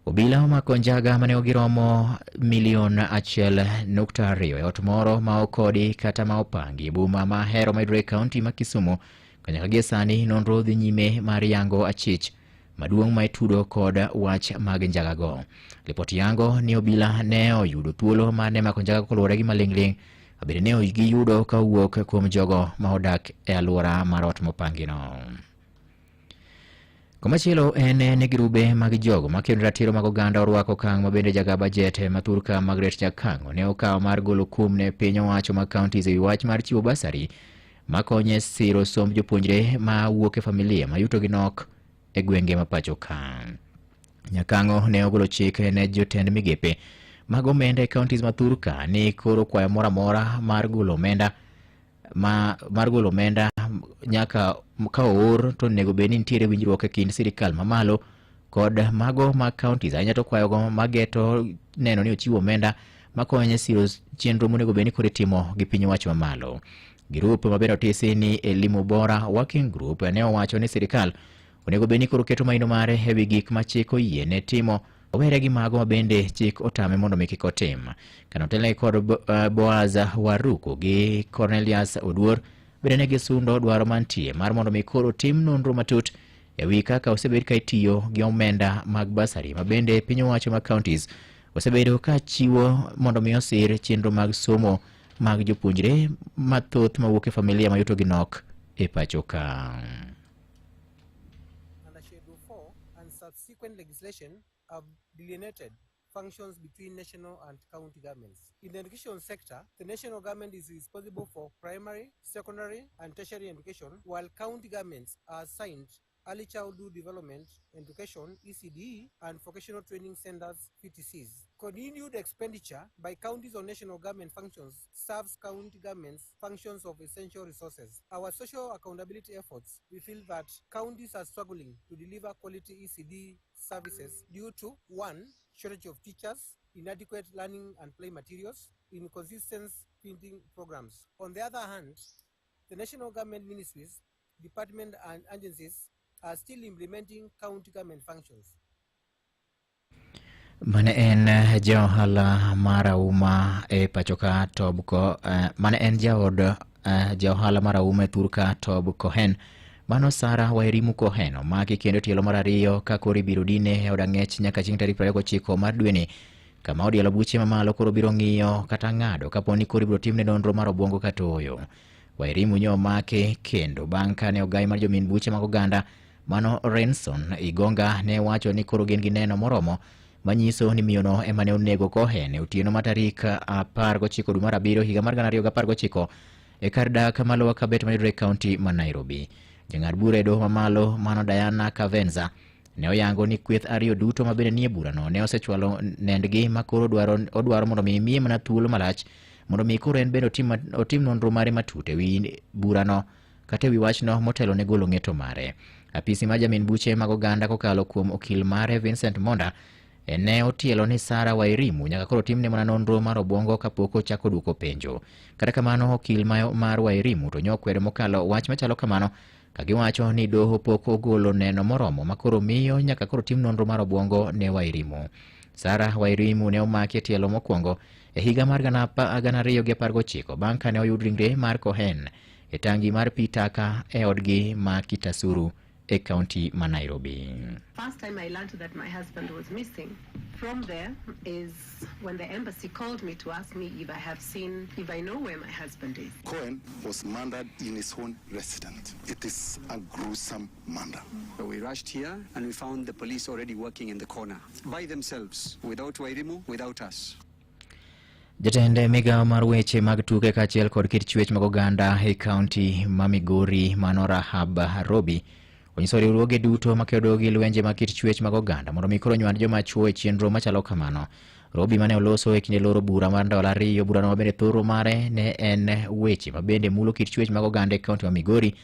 Obila omako njaga mane giromo milion 1.2 e ot moro ma okodi kata ma opangi e boma ma Ahero mayudore e kaunti ma Kisumu. Kanyaka gie sani nonro dhi nyime mar yango achich maduong' ma itudo kod wach mag njagago. Lipot yango ni obila ne oyudo thuolo mar ne mako njaga koluwore gi maling'ling' bende ne giyudo ka owuok kuom jogo ma odak e alwora mar ot mopangino. Komachielo en ni girube mag jogo makedo ratiro mag oganda orwako okang' ma bende jaga bajet ma thurka Margaret Jakang'o ne okawo mar golo kum ne piny owacho mag counties e wi wach mar chiwo basari makonyo e siro somb jopuonjre ma wuok e familia ma yutogi nok e gwenge ma pacho ka. Nyakang'o ne ogolo chik ne jotend migepe mag omenda e counties ma thurka ni koro kwayo moro amora mar golo omenda ma mar golo omenda nyaka ka oor to onego bed ni nitiere winjruok e kind sirikal mamalo kod mago mag counties ahinya to kwayogo mageto neno ni ochiwo omenda makonyo e siro chenro monego bed ni koro itimo gi piny owacho mamalo. Grup ma bende otisi ni Elimu Bora Working Group ne owacho ni sirikal onego bed ni koro keto maino mare e wi gik ma chik oyie ne timo owere gi mago ma bende chik otame mondo mi kik otim. Kane otelnegi kod Boaz Waruku gi Cornelius Oduor bende ne gisundo dwaro mantie mar mondo mi koro tim nonro matut e wi kaka osebed ka itiyo gi omenda mag basari ma bende piny owacho mag counties osebedo ka chiwo mondo mi osir chenro mag somo mag jopuonjre mathoth mawuok e familia ma yutogi nok e pacho ka. Under Schedule 4 and subsequent legislation have delineated functions between national and county governments. In the education sector, the national government is responsible for primary, secondary, and tertiary education, while county governments are assigned early childhood development, education, ECDE, and vocational training centers, VTCs. Continued expenditure by counties on national government functions serves county governments' functions of essential resources. Our social accountability efforts, we feel that counties are struggling to deliver quality ECD services due to 1, shortage of teachers, inadequate learning and play materials, inconsistent feeding programs. On the other hand, the national government ministries, departments and agencies are still implementing county government functions. Mane en ja ohala mar auma e pacho ka Tob ko mane en jaod ja ohala mar auma e thur ka Tob Cohen mano Sara Wairimu Cohen omaki kendo tielo mar ariyo ka koro ibiro dine e od ang'ech nyaka chieng' tarik 29 mar dweni. kama od yalo buche mamalo koro biro ng'iyo kata ng'ado kapo ni koro ibiro timne nonro mar obwongo kata ooyo. Wairimu nyo omaki kendo bang' kane ogai mar jomin buche mag oganda mano Renson Igonga ne wacho ni koro gin gi neno moromo manyiso ni miyono ema ne onego Cohen e otieno ma tarik 19 dwe mar abiriyo higa mar 2019 e kar dak ma Lower Kabet mayudore e kaunti ma Nairobi. Jang'ad bura e doho mamalo mano Diana Kavenza ne oyango ni kweth ariyo duto ma bende nie burano ne osechwalo nendgi ma koro odwaro mondo mi miye mana thuolo malach mondo mi koro en bende otim nonro mare matut e wi burano kata e wi wachno motelo ne golo ng'eto mare. Apisi mar jamin buche mag oganda kokalo kuom okil mare Vincent Monda ne otielo ni Sarah Wairimu nyaka koro timne mana nonro mar obwongo kapok ochako duoko penjo. Kata kamano okil mar Wairimu to nyokwedo mokalo wach machalo kamano kagiwacho ni doho pok ogolo neno moromo makoro miyo nyaka koro tim nonro mar obwongo ne Wairimu. Sarah Wairimu ne omaki e tielo mokwongo e higa mar 2019 bang' kane oyud ringre mar Cohen e tangi mar pi taka e odgi ma Kitasuru e kaunti ma Nairobi. First time I learned that my husband was missing from there is when the embassy called me to ask me if I have seen, if I know where my husband is. Cohen was murdered in his own residence. It is a gruesome murder. We rushed here and we found the police already working in the corner by themselves, without Wairimu, without us. Jatend migawo mar weche mag tuke kaachiel kod kit chwech mag oganda e kaunti ma Migori mano Rahab Robi onyiso riwruoge duto makedo gi lwenje mag kit chwech mag oganda mondo mi koro nywand joma chuo e chenro machalo kamano. Robi mane oloso e kinde loro bura mar ndalo ariyo, burano mabende thoro mare ne en weche mabende mulo kit chwech mag oganda e kaunti ma Migori,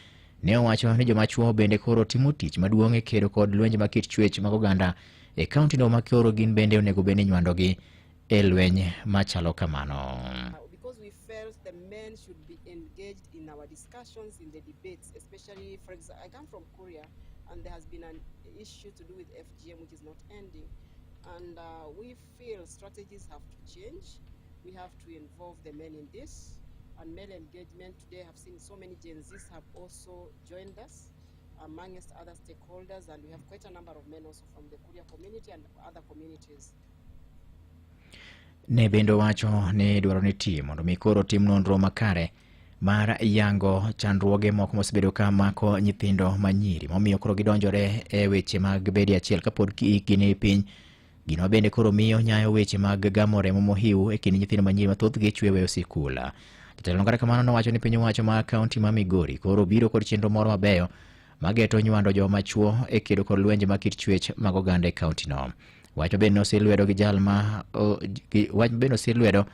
ne owacho ni joma chuo bende koro timo tich maduong' e kedo kod lwenje mag kit chwech mag oganda e kaunti no ma koro gin bende onego bed ni nywandogi e lweny machalo kamano. Because we felt the men should be engaged in our discussions, in the debates, especially, for example, I come from Korea, and there has been an issue to do with FGM which is not ending. And we feel strategies have to change. We have to involve the men in this. And male engagement today, I've seen so many Gen Zs have also joined us, amongst other stakeholders, and we have quite a number of men also from the Kuria community and other communities. Ne bende owacho ni dwaro nitie mondo mi koro tim nonro makare mar yango chandruoge moko mosebedo ka mako nyithindo manyiri momiyo koro gidonjore e weche mag bedo achiel kapod hikgi ni piny. Gino bende koro miyo nyayo weche mag gamo remo mohiu e kind nyithindo manyiri ma thothgi chwe weyo sikul. Jatelo kata kamano nowacho ni piny owacho mar kaunti ma Migori koro biro kod chenro moro mabeyo mageto nywando joma chuo e kedo kod lwenje mag kit chwech mag oganda e kaunti no. Wach bende nosir lwedo gi jal ma wach bende osir lwedo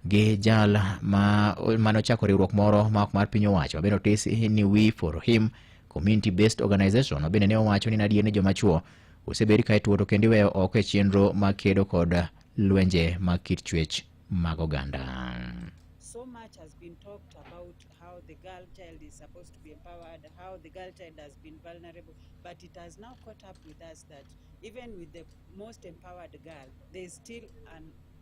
gi jal ma manochako riwruok moro ma ok mar piny owacho bende otis ni We for Him Community Based Organization ma bende ne owacho ni nadier ni joma chuo osebed ka ituo to kendo iweyo oko e chenro mag kedo kod lwenje mag kit chwech mag oganda. So much has been talked about how the girl child is supposed to be empowered, how the girl child has been vulnerable, but it has now caught up with us that even with the most empowered girl, there is still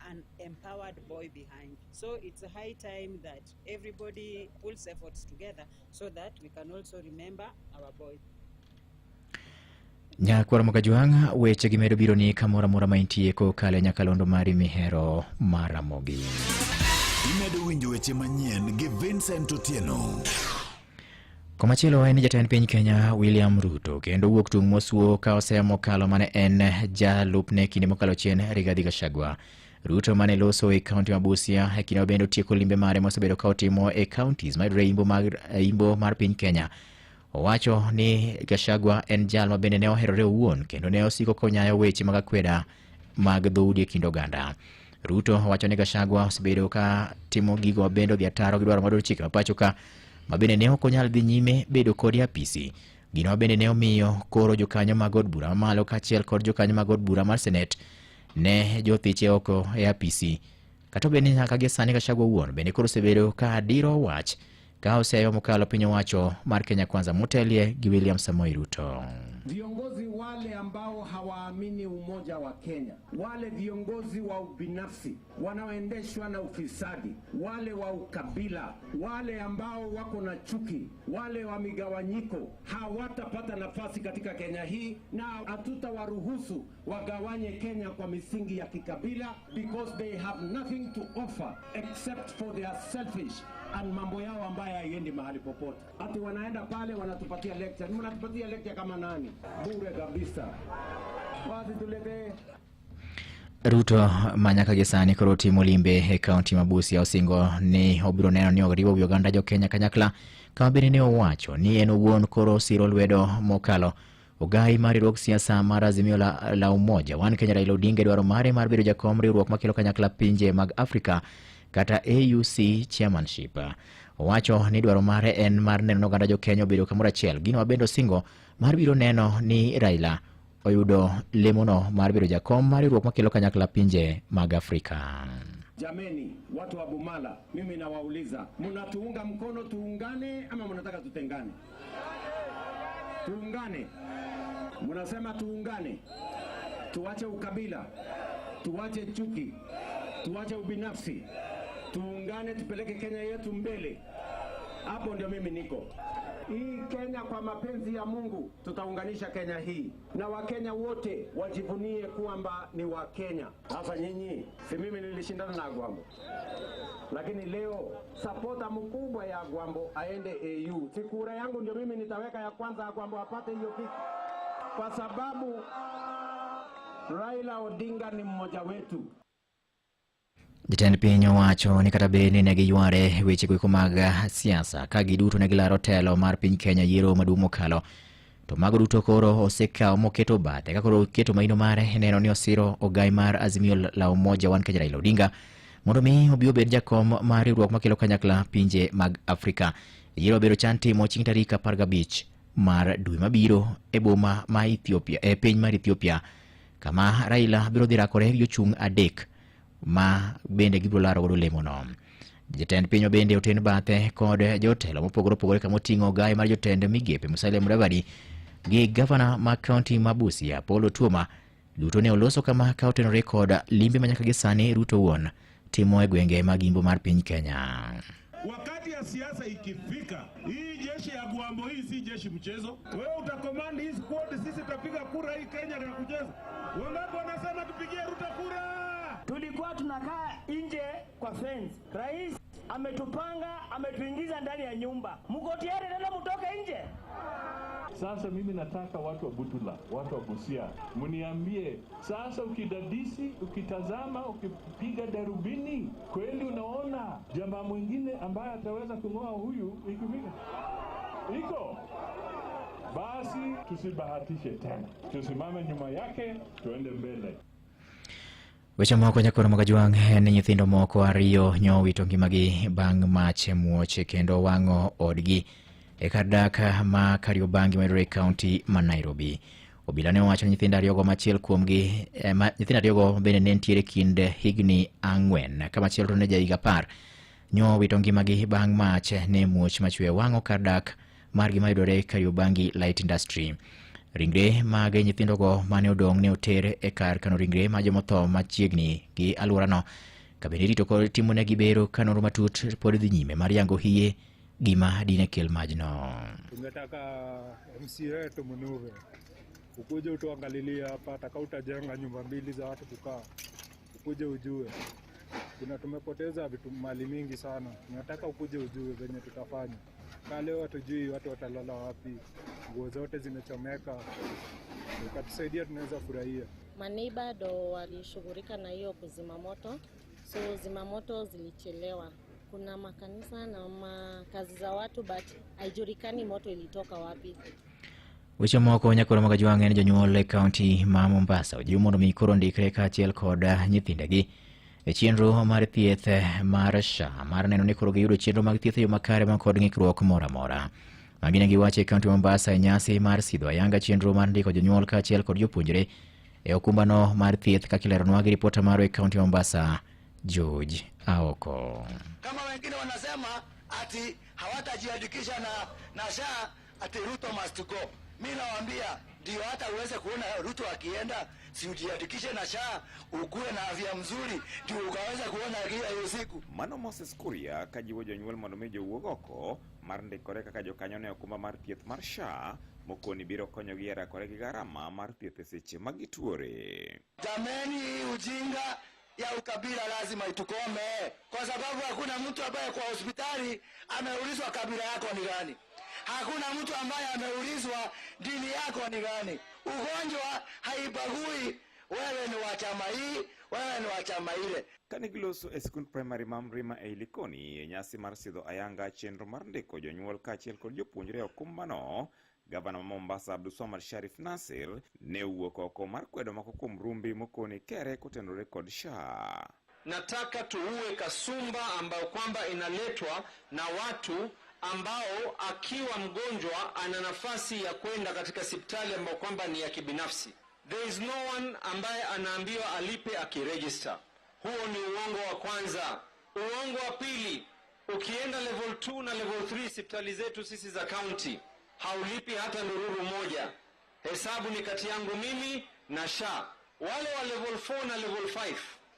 an empowered boy behind. So it's a high time that everybody pulls efforts together so that we can also remember our boys. Nyakwar Mokajwang', weche gi medo biro ni kamoro amora ma intie kokalo e nyakalondo mari mihero mar Ramogi. Imedo winjo weche manyien gi Vincent Otieno. Komachielo en ni jatend piny Kenya William Ruto kendo wuok tung' mosuo ka osemo kalo mane en jalupne kinde mokalo chien Rigathi Gachagua. Ruto mane loso e kaunti ma Busia e kinde ma bende otieko limbe mare mosebedo ka otimo e counties mayudore imbo mar piny Kenya. Owacho ni Gachagua en jal ma bende ne oherore owuon kendo ne osiko konyayo weche mag akweda mag dhoudi e kind oganda. Ruto owacho ni Gachagua osebedo ka timo gigo ma bende odhi ataro gi dwaro mar chike ma pacho ka ma bende ne ok onyal dhi nyime bedo kode e apisi. Gino ma bende ne omiyo koro jokanyo mag od bura mamalo kaachiel kod jokanyo mag od bura mar senet ne jothiche oko e apisi. Kata obedo ni nyaka gi sani Gachagua owuon bende koro osebedo ka diro wach Ka oseyo mokalo piny owacho mar Kenya Kwanza motelie gi William Samoei Ruto. Viongozi wale ambao hawaamini umoja wa Kenya, wale viongozi wa ubinafsi wanaoendeshwa na ufisadi, wale wa ukabila, wale ambao wako na chuki, wale wa migawanyiko, hawatapata nafasi katika Kenya hii, na hatutawaruhusu wagawanye Kenya kwa misingi ya kikabila, because they have nothing to offer except for their selfish and mambo yao ambayo haiendi mahali popote. Ati wanaenda pale wanatupatia lecture. Mnatupatia lecture kama nani? Bure kabisa. Basi tuletee Ruto ma nyaka gi sani koro timo limbe e kaunti ma Busia osingo ni obiro neno ni oriwo wi oganda jo Kenya kanyakla kama bende ne owacho ni en owuon koro osiro lwedo mokalo ogai mar riwruog siasa mar Azimio la Umoja One Kenya Raila Odinga e dwaro mare mar bedo jakom riwruok makelo kanyakla pinje mag Afrika kata AUC chairmanship. Owacho ni dwaro mare en mar neno ni oganda jo Kenya obedo kamoro achiel. Gino mabende osingo mar biro neno ni Raila oyudo lemono mar bedo jakom mar riwruok makelo kanyakla pinje mag Afrika. Jameni, watu wa Bumala, mimi nawauliza, mnatuunga mkono tuungane ama mnataka tutengane? Tuungane. Mnasema tuungane, tuache ukabila, tuache chuki, tuache ubinafsi, tuungane, tupeleke Kenya yetu mbele. Hapo ndio mimi niko. Hii Kenya kwa mapenzi ya Mungu tutaunganisha Kenya hii, na Wakenya wote wajivunie kwamba ni Wakenya. Sasa nyinyi, si mimi nilishindana na Agwambo, lakini leo sapota mkubwa ya Agwambo aende AU. Si kura yangu ndio mimi nitaweka ya kwanza Agwambo apate hiyo kiti, kwa sababu Raila Odinga ni mmoja wetu. Jatend piny owacho ni kata bed ni ne giyware weche goeko mag siasa ka giduto ne gilaro telo mar piny Kenya yiero maduong' mokalo to mago duto koro osekawo moketo bathe ka koro oketo maino mare e neno ni osiro ogai mar Azimio la Umoja One Kenya Raila Odinga mondo mi obi obed jakom mar riwruok makelo kanyakla pinje mag Afrika. Yiero bedo chan timo chieng' tarik 15 mar dwe mabiro e boma ma Ethiopia, e piny mar Ethiopia kama Raila biro dhi rakore gi jochung' adek ma bende gibiro laro godo lemono. Jatend piny bende oten bathe kod jotelo mopogore opogore kama oting'o ogai mar jotend migepe Musalia Mudavadi gi gavana ma kaunti ma Busia Paul Otuoma duto ne oloso kama ka otenore kod limbe ma nyaka gi sani Ruto wuon timo e gwenge mag imbo mar piny Kenya. Wakati ya siasa ikifika, hii jeshi ya Gwambo hii si jeshi mchezo. Wewe utakomandi hii squad, sisi tutapiga kura hii Kenya na kucheza. Wangapi wanasema tupigie Ruto kura? Tulikuwa tunakaa nje kwa fence. Rais ametupanga, ametuingiza ndani ya nyumba. Mko tayari tena mtoke nje? Sasa mimi nataka watu wa Butula, watu wa Busia, mniambie sasa, ukidadisi, ukitazama, ukipiga darubini, kweli unaona jamaa mwingine ambaye ataweza kung'oa huyu ikifika iko basi, tusibahatishe tena, tusimame nyuma yake, tuende mbele. Weche moko nyakoro mag Ajwang' en ni nyithindo moko ariyo nyo owito ngimagi bang' mach muoch kendo wang'o odgi e kar dak ma Kariobangi mayudore e kaunti ma Nairobi. Obila ne owacho ni nyithindo ariyogo machiel kuomgi nyithindo ariyogo bende ne nitiere kind higni 4 ka machielo to ne jahiga 10 nyo owito ngimagi bang' mach ne muoch machwe wang'o kar dak margi mayudore Kariobangi Light Industry. Ringre mag nyithindogo mane odong' ne oter e kar kano ringre ma jomotho machiegni gi alworano ka bende irito kod timonegi bero ka nonro matut pod dhi nyime mar yango hie gima dine kel majno. Tungetaka MCA wetu Munuve ukuje utuangalilie hapa, hata kama utajenga nyumba mbili za watu kukaa, ukuje ujue kuna tumepoteza vitu mali mingi sana. Tunataka ukuje ujue venye tutafanya. Ka leo hatujui watu watalala wapi, nguo zote zimechomeka. Ukatusaidia tunaweza furahia. Maneiba ndo walishughulika na hiyo kuzima moto, so zima moto zilichelewa. Kuna makanisa na makazi za watu but haijulikani moto ilitoka wapi. Weche moko nyakoro mag Ajwang' en jonyuol e kaunti ma Mombasa ojiw mondo mi koro ndikre kaachiel kod nyithindegi e chenro mar thieth mar SHA mar neno ni koro giyudo chenro mag thieth e yo makare ma kod ng'ikruok moro amora. Magi ne giwacho e kaunti ma Mombasa e nyasi mar sidho ayanga chenro mar ndiko jonyuol kaachiel kod jopuonjre e okumbano mar thieth kaka ileronwa gi ripota marwa e kaunti ma Mombasa George Aoko. Kama wengine wanasema ati hawatajiandikisha na SHA, ati Ruto must go. Mi nawaambia ndio hata uweze kuona Ruto akienda, si ujiandikishe na SHA ukuwe na afya mzuri, ndio ukaweza kuona kila hiyo siku. Mano Moses Kuria kajiwo jonyuol mondo mi jowuog oko mar ndikore kaka jokanyo ne okumba mar thieth mar SHA mokoni biro konyogi e rakore gi garama mar thieth e seche ma gituore. Jameni, hii ujinga ya ukabila lazima itukome, kwa sababu hakuna mtu ambaye kwa hospitali ameulizwa kabila yako ni gani. Hakuna mtu ambaye ameulizwa dini yako ni gani. Ugonjwa haibagui wewe ni wa chama hii, wewe ni wa chama ile. Kane giloso e sikund primary ma Mrima ei Likoni e nyasi mar sidho ayanga chenro mar ndiko jonyuol kaachiel kod jopuonjre e okumbano, gavana ma Mombasa Abdulswamad Sharif Nasir ne owuok oko mar kwedo moko kuom rumbi mokoni kere kotenore kod SHA. Nataka tuue kasumba ambayo kwamba inaletwa na watu ambao akiwa mgonjwa ana nafasi ya kwenda katika hospitali ambayo kwamba ni ya kibinafsi. There is no one ambaye anaambiwa alipe akiregister. Huo ni uongo wa kwanza. Uongo wa pili, ukienda level 2 na level 3 hospitali zetu sisi za county haulipi hata ndururu moja. Hesabu ni kati yangu mimi na SHA. Wale wa level 4 na level 5,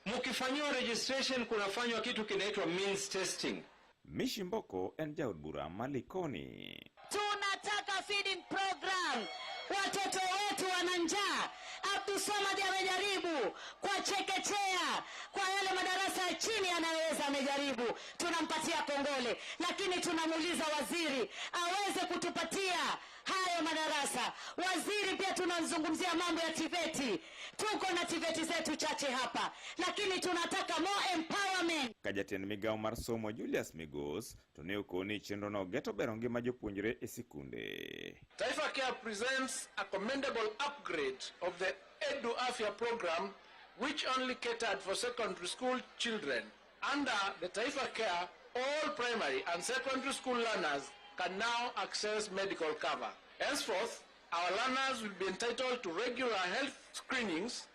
mkifanyiwa registration kunafanywa kitu kinaitwa means testing. Mishi Mboko en jaod bura ma Likoni. Tunataka feeding program, watoto wetu wana njaa. Abdulswamad amejaribu kwa chekechea, kwa yale madarasa ya chini anayoweza, amejaribu, tunampatia kongole, lakini tunamuuliza waziri aweze kutupatia hayo madarasa. Waziri pia tunamzungumzia mambo ya TVET, tuko na TVET zetu chache hapa, lakini tunataka more empowerment. Ka jatend migawo mar somo Julius Migos to ne okoni chenrono geto bero ngima jopuonjre e sikunde. Taifa Care presents a commendable upgrade of the Edu Afya program, which only catered for secondary school children. Under the Taifa Care, all primary and secondary school learners can now access medical cover. Henceforth, our learners will be entitled to regular health screenings,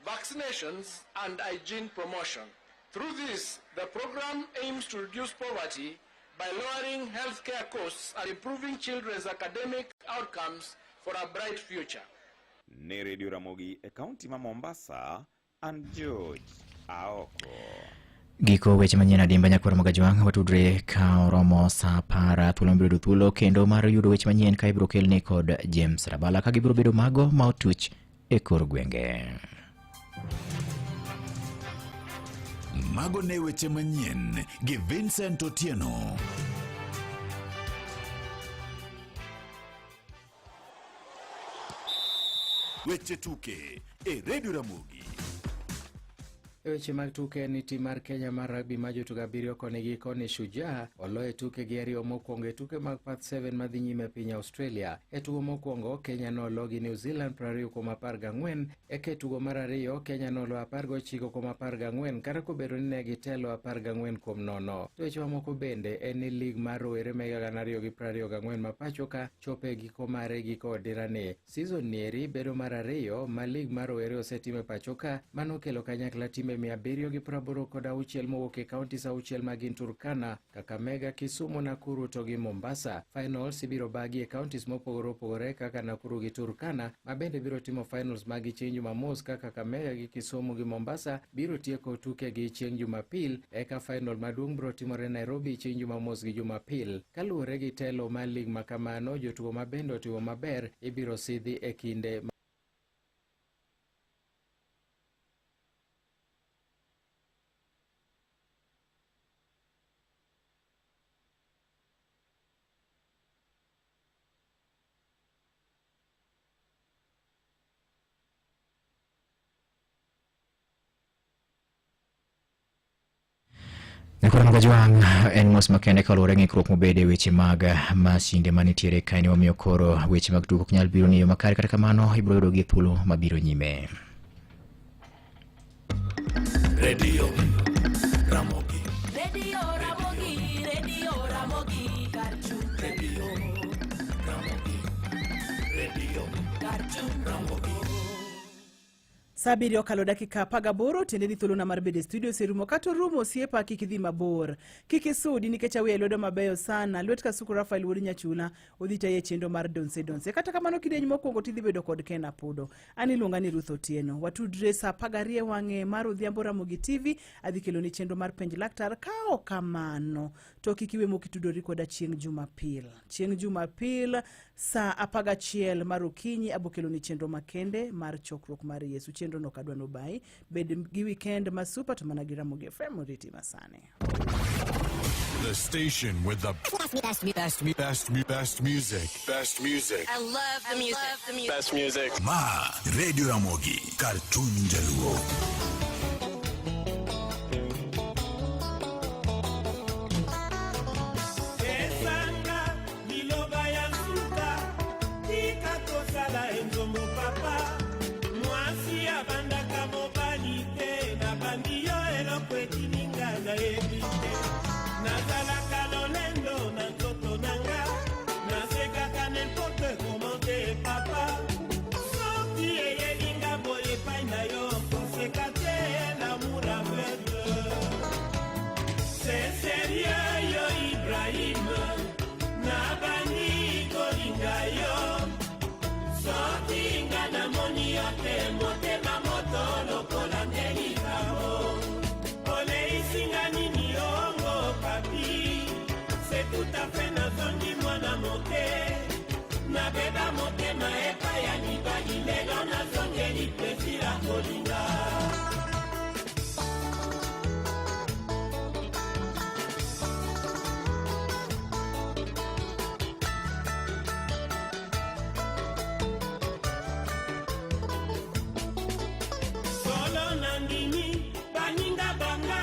vaccinations, and hygiene promotion. Through this, the program aims to reduce poverty by lowering healthcare costs and improving children's academic outcomes for a bright future. Ne Radio Ramogi e kaunti ma Mombasa, an George Aoko. Giko weche manyien adimba nyakwar Mogajwang' watudre ka oromo saa apar thuolo mabiro yudo thuolo kendo mar yudo weche manyien ka ibiro kelni kod James Rabala ka gibiro bedo mago ma otuch e kor gwenge. Mago ne weche manyien gi Vincent Otieno. Weche tuke e Radio Ramogi. E weche mag tuke ni tim mar Kenya mar rugby ma jotugo abiriyo koni gi koni Shujaa oloyo tuke gi ariyo mokwongo e tuke mag Path 7 madhi nyime e piny Australia. E tugo mokwongo Kenya nolo gi New Zealand 20-14, eka e tugo mar ariyo Kenya nolo 19-14 kata kobedo ni ne gitelo 14-0. To weche mamoko bende en ni lig mar rowere ma higa 2024 ma pacho ka chopo e giko mare giko odirani. Season nieri bedo mar ariyo ma lig mar rowere osetim e pacho ka mano kelo kanyakla timbe 786 mowuok e counties auchiel magin Turkana, Kakamega, Kisumu, Nakuru to gi Mombasa. Finals ibiro bagi e counties mopogore opogore kaka Nakuru gi Turkana ma bende biro timo finals magi chieng' Jumamos ka Kakamega gi Kisumu gi Mombasa biro tieko tukegi chieng' Jumapil eka final maduong' biro timore Nairobi chieng' Jumamos gi Jumapil. Kaluwore gi telo mar lig ma kamano, jotugo ma bende otimo maber ibiro sidhi e kinde Nyakwar Mogajwang' en mos makende kaluwore gi ng'ikruok mobede e weche mag masinde manitiere kae ni wamiyo koro weche mag tugo ok nyal biro ni yo makare, kata kamano ibiro yudo gi e thuolo mabiro nyime. Radio Ramogi. Radio Ramogi, Radio Ramogi, Karchung. Radio Ramogi. Radio Karchung. Ramogi. Saa abiriyo okalo dakika 18 tiende ni thuolona mar bedo e studio oserumo. Kata orumo osiepa kik idhi mabor. Kik isudi nikech aweyo lwedo mabeyo sana. Lwet Kasuku Rafael wuod Nyachula odhi tayi e chenro mar Donse Donse. Kata kamano kidieny mokwongo tidhi bedo kod Ken Apudo. An iluonga ni Ruth Otieno. Watudre saa 12 wang'e mar odhiambo Ramogi TV. Adhi keloni chenro mar penj laktar. Ka ok kamano to kik iwe mok itudori koda chieng' Jumapil. Chieng' Jumapil saa 11 mar okinyi abokeloni chenro makende mar chokruok mar Yesu. Chenro no kadwa nobayi. Bed gi weekend ma super to mana gi Ramogi FM oriti masani. The station with the best, best, best, best, best music. Best music. I love the music. Best music. Ma Radio Ramogi, Cartoon Jaluo. Esanga liloba ya nsuka tika kosala enzombo papa mwasi abandaka mobali te nabandi yo eloko etininga nayebi te nazalaka lolendo na nzoto na nga nasekaka n'importe comment te papa soki eyelinga boye epai na yo koseka te l'amour aveugle. C'est sérieux yo Ibrahim nabandi kolinga yo soki nga namoni yo te motema moto lokola nde likambo oleisinga nini ongo papi c'est tout à fait nazongi mwana moke nabeba motema epai ya mibali lelo nazongeli plaisir ya kolinga. Solo nandimi baninga banga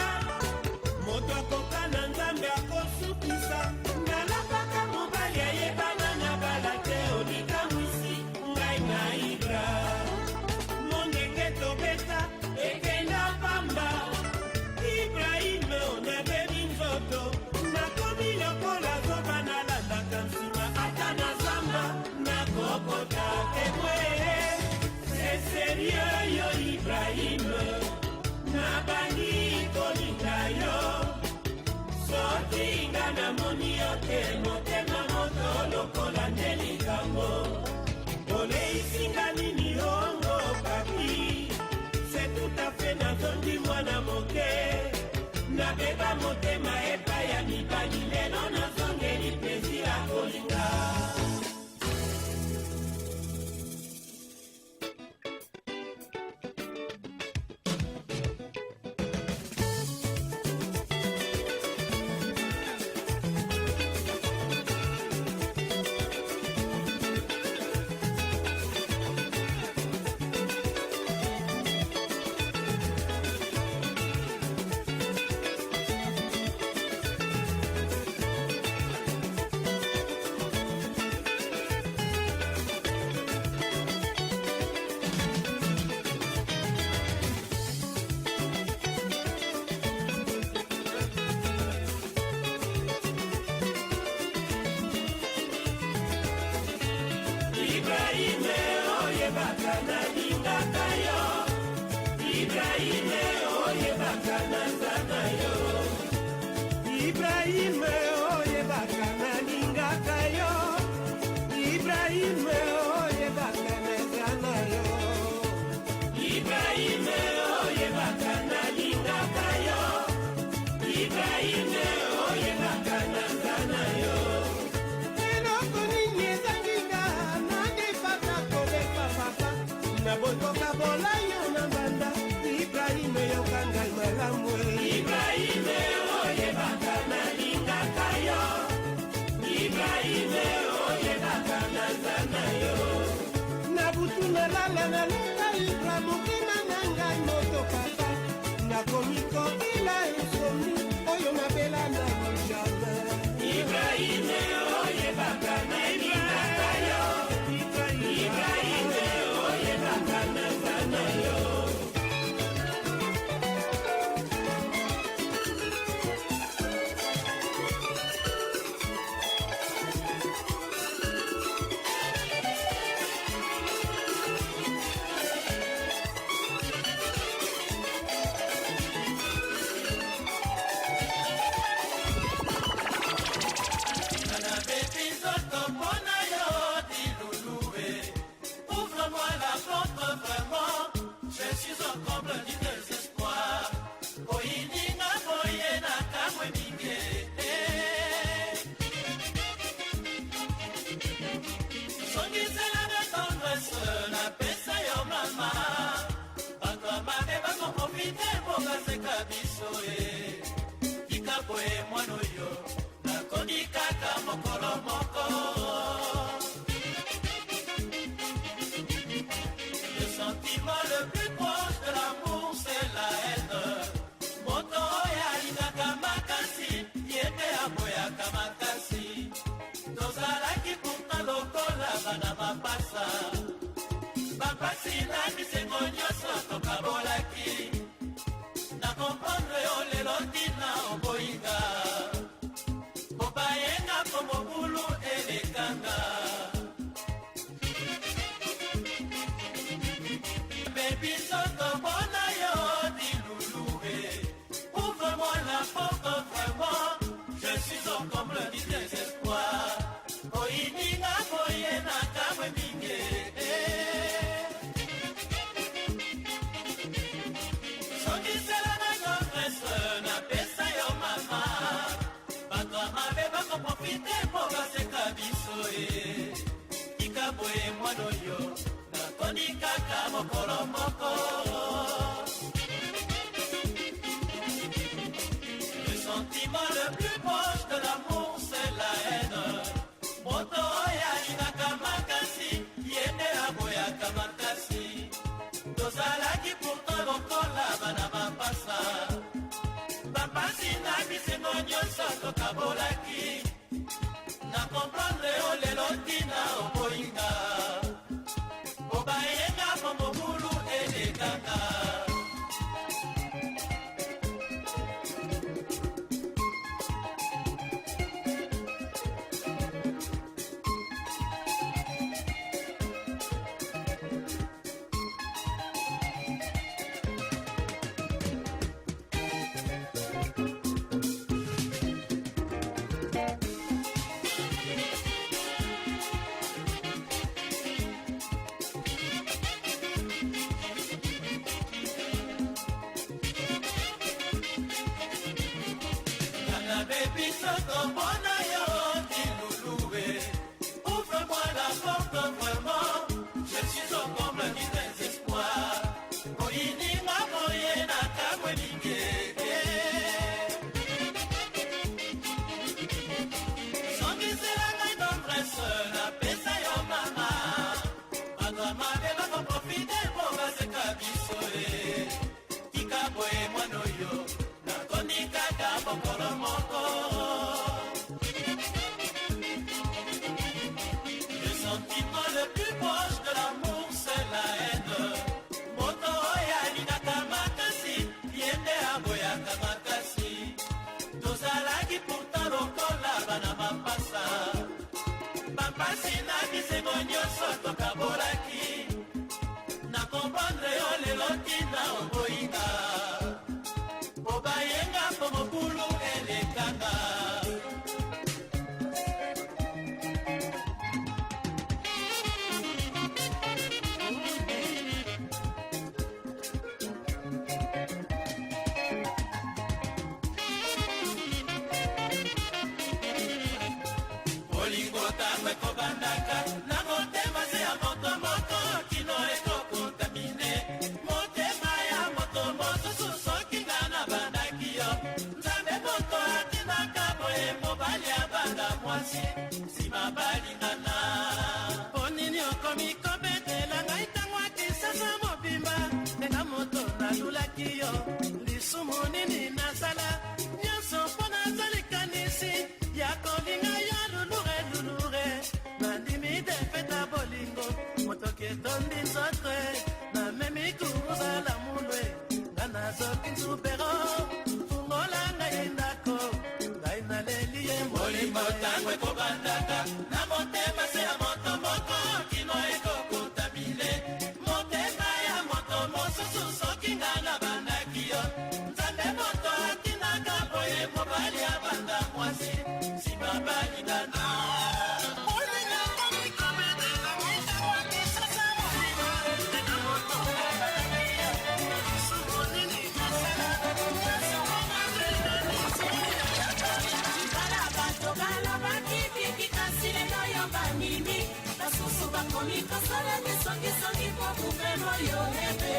moto akoka na nzambe akosukisa nalapaka mobali ayebana na bala te olikamwisi ngai na ibra mondenge tobeta ekenda pamba ibrahime onabebi nzoto nakomi lokola zoba nalandaka nsima ata na zamba nakokota temwe. C'est sérieux yo Ibrahim nabandi kolinga yo soki nga namoni yo te motema moto lokola nde likambo oleisinga nini ongo papi c'est tout à fait nazongi mwana moke nabeba motema epai ya mibali lelo nazongeli plaisir ya kolinga. Ibrahime oyebaka nalingaka yo Ibrahime oyebaka naza na yo Ibrahime oyebaka nalingaka yo Ibrahime oyebaka naza na yo Ibrahime oyebaka nalingaka yo Ibrahime oyebaka naza na yo eloko nini ezangi nga nadefaka kolepa papa. bakoprofite mpo baseka biso e tika boye mwana oyo nakondi kaka mokolo moko. Le sentiment le plus proche de l'amour, c'est la haine. Moto oyo alingaka makasi, ye nde aboyaka makasi. Tozalaki pourtant lokola bana mapasa. Bapasi na bisengo nyonso tokabolaki. Na comprendre yo lelo ntina oboyinga. Kobayenga po mobulu elekanga. Baby nzoto mpona yo dilulu e. Ouvre-moi la porte vraiment, je suis au comble du désespoir. Oyininga boye na kamwe mingi. Songisela na tendresse, napesa yo mama. Bato ya mabe bakoprofite mpo baseka biso e. Tika boye mwana oyo, nakondi kaka mokolo moko. Le sentiment le plus proche de l'amour, c'est la haine. Moto oyo alingaka makasi, ye nde aboyaka makasi. Tozalaki pourtant lokola bana mapasa. Bapasi na bisengo nyonso tokabolaki. Na comprendre yo lelo ntina oboyinga. Obayenga po mobulu elekanga. Nana baby soto mpona yo dilulu e. Ouvre-moi la porte vraiment, je suis au comble du désespoir. Oyininga boye na kamwe mingi. Songisela ngai tendresse, napesa yo mama. Bato ya mabe bakoprofite mpo baseka biso e. Tika boye mwana oyo, nakondi kaka mokolo moko. Le sentiment le plus proche de l'amour, c'est la haine. Moto oyo alingaka makasi, ye nde aboyaka makasi. Tozalaki pourtant lokola bana mapasa. Bapasi na bisengo nyonso tokabolaki. Na comprendre yo lelo ntina oboyinga. Obayenga mpo mobulu elekanga. Bolingo ntango ekobandaka na motema se ya moto moko kino ekokontamine motema ya moto mosusu soki nga na bandaki yo nzambe moto atinaka boye mobali abanda mwasi nsima balingana. Mpo nini okomi kobetela ngai ntango akisasa mobimba ndenga moto nalulaki yo lisumu nini nasala nyonso mpo naza likanisi ya kolinga yo lulure lulure nandimi te feta bolingo motoki etondi nzoto e, namemi kuruzala mulwe nga nazoki nzubero fungola ngai ndako ngai naleli ye. Bolingo ntango ekobandaka na motema se ya moto moko kino ekokontamine motema ya moto mosusu soki nga na bandaki yo nzambe moto atinaka boye mobali abanda mwasi nsima balingana. Bala bato balobaki mingi kasi lelo yo bandimi basusu bakomi kosala bisongisongi po guvernema oyo ebe.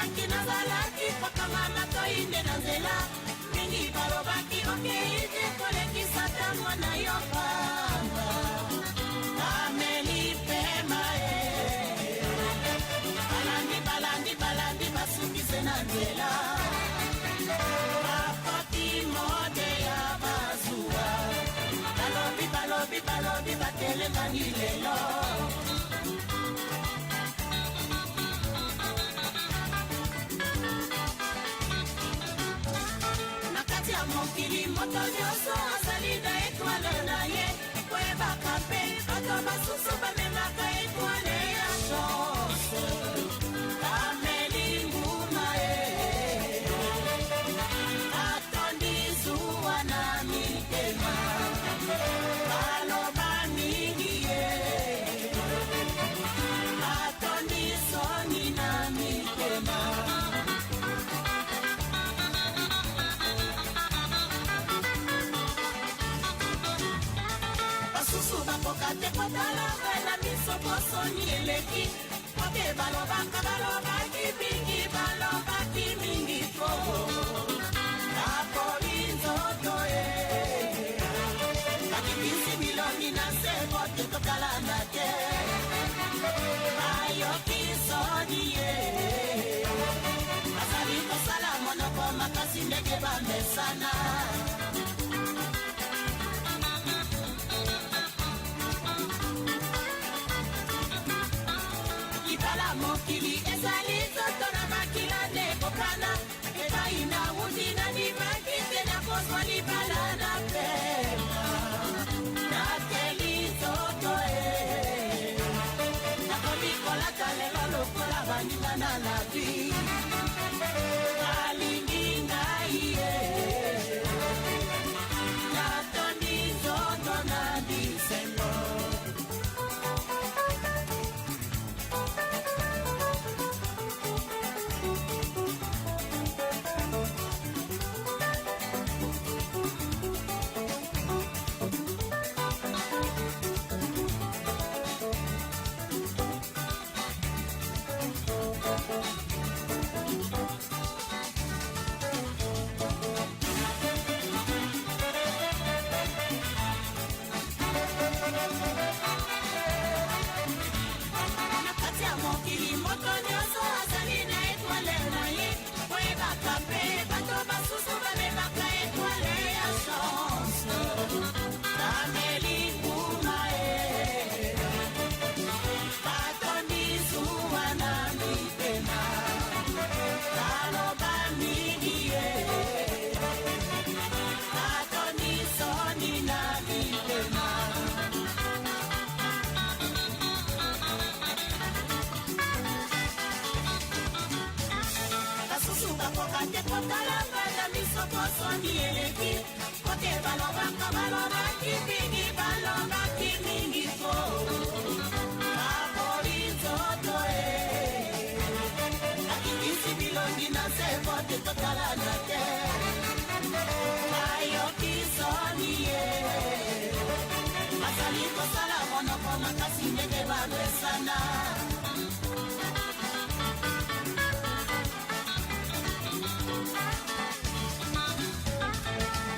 Nakendaki nazalaki kokanga matoi nde na nzela mingi balobaki okei te kolekisa ntango na yo pamba ameli pema e balandi balandi balandi basukise na nzela bakoti mode ya bazuwa balobi balobi balobi batelemani lelo. Mokili moto nyonso azali na etwale na ye koyebaka mpe bato basusu bamemaka etwale ya chance bameli nguma ye atondi zuwa na mitema baloba mingi ye atondi soni na mitema. Bakoka te kotala na miso bosoni eleki pote balobaka balobaki mingi balobaki mingi po napoli nzoto ye bakitisi bilongi na se bote tokalana te bayoki soni ye bazali kosala monoko makasi ndenge bamesana. Mokili ezali nzoto na makila nde ekokana epai na wundi na ndimaki te nakozwa libala na pema nateli nzoto e nakomi kolata lelo lokola baninga na lavi balingi ngai ye natondi nzoto na bisengo.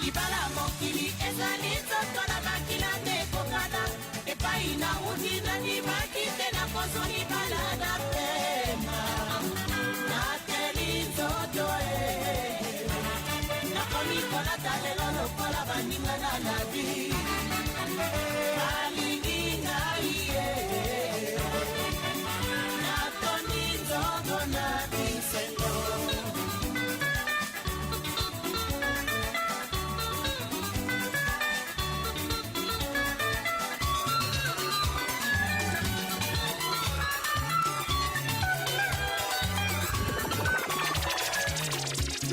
Libala mokili ezali nzoto na makila nde ekokana epai na wuti na ndimaki te nakozwa libala na pema nateli nzoto e nakomi kolata lelo lokola baninga na lavi balingi ngai ye natondi nzoto na bisengo.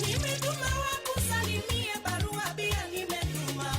Nimetuma wakusalimie barua pia nimetuma.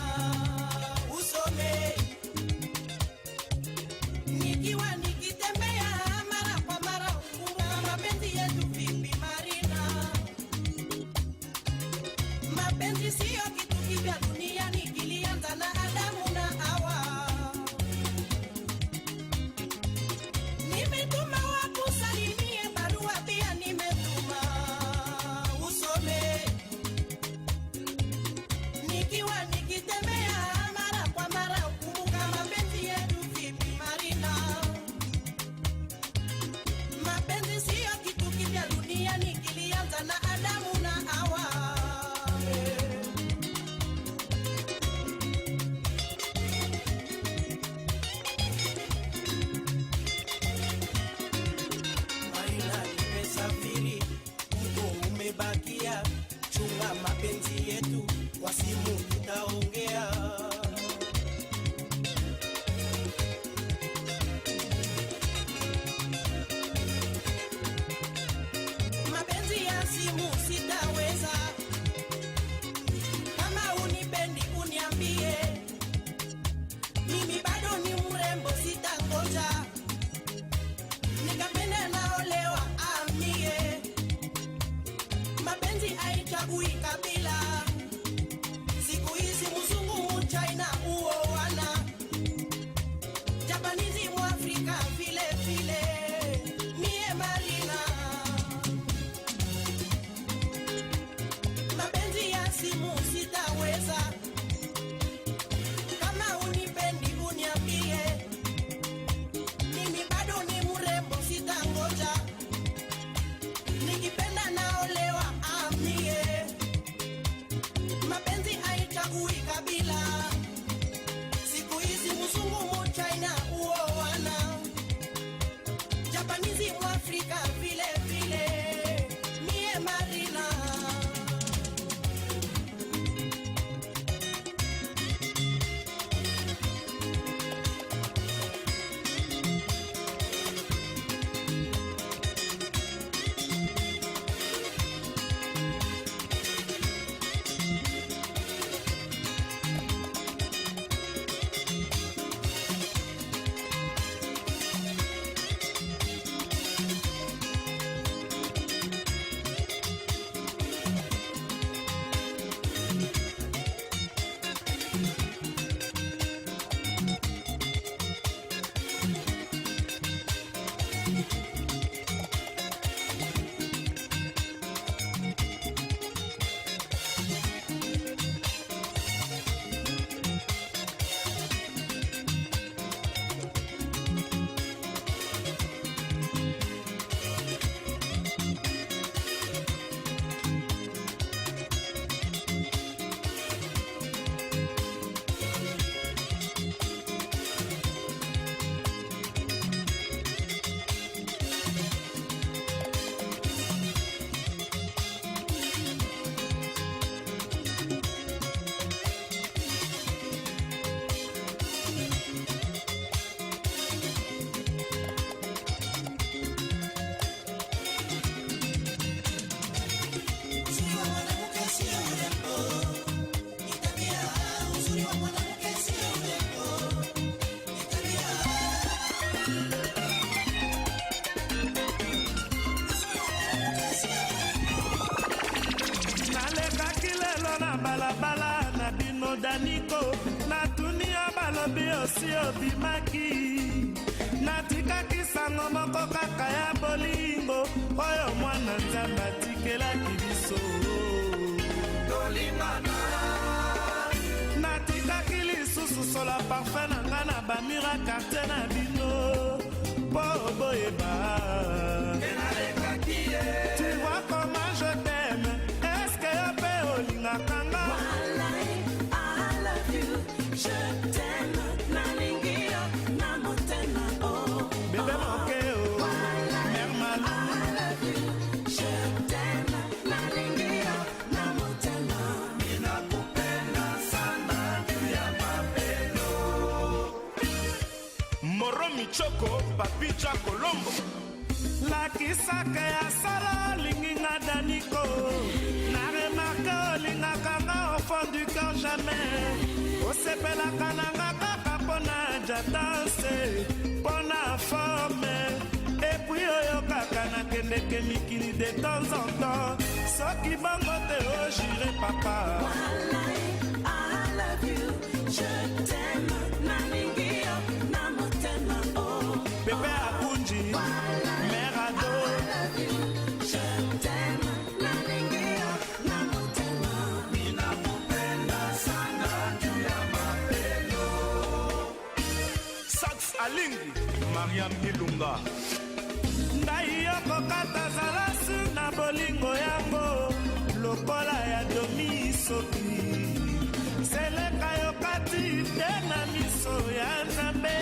na balabala na bino Daniko, natuni yo balobi osi obimaki. Natikaki sango moko kaka ya bolingo oyo mwana Nzambe atikelaki biso. Tolingana. Natikaki lisusu solo parfum na nga na bamur ya quartier na bino mpo boyeba. Tu vois comment je t'aime, est-ce que yo mpe olingaka nga? I love you, je t'aime, nalingi yo na motema, oh. Bébé moke o mère Malou. I love you, je t'aime, nalingi yo na motema. Ninakupenda sana juu ya mapendo. Moro Michoko, Papicha Colombo. Lakisaka ya sala olingi nga Daniko, na remarquer olingaka nga au fond du cœur, jamais osepelaka na nga kaka mpo na jatance, mpo na forme, et puis oyokaka nakendeke mikili de temps en temps. Soki bongo te, ojire papa. I love you, je t'aime, nalingi yo na motema, oh. Bébé Akunji, mère Ado. I love you, je t'aime, nalingi yo na motema. Ninakupenda sana juu ya mapendo. Sax Alingi, Mariam Ilunga. Ngai yokokata zala su na bolingo yango lokola ya domi soki seleka yokati te na miso ya Nzambe.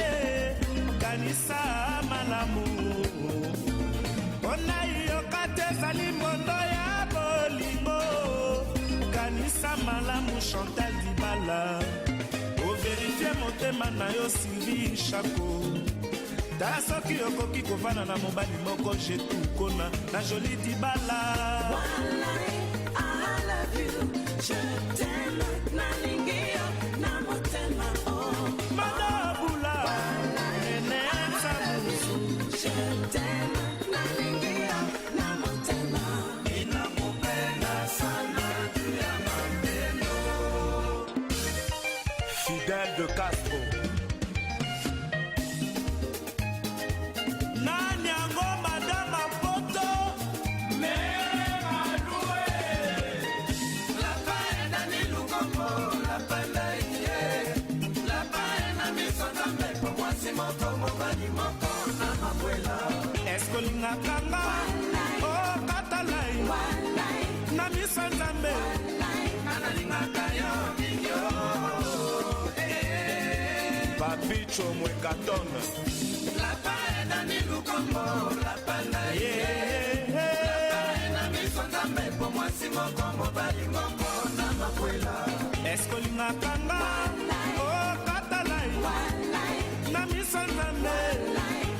Kanisa malamu mpona yokati ezali mbondo ya bolingo. Kanisa malamu, Chantal Dibala, ovérifier motema na yo. Sylvie Chako, tala soki okoki kovanda na mobali moko jetukona na Joli Dibala. I love you, je t'aime, nalingi yo na motema, oh. Madabula nene Nsamusu. Je t'aime, nalingi yo na motema. Ninakupenda sana juu ya mapendo. Fidèle de Castro. Nani yango madame Apoto? Mere Malue. Lapa edani lukombo, lapa ndai ye. Lapa ena miso Nzambe po mwasi moko mobali moko na mabwela. Eske olingaka nga okatalai na miso ya Nzambe? Nga nalingaka yo mingi oh, eh. Papicho Mwekaton. Lapa edani lukombo, lapa ndai ye. Lapa ena miso Nzambe po mwasi moko mobali moko na mabwela. Eske olingaka nga okatalai na miso ya Nzambe?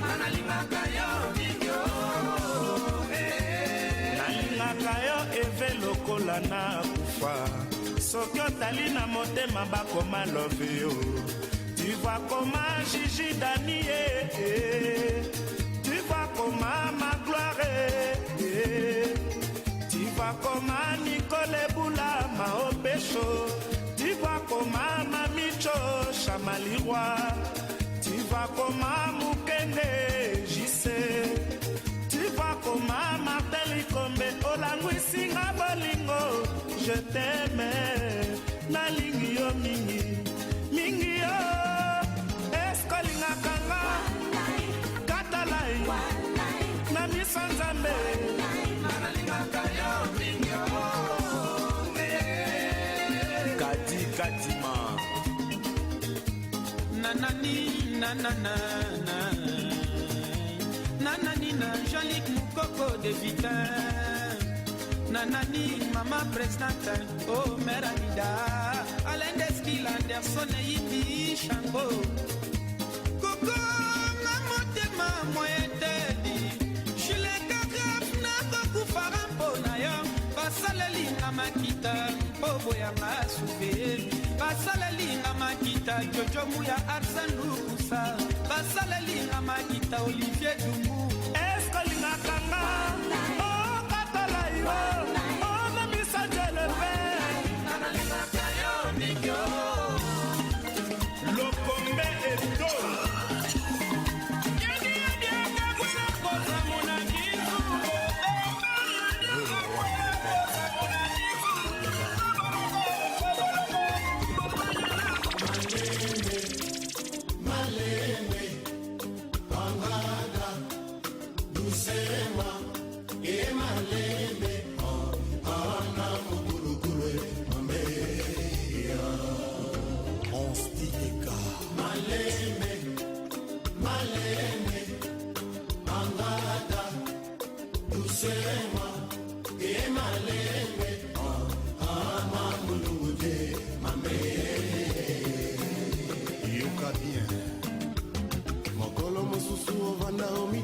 Nga nalingaka yo mingi oh, eh. Nalingaka yo eve lokola nakufa. Soki otali na motema bakoma love yo. Tu vois comment Gigi Dani, eh, eh. Tu vois comment ma gloire, eh, eh. Tu vois comment Nicole Boula Maopesho. Tu vois comment Mamicho Chamaliroy. Tu vois comment Mukende JC. Tu vois comment Martin Likombe olangwisi nga bolingo. Je t'aime, nalingi yo mingi mingi yo. Eske olingaka nga katalai na miso Nzambe? Nga nalingaka yo mingi oh, eh. Kadi Kadima. Nanani nanana nanani na Jean-Luc Mukoko de Vitin, nanani mama présidente oh mère Amida Alain Deskil Anderson Eyindi Shango Koko nga motema moyeteli Juleka Graf nakokufaka mpo na yo. Basaleli nga makita mpo boyanga suve, basaleli nga makita Jojo Muya Arsen Lukusa, basaleli nga makita Olivier Dumbu. Eske olingaka nga okatala yo o na miso Dieu le Père? Nga nalingaka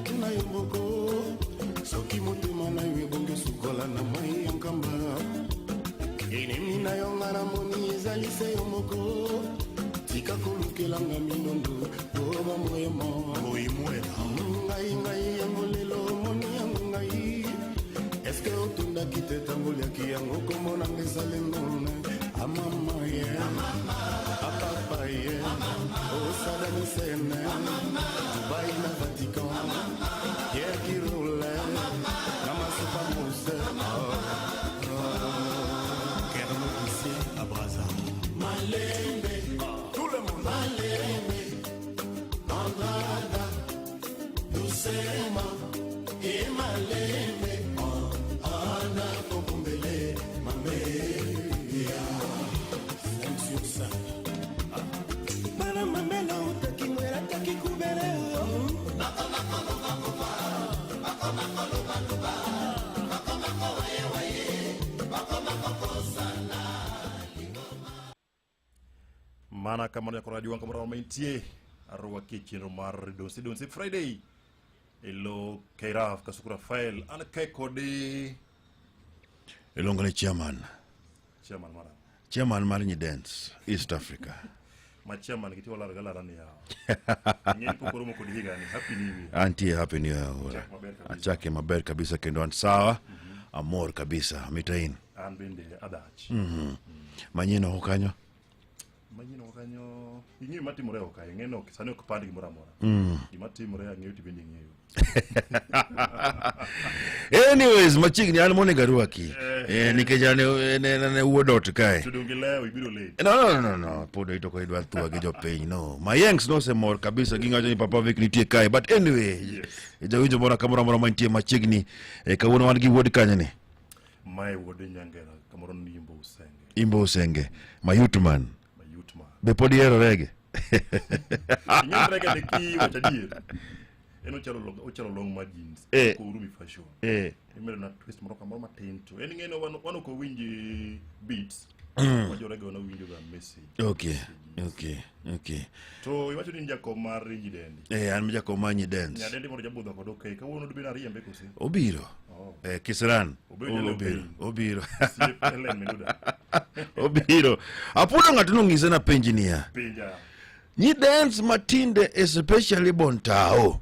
Natuna yo moko soki motema na yo ebongi osukola na mai ya nkamba enemi na yo nga namoni ezali se yo moko tika kolukelanga mindondo to bamoyema ngai ngai yango lelo omoni yango ngai eske otundaki te ntango oliaki yango komonanga ezali ngone amama ye apapa ye osadamisene Dubai na Vatican Pierre Kirole na masupa mose Kerno ici à Brazza. Malembe Tout le monde. Malembe Andrada Doucement et Malembe Ana Kokumbele Mamea 5 sur 5. Bana mamela utaki mwera taki kubele Mana kamano nyakora juang kamoro ma intie arwaki e chenro mar Donsi Donsi Friday e lo Kairaf Kasuku Rafael an kae kodi Iluongo ni chairman. chairman mara Chairman mar Nyidens, East Africa. ma chairman gitiwa lar galara ni yawa ing'e ni pok oromo kod higani happy new year Antie happy new year. Ora. Achak maber kabisa. Achake maber kabisa kendo an sawa. Amor kabisa. Mitain. an bende adhach Manyien oko kanyo. manyien oko kanyo ing'eyo matimore oko kae ing'e ni ok sani ok pand gimoro amora gima timore ang'eyo to bende ing'eyo Anyways, machiegni an monego arwaki. Eh, nikech an e wuod ot kae. to donge lewo ibiro late No, no, no, no. Pod ito ko idwa thua gi jopiny. No. Mayengs nosemor kabisa gingacho ni Papa Vic nitie kae. But anyway, Yes. jawinjo moro kamoro amora mantie machiegni. Eh, kawuono wan gi wuod kanye ni? Mae wuod Nyangera kamoro ni Imbo Usenge Imbo Usenge. Mayut man. mayut ma Be pod ihero rege? Ing'e rege ni kiwacho adier en ochalo ochalo long mar jeans Eh. Kourumi fashion Eh. imedo na twist moro kamoro matin to en ing'e ni wan ok owinj beats Wajo rege wan owinjo ga message Okay. Okay. Okay. to iwacho ni in jakom mar Nyidendi Eh, an jakom mar Nyidens. Nyadendi mondo jabudho kod okey kawuono dibed ariembe kose Obiro. Oh. Eh, Kisran. Obiro jalo Obiro. piny. Obiro. Osiep Helen Meduda Obiro. Apudo ng'ato nong'ise napenji niya. Penja Nyidens matinde especially Bontao.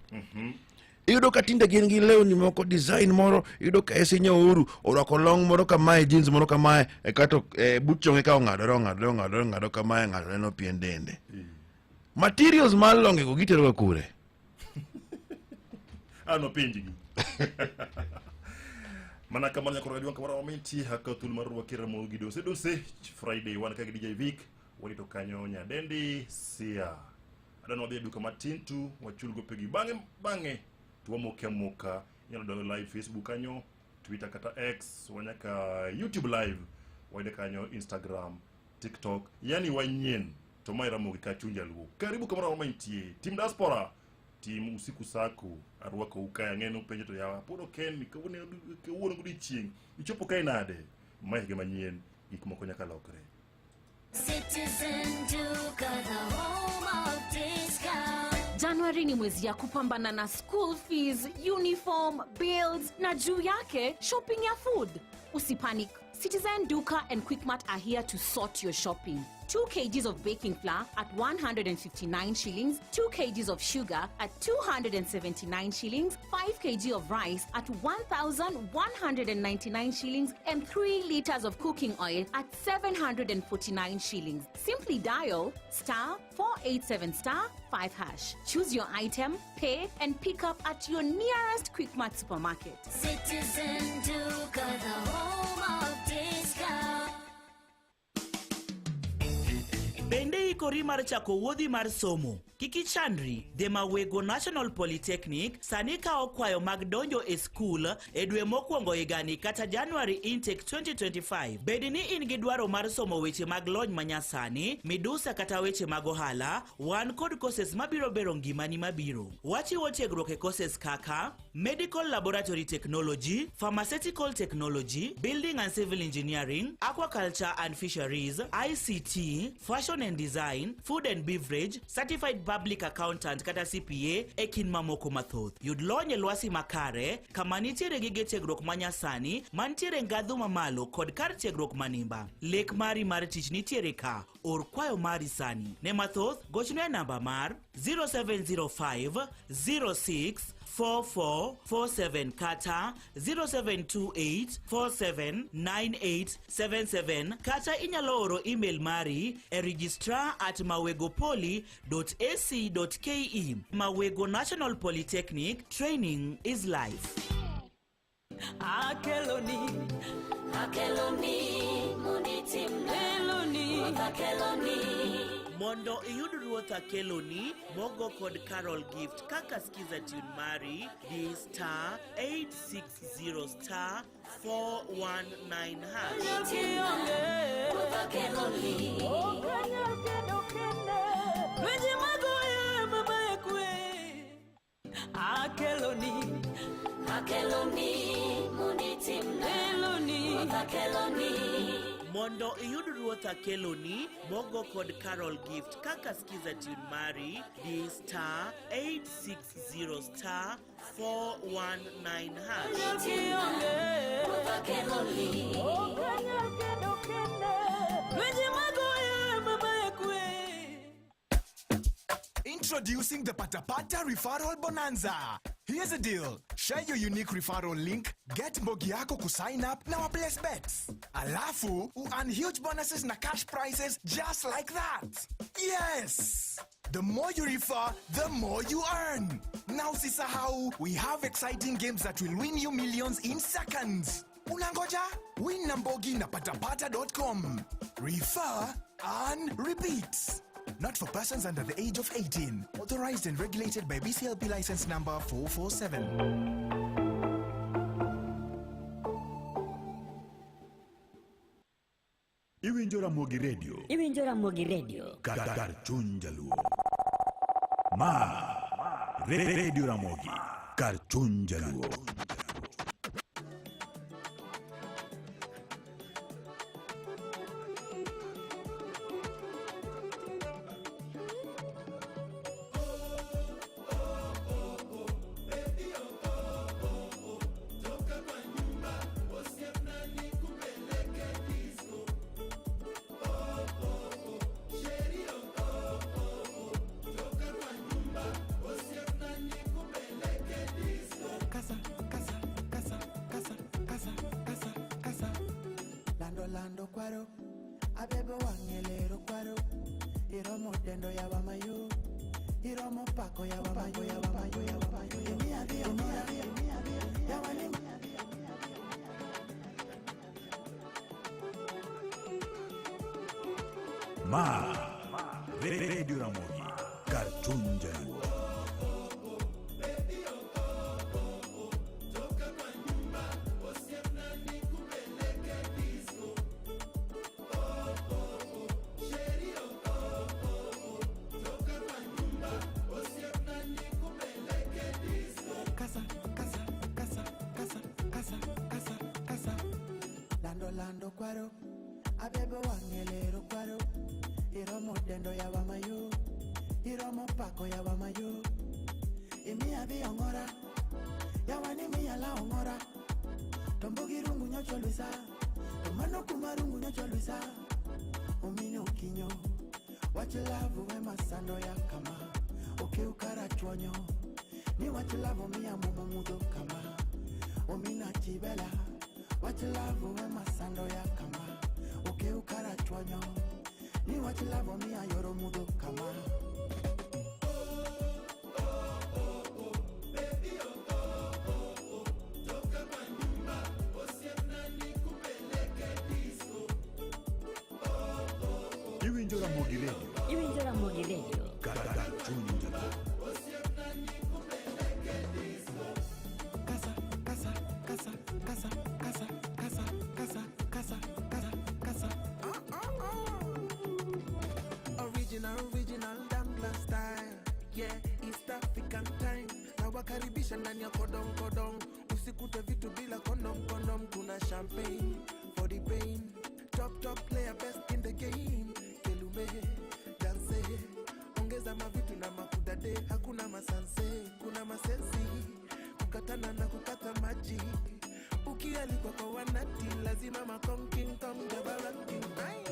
Iyudo ka tinde gin gi lewni moko design moro iyudo ka Esinya Uhuru orwako long moro kamae jeans moro kamae e kato e, but chonge ka ong'adore ong'adore ong'adore ong'ado kamae ng'ato neno pien dende. Materials mar longe go gitero ga kure? An openjgi mana kamano nyakoro gajuang kamoro amora mintie akawo thuolo mar rwaki Ramogi Dose Dose Friday wan ka gi DJ Vic warito kanyo nyadendi Sia adwani wadhi e duka matin tu wachul gopegi bang'e bang'e to wamoke amoka inyalo donjo live Facebook kanyo Twitter kata X wanyaka YouTube live wayude kanyo Instagram TikTok yani wanyien to mae Ramogi ka chuny jaluo karibu kamoro amora mantie team diaspora team usiku sako arwakou kae ang'e ni upenjo to yawa pod ok en kawuono kawuono godiochieng' ichopo kae nade mae higa manyien gik moko nyaka lokre Citizen Duka, the home of discount. January ni mwezi ya kupambana na school fees, uniform, bills na juu yake shopping ya food. Usipanic. Citizen Duka and Quickmart are here to sort your shopping. 2 kgs of baking flour at 159 shillings, 2 kgs of sugar at 279 shillings, 5 kg of rice at 1,199 shillings, and 3 liters of cooking oil at 749 shillings. Simply dial star 487 star 5 hash. Choose your item, pay, and pick up at your nearest Quickmart supermarket. Citizen Duka, the home of discount. Bende ikori mar chako wuodhi mar somo? Kik ichandri, The Mawego National Polytechnic sani kawo kwayo mag donjo e skul e dwe mokwongo higani kata January intake 2025. Bed ni in gi dwaro mar somo weche mag lony manyasani, midusa kata weche mag ohala, wan kod courses mabiro bero ngimani mabiro. Wachiwo tiegruok e courses kaka Medical Laboratory Technology, Pharmaceutical Technology, Building and Civil Engineering, Aquaculture and Fisheries, ICT, Fashion and Design, Food and Beverage, Certified Public Accountant kata CPA e kind mamoko mathoth. Yud lony e lwasi makare kama nitiere gige tiegruok manyasani mantiere ngadhu mamalo kod kar tiegruok manimba. Lek mari mar tich nitiere ka. Or kwayo mari sani. Ne mathoth, gochne e namba mar 0705 06 4447 kata 0728 479877 kata inyalo oro email mari e registrar at mawegopoly.ac.ke. Mawego National Polytechnic, training is life. Akeloni Akeloni munditimna Ruoth akeloni Mondo iyud Ruoth Akeloni mogo kod Carol Gift kaka skiza tune mari di star 860 star 419 hash. Ruoth akeloni Lwenje magoye mama ekwe Akeloni Akeloni munditimna Ruoth akeloni Mondo iyud Ruoth Akeloni mogo kod Carol Gift kaka skiza tune mari di star 860 star 419 hash. Ruoth akeloni Lwenje magoye mama ekwe Introducing the Patapata Referral Bonanza. Here's a deal. Share your unique referral link, get mbogi yako kusign up na waplace bets. Alafu, earn huge bonuses na cash prizes just like that. Yes! The more you refer, the more you earn. Now usisahau, we have exciting games that will win you millions in seconds. Unangoja? Win na mbogi na patapata.com. Refer, earn, repeat. Not for persons under the age of 18. Authorized and regulated by BCLP license number 447. Iwinjo Ramogi Radio. Iwinjo Ramogi Radio. Kar chuny jaluo. Ma Radio Ramogi. Kar chuny jaluo. Kasa, kasa, kasa, kasa, kasa, kasa, kasa. Lando, lando, kwaro. Abebo wangelero kwaro. Iromo dendo ya wamayo. Iromo pako ya wamayo ya wamayo ya wamayo. Emi adhi emi adhi emi adhi. Ya wani. Ma Radio Ramogi. Kar chuny jaluo. Kasa, kasa, kasa, kasa, kasa, kasa, kasa. Lando, lando, kwaro. Abebo wangelero kwaro. Iromo dendo ya wamayo. Iromo pako ya wamayo. Imi adhi ongora. Yawani miya la ongora. Tombogi rungu nyocho luisa. Tomano kuma rungu nyocho luisa. Ominyo kinyo. Wach lavu we masando ya kama. Okeukara chuonyo. Ni wach lavu miya mumo mudho kama. Omina chibela. Wach lavu we masando ya kama. Okeukara chuonyo. Ni wach lavu miya yoro mudho kama. Iwinjo Ramogi Radio. Iwinjo Ramogi Radio. Kar chuny jaluo. Kasa, kasa, kasa, kasa, kasa, kasa, kasa, kasa, kasa, kasa. Original, original Dangla style. Yeah, East African time. Nawakaribisha ndani ya kodong kodong. Usikute vitu bila kondom kondom. Kuna champagne for the pain. Top top player, best in the game. Kelume, dance. Ongeza Kutengeneza mavitu na makudade, hakuna masanse, kuna masensi. Kukatana na kukata maji. Ukialikwa kwa wanati, lazima makong king kong jabaranking. Ai.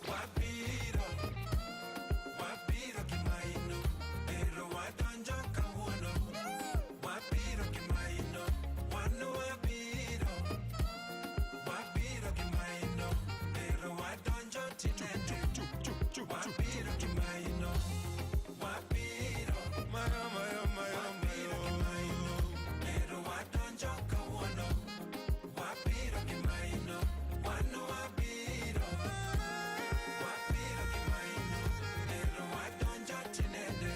Wabiro, wabiro gi maino, ero wadonjo kawuono. Wabiro gi maino, wan wabiro. Wabiro gi maino, ero wadonjo tinende. Wabiro gi maino, wabiro. Mayo, mayo, mayo, mayo. Wabiro gi maino, ero wadonjo kawuono. Wabiro gi maino, wan wabiro. Wabiro gi maino, ero wadonjo tinende.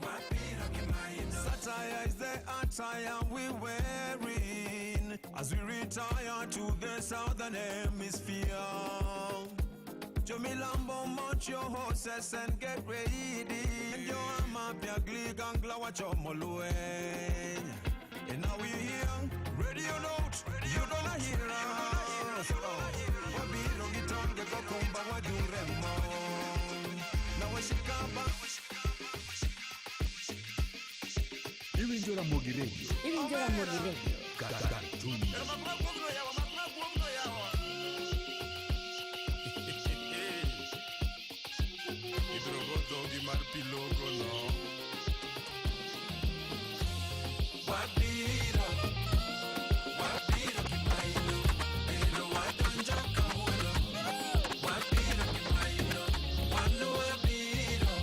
Wabiro gi maino. Satire is the attire we wearing as we retire to the southern hemisphere. Jomilambo, mount your horses and get ready. And your arm up, your glee, gangla, watch your molueng. And now we here, ready or not, you gonna hear us. Wabiro gi tonge kokumba waduremo. Now we shikaba. Iwinjo Ramogi Radio. Iwinjo Ramogi Radio. Cartoon. Ibiro go dhogi mar pilogo no. Wabiro, wabiro gi maino, ero wadonjo kawuono. Wabiro gi maino, wan wabiro.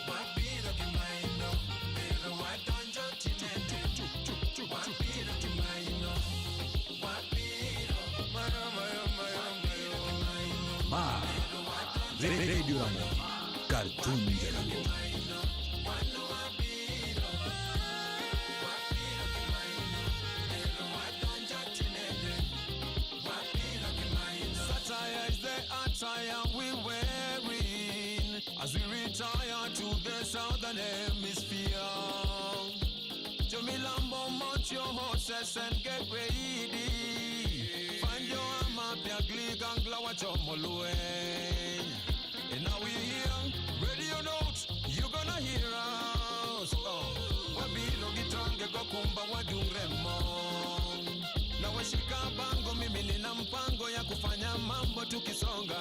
Wabiro gi maino, ero wadonjo tinende. Wabiro gi maino, wabiro. Mayo, mayo, mayo, mayo. Ma Radio Ramogi. Cartoon Jaluo. Satire is the attire we wearing as we retire to the southern hemisphere. Jomilambo, mount your horses and get ready. Find your arm up, your glee, gangla, watch your molueng. And now we here, ready or not, you gonna hear us. Oh, wabiro gi tonge gokumba waduremo. Na washika bango, mimi nina mpango ya kufanya mambo tukisonga.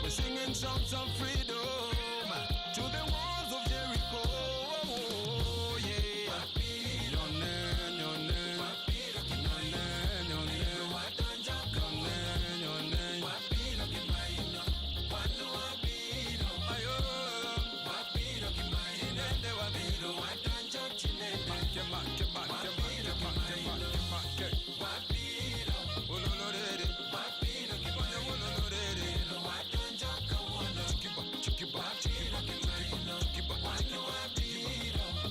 We're singing songs of freedom to the walls of Jericho. Yeah. Nyone, nyone. Nyone, nyone. Nyone, nyone. Ayo. Tinende wabiro. Make, make, make, make, make, make, make. Ololorere. Ololorere. Chikiba, chikiba, chikiba, chikiba, chikiba, chikiba.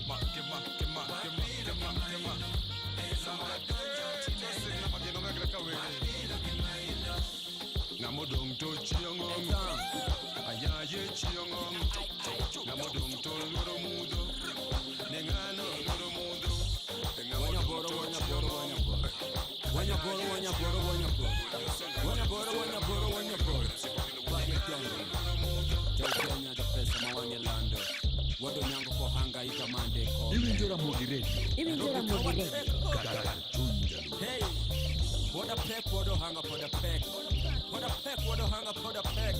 Make, make, make, make, make, make. Ng'amodong to chieng'ong Ayaye chieng'ong Ng'amodong to luoro mudho Ne ng'ano luoro mudho Ng'amodong to chieng'ong Wanyaboro, wanyaboro, wanyaboro. Wanyaboro, wanyaboro, wanyaboro. Bage tongo. Jokenya jopesa ma wang'e lando. Wado nyango kohangaika mande ko. Iwinjo Ramogi Radio. Iwinjo Ramogi Radio. Cartoon Jaluo. Hey, poda pek wodo hanga poda pek. Poda pek wodo hanga poda pek.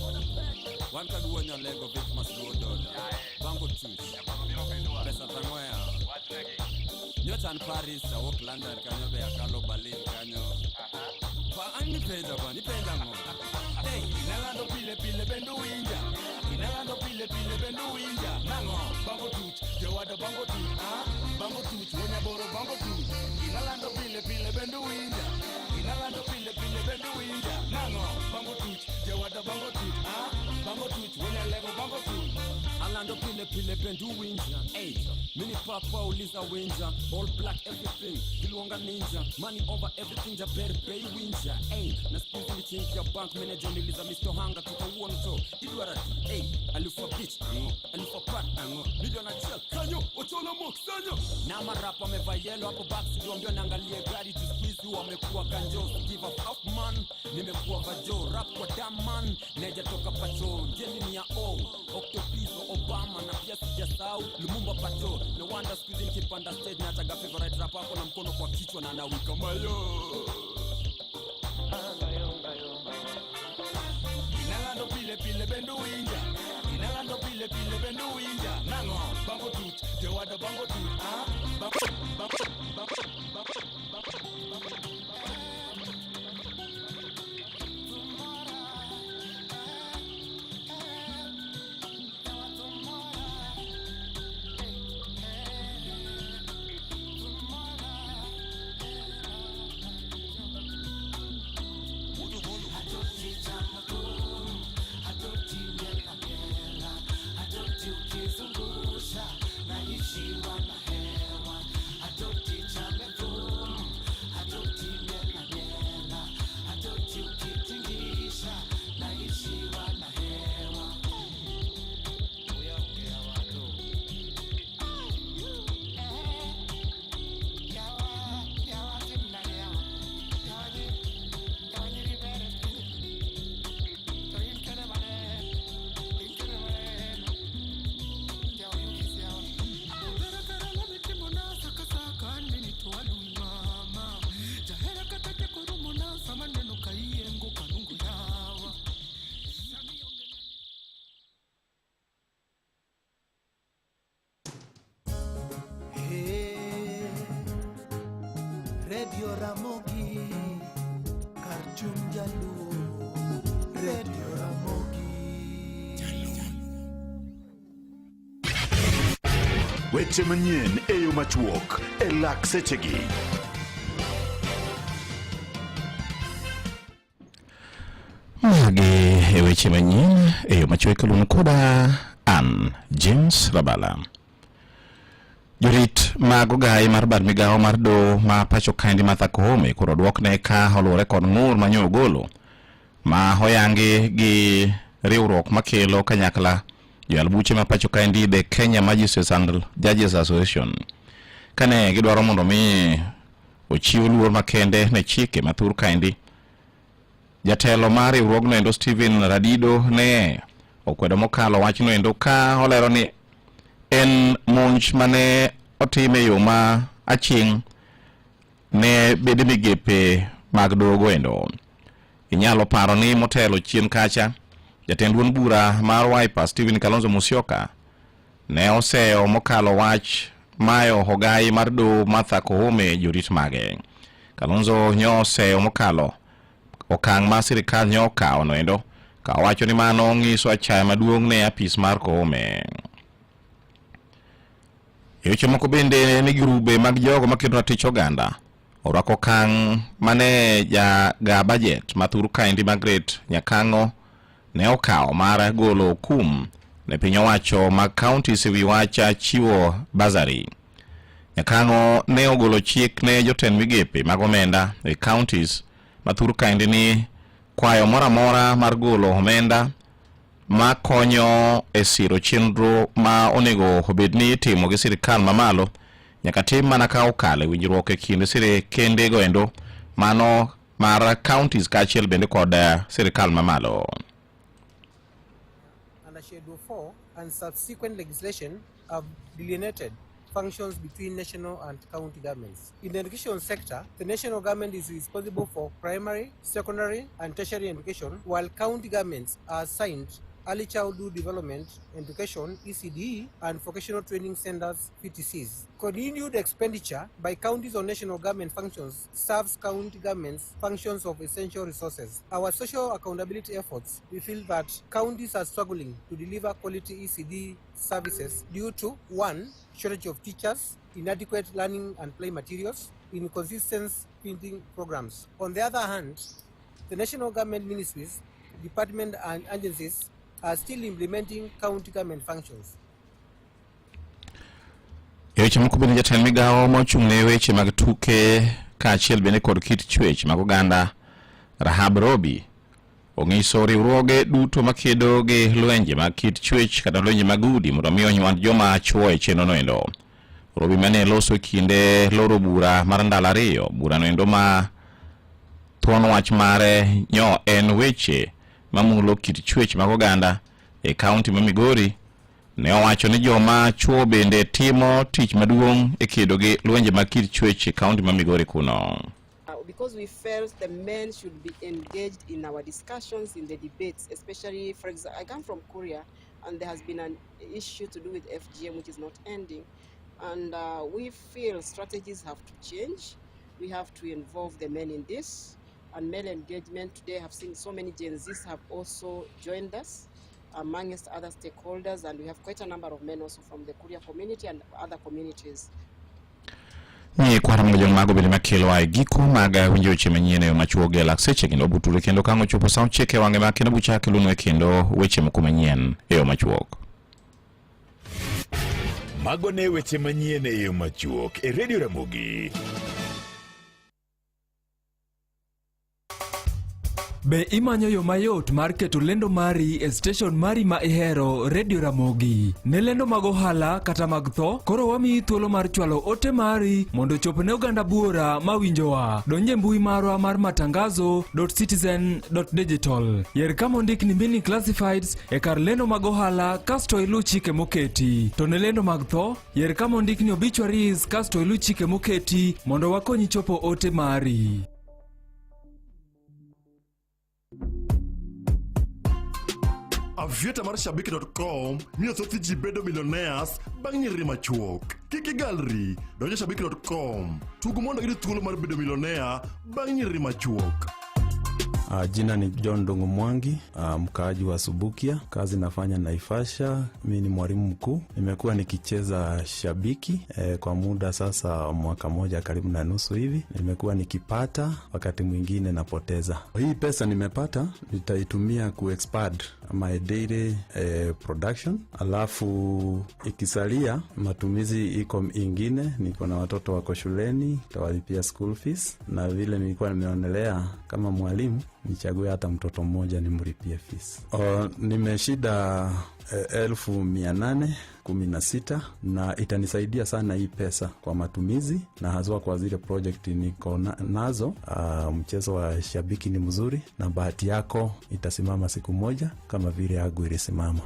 Wan ka duo nyalego vik mas luo doda. Bango tuch. Pesa tang'oya. Nyocha an Paris, awuok London kanyo be akalo Berlin kanyo. Pa an nipenja ba, nipenja ang'o? Hey, inalando pile pile bende winja inalando pile pile bende winja nang'o bango tuch jowado bango tuch ah bango tuch wonyaboro bango tuch inalando pile pile bende winja inalando pile pile bende winja nang'o bango tuch jowado bango tuch ah bango tuch tuch wonyalego bango tuch alando pile pile bendu winja ey mini papa uliza winja all black everything giluonga ninja money over everything jaber bei winja ey na skuizi nichinkia bank manager niliza Mr. Hanga tukawuono to idwara ey alufa bitch ang'o alufa pat ang'o milion achiel kanyo ochola mok sanyo na marapa amevaa yellow hapo back sijuambia naangalie gari tu squeeze wamekuwa kanjo give a fuck man nimekuwa vajo rap kwa daman neja toka pacho jeli ni ya o octopizo Obama na pia sijasahau Lumumba pacho no wonder squeeze nikipanda stage na taga favorite rap hapo na mkono kwa kichwa na anawika mayo Inalando pile pile bendu winja Inalando pile pile bendu winja Nang'o bango tut jowado bango tut ah bango bango bango bango bango Hey, Radio Ramogi, kar chuny Jaluo, Radio Ramogi. Weche manyien e yo machuok e lak sechegi. Magi e weche manyien e yo machuok kaluwore koda an James Rabala. Jorit mag ogaye mar bad migawo mar doho ma pacho kaendi Martha Koome koro oduokne ka oluwore kod ng'ur manyo ogolo ma oyangi gi riwruok makelo kanyakla joyal buche ma pacho kaendi the Kenya Magistrates and Judges Association kane gidwaro mondo mi ochiw luor makende ne chike ma thur kaendi. Jatelo mar riwruogno endo Stephen Radido ne okwedo mokalo wachno endo ka olero ni en monj mane otim e yo ma aching' ne bede migepe mag dogo endo. Inyalo paro ni motelo chien kacha jatend duond bura mar Wiper Stephen Kalonzo Musyoka ne oseyo mokalo wach mayo ogai mar doho Martha Koome jorit mage. Kalonzo nyo oseyo mokalo okang' ma sirikal nyo okawo noendo ka owacho ni mano ng'iso achaya maduong' ne apis mar Koome. E weche moko bende ni grube mag jogo makedo ratich oganda orwako okang' mane jaga bajet ma thur kaendi Margaret Nyakang'o ne okawo mar golo kum ne piny owacho mag counties e wi wach chiwo bursary. Nyakang'o ne ogolo chik ne jotend migepe mag omenda e counties ma thur kaendi ni kwayo moro amora mar golo omenda ma konyo e siro chenro ma onego obed ni itimo gi sirikal mamalo nyaka tim mana ka okalo e winjruok e kind sirikende go endo mano mar counties kaachiel bende kod sirikal mamalo. Under Schedule 4 and subsequent legislation have delineated functions between national and county governments. In the education sector, the national government is responsible for primary, secondary, and tertiary education, while county governments are assigned early childhood development, education, ECDE, and vocational training centers, VTCs. Continued expenditure by counties on national government functions serves county governments' functions of essential resources. Our social accountability efforts, we feel that counties are struggling to deliver quality ECD services due to 1. Shortage of teachers, inadequate learning and play materials, inconsistent printing programs. On the other hand, the national government ministries, departments and agencies are still implementing county government functions. E weche moko bende jatend migawo mochung' ne weche mag tuke kaachiel bende kod kit chwech mag oganda Rahab Robi onyiso riwruoge duto makedo gi lwenje mag kit chwech kata lwenje mag udi mondo mi onywand joma chuo e chenro noendo. Robi mane loso e kinde loro bura mar ndalo ariyo, bura noendo ma thuon wach mare nyo en weche mamulo kit chwech mag oganda e kaunti ma Migori ne owacho ni joma chuo bende timo tich maduong' e kedo gi lwenje mag kit chwech e kaunti ma Migori kuno. Because we felt the men should be engaged in our discussions, in the debates, especially, for example, I come from Korea, and there has been an issue to do with FGM, which is not ending. And we feel strategies have to change. We have to involve the men in this. And male engagement today, I've seen so many Gen Zs have also joined us, amongst other stakeholders, and we have quite a number of men also from the Kuria community and other communities. Ni kwara mag jong mago bende makelo e giko mag winjo weche manyien e yo machuok e lak seche kendo butule kendo ka ang' ochopo sa ochiko e wang'e ma kendo buchak kelonwa e kendo weche moko manyien e yo machuok. Mago ne weche manyien e yo machuok e Radio Ramogi. Be imanyo yo mayot mar keto lendo mari e steshon mari ma ihero Radio Ramogi? Ne lendo mag ohala kata mag tho, koro wamiyi thuolo mar chwalo ote mari mondo ochop ne oganda buora mawinjowa. Donj e mbui marwa mar matangazo.citizen.digital. Yer kama ondik ni mini classifieds e kar lendo mag ohala kasto iluw chike moketi. To ne lendo mag tho, yer kama ondik ni obituaries kasto iluw chike moketi mondo wakonyi chopo ote mari. Avieta mar shabiki.com miyo thoth ji bedo millionaires bang' nyiriri machuok. Kik igalri, donj e shabiki.com. Tug mondo iyud thuolo mar bedo millionaire bang' nyiriri machuok. Jina ni John Ndungu Mwangi, mkaaji wa Subukia. Kazi nafanya Naivasha, mi ni mwalimu mkuu. Nimekuwa nikicheza shabiki kwa muda sasa mwaka moja karibu na nusu hivi. Nimekuwa nikipata, wakati mwingine napoteza. Hii pesa nimepata nitaitumia kuexpand my daily production, alafu ikisalia matumizi iko ingine, niko na watoto wako shuleni, tawalipia school fees, na vile nilikuwa nimeonelea kama mwalimu nichague hata mtoto mmoja nimlipie fees. Nimeshinda 816,000 na itanisaidia sana hii pesa kwa matumizi na haswa kwa zile project niko nazo. Mchezo wa shabiki ni mzuri na bahati yako itasimama siku moja kama vile yangu ilisimama.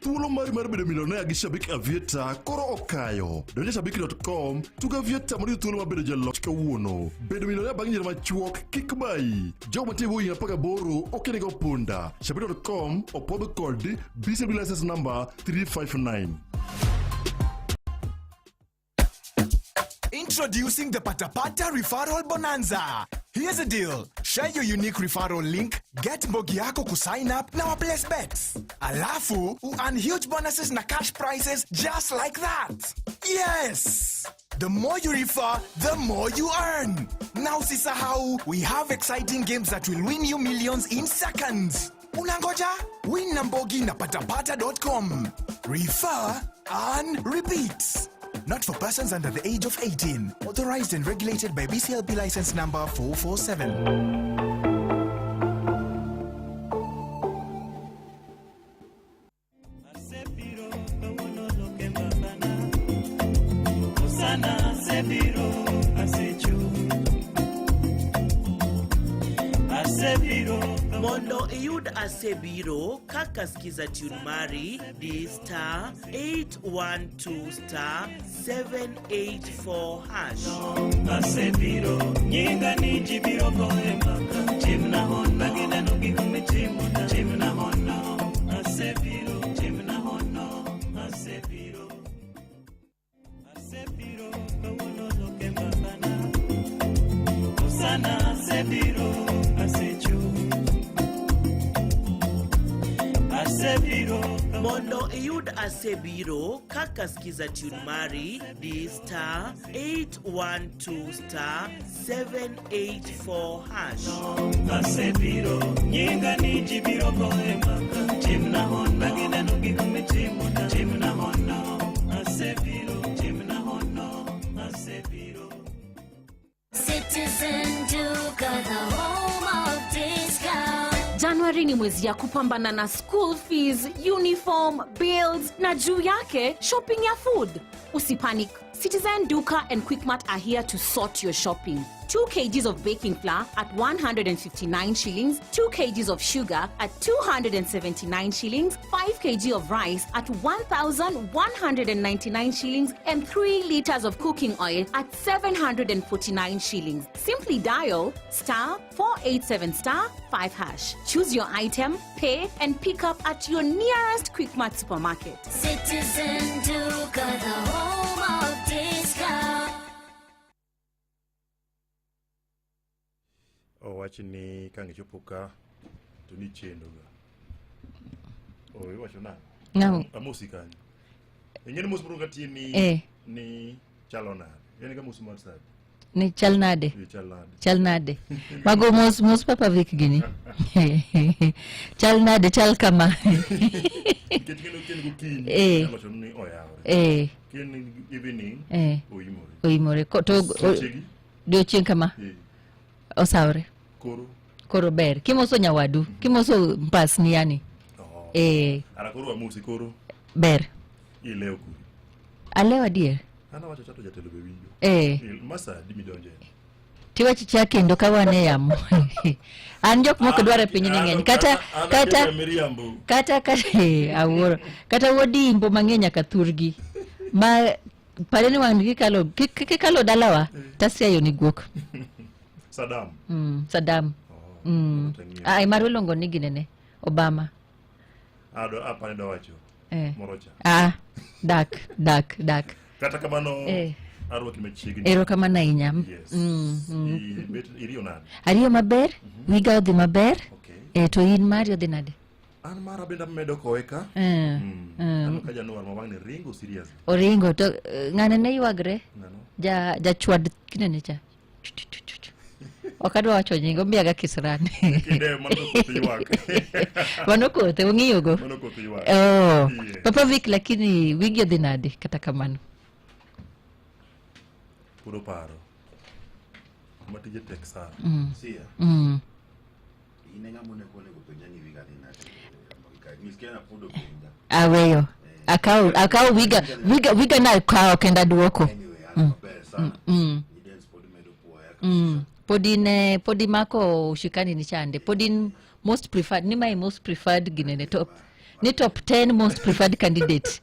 Thuolo mari mar bedo millionaire gi Shabik Avieta koro okayo. Donj e shabiki.com, tug Avieta mondo iyud thuolo mar bedo jaloch kawuono. Bedo millionaire bang' nyiri machuok kik bayi. Jogo mantie e bwo higni 18 ok onego punda. Shabiki.com opwodh kod BCB license number 359. Introducing the Patapata Referral Bonanza. Here's a deal. Share your unique referral link, get mbogi yako kusign up na waplace bets. Alafu, earn huge bonuses na cash prizes just like that. Yes! The more you refer, the more you earn. Now usisahau, we have exciting games that will win you millions in seconds. Unangoja? Win na mbogi na patapata.com. Refer, earn, repeat. Not for persons under the age of 18. Authorized and regulated by BCLB license number 447. Osana asebiro asecho asebiro. Mondo iyud asebiro kaka skiza tune mari di star 812 star 784 hash. Asebiro nyinga ni ji biro goye mbaka timna hono gineno gik mitimona timna hono asebiro timna hono asebiro asebiro kawuono loke mbakana Osana asebiro asecho asebiro. Mondo iyud Asebiro kaka skiza tune mari, di star 812 star 784 hash. Asebiro nyinga ni ji biro goye mbaka timna hono gineno gik mitimona timna hono asebiro timna hono asebiro. Citizen Duka, the home of discount. January ni mwezi ya kupambana na school fees, uniform, bills na juu yake shopping ya food. Usipanic. Citizen Duka and Quickmart are here to sort your shopping. 2 kgs of baking flour at 159 shillings, 2 kgs of sugar at 279 shillings, 5 kg of rice at 1,199 shillings, and 3 liters of cooking oil at 749 shillings. Simply dial star 487 star 5 hash. Choose your item, pay, and pick up at your nearest Quickmart supermarket. Citizen Duka, the home of discount. Owach ni ka ngichopo ka to nichendo ga. O iwacho nang'o? Nang'o? Amosi kanyo. Ing'e ni mos moro katie ni Eh. ni chalo nade? En ga mos mar sadi. Ni chal nade? Eh, chal nade. Chal nade? Mago mos mos Papa Vic gini. Chal nade chal kama. Nikech kendo kien gokinyi Eh. nyalo wacho ni oyawre. Eh. Kien evening Eh. oimore. Oimore. To Sechegi? Odiochieng' kama. Eh. Osawre. Koro Koro ber. Kimoso nyawadu, kimoso mpasni yani. Oh. Eh, Ara koro amosi koro ber. ilewo kuri. Alewo adier. An awacho cha to jatelo be winjo. Eh. Masa di midonje. Tiwacho cha kendo ka wan e yamo. An jok moko dwaro e pinyni ng'eny. Kata kata miriambo. kata kata awuoro. Kata wuod imbo mang'eny nyaka thurgi. Ma pare ni wang' kikalo kikalo dalawa tasiayo ni guok. Saddam. Saddam. Tang'eyo. Ah, mar iluongo ni ginene. Obama. Ado apani dawacho. Eh. Moro cha. Ah, dak dak dak. Kata kamano Eh. arwaki machiegni. Erokamano ahinya. Yes. Ibet iriyo nade? Ariyo maber, wiga odhi maber. Eh, to in mari odhi nade? An mara bende amedo kowe ka. Eh, Aneno ka Januar ma wang'ni ringo seriously. Oringo to ng'ane ne ywagre. Ng'ano? Ja jachwad kinene cha. Ok adwa wacho nying, omiyaga kisirani. Kinde mano koth ywak. Mano kothe, ung'iyogo. Mano koth ywak. Oh. Yes. Papa Vic, lakini wigi odhi nade kata kamano? Pod oparo. Kuma tije tek sana. Sia. In e ng'ama onego penja ni wiga dhi nade. Nyis na pod openja. Aweyo. Akaw wiga wiga wiga na kawo kendo aduoko. Maber sana. Nyidens pod medo puoya. Pod in pod imako ushikani ni chande. Pod in most preferred, ni my most preferred ginene top. Ni top 10 most preferred candidate.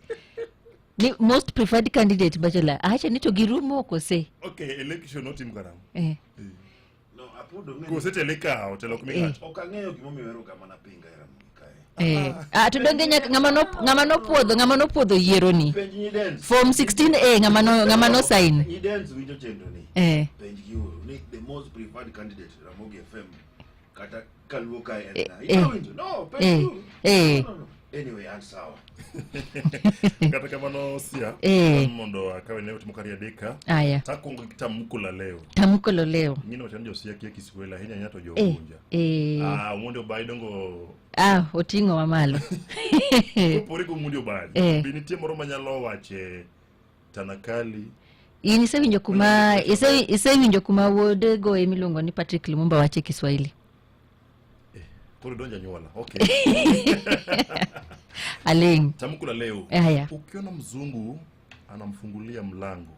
Ni most preferred candidate bachelor. Acha ni to girumo kose. Okay, election notim karang'o? Eh. No, apudo ng'e. Kose telo ikawo, telo ok mi Eh. ng'ato. Ok ang'eyo gimomiyo ero kamano pinga e Ramogi kae. Eh. Ah, to donge nyaka ng'ama nopuodho yiero ni. Penj Nyidens. Form 16A ng'ama no sign. Nyidens winjo chenro ni. Eh. Penj giuru ni the most preferred candidate Ramogi FM kata kaluo kae en Eh, ng'a. eh. Inyalo winjo? No, penj Eh. giuru. Eh. No, no, no. Anyway, an sawa. Kata kamano Sia, Eh. an mondo akawe ne otimo kari adek. Aya. Takwongo gi tamko la leo. Tamko la leo. Ing'e wacho ni jo-Siaya kia Kiswahili ahinya ahinya to Eh. jo-Unja. Eh. Ah, Omondi Obayi dongo Ah, oting'o mamalo. kopore gi Omondi Obayi. Eh. Be nitie moro manyalo wache Tanakali. In isewinjo kuma isewinjo kuma wuod goye miluongo ni Patrick Lumumba wache Kiswahili. Koro donjo anyuola. Okay. Aling. Tamko la leo. Haya. Ukiona mzungu anamfungulia mlango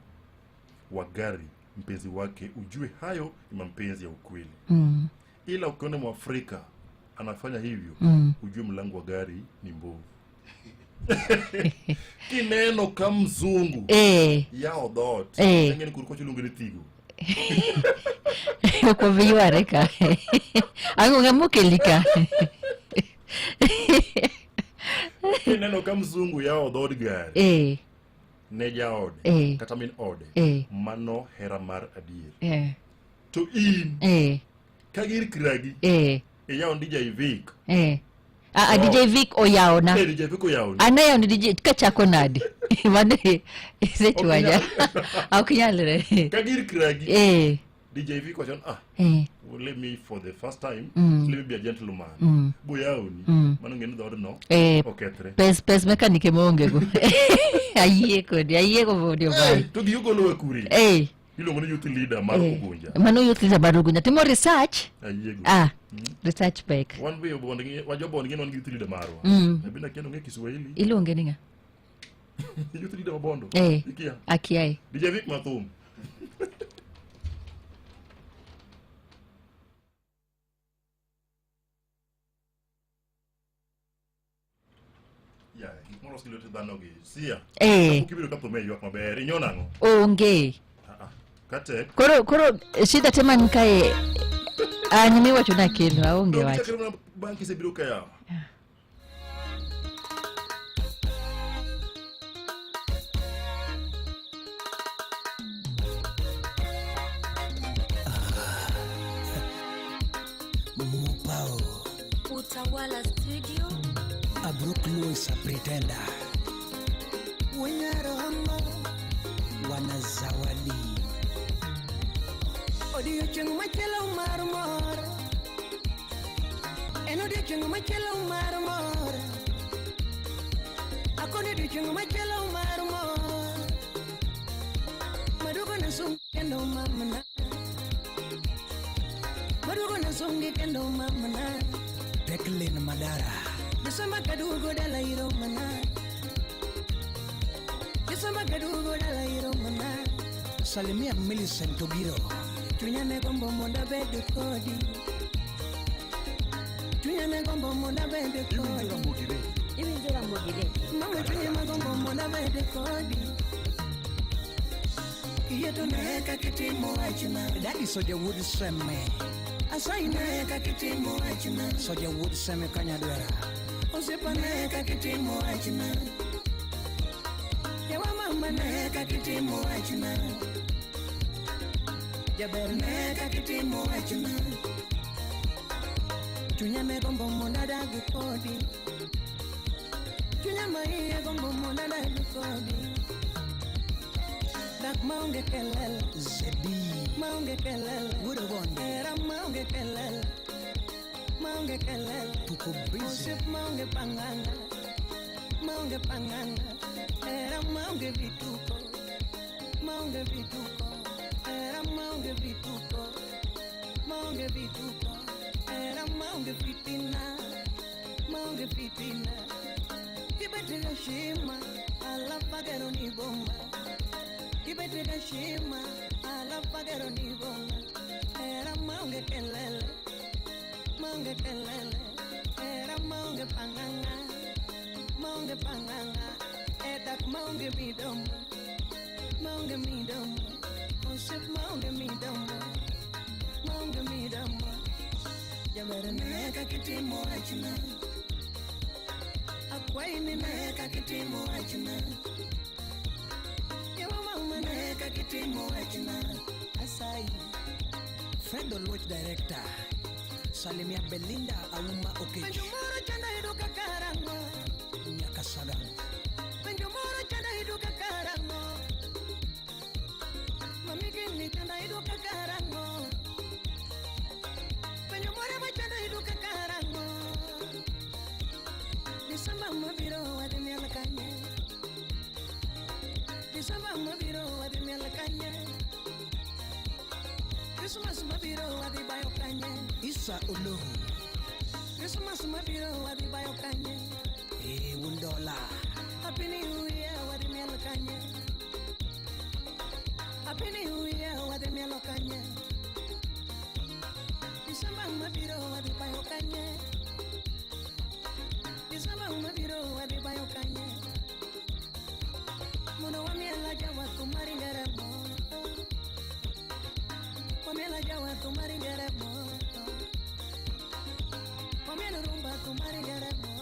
wa gari mpenzi wake, ujue hayo ni mapenzi ya ukweli. Ila ukiona Mwafrika anafanya hivyo, ujue mlango wa gari ni mbovu. Kineno ka mzungu Eh. yawo dhoot, Eh. ing'e ni koro kocha iluonge ni thigo. Ok wabi yware ka. Ang'o ng'ama okeli ka? Kineno ka mzungu yawo dhood gari Eh. ne jaode Eh. kata min ode, Eh. mano hera mar adier. Eh. To in Eh. ka gir kragi Eh. iyawo ndi jaivik Eh. Ah, ah, Oh. DJ Vic oyawona. Eh, DJ Vic oyawoni. Anayo ni DJ kachako nadi. Mano isechwanya. Ok nyalre. Ka gir kragi. Eh. DJ Vic wacho ni, ah Eh. let me for the first time let me be a gentleman. Boyawoni. Mano ng'e ni dhoodno Eh, okethre. pes pes mechanic ema onge go. Ayie kodi, ayie go bodi Eh, obai. to giyogolowa kure. Eh. Iluongo ni youth leader mar Eh. Ugunja. Mano youth leader mar Ugunja. Timo research. Ayiego. Ah, research pek. Wan be obond gi wajobond gi wan gi youth leader marwa. Abina kia nong'e Kiswahili. Iluonge ni ng'a? Youth leader ma Bondo. Eh. Ikia. Akiaye. DJ Vic Mathum. Ya, gik molos gi lwet dhano gi. Sia. Eh. Kapok ibiro ka thum e ywak maber. Inyono ang'o? Onge. Ah, ah. Katek. Koro koro shida te man kae an miwacho nakelo aonge Donge wach. chakre mana bang' kisebiro ka yawa. Mupao Utawala Studio. a Brook Lewis a pretender Wenyaromo wanazawadi Odiochieng' machielo mar mor En odiochieng' machielo mar mor Akoni odiochieng' machielo mar mor Maduogo na sungi kendo mamana Maduogo na sungi kendo mamana Teklin Madara Disamba kaduogo dala iro mana Disamba kaduogo dala iro mana Salimia Millicent Obiro Chunya ne gombo mondo abed kodi Chunya ne gombo mondo abed kodi Iwinjo Ramogi Radio. Mama chunya magombo mondo abed kodi Kiyie to ne kaka itimo wachna Daddy Soja Wood Seme Asayi ne kaka itimo wachna Soja Wood Seme Kanyadwera Osiepa ne kaka itimo wachna Yawa mama ne kaka itimo wachna Jaber ne kaka itimo wachna Chunya ne gombo mondo adag kodi Chunya ma iye gombo mondo adag kodi Dak maonge kelele Zedi maonge kelele Wuod Hera maonge kelele maonge kelele Tuko busy Osiep maonge panganga maonge panganga Hera maonge vituko maonge vituko Hera maonge vituko maonge vituko Hera maonge fitina maonge fitina Kibete shima alapagero ni bomba Kibete shima alapagero ni bomba Hera maonge kelele maonge kelele Hera maonge panganga maonge panganga Edak maonge midomo maonge midomo Osiep maonge midomo maonge midomo Jaber ne kaka itimo wachna Akwayi ni ne kaka itimo wachna Yawa mama ne kaka itimo wachna Asayi Fred Oluoch Director Salimia Belinda Auma Okech Penjo moro chanda iduka karang'o Nyakasaga Penjo moro chanda iduka karang'o Mami gini chanda iduka karang'o Penjo moro machanda iduka karang'o Disamba mabiro wadhi miel kanye Disamba mabiro wadhi miel kanye Christmas mabiro wadhi bayo kanye Isa Oloo Christmas mabiro wadhi bayo kanye Eh, Wundola Happy New Year wadhi miel kanye Happy New Year wadhi mielo kanye December mabiro wadhi bayo kanye December mabiro wadhi bayo kanye Mondo wamiel ajawa thum mar ngeremo Wamiel ajawa thum mar ngeremo Wamiel rumba thum mar ngeremo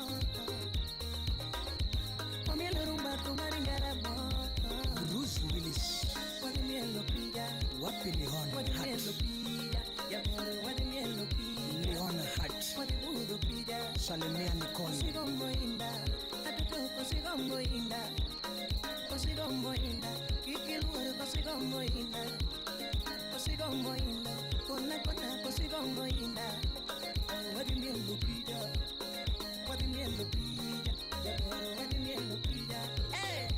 Kosigombo inda Kosigombo inda Kik iluor kosigombo inda Kosigombo inda Kona kona kosigombo inda Wadhi mielo pija Wadhi mielo pija Jabero wadhi mielo pija Eh!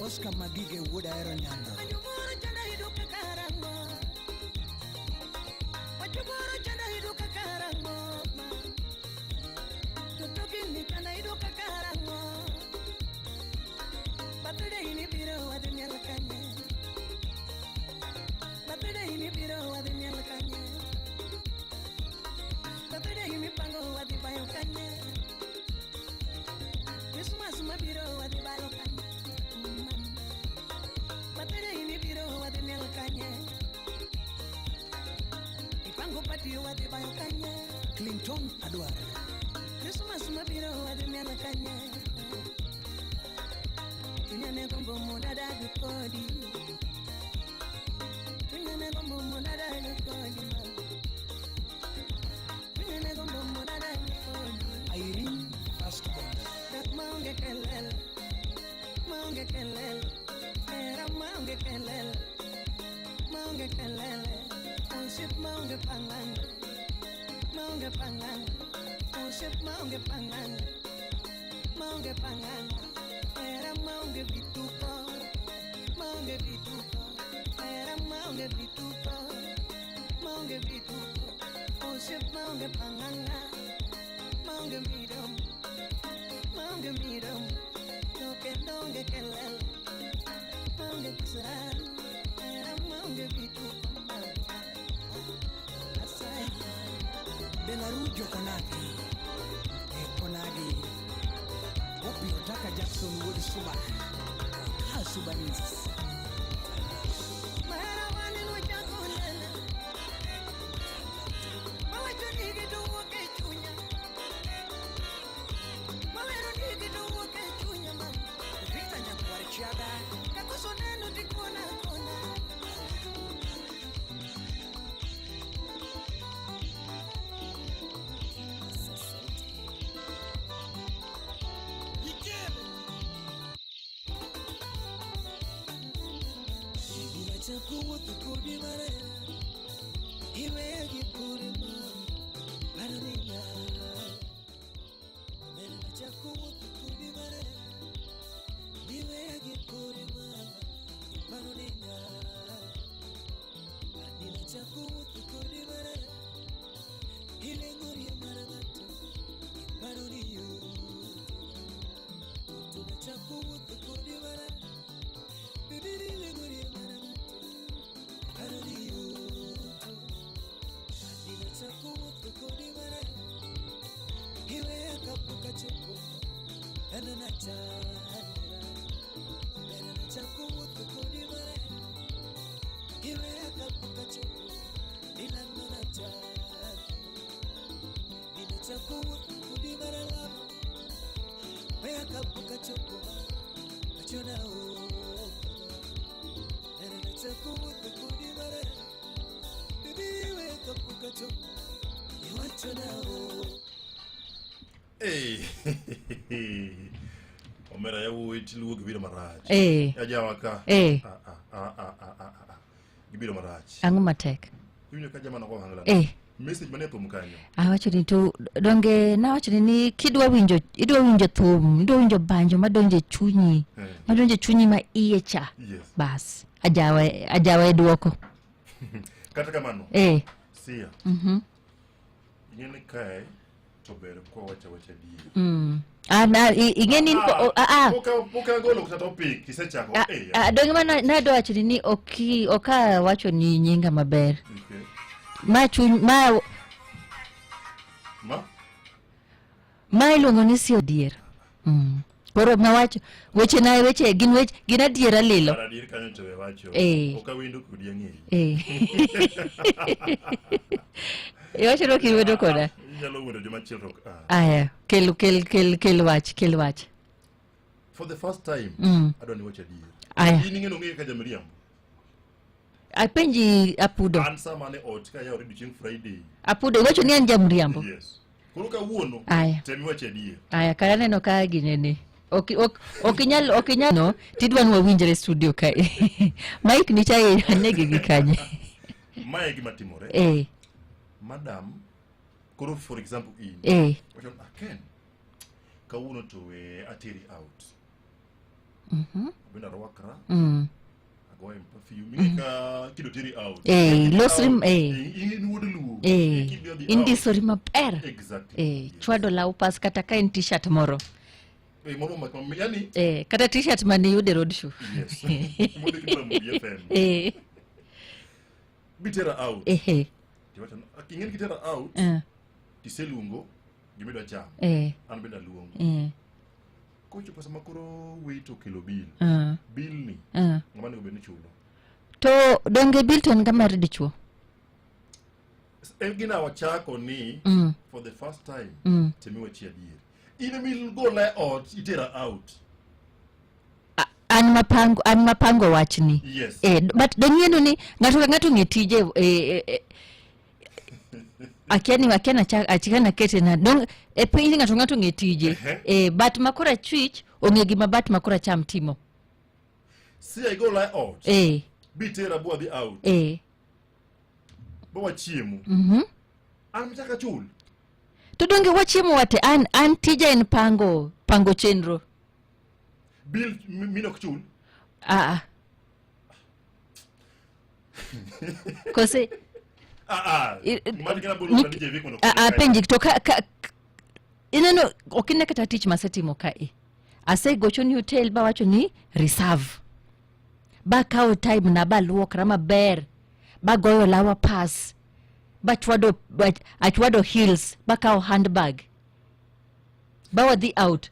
Oscar Magige wuod Ahero Nyando. Wachuguru chanda iduka karango Wachuguru chanda iduka karango Totokini chanda iduka karango Birthday ni biro wadhi miel kanye Birthday ni biro wadhi miel kanye Birthday mipango wadhi bayo kanye Christmas mabiro wadhi bayo kanye Birthday ni biro wadhi miel kanye Ipango party wadhi bayo kanye Clinton Adwar. Christmas mabiro wadhi miel kanye Chunya ne gombo mondo adag kodi Chunya ne gombo mondo adag kodi Chunya ne gombo mondo adag kodi Irene Firstborn. Dak maonge kelele Maonge kelele Hera maonge kelele Maonge kelele Osiep maonge panganga Maonge panganga Osiep maonge panganga Maonge panganga Hera maonge vituko Maonge vituko Hera maonge vituko Maonge vituko Osiep maonge panganga Maonge midomo Maonge midomo To kendo onge kelele Maonge kisirani Hera maonge vituko Asai Belarujo Konagi. E Konagi. Wapi Otaka Jackson wuod Suba. Ka Subanis. Mahera wane nwachako nene Mawacho nigi to wuok e chunya Mawero nigi to wuok e chunya ma Rita Nyakwar Chiaga. Kakoso neno tikona kona Chako wuotho kodi mara Iweya gi kore ma Paro ni nyalo Bende chako wuotho kodi mara Iweya gi kore ma Paro ni nyalo Adina chako wuotho kodi mara Ileng'orie mar ng'ato Paro ni yot To nachako wuotho kodi mara Baby, nileng'orie mar ng'ato Paro ni yot Ninachako wuotho kodi mara Iweya kapok achopo Dhano nachandora Bende nachako wuotho kodi mara Iweya kapok achopo Ilando nachandora Ninachako wuotho kodi mara lamo Weya kapok achopo Achona oo Bende nachako wuotho kodi mara Baby, iweya kapok achopo Iwachona oo Hey. Omera yawuoyi tiluo gibiro marach. Eh. Ajawa ka. Eh. Ah, ah, ah, ah, ah, ah, ah. Gibiro marach. Ang'o matek? Iwinjo ka jamano go hangla. Eh. Message mane thum kanyo. Awacho ni to donge nawacho ni ni kidwa winjo idwa winjo thum, idwa winjo banjo madonjo e chunyi. Eh. Madonjo e chunyi ma iye cha. Yes. Bas, ajawa ajawa e duoko. Kata kamano. Eh. Sia. Mhm. Ing'e ni kae to ber kwa wacha wacha adier. Ah, na ing'e ni ah, ah. Pok agolo kata topic isechako. Ah, Eh. ah, donge ma nadwa wacho ni ni oki oka wacho ni nyinga maber. Okay. Ma chuny ma Ma? ma iluongo ni si adier. Koro mawacho weche na weche gin weche gin adiera lilo. Kar adier kanyo to we wacho. Eh. Ok awendo kodi ang'eyi. Eh. Iwacho ni ok iwendo koda. Inyalo wuondo joma chielo to ok. Ah. Aya, kel kel kel kel wach, kel wach. For the first time, adwa ni wach adier. Aya. In ing'eno ng'eyo ka jamiriambo. Apenji Apudo. An sama ne ot ka yawore odiochieng' Friday. Apudo, iwacho ni an jamriambo. Yes. Koro kawuono, Aya. tem iwach adier. Aya, kara aneno ka ginene. Ok ok ok inyal ok inyal no tidwa ni wawinjre studio kae. Mike ni chai anege gi kanye. Mae gima timore. Eh. Madam, koro for example in. Eh. Wacho ni, "Ah, Ken, kawuono to we ateri out. Abende arwakra. Agoye perfume. Ing'e ka kido teri out. Eh, Kidhi losri out, eh. In wuod Luo. Eh, Kidhi odhi out. indisori maber. Exactly. Eh, chwado law pas kata ka en t-shirt moro. Eh, moro ma yani Eh, kata t-shirt mane iyudo e road show. Yes. Modhi kidwa Ramogi FM. Eh, Bitera out. ehe. Tiwacho ni, "Ah, ing'eni kitera out, Eh. tiseluongo gimidwa chamo. Eh. An bende aluongo. Eh. Kochopo sama koro wait okelo bill. Ah. Bill ni. Ah. Ng'ama onego bed ni chulo. To donge bill to en ga mar dichuo? En gina wachako ni for the first time temiwa chi adier. In emigola e ot itera out. An mapango an mapango wachni. Yes. Eh, but dong'enu ni ng'ato ka ng'ato ong'e tije eh, eh, eh, akia ni akia na achika nakete na dong e piny ng'ato ng'ato ong'e tije eh, bat makoro achwich ong'e gima bat makoro acham timo Si igola e ot. eh, Bitera bwadhi out. eh. Ba wachiemo. An michaka chul. To donge wachiemo wate an an tija en pango pango chenro Bill min ok chul. ah ah. kose Ah ah. Mad gina bolo na DJ Vic mondo Ah, ah, kae. penji to ka, ka ineno ok ine kata tich masetimo kae asegocho ni hotel bawacho ni reserve bakawo time na baluokra maber bagoyo lawa pas bachwado achwado heels bakawo handbag bawadhi out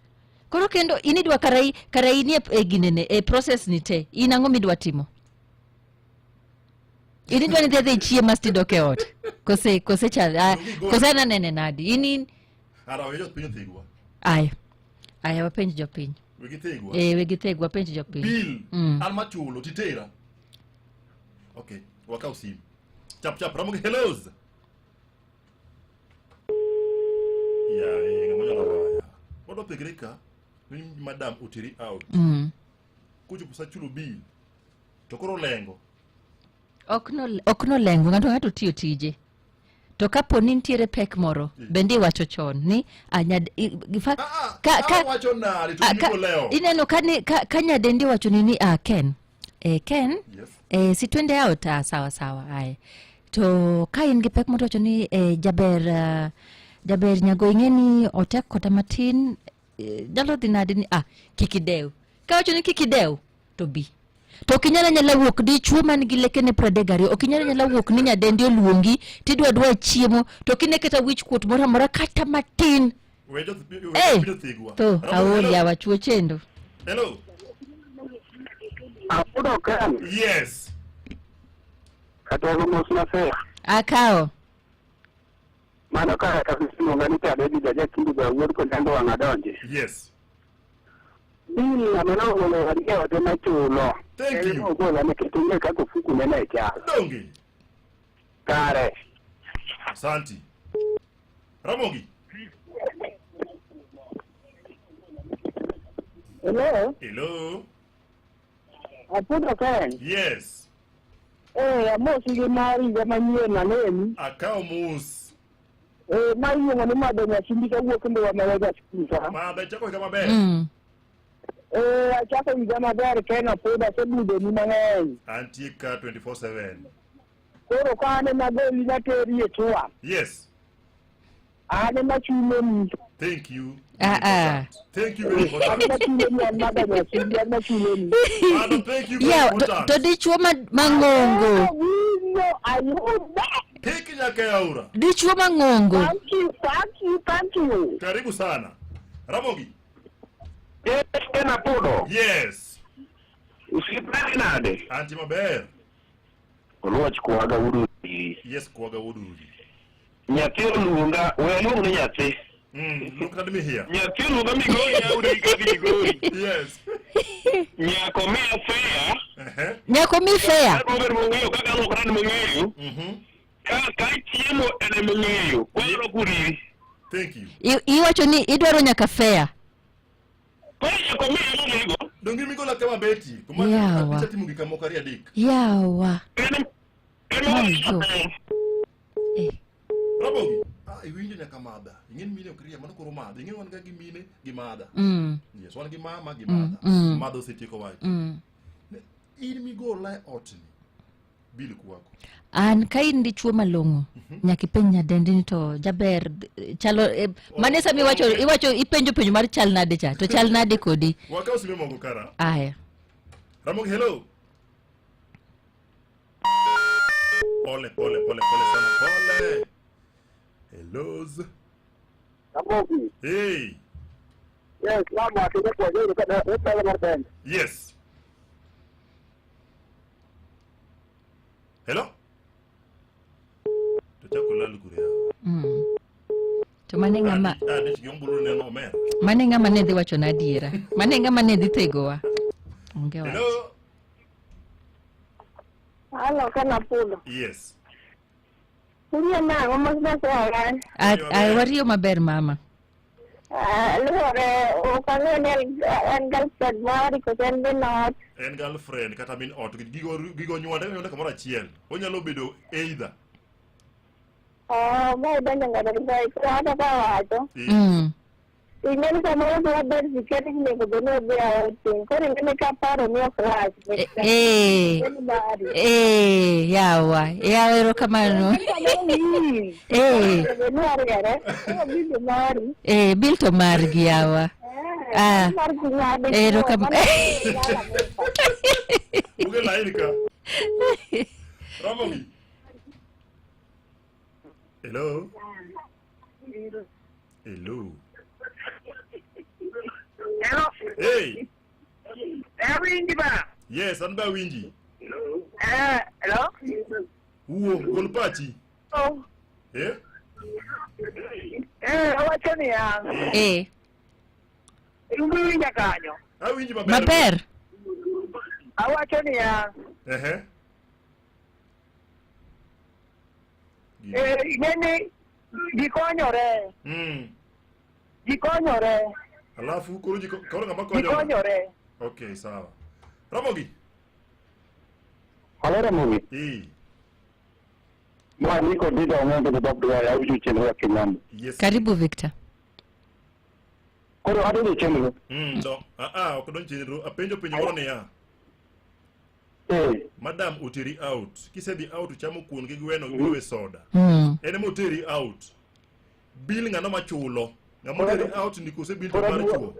koro kendo in idwa karai karai ni e ginene e process ni te in ang'o midwa timo in idwa ni dhi adhi ichiem asti idok e ot kose kose cha ah, kose an anene nadi in in Ara we jopiny othegwa. aya aya wapenj jopiny We githegwa. eh we githegwa wapenj jopiny Bill. An machulo titera. Okay, wakaw simu. Chap chap Ramogi hellos. Ya, eh, ng'ama nyalo waya. Wadwa pegre ka ni madam oteri out. Kochopo sa chulo bill to koro olengo. Ok no ok nolengo ng'ato ng'ato tiyo tije to kapo ni nitiere pek moro bende iwacho chon ni ah, nyad, i, i, fa, ka, ka, Awacho nade to ah, ka, olewo. ineno ka, ni, ka, ka nyadendi owacho ni ni ah, Ken eh, Ken Yes. eh, si twende out ah, sawa sawa aye to ka in gi pek moro to wacho ni eh, jaber ah, jaber nyago ing'e ni otek koda matin eh, nyalo dhi nade ni ah, kik idew ka wacho ni kik idew to bi to ok inyal anyala wuok dichuo man gi lekene 32 ok inyal anyala wuok ni nyadendi oluongi tidwa dwa chiemo to ok ine kata wich kuot moro amora kata matin We Eh, jopiny othegwa. to Ramogi, aol hello. yawa chuo chendo Hello. Apudo kan. Yes. Katogo mos maber. akawo Mano kaka kabisa ni tade gi jaja kindu ga wuod konyando wang' adonje. Yes. Bil ng'ama nogolo e ode machulo. Thank you. Ogola nikech ong'e kaka ofuku ne ne chal. Donge. Kare. Asante. Ramogi. Hello, Hello. Apudo Ken. Yes. Eh, amosi gi mar higa manyien aneni. Akawo mos. Eh, ma iluongo ni Madho Nyasindi kawuok Ndhiwa Mawega Skul. Madha ichako higa maber. Eh, achako higa maber Ken Apudo asebudhoni mang'eny. Antie ka 24/7. Koro ka an ema goli nateri e tour. Yes. An ema chuloni. Thank you. Ah, ah. Thank you very An important. ema chuloni an Madho Nyasindi an machuloni. Madam, thank you very yawa to, important. to dichuo mang'ongo Awinjo ayude. Hiki nyaka e aora. dichuo mang'ongo Thank you, thank you, thank you. Karibu sana. Ramogi. Yes, Ken Apudo. Yes. Usiepni nade? Anti maber. Oluoch kwaga wuod Odi. Yes, kwaga wuod Odi. Nyathi oluonga, we aluong ni nyathi. Look at me here. Nyathi oluonga Migori yauri kadhi Migori. Yes. Nyako miya fea. nyako mi fea Adwa bedo mong'eyo kaka alokora ni mong'eyo. Ka ka chiemo en emong'eyo. Kwaro kuriri. Thank you. Iwacho ni idwaro nyaka fea. Koro jakomera nonego. Donge migola kama beti. Kuma Yawa. apicha timo gik moko ariyo adek. Yawa. Mayo. Ramogi. Ah, iwinjo nyaka madha. Ing'eni mine ok ria, mano koro madha. Ing'eni wan ga gi mine gi madha. Yes, wan gi mama gi madha. Madha osetieko wach. In migola e otni. Bil kwako. An ka in dichuo malong'o nyaka ipenj nyadendi ni to jaber chalo mane sama iwacho iwacho ipenjo penjo mar chal nade cha to chal nade kodi Wakaw sime moko kara. aya Ramogi, hello. Pole, pole, pole, pole sana, pole. Hellos. Ramogi. Hey. Yes, mama kendo kwa jeri kada upele mar bend. Yes. Hello. To chako lal kure. To mane ng'ama Ah, dich gi ombulu neno omer. mane ng'ama ne dhi wacho na adiera mane ng'ama ne dhi thegowa onge wach Hello. Halo, kana pudo. Yes. Uriyo nang'o mos nasearan. A- wariyo maber mama Luwore ok ang'eyo ni en girlfriend mari koso en min ot. En girlfriend kata min ot gigo gigo nywande nywande kamoro achiel. Onyalo bedo either. Oh, ma idonjo ng'ato gi kae koro hata ka wacho. Ing'e ni samoro to waber siketi onego bed ni wadhi outing. Koro ing'e ni kaparo ni ok rach. Eh. Ing'e ni mari. Eh, yawa yawa erokamano Samoro Eh. Onego bed ni wariere. Koro bill mari. Eh, bil to margi yawa Ah. Mar king'ado. Erokamano. Uge laini ka. Ramogi. Hello. Hello. Hey. Awinji ba? Yes, an be awinji. Eh, hello? Wuo, gol pachi. Oh. Eh? Eh, awacho niya. Eh. Iwinja kanyo. Awinji maber. Maber. Awacho niya. Ehe. Eh, ing'e ni gikonyore. Gikonyore. Alafu koro ji koro ng'ama konyo. Gikonyore. Okay, sawa. Ramogi. Halo Ramogi. Eh. Ma niko Dida Omondo the Bob Dwyer awinjo chenro ya Kinyambo. Yes. Karibu Victor. Koro adonjo chenro. No. Ah ah, ok donj chenro. Apenjo penjo moro niya. Eh. Madam oteri out. Kisedhi out uchamo kuon gi gweno gi wiwe soda. En ema oteri out. Bill ng'ano machulo? Ng'ama oteri out ni kose bill to mar chuo?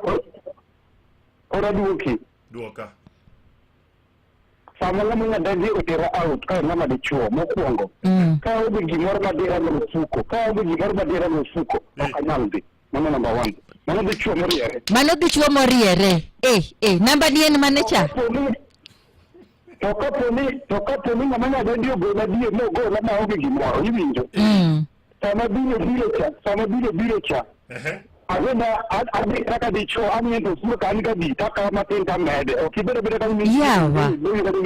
Koro aduoki. Duoka. Sama ng'ama nyadendi otera out ka ng'ama dichuo mokwongo. Ka onge gimoro madira e mfuko, ka onge gimoro madira e mfuko, ok anyal dhi. Mano number one. Mano dichuo moriere. Mano dichuo moriere. Eh, eh, namba ni en mane cha? To kapo ni ng'ama nyadendi ogola die mogola maonge gimoro, iwinjo? Sama biro biro cha, adhi kaka dichuo, ang'iyo to ofuko ka an gadi, takawo matin tamede. Ok ibedo abeda ka Yawa.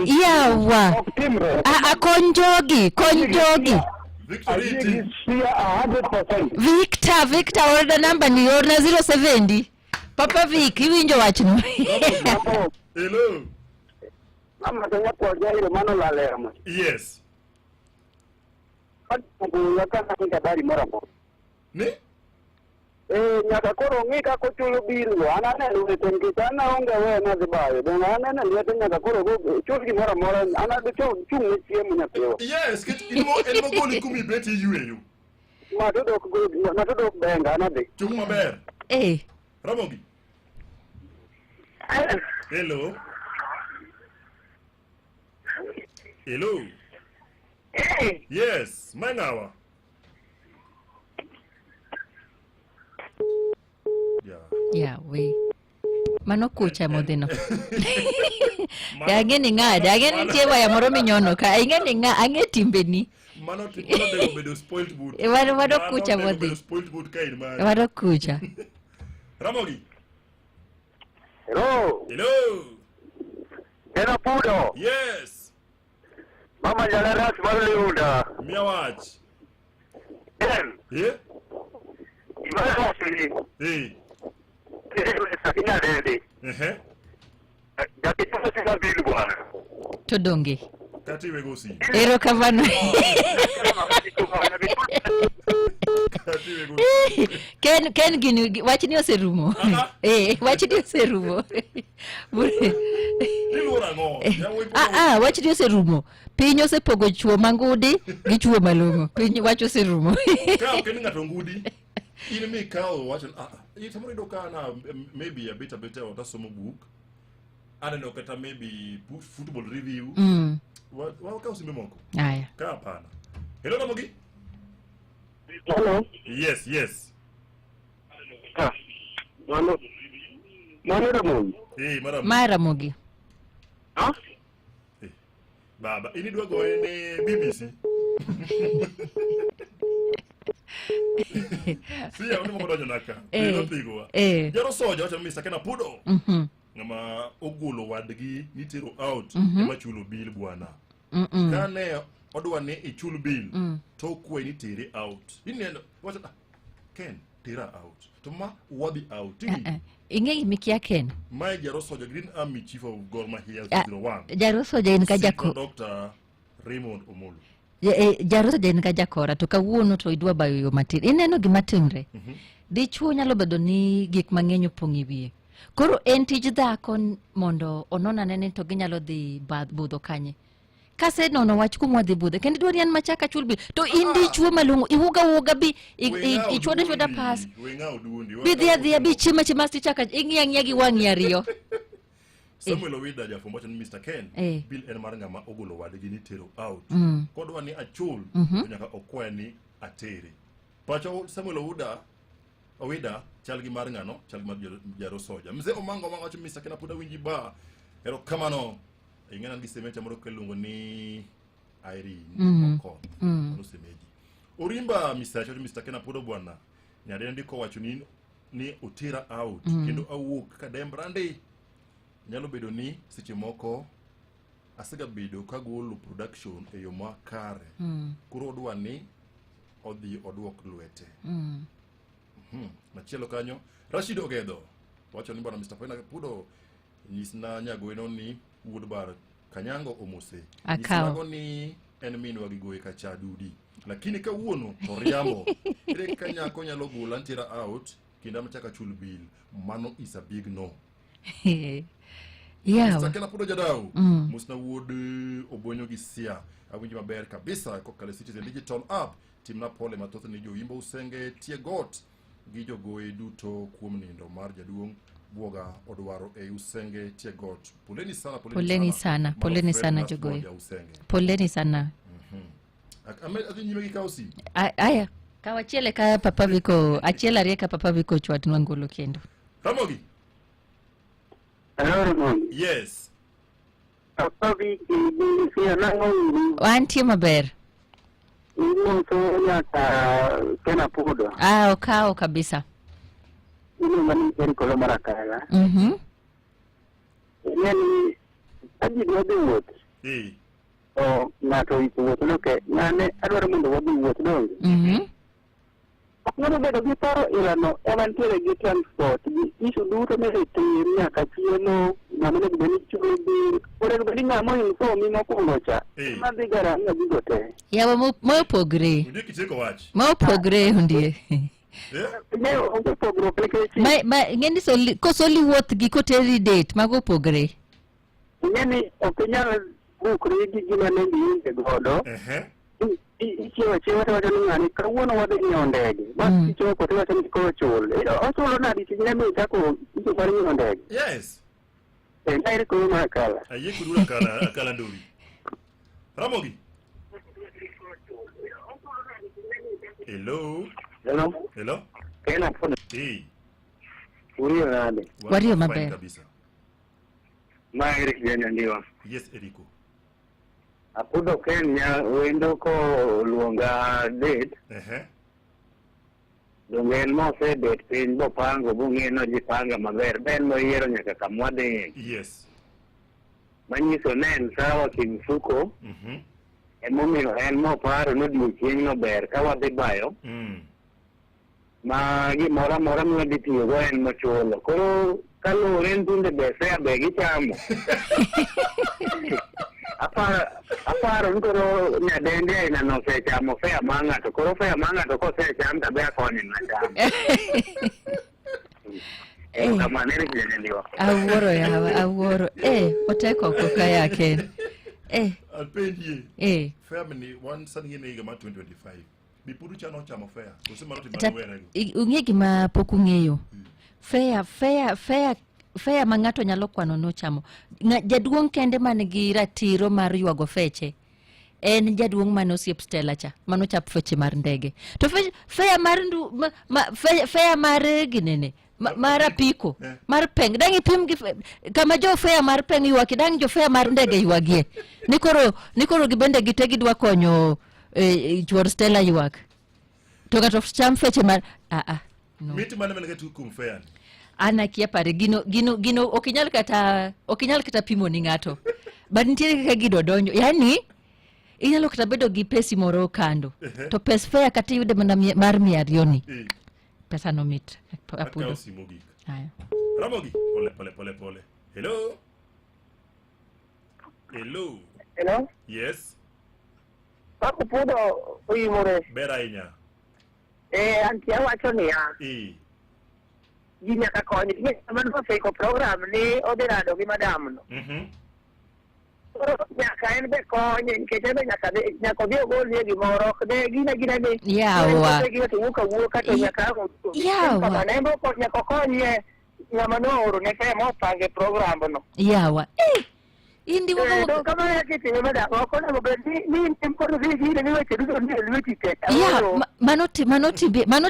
Yawa. Ok timre. A kony jogi, kony jogi. Ayie gi Sia 100%. Victor, Victor orna namba ni orna 070. Papa Vic, iwinjo wachno. Hello. Mama to nyakwar Jairo mano lal e yamo. Yes. Ogola ka an habari moro amora. Ni? Eh, nyaka koro ng'i kaka ochulo bill go. An aneno lwete nikech an aonge weyo nadhi bayo. Donge aneno lwete nyaka koro chul gimoro amora. An adhi chung' ne chiemo nyathiwa. Yes, kech in mo en mogoli kumi bet iyweyo. Ng'ato dok benga an adhi. Chung' maber. Eh. Ramogi. Hello. Hello. Hey. Yes, mae ng'awa? Yeah, we. Mano kucha modhino. Ang'e ni ng'ade, ang'e ni nitie waya moro minyono ka, ang'e ni ng'a, ang'e timbeni. Mano mano dego bedo spoilt boot. Mano kucha Mano dego modhi. bedo spoilt boot ka in mari. Mano kucha. Ramogi. Hello. Hello. Ena Pudo. Yes. Mama Jalaras mar Liuda. Miya wach. En. Eh? Gima wacho ni. Eh. Nyadendi. Ehe. Nyaka ichul sina bill bwana. To donge. Kata iwego osim. Erokamano. Kata iwego Ken Ken gini wachni oserumo. Eh, wachni oserumo. Iluoro ang'o? Yawuoyi Ah, ah, wachni oserumo. Piny osepogo chuo mangudi gi chuo malong'o. Piny wach oserumo. Ka ok en ng'ato ngudi, in mikawo wacho ni, ah, ah, samoro iyudo ka na maybe abet abeta e ot asomo buk aneno kata maybe football review Wakawo simbe moko Aya. ka hapana. Hello Ramogi. Hello. Yes, yes. Ah, mano mano Ramogi. Eh, mara Ma Ramogi. Ah? Baba, in idwa goye ne BBC. Siya, uni moko donjo naka. Eh, Nopigwa. eh. Jaro soja wacho ni Mr. Ken Apudo. Ng'ama ogolo wadgi nitero out ema chulo bill bwana. Kane odwa ni ichul bill to okwayi ni tere out. Ineno wacho ah, Ken tera out. To ma wadhi out. Ah, ah. Ing'e gimikia Ken. Mae Jaro Soja Green Army Chief of Gor Mahia Ah, 01. Jaro Soja en ka Secret jako Dr. Raymond Omolo. Jaro Soja en ka jakora to kawuono to idwa bayo yo matin. Ineno gima timre? Dichuo nyalo bedo ni gik mang'eny opong' e wiye. Koro en tij dhako mondo onon ane ni to ginyalo dhi budho kanye. Kasenono wach kuma wadhi budhe kendo idwa ni an machak achul bil to in dichuo malong'o iwuog awuoga bi ichwodo achwoda pas Weng'aw duondi. bi dhi adhiya bi chiemo achiema asto ichako ing'iyo ang'iya gi wang'i ariyo. Samuel Owida jafwambo wacho ni Mr. Ken, bill en mar ng'ama ogolo wadgi ni tero out. Kodwa ni achul, to nyaka okwaya ni atere. Pacha Samuel Owida Owida chal gi mar ng'ano, chal gi mar Jaro Soja. Mzee Omango Omango wacho Mr. Ken Apuda winji ba. Erokamano. Ing'e an gi semecha moro kiluongo ni Irene Okoth. Mano semeji. Orimba Mr. Wacho Mr. Ken Apuda bwana. Nyadendi kowacho ni ni otera out kendo awuok kadembra ndi. Nyalo bedo ni seche moko asegabedo kagolo production e yo makare. Koro odwa ni odhi oduok lwete. Machielo kanyo Rashid Ogedho wacho ni bwana Mr. Pena Pudo nyisna nyagweno ni wuod bar Kanyango omose. Akawo. Nyisnago ni en minwa gi goye kacha dudi. Lakini kawuono to riambo. Ere kaka nyako nyalo gola ntera out kendo amachaka chul bill. Mano is a big no. Yawa. Mr. Ken Apudo Jadau. Mosna wuod Obonyo gi Sia. Awinjo maber kabisa kokalo e Citizen Digital app. Timna pole mathoth ni joimbo Usenge Tiegot gi jogoye duto kuom nindo mar jaduong' Bwoga odwaro e Usenge Tiegot. Poleni sana, poleni, Poleni sana, Mano poleni Fred sana Last jogoye. Boy ja Usenge. Poleni sana. Adhi nyime gi kawo simu. Aya, kaw achiel eka Papa Viko, achiel ariyo eka Papa Viko ochwadnwa ngolo kendo. Ramogi. Hello, Ramogi. Yes. Papa Viki, gi nang'o uru? Wantie maber. Imoso nyaka Ken Apudo. Ah, okawo kabisa. Iluonga ni Eric Olo mar Akala. Ing'e ni ka ji dwa dhi wuoth, to ng'ato oiko wuoth no ke ng'ane adwaro mondo wadhi wuoth donge. Ok nyalo bedo gi paro ilano ema nitiere gi transport gi issue duto mithi tim nyaka chiemo ng'ama onego bed ni chulo bill onego bed ni ng'ama oinformi mokwongo cha ema dhi garamia gigo te. Yawa mopogre. Ondiek itieko wach. Mopogre ondie. Ne onge pogruok nikech Ma ma ing'e ni soli kosoli wuoth gi koteri date mago opogre. ing'e ni ok inyal bukri gi gima ne gionge godo. Ichiewo achiewa to iwacho ni ng'ani kawuono wadhi nyiewo ndege. Bas ichopo to iwacho ni koro chul. Ochulo nadi tijne mi ichako icho mar nyiewo ndege. Yes. Ma eri koro mar Akala. Ayie kodu Akala, Akala Ndori. Ramogi. Hello. Hello. Hello. Ken Apudo. Hey. Uriyo nade? Wario Fine maber. kabisa. Ma Eric Janyandiwa. Yes, Eriko. Apudo Ken nya wendo ko oluonga date. Donge en mosebet piny bopango bong'e nojipanga maber. Be en moyiero nyaka kamwadhiye. Yes. Manyiso ne en sawa kimfuko. Emomiyo en moparo ni odiochieng'no ber ka wadhi bayo. Ma gimoro amora mwadhi tiyogo en mochulo. Koro Kaluwore ni tinde be fare be gichamo. Aparo ni koro nyadendi aina no osechamo fare mar ng'ato. Koro fare mar ng'ato kosecham to be akonye macham. Erokamano, ere nyadendiwa. Awuoro yawa, awuoro. Otek oko ka ya Ken. Apenjie. Fare ni wan sani ng'e higa mar 2025. Be pod uchano chamo fare? Koso mano to Ta- mano werego? Ung'e gima pok ung'eyo. Fare ma ng'ato nyalo kwano nochamo. Jaduong' kende man gi ratiro mar ywago feche en jaduong' mane osiep Stella cha, mano chap feche mar ndege. To fare mar ndu, ma, ma, fare mar ginene, mar apiko, mar peng. Dang' ipim gi kama jo fare mar peng ywaki, dang' jo fare mar ndege ywagie. Ni koro gibende gite gidwa konyo chuor Stella ywak. To ng'ato cham feche mar, no. Mit mane mane ka kuom fare ni? An akia pare, gino ok inyal kata pimo ni ng'ato. But nitiere kaka gino donjo. Yani, inyalo kata bedo gi pesi moro kando. To pes fare kata iyude mana mar 200 ni. Pesa no mit. Apudo. Akawo simu gik. Haya. Ramogi, pole pole pole pole. Hello. Hello. Hello. Yes. Pako pudo oyimore. Ber ahinya. Antie awacho niya. Ji nyaka kony. Mano oseiko program ni odhi rado gi madam no. Koro nyaka en be konye, nikech en be nyaka odhi ogolnie gimoro. Ok ne gina gina ni Yawa. en gima to wuok awuoka to nyaka ang' oduogi. Yawa. Kamano, en be nyaka okonyie ng'ama nooro ne fare mopange program no. Yawa. Indi wuok awuoka. To kamano kaka itime madam, ok onego bed ni in kod dhi gine ni weche duto nie lweti te. Ya, mano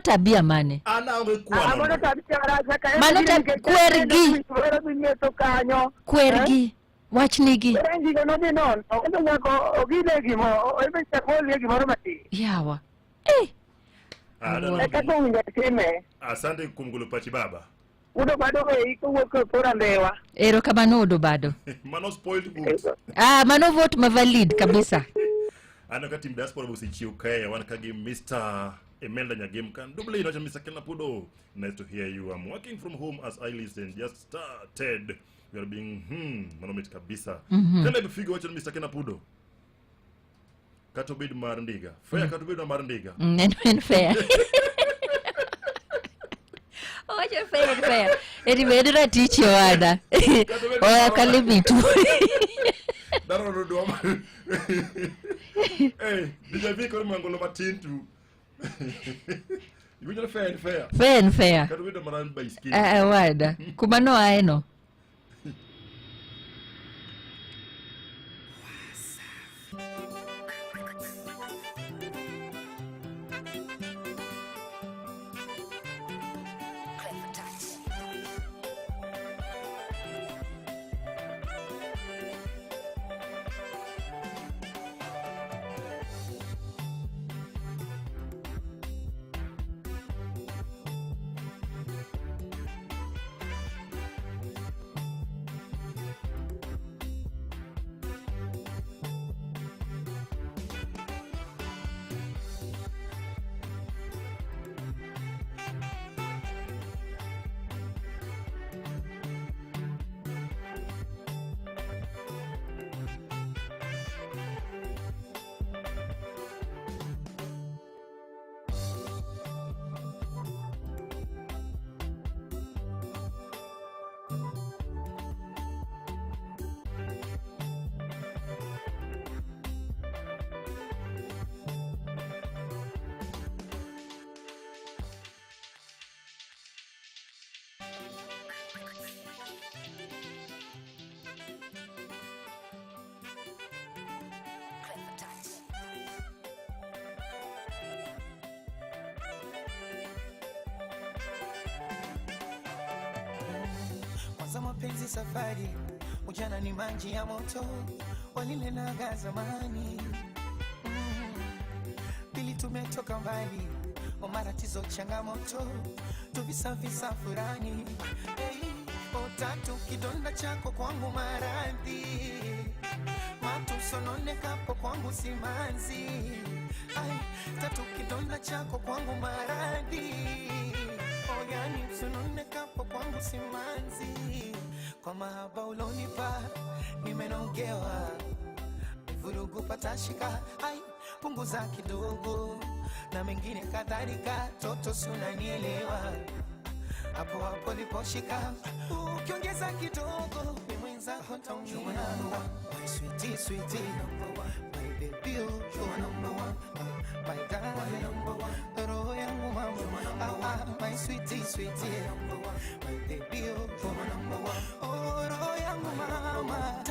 tabia mane? An aonge kwano. Mano tabia marach, kaka en Mano gine nikech kwergi. en gima dhi nyiso kanyo. Kwergi. Wachnigi. Kwergi gigo nodhi nono. En be nyaka ogine gimo, en be nyaka olie gimoro matin. Yawa. E kaka owinjo time. Asante kuom golo pachi baba. Udo bado e kowuok e kor Ambewa. Erokamano Udo bado. Mano spoiled vote. Mano vote ma valid kabisa. Aneno ka team diaspora osechiwo kae, wan ka gi Mr. Imelda Nyagem kan Dublin, wacho Mr. Ken Apudo. Nice to hear you. I'm working from home as I listen. Just started. We are being, mano mit kabisa. Caleb Figo wacho Mr. Ken Apudo. Kata obed mar ndiga. Fair kata obed mar ndiga. En fair. Owacho fair, fair. Eri bedo ratich owada. Oya kalibitu. Daro no dwa. DJ Vic koro mangolo matin tu. Iwinjo fair, fair. Fair, fair. Kata obedo mar baiskeli. Owada. Kuma no ae no. Kwanza mapenzi safari, ujana ni maji ya moto, walilenaga zamani. Pili tumetoka mbali, matatizo changamoto, tuvisafisa furani. Hey, otatu kidonda chako kwangu maradhi, matusononekapo kwangu simanzi. Ay, tatu kidonda chako kwangu maradhi, oyani usononekapo Kwangu simanzi kwa mahaba ulonipa, nimenogewa vurugu patashika, ai punguza kidogo na mengine kadhalika, toto si unanielewa, hapo hapo liposhika, ukiongeza kidogo ni mwenzako taumia. My sweetie, sweetie, my baby, oh, number one, my darling, roho yangu mama, my sweetie, sweetie, my baby, oh, oh, roho yangu mama,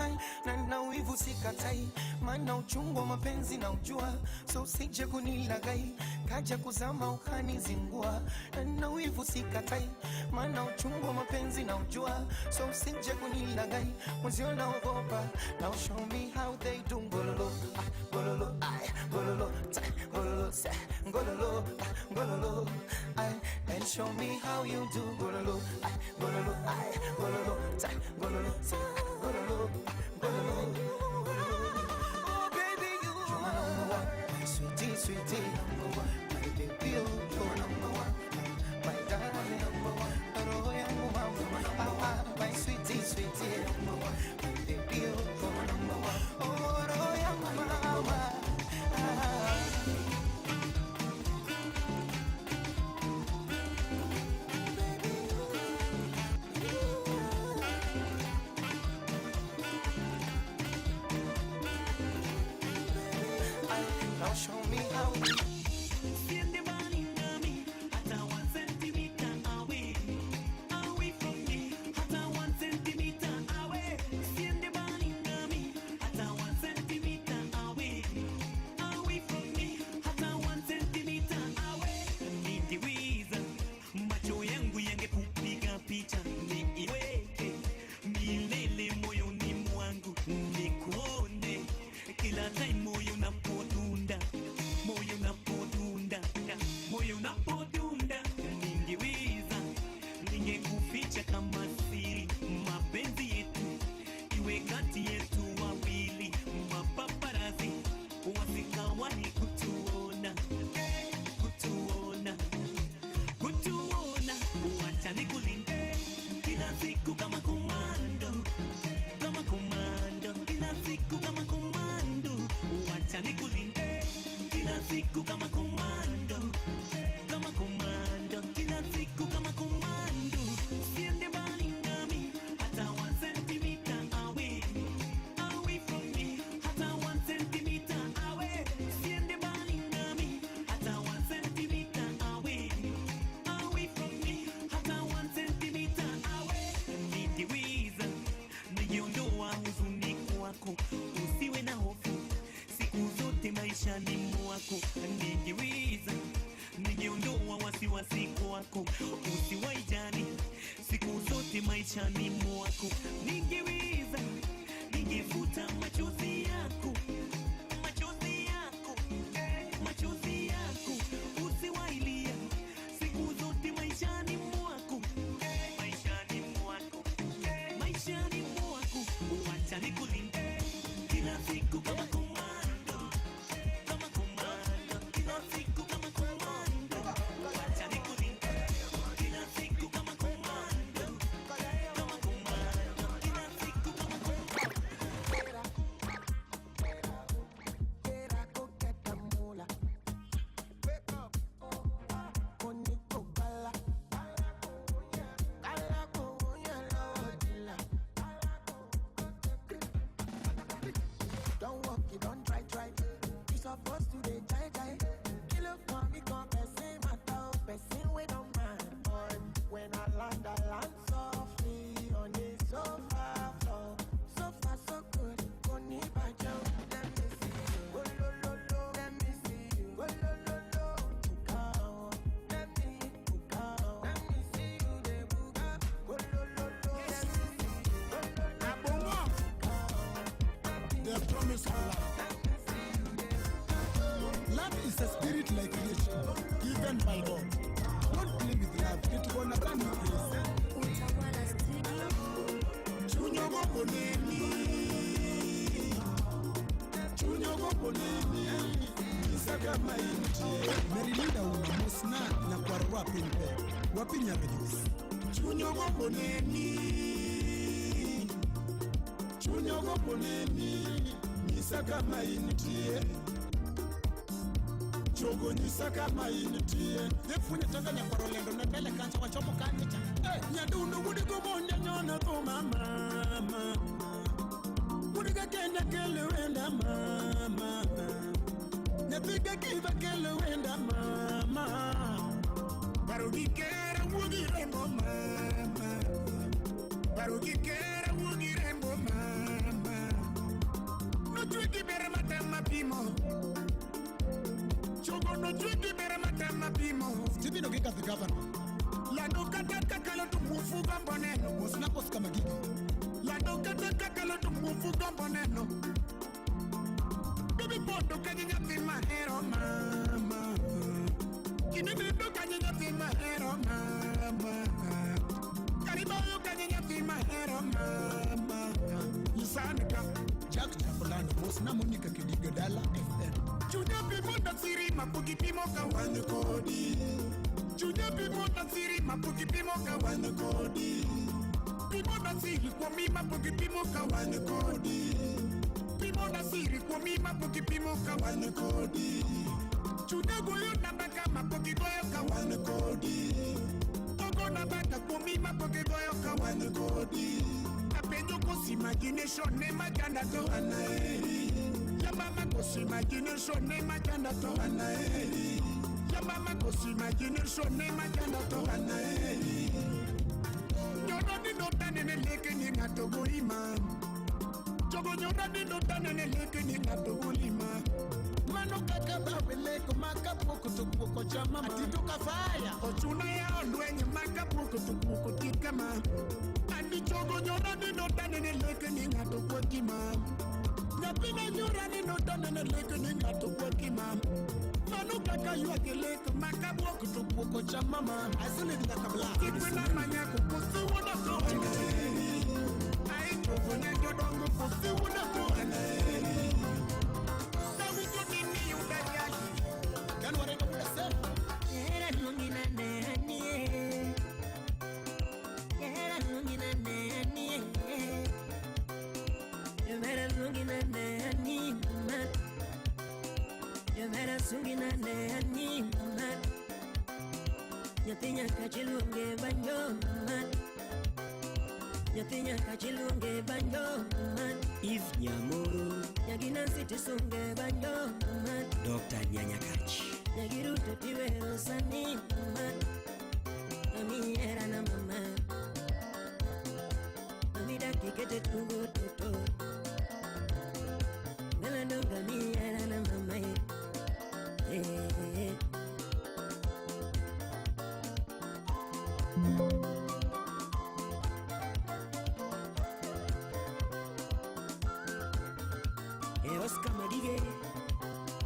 na na wivu sikatai, maana uchungu wa mapenzi na ujua, so usije kunilagai, kaja kuzama ukanizingua. Na na wivu sikatai, maana uchungu wa mapenzi na ujua, so usije kunilagai, mwenzio naogopa. Now show me how they do ngololo, ah, ngololo, ay, ngololo, ta, ngololo, sa, ngololo, ah, ngololo, ay, and show me how you do ngololo, ah, ngololo, ay, ngololo, ta, ngololo, sa, ngololo, ah, ngololo. Oh baby, you are my number one, my sweetie, sweetie, number one, my baby, you are number one, my darling, number one, roho yangu mama, ah, my sweetie, sweetie, number one, my baby, you are number one, oh roho yangu mama. Ah. Now show me how. Usiende mbali nami, hata 1 centimeter away. Away from me, hata 1 centimeter away. Usiende mbali nami, hata 1 centimeter away. Away from me, hata 1 centimeter away. Ningeweza, macho yangu yangekupiga picha, niiweke milele moyoni mwangu, nikuone kila time moyo unapodunda, moyo unapodunda, moyo unapodunda. Ningeweza, ningekuficha kama siri, mapenzi yetu iwe kati yetu wawili, mapaparazi wasikawahi kutuona, kutuona, kutuona. Wacha nikulinde kila siku kama komando, kama komando, kila siku kama komando. Wacha nikulinde kila siku kama komando, kama komando, kila siku kama komando. Usiende mbali nami, hata 1 centimeter away, away from me, hata 1 centimeter away. Usiende mbali nami, hata 1 centimeter away, away from me, hata 1 centimeter away. Nikiwiza nijiondoa huzuni kwako, usiwe na hofu siku zote maishani mwako. Nikiwiza nijiondoa wasiwasi kwako, usiwaijali siku zote maishani mwako. Ningeweza ningefuta machozi yako, machozi yako, machozi yako, usiwailia siku zote maishani mwako, maishani mwako, maishani mwako. Wacha nikulinde kila siku kama komando, kama komando, kila siku kama komando. Wacha nikulinde kila siku kama komando, kama komando, kila siku kama komando. Don't walk, you don't try, try. You supposed to dey try, try. Kill up for me, come person matter, person we don't mind. But when I land softly on the sofa floor. So far, so good. Koni bajo, let me see you. Go lo lo lo, let me see you. Go lo lo lo, buka oh. Let me buka oh. Let me see you dey buka. Go lo lo lo, let me see you. Go lo lo lo, buka oh. The promise of love. Love is a spirit like creation given by God. Don't play with love, it gonna turn you crazy. Chunyogo boneni, chunyogo boneni, isaka maintie. Merilinda una mosna na kwarwa pimpe, wapinya bejus. Chuny ogombo neni. Chuny ogombo neni. Nyisa kama intie. Chogo nyisa kama intie. Jefunye toka nyakwaro lendo ne mbele kancha wachomo kanje cha. Eh, nyadundo wuod gomonja nyona thuma mama. Wuod ga kenda kelo wenda mama. Nyathi ga kiva kelo wenda mama. Paro gi kera wuogi rembo mama. Paro gi kera wuogi rembo mama. Nochwe gi ber matama pimo. Chogo nochwe gi ber matama pimo. Stephen Oginga the governor. Lando kata kakalo to mufu gombo neno. Mosna Oscar Magigi. Lando kata kakalo to mufu gombo neno. Baby pondo kanyo nyathi mahero mama. Kinindo kanyo nyathi mahero mama. Karibayo kanyo nyathi mahero mama. Yisanika Jack Jakolano mosna Monica Kidigo Dala FM. Chunya pimo siri mapuki pimo ka wan kodi. Chunya pimo siri mapuki pimo ka wan kodi. Pimo siri kuomi mapuki pimo ka wan kodi. Pimo siri kuomi mapuki pimo ka wan kodi. Chunya goyo namba ka mapuki goyo ka wan kodi. Ogo namba ka kuomi mapuki goyo ka wan kodi. Apenjo kosi imagination ne maganda to anaeri. Ya mama kosi imagination ne maganda to anaeri. Ya mama kosi imagination ne maganda to anaeri. Nyono ni dota ne leke ni ng'ato goima. Chogo nyono ni dota ne leke ni ng'ato golima. Mano kaka bawe leko maka poko to kuoko chama. Atito kafaya. Ochuna ya olweny maka poko to kuoko tikama. Andi chogo nyono ni dota ne leke ni ng'ato kuokima. Nyathina nyora ni dota ne leke ni ng'ato kuokima. Mano kaka ywak e lek maka buok to kuoko chama ma. Asolid nyaka bla. Kikwena manyako kosi wuoda to anaeri. Ai chogo ne jodongo kosi wuoda to anaeri. Kawinjo ni niyuda jali. Kan warega wuoda sem. Era lungina nanie. Era lungina nanie. Era lungina nanie mama. Era sungina nanie mama. Nyathi nyaka chiluonge banjo mama. Nyathi nyaka chiluonge banjo mama. Eve Nyamoro, Nyagi Nancy tisunge banjo mama. Dr. Nyanyakach. Nyagi Ruto tiwero sani mama. Mami era na mama. Mami daki kete tugo toto. Mela donga mi era na mama. Eh, eh, eh. E Oscar Magige,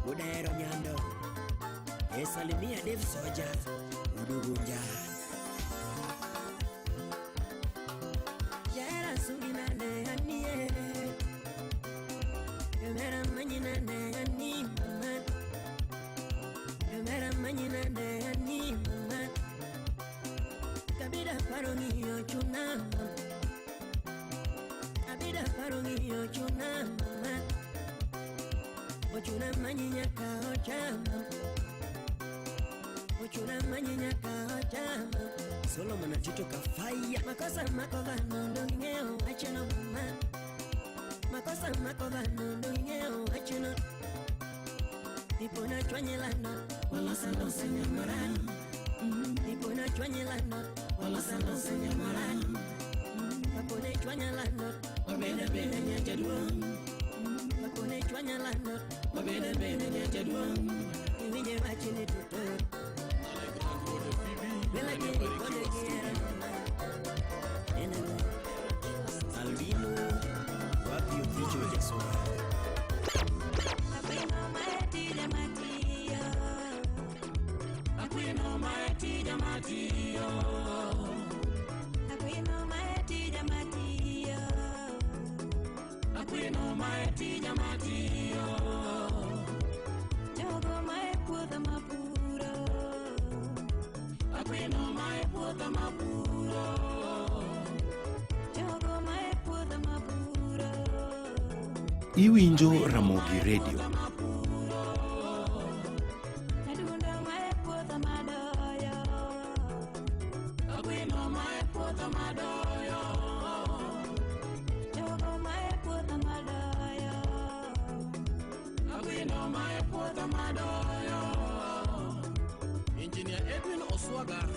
Udahero Nyando. E Salimia Dave Soja, Udugunja. Jera sungina ne anie. Jera manyina ne ani mama. Jera manyina ne ani mama. Kabida paro ng'iyo chuna mama. Kabida paro ng'iyo chuna mama. Ochuna manyinya ka ochama. Ochuna manyinya ka ochama. Solomon Atito Kafaya. Makosa mako dhano ndo ing'eyo wachno mama. Makosa mako dhano ndo ing'eyo wachno. Ipona chwanye lano, walosa losa nyamarani. Ipona chwanye lano, walosa losa nyamarani. Pakone chwanye lano, wabeda beda nyajaduong'. Pakone chwanye lano, wabeda beda nyajaduong'. Iwinje wachni toto. Bela kiri kode kiera mama. Eneno. Albino, wapi Opicho Jasura. Akwino maetija matiyo. Akwino maetija matiyo. Akwino maetija matiyo. Jogo mae puodho mapuro. Akwino mae puodho mapuro. Iwinjo Ramogi Radio. Engineer Edwin Oswaga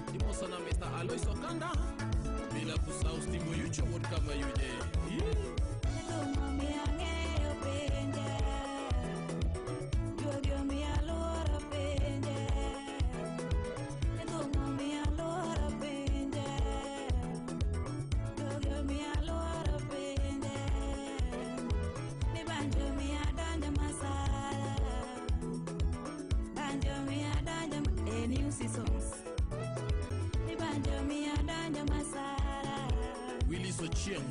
ndiposa na Mr. Alois Okanda bila kusahau Steve Oyucho wuod Kamayuje. Willis Ochieng.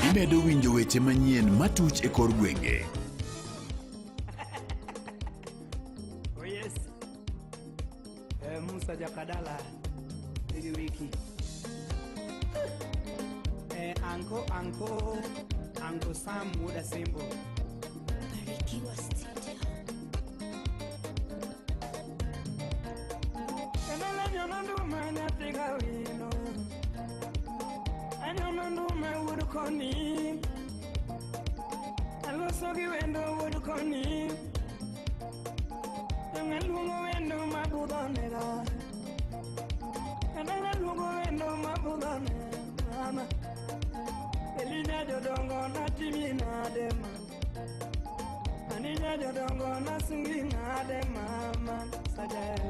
Imedo winjo weche manyien matuch e kor gwenge. Oh yes. Musa Jakadala Bigi Wiki. Anko anko Anko Sam Muda Simbo. Barikiwa Studio. Kanala nyono nduma nyathi wino. Anyono nduma wuod koni. Aloso gi wendo wuod koni. Jong'a luongo wendo mabudho nega. Kanala luongo wendo mabudho nega. Mama. Elija jodongo natimi nade ma. Anija jodongo nasungi nade mama. Sajael.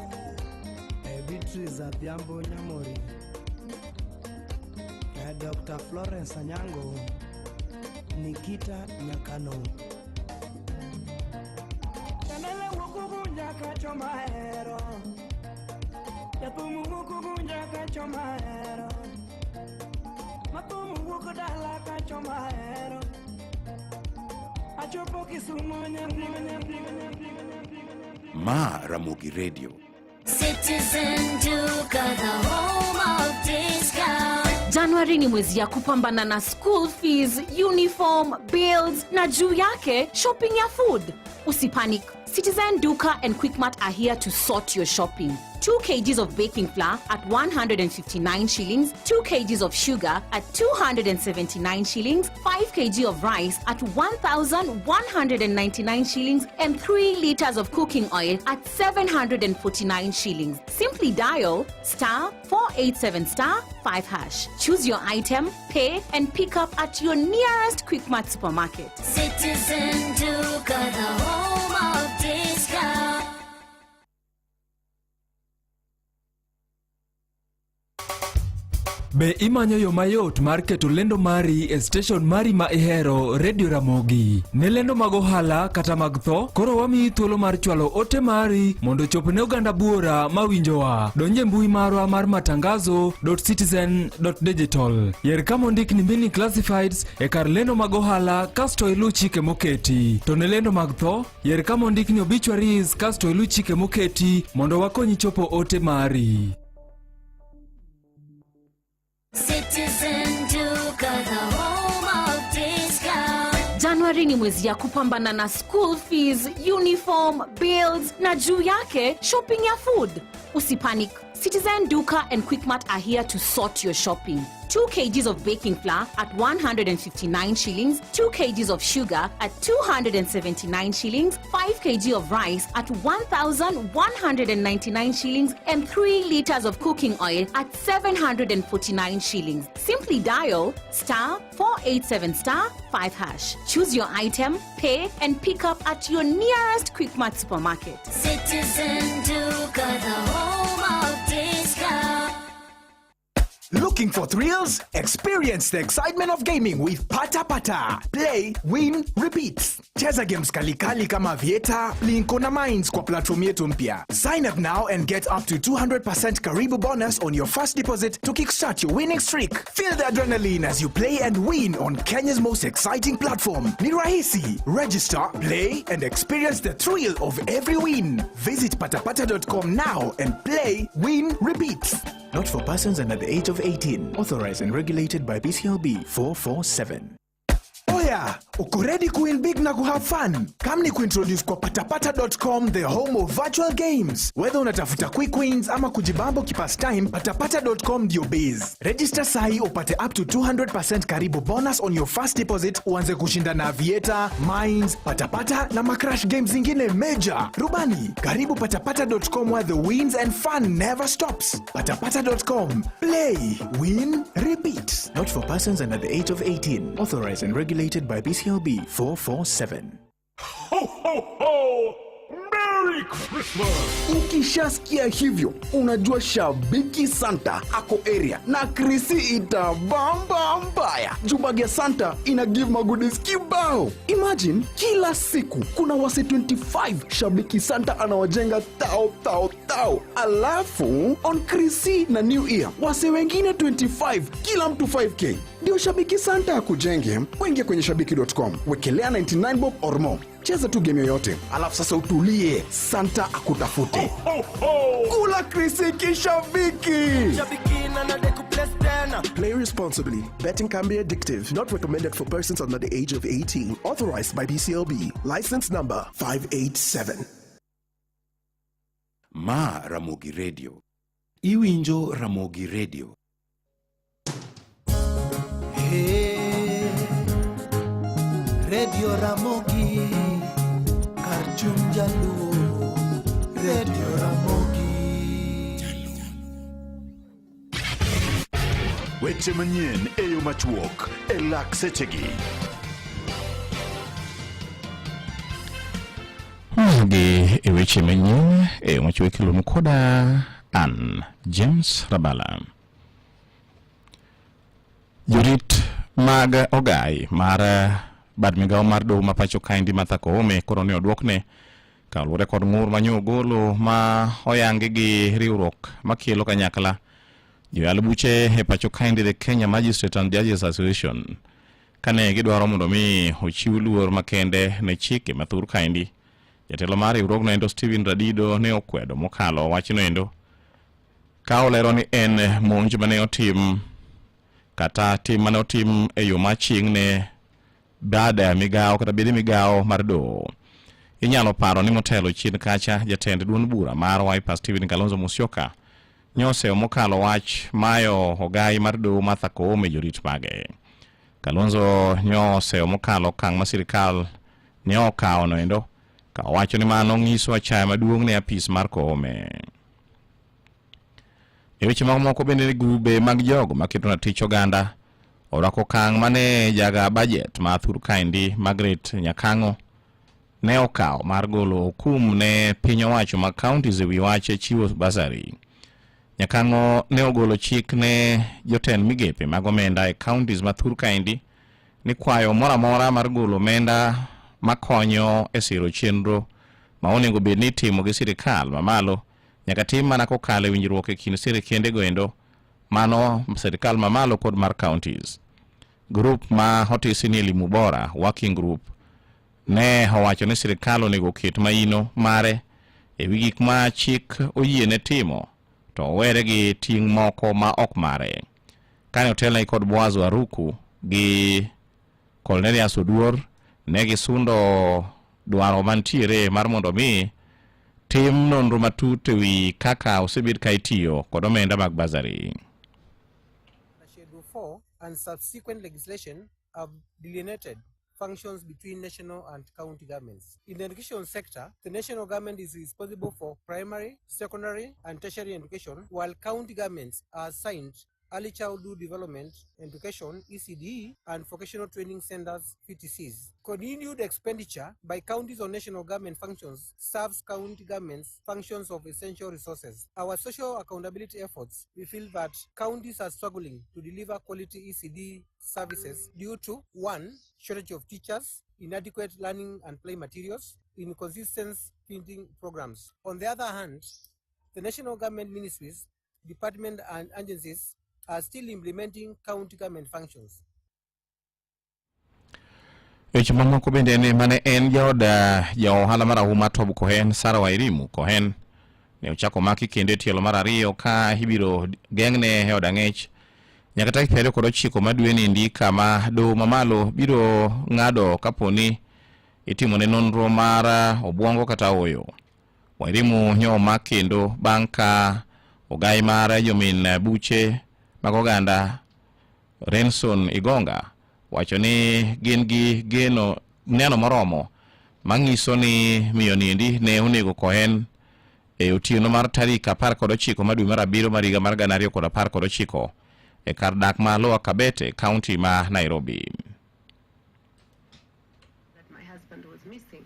Beatrice Adhiambo Nyamori, Dr. Florence Anyango, Nikita Nyakano. Kanala wuok ugunja kacho mahero. Jathum wuok ugunja kacho mahero. Mathum wuok dala kacho mahero. Achopo Kisumo nyathi nyathi nyathi. Ma Ramogi Radio. Citizen Duka, the home of discount. January ni mwezi ya kupambana na school fees, uniform, bills na juu yake shopping ya food. Usipanic. Citizen Duka and Quickmart are here to sort your shopping. 2 kgs of baking flour at 159 shillings, 2 kgs of sugar at 279 shillings, 5 kg of rice at 1,199 shillings, and 3 liters of cooking oil at 749 shillings. Simply dial star 487 star 5 hash. Choose your item, pay, and pick up at your nearest Quickmart supermarket. Citizen Duka, the home of discount. Be imanyo yo mayot mar keto lendo mari e station mari ma ihero Radio Ramogi? Ne lendo mag ohala kata mag tho, koro wamiyi thuolo mar chwalo ote mari mondo ochop ne oganda buora mawinjowa. Donj e mbui marwa mar matangazo.citizen.digital. Yer kama ondik ni Mini Classifieds e kar lendo mag ohala kasto iluw chike moketi. To ne lendo mag tho, yer kama ondik ni obituaries kasto iluw chike moketi mondo wakonyi chopo ote mari. Citizen Duka, the home of discount. January ni mwezi ya kupambana na school fees, uniform, bills na juu yake shopping ya food. Usipanic. Citizen Duka and Quickmart are here to sort your shopping. 2 kgs of baking flour at 159 shillings, 2 kgs of sugar at 279 shillings, 5 kg of rice at 1,199 shillings, and 3 liters of cooking oil at 749 shillings. Simply dial star 487 star 5 hash. Choose your item, pay, and pick up at your nearest Quickmart supermarket. Citizen Duka, the home of discount. Looking for thrills? Experience the excitement of gaming with Pata Pata. Play, win, repeat. Cheza games kalikali kama Vieta, Plinko na Mines kwa platform yetu mpya. Sign up now and get up to 200% Karibu bonus on your first deposit to kickstart your winning streak. Feel the adrenaline as you play and win on Kenya's most exciting platform. Ni rahisi. Register, play and experience the thrill of every win. Visit patapata.com now and play, win, repeat. Not for persons under the age of 18. Authorized and regulated by BCLB 447. Oya, uko ready kuwin big na kuhave fun? Come ni kuintroduce kwa patapata.com, the home of virtual games. Whether unatafuta quick wins ama kujibambo kipastime, patapata.com ndio base. Register sahi upate up to 200% karibu bonus on your first deposit, uanze kushinda na Aviator, Mines, Patapata na macrash games zingine major. Rubani, karibu patapata.com where the wins and fun never stops. Patapata.com. Play, win, repeat. Not for persons under the age of 18. Authorized and regulated by BCLB 447. Ho, ho, ho! Merry Christmas! Ukishasikia hivyo unajua shabiki Santa ako area na Krisi itabamba mbaya. Juu bag ya Santa ina give magoodies kibao. Imagine kila siku kuna wase 25 shabiki Santa anawajenga tao tao tao, alafu on Krisi na New Year wase wengine 25, kila mtu 5K. Ndio shabiki Santa akujenge, wengie kwenye shabiki.com, wekelea 99 bob or more, cheza tu game yoyote, alafu sasa utulie, Santa akutafute. Kula Krisi kishabiki. Play responsibly. Betting can be addictive. Not recommended for persons under the age of 18. Authorized by BCLB. License number 587. Ma Ramogi Radio. Iwinjo Ramogi Radio. Hey, Radio Ramogi, kar chuny jaluo, Radio Ramogi. Weche manyien e yo machuok e lak sechegi. Magi e weche manyien e yo machuok iluongo koda an James Rabala. Jorit mag ogai mar bad migawo mar doho ma pacho kaendi Martha Koome koro ne oduokne kaluwore kod ng'ur manyo ogolo ma oyangi gi riwruok makelo kanyakla joyal buche e pacho kaendi the Kenya Magistrate and Judges Association kane gidwaro mondo mi ochiw luor makende ne chike mathur kaendi. Jatelo mar riwruogno endo Stephen Radido ne okwedo mokalo wachno endo ka olero ni en monj mane otim kata tim mane otim e yo maching' ne bad migawo kata bede migawo mar doho. Inyalo paro ni motelo chien kacha jatend duond bura mar Wiper Stephen Kalonzo Musyoka nyoseyo mokalo wach mayo ogai mar doho Martha Koome jorit mage. Kalonzo nyoseyo mokalo okang' ma sirikal ne okawo noendo ka owacho ni mano ng'iso achaya maduong' ne apis mar Koome. E weche mamoko bende grube mag jogo maketo ratich oganda orwako okang' mane jaga bajet ma thur kaendi Margaret Nyakang'o ne okawo mar golo okum ne piny owacho mag counties e wi wach chiwo basari. Nyakang'o ne ogolo chik ne jotend migepe mag omenda e counties ma thur kaendi ni kwayo moro amora mar golo omenda makonyo e siro chenro ma onego bed ni itimo gi sirikal mamalo nyaka tim mana kokalo e winjruok e kind sirikende goendo mano sirikal mamalo kod mar counties. Grup ma otisi ni Elimu Bora Working Group ne owacho ni sirikal onego oket maino mare e wi gik ma chik oyiene timo to owere gi ting' moko ma ok mare. Kane otelnegi kod Boaz Waruku gi Cornelius Oduor ne gisundo dwaro mantiere mar mondo mi tim nonro matut e wi kaka osebed ka itiyo kod omenda mag basari. 2004 and subsequent legislation have delineated functions between national and county governments. In the education sector, the national government is responsible for primary, secondary, and tertiary education, while county governments are assigned early childhood development, education, ECDE, and vocational training centers, VTCs. Continued expenditure by counties on national government functions serves county governments' functions of essential resources. Our social accountability efforts, we feel that counties are struggling to deliver quality ECD services due to one, shortage of teachers, inadequate learning and play materials, inconsistent feeding programs. On the other hand, the national government ministries, departments and agencies are still implementing county government functions. Weche mamoko bende ne mane en jaod ja ohala marahuma Tob Cohen, Sarah Wairimu Cohen ne ochako maki kendo e tielo mar ariyo ka ibiro geng'ne e od ang'ech nyaka tarik 29 mar dweni endi kama doho mamalo biro ng'ado kaponi itimone nonro mar obwongo kata oyo. Wairimu nyo omak kendo bang' ka ogai mar jomin buche mag oganda Renson Igonga wacho ni gin gi geno neno moromo mang'iso ni miyo niendi ne onego Cohen e otieno mar tarik 19 mar dwe mar abiriyo mar higa mar 2019 e kar dak ma Lower Kabete, kaunti ma Nairobi. that my husband was missing.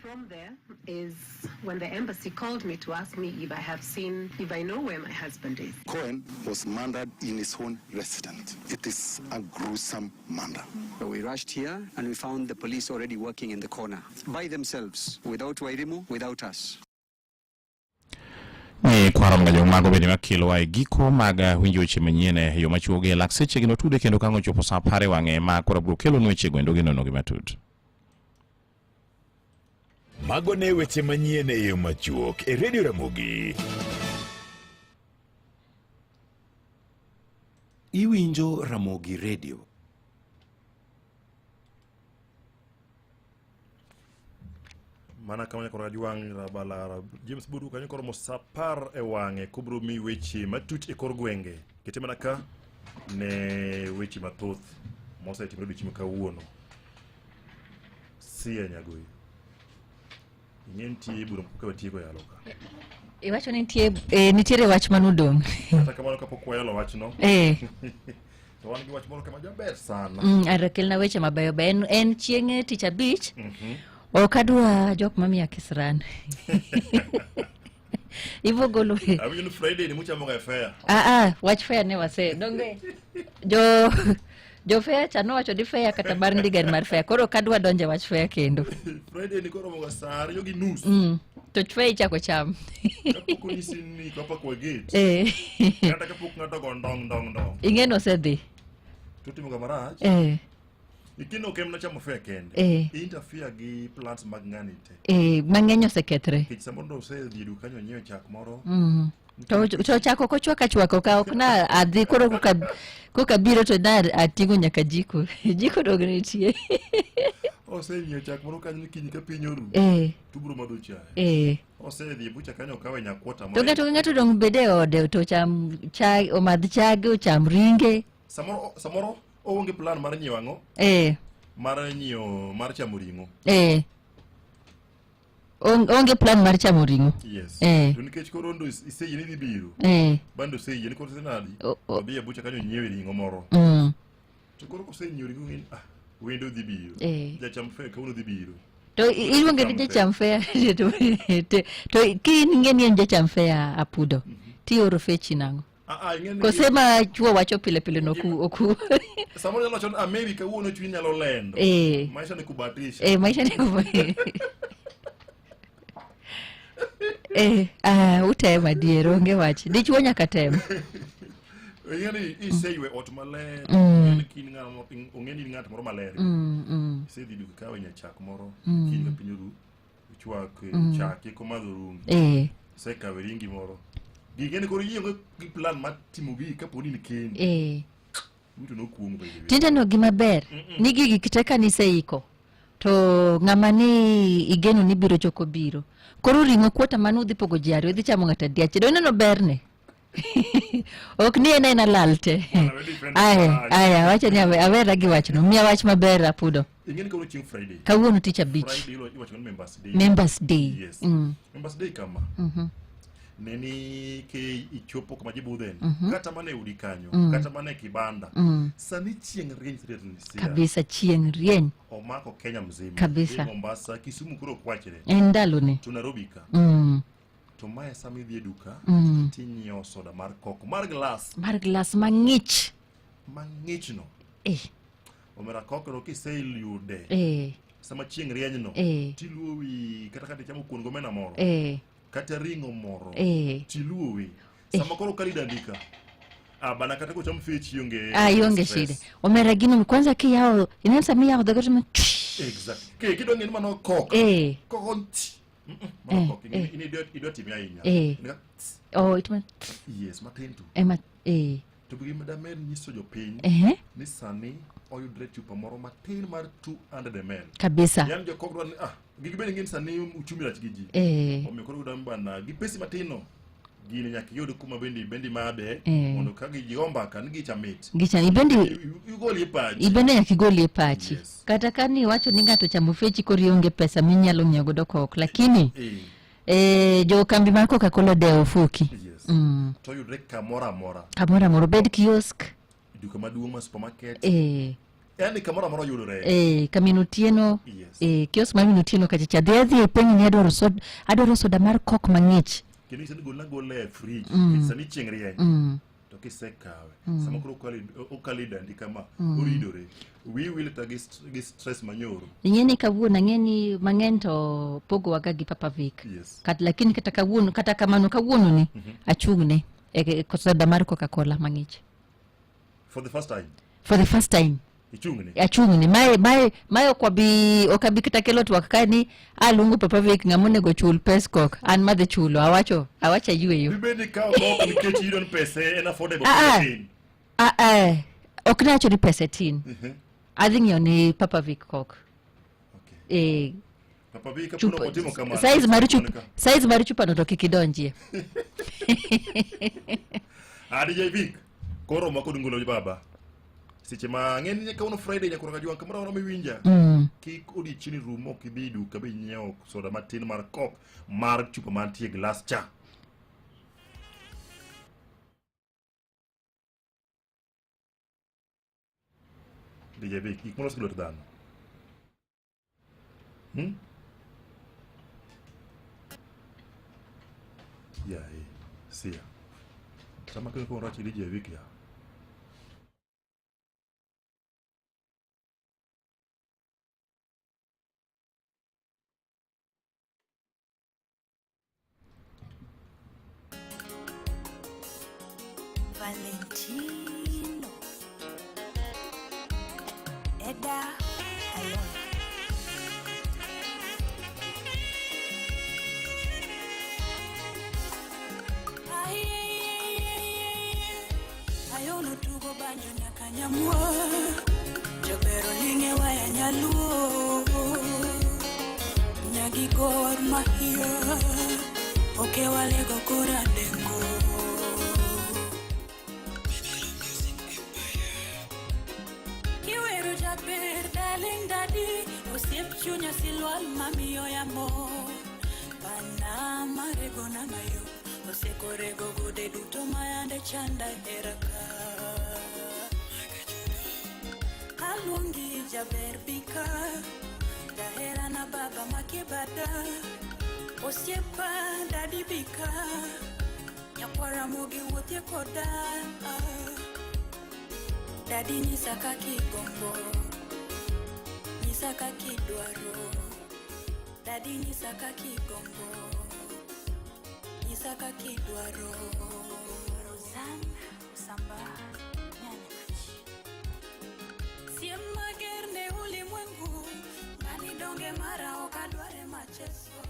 From there is when the embassy called me to ask me if I have seen, if I know where my husband is. Cohen was murdered in his own residence. It is a gruesome murder. We rushed here and we found the police already working in the corner by themselves, without Wairimu, without us. Ni kwaro mga mago bende makelowa e giko mag winjo weche manyien e yo machuogi e lak seche gino tude kendo kang' ochopo sa apar e wang'e ma koro abiro kelonu weche gwendo gi nono gi matut. Mago ne weche manyien e yo machuok e Radio Ramogi. Iwinjo Ramogi Radio. Mana kama nyakoro ajwang' rabalara James Buru kanyo koromo sa apar e wang'e kobro mi weche matut e kor gwenge. Kete mana ka ne weche mathoth mosetimore odiochieng' ma kawuono. Sia Nyagoyo. Ing'e nitie bura moko ka watieko yalo ka. Iwacho ni nitie nitiere wach manodong'. Kata kamano kapok wayalo wachno. Eh. To wan gi wach moro kama jaber sana. Ara kelna weche mabeyo beyo. En chieng' tich abich. Mhm. Ok adwa jok mamiya kisran. Ibo golo. Awinjo ni Friday ni muchamo ga e fair. Ah ah, wach fair ne wase. Donge jo jo fair cha nowacho ni fair kata mar ndiga en mar fair. Koro ok adwa donjo e wach fair kendo. Friday ni koromo ga saa ariyo gi nus. To fair ichako cham. Kapok onyisi ni kapok wa gate. Eh. Kata kapok ng'ato go ndong ndong ndong. Ing'e ni osedhi. To timo ga marach. Eh. Ikino ok en mana chamo fair kende. Eh. Interfere gi plans mag ng'ani te. Eh, mang'eny osekethre. Nikech samoro ndo osedhi e duka kanyo onyiewo chak moro. To chako ok ochwak achwaka ok ok na adhi koro koka biro to na ating'o nyaka jiko. Jiko dong nitie. Osenyiewo chak moro kanyo ni kiny ka piny oru. Eh. To ubiro madho chae. Eh. Osedhi e bucha kanyo okawe nyakwota moro. To ng'ato ka ng'ato dong bed e ode to ocham chai, omadh chage, ocham ringe. Samoro oonge plan mar nyiewo ang'o? Eh. Mar nyiewo mar chamo ring'o. Eh. Onge plan mar chamo ring'o. Yes. Eh. To nikech koro ndo iseyie ni idhi biro. Eh. Bando oseyie ni koro nadi. O- o- Odhi e bucha kanyo onyiewe ring'o moro. To koro kosenyiewo ring'o ng'eni ah wendo dhi biro. Eh. Jacham fair kawuono dhi biro. To iluonge ni jacham fair to ki in ing'e ni en jacham fair apudo tioro fechi nang'o? Ah, ah, ing'e ni- Kose ma chuo wacho pile pile no oku oku Samoro nyalo wacho ni ah, maybe kawuono chunyi nyalo lendo. Eh. Maisha ni kubahatisha. Eh, maisha ni kuba- Eh, ah, utem adier onge wach. Dichuo nyaka tem. Ing'e ni iseywe ot maler. Ong'e ni in ng'ama ong'e ni in ng'at moro maler. Isedhi duka kawe nyachak moro. Kiny ka piny oru. Chwak chak iko madho rungi. Eh. Isekawe ringi moro. Gige ni koro ionge gi plan mar timo gigi kapo ni in kendi. Eh. Duto nokuong by the way. Tinde no gima ber ni gigi kite ka niseiko to ng'ama ni igeno ni biro choko biro. Koro ring'o kuota mane udhi pogo ji ariyo idhi chamo ng'ato adi achiel. Ineno berne. Ok ni en aena lal te. defend Aya, aya, wacho ni awera gi wachno. Miya wach maber apudo. Ing'eni kawuono chieng' Friday. Kawuono tich abich. Friday iwacho ni Members Day. Members Day. Yes. Mm. Members Day kama. Ne ni ke ichopo kama ji budheni. Kata mana e udi kanyo, kata mana e kibanda. Sani chieng' rieny rieny sia. Kabisa chieng' rieny. Omako Kenya mzima. Kabisa. Dhi Mombasa, Kisumu koro ok wachre. En ndalone. To Nairobi ka. To mae sama idhi e duka, tinyiewo soda mar koko mar glass Mar glass mang'ich. mang'ichno. Eh. Omera koko no kiseyude. Eh. Sama chieng' rienyno, tiluo wi kata ka tichamo kuon gomena moro. Kata ring'o moro. Tiluo wi. Sama koro kali dandika. Ah, bana kata kocham fich ionge. Ah, ionge stress. shida. Omera gino kwanza kiyawo, ineno sama iyawo dhoge to Exactly. Ke kidwa ng'e ni mano kok. Koko nti. Mano kok. In idwa time ahinya. Nika- Oh, it man. Yes, matin tu. Ema eh. To gima damer nyiso jopiny ni sani oyudre chupa moro matin mar 200 ml. Kabisa. Yani jokok dwa ni ah gigi bende ng'eni sani uchumi rach gi ji. Omiyo koro gidwa ni bana gi pesi matin no gini nyaka iyud kuma bende madhe mondo ka gi go mbaka ni gicha mit. Gicha ibendi Igolie pachi. ibende nyaka igolie pachi. Kata ka ni iwacho ni ng'ato chamo fechi koro ionge pesa minyalo ng'iewo godo kok, lakini jo kambi mar Coca-Cola odewo ofuki. Yes. To oyudre kamoro amora. Kamoro amora obed kiosk. Duka maduong' ma supermarket. Eh. Yani kamoro amora oyudore. Kamin Otieno. Yes. Kiosk mar min Otieno kacha cha. Dhi adhi ipenj ni adwaro soda mar kok mang'ich. Kendo sani golna gola e fridge. Sani chieng' rieny. To kisekawe sama koro okalo e dandi kama oridore wiyi wil ta gi stress manyoro. Ing'e ni kawuono ang'e ni mang'eny to pogowaga gi Papa Vic. Yes. Lakini kata kawuono kata kamano kawuono ni achung'ne e soda mar Coca-Cola mang'ich. For the first time. For the first time. Ichung'ne. Achung'ne. Mae ok abi kata kelo twak ka ni aluongo Papa Vic ng'ama onego chul pes kok. An madhi chulo awacho ayweyo. Dibed ni ikawo kok nikech iyudo ni pese en affordable Ah, ah. tin. Ah, ok nawacho ni pese tin. Adhi ng'iewo ni Papa Vic kok. Papa Vic kapok otimo kamano. Size mar chupa no to kik idonjie. Ah, DJ Vic. Koro mako dungolo baba. Seche ma ng'eni ni kawuono Friday nyakoro kajwang' kamoro amora miwinja. Kik odiechieng'ni rum ok idhi e duka be inyiewo soda matin mar kok mar chupa mantie e glass cha. DJ Vic, gik molos gi lwet dhano. Yae, sia. Sama kendo koro rach gi DJ Vic ya. Valentino Eda Ayona. Ayono tugo banjo nyaka nyamwa Jobero linge waya nyaluo Nyagi Gor Mahia Oke walego kora dengo. Kiwero jaber darling daddy osiep chunya silwal mamiyo yamo Panama rego na mayo osekorego gode duto mayande chanda eraka Aluongi jaber bika dahera na baba makibada osiepa dadi bika nyakwara mogi wuothie koda. Dadi nyisa kaka igombo, nyisa kaka idwaro. Dadi nyisa kaka igombo, nyisa kaka idwaro. Rosanna Samba Nyanyakachi. Siem mager ne ulimwengu, ng'ani donge mara ok adware macheso.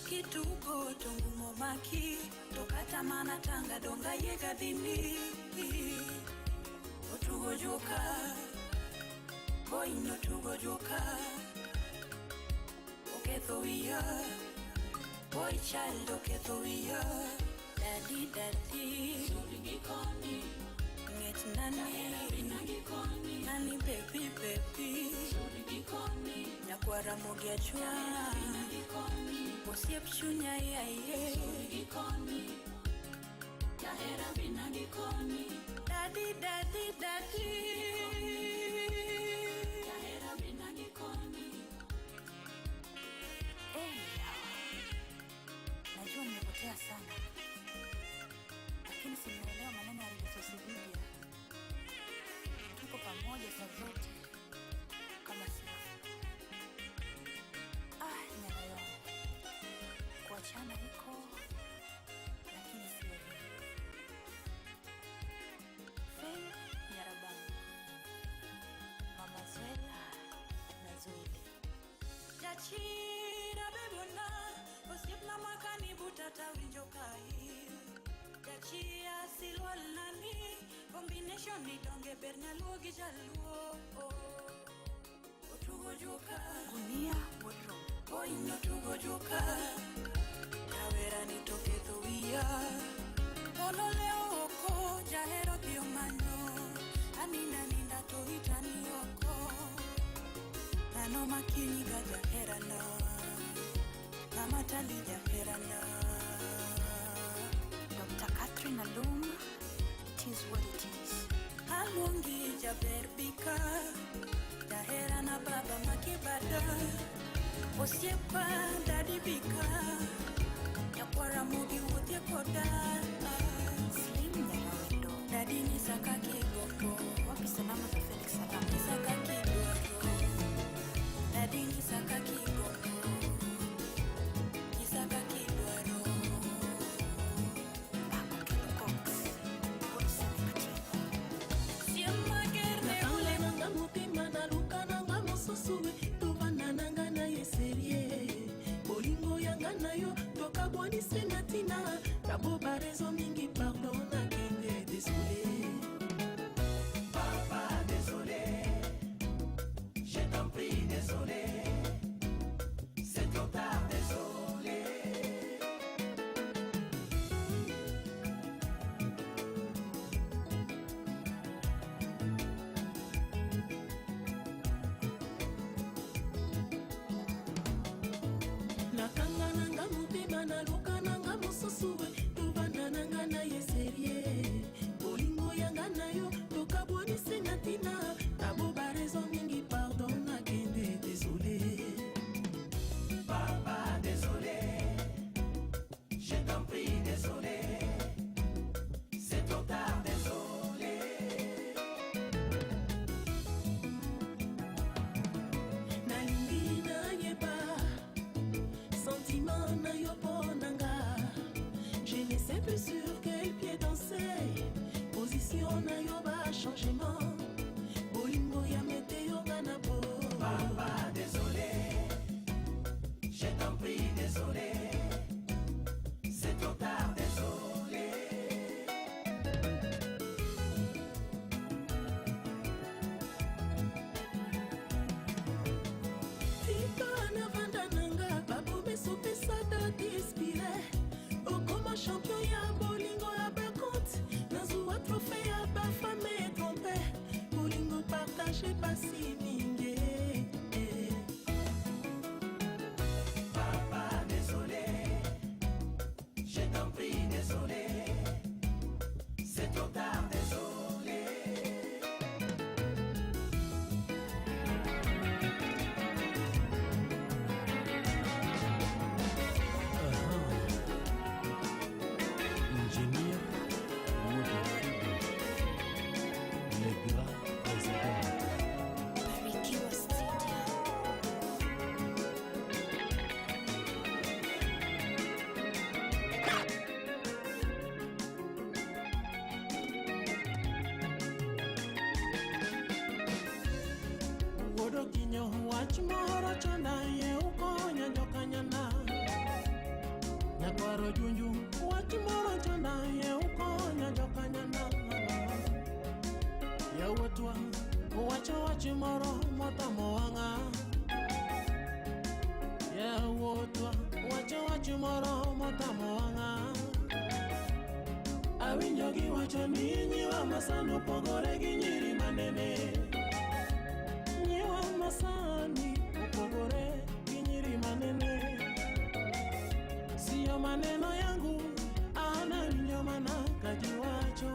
Kitugo to ngumo maki, to kata mana tanga donga yiega dhini. Otugo joka, boy otugo joka. Oketho wiya, boy child oketho wiya. Daddy daddy, ng'ech na nani nani baby baby nyakwara mogi achwa osiep chunya yaye Daddy, daddy, daddy. Eh, najua nimepotea sana, lakini simeelewa maneno ya Rejoice Media. Tuko pamoja saa zote kama siafu. Ah, nyama yangu, kuachana iko lakini sio hivyo. Faith Nyarabangu, Mama Zwela na Zweli. Jachira bebona osiepna makani butata winjo kail Jachia silwal nani combination ni donge ber nyaluo gi jaluo Otugo joka Gunia wardrobe Oinyo tugo joka Kawera ni to ketho wiya Polo leo oko jahero dhi omanyo Aninda ninda to itani oko Dhano makinyi ga jaherana Ng'ama tali jaherana Dr. Catherine Alum, it is what it is. Aluongi jaber bika Jaherana baba makibada Osiepa dadi bika Nyakwara mogi wuothie koda Slim Nyarawendo, Dadi nyisa kaka igombo wapi salamu za Felix Salama? Nyisa kaka idwaro Dadi nyisa kaka igombo Nyisa kaka idwaro Nakanga motema naluka nanga mosusu tovanda nanga na ye serie bolingo yanga na yo tokabwanisi na ntina na bo barezo mingi pardon nakende desole. Papa, désolé, je t'en prie, désolé, c'est trop tard, désolé. Nakanga nanga motema naluka nanga mosusu tovanda nanga na ye serie bolingo yanga na yo tokabwanisi na ntina na bo barezo mingi pardon nakende desole. Papa, désolé, je t'en prie, désolé, c'est trop tard, désolé. Nalingi nayeba sentiment na yo mpo na nga, je ne sais plus sur quel pied danser, position na yo bachangement bolingo ya meteo nga na bo. Papa, désolé, je t'en prie, désolé, c'est trop tard, désolé. Tika navanda nanga babomeso pesata dispire okoma champion ya bolingo ya baconte nazwa trophée ya bafame trompe bolingo partage pasi mingi. Papa, désolé, je t'en prie, désolé, c'est trop tard, désolé. Engineer Woody Figo, le grand président. Barikiwa Studio. Wuodo kinyo wach moro chanda ye ukonya jokanyana nyakwaro junju wach moro chanda ye ukonya jokanyana yawuotwa uwacho wach moro motamo wang'a yawuotwa uwacho wach moro motamo wang'a Awinjo giwacho ni nyiwa masani opogore gi nyiri manene. Nyiwa masani opogore gi nyiri manene. Siyo maneno yangu, an awinjo mana ka ji wacho.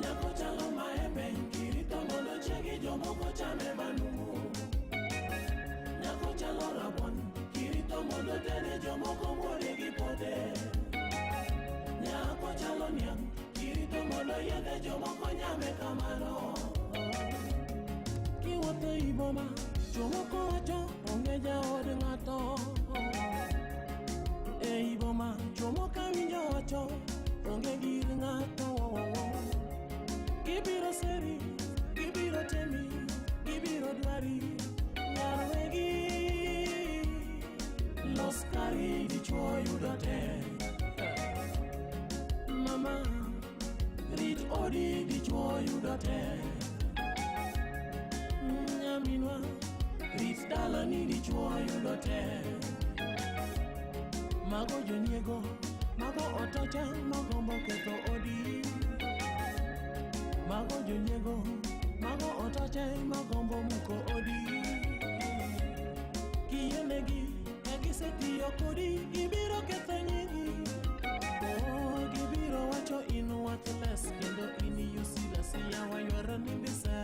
Nyako chalo maembe, kirito mondo chiegi jomoko chame manumu. Nyako chalo rabuon, kirito mondo tede jomoko muode gi pote. Nyako chalo niang', kirito mondo yiedhe jomoko nyame kamano. Kiwuotho ei boma, jomoko wacho onge jaod ng'ato. Ei boma, jomoko awinjo wacho onge gir ng'ato. Gibiro seri, gibiro temi, gibiro dwari, nyar wegi. Los kari dichuo yudo tek. Mama, rit odi dichuo yudo tek. Nyaminwa, rit dalani dichuo yudo tek. Mago jonyiego, mago otocha magombo ketho odi. Mago jonyiego, mago otoche magombo muko odi. Kiyienegi ka gisetiyo kodi, gibiro ketho nyingi. Oh, gibiro wacho in worthless kendo in useless, yawa ywara ni mbisa.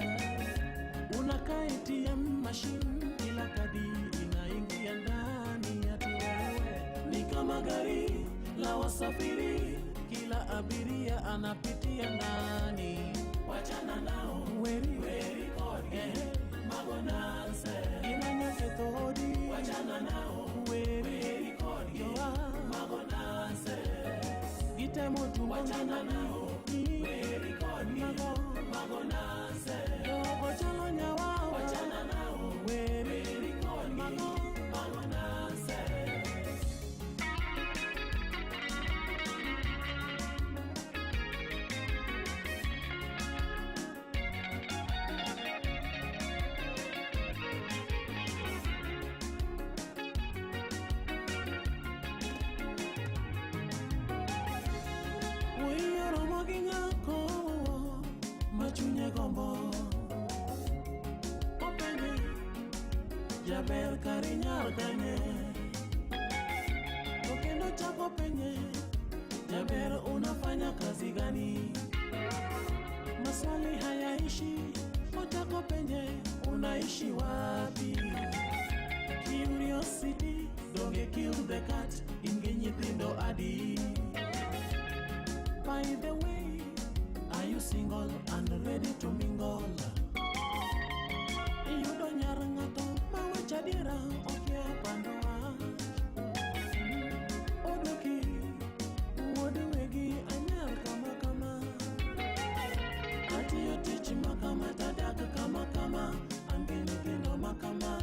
Unakaa ATM machine ila kadi inaingia ndani ati wewe ni kama gari la wasafiri, kila abiria anapitia ndani. Wachana nao, weri weri kodgi, mago nonsense. Ginanya ketho odi, wachana nao, weri weri kodgi, mago nonsense. Gitemo tungo wachana nao, weri kodgi, mago nonsense. Jogo chalo nyawawa, wachana nao, weri weri kodgi, mago nonsense. Wuoyi oromo gi nyako ma chunye gombo. Openje, jaber kari nyar kanye? To kendo chako penje, jaber unafanya kazi gani? Maswali hayaishi, ochako penje, unaishi wapi? Curiosity, donge kill the cat, in gi nyithindo adi? By the way, are you single and ready to mingle? Iyudo nyar ng'ato ma wacho adiera okia pando wach. Odoki, wuod wegi anyar kama kama. Atiyo tich ma kama tadak kama kama, an gi nyithindo ma kama.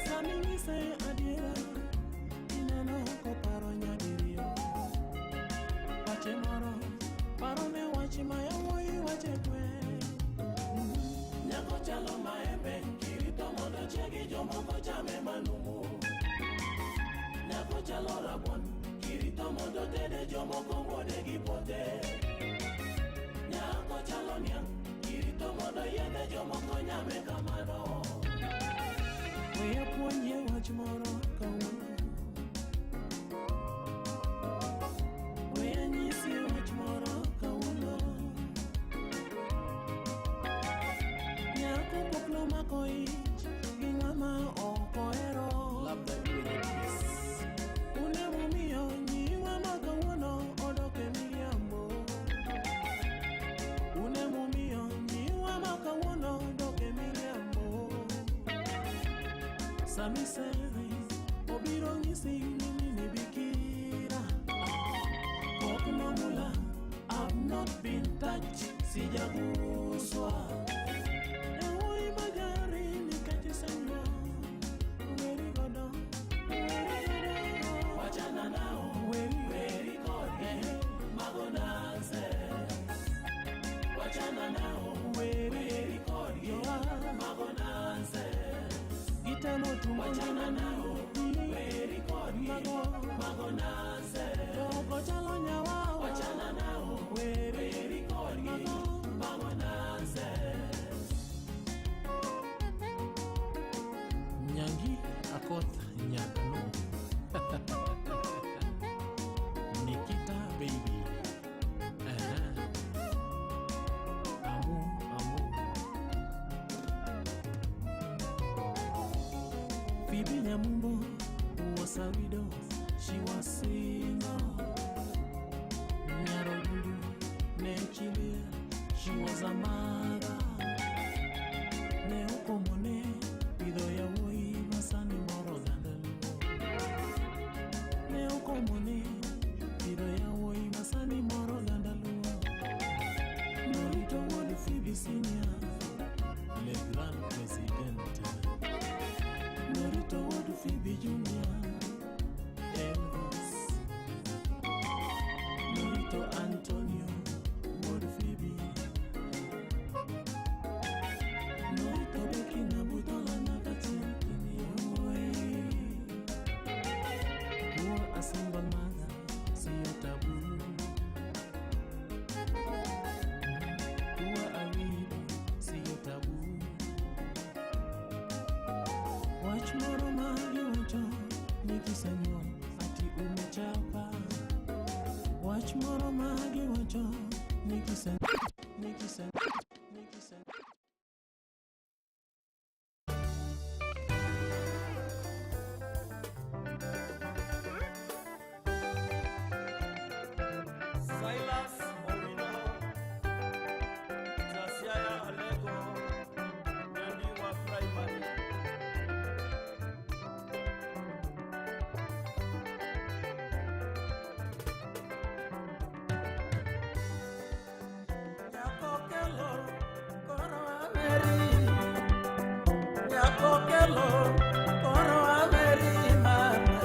Sani nyise adiera, ineno koparo nyadiriyo. Pache moro, paro ne wach ma yawuoyi wache kwe. Nyako chalo maembe, kirito mondo chiegi jomoko chame manumu. Nyako chalo rabuon, kirito mondo tede jomoko muode gi pote. Nyako chalo niang', kirito mondo yiedhe jomoko nyame kamano. We apuonje wach moro kawuono. We anyisi wach moro kawuono. Nyako pok nomako ich gi ng'ama ok ohero. Labda iwe nyepesi. Une momiyo nyiwa ma kawuono odok e miriambo. Une momiyo nyiwa ma kawuono odok e miriambo. Sami seri obiro nyisi ni nini bikira. Pok nomula, I've not been touched, sijaguswa. Ewuoyi magari nikech isenyuol, weri godo, weri godo. Wachana nao, weri, weri kodgi, mago nonsense. Wachana nao, weri, weri kodgi, mago nonsense. Gitemo tumo Wachana nao, weri kodgi, mago, mago nonsense. Jogo chalo nyawa. Phoebe Nyamumbo was a widow, she was single. Nyarodudu ne chilia, she was a mother. Ne okomone pidho yawuoyi masani moro oganda luo. Ne okomone pidho yawuoyi masani moro oganda luo. Norito wuod Phoebe Senior, le grand president. Norito wuod Phoebe Junior, Elvis. Norito Antonio wuod Phoebe. Norito Becky Nabudola nyaka chieng' kini oe. Kuwa a single mother siyo tabu. Kuwa a widow siyo tabu. Wach moro ma giwacho ni kisenyuol ati umechapa. Wach moro ma giwacho ni kise ni kise ni kise Silas Owino, Jasiaya Alego, Nyandiwa Primary. Nyako kelo koro averi mama,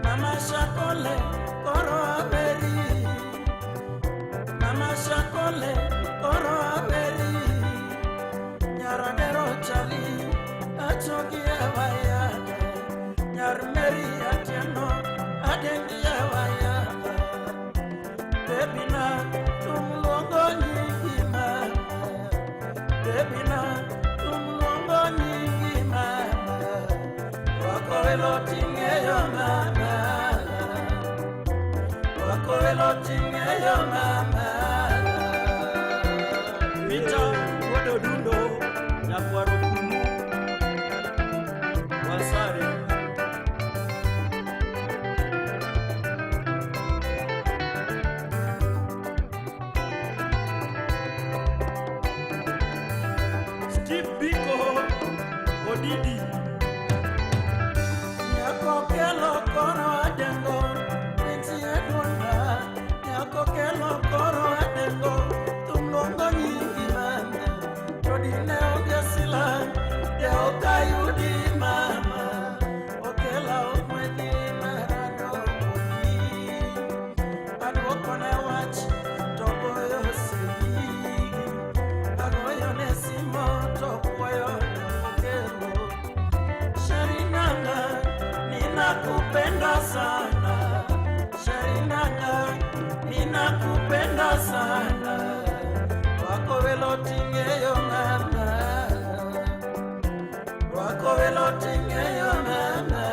mama shakole koro averi, mama shakole koro averi, nyaradero chali achogi ewaya, nyar meri atieno adengi ewaya, baby na tumluongo nyingi mama, baby na tumluongo nyingi mama, wako welo ting'eyo mama, wako welo ting'eyo mama. Peter Wuod Odundo, Nyakwaro Kumu, Wasare. Steve Biko Odidi. Nyako kelo koro adengo, nitie duonda. Nyako kelo koro adengo, thum luongo nyingi mama. To dine onge sila, de ok ayudi mama. Okela ogwedhi marado kuomi. Aduokone wach to goyo seyi. Agoyone simo to kuoyo okelo. Sharinanga, ninakupenda sana. Sharinanga, ninakupenda sana. Wako welo ting'eyo mama. Wako welo ting'eyo mama.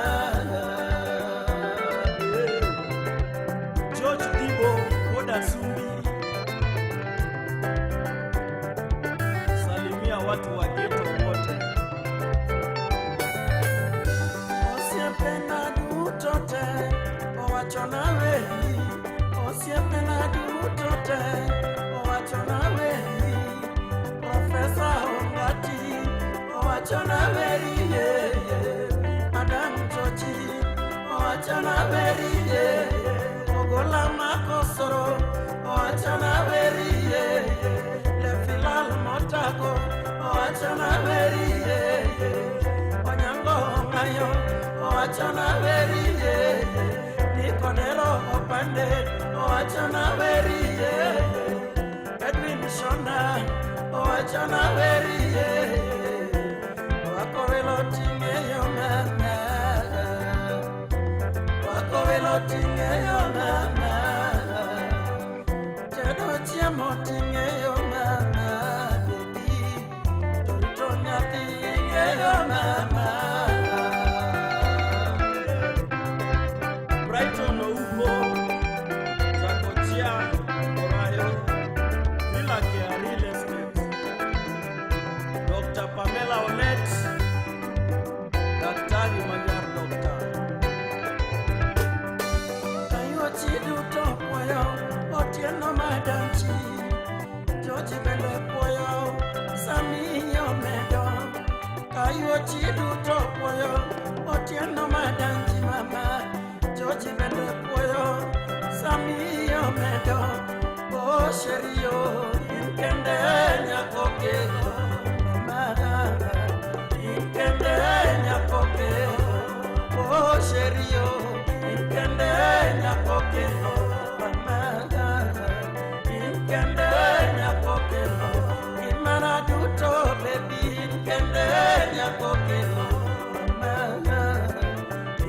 George Dibo Wuod Asumbi. Salimia watu wa ghetto wote. Osiepena duto te owachona weni. Osiepena duto te owachona weni. Profesa Ongati owachona veri yeye. Madam Chochi owachona veri yeye. Ogola Makosoro owachona veri yeye. Lefilal Motako owachona veri yeye. Onyango Ong'ayo owachona veri yeye. Nikodero Opande owachona veri yeye. Edwin Shona owachona veri yeye. Wako welo ting'eyo mama. Wako welo ting'eyo mama. Tedo chiemo ting'eyo mama. Baby, to rito nyathi ing'eyo mama. Brighton Ouko, Jakochia Orayo, Villa Care Real Estate. Dr. Pamela Olet, Daktari Joji bende puoyo sami omedo kayuochi duto puoyo otieno madanji mama Joji bende puoyo sami omedo o sherio in kende nyako kelo mama in kende nyako kelo o sherio in kende nyako kelo mama in kende nyako kelo gimana duto baby in kende nyako kelo mama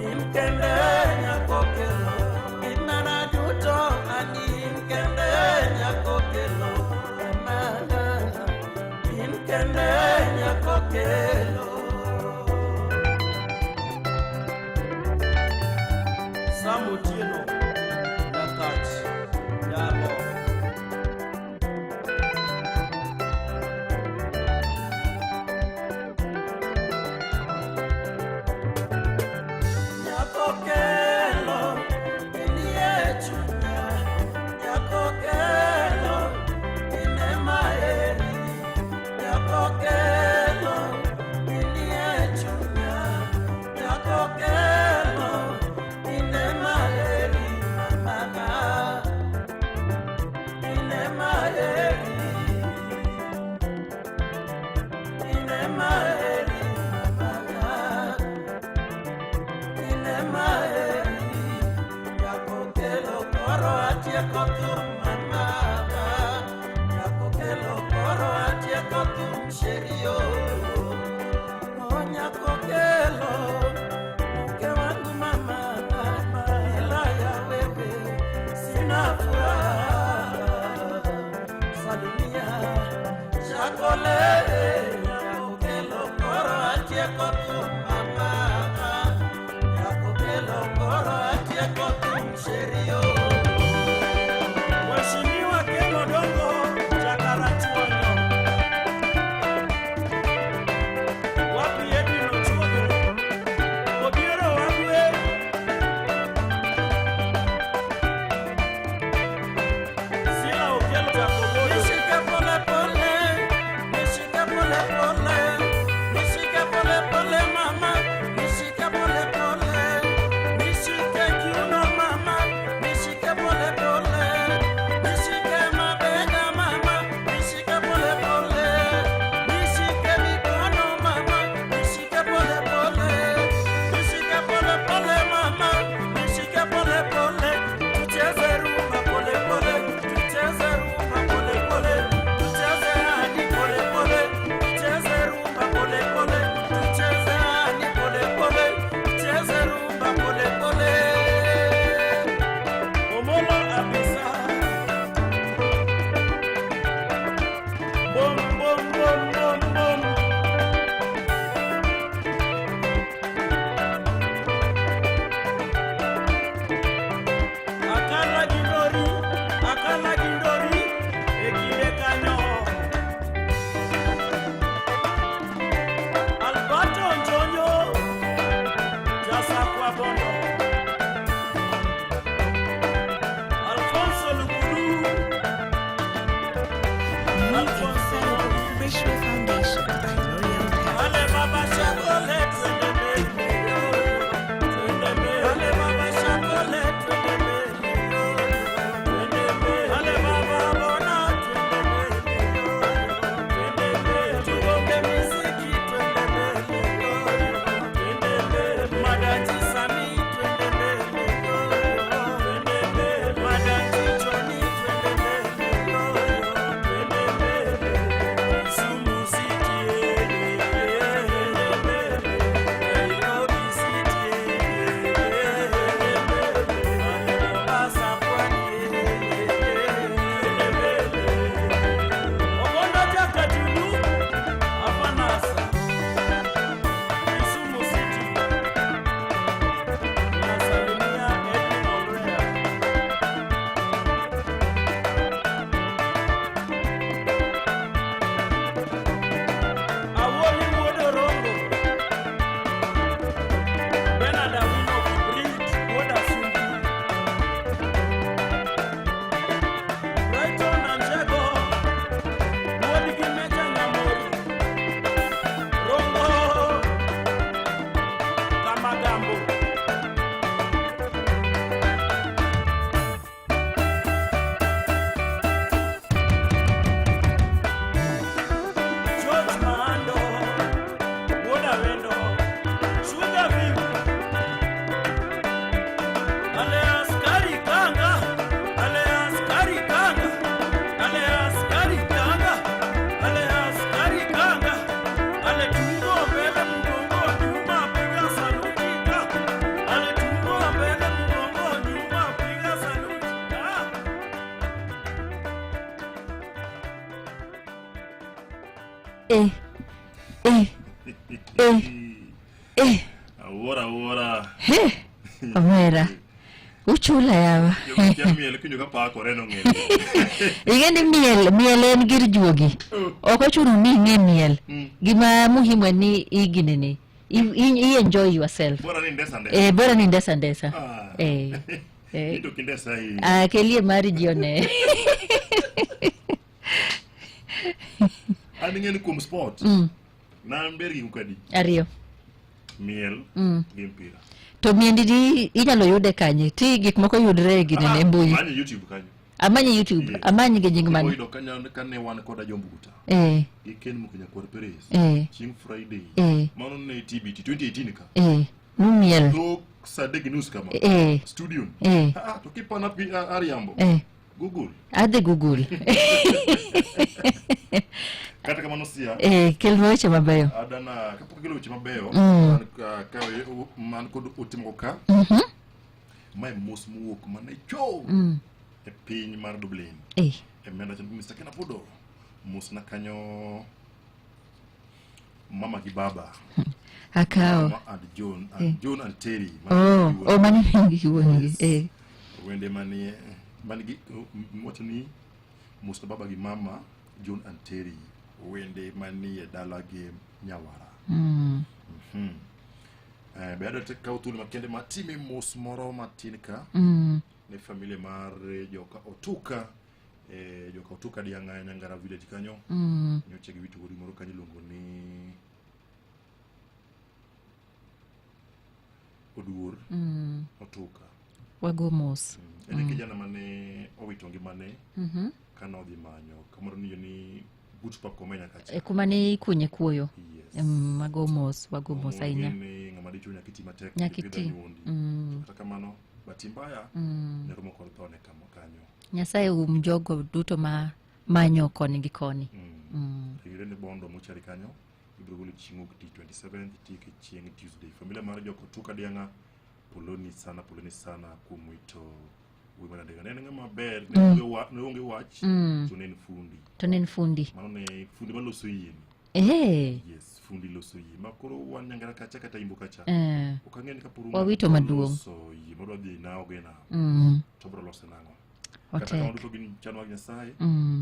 in kende nyako kelo gimana duto ani in kende nyako kelo mama in kende nyako kelo. Sam Otieno, Nyakach, Dalo. Nyako kelo inie chunya, nyako kelo ine maheri, nyako kelo inie chunya, nyako kelo ine maheri mama, ine maheri, ine maheri mama. Inemaeri, nyako kelo koro atieko thum mama, nyako kelo koro atieko thum sherio. O nyako kelo mke wangu mama, bila ya wewe sina furaha. Salimia chakole, nyako kelo koro atieko thum mama. Nyako kelo koro atieko thum sherio. Mheshimiwa Ken Odongo, Jakarachuonyo. Wapi Edwin Ochuodho? Obiero Wagwe. Sila Okello Jakobodo. Nishike pole pole, nishike pole pole, nishike pole pole mama, nishike pole pole, nishike kiuno mama, nishike Eh. Eh. Eh. Eh. Awuora awuora. He. Omera. Uchula yawa. Joma kia miel kinyo ka pakore nong'e. Ing'e ni miel, miel en gir juogi. Ok ochuno ni ing'e miel. Gima muhimu en ni iginene. I enjoy yourself. Bora ni ndesa ndesa. Eh, bora ni ndesa ndesa. Ah. Eh. Eh. Ito kindesa hii. Ah, kelie mari jione. An ing'e ni kuom sport. Nan ber gi kadi. Ariyo. Miel gi mpira. To miendi di inyalo yude kanye? Ti gik moko yudre e ginene e mbui. Manye YouTube kanyo. Amanye YouTube, Yes. amany gi nying mane? Oyudo kanyo kane wan koda jombuta. Eh. Gi Ken Mukenya kwar Perez. Eh. Chieng' Friday. Eh. Mano ne TBT 2018 ka. Eh. Numiel. Tok saa adek gi nus kama. Eh. Studio. Eh. Ah, to kipana pi ariambo. Eh. Google. Adhi Google. Kata kamano sia. Eh, kelna weche mabeyo. Adana kapok akelo weche mabeyo. An ka man kod ote moko ka. Mae mos mowuok mana cho. E piny mar Dublin. Eh. E menda chon Mr. Ken Apudo. Mosna kanyo mama gi baba. Akawo. Mama and John and Eh. John and Terry. Oh, oh mano gi wuon gi. Eh. Wende manie man gi wacho ni mosna baba gi mama John and Terry wende manie dala gi Nyawara. Be adwa kawo thuolo makende matime mos moro matin ka ne familia mar joka Otuka joka Otuka Dianga Nyangara village kanyo. Nyocha giwito wuodi moro kanyo iluongo ni Oduor Otuka. Wago mos. En kijana mane owito ngimane kane odhi manyo kamoro niyo ni but pap Komenya kacha. E kuma ne ikunye kuoyo. Wago mos, wago mos ahinya. Ni ng'ama dichuo nyaka iti matek. Nyaka ipidho iti. anyuondi. Kata kamano bahati mbaya ne romo kod thone kama kanyo. Nyasaye um jogo duto ma manyo koni gi koni. Ringre ne bondo mochari kanyo ibiro golo chieng' wuok tich 27 tike chieng' Tuesday. Familia mar joka Otuka Dianga poloni sana poloni sana kuom wito wuoyi mar Andega. Ne en ng'ama ber, ne onge wach to ne en fundi. To ne en fundi. Mano ne fundi maloso yie. Eh. Yes, fundi loso yie. Ma koro wan Nyangara kacha kata Imbo kacha. Ok ang'e ni kaporo Wawito maduong'. Loso yie madwa dhi nawo gi nam. To bro lose nang'o? Kata Otek. kamano duto gin chan mag Nyasaye.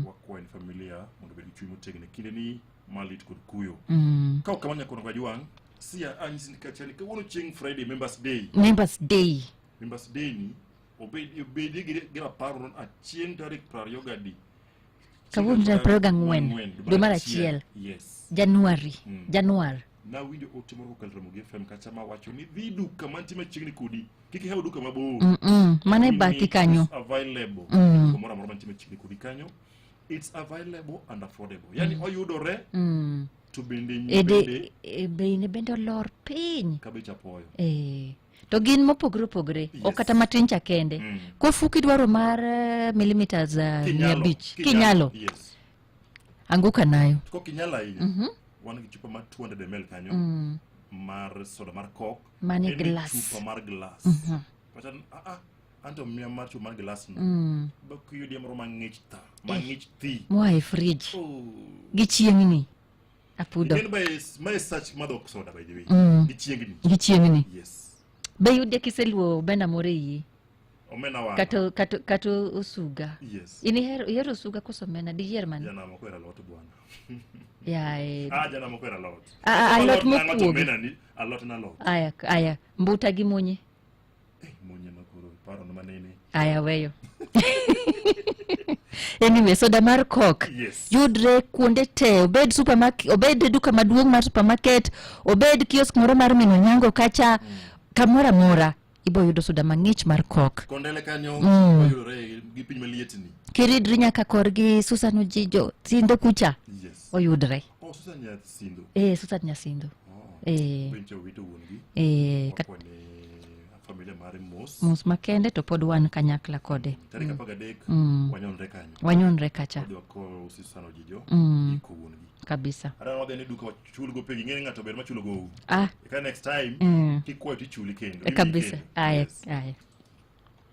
Wakwayo ni familia mondo obed gi chuny motegno e kinde ni malit kod kuyo. Ka ok kamano nyakono Kajwang', sia anyisi ni kacha ni kawuono chieng' Friday Members Day. Members Day. Members Day ni obedie gi rapar no chieng' tarik 20 Kawuono tarik 24 dwe mar achiel. Yes. January. Januar. Nawinjo ote moro kokalo Ramogi FM kacha mawacho ni dhi duka mantie machiegni kodi. Kik ihew duka mabor. Mano e bathi kanyo. It's available. Duka moro amora mantie machiegni kodi kanyo. It's available and affordable. Yani oyudore to bende bende Beine bende olor piny. kabich apoyo. Eh. To gin mopogore opogore. Ok kata matin cha kende. Kofu kidwaro mar millimeters 500. Kinyalo. Yes. Anguka nayo. To kinyalo ahinya. Wan gi chupa mar 200 ml kanyo. Mar soda mar Coke. Mane En e glass. Chupa mar glass. Wacha ni, anto miya mar chupa mar glass no. Ba kiyudie moro mang'ich ta. Mang'ich thi. Moa e fridge. Oh. Gi chieng'ni. Apudo. Ing'e ni mae sach madho soda by the way. Gi chiengni. Gi chieng'ni. Yes. Be yude kiseluo omena moro e iyi? Omena wang'. Kata osuga. Yes. In ihero osuga koso omena? Diyier mane? Janam ok ohero alot bwana. Yae. Janam ok ohero alot. Alot Alot nang'o to mokuogi. omena ni alot na alot. Aya, aya. Mbuta gi munye. Munye ma koro paro na manene. Aya weyo. Anyway, soda mar Coke. Yes. Yudre kuonde te, obed supermarket, obed duka maduong' mar supermarket, obed kiosk moro mar Min Onyango kacha, kamoro amora ibo yudo soda mang'ich mar Coke. Kondele kanyo oyudore gi piny maliet ni. Kiridri nyaka korgi Susan Ojijo, Sindo kucha. Yes. Oyudre. Oh, Susan Nyasindo. Susan Nyasindo. Oh. Benche owito wuon gi. Wakwane familia mare mos. Mos makende to pod wan kanyakla kode. Tarik 13 wanyonre kanyo. Wanyonre kacha. Wadhi wako Susan Ojijo. Iko wuon gi. Kabisa. Adwa wadhi ne duka wachul gope gi ng'e ng'ato ber machulo gowu. Eka next time kikwayo tichuli kendo. Kabisa. Kendo. Aya, Yes. aya.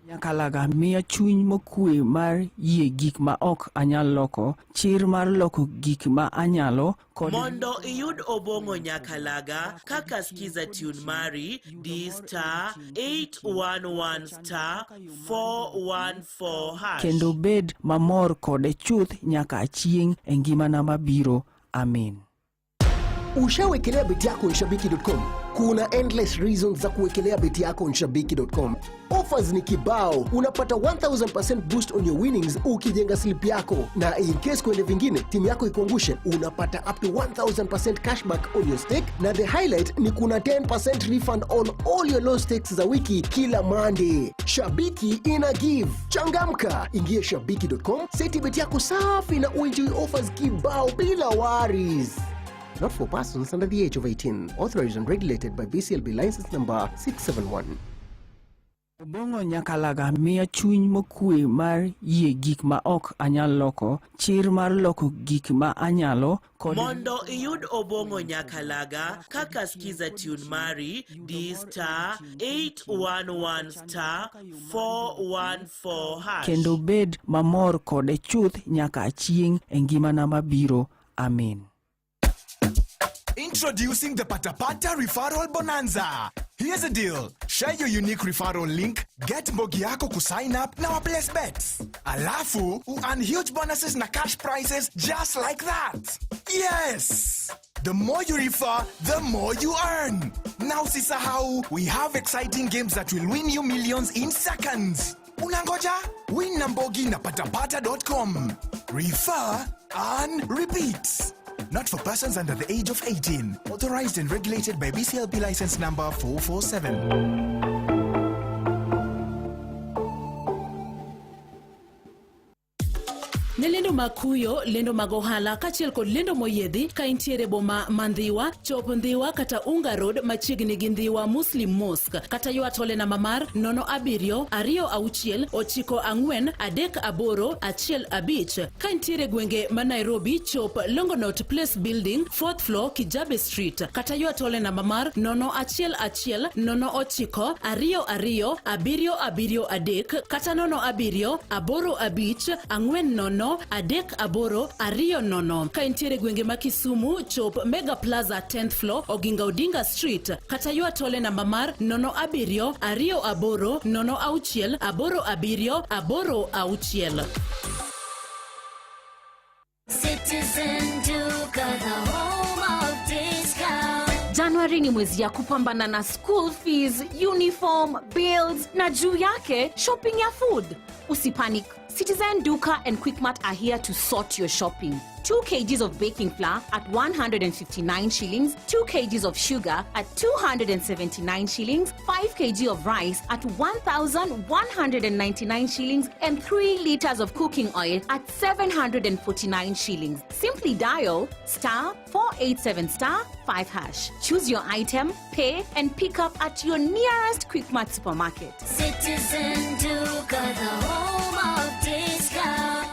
Nyakalaga miya chuny mokwe mar yie gik ma ok anyal loko, chir mar loko gik ma anyalo kod Mondo iyud Obong'o Nyakalaga kaka skiza tune mari, di star 811 star 414 hash. Kendo bed mamor kode chuth nyaka chieng' e ngimana mabiro. Amin. Ushawekelea beti yako nshabiki.com? Kuna endless reasons za kuwekelea beti yako nshabiki.com. Offers ni kibao, unapata 1000% boost on your winnings ukijenga slip yako, na in case kuende vingine timu yako ikuangushe, unapata up to 1000% cashback on your stake, na the highlight ni kuna 10% refund on all your low stakes za wiki kila Monday. Shabiki ina give. Changamka, ingie shabiki.com, seti beti yako safi na uenjoy offers kibao bila worries. Not for persons under the age of 18. Authorized and regulated by BCLB license number 671. Obong'o Nyakalaga miya chuny mokwe mar yie gik ma ok anyal loko, chir mar loko gik ma anyalo kod Mondo iyud Obong'o Nyakalaga kaka skiza tune mari, di star 811 star 414 hash. Kendo bed mamor kode chuth nyaka chieng' e ngimana mabiro. Amin. Introducing the Patapata Referral Bonanza. Here's a deal. Share your unique referral link, get mbogi yako kusign up na waplace bets. Alafu, earn huge bonuses na cash prizes just like that. Yes! The more you refer, the more you earn. Now usisahau, we have exciting games that will win you millions in seconds. Unangoja? Win na mbogi na patapata.com. Refer, earn, repeat. Not for persons under the age of 18. Authorized and regulated by BCLB license number 447. Ne lendo mag kuyo, lendo mag ohala kaachiel kod lendo moyiedhi ka intiere boma ma Ndhiwa, chop Ndhiwa kata Unga Road machiegni gi Ndhiwa Muslim Mosque kata ywa tole namba mar 07 26 94 38 15. Ka intiere gwenge ma Nairobi, chop Longonot Place Building, 4th floor, Kijabe Street kata ywa tole namba mar 011 09 22 773 kata 07 85 40 3 8 20. Ka intiere gwenge ma Kisumu, chop Mega Plaza 10th floor, Oginga Odinga Street kata ywa tole namba mar 07 28 06 87 86. Citizen Duka, the home of discount. Januari ni mwezi ya kupambana na school fees, uniform, bills na juu yake shopping ya food. Usipanic. Citizen Duka and Quickmart are here to sort your shopping. 2 kgs of baking flour at 159 shillings, 2 kgs of sugar at 279 shillings, 5 kg of rice at 1,199 shillings, and 3 liters of cooking oil at 749 shillings. Simply dial star 487 star 5 hash. Choose your item, pay, and pick up at your nearest Quickmart supermarket. Citizen Duka, the home of discount.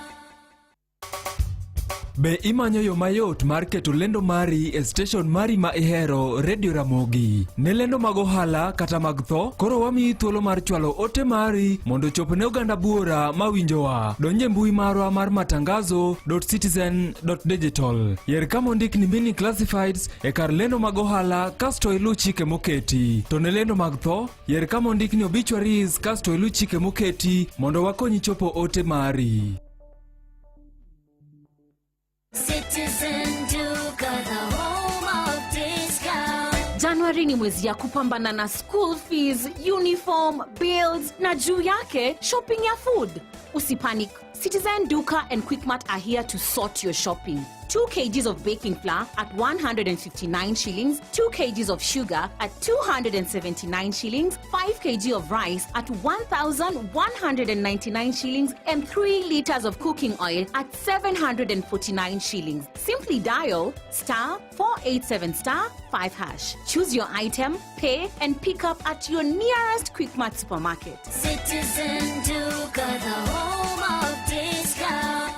Be imanyo yo mayot mar keto lendo mari e station mari ma ihero Radio Ramogi? Ne lendo mag ohala kata mag tho, koro wamiyi thuolo mar chwalo ote mari mondo ochop ne oganda buora mawinjowa. Donj e mbui marwa mar matangazo.citizen.digital. Yer kama ondik ni mini classifieds e kar lendo mag ohala kasto iluw chike moketi. To ne lendo mag tho, yer kama ondik ni obituaries kasto iluw chike moketi mondo wakonyi chopo ote mari. Citizen Duka, the home of discount. Januari ni mwezi ya kupambana na school fees, uniform, bills na juu yake shopping ya food. Usipanic. Citizen Duka and Quickmart are here to sort your shopping. 2 kgs of baking flour at 159 shillings, 2 kgs of sugar at 279 shillings, 5 kg of rice at 1,199 shillings, and 3 liters of cooking oil at 749 shillings. Simply dial star 487 star 5 hash. Choose your item, pay, and pick up at your nearest Quickmart supermarket. Citizen Duka, the home of discount.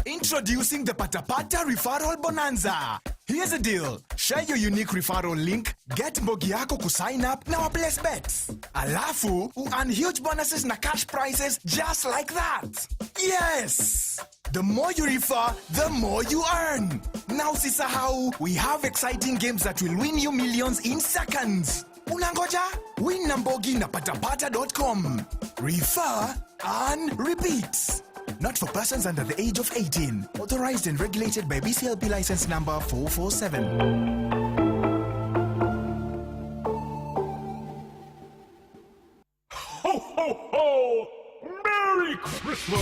Introducing the Patapata Referral Bonanza. Here's a deal. Share Share your unique referral link, get mbogi yako kusign up na waplace bets. Alafu, earn huge bonuses na cash prizes just like that. Yes! The more you refer, the more you earn. Now usisahau, we have exciting games that will win you millions in seconds. Unangoja? Win na Mbogi na patapata.com. Refer, earn, repeat. Not for persons under the age of 18. Authorized and regulated by BCLP license number 447. Ho, ho, ho! Merry Christmas!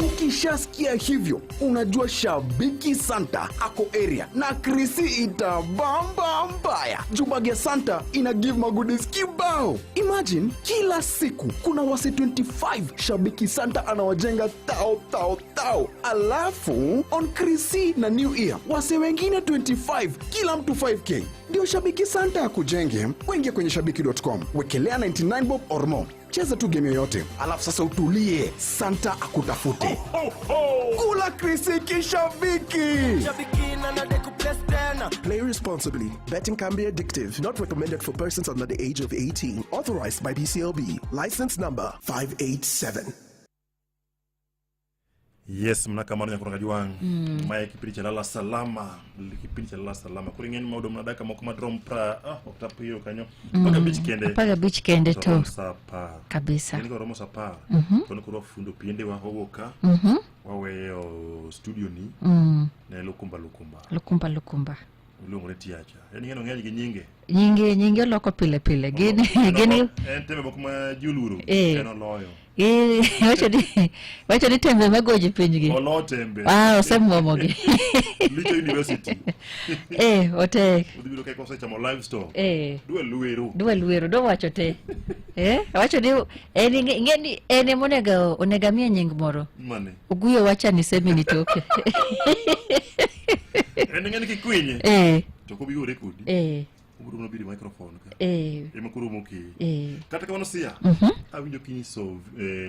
Ukishasikia hivyo unajua shabiki Santa ako area na Krisi itabamba mbaya. Jubag ya Santa ina give magoodies kibao. Imagine kila siku kuna wase 25 shabiki Santa anawajenga tao tao tao, alafu on Krisi na New Year wase wengine 25, kila mtu 5k. Ndio shabiki Santa akujenge. Wengie kwenye shabiki.com, wekelea 99 bob or more, cheza tu game yoyote, alafu sasa utulie, Santa akutafute. Kula Krisi kishabiki. Play responsibly. Betting can be addictive. Not recommended for persons under the age of 18. Authorized by BCLB. License number 587. Yes, mna kamano nyakoranga jwang'. Mae kipindi cha lala salama, kipindi cha lala salama. Koro ing'eni ma odong' na dakika moko madrom pra ah, ok ta piyo kanyo. 15 kende. 15 kende to. Romo sa 10. Kabisa. Ing'eni koromo sa 10. To ni koro wafundo piende wa wawuok ka. Waweyo studio ni. Ne Lukumba Lukumba. Lukumba Lukumba. Iluongo ni Tiacha. En ing'eni ong'eny gi nyinge. Nyinge nyinge oloko pile pile. Gin gin En tembe moko ma ji oluoro. En oloyo. Wacho ni wacho ni tembe magoji piny gi. Olo tembe. Ah, osemuomogi. Licho University. Otek. Udhi biro kae kosechamo livestock. Dwa lwero. Dwa lwero, dwa wacho te. Wacho ni en ing'e ni en ema onego onego amiye nying moro. Mane? Oguyo wacha ni semi nitoke. En ing'e ni kikwinye. To ok obi gore kodi. Obiro mana biro e microphone ka. Ema koro omokeyi. Kata kamano Sia, awinjo kinyiso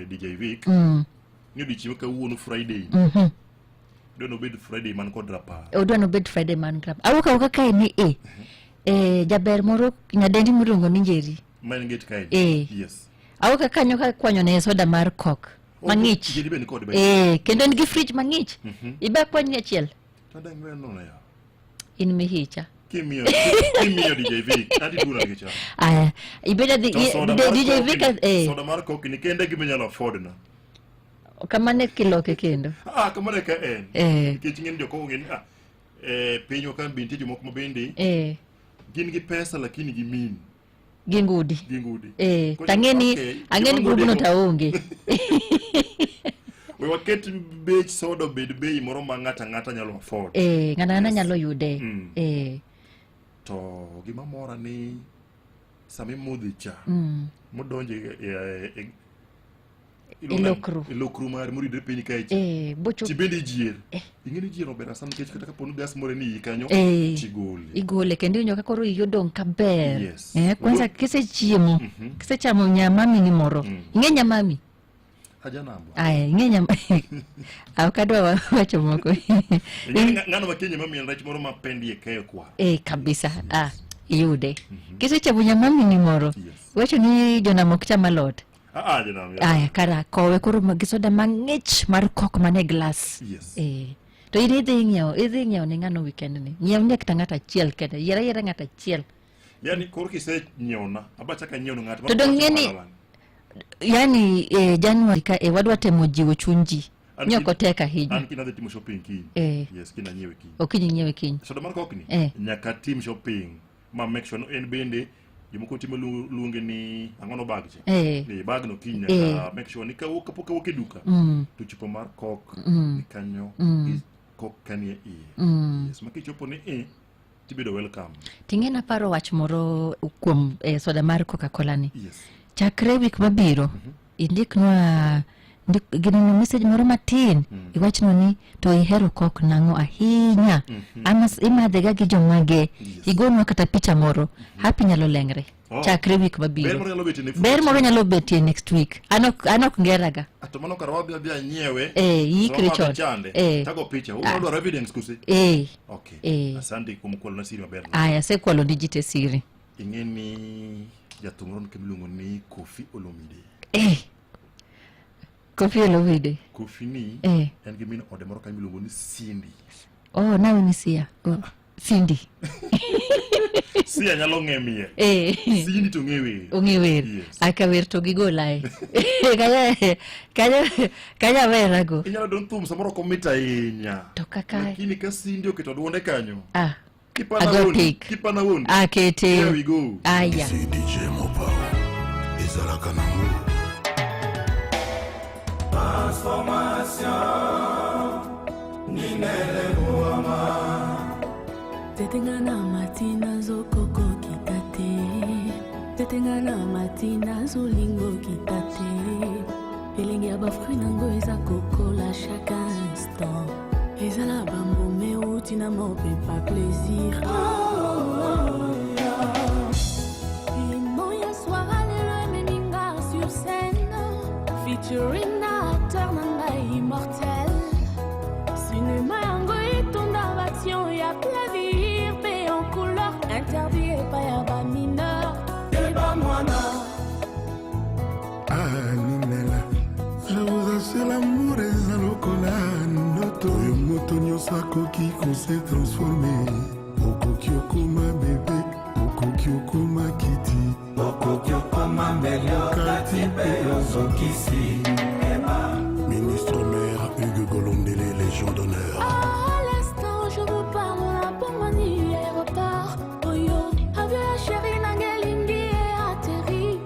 DJ Vic ni odiochieng' ma kawuono Friday. Idwa nobed Friday man kod rapar. Odwa nobed Friday man kod rapar. Awuok awuoka kae ni jaber moro nyadendi miluongo ni Njeri. Ma en gate kae. Yes. Awuok kanyo ka kwanyo ne soda mar Coke. Oh, Mang'ich. Njeri be nikode by Kendo en gi fridge mang'ich. Ibe akwany ni achiel. To dang' we nono ya. In mihicha. Kimiyo kimiyo DJ Vic, ati dura gi cha. Aya, ibedo dhi To soda mar DJ Coke Vic ni- Soda mar Coke ni kende gima inyalo afford na. Kamano e kiloke kendo. Ah, kamano e ka en. Nikech ing'eni jok ong'e ni ah, pinywa ka be nitie jomoko ma bende gin gi pesa lakini gi min. Gi ngudi. Gi ngudi. Koro Tang'e ni okay, ang'e ni joma grubno ngudi to aonge. We waket bech soda obed bei moro ma ng'ato ang'ata nyalo afford. Ng'ato ang'ata nyalo yude. To gima mora ni sama imodhe cha, modonjo e E lokru. E lokru mari moridre piny kae cha. Bochop. Tibende ijier. Ing'e ni jier ober sana nikech kata kapo ni gas moro ni iyi kanyo tigole. Igole kendo iwinjo ka koro iyi odong' kaber. Yes. Kwanza kisechiemo, kisechamo nyamami ni moro. Ing'e nyamami? Ajanambo. Aya, ing'e nyam Ok adwa wacho moko. Ing'e ni ng'ano ma kia nyamami en rech moro ma pendie keyo kwar. Kabisa. Ah, iyude. Kisechamo nyamami ni moro. Wacho ni jonam ok cham alot. Ah, ah, jonam. Aya, kara kowe koro gi soda mang'ich mar Coke mane glass. Yes. To in idhi ng'iewo, idhi ng'iewo ne ng'ano weekend ni. Ng'iew ne kata ng'ato achiel kende. Yier ayiera ng'ato achiel. Yani koro kise nyiewona, aba chaka nyiewo ne ng'ato. To dong' ng'e ni yani January ka wadwa temo jiwo chuny ji. An Ni ok otek ahinya. An kiny adhi timo shopping kiny. Yes, kiny anyiewe kiny. Okinyi nyiewe kiny. Soda mar Coke ni, nyaka tim shopping ma make sure no en bende jomoko timo luonge ni ang'o no bag cha. Bag no kiny nyaka make sure ni kawuok kapok awuok e duka to chupa mar Coke ni kanyo gi Coke kanie iye. Yes, ma kichopo ni tibedo welcome. Ting'e naparo wach moro kuom soda mar Coca-Cola ni. Yes. Chakre wik mabiro, indiknwa Ndik gineno message moro matin iwachno ni to ihero kok nang'o ahinya. Ama imadhega gi jomage. Igonwa kata picha moro. Happy nyalo lengre. Oh. Chakre week Ber mabiro. moro nyalo betie next Ber week. moro nyalo betie next week. An ok ngeraga. To mano kar wadhi adhi anyiewe. Eh, iikri to chon. Chande. Eh. Tago picha. Ah. Unyalo dwaro evidence kuse? Eh. Okay. Eh. Asante kuom kwalona siri maber. Aya, asekwalo dijite siri. Ing'e ni jathum moro nitie miluongo ni Koffi Olomide. Eh. Koffi Olomide. Koffi ni Eh. en gi min ode moro kanyo miluongo ni Cindy. Oh, nawe ni Sia. Oh, Cindy. Sia nyalo ng'e miel. Eh. Cindy to ng'e wer. Ong'e wer. Yes. Aka wer to gigolae. Kanya kanya kanya werago. Inyalo don thum samoro ok omit ahinya. To kaka Lakini ka Cindy oketo duonde kanyo. ah Kipana ago wuondi. tik. Kipana wuondi. Akete. Here we go. Aya. DJ Mopao ezalaka nango Transformation Ninele Bouama Tetenga na mati nazokokokita te tetenga na mati nazolingokita te elengi ya bafruit nango eza kokola chaque instant eza na bambuma euti na mopepa plaisir oh, oh, oh. Piment ya soir lelo ememi nga sur scène featuring na acteur na ngai immortel cinéma yango etonda bation ya plaisir mpe en couleur interdit epai ya bamineur Eba mwana Ah, Ninela, je vous assure l'amour eza lokola ndoto oyo moto nyonso akoki kose transforme okoki okoma bebe okoki okoma kiti Okoki okoma mbeli okati mpe ozokisi Ministre maire Hugues Golondele, Légion d'honneur. À l'instant, je vous parle na pongwani aéroport oyo avion ya chéri nanga elingi eatterri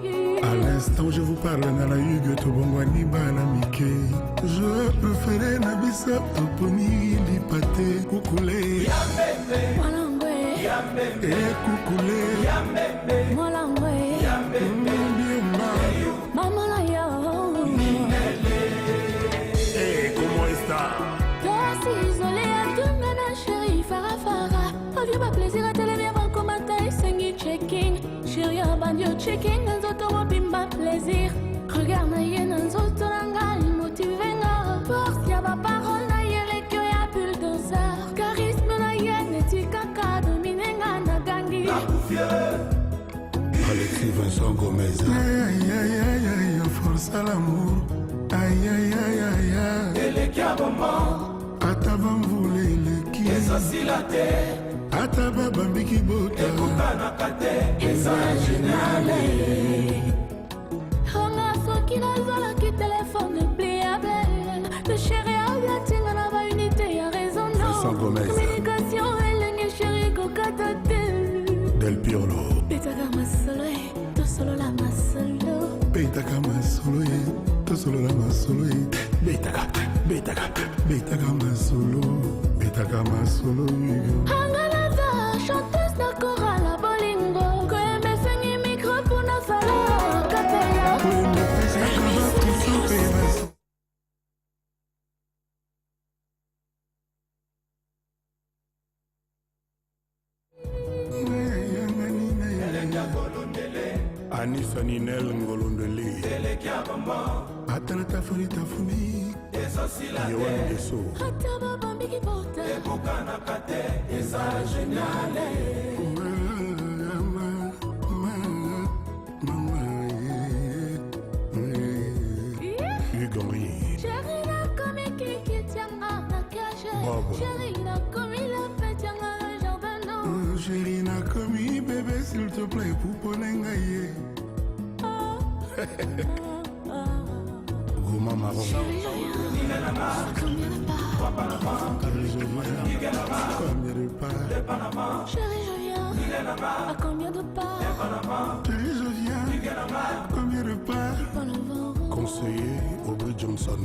À l'instant, je vous parle na Hugues tobongwani bana mike. Je préféré na biso toponi lipate kukule. Mwalangwe E kukule. Mwalangwe Mama na yo Eh, comment est-ce Tosi isolé atunga na chéri farafara avion baplaisir atelemi avankomata esengi checking chéri abandi yo checking na nzoto mobimba plaisir regard na ye na nzoto na ngai motive nga force ya baparole na ye leki oyo ya bulldozer charisme na ye neti kaka domine nga na gangi Alexis Vincent Gomez. Aïe, aïe, aïe, aïe, force à l'amour. Aïe, aïe, aïe, aïe, aïe. Eleki ya bombo Ata bamvula eleki. Ezosila te Ata babambiki bota. Ekokanaka te Eza génial Nga soki nazalaki telefone pliable le chéri alatinga na baunité ya raison Vincent Gomez. communication elenge chéri kokata te Del Piolo. betaka masolo e tosolola masolo Betaka masolo ye. Tosolola masolo ye. Betaka, betaka, betaka masolo. Betaka masolo Hugo. anga naza chanteuse na korala bolingo koyemba esengi micro mpona sala kapela Anisa Ninel Ngolondele. Eleki ya bombo Ata na tafuni tafuni. Ezosila te Yohan Gesso. ata babambiki bota Ekokanaka te Eza génial Hugues Henri. Chéri nakomi kikitianga na cage Bob. Chéri nakomi lopetianga na jardin Oh, Chérie nakomi bébé s'il te plaît pupona ngai ye. Goma marron. Combien de pas? Chéri je viens À combien de pas Chérie je viens. Combien de pas? Conseiller Aubrey Johnson.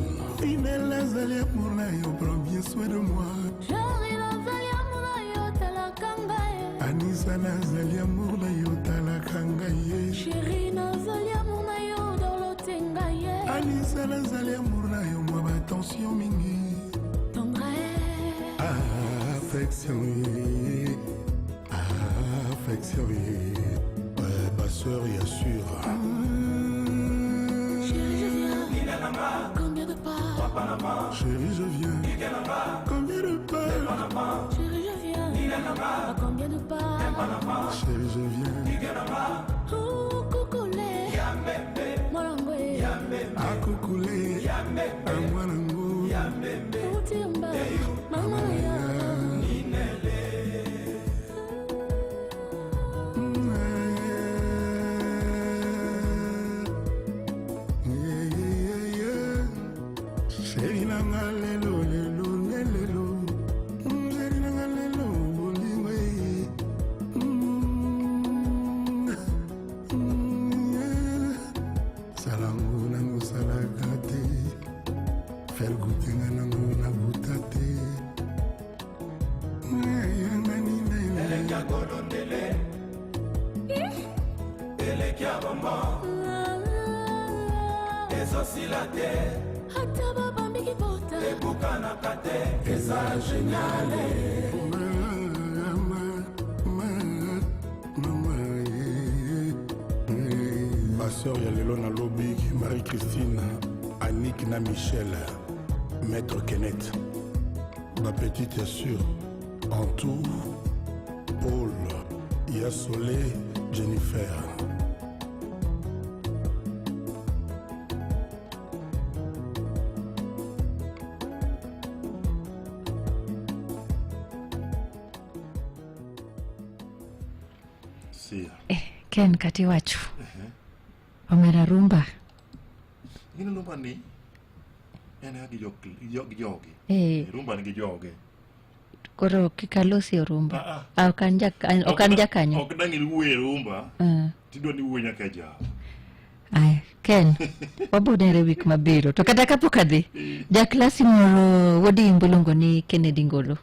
Inel azali amour na yo, prends bien soin de moi. Chéri nazali amour na yo talaka ngai Anisa nazali amour na yo talaka ngai ye. Chéri nazali amour na yo dolote ngai ye Anisa nazali amour na Attention mingi. Affection ye. Affection ye. Baseur ya sûr. Chérie, je viens. Combien de pas? Chérie, je viens. Combien de pas? Chérie, je viens. À combien de pas? Chérie, je viens. Oh, coucoulé. Morangwe. Akukule. Amwanangu. Utimba. Mama ya. Chéri nanga lelo lelo lelo. Chéri nanga lelo bolingo ye. Salango nango salaka te. Faire goûter nga nango na goûta te. Ezosila te. Ata babambiki pota. Ebukanaka te. Eza geniale. Baseur ya lelo nalobi Marie-Christine, Annick na Michel, Maître Kenneth, bapetite ya sûr en tout, Paul Yasolé, Jennifer. Sia. Ken kati wacho. Omera rumba. Gino rumba ni en gi gi jogi. Eh. Rumba ni gi joge. Koro kikalosi rumba. Ah, Ah, ok an ok an jakanyo. Ok dang iwuoye rumba. Tidwa ni iwuoye nyaka e jao. Aya, Ken, wabonere wik mabiro. To kata kapok adhi, jaklasi moro wuod Imbo iluongo ni Kennedy Ngolo.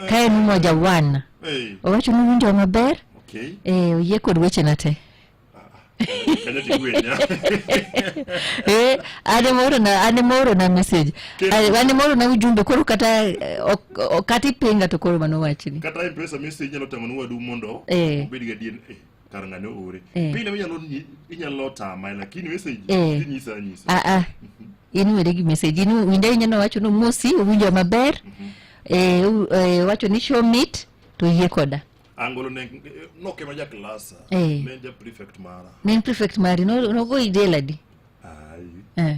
Ka en Umoja One. Eh. Owacho ni winjo maber. Okay. Eh, oyie kod wechena te. Kanyo tigwenya. Eh, an ema oorona message. An ema oorona ujumbe koro kata kata ipinga to koro mano wachni. Kata M-Pesa message nyalo tamo ne wadu mondo Eh. obed gi adier kar ng'ane oore. Eh. Pile inyalo tama lakini message Eh. inyisa anyisa. Ah ah. In were gi message. In winja winja nowacho ni mosi owinjo maber. Eh, wacho ni show meet to yie koda. Angolo ne noke ma jaklasa. Eh. Ne en ja prefect mara. Ne en prefect mari nogoyi jela adi? Ai. Eh.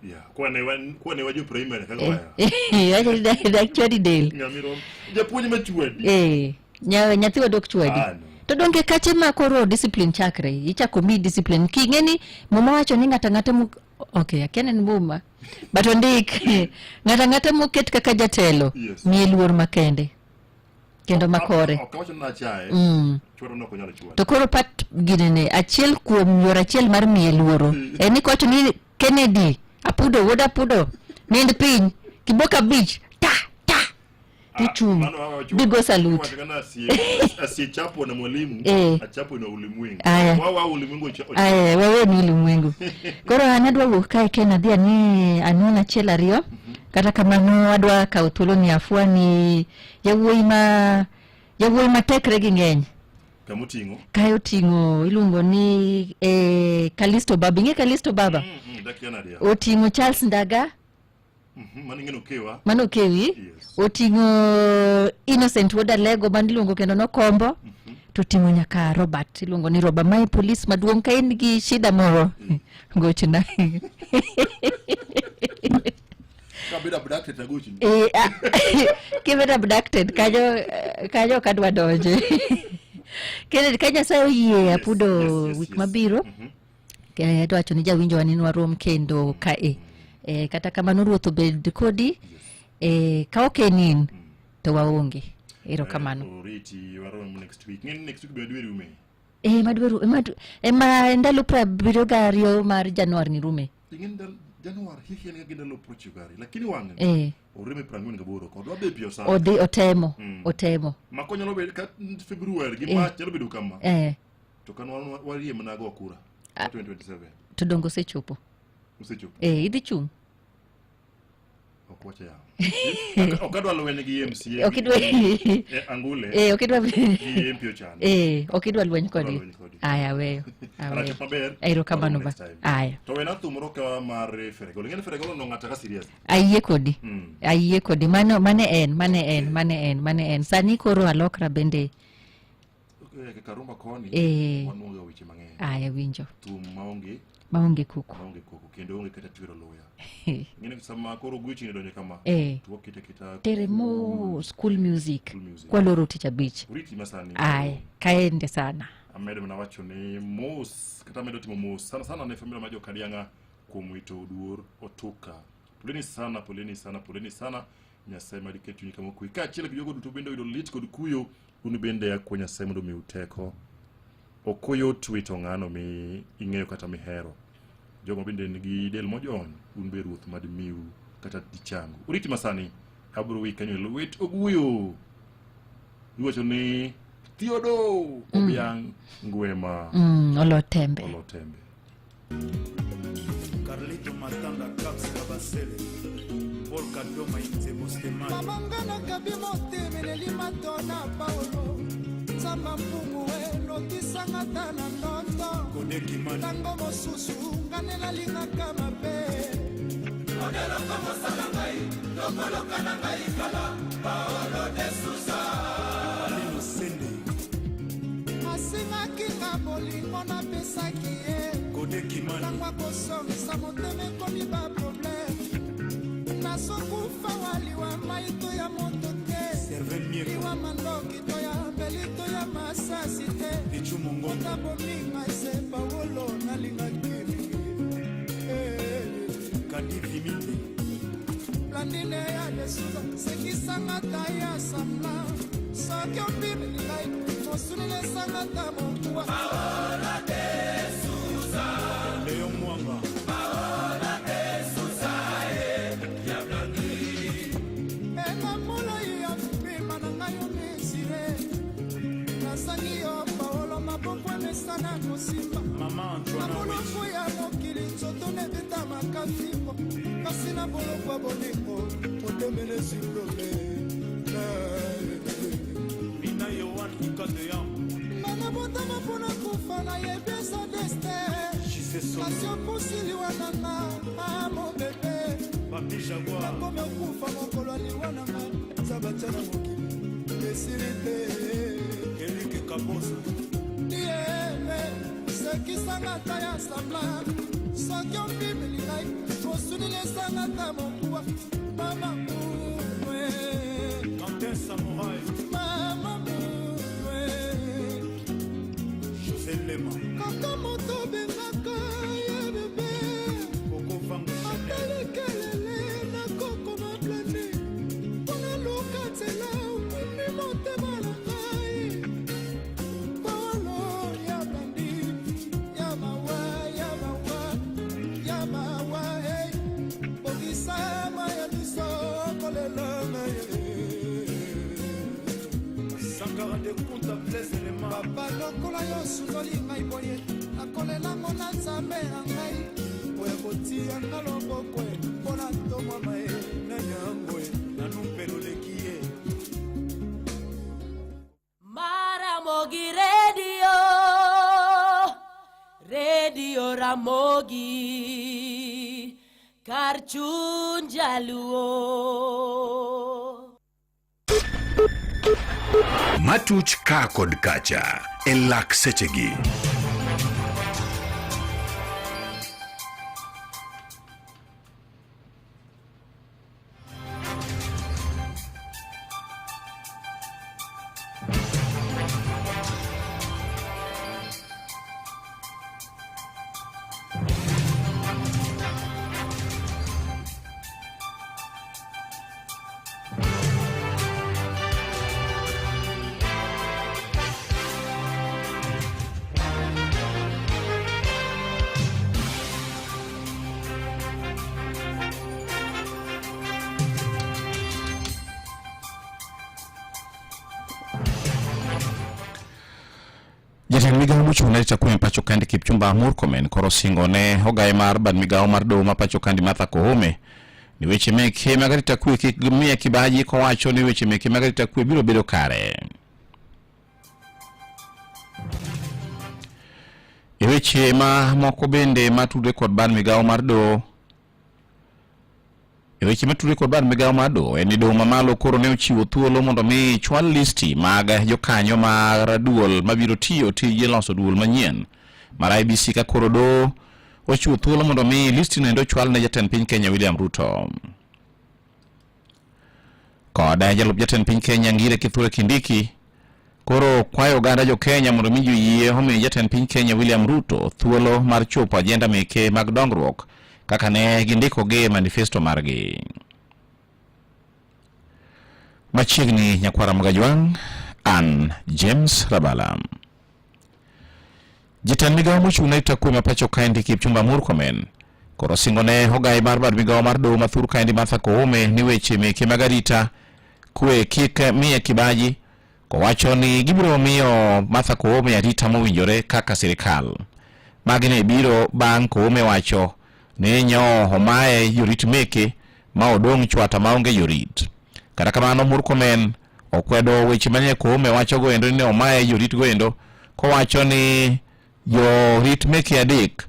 Yeah, kwane wa jo primary kaka waya. Wacho ni dak chwadi del. Ng'amirom. Japuonj ma chwadi. Eh, nyathi wadu ok chwadi. Ah, no. To donge kache ma koro discipline chakre, ichako mi discipline. King'e ni muma wacho ni ng'ato ang'ata mo okay, akia ni en muma. But ondik ng'ato ang'ata moket kaka jatelo, Yes. miye luor makende. Kendo makore. Ok awacho ni nachaye. Chwado nok onyal chwado. To koro pat ginene, achiel kuom yor achiel mar miye luoro. En ni kowacho ni Kennedy, Apudo, wuod Apudo, nind piny, kiboko abich, ta, ta. Tichung'. Mano wawacho- Bigo salute. wacho kana asiyechapwa na mwalimu Eh. achapwe na ulimwengu. Aya. Wawa ulimwengu Aya, wawe ni ulimwengu. Koro an adwa wuok kae Ken adhi ani anuon achiel ariyo. Kata kamano adwa kawo thuolo ni afwa ni yawuoyi ma tekre gi ng'eny. Kamoting'o. Kae oting'o iluongo ni Kalisto Baba. Ing'e Kalisto Baba? Dakia nade ya? Oting'o Charles Ndaga. Mano ing'e nokewa. Mano okewi. Yes. Oting'o Innocent wuod Alego mano iluongo kendo nokombo. To oting'o nyaka Robert iluongo ni Robert mae polis maduong' ka in gi shida moro gochna. Kabedo abducted agochni. Kibedo abducted kanyo ok adwa donje. Kennedy, ka Nyasaye oyie Apudo wik mabiro. Adwa wacho ni jawinjowa ni nwarom kendo kae. Kata kamano Ruoth obed kodi. Ka ok en in to waonge. Erokamano. Oriti warom next week. Ng'eni next week be dwe rume. Ma ndalo 72 mar Januar ni rume. Ing'eni Januar hiki en gi ndalo 92, lakini wang'e. Oreme 48 kod wadhi piyo sana. Odhi otemo, otemo. Mako nyalo bedo ka February gi March nyalo bedo kama. To kan warie mana go kura. 2027. To dongo osechopo. Osechopo. Idhi chung'. Ok wache yawa. Ok adwa lweny gi MCA. Ok idwa- Eh, Angule. Eh, ok idwa- Gi MP Ochanda. Eh, ok idwa lweny Adwa kodi. lweny kodi. Aya, aweyo. Aweyo. Anachop maber. Erokamano ba. Next time. Aya. To wena thum moro ka mar Feregolo. Ing'e ni Feregolo no ng'ata ka serious. Ayie kodi. Mm. Ayie kodi. Mano mane en, mane en, mane en, mane en. Sani koro alokra bende. Eh, Karumba koni. Eh. Wanuoga weche mang'eny. Aya, winjo. Thum maonge. Maonge koko. Maonge koko kendo onge kata twero luya. Ing'e ni sama koro gwechni donjo kama. Eh. To wakete kita. Tere mos cool music. Cool music. Kwaloro tich abich. Uriti masani. Aya, kaende sana. Amedo mana wacho ni mos kata amedo timo mos sana sana ne familia ma jokadiang'a kuom wito oduor otuka. Poleni sana, poleni sana, poleni sana. Nyasaye mad ket chunyi kama okwe. Kaachiel gi jogo duto bende oyudo lit kod kuyo, un bende akwa Nyasaye mondo omiu teko. Ok oyot wito ng'ano mi ing'eyo kata mihero. Jogo bende nigi del mojony, un be Ruoth mad miu kata dichangu. Uriti masani, abiro wi kanyo e lwet oguyo. Iwacho ni Theodore Obiang Ngwema. Olo tembe. Olo tembe. Carlito Matanga Caps Kabasele Paul Kadoma Inzebo Stemani Mama nga nakabi motema eleli mato na paolo nzamba mpungu elotisanga ta na ndoto Kode Kimani. ntango mosusu nga nde nalingaka mabe odeloko mosala ngai lokoloka na ngai kala paolo de susa Alino Sende asengaki nga bolingo napesaki ye Kode Kimani ntango akosongisa motema ekomi baprobleme nazokufa waliwa mai to ya moto te Serve Mieko liwa mandoki to ya mbeli to ya masasi te Pichu Mongongo ota bominga ese paolo nalingaki mingi Eh, Kadi Vimite blandine ya lesuza sekisanga ta ya sambla soki opimeli ngai mosunile esanga ta mokuwa Léon Mwanga ena molai ya mpema na ngai omesire nasangi yo paolo maboko emesana kosimba Mama na Antoine boloko ya mokili nzoto nebetamaka fimbo kasi na boloko ya bolingo motemele siblole Mina Yohan Ikadeya nana botama mpona kufa nayebi eza destin Jise Solo kasi opusi liwa nanga a mon bebe Papi Jaguar nakomi okufa mokolo ya liwa nanga nzambe atya na mokili esili te Eric Kabosa tieme sekisanga ata ya sambla soki opimeli ngai mosunili esanga ata mokuwa mama mumwe Quentin Samurai mama mumwe José Lema kaka moto obengaka ye bebe Koko Vangu Chanel atalikelele nakokoma plane mpona luka nzela okumbi motema na ngai polo ya bandi ya mawa ya mawa ya mawa hey. bokisama ya biso kolela ngai Sankara de Kunta Blaise Lema papa lokola yo osundoli ngai boye nakolelango na nzambe na ngai oya kotia nga loboko e mpo na ntomwama ye na yango e nanu mpe loleki ye Maramogi Radio, Radio Ramogi, kar chuny jaluo. Matuch ka kod kacha e lak sechegi. Jatend migawo mochung' ne arita kwe e pacho kandi Kipchumba Murkomen koro osingo ne ogaye mar bad migawo mar doho ma pacho kandi Martha Koome ni weche meke mag arita kwe kik miye kibaji kowacho ni weche meke mag arita kwe biro bedo kare. E weche ma moko bende matudre kod bad migawo mar doho E weche matudre kod bad migawo mar doho en ni doho mamalo koro ne ochiwo thuolo mondo mi chwal listi mag jokanyo mar duol mabiro tiyo tij loso duol manyien mar IEBC ka koro doho ochiwo thuolo mondo mi listi no endo ochwal ne jatend piny Kenya William Ruto. Kod jalup jatend piny Kenya Ngire Kithure Kindiki koro kwayo oganda jo Kenya mondo mi joyie omi jatend piny Kenya William Ruto thuolo mar chopo ajenda meke mag dongruok kaka ne gindikogi e manifesto margi. Machiegni nyakwara Mgajwang', an James Rabala. Jatend migawo mochung' ne arita kwe ma pacho kaendi Kipchumba Murkomen koro singo ne ogai mar bad migawo mar doho ma thur kaendi Martha Koome ni weche meke mag arita kwe kik miye kibaji kowacho ni gibiro miyo Martha Koome arita mowinjore kaka sirikal. Magi ne biro bang' Koome wacho ni nyo omaye jorit meke ma odong' chwata maonge jorit. Kata kamano Murkomen okwedo weche mane Koome wachogo endo ni ne omaye joritgo endo kowacho ni jorit meke adek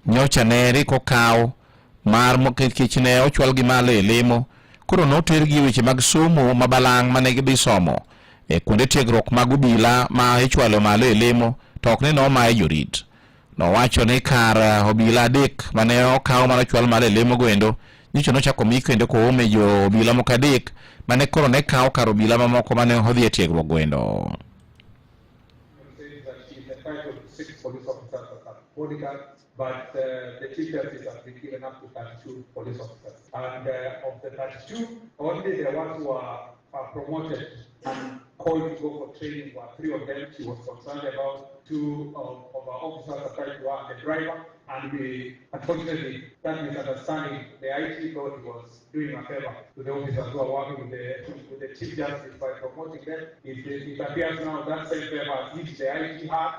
nyocha ne rik okaw mar nikech ne ochwalgi malo e lemo koro notergi e weche mag somo ma balang' mane gidhi somo e kuonde tiegruok mag obila ma ichwalo malo e lemo to ok ni nomaye jorit. Nowacho ni kar obila adek mane okaw mane ochwal malo e lemo goendo nyocha nochako mi kendo Koome jo obila moko adek mane koro ne kawo kar obila mamoko mane odhi e tiegruok goendo. But the Chief Justice has been given up to 32 police officers. And of the 32, only the ones who are promoted and called to go for training were three of them. She was concerned about two of our officers assigned to her, the driver, and we, unfortunately, that misunderstanding, the IT thought he was doing a favor to the officers who are working with the Chief Justice by promoting them. It appears now that same favor has hit the IT hard.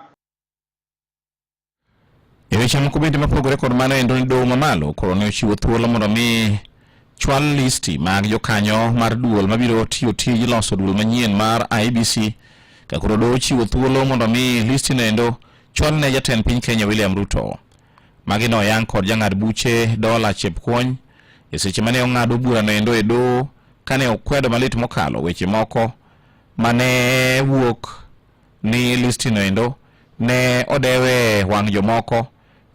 E weche moko bende mopogore kod mano endo ni doho mamalo koro ne ochiwo thuolo mondo mi chwal listi mag jokanyo mar duol mabiro tiyo tij loso duol manyien mar IEBC ka koro doho ochiwo thuolo mondo mi listi no endo chwal ne jatend piny Kenya William Ruto. Magi ne oyang kod jang'ad buche Dola Chepkwony e seche mane ong'ado burano endo e doho kane okwedo malit mokalo weche moko mane wuok ni listino endo ne odewe wang' jomoko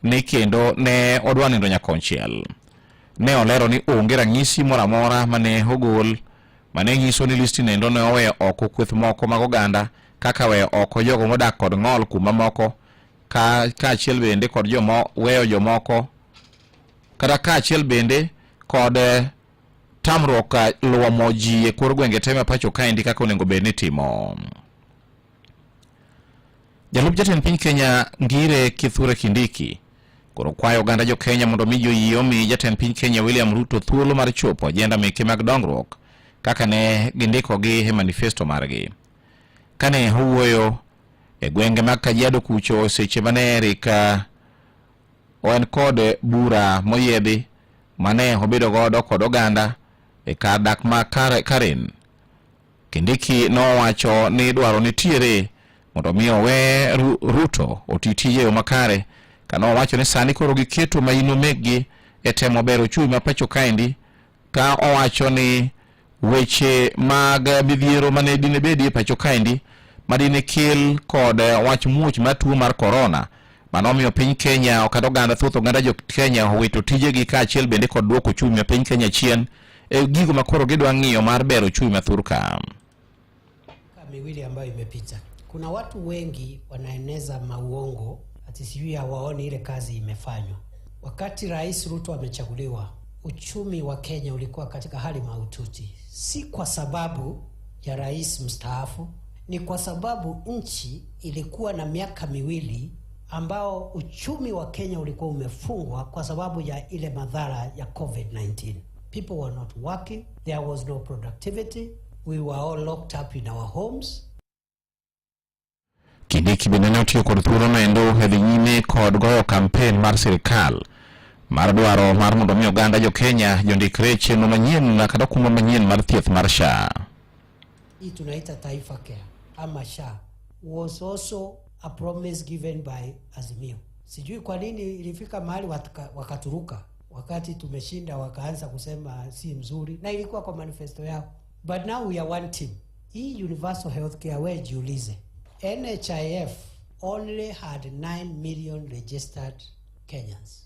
ni kendo ne odwa nindo nyakonchiel. Ne olero ni onge ranyisi moro amora mane ogol mane nyiso ni listino endo ne oweyo oko kweth moko mag oganda kaka weyo oko jogo modak kod ng'ol kuma moko kaachiel bende kod jomo weyo jomoko kata kaachiel bende kod tamruok luomo ji e kor gwenge te ma pacho kaendi kaka onego bed ni timo. Jalup jatend piny Kenya Ngire Kithure Kindiki koro kwayo oganda jo Kenya mondo mi joyie omi jatend piny Kenya William Ruto thuolo mar chopo ajenda meke mag dongruok kaka ne gindikogi e manifesto margi. Kane owuoyo e gwenge mag Kajiado kucho seche mane rik en kod bura moyiedhi mane obedo godo kod oganda e kar dak ma Karen. Kindiki nowacho ni dwaro nitiere mondo mi owe Ruto oti tije e yo makare, ka nowacho ni sani koro giketo maino mekgi e temo bero ochumi ma pacho kaendi, ka owacho ni weche mag midhiero mane dine bedie pacho kaendi madine kel kod wach muoch mar tuo mar korona manomiyo piny Kenya kata oganda thoth oganda jo Kenya owito tijegi kaachiel bende kod duoko ochumi ma piny Kenya chien e gigo ma koro gidwa ng'iyo mar bero ochumi ma thurka. Miwili ambayo imepita, kuna watu wengi wanaeneza mauongo ati sijui hawaoni ile kazi imefanywa. Wakati Rais Ruto amechaguliwa, uchumi wa Kenya ulikuwa katika hali mahututi, si kwa sababu ya rais mstaafu, ni kwa sababu nchi ilikuwa na miaka miwili ambao uchumi wa Kenya ulikuwa umefungwa kwa sababu ya ile madhara ya COVID-19. People were not working, there was no productivity, we were all locked up in our homes. Kindiki bende ne otiyo kod thuolo no endo e dhi nyime kod goyo kampen mar sirikal mar dwaro mar mondo mi oganda jo Kenya jondikre e chenro manyien kata okumba manyien mar thieth mar SHA. Hii tunaita Taifa Care ama SHA was also a promise given by Azimio. Sijui kwa nini ilifika mahali wakaturuka wakati tumeshinda, wakaanza kusema si mzuri, na ilikuwa kwa manifesto yao. But now we are one team. Hii universal healthcare, wewe jiulize, NHIF only had 9 million registered Kenyans.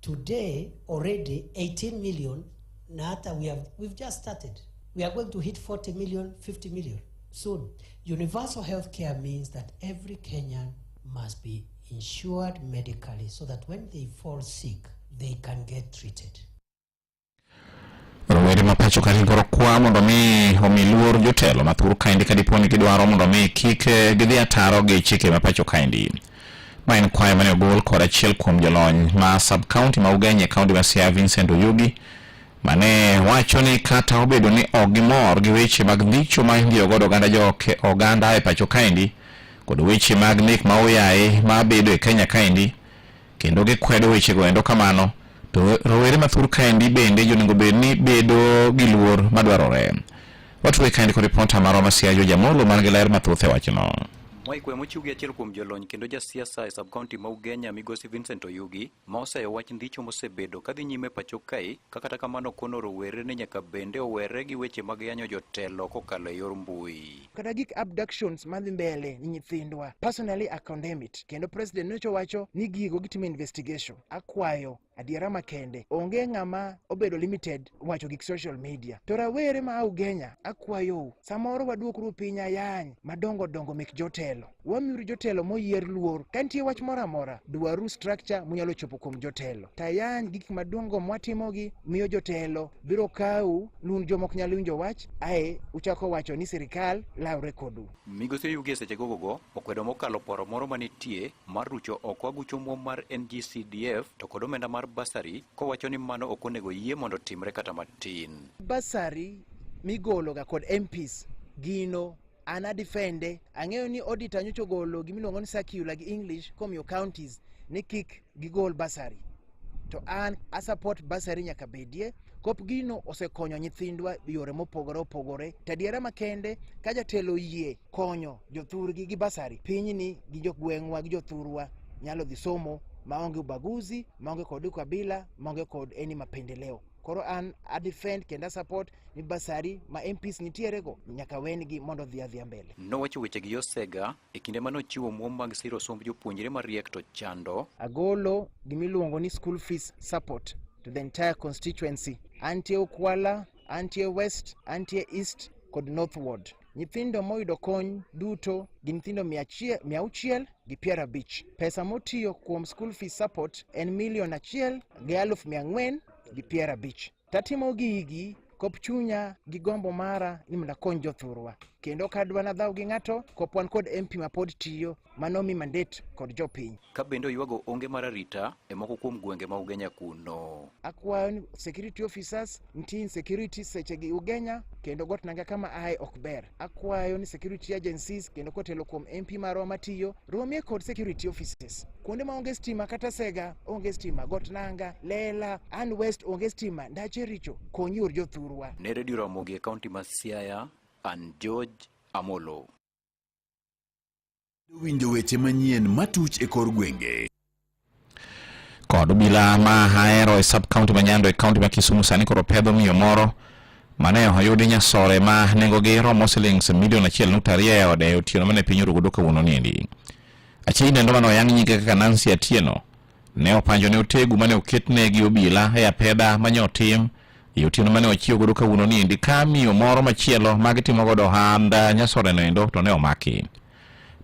Today already 18 million, na hata we've just started. We are going to hit 40 million, 50 million soon. Universal healthcare means that every Kenyan must be insured medically so that when they fall sick, they can get treated. Rowere ma pacho ka koro kwa mondo mi omi luor jotelo mathur kaendi ka dipo ni gidwaro mondo mi kik gidhi ataro gi chike ma pacho kaendi. Ma en kwayo mane ogol kod achiel kuom jolony ma sub county ma Ugenya e kaunti ma Siaya Vincent Oyugi mane wacho ni kata obedo ni ok gimor gi weche mag ndicho ma indhiyo godo oganda jo oganda e pacho kaendi kod weche mag nek ma oyaye ma bedo e Kenya kaendi kendo gikwedo wechego endo kamano to rowere mathur kaendi bende jonego bed ni bedo gi luor madwarore. Watwe kaendi kod ripota marwa ma Siaya George Amolo man gi ler mathoth e wachno. Mae kwayo mochiw gi achiel kuom jolony kendo jasiasa e sub-county ma Ugenya migosi Vincent Oyugi ma oseyo wach ndicho mosebedo kadhi nyime pacho kae ka kata kamano kono rowere ni nyaka bende owere gi weche mag yanyo jotelo kokalo e yor mbui. Kata gik abductions madhi mbele ni nyithindwa, personally I condemn it. Kendo president nyocha wacho ni gigo gitimo investigation. Akwayo adiera makende, onge ng'ama obedo limited wacho gik social media. To rawere ma Ugenya, akwayou, samoro waduokuru piny ayany madongo dongo mek jotelo. Wamiuru jotelo moyier luor. Ka nitie wach moro amora, dwaru structure munyalo chopo kuom jotelo. Tayany gik madongo mwatimogi miyo jotelo biro kawu nun joma ok nyal winjo wach, ae uchako wacho ni sirikal lawre kodu. Migosi Oyugi e seche gogogo okwedo mokalo paro moro manitie mar rucho oko aguch omuom mar NGCDF to kod omenda mar bursary kowacho ni mano ok onego yie mondo timre kata matin. Bursary migologa kod MPs gino an adifende. Ang'eyo ni auditor nyocha ogolo gimiluongo ni circular gi English komiyo counties ni kik gigol bursary. To an a support bursary nyaka bedie. Kop gino osekonyo nyithindwa yore mopogore opogore. To adiera makende ka jatelo oyie konyo jothurgi gi bursary, pinyni gi jogweng'wa gi jothurwa nyalo dhi somo maonge ubaguzi, maonge kod ukabila, maonge kod any mapendeleo. Koro an a defend kendo a support ni bursary ma MPs nitiere go nyaka wengi mondo odhi adhiya mbele. Nowacho weche gi Osega e kinde mane ochiwo omuom mag siro somb jopuonjre mariek to chando. Agolo gimiluongo ni school fees support to the entire constituency. Antie Ukwala, antie West, antie East kod North Ward. Nyithindo moyudo kony duto gin nyithindo mia auchiel gi piero abich. Pesa motiyo kuom school fees support en milion achiel gi aluf mia ang'wen gi piero abich. Tatimo gigi kop chunya gi gombo mara ni mondo akony jothurwa. Kendo ok adwa nadhaw gi ng'ato kop wan kod MP ma pod tiyo manomi mandate kod jopiny. Ka bende oywago onge mar arita e moko kuom gwenge ma Ugenya kuno. Akwayo ni security officers nitie insecurity seche gi Ugenya kendo got nanga kama ae ok ber. Akwayo ni security agencies kendo kotelo kuom MP marwa matiyo romie kod security officers. Kuonde ma onge stima kata Sega onge stima, got nanga, Lela and West onge stima, ndache richo, konyi ur jothurwa. Ne Radio Ramogi e kaunti ma Siaya, an George Amolo. Winjo weche manyien matuch e kor gwenge. Kod obila ma Ahero e sub county ma Nyando e kaunti ma Kisumu sani koro pedho miyo moro mane oyudi nyasore ma nengogi romo silings milion 1.2 e ode e otieno mane piny orugodo kawuono niendi. Achiel nendo mane oyang nyinge kaka Nancy Atieno ne opanjo ne otegu mane oketne gi obila e apedha manye otim e otieno mane ochiew godo kawuono niendi ka miyo moro machielo ma gitimo godo ohand nyasore noendo to ne omaki.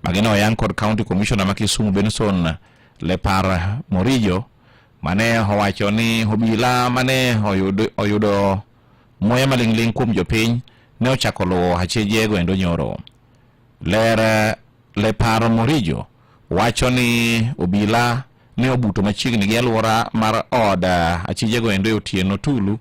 Magi ne oyang kod County Commissioner ma Kisumu Benson Lepar Morijo mane owacho ni obila mane oyudo muya maling'ling' kuom jopiny ne ochako luwo achijego endo nyoro. Ler Lepar Morijo wacho ni obila ne obuto machiegni gi alwora mar od achijego endo e otieno tulu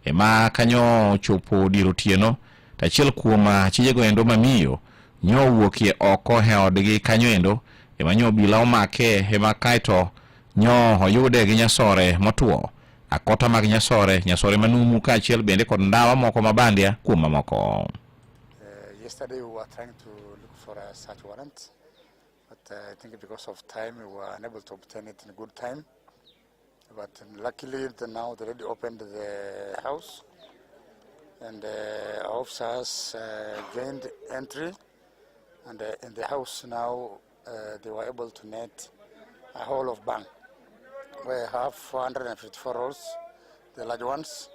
ema kanyo ochopo dier otieno to achiel kuom achijego endo mamiyo nyo owuokie oko e odgi kanyo endo ema nyo obila omake ema kaeto nyo oyude gi nyasore motwo. akota mag nyasore, nyasore manumu kaachiel bende kod ndawa moko ma bandia kuom mamoko. Yesterday we were trying to look for a search warrant, but I think because of time we were unable to obtain it in good time. But luckily now they already opened the house, and our officers gained entry, and in the house now they were able to net a whole of bhang. We have 454 rolls, the large ones.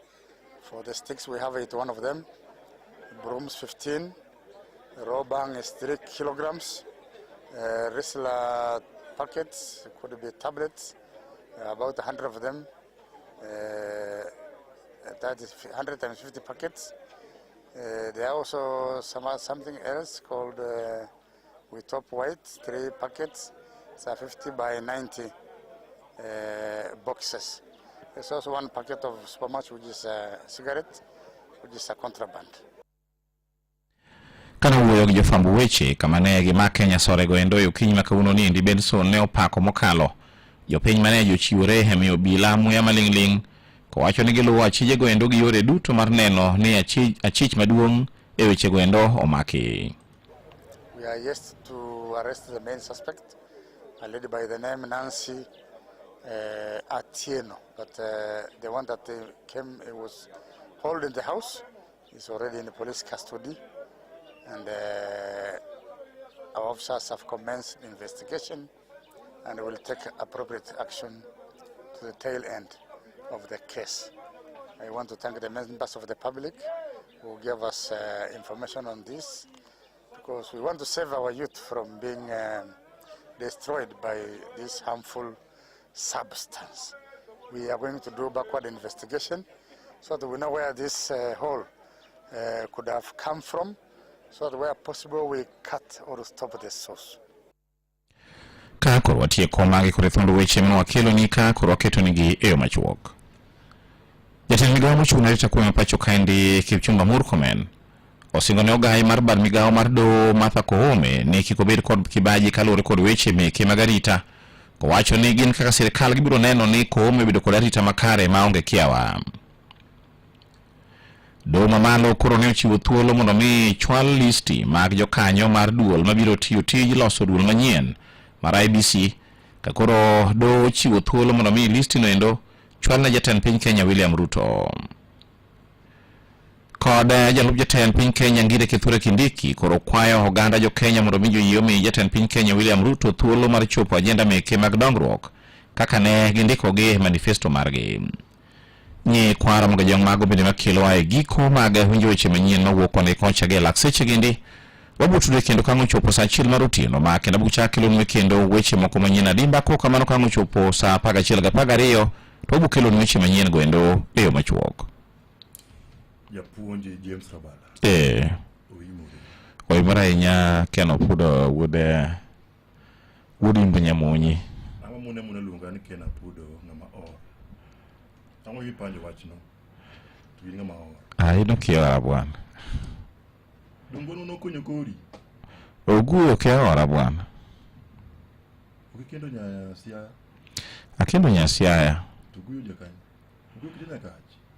For the sticks we have 81 of them, brooms 15, raw bhang is 3 kilograms, Rizla packets, could be tablets, about 100 of them, that is 100 times 50 packets. There are also something else called with top white, 3 packets, so 50 by 90 boxes. There's also 1 packet of supermatch, which is a cigarette, which is a contraband. Kane owuoyo gi jofwamb weche kama ne gimake nyasorego endo e okinyi ma kawuono niendi, Benson ne opako mokalo jopiny mane jochiwore e miyo obila muya maling'ling' kowacho ni giluwo achijego endo gi yore duto mar neno ni achich maduong' e wechego endo omaki. We are yet to arrest the main suspect, a lady by the name Nancy Atieno, but the one that came was held in the house is already in the police custody, and our officers have commenced investigation and will take appropriate action to the tail end of the case. I want to thank the members of the public who gave us information on this, because we want to save our youth from being destroyed by this harmful substance. We are going to do backward investigation so that we know where this hole could have come from, so that where possible we cut or stop the source. Ka koro watieko magi kod thuond weche ma wakeloni ka koro waketonigi e yo machuok. Jatend migawo mochung' ne arita kwe ma pacho kaendi Kipchumba Murkomen osingo ne ogayi mar bad migawo mar doho Martha Koome ni kik obed kod kibaji kaluwore kod weche meke mag arita, kowacho ni gin kaka sirikal gibiro neno ni Koome obedo kod arita makare maonge kiawa. Doho mamalo koro ne ochiwo thuolo mondo mi chwal listi mag jokanyo mar duol mabiro tiyo tij loso duol manyien mar IEBC, ka koro doho ochiwo thuolo mondo mi listi no endo chwal ne jatend piny Kenya William Ruto. Kod jalup jatend piny Kenya Ngire Kithure Kindiki koro kwayo oganda jo Kenya mondo mi joyie omi jatend piny Kenya William Ruto thuolo mar chopo ajenda meke mag dongruok kaka ne gindikogi e manifesto margi. Ng'i kwara mondo jong mago bende makelowa e giko mag winjo weche manyien mawuok koni kocha gi e lak seche gindi. Wabiro tudre kendo ka ang' ochopo saa 1 mar otieno ma kendo abiro chak kelonu kendo weche moko manyien adimba. Kok kamano ka ang' ochopo saa 11 gi 12 to wabiro kelonu weche manyien go endo e yo machuok. Japuonj James Rabala. Oimore. Oimore ahinya Ken Opudo wuod Imbo Nyamunyi. Ang'o mune mune luonga ni Ken Apudo ng'ama or? Ang'o mipanjo wachno? To in ng'ama or. Ah, in ok ihora bwana. Dongo nokonyo kori. Oguyo ok ihora bwana. Ok ikendo nya Siaya? Akendo nya Siaya. To Oguyo jakanye? Oguyo kite nyakach.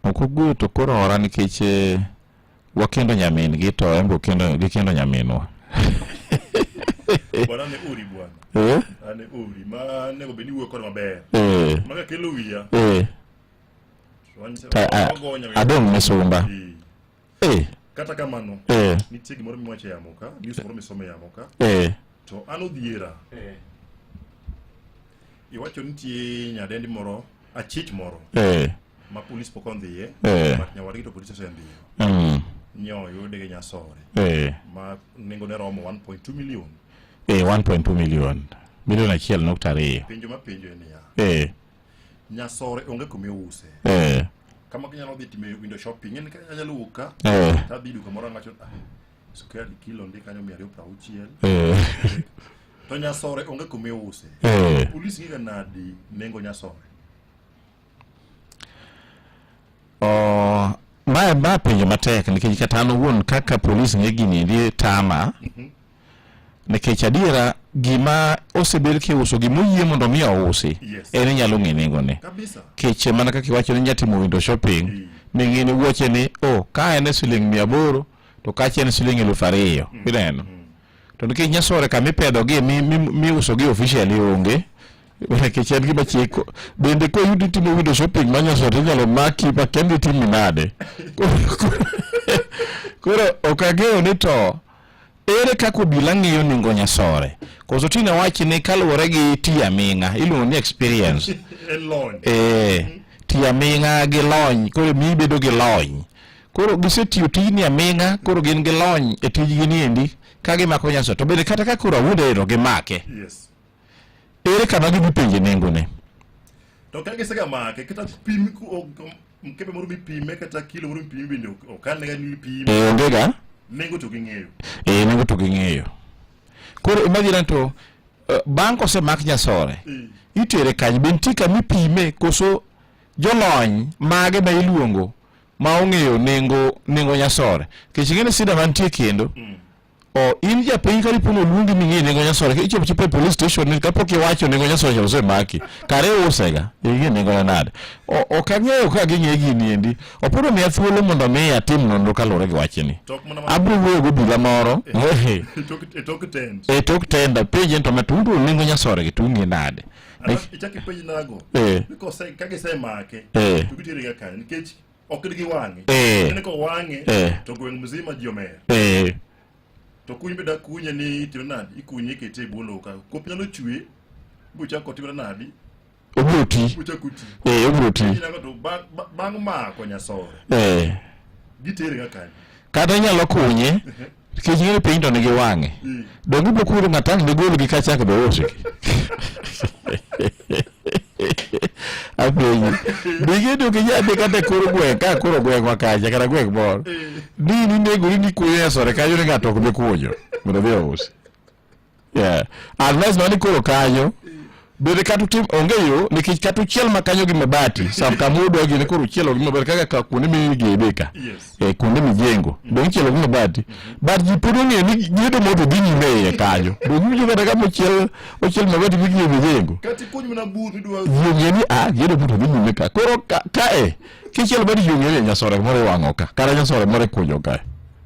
Ok Oguyo to koro ora nikech wakendo nyamin gi to en be gikendo nyaminwa. Bwana ne ori bwana. Ane ori ma nego bed ni wuoyo kode maber. Maga kelo wiya. Ta, adong' misumba. Kata kamano, nitie gimoro miwacho e yamo ka, news moro misomo e yamo ka. To an odhiera. Iwacho nitie nyadendi moro, achich moro. Ma polis pok odhiye, but nyawadgi to polis osedhiyo. Nyo oyude gi nyasore. Ma nengone romo 1.2 million. 1.2 million. Milion 1.2. Penjo mapenjo en niya. Nyasore onge kuma iuse. Kama kinyalo dhi timo window shopping, en ka anyalo wuok ka, to adhi duka moro angacho, sukari kilo ndi kanyo 260. To nyasore onge kuma iuse. Polis ng'iga nadi nengo nyasore? Oh, ma penjo matek nikech kata an owuon kaka polis ng'e gini endi tama. Nikech adiera gima osebed kiuso gima oyie mondo mi ousi Yes. en inyalo ng'e nengone Kabisa. keche mana kaka iwacho ni inya timo window shopping ming'e ni wuoche ni oh ka en e siling 800 to kacha en siling 2000 ineno to nikech nyasore kama ipedhogie miusogi officially onge nikech en gima chik bende koyudi timo window shopping ma nyasore inyalo maki ma kendo itimi nade koro ok ang'eyo ni to ere kaka obila ng'iyo nengo nyasore koso tine wach ni kaluwore gi tiyo aming'a iluongo ni experience En lony. eh tiyo aming'a gi lony koro miyi bedo gi lony koro gisetiyo tijni aming'a koro gin gi lony e tijgi ni endi ka gimako nyasore to bende kata ka koro awuondo ero gimake Yes. ere kama gidhi penje nengone To ka gisega make kata pim mkebe moro mipime kata kilo moro mipime bende ok kan ga ni ipime. Eh, onge ga. Nengo to ging'eyo. eh nengo to ging'eyo koro imagine to bang' kosemak nyasore itere kanye be nitie kama ipime koso jolony mage ma iluongo ma ong'eyo nengo nengo nyasore nikech ing'e ni sida mantie kendo o in japiny ka dipo ni oluongi ming'e nengo nyasore ichopo chopo e police station ni kapok iwacho nengo nyasore cha osemaki kare iusega ing'e nengone nade ok ang'eyo ka ging'e gini endi opodo miya thuolo mondo mi atim nonro kaluwore gi wachni Tok mana abiro wuoyo gobila moro e tok tent. e tok tenda penje ni to ma to un to nengo nyasore gi to ung'e nade Alafu ichak ipenj nago. Eh. Ni kose ka gisemake Eh. to gitere ga kanye nikech ok giwang'e. Eh. Ni kowang'e Eh. to gweng' mzima ji omer. eh To kuny be dakunye ni itimo nadi ikunye ikete e bwo lowo ka. Koth nyalo chwe buchak otimre nadi obiro ti buchak oti. eh obiro ti Penj nago to bang' mako nyasore eh gitere ga kanye. kata inyalo kunye nikech ing'e ni piny to nigi wang'e donge ibiro kunyo ng'ato ang' digol gi kachak be usgi apenji bige to kinya dhi kata e kor gweng' ka koro gweng'wa kacha kata gweng' moro ni in inegori ni kunyo nyasore kanyo ni ng'ato ok bi kunyo mondo odhi ousi yeah unless mani koro kanyo bende kata utim onge yo nikech kata uchiel ma kanyo gi mabati sam kama udwa gini koro uchielo gi mabati kaka ka kuonde migede ka Yes. eh, kuonde mijengo dong ichielo gi mabati but ji pod ong'eyo ni gedo moto dhi nyime e iye kanyo dong iwinjo kata kama ochiel ochiel mabati migiyo mijengo Kata ikuny mana bur midwa ji ong'eyo ni ah gedo moto dhi nyime ka koro ka kae kichielo mabati ji ong'eyo ni nyasore moro iwang'o ka kata nyasore moro ikunyo kae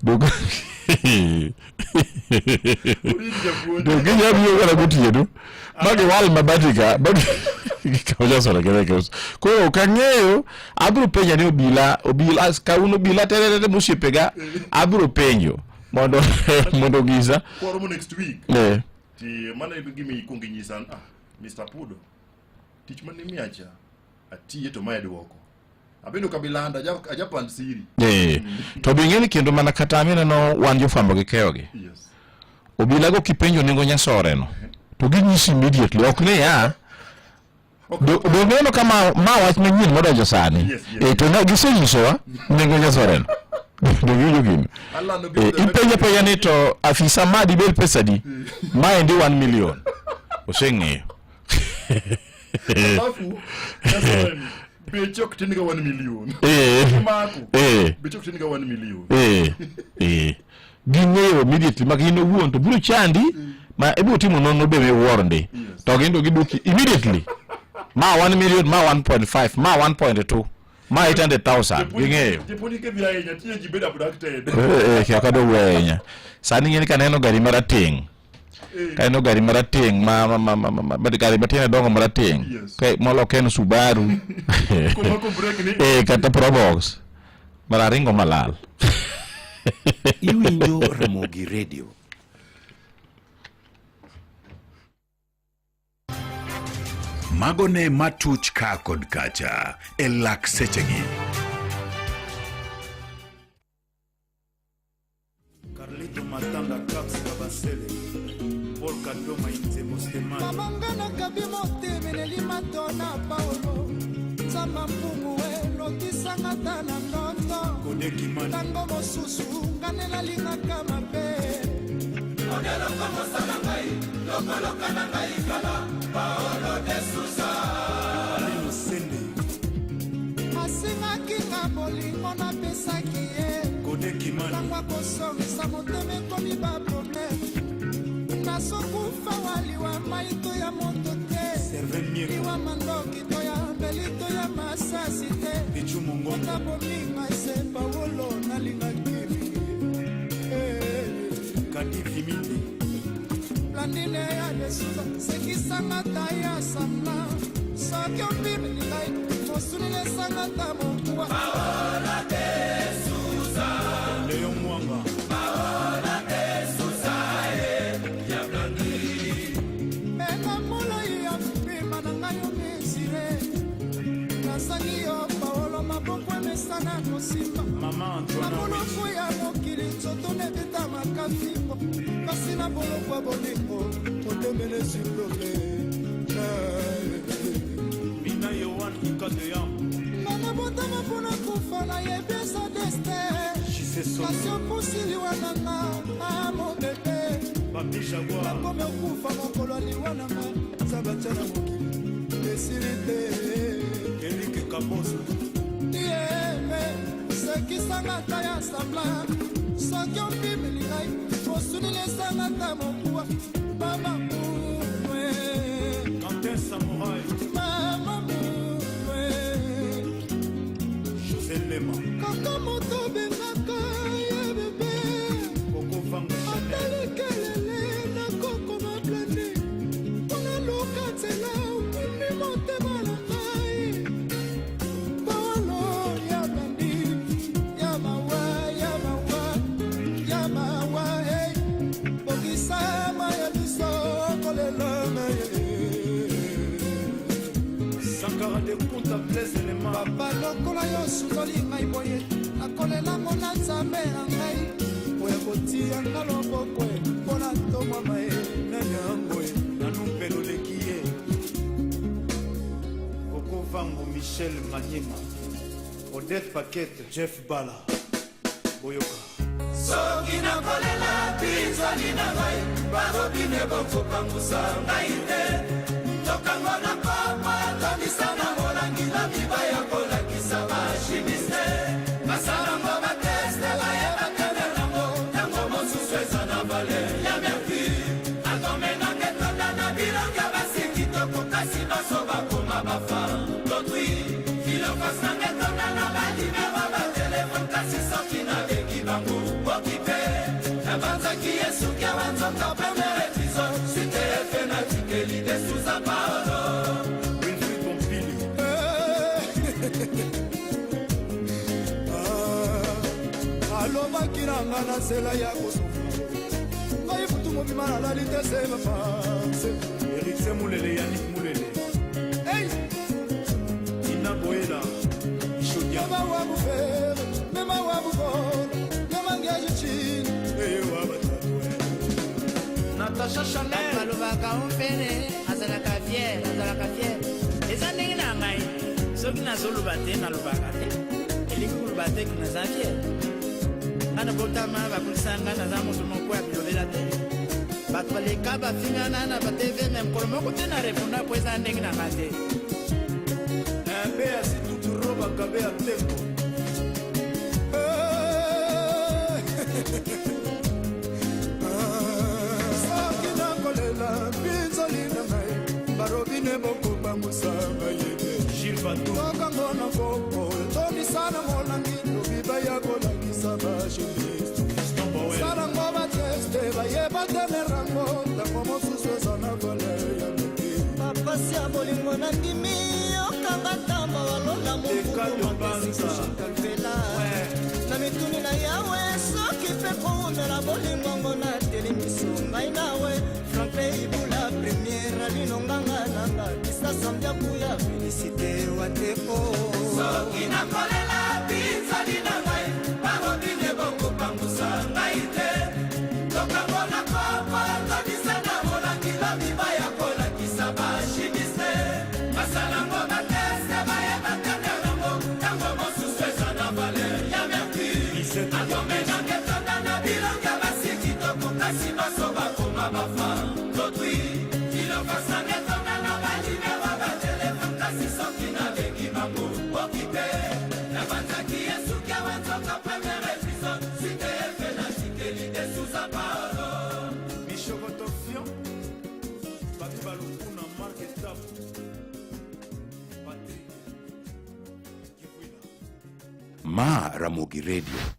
dong dong ginyalo biro kata gotieno ma giwal mabati ka ma gikaw nyasore kende giuso koro ok ang'eyo abiro penjo ni obila obila ka un obila tererere mosiepega abiro penjo mondo mondo onyisa Kwaromo next week. eh Ti mano e gima ikwongo inyisa ah Mr. Pudo. Tich mane imiya cha atiye to mae duoko. Abedo kabilanda ajapand siri. eh to be ing'e ni kendo mana kata mineno wan jofwambo gi keyo gi Yes. obila go kipenjo nengo nyasore no to ginyisi immediately ok ni ya donge ineno ka ma ma wach manyien modonjo sani Yes, yes. eh to ne gisenyisowa nengo nyasore no donge iwinjo gino Alando eh, ipenjo apenja ni to afisa ma dibed pesa adi maendi 1 million oseng'eyo Alafu nyasore ni beche ok tin ga 1 million. Eh. Mako. Eh. Beche ok tin ga 1 million. eh eh ging'eyo immediately ma gin owuon to biro chandi ma ibiro timo nonro be miwuoro ndi to gin to giduki immediately ma 1 million ma 1.5 ma 1.2 ma 800,000 ging'eyo Japuonj ke biro ahinya tiye ji bedo abducted. Eh, eh, ok adwa wuoyo ahinya sani ing'e ni kaneno gari marateng' kaneno gari marateng' ma ma ma ma ma ma gari matiende dongo marateng' Yes. molo ok en Subaru Komako brek ni. eh kata Probox mara aringo malal Iwinjo Ramogi Radio. Mago ne matuch ka kod kacha e lak sechegi. Carlito Matanda Caps Kabasele Paul Kadoma Inzemo Stemani mama nga nakabi motema elelima to na paolo nzamba mpungu elotisanga ta na ndoto Kode Kimani ntango mosusu nga nde nalingaka mabe Alino Sende asingaki nga bolingo napesaki ye Kode Kimani ntango akosongisa motema ekomi baproblème. Nasokufa waliwa mai to ya moto te. Liwa mandoki to ya mbeli to ya masasi te. Mpona bominga se Paolo nalingaki mingi. Kadi Viminde. Blandine ya Desuza sekisanga ta ya samla. Soki opimeli ngai mosuni nesanga ta mokuwa. Paola Desuza. Leon Mwanga. Paola Desuza ya Blandine. Mena molai ya pima na ngai omesire. Nasangi yo Paolo maboko emesana kosimba. Mama Antoine. Na boloko ya mokili nzoto nebetamaka fimbo. Kasi na boloko ya bolingo otemele sibloke. Mina Yohan Ikadeya. Nana botama mpona kufa nayebi eza destin. Kasi opusi liwa na nga a mon bebe. Papi Jaguar. Nakomi okufa mokolo ya liwa na nga. Nzambe atia na mokili esili te. Eric Kaboso. Tieme sekisanga ta ya sambla. Soki opimeli ngai mosuni lesanga ta mokuwa. Mama mumwe. Quentin Samurai. Mama mumwe. José Lema. Kaka moto bengaka ye bebe. Koko Vango Chanel. Atalikelele nakokoma blende. Mpona luka nzela okumbi motema na ngai. Paolo ya Blandi, ya mawa, ya mawa, ya mawa, hey. Bokisama ya biso kolela na ye. Sankara de Kunta Blaise Lema. Papa lokola yo suzoli ngai boye nakolelango na nzambe na ngai oya kotia nga loboko e mpona ntomwama ye nani yango e nanu mpe loleki ye. Koko Vango Michel Maniema. Odette Paquette Jeff Bala. Boyoka. Soki nakolela pinzoli na ngai barobine bokopangusa ngai te. Tokango na papa tondisa na molangi na mibaya kolakisa bashimiste. Basalango bateste bayebakene nango ntango mosusu eza na valeur ya mercure. Atomenanga etonda na bilongi ya basi kitoko kasi baso bakoma bafa d'autrui. Filofas nanga etonda na banimero batelefone kasi soki nabengi bango okipe. Nabanzaki esuki awa nzoka premier épisode suite efe natikeli Desuza Paolo. Wilfried Pompili. Alobaki na nga na nzela ya kosofa ngai butu mobima nalali te se bapase. Héritier Moulele Yannick Moulele. Hey! Tina Boela. Ishodia. Mema wa bufere, mema wa bukolo, mema ngeji chini, eye wa batatu. Natasha Chanel. Balobaka omfene azalaka fier, azalaka fier. Eza ndenge na ngai soki nazoloba te nalobaka te elingi koloba te naza fier. Nga na botama bakulisa nga naza moto moko ya bilobela te. Bato baleka bafingana na batv me mokolo moko te na reponda po eza ndenge na nga te. Mpe asituturo bakabe ya tempo. Soki nakolela pinzoli na ngai barobine bokopangusa ngai ete. Gilles Batou. Tokango na koko etondisa na molangi lobi baya kolakisa bashimiste. Salango bateste bayeba tenerango ntango mosusu eza na valeur ya mokili. Bapasi ya bolingo nandimi okanga ntamba walola mobutumakesikushikalvela na mituni na yawe soki mpe koumela bolingongo natelemiso ngai nawe. Franklin Ibula première alino nganga nanga kisasa mbiaku ya félicité wateko. Soki nakolela pinzoli na ngai barobine bokopangusa ngai te. Tokango na kopo tondisa na molangi lobi baya kolakisa bashimiste. Basalango bateste bayebakane nango ntango mosusu eza na valeur ya mercure. Atomenanga etonda na bilongi ya basi kitoko kasi baso bakoma bafa d'autrui. Filofas nanga etonda na banimero batelefone kasi soki nabengi bango okipe. Nabanzaki esuki awa nzoka premier épisode suite efe natikeli Desuza Paolo. Michokotofion. Ma Ramogi Radio.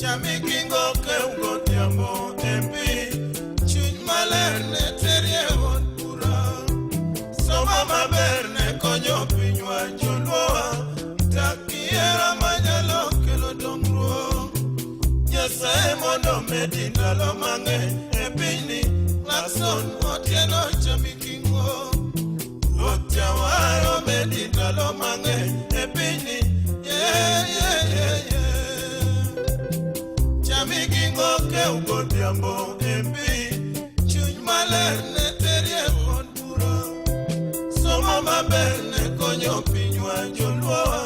Chami kingo keu godhiambo MP chuny maler ne terie od bura soma maber ne konyo pinywa joluowa tak hera manyalo kelo dongruok Nyasaye mondo medi ndalo mang'eny e pinyni Lakson Otieno Chami Kingo Ruoth Jawaro medi ndalo mang'eny e pinyni yeah, yeah, yeah, yeah. Chami gingo keu godhiambo MP chuny maler ne terie od bura somo maber ne konyo pinywa joluowa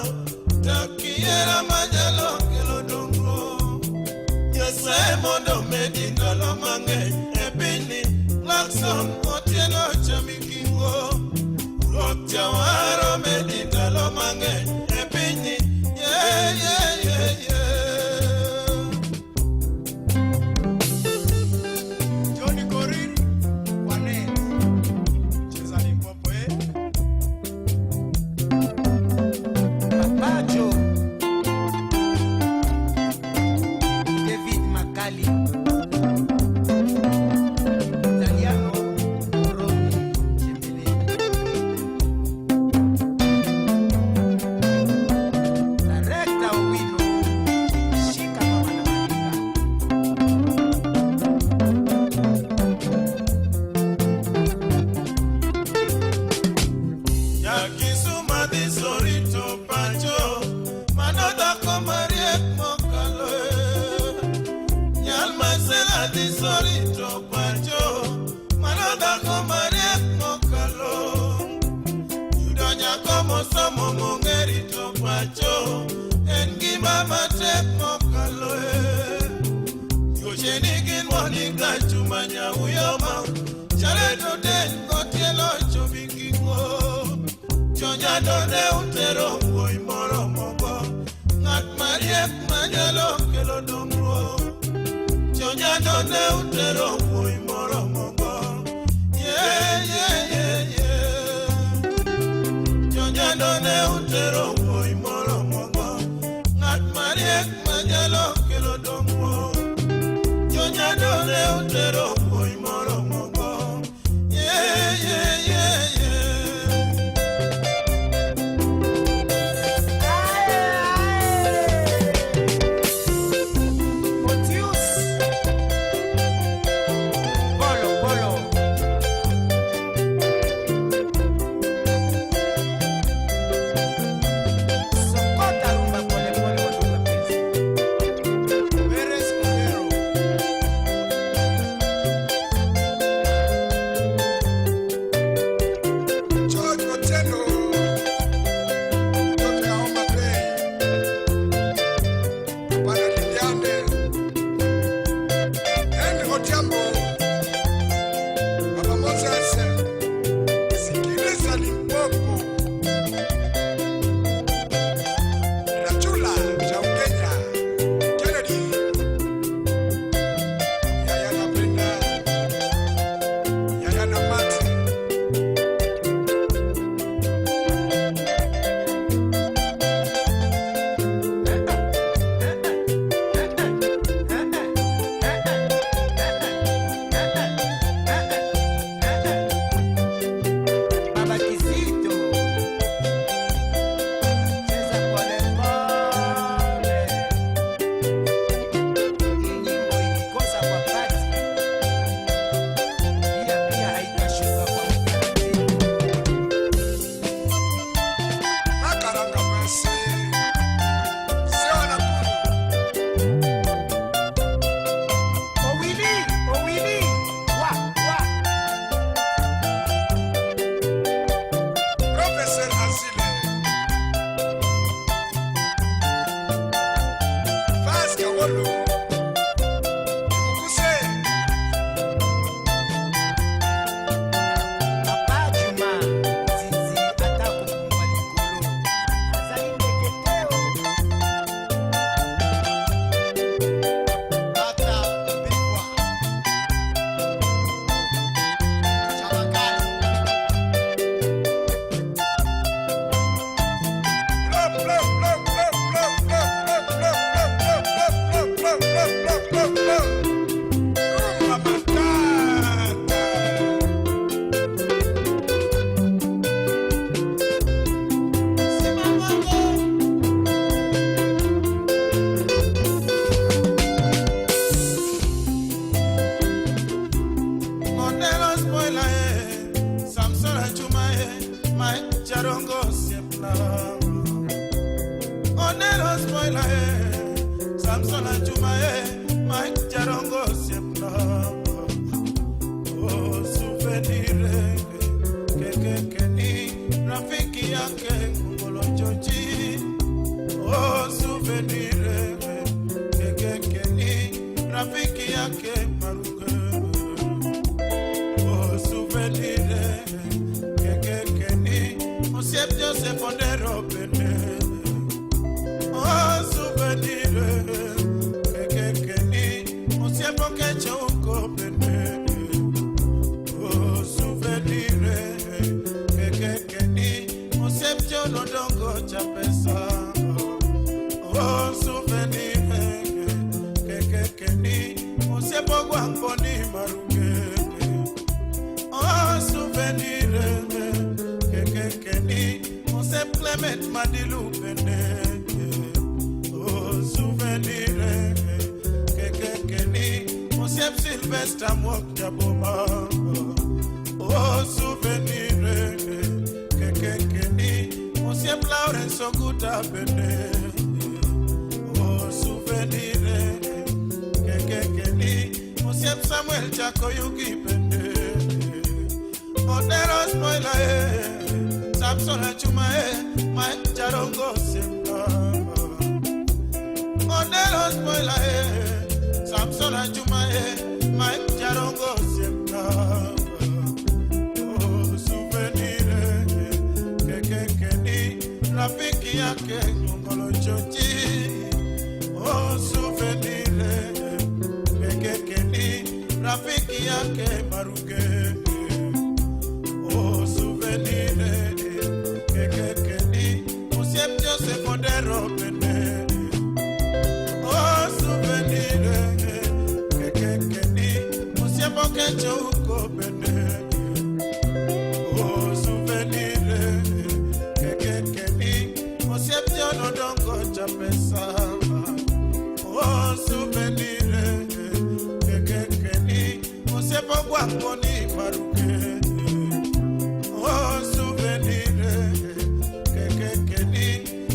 tak hera manyalo kelo dongruok Nyasaye mondo medi ndalo mang'eny e pinyni Lakson Otieno Chami Kingo Ruoth Jawaro medi ndalo mang'eny e pinyni yeah, yeah, yeah, yeah. Johnny Korir Wanet cheza Limpopo eh. Papajo David Makali Italiano Romi Chembele Director Owino Shika mama na Mandika Nyakisuma dhi Sorito pacho mano dhako mariek mokalo e. Nyal Masela dhi Sorito pacho mano dhako mariek mokalo. Yudo nyako mosomo mong'e rito pacho en gima matek mokalo e. Yuoche nigi Monica Chuma Nyauyoma Jared Odeny Otieno Chobi Kingo Jonyando ne utero wuoyi moromogo ng'at mariek manyalo kelo dongruok Jonyando ne utero wuoyi moromogo yeah, yeah, yeah, yeah. Jonyando ne utero wuoyi moromogo ng'at mariek manyalo kelo dongruok Jonyando ne utero wuoyi moromogo yeah, yeah, yeah, yeah. Motius Odero spoiler eh, Samson Achuma eh, Mike Jarongo osiepna. Oh, souvenir eh, kekekeni rafiki yake Ngolo Joji. Oh, souvenir eh, kekekeni rafiki yake Maruge. Oh, souvenir eh, kekekeni osiep Joseph Odero bende. Oh, souvenir kekekeni osiep Okecho Uko bende. Oh, souvenir kekekeni osiep John Odongo Chapesa. Oh, souvenir kekekeni osiep Ogwang' Boni Maruge. Oh, souvenir kekekeni osiep Clement Madilu bende. Oh, souvenir kekekeni osiep Sylvester Mwok Jaboma. Oh, souvenir kekekeni osiep Lawrence Oguta bende. Oh, souvenir kekekeni osiep Samuel Chakoyugi bende. Odero spoiler eh, Samson Achuma eh, Mike Jarongo osiepna. Odero spoiler eh, Samson Achuma eh, Mike Jarongo osiepna. Oh, souvenir eh, kekekeni rafiki yake Ngolo Joji. Oh, souvenir eh, kekekeni rafiki yake Maruge. Oh, souvenir eh, kekekeni osiep Joseph Odero bende. Oh, souvenir eh, kekekeni osiep Okecho Uko bende. Oh, souvenir eh, kekekeni osiep John Odongo Chapesa. Oh, souvenir eh, kekekeni osiep Ogwang' Boni Maruge. Oh, souvenir eh, kekekeni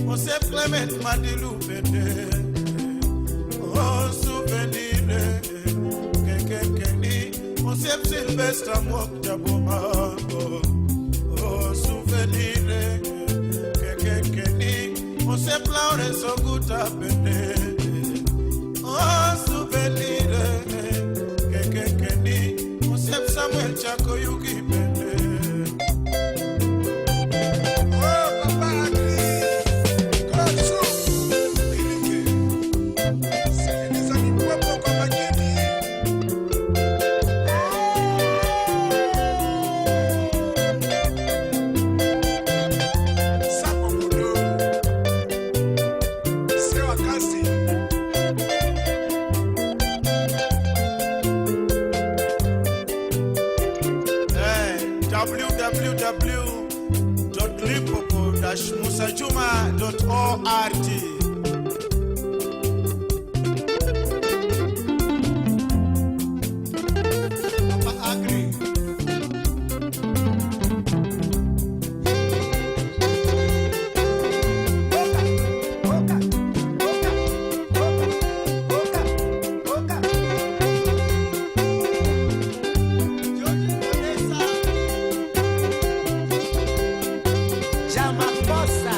osiep Clement Madilu bende. Oh, souvenir eh, kekekeni osiep Sylvester Mwok Jaboma. Oh, souvenir eh, kekekeni osiep Lawrence Oguta bende. Oh, souvenir eh, kekekeni osiep Samuel Chakoyugi bende. Oh, Papa Agri, Klasu, Ilike, sikiliza mikwako kwa makini. Sapo Mudo, Sewa Kasi. Hey, www.limpopo-musajuma.org. Papa Agri. Jamaposa.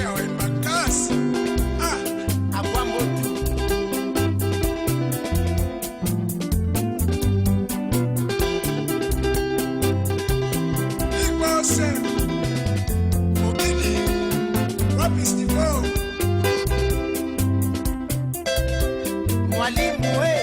Ewe Makasi. Ah. Akwambotu. Igbose. Ogidi. Wapi Stivo? Mwalimu we.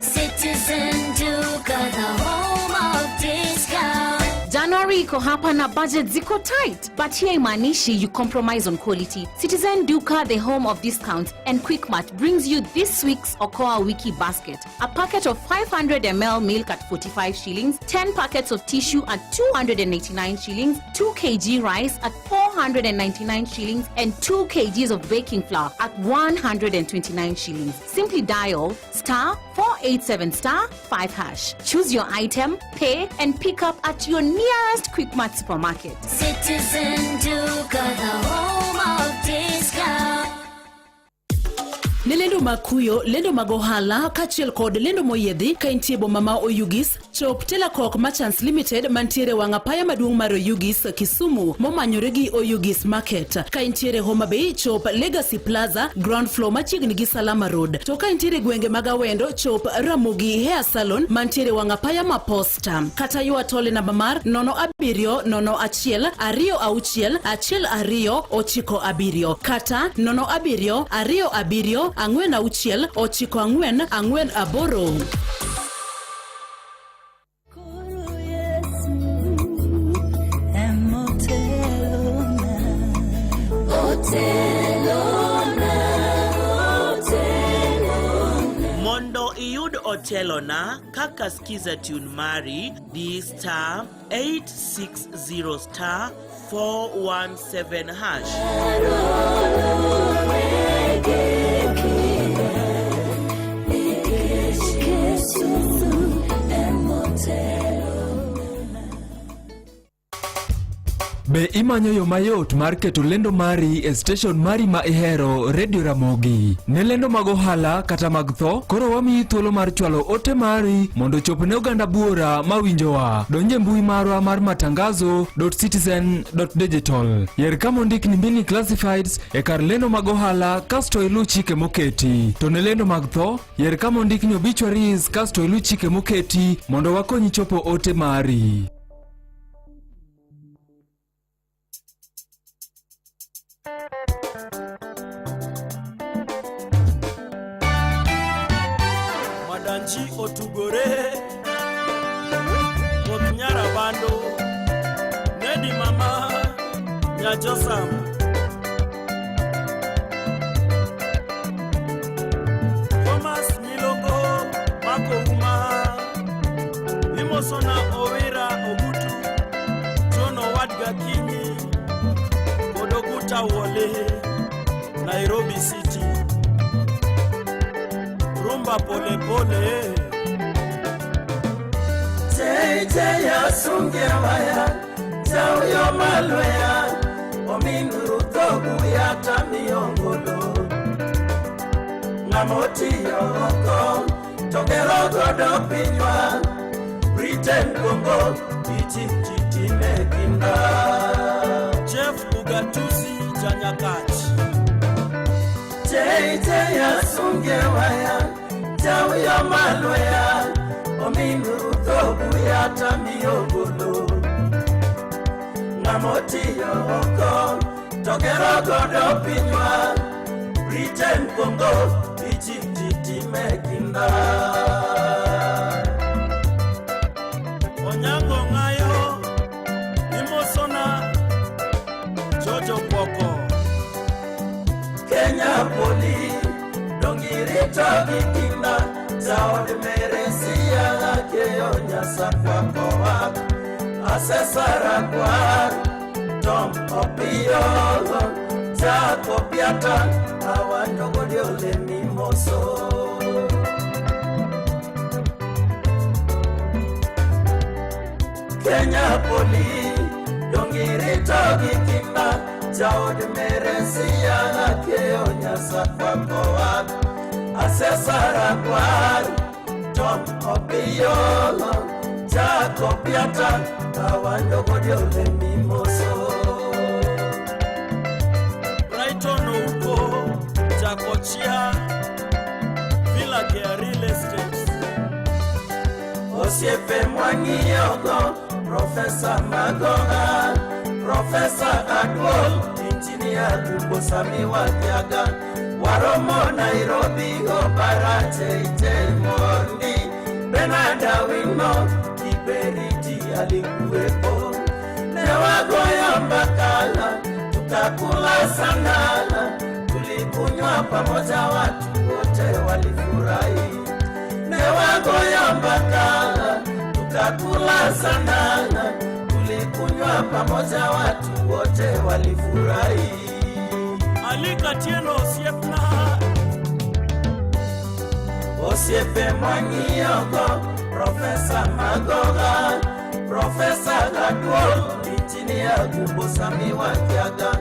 Citizen Duka, the home of discount. January iko hapa na budget ziko tight, but here imaanishi you compromise on quality. Citizen Duka, the home of discounts and Quickmart, brings you this week's Okoa Wiki Basket. A packet of 500 ml milk at 45 shillings, 10 packets of tissue at 289 shillings, 2 kg rice at 499 shillings, and 2 kgs of baking flour at 129 shillings. Simply dial star 487 star 5 hash. Choose your item, pay, and pick up at your nearest Quickmart supermarket. Citizen Duka, the home of discount. Ne lendo mag kuyo, lendo mag ohala kaachiel kod lendo moyiedhi ka intie e boma ma Oyugis, chop Telakok Merchants Limited mantiere wang' apaya maduong' mar Oyugis, Kisumu momanyore gi Oyugis Market. Ka intiere Homa Bay, chop Legacy Plaza, ground floor machiegni gi Salama Road. To ka intiere gwenge mag Awendo, chop Ramogi Hair Salon mantiere wang' apaya ma Posta. Kata ywa tol e namba mar 07 01 26 12 97 kata 07 27 46 94 48. Mondo iyud otelona kaka skiza tune mari di star 860 star 417 hash. Be imanyo yo mayot mar keto lendo mari e station mari ma ihero Radio Ramogi? Ne lendo mag ohala kata mag tho, koro wamiyi thuolo mar chwalo ote mari mondo ochop ne oganda buora mawinjowa. Donj e mbui marwa mar matangazo.citizen.digital. Yer kama ondik ni Mini Classifieds e kar lendo mag ohala kasto iluw chike moketi. To ne lendo mag tho, yer kama ondik ni obituaries kasto iluw chike moketi mondo wakonyi chopo ote mari. Madanchi otugore koth nyarabando Nedi mama nyajosam Thomas Milongo mako uma Imosona Owira Ogutu John Owadga Kinyi kod Oguta Wole Nairobi City Rumba pole pole Teite yasunge waya tauyo malweya ominuru dhogu ya tamiongolo ng'amotiyo oko to gero godo pinywa Britain Congo Egypt time kinda Jeff Ugatusi Janyakach Teite yasunge waya tauyo malweya ominuru dhogu ya tamiongolo ng'amotiyo oko to gero godo pinywa Britain Congo Egypt time kinda Onyango Ng'ayo Imosona Jojo Poko Kenya poli dongirito gi kinda jaod meresia keyo nyasakwa kowa asesara kwar Tom Opiyo Jacob Piata awanjogodiole mimoso Kenya poli dongirito gi kinda jaod meresia keyo nyasakwa kowa asesara kwar Tom Opiyo Jacob Piata awanjogodiole mimoso Brighton Ouko Jakochia Villa Care Real Estate osiepe mwang'iyogo Profesa Magoha Profesa Aduol Injinia Gumbo Sami Watiaga waromo Nairobi Oparache Ite Mondi Bernard Awino Kiberiti alikuwepo Newagoyo mbakala, tukakula sana, tulikunywa pamoja, watu wote walifurahi. Newagoyo mbakala, tukakula sana, tulikunywa pamoja, watu wote walifurahi. Alika Tieno osiepna. Osiepe mwang'iyogo, Profesa Magoha, Profesa Gaduol, Injinia Gumbo Sami Wakiaga,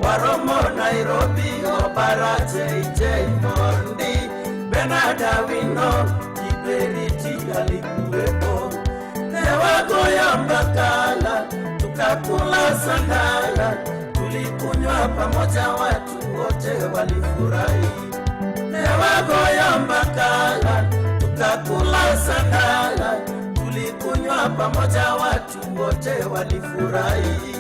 Waromo Nairobi, Obara JJ Mondi, Bernard Awino, Kiberiti alikuwepo. Newagoyo mbakala, tukakula sana, tulikunywa pamoja, watu wote walifurahi. Newagoyo mbakala, tukakula sana, tulikunywa pamoja, watu wote walifurahi.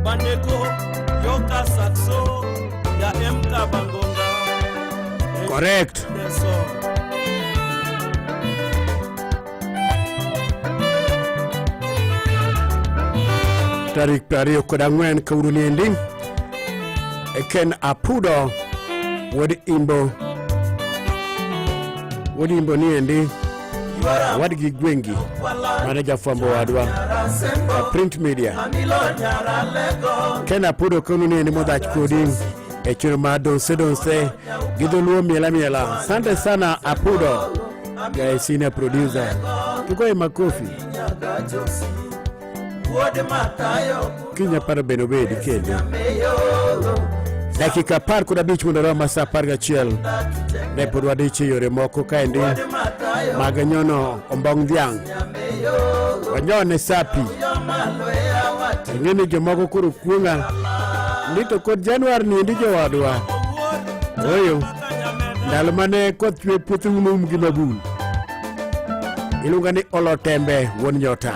Bandeko yoka saxo ya MK Bangonga. Correct. Deso. Tarik 24 kawuono niendi Ken Apudo wuod Imbo, wuod Imbo niendi wadgi gwengi mane jafwambo wadwa e print media. Ken Apudo kawuono niendi modhach kodi e chenro mar donse donse gi dholuo miela miela. Asante sana Apudo, ja senior producer. Tugoye makofi. Kinya paro bende obedi kendo. Dakika 15 mondo orom sa 11 ne pod wadich e yore moko kaendi mag nyono ombong' dhiang'. Wanyone sapi. Ing'e ni jomoko koro kuong'a ni to kod Januar ni endi jowadwa. Oyo, ndalo mane koth chwe puothe noum gi mabul. Iluonga ni Olotembe wuon Nyota.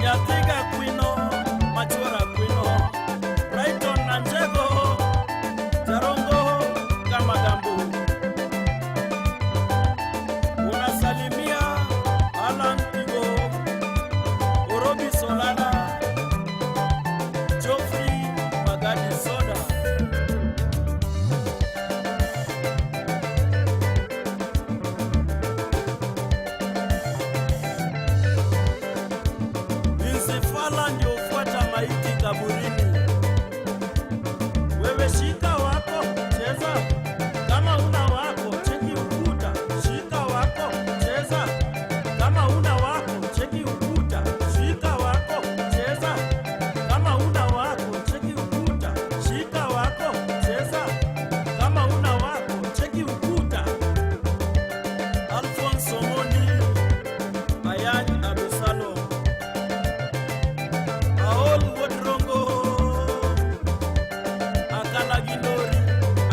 Nyathiga kwino, machuora kwino, Brighton Nanjego, Jarongo Kamagambo. Unasalimia Alan Tigo, Orobi Solana, Geoffrey Magadi Soda. Inzifala ndio ufuata maiti kaburini. Wewe shika wako, cheza. Kama una wako, cheki ukuta. Shika wako, cheza. Kama una wako, cheki ukuta. Shika wako, cheza. Kama una wako, cheki ukuta. Shika wako, cheza. Kama una wako, cheki ukuta. Alfonso Moni, Ayani Abesalom. Aol Wodrongo, Akalagindori,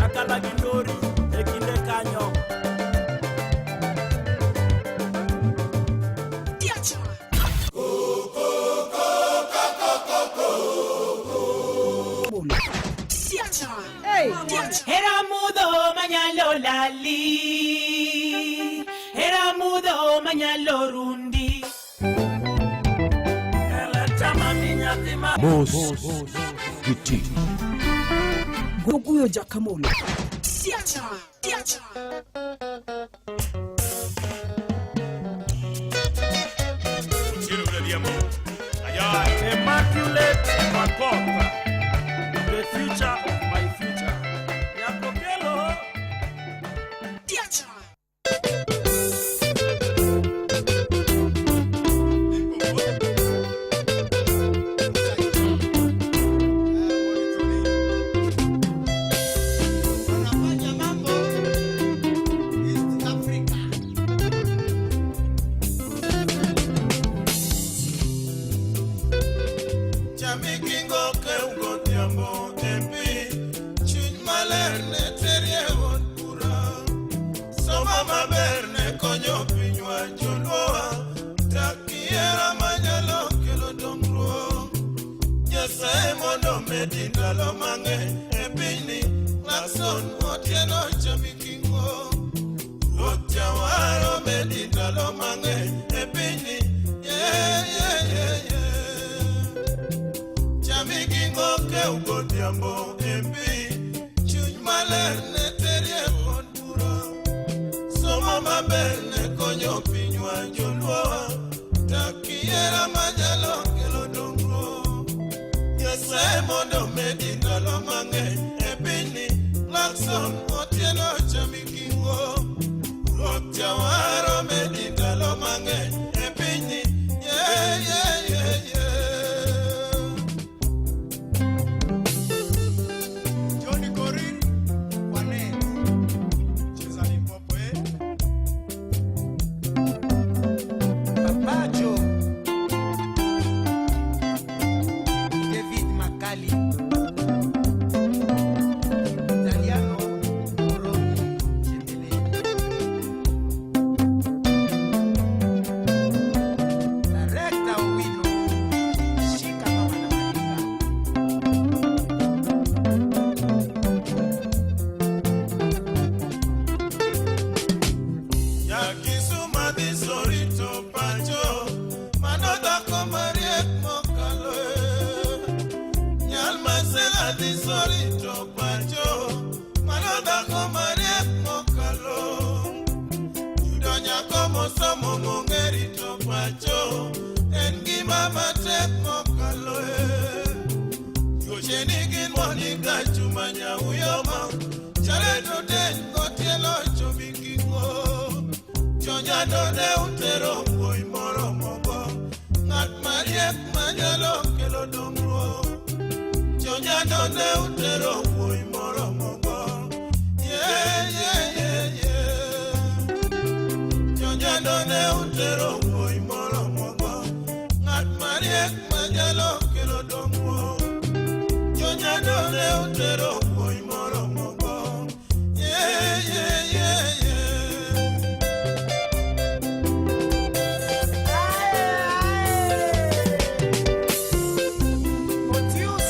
Akalagindori, e kinde kanyo. Era mudho manyalo lali, era mudho manyalo rundi. Mos gi ti. Goguyo Jakamolo. Immaculate Makopa, the future of my future. Yakokelo. Wanafanya mambo East Africa. Chamikingo kew godhiambo MP, chuny maler ne terie od bura. Somo maber ne konyo pinywa joluowa, tak hera manyalo kelo dongruok. Nyasaye mondo omedi ndalo mang'eny e pinyni, Clarkson Otieno Chamikingo. Ruoth Jawar omedi ndalo mang'eny e pinyni, yeah, yeah, yeah, yeah. Chamigingo kew godhiambo MP, chuny maler ne terie od bura. Somo maber ne konyo pinywa joluowa, tak hera manyalo kelo dongruok. Nyasaye mondo omedi ndalo mang'eny e pinyni, Clarkson Otieno Chamikingo. Ruoth Jawar omedi ndalo mang'eny e pinyni, yeah, yeah, yeah, yeah. Johnny Korir, Wanet. Cheza Limpopo, eh? Papa Joe David Makali Italiano Moroni Chembele Director Owino Shika Mama na Madinga Nyakisuma dhi Sorito pacho, mano dhako mariek mokalo e. Nyal Masela dhi Sorito pacho, mano dhako mariek mokalo. Yudo nyako mosomo mong'e rito pacho, en gima matek mokalo e. Tuoche nigi Monica Chuma Nyauyoma, Jared Odeny Otieno Chomikingo. Jonyando ne utero wuoyi moromogo, ng'at mariek manyalo kelo dongruok. Jonyando ne utero wuoyi moromogo, yeah, yeah, yeah, yeah. Jonyando ne utero wuoyi moromogo, ng'at mariek manyalo kelo dongruok. Jonyando ne utero wuoyi moromogo, yeah, yeah, yeah, yeah. Otius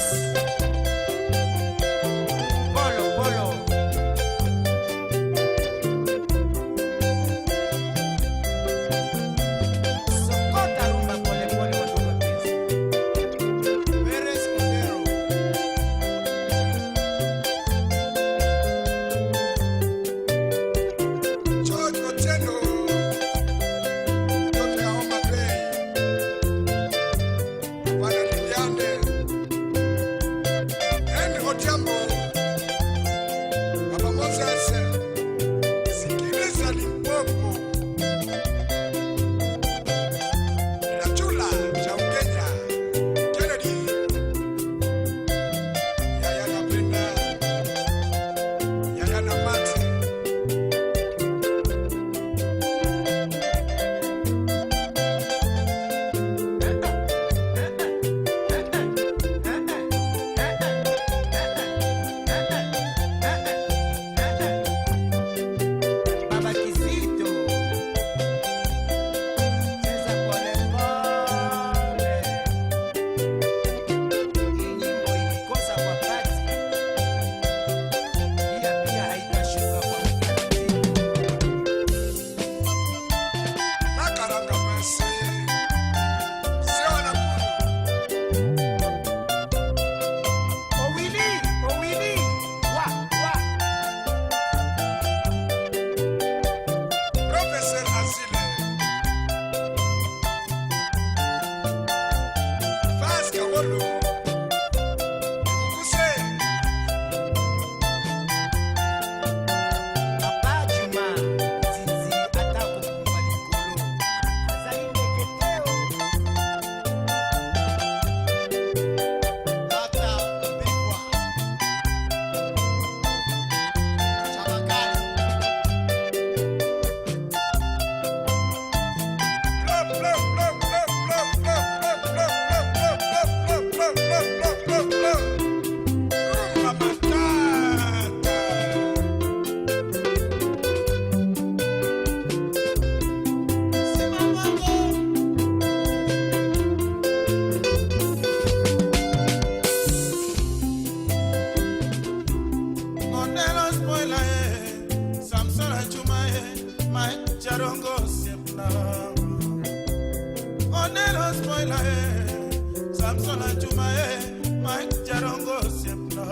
Samson Ajuma eh, Mike Jarongo osiepna.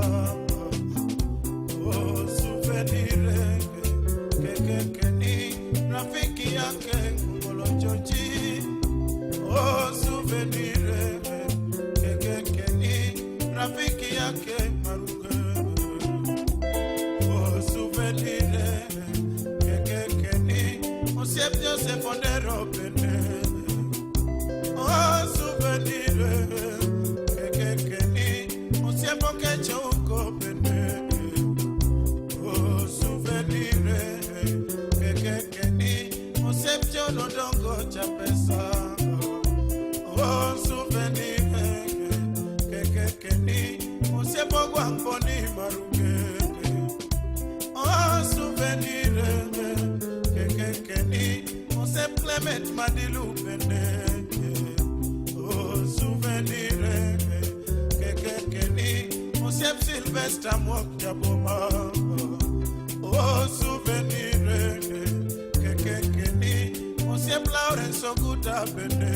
Oh, souvenir kekekeni rafiki yake Ngolo Joji. Oh, souvenir kekekeni rafiki yake Maruge. Oh, souvenir kekekeni osiep Joseph Ondero bende. Oh, souvenir kekekeni osiep Okecho uko bende. Oh, souvenir kekekeni osiep John Odongo cha pesa. Oh, souvenir kekekeni osiep Ogwang' Boni Maruge. Oh, souvenir kekekeni osiep Clement Madilu bende. Oh, souvenir kekekeni osiep Sylvester Mwok Jaboma. Oh, souvenir kekekeni osiep Lawrence Oguta bende.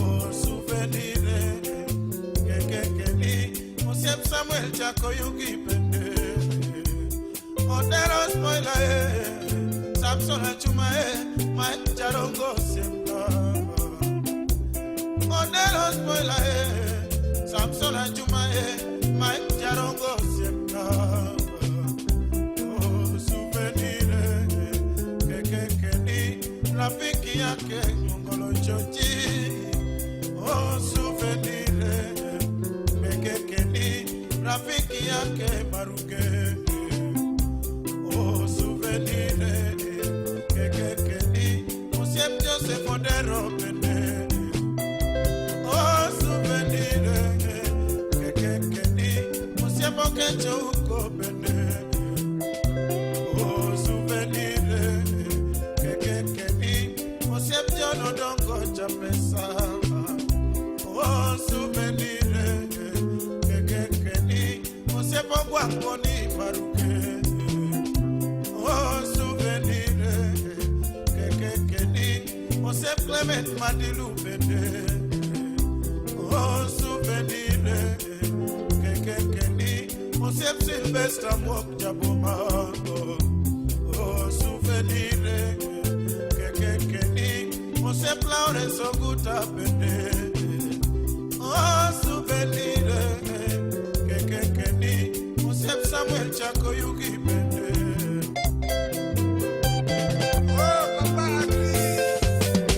Oh, souvenir kekekeni osiep Samuel Chakoyugi bende. Odero spoiler eh, Samson Achuma eh, Mike Jarongo osiepna. Odero spoiler eh, Samson Achuma eh, Mike Jarongo osiepna. Oh, souvenir kekekeni rafiki yake Ngolo Joji. Oh, souvenir kekekeni rafiki yake Maruge. Oh, souvenir kekekeni osiep Joseph Odero bende. Oh, souvenir kekekeni osiep Okecho uko bende. Oh, souvenir kekekeni osiep John Odongo cha pesa. Oh, souvenir kekekeni osiep Ogwang' Boni Maruge. Oh, souvenir kekekeni osiep Clement Madilu bende. Oh, souvenir kekekeni osiep Sylvester Mwok Jaboma. Oh, souvenir kekekeni osiep Lawrence Oguta bende. Oh, souvenir kekekeni osiep Samuel Chakoyugi bende. Oh, Papa Agri,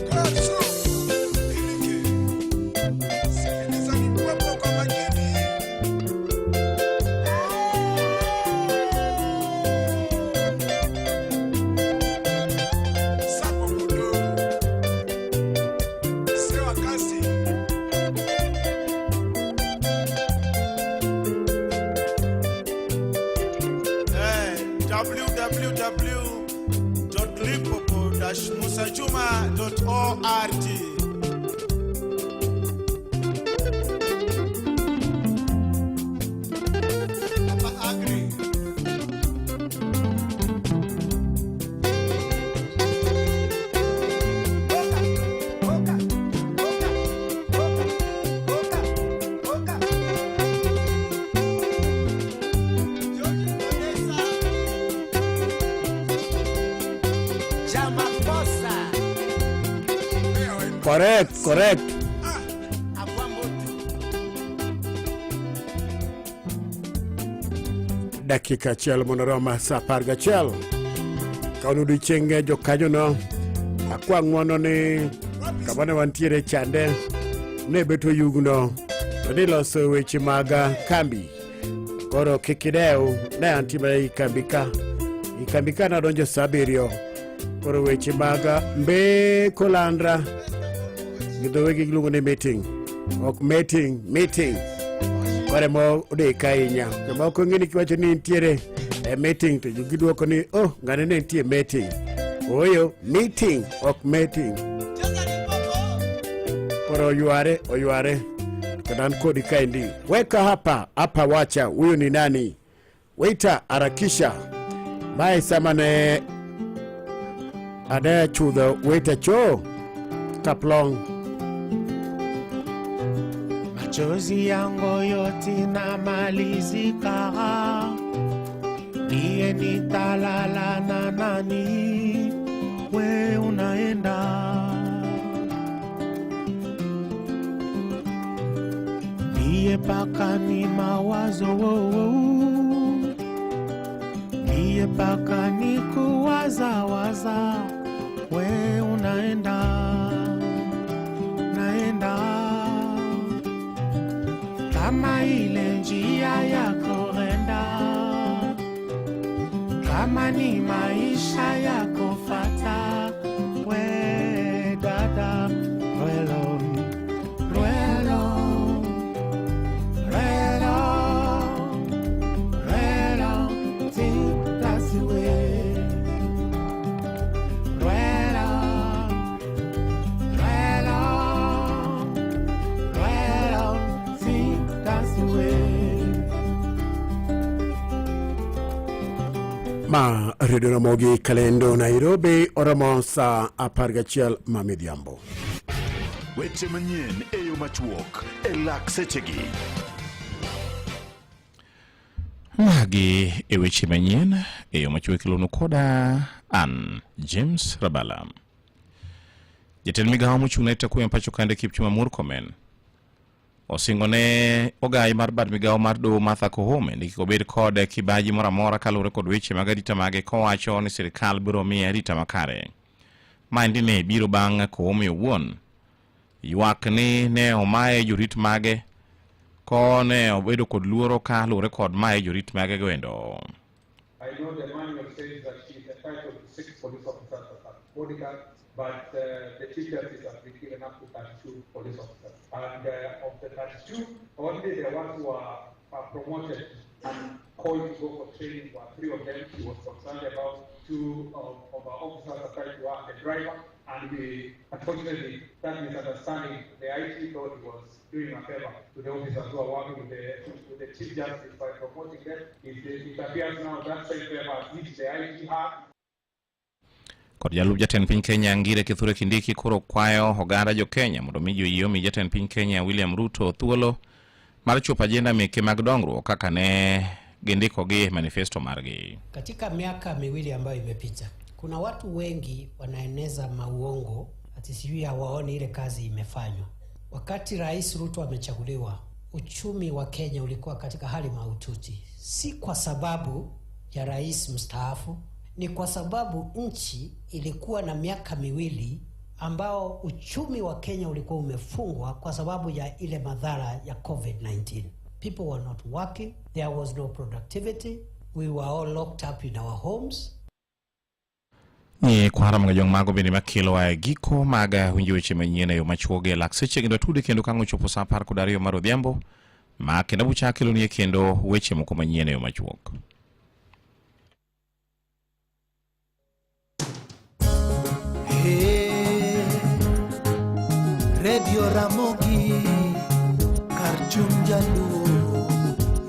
Klasu, Ilike, sikiliza Limpopo kwa makini. Sako Mudo, Sewa Kasi. www.limpopo-musajuma.org. Papa Agri. Jamaposa Correct, correct. Dakika achiel mondo oroma sa 11. Kawuono odiochieng' jokanyono akwa ng'uono ni kama ne wantiere chande ne beto yugno to niloso weche mag kambi. Koro kik idew ne antie mana ei kambi ka. I kambi ka nadonjo sa 7. Koro weche mag mbeko landra gi dho wegi giluongo ni meeting. Ok meeting, meeting. Koro ema odeko ahinya. Jomoko ng'e ni kiwacho ni nitiere e meeting to gidwoko ni oh ng'ane ne nitie meeting. Ooyo, meeting ok meeting. Koro oyware, oyware. Kendo an kodi kaendi. Weka hapa, hapa wacha, huyu ni nani? Waiter, harakisha. Mae sama ne ane chudho waiter cho kaplong. Machozi yangu yote inamalizika, niye nitalala na nani? We unaenda niye paka ni mawazo wo, wo. Niye paka ni kuwaza waza, we unaenda naenda kama ile njia ya kurenda, kama ni maisha ya kufata, we dada, rwelo rwelo rwelo rwelo, think that's the way. Rwelo rwelo rwelo, think that's the way. Ma Redio Ramogi Kalendo Nairobi oromo saa 11 ma midhiambo. Weche manyien e yo machuok e lak sechegi. Magi e weche manyien e yo machuok iluongo koda an James Rabala. Jatend migawo mochung' ne arita kwe e pacho kande Kipchumba Murkomen osingo ne ogai mar bad migawo mar doho Martha Koome ni kik obed kod kibaji moro amora kaluwore kod weche mag arita mage kowacho ni sirikal biro miye arita makare. Maendi ne biro bang' Koome owuon ywak ni ne omaye jorit mage ko ne obedo kod luoro kaluwore kod maye jorit mage goendo. I know the manual says that she is entitled to 6 police officers as a bodyguard, but the Chief Justice has been given up to 32 police officers. And of the 32, only the ones who are promoted and called to go for training were 3 of them. She was concerned about 2 of our officers assigned to her and the driver. And we, unfortunately, that misunderstanding, the IG thought he was doing a favor to the officers who are working with the Chief Justice by promoting them. It appears now that same favor which the IG had. Kod jalup jatend piny Kenya Ngire Kithure Kindiki koro kwayo oganda jo Kenya mondo mi joyie omi jatend piny Kenya William Ruto thuolo mar chopo ajenda meke mag dongruok kaka ne gindikogi e manifesto margi. Katika miaka miwili ambayo imepita, kuna watu wengi wanaeneza mauongo ati sijui hawaoni ile kazi imefanywa. Wakati Rais Ruto amechaguliwa, uchumi wa Kenya ulikuwa katika hali mahututi, si kwa sababu ya rais mstaafu, ni kwa sababu nchi ilikuwa na miaka miwili ambao uchumi wa Kenya ulikuwa umefungwa kwa sababu ya ile madhara ya COVID-19. People were not working, there was no productivity, we were all locked up in our homes. Ni kwara mga jong mago bende makelo e giko mag winjo weche manyien e yo machuogi e lak seche kendo tude kendo kang' ochopo sa 12 mar odhiambo ma kendo buchak keloni kendo weche moko manyien e yo machuok. Hey, Radio Ramogi, kar chuny jaluo,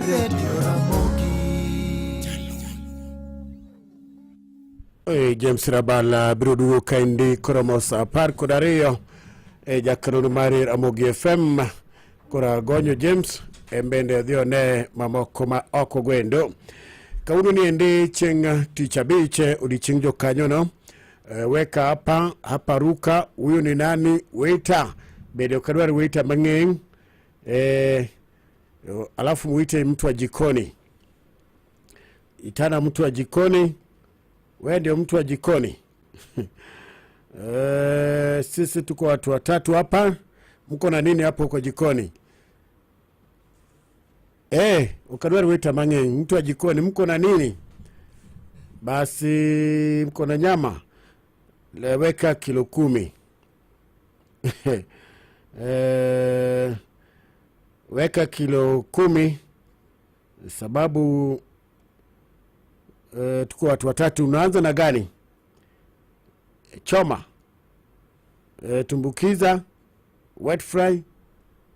Radio Ramogi. Hey, James Rabala biro duogo kaendi koromo sa 12 e jakanono mar Ramogi FM. Koro agonyo James en bende odhi one mamoko ma oko goendo. Kawuono ni endi chieng' tich abich odiochieng' jokanyono. Weka hapa hapa ruka, huyu ni nani? Waiter. Bende ok adwar waiter mang'eny. Alafu muite mtu wa jikoni. Itana mtu wa jikoni. Wewe ndio mtu wa jikoni. Sisi tuko watu watatu hapa. Mko na nini hapo kwa jikoni? Ukadwar waiter mang'eny. Mtu wa jikoni mko na nini? Basi mko na nyama. Leweka kilo 10. Weka kilo 10 sababu tuko watu watatu. Unaanza na gani? Choma, tumbukiza, wet fry,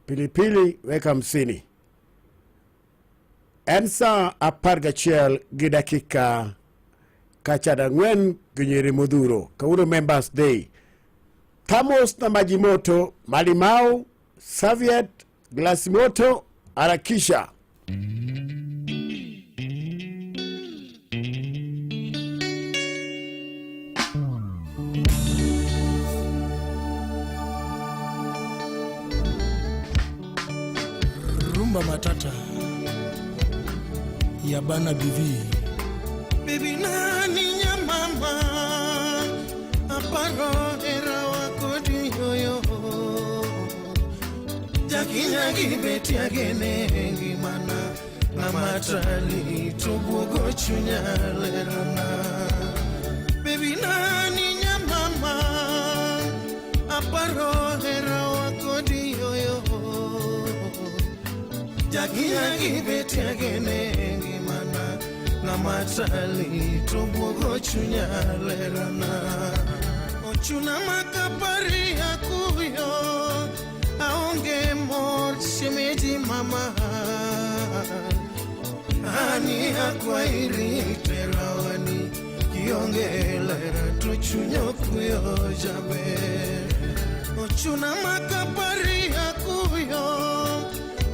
pilipili, weka 50. En sa 11 gi dakika kacha ang'wen gi nyiri modhuro. Kawuono Members Day. Thamos na maji moto, malimau, serviette Glasi moto, harakisha. Rumba matata ya bana bivi. Baby nani nyamama aparo era wakodi yoyo Jakinyagi beti agene ngimana Ngamatali tubugo chunya lerana. Baby nani nyamama aparo era wakodi yoyo Jakinyagi beti agene ngimana Ngamatali tubugo chunya lerana. Ochuna makapari akuyo aonge mor shemeji mama Ani akwairi terawani kionge lera tuchunyo kuyo jabe. Ochuna makapari akuyo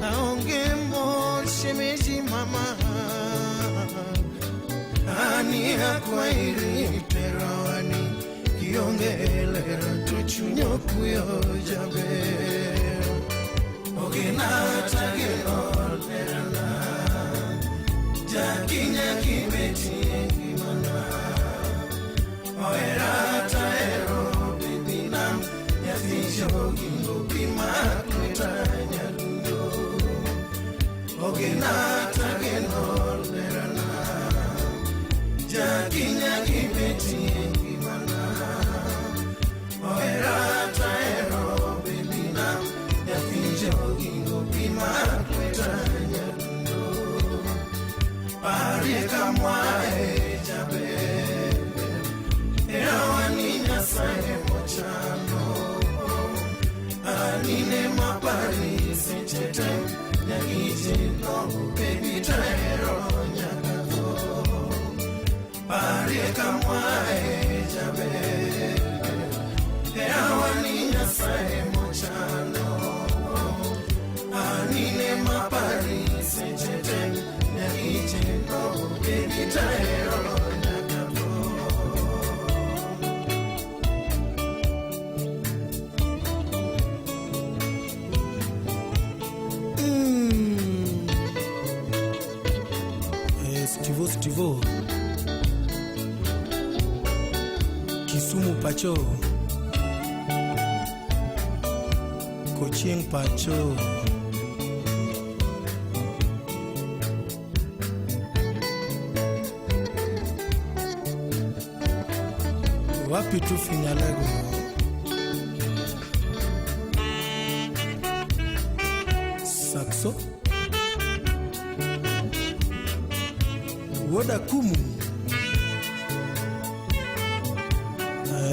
aonge mor shemeji mama Ani akwairi terawani kionge lera tuchunyo kuyo jabe. Ogena tageno lerana Jakinya kibeti ngimana Oera taero bibina Nyathi jogingo pima kweta nyadundo. Ogena tageno lerana Jakinya kibeti ngimana Oera taero bibina Nyathi jogingo pima kweta nyadundo. Parie kamwae jabe Erawani nyasaye mochano Anine mapari sechete Nyakije no baby taero nyakatho. Parie kamwae jabe Erawani nyasaye mochano Anine mapari sechete Nyakije no baby taero nyakatho. Stivo Stivo Kisumu pacho Kochieng pacho Wapi tu finyalego Saxo Woda kumu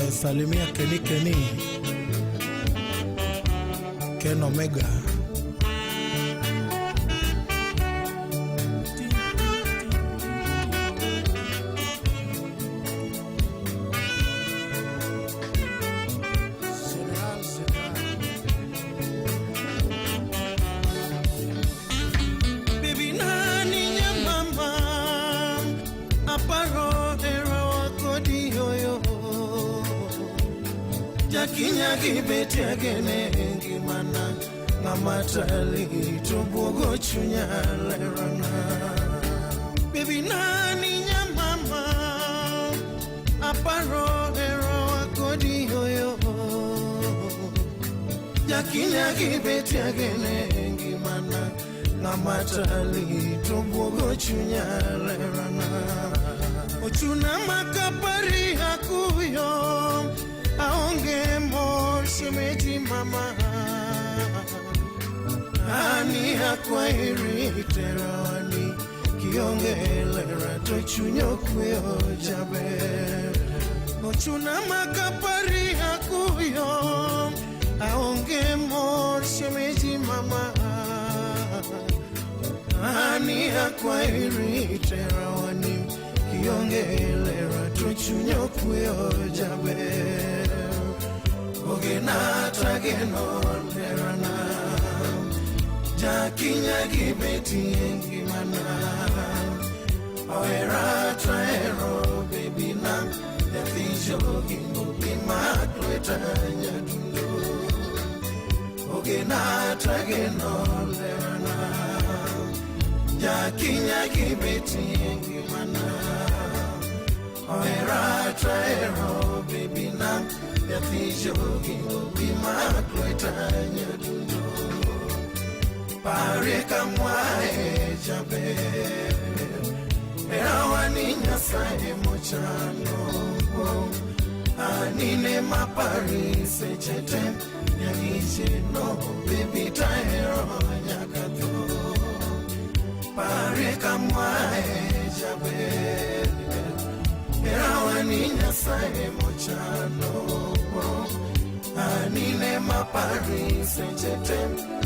Salimia Keni Keni Ken Omega Baby nani nyamama aparo era wakodi yoyo Jakinya kibeti agene ngimana Ngamatali tubugo chunya lerana. Baby nani nyamama aparo era wakodi yoyo Jakinya kibeti agene ngimana Ngamatali tubugo chunya lerana. Ochuna makapari akuyo aonge mor shemeji mama Ani akwairi terawani kionge lera tochunyo kuyo jabe. Ochuna makapari akuyo aonge mor shemeji mama Ani akwairi terawani kionge lera tochunyo kuyo jabe. Ogena tageno lerana Jakinya gi beti e ngimana. Ohera to ahero baby na. Nyathi jogi obi mak lweta nyadundo. Ogena to ageno lerana. Jakinya gi beti e ngimana. Ohera to ahero baby na. Nyathi jogi obi mak lweta nyadundo. Parie kamwae jaber. Herawa ni Nyasaye mochano. Anine mapari seche te. Nyagiche no baby tahero nyaka tho. Parie kamwae jaber. Herawa ni Nyasaye mochano. Anine mapari seche te.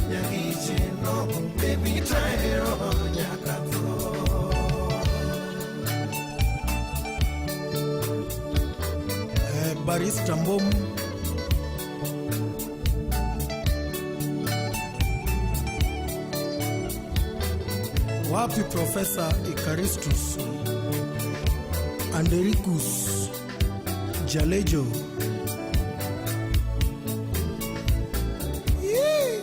Nyagiche no baby tahero nyaka tho. Barista Mbom wapi Profesa Icaristus Andericus Jalejo. Yee!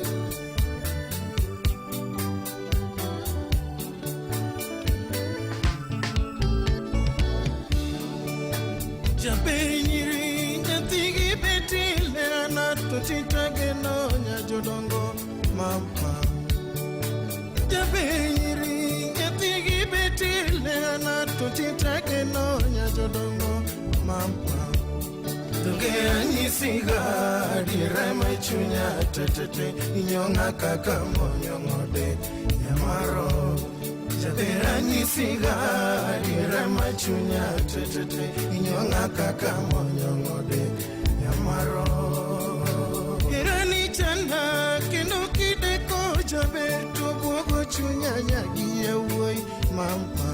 Jaber nyiri nyathi gi beti lerana to chitageno nyajodongo mama. Jaber nyiri nyathi gi beti lerana to chitageno nyajodongo mama. Donge anyisiga adiera ma chunya tetete inyong'a kaka monyong'ode nyamaro. Jaber anyisiga adiera ma chunya tetete inyong'a kaka monyong'ode nyamaro. Herani chanda kendo kideko jaber to buogo chunya nyagi yawuoyi mama.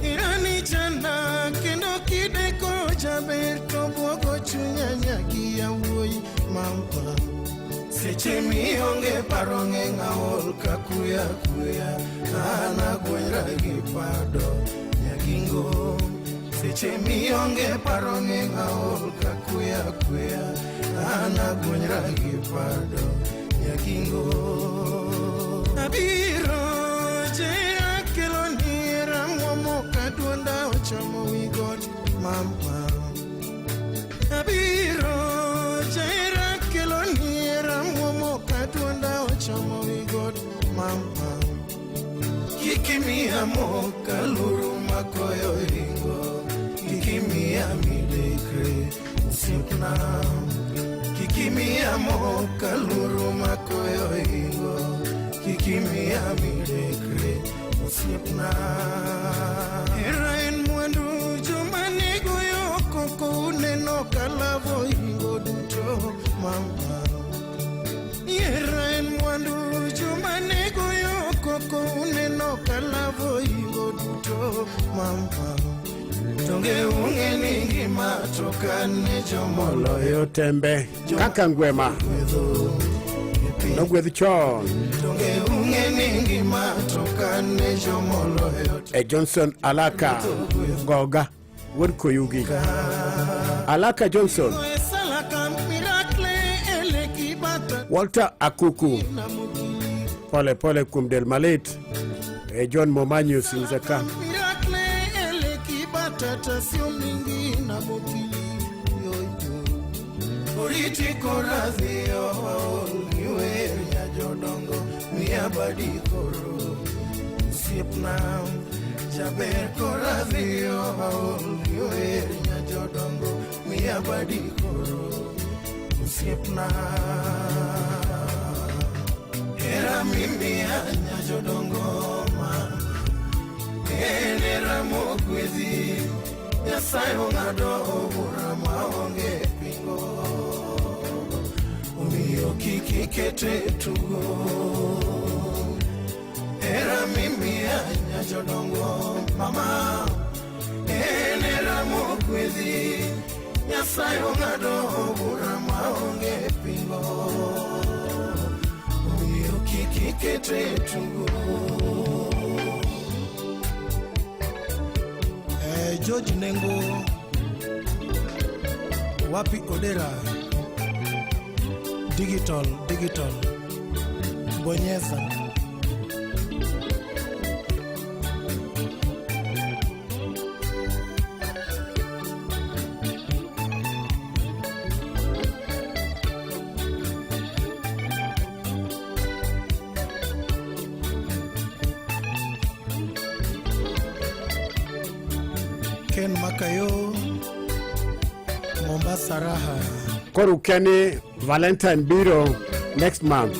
Herani chanda kendo kideko jaber to buogo chunya nyagi yawuoyi mama. Seche mionge paro ng'eng' aol ka kuya kuya an agwenyra gi pado nyagingo. Seche mionge paro ng'eng' aol ka kuya kuya an agwenyra gi pado nyagingo. Abiro jera keloni ramuomo ka duonda ochomo wi got mama. Abiro jera keloni ramuomo ka duonda ochomo wi got mama. Kik imiya mok kaluru makoyo ringo. Kik imiya midekre osiepna. Kik imiya mok kaluru makoyo ringo. Kik imiya midekre osiepna. Hera en mwandu joma nigoyo koko uneno kalavo hingo duto mama. Hera en mwandu joma nigoyo koko uneno kalavo hingo duto mama. Donge ung'e ni ngima to kane jomoloyo Loyo tembe kaka ngwema nogwedh chon. Donge ung'e ni ngima to kane jomoloyo E Johnson Alaka Goga wuod Koyugi. Alaka Johnson, esalaka miracle eleki bata Walter Akuku, na mokili. pole pole kuom del malit. E John Momanyi Osinzaka. Miracle eleki batata sio mingi na mokili yoyo. Oriti koradhiyo aol gi wer nyajodongo miya badi koro osiepna. Jaber koradhiyo aol gi wer nyajodongo miya badi koro osiepna. Hera mimiya nyajodongo mama. En hera mogwedhi Nyasaye ong'ado bura maonge pingo. Omiyo kik ikete tugo. Hera mimiya nyajodongo mama. En hera mogwedhi Nyasaye ong'ado bura maonge pingo. Omiyo kik kik ikete tugo. George Nengo, wapi Odera, digital digital, bonyeza. Ken Makayo, Mombasa Raha. Koro ukia ni Valentine biro next month.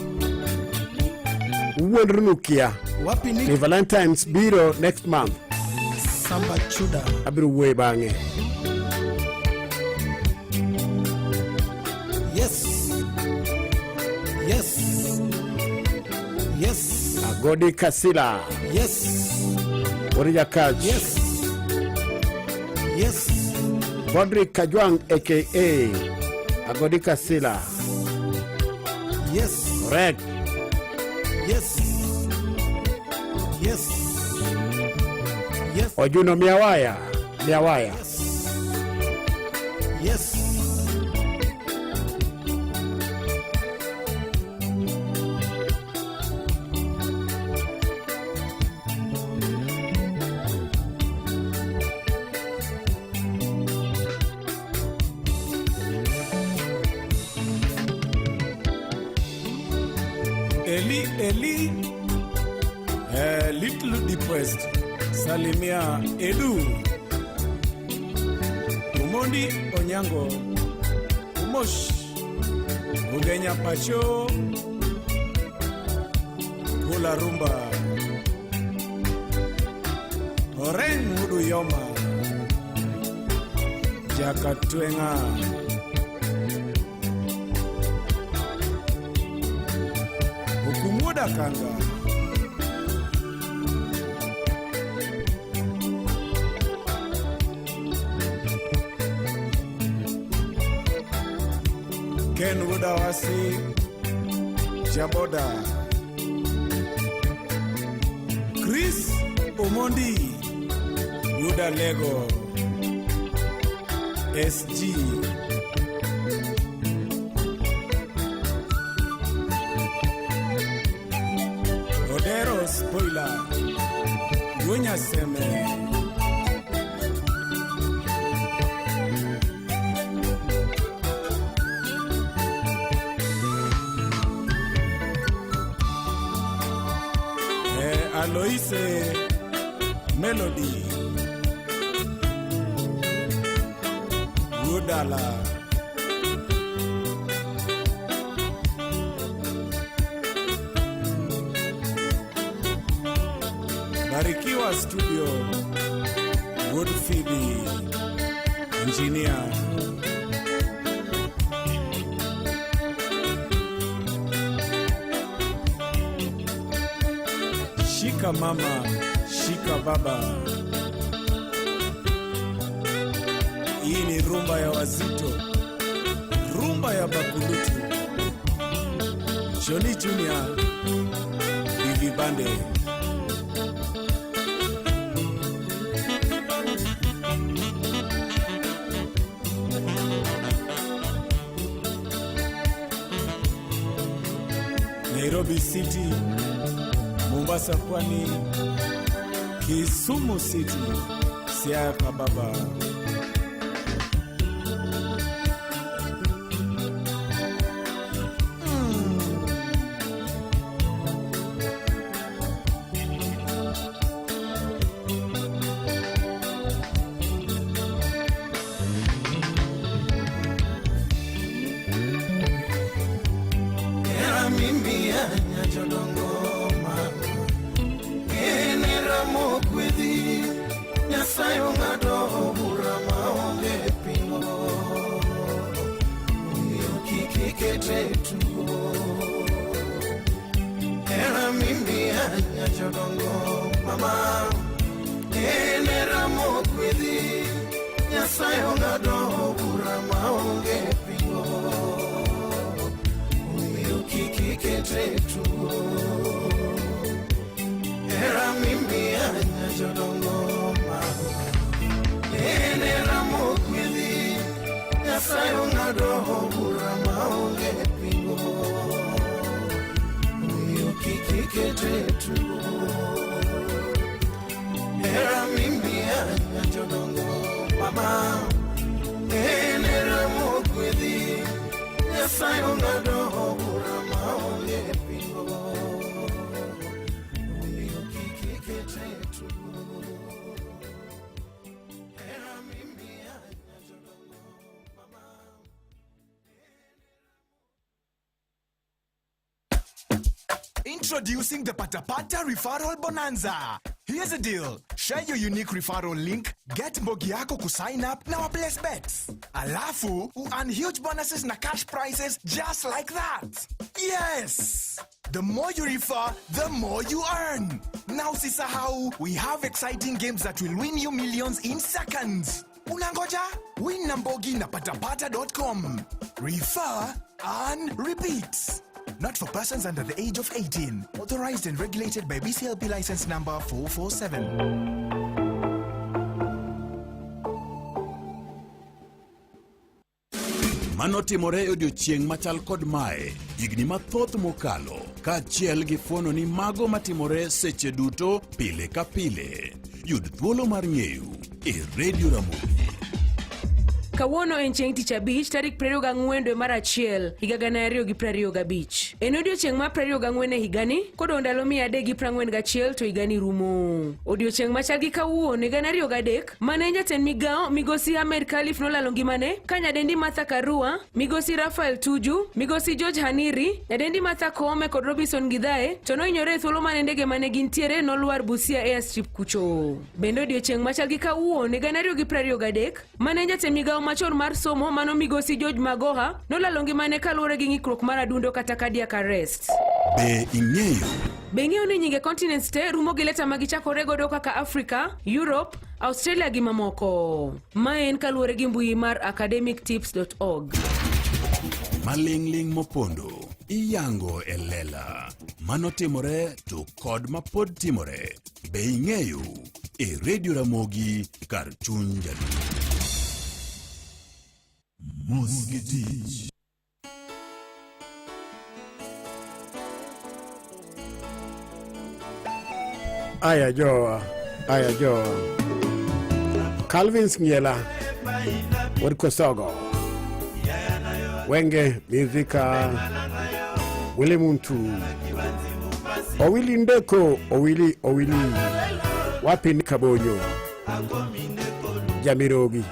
Uwuondru nukia. Wapi Ni Valentine's biro next month. Samba Chuda. Abiro wuoye bang'e. Yes. Yes. Yes. Agodi Kasila. Yes. Wuod Jakach. Yes. Yes. Godric Kajwang aka Agodi Kasila. Yes. Correct. Yes. Yes. Yes. Ojuno Miawaya. Miawaya. Yes. Eli Eli little depressed. Salimia Edu Omondi Onyango Umosh Ugenya Pacho Kula Rumba Oren Mudu Yoma Jakatwenga Ukumuda Kanga Ken Wudawasi Jaboda Chris Omondi Wuda Lego SG Odero Spoiler Gunya Seme Aloise Melody Wudala Barikiwa Studio Woodphoebe Engineer Shika mama, shika baba. Hii ni rumba ya wazito, rumba ya bakulutu. Johnny Junior, Bibi Bande. Nairobi City, Mombasa Pwani, Kisumu City, Siaya Kababa. Era mimi ya jodongo mama Enera mokwedhi Nyasaye ong'ado bura maonge pingo Omiyo kik ikete tugo Era mimi ya jodongo mama Enera mokwedhi Nyasaye ong'ado bura maonge pingo Omiyo kik ikete tugo. ikete tuo. Hera mimiya jodongo mama, en hera mogwedhi. Nyasaye ong'ado bura maonge pingo. Omiyo kik ikete tuo. Hera mimiya jodongo mama. Introducing the Patapata Referral Bonanza. Here's the deal. Share your unique referral link, get mbogi yako kusign up na waplace bets. Alafu, earn huge bonuses na cash prizes just like that. Yes! The more you refer, the more you earn. Now usisahau, we have exciting games that will win you millions in seconds. Unangoja? Win na mbogi na patapata.com. Refer, earn, repeat. Not for persons under the age of 18. Authorized and regulated by BCLP license number 447. Manotimore e odiechieng' machal kod mae higni mathoth mokalo, kaachiel gi fuono ni mago matimore seche duto pile ka pile. Yud thuolo mar ng'eyo e Radio Ramogi. Kawuono en chieng' tich abich tarik 24 dwe mar achiel higa 2025. En odiochieng' mar 24 e higani kodong' ndalo 341 to higani rumo. Odiochieng' machal gi kawuono e 2003 mane jatend migao migosi Ahmed Khalif nolalo ngimane ka nyadendi Martha Karua, migosi Rafael Tuju, migosi George Haniri, nyadendi Martha Koome kod Robinson Githae to nohinyore e thuolo mane ndege mane gintiere nolwar Busia Airstrip kucho. Bende odiochieng' machal gi kawuono e 2023 mane jatend migao machon mar somo mano migosi George Magoha nolalo ngimane kaluwore gi ng'ikruok mar adundo kata cardiac arrest. Be ing'eyo? Be ing'eyo ni nyinge continents te rumo gi leta ma gichakore godo kaka Africa, Europe, Australia gi mamoko? Mae en kaluwore gi mbui mar academictips.org. Maling'ling' mopondo iyango e lela. Manotimore to kod mapod timore. Be ing'eyo? E Radio Ramogi kar chuny jaluo. Mos gi tich. Aya jowa, aya jowa. Calvin Sng'ela, wuod Kosogo. Wenge Mizika, Willy Muntu. Owili Ndeko, Owili Owili. Wapi ni Kabonyo? Jamirogi.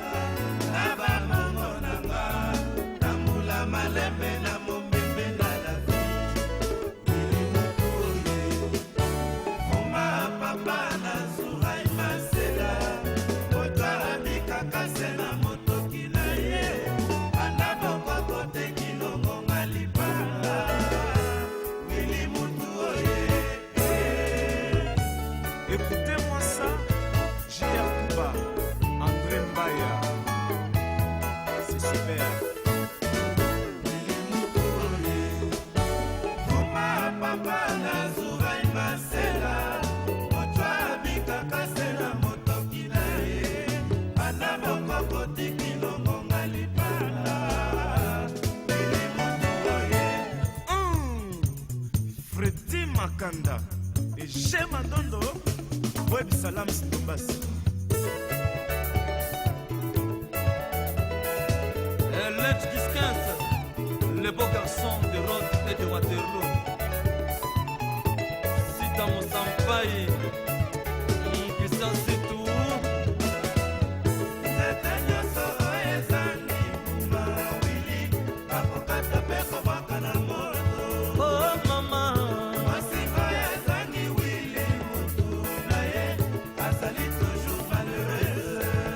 Écoutez-moi ça, J.R. Kuba, André Mbaya, c'est super. Freddy Makanda et Gemma Dondo, Web Salam Ndombasi. Let's Gisquince, le beau garçon de Rhodes et de Waterloo. Sita Mosampai, Christian Sitou. Oh mama,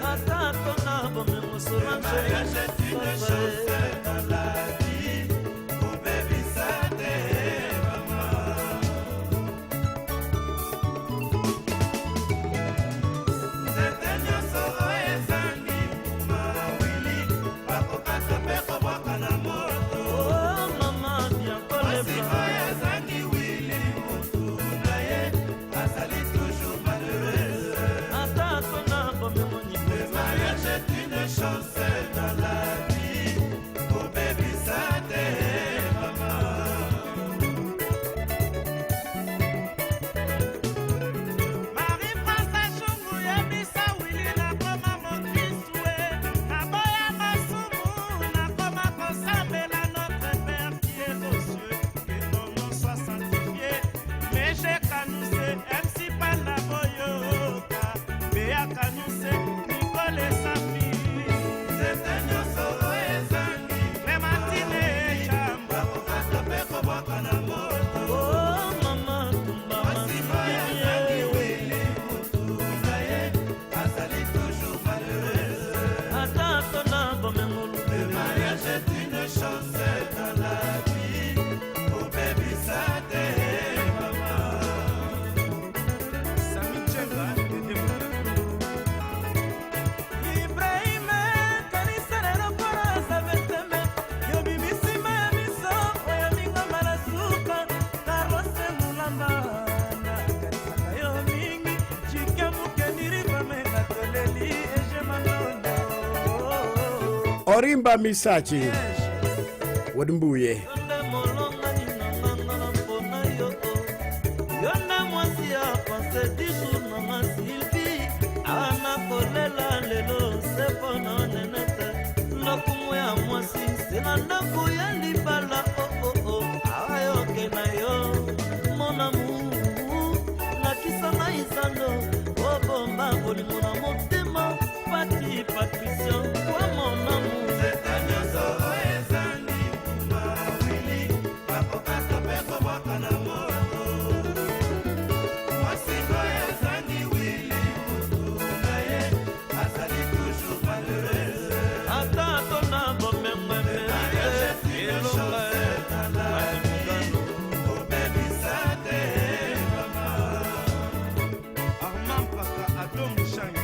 ata mpona bomengo Solange. Orimba Misachi wuod Mbuye. Yo nde mwasi ya pense dijour nanga Sylvie ana kolela lelo se mpona nene te lokumu ya mwasi se na ndako ya libala oo oh, oh, ayoke na yo mon amour lakisa ngai zando obomba bolingo na motema pati patricia kwa mon amour. Nzete nyonso oyo ezangi mbuma wili bakokata mpe kobwaka na moto. Mwasi oyo ezangi wili motu na ye azali toujours malheureuse. Ata tona bomememe elonga. Kobebisa te mama. Armand Paka Adom Shangi.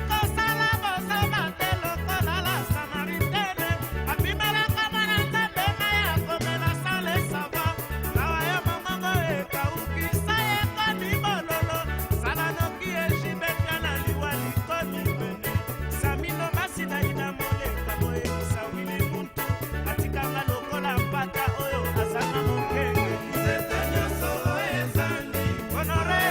Kosala bosala te lokola la Samaritaine apimelaka mwana Nzambe mai ya komela sale sava mawa ya mongongo ekauki sa ekomi bololo sala noki ejibeta na liwa likomi pene samino masinaina moleka boyekisa wili muntu atikanga lokola mpata oyo azanga mokenge. Nzete nyonso oyo ezangi Honore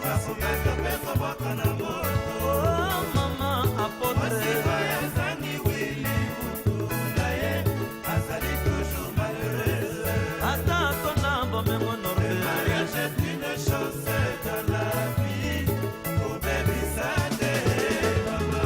bakokata mpe kobwaka na moto. Oh, mama apotre. Mwasi oyo ezangi wili motu na ye azali toujours malheureuse. Ata tona bomengo. Le mariage est une chance dans la vie. Kobebisa te mama.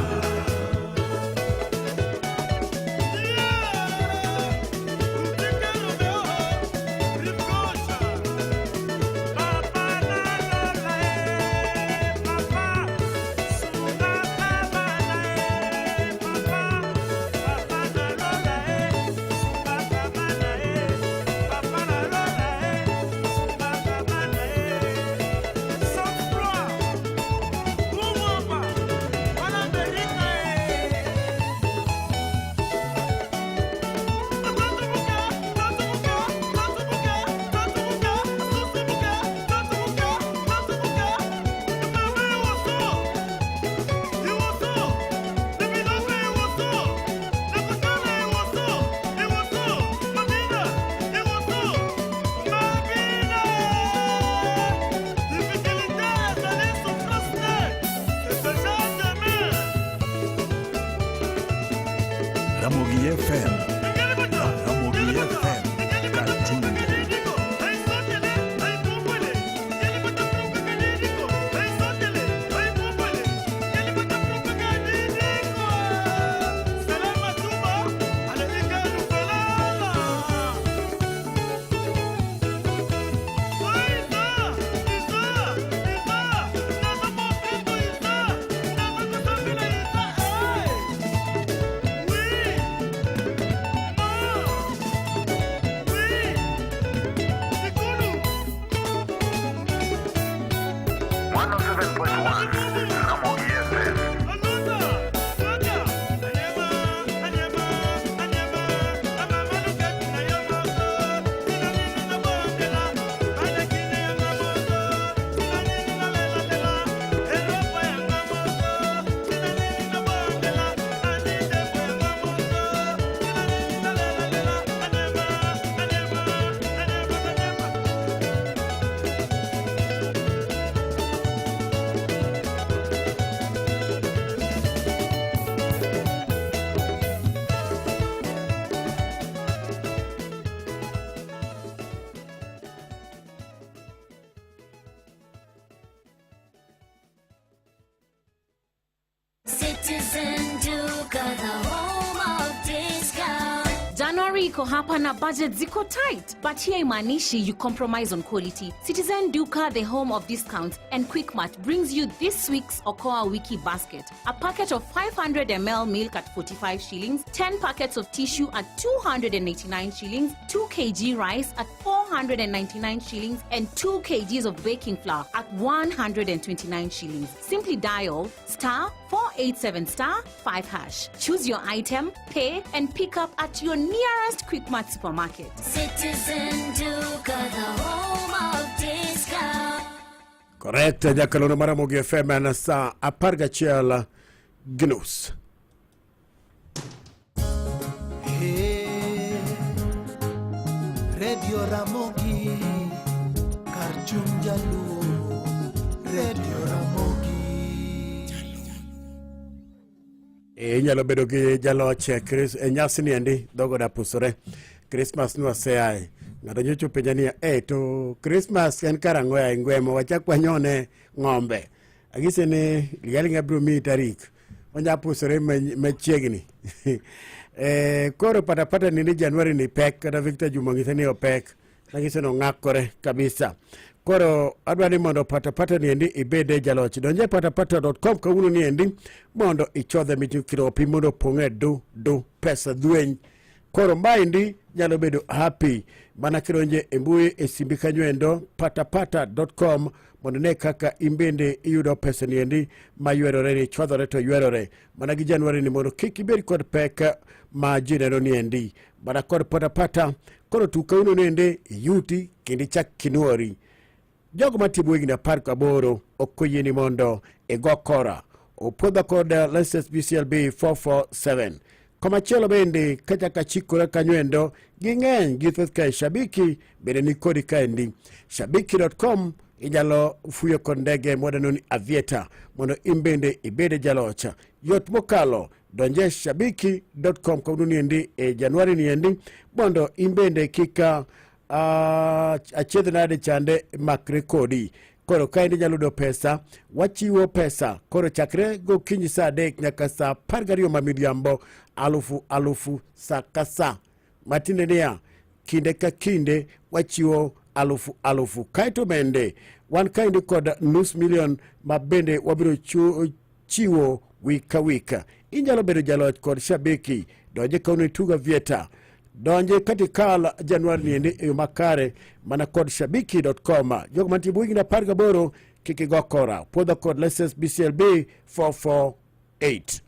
Ramogi FM. Ramogi FM. Kajungu. Citizen Duka, the home of discount. January iko hapa na budget ziko tight, but here imaanishi you compromise on quality. Citizen Duka, the home of discounts and Quickmart, brings you this week's Okoa Wiki Basket. A packet of 500 ml milk at 45 shillings, 10 packets of tissue at 289 shillings, 2 kg rice at 499 shillings, and 2 kgs of baking flour at 129 shillings. Simply dial star 487 star 5 hash. Choose your item, pay, and pick up at your nearest Quickmart supermarket. Citizen Duka, the home of discount. Correct, jakalono mar Ramogi FM en sa 11 gi nus. Radio Ramogi kar chuny jaluo Radio Ramogi. E, inyalo bedo gi jaloch e Chris, e nyasi ni endi dhogo da pusore. Christmas nwaseaye. Ng'ato nyocha openja niya, e to Christmas en karang'o yaye ngwemo wachak wanyone ng'ombe. Anyise ni ligaling abiro miyi tarik. Onya pusore machiegni. E, koro patapata ni ni Januari ni pek kata Victor Juma ng'ise ni opek. Nang'ise ni ong'akore kabisa. Koro adwa ni mondo patapata ni endi ibede jaloch. Donje patapata.com kawuono ni endi mondo ichodhe michu kiropi mondo opong'e du du pesa dhweny. Koro maendi nyalo bedo happy mana kidonje e mbui e simbi kanyo endo patapata.com mondo ine kaka in bende iyudo pesa ni endi maywerore ni chwadhore to ywerore mana gi Januari ni mondo kik ibed kod pek ma ji neno ni endi mana kod patapata. Koro tuk kawuono ni endi iyuti kendo ichak kinuori. Jogo matimo higni 18 ok oyieni mondo igo kora. Opuodha kod license BCLB 447. Komachielo bende kachako achikora kanyo endo ging'eny gi thoth kae Shabiki bende ni kodi kaendi. Shabiki.com inyalo fuyo kod ndege mwadeno ni Aviator mondo in bende ibed jaloch. Yot mokalo donje shabiki.com kawuono niendi e Januari niendi mondo in bende kik achiedh nade chande makre kodi. Koro kaendi inyalo yudo pesa, wachiwo pesa koro chakre gokinyi saa 3 nyaka saa 12 ma midhiambo, alufu alufu saa ka saa. Matiende niya, kinde ka kinde wachiwo alufu alufu. Kaeto bende wan kaendi kod nus milion ma bende wabiro chiwo wik ka wik. Inyalo bedo jaloch kod Shabiki. Donje kawuono itugo Aviator. Donje katikal Januari niendi e yo makare mana kod shabiki.com. Jogo mantie bwo higni 18 kik igo kora. Puodho kod license BCLB 448.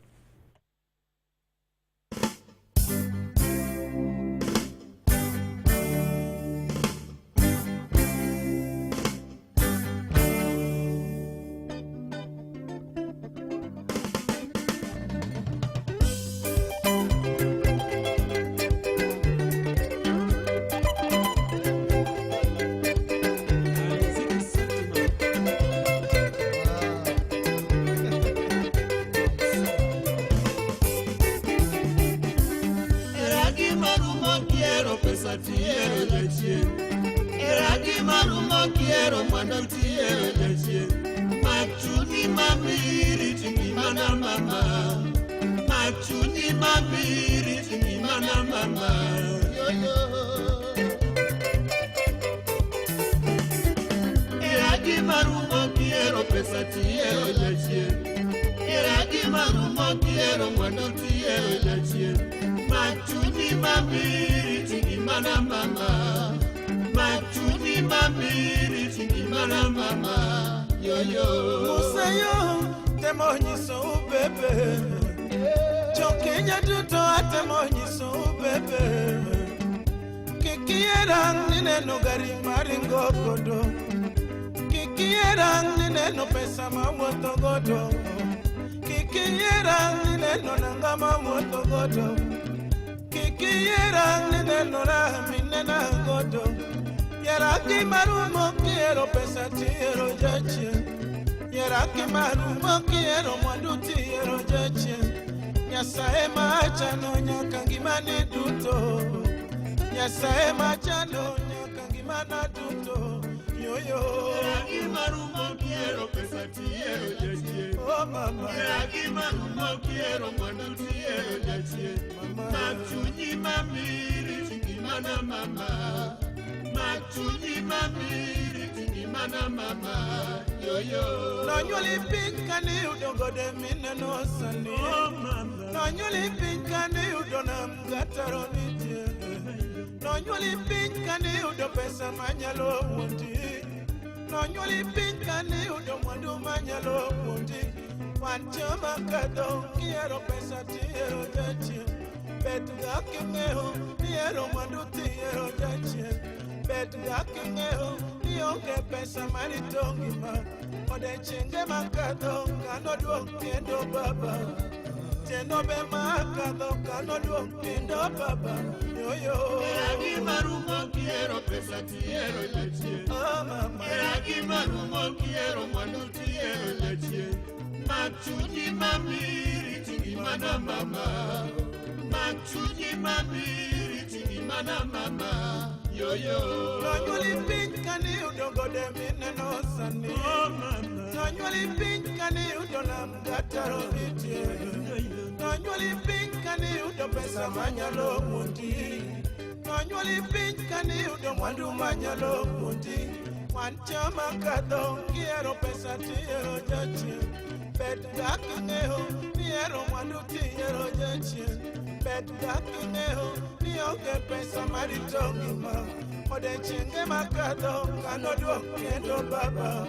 Era gima rumo kiero pesa tiero jachien. Era gima rumo kiero mwandu tiero jachien. Machuni mabiri tingimana mama. Machuni mabiri tingimana mama. Yo yo. Era gima rumo kiero pesa tiero jachien. Era gima rumo kiero mwandu tiero jachien. Machuni mabiri tingimana mama. Machuni mabiri tingimana mama. Yo yo. Musayo temo nyiso ubebe Jokenya duto atemo nyiso ubebe Kik iyierang nineno gari maringo godo Kik iyierang nineno pesa mawuotho godo Kik iyierang nineno nanga mawuotho godo Kik iyierang nineno raha minena godo Yiera gima rumo kiero pesa tiero jachien Yiera gima rumo kiero mwandu tiero jachien Nyasaye machano nyaka ngimani duto Nyasaye machano nyaka ngimana duto Yoyo. Era gima rumo kiero pesa tiero jachien. Oh mama. Era gima rumo kiero mwandu tiero jachien. Machunyi mabiri tingimana mama. Machunyi mabiri tingimana mama. Yo yo. Nonyuoli piny kaniyudo gode mineno sani. Oh mama. Nonyuoli piny kaniyudo nam gataro nitie. Nonyuoli piny kaniyudo pesa manyalo wuondi. Nonyuoli piny kaniyudo mwandu manyalo wuondi. Wan joma kadho kihero pesa tihero jachien. Bet ga king'eyo nihero mwandu tihero jachien. Bet ga king'eyo ni onge pesa marito ngima. Odiechienge makadho kanoduok kendo baba. Tieno be makadho kanoduok kendo baba. Yoyo. Hera gima rumo kihero pesa tihero jachien. Oh mama. Hera gima rumo kihero mwandu tihero jachien. Mak chunyi mamiri tingimana mama. Mak chunyi mamiri tingimana mama. Yoyo. Nonyuoli piny kaniyudo gode mineno sani. Nonyuoli piny kaniyudo nam gataro nitie. Nonyuoli piny kaniyudo pesa manyalo wuondi. Nonyuoli piny kaniyudo mwandu manyalo wuondi. Wan chama kadho kihero pesa tihero jachien. Bet kaka ing'eyo nihero mwandu tihero jachien. Bet kaka ing'eyo ni onge pesa marito ngima. Odiechienge makadho kanoduok kendo baba.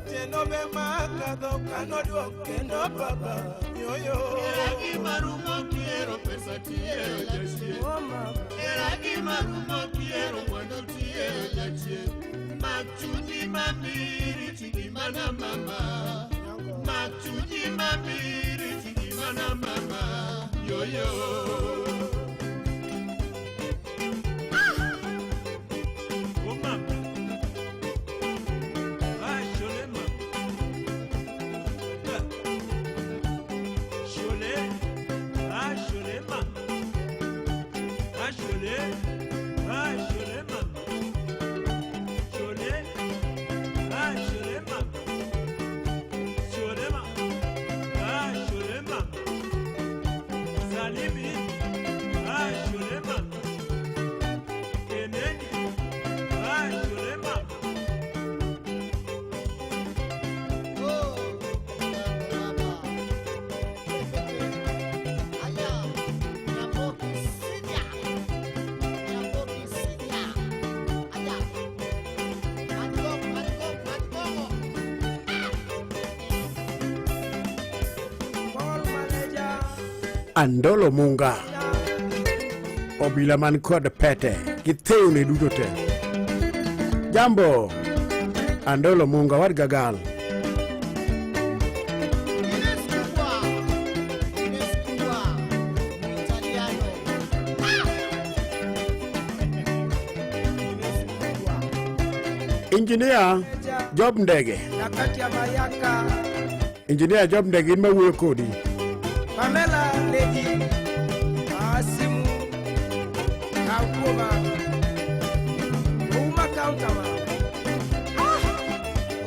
Tieno be makadho kanoduok kendo baba. Yoyo. Hera gima rumo kihero pesa tihero jachien. Hera gima rumo kihero mwandu tihero jachien. Mak chunyi mamiri tingimana mama. Mak chunyi mamiri tingimana mama. Yoyo. Oh mama. Ah, Cholet, mama. Ah. Cholet. Ah, Cholet, mama. Ah, Cholet. Ah, Cholet, mama. Cholet. Ah, Cholet, mama. Cholet, mama. Ah, Cholet, mama. Salimi. Ah, Cholet, mama. Kennedy. Ah, Cholet, mama. Andolo Munga obila man kod pete gi thewni duto te. Jambo Andolo Munga war gagal. Engineer Job Ndege. Nyakati ya Mayaka, Engineer Job Ndege in mawuoyo kodi. Pamela Lady, Asimu, Kakuma, Uma Counter,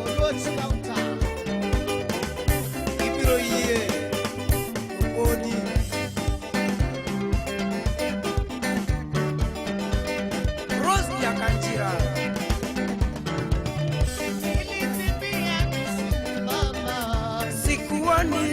Oluoch counter. Ibiro yie, Opodi. Rose Nyakanjira. Sikuoni.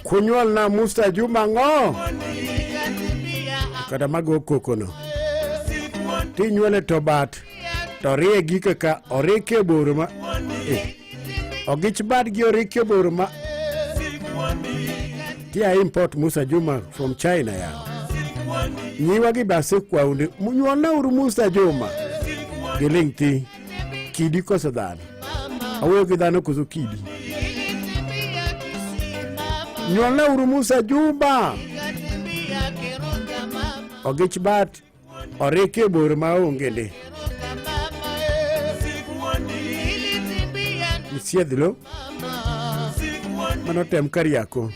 Kunywol na Musa Juma ng'o? Kata mago kokono. Tinywole to bat to rie gike ka orike bor ma eh. Ogich bad gi orike bor ma tia import Musa Juma from China yawa. Nyiwa gi base kwaunde nyuolna uru Musa Juma. Giling' thi kidi koso dhano. Awuoyo gi dhano koso kidi. Nyuolna uru Musa Juma. Ogich bat orike bor ma onge ndi. Isiedh lo mano tem Kariako.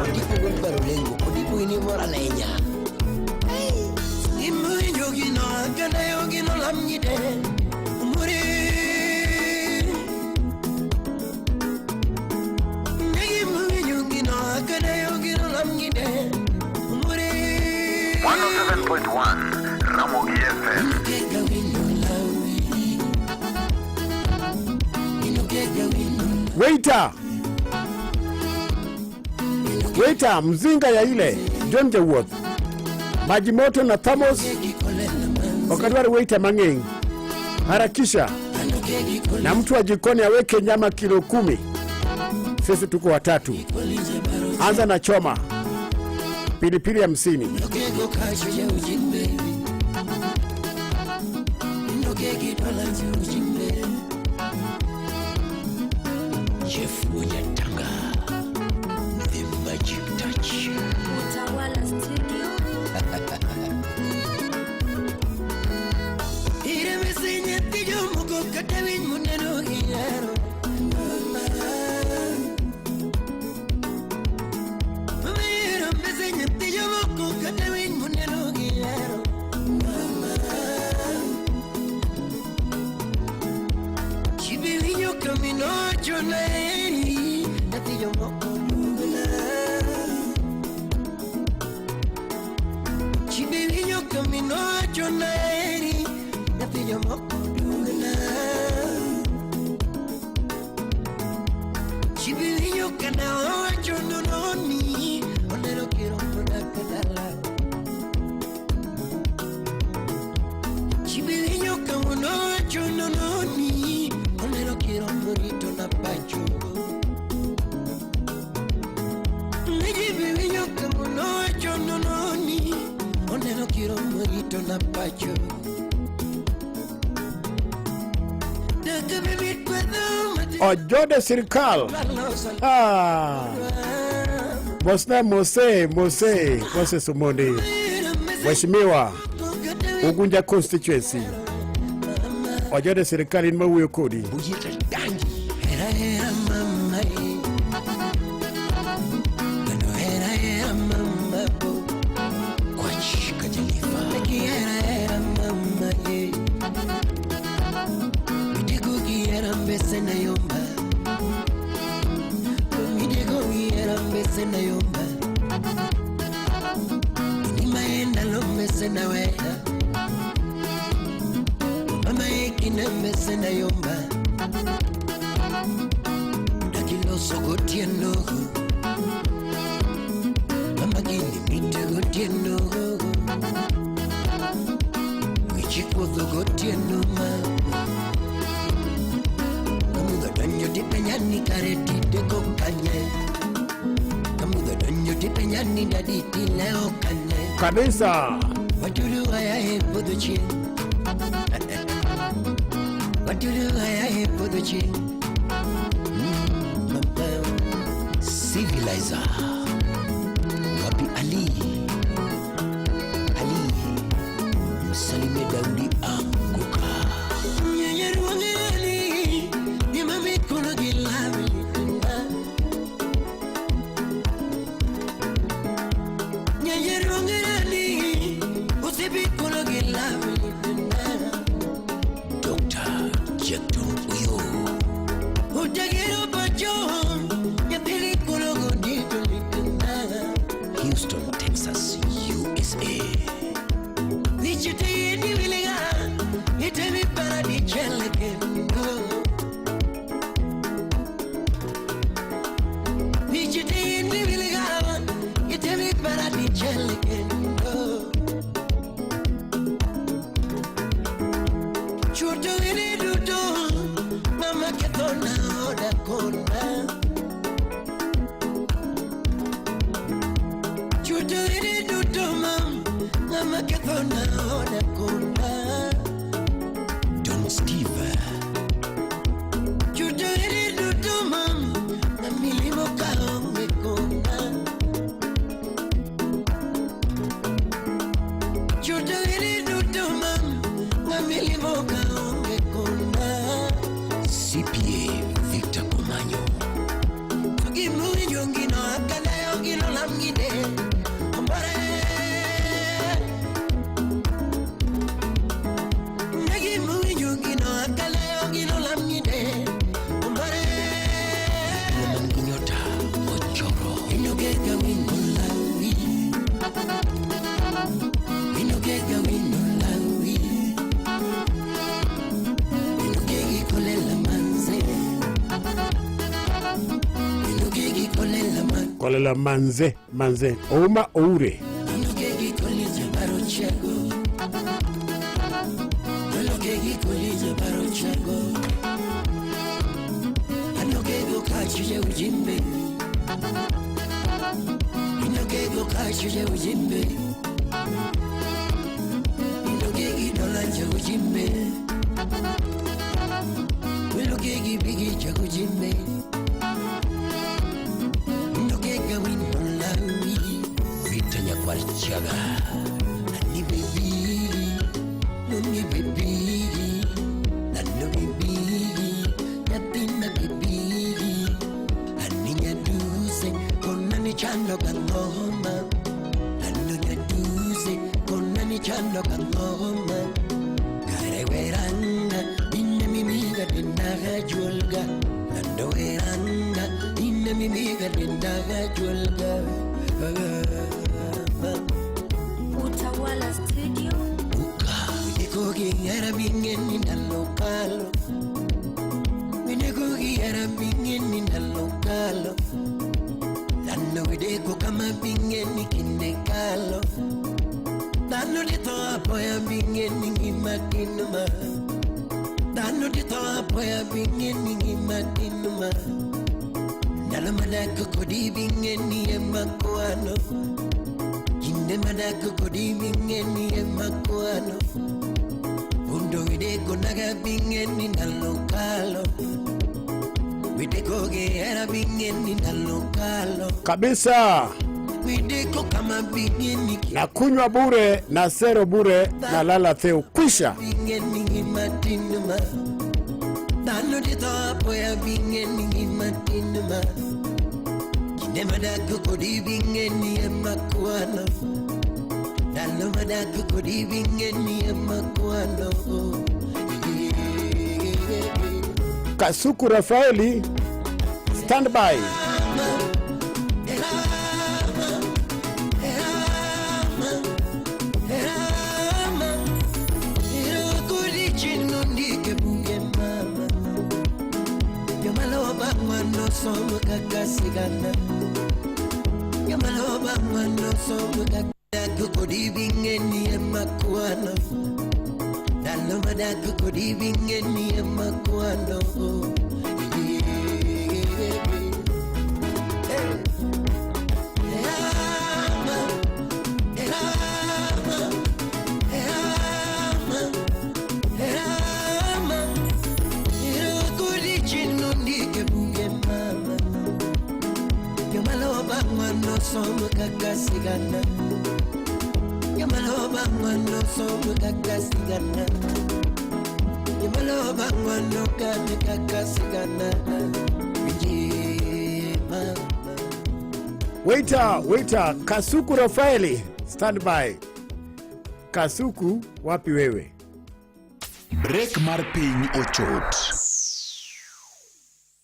Odipo gol Barolengo, Odipo in imor ahinya. Iwinjo gino, kendo gino lam nyite. Umuri. 107.1 Ramogi FM. Waiter, waiter, mzinga ya ile John Jawuoth, maji moto na thermos. Ok adwar waiter mang'eny, harakisha. Na mtu wa jikoni aweke nyama kilo 10. Sisi tuko watatu. Anza na choma, pilipili 50. Jeff Wanyatanga, The Magic Touch. Utawala Studio. Ojode sirikal. Ah. Mosna Mose, Mose, Moses Omondi. Mheshimiwa Ugunja constituency. Ojode sirikal in mawuoyo kodi. Kabisa. Civilizer. Wapi Ali? Ali. Msalimie Daudi Anguka. Dr. Jackton Uyo. Houston, Texas, USA. Don Steve. CPA Victor Komanyo. Nyota Ochoro. Olela manze manze Ouma Oure. Victor Nyakwar Chiaga. Ani baby, noni baby, nano baby, nyathina baby, ani nyaduse kona ni chando kangoma, nano nyaduse kona ni chando kangoma, kare weranga inne mimiga dindaga julga, nando weranga inne mimiga dindaga julga. Utawala Studio. Mineko bingeni ndalo kalo, mineko giara bingeni ndalo kalo, dano wideko kama bingeni kinde kalo, dano dito apoya bingeni ngima tinuma, dano dito apoya bingeni ngima tinuma, ndalo madako kodi bingeni emakwano, kinde madako kodi bingeni emakwano. Undo wideko naga bingeni ndalo kalo, wideko gera bingeni ndalo kalo, Kabisa. wideko kama bingeni Na kunywa bure na sero bure na lala theu kwisha. bingeni ngima tinuma, dano dito apoya bingeni ngima tinuma, kinde madako kodi bingeni emakwano, dano madako kodi bingeni emakwano. Kasuku Rafaeli, stand by. Waiter, waiter, Kasuku Rafaeli, stand by. Kasuku, wapi wewe? Break mar piny ochot.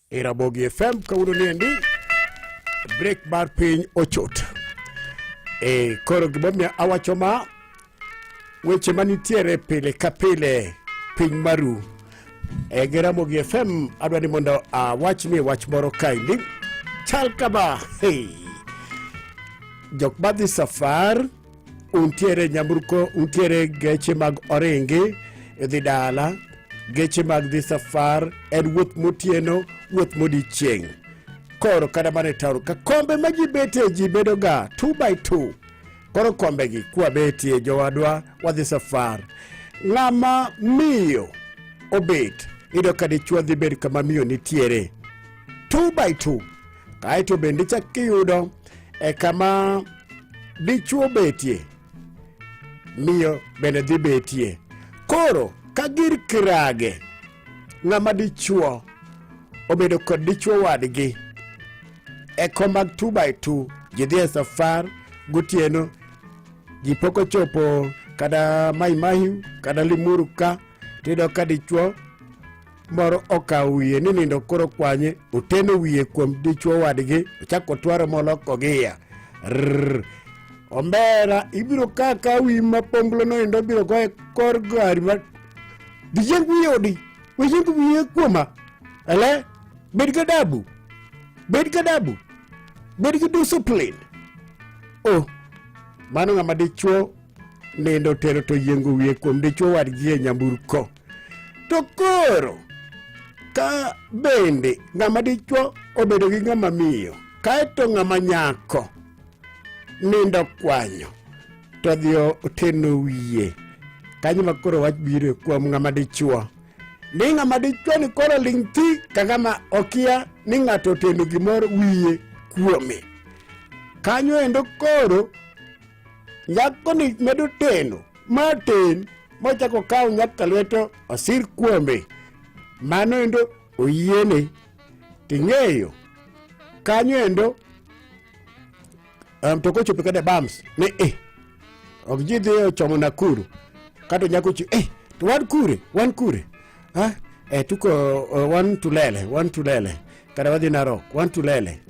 E Ramogi FM kawuono niendi break mar piny ochot. E koro gimomiyo awacho ma weche manitiere pile ka pile piny maru e gi Ramogi FM adwa ni mondo awachni wach moro kaendi chal kama hey. Jok madhi safar untiere nyamburko untiere geche mag oringi idhi dala geche mag dhi safar en wuoth motieno wuoth modiechieng' koro kata mana e taon ka kombe ma ji betie ji bedo ga 2 by 2 koro kombegi kwabetie jowadwa wadhi safar ng'ama miyo obet iyudo ka dichuo dhi bet kama miyo nitiere 2 by 2 kaeto bende ichak iyudo e kama dichuo betie miyo bende dhi betie koro ka gir kirage ng'ama dichuo obedo kod dichuo wadgi e kom mag 2 by 2 ji dhi e safar gotieno ji pok ochopo kata Mai Mahiu kata Limuru ka tiyudo ka dichuo moro okawo wiye ni nindo koro kwanye oteno wiye kuom dichuo wadgi ochako twaro moloko giya Rrrr. Omera ibiro ka ka wi maponglo no endo biro goye kor gari ma diyieng wiye odi wiyieng wiye kuoma ele bed gadabu bed gadabu Bed gi discipline. Oh, mano ng'ama dichuo nindo otero to yiengo wiye kuom dichuo wadgi e nyamburko. To koro ka bende ng'ama dichuo obedo gi ng'ama miyo kaeto ng'ama nyako nindo kwanyo to dhi oteno wiye kanyo ma koro wach biro kuom ng'ama dichuo ni ng'ama dichuo ni koro ling' thi ka ng'ama okia ni ng'ato oteno gimoro wiye kuome kanyo endo koro nyakoni medo teno ma ten mochako kawo nyaka lweto osir kuome mano endo oyiene ting'eyo kanyo endo to kochopo kata bams ni eh ok ji dhi ochomo Nakuru kato nyako chi eh to wan kure wan kure ha eh tuko wan Tulele wan Tulele kata wadhi Narok wan Tulele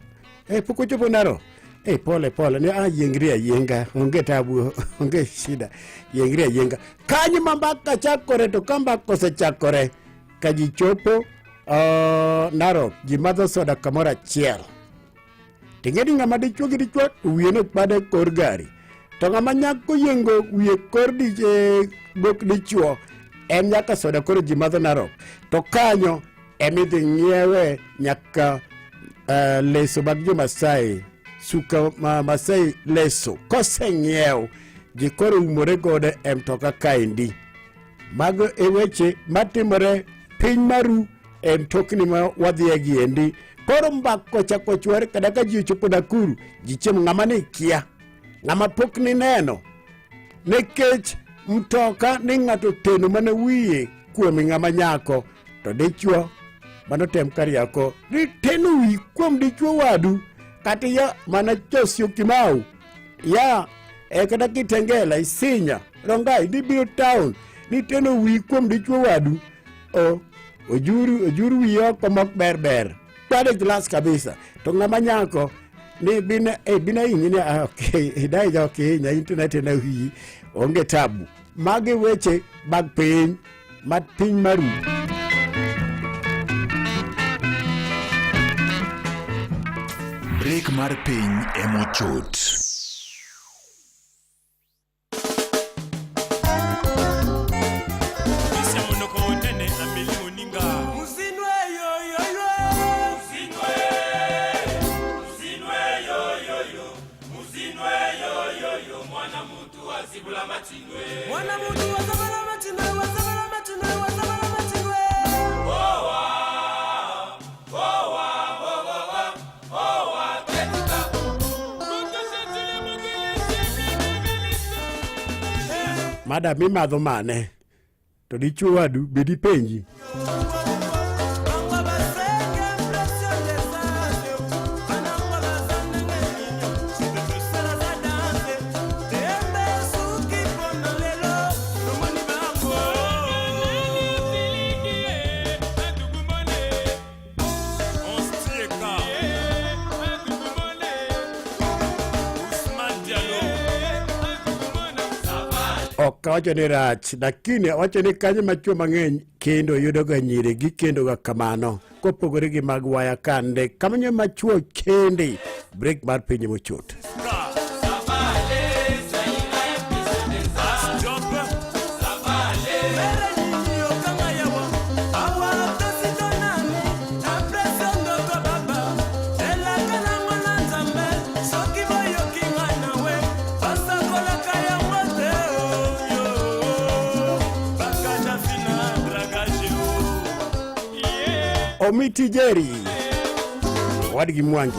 eh pok ochopo Narok eh pole pole ni ah yiengri ayienga onge tabu onge shida yiengri ayienga kanyo ma mbaka chakore to ka mbaka osechakore ka ji chopo Narok ji madho soda kamoro achiel ting'e ni ng'ama dichuo gi dichuo wiye no bade kor gari to ng'ama nyako yiengo wiye kor gok dichuo en nyaka soda koro ji madho Narok to kanyo emidhi ng'iewe nyaka leso mag jo-Masai suka ma Masai leso koseng'iew ji koro umore godo e mtoka kaendi. Mago e weche matimore piny maru e mtokni ma wadhiye giendi. Koro mbaka ochako chwere kata ka ji ochopo Nakuru, ji chiemo ng'ama ne kia, ng'ama pok nineno. Nikech mtoka ni ng'ato oteno mana wiye kuom ng'ama nyako to dichuo mano tem kariako ni teno wi kuom dichuo wadu kata ya mana Josio Kimau ya e kata Kitengela Isinya Rongai nibiro town ni teno wi kuom dichuo wadu o ojuru ojuru wiye oko mok ber ber bade glass kabisa to ng'ama nyako ni bina e bina inyi ni ah, okay idai ja okay inya internet na wiyi onge tabu. Magi weche mag piny ma piny maru. Break mar piny emochot. Isia monoko monene ameli moninga. Muzinwe yo yo yo. Muzinwe, muzinwe yo yo yo. Muzinwe yo yo yo. Mwana mutu azibula matinwe. Mwana mutu azibula matinwe, azibula matinwe, azibula matinwe. Owa, owa, owa, owa, tetika. Madam imadho mane to dichuo wadu be dipenji. Ok awacho ni rach, lakini awacho ni kanyo ma chuo mang'eny kendo yudoga nyiri gikendoga kamano kopogore gi mag waya kande kamano ma chuo kende. Break mar piny mochot. Omiti Jerry wadgi Mwangi.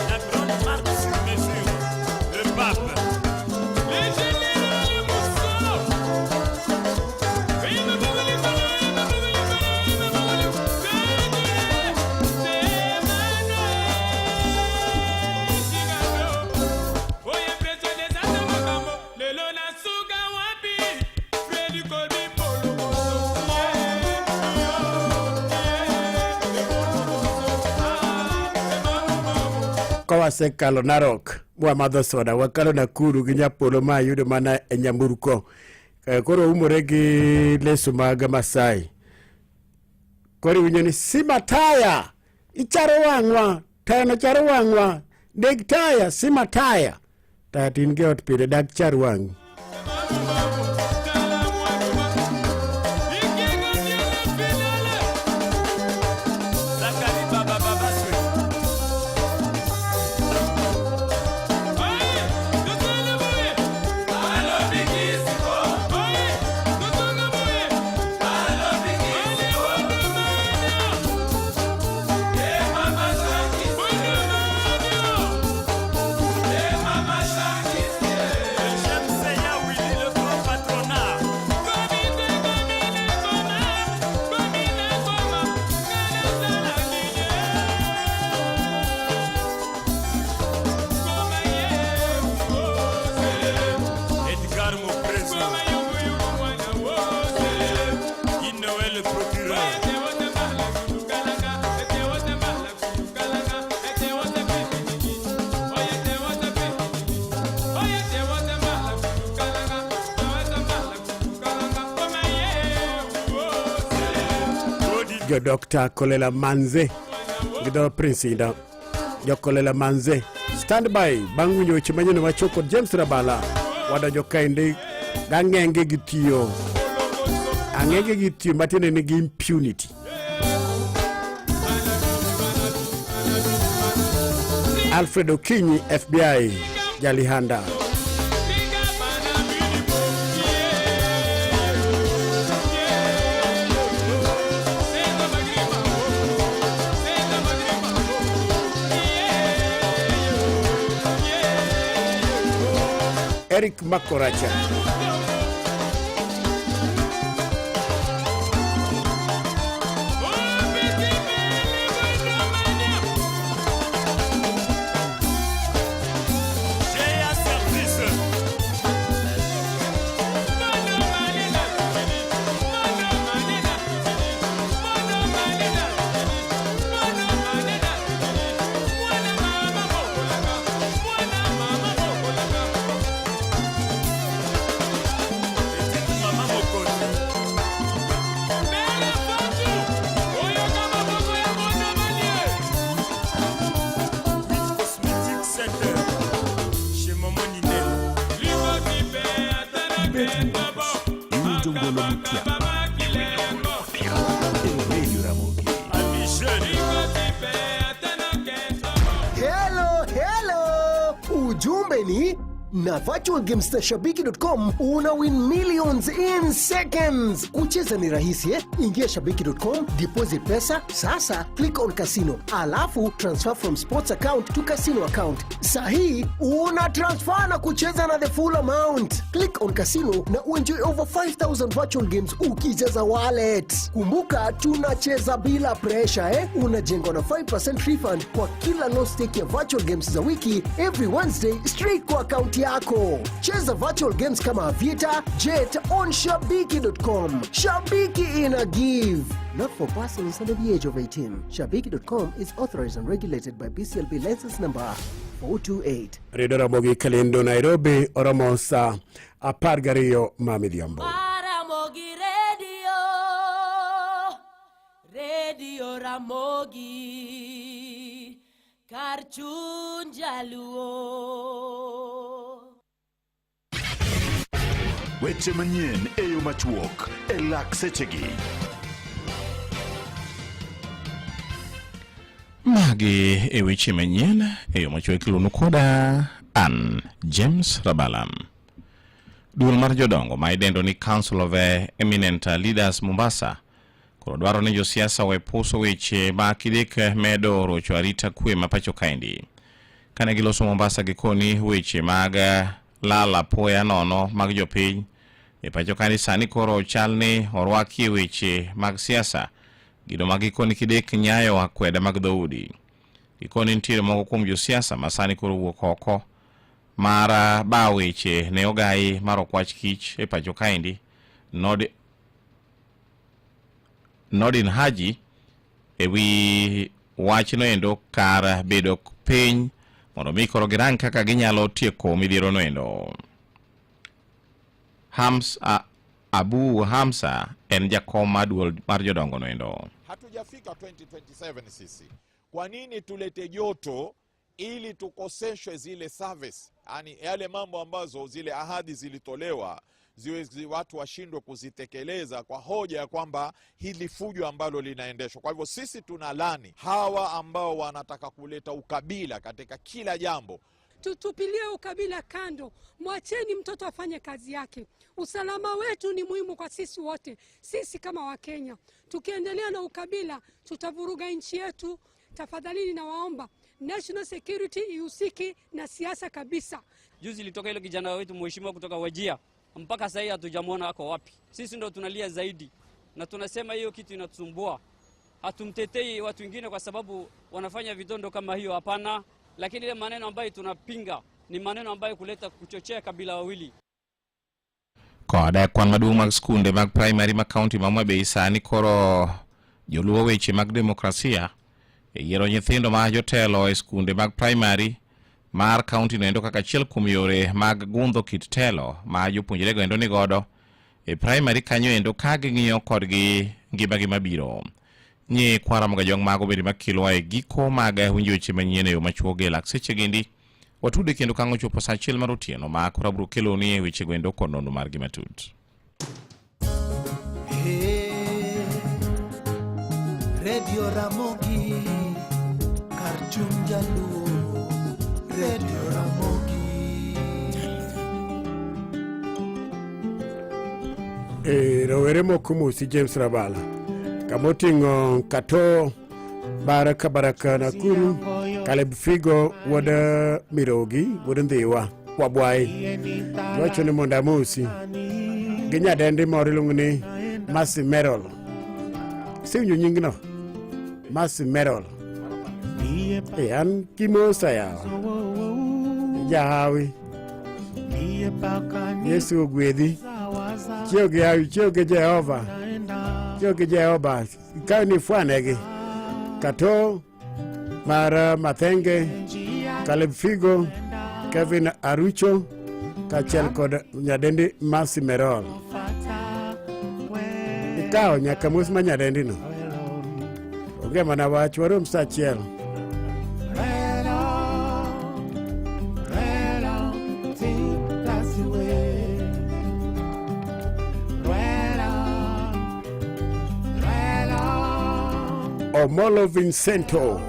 La grande marque sur mesure, le pape. Kawasekalo Narok mwamadho soda, wakalo Nakuru gi Nyapolo ma ayudo mana e nyamburko. Koro umore gi leso mag Masai. Koro iwinjo ni sima taya, icharo wang'wa, taya no charo wang'wa, neg taya, sima taya. Taya to in gi ot pile, dak char wang'i. Zakari Baba Baba Swe. J'aime Seigneur Willy le grand patronat. Edgar Mopreso. Guy Noël le procureur. Jo Dr. Kolela Manze gi dho Prince Inda. Jo Kolela Manze stand by bang' winjo weche manyien machok kod James Rabala wadonjo kaendi gang'enge gi tiyo ang'enge gi tiyo matiende ni gi impunity. Alfred Okinyi FBI Jalihanda. Eric Makoracha. GA Service. Petite Maman Mokondi. Huit Cosmetic Center. Chez Maman Ninel. Iwinjo Ngolo Mutia. E Radio Ramogi. Ami jeune. Hello, hello! Ujumbe ni na virtual games na shabiki.com una win millions in seconds. Kucheza ni rahisi eh? Ingia shabiki.com, deposit pesa, sasa click on casino, alafu transfer from sports account to casino account. Sahi una transfer na kucheza na the full amount. Click on casino na uenjoy over 5000 virtual games ukicheza wallet. Kumbuka tunacheza bila pressure eh? Unajengwa na 5% refund kwa kila low stake ya virtual games za wiki every Wednesday straight kwa akaunti yako. Cheza virtual games kama Aviator, Jet on shabiki.com. Shabiki ina give. Not for persons under the age of 18. Shabiki.com is authorized and regulated by BCLB license number 428. Radio Ramogi Kalindo Nairobi oromo sa 12 ma midhiambo. Ramogi Radio, Radio Ramogi, kar chuny jaluo. Weche manyien e yo machuok e lak sechegi. Magi e weche manyien e yo machuok ikelonu koda an James Rabala. Duol mar jodongo ma idendo ni Council of Eminent Leaders Mombasa koro dwaro ni josiasa owe puso weche ma kidek medo rocho arita kwe ma pacho kaendi. Kane giloso Mombasa gikoni weche mag lal apoya nono mag jopiny e pacho kaendi sani koro chal ni orwakie weche mag siasa gido ma gikoni kidek nyayo akweda mag dhoudi. Gikoni nitiere moko kuom josiasa ma sani koro wuok oko mar ba weche ne ogai mar okwach kich e pacho kaendi Nordin Haji ewi wachno endo kar bedo piny mondo mi koro girang kaka ginyalo tieko midhiero no endo. Hams, Abu Hamsa en jakom mar duol mar jodongo no endo. Hatujafika 2027 sisi. Kwa nini tulete joto ili tukoseshwe zile service, yani yale mambo ambazo zile ahadi zilitolewa ziwe watu washindwe kuzitekeleza kwa hoja ya kwamba hili fujo ambalo linaendeshwa. Kwa hivyo sisi tunalani hawa ambao wanataka kuleta ukabila katika kila jambo. Tutupilie ukabila kando, mwacheni mtoto afanye kazi yake. Usalama wetu ni muhimu kwa sisi wote, sisi kama Wakenya. Tukiendelea na ukabila, tutavuruga nchi yetu. Tafadhalini nawaomba national security ihusiki na siasa kabisa. Juzi ilitoka ile kijana wetu mheshimiwa kutoka Wajia, mpaka sasa hatujamwona ako wapi. Sisi ndo tunalia zaidi na tunasema hiyo kitu inatusumbua. Hatumtetei watu wengine kwa sababu wanafanya vitondo kama hiyo, hapana. Lakini ile maneno ambayo tunapinga ni maneno ambayo kuleta kuchochea kabila wawili. Kod kwan maduong' mag skunde mag primary ma kaunti ma Homa Bay sani koro joluo weche mag demokrasia e yiero nyithindo ma jotelo e skunde mag primary mar kaunti no endo kaka achiel kuom yore mag gundho kit telo ma jopuonjrego endo nigodo e primary kanyo endo ka ging'iyo kodgi ngimagi mabiro. Nyi kwara Mogajwang' mago bende makilowa e giko mag winjo weche manyien e yo machuok e lak seche gendi. Watude kendo kang' ochopo saa achiel mar otieno ma koro abiro keloni e wechego endo kod nonro margi matut. Hey, Radio Ramogi, kar chuny jaluo, Radio Ramogi. E, rowere moko mosi James Rabala kamoting'o Kato Baraka Baraka Nakuru Caleb Figo wuod Mirogi wuod Ndhiwa Kwabwayi wacho ni mondo amosi gi nyadendi moro iluongo ni Mercy Merol. Isewinjo nyingno? Mercy Merol. E, an kimosa yawa jahawi Yesu ogwedhi. Chiew gi hawi, chiew gi Jehova. Chiew gi Jehova. Kae ni fwanegi. Kato mar Mathenge, Caleb Figo, Kevin Arucho kaachiel kod nyadendi Mercy Merol. Ikawo nyaka mos ma nyadendi no. Onge mana wach, warom saa achiel. Omolo Vincento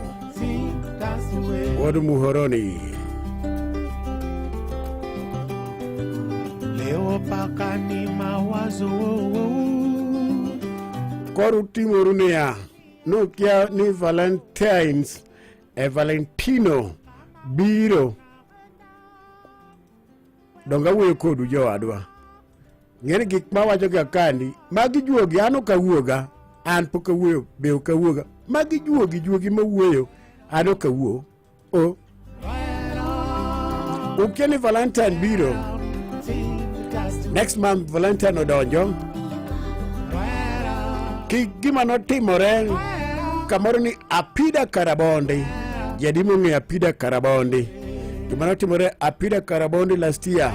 wuod Muhoroni. Leo paka ni mawazo Koro utimoru niya, nokia ni Valentines e Valentino biro. Donge awuoyo kodu jowadwa. Ng'eni gik mawacho ga kandi, magi juogi, an ok awuoga, an pok awuoyo, be ok awuoga. Magi juogi, juogi mawuoyo, an ok awuo. O. Ukia ni Valentine biro. Next month Valentine odonjo. Ki gima notimore kamoro ni Apida Karabondi. Jadi mong'eyo Apida Karabondi. Gima notimore Apida Karabondi last year.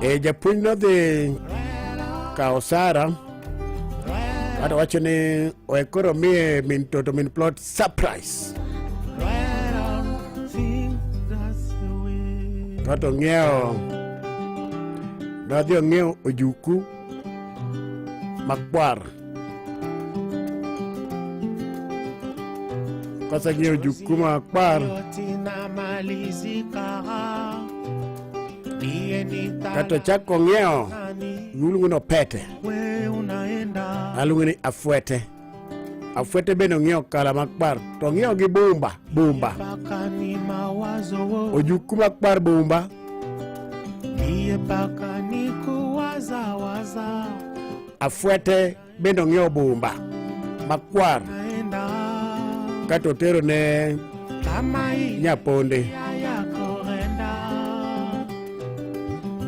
E japuonj nodhi kawo Sara kata wacho ni we koro miye min toto min plot surprise. Kato ng'iewo nodhi ong'iewo ojuku makwar. Koseng'iewo ojuku makwar kato chako ng'iewo iluongo ni opete aluongo ni afwete afwete bende ong'iewo kala makwar to ong'iewo gi bumba bumba ojuku makwar bumba afwete bende ong'iewo bumba makwar kato otero ne nyaponde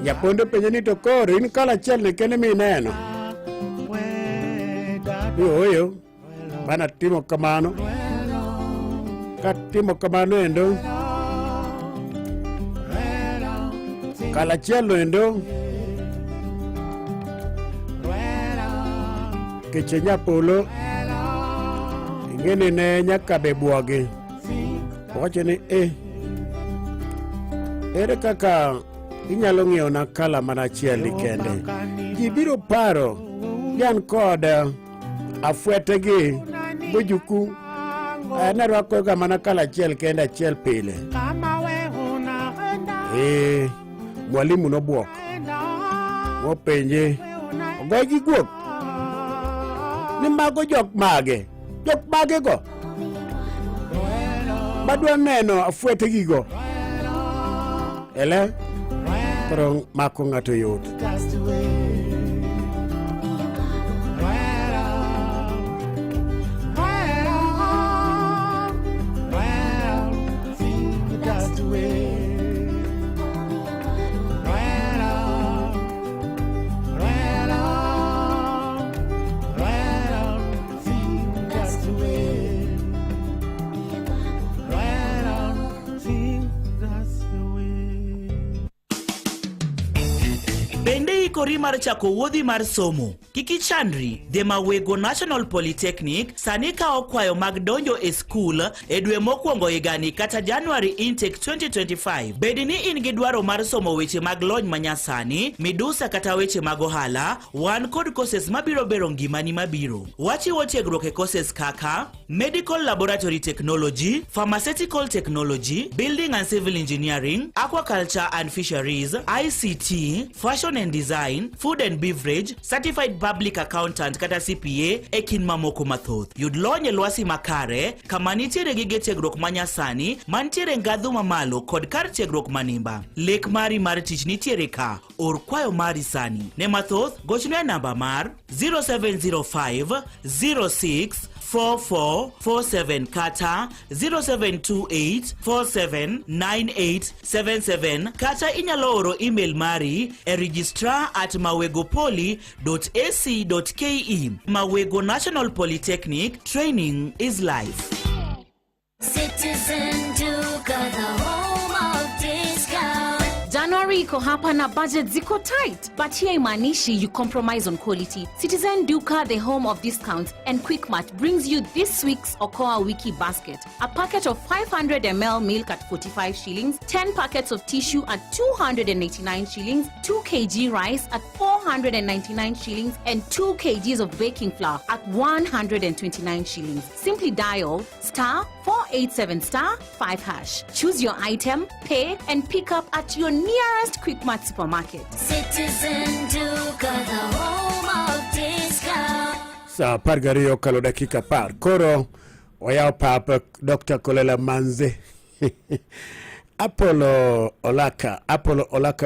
nyaponde penje ni to koro in kala achiel ni kende mineno ni ooyo bana timo kamano katimo kamano endo Kala achiel no endo keche nyapolo ing'eni ne nyaka be bwogi. Owacho ni e ere kaka inyalo ng'iewona kala mana achiel ni kende? Ji biro paro ni an kod afwete gi gojuku narwakoga mana kala achiel kende achiel pile. Mwalimu nobwok mopenje ogoye gi guok ni mago jok mage go madwa neno afwete gigo ele koro mako ng'ato yot. Bende ikori mar chako wuodhi mar somo? Kik ichandri, The Mawego National Polytechnic sani kawo kwayo mag donjo e skul e dwe mokwongo higani kata January intake 2025. Bed ni in gi dwaro mar somo weche mag lony manyasani, midusa kata weche mag ohala, wan kod courses mabiro bero ngimani mabiro. Wachiwo tiegruok e courses kaka Medical Laboratory Technology, Pharmaceutical Technology, Building and Civil Engineering, Aquaculture and Fisheries, ICT, Fashion and Design, Food and Beverage, Certified Public Accountant kata CPA e kind mamoko mathoth. Yud lony e lwasi makare kama nitiere gige tiegruok manyasani mantiere ngadhu mamalo kod kar tiegruok manimba. Lek mari mar tich nitiere ka. Or kwayo mari sani. Ne mathoth, gochne e namba mar 0705 06 4447 kata 0728 479877 kata inyalo oro email mari e registrar@mawegopoly.ac.ke. Mawego National Polytechnic, training is life. Citizen Duka, the home of discount. January iko hapa na budget ziko tight, but here imaanishi you compromise on quality. Citizen Duka, the home of discounts and Quickmart, brings you this week's Okoa Wiki Basket. A packet of 500 ml milk at 45 shillings, 10 packets of tissue at 289 shillings, 2 kg rice at 499 shillings, and 2 kgs of baking flour at 129 shillings. Simply dial star 487 star 5 hash. Choose your item, pay, and pick up at your nearest Quickmart supermarket. Citizen Duka, the home of discount. Sa 12 okalo dakika 10. Koro oyaw pap Dr. Kolela Manze. Apollo Olaka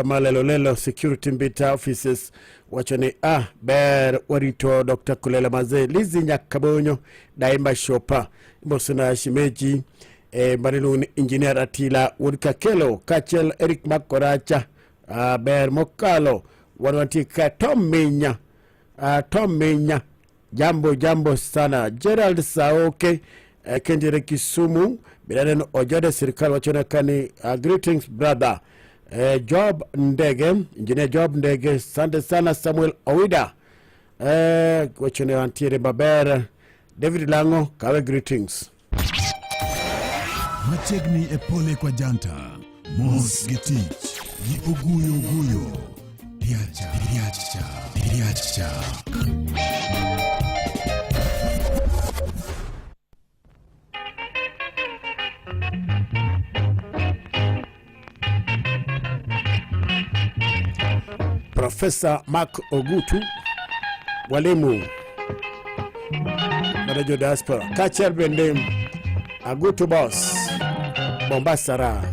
Malelo Security Mbita Offices wacho ni ber warito Dr. Kolela Manze. Lizi Nyakabonyo Daima Shopa Mosuna Shimeji Marilun Engineer Atila Woodkakelo Kachel Eric Makoracha ber mokalo wanwantie ka Tom Minya jambo sana Gerald Saoke kendire Kisumu bilaneno ojode sirikal wachona kani greetings brother Job Ndege, Engineer Job Ndege, sante sana Samuel Owida wachone wantiere maber David Lango kawe greetings. Machiegni e pole kwa janta, mos gi tich, gi oguyo oguyo, piacha, piacha, piacha. Professor Mark Ogutu, walimu Marajo Diaspora, Kachel Bendem, Agutu Boss, Mombasa Ra.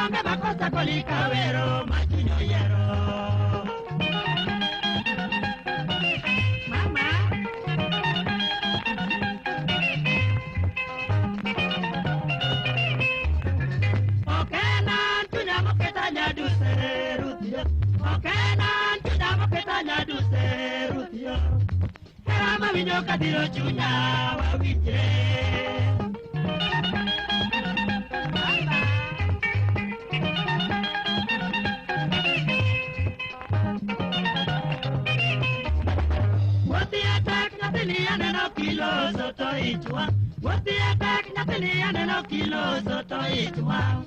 Onge makosa kolika wero machinyo yero. Mama. Okena chunya moketa nyaduse rutio. Okena chunya moketa nyaduse rutio. Hera mawinjo kadhiro chunya wawinjre. Wuothi atek nyathini aneno kiloso to ich wang'. Wuothi atek nyathini aneno kiloso to ich wang'.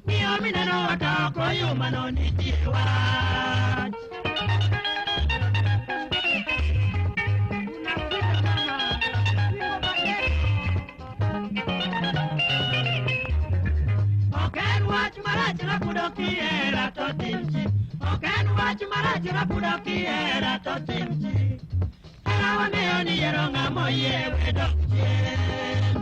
Miyo mineno ka ok oyumano nitie wach. Ok en wach marach rapudo kihera to tim chik. Ok en wach marach rapudo kihera to tim chik. Hera wang'eyo ni yiero ng'ama oyie we dok chien.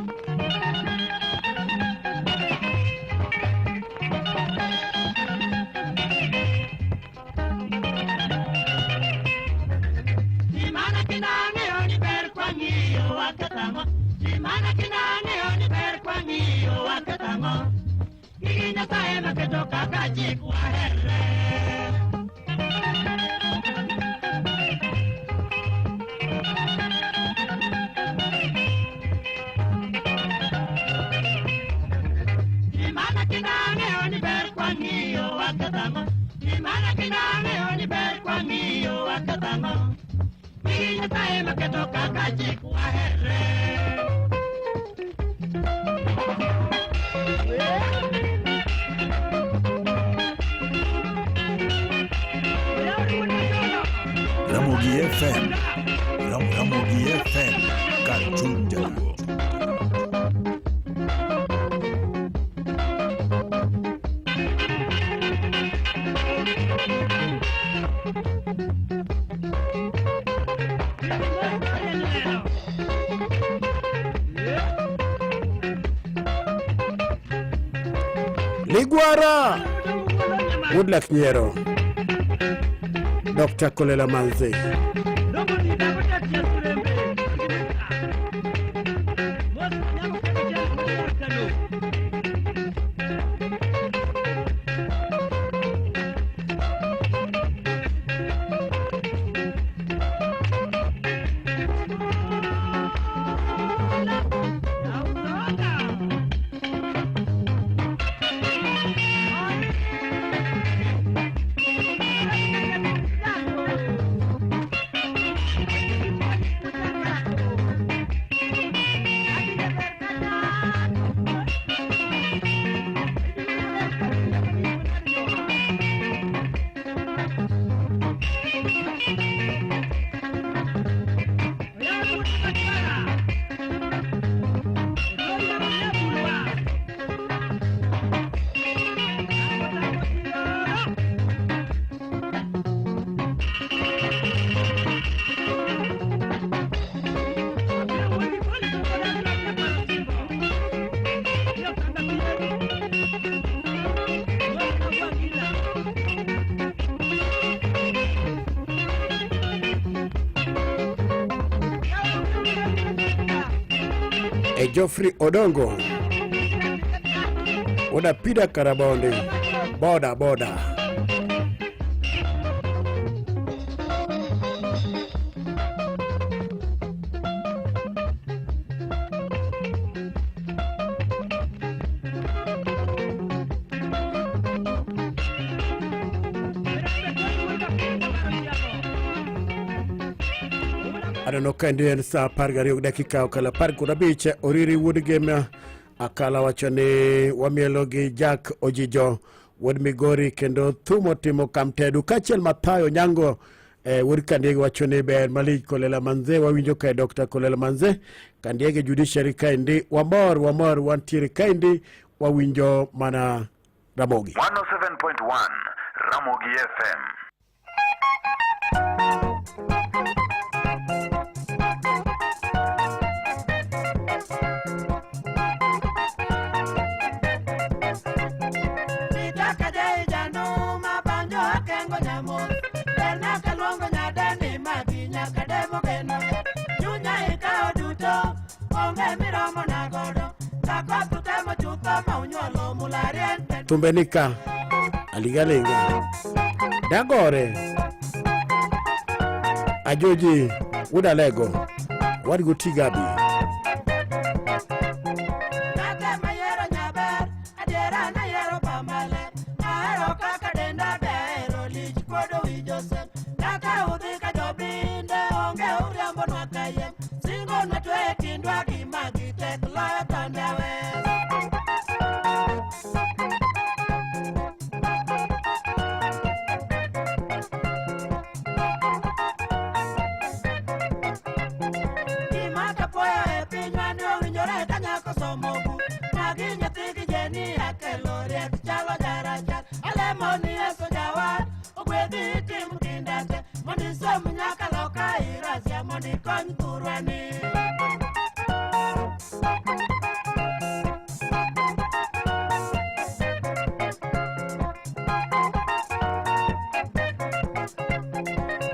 Simana kinda ang'eyo ni ber kwang'iyo waketho ang'o. Simana kinda ang'eyo ni ber kwang'iyo waketho ang'o. Gigi Nyasaye noketo kaka chik waherre. Simana kinda ang'eyo ni ber kwang'iyo waketho ang'o. Simana kinda ang'eyo ni ber kwang'iyo waketho ang'o. Gigi Nyasaye noketo kaka chik waherre. Ramogi FM. Ramogi FM. Kar chuny jaluo. Ligwara Woodluck Nyiero, Dr. Kolela Manze. E Geoffrey Odongo Unapida Karabondi boda boda. Aneno ka endi en sa 12 gi dakika okalo 15. Oriri wuod Gema Akala wacho ni wamielo gi Jack Ojijo wuod Migori kendo thumo timo kamtedu kaachiel Mathayo Nyango wuod Kandiege wacho ni ber malich Kolela Manze wawinjo kae Dr. Kolela Manze Kandiege Judiciary kaendi wamor wamor wantiere kaendi wawinjo mana Ramogi. 107.1 Ramogi FM. Onge miromo na godo. Takoth utemo chutho ma unyuolo mularien. Thumbe ni ka aligalinga dagore ajoji wudalego wadgo tigabi. Kate mayiero nyaber, adiera nayiero pamale. Ahero kaka denda be ahero lich kuodo wi Joseph. Kaka udhi ka jobinde onge uriambonwa kayiem. Singo nwatwe e kindwa gi magi tek loyo tonde awes. Gima kapoyo e pinywa ni owinjore ka nyako somo buk. Magi nyathi gi jeni akelo riek chalo jarachar. Alemo ni Yesu jawar ogwedhi itim kinda te. Mondo isom nyaka loka irasia mondo ikony thurwa ni.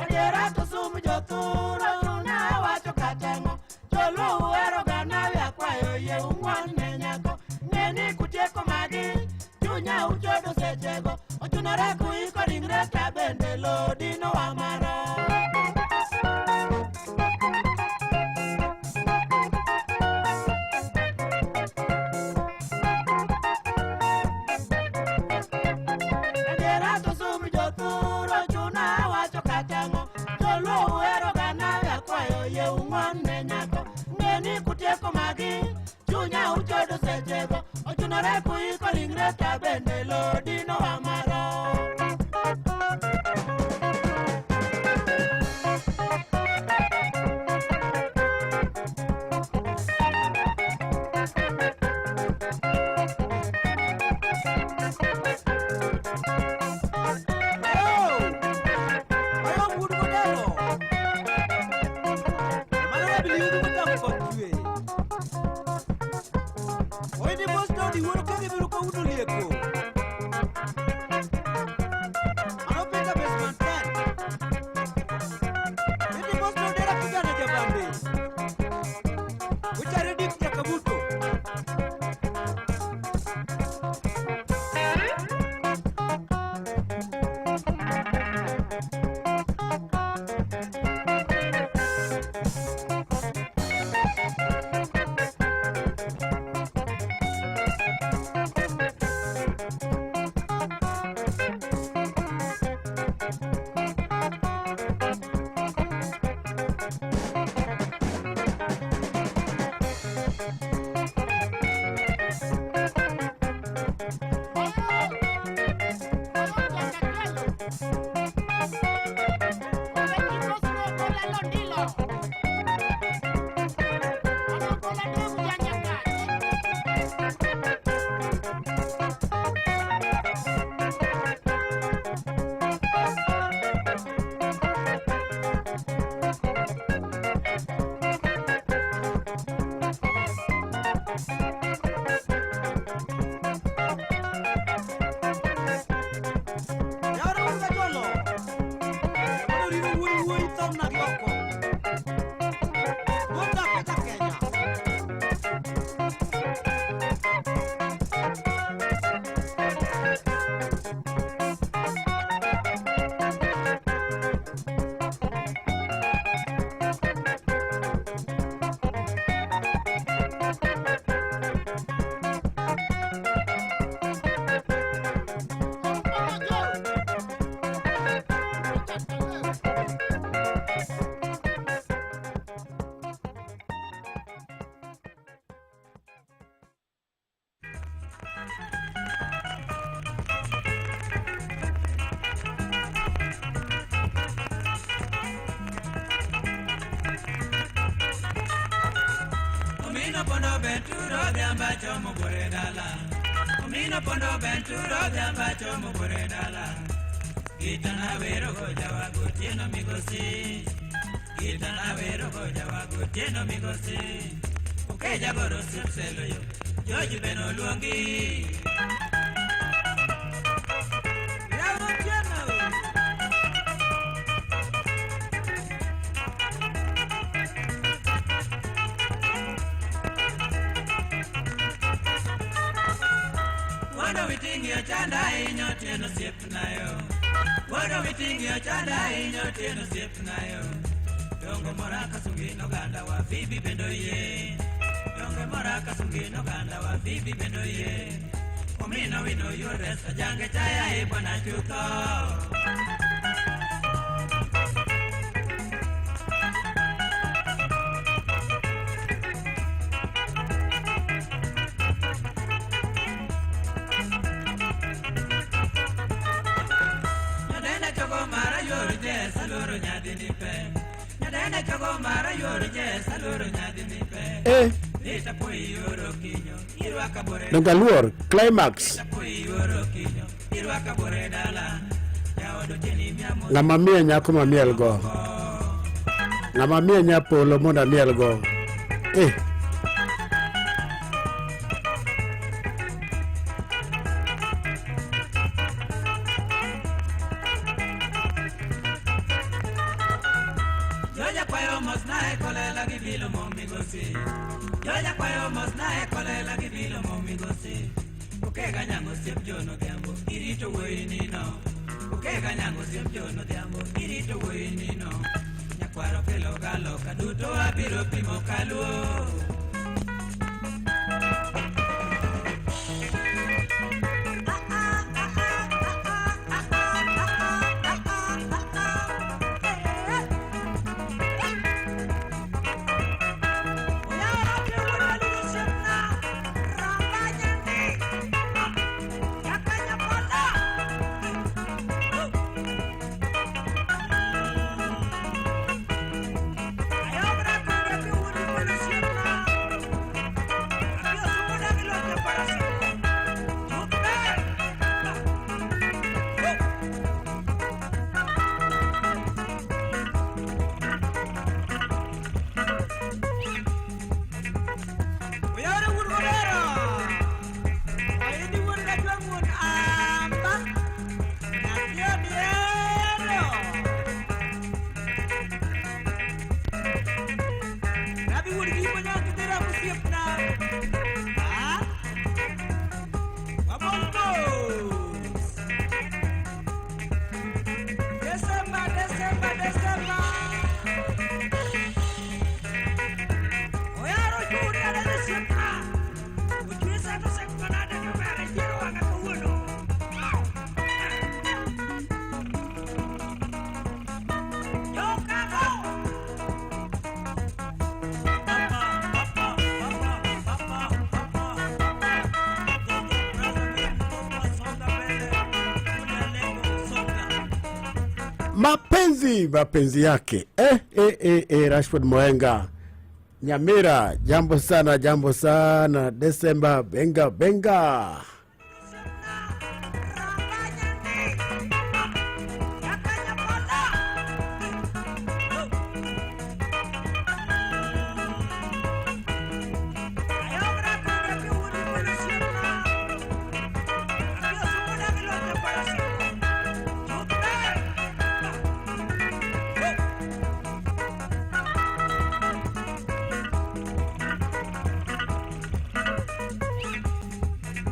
Adiera to sum jothuro chuna wacho katang'o. Joluo uhero ga nawi akwayo yie ung'wan ne nyako. Ng'e ni kutieko magi chunya uchodo sechego. Ochunore kuiko ringre ta bende lo dinowa maro. Adiera to sum jothuro chuna wacho katang'o. Joluo uhero ga nawi akwayo yie ung'wan ne nyako. Ng'e ni kutieko magi chunya uchodo sechego. Ochunore kuiko ringre ta bende lo dinowa maro. Ayo wuod Modelo. Mano rabili yudo motamo koth chwe. Oindi mos dodi wuon kege biro kawuono lieko. Mano Peter Besman ten. Indi mos dodera kijana jabambe. Uchare dik jakabuto. Yawre wuod Kajolo. Mano riro wuoyi wuoyi thomna gi oko. Wuod Peta Kenya. Omino pondo benturo dhiamba chomo bore dala. Omino pondo benturo dhiamba chomo bore dala. Gitana wero goja wa gotieno migosi. Gitana wero goja wa gotieno migosi. Okeja goro sipselo yo. Joji beno luongi. Yawo Otieno. Wuodo witingi ochanda ahinya otieno osiepnayo. Wuodo witingi ochanda ahinya otieno osiepnayo. Dongo mora kasungin oganda wa Phoebe bende oyie. Dongo mora kasungin oganda wa Phoebe bende oyie. Omino wino yore sajange chaya e bwana chutho. Nyadenda chogo mara yor jes aloro nyadhi ni pe. Nyadenda chogo mara yor jes aloro nyadhi ni pe. Eh. Lita poi yoro kinyo irwaka bore. Dongaluor climax. Poi yoro kinyo irwaka bore dala. Jaodo cheni miamo. Ng'ama miye nyako mamiel go. Ng'ama miye nyapolo mondo amiel go. Eh. Joja kwayo mos na e kolela gi bilo mo migosi. Joja kwayo mos na e kolela gi bilo mo migosi. Okega nyango siep jono dhiambo irito wuoyi nino. Okega nyango siep jono dhiambo irito wuoyi nino. Nyakwaro kelo galo kaduto abiro pimo kaluo. Oyore wuon Odero. Oini wuon Kajwang' wuon Amba. Nyathi Odiero. Rabi wuon Gimo nyangi dhi ramo osiepna. Ah? Wamor mos. Desemba, Desemba, Desemba. Oyaro churi adadhi osiepna. Ochwe sa to sek manade to ber ayiero wang'a kawuono. Jokago. Mapenzi mapenzi yake Rashford Moenga Nyamira, jambo sana, jambo sana. Desemba benga benga.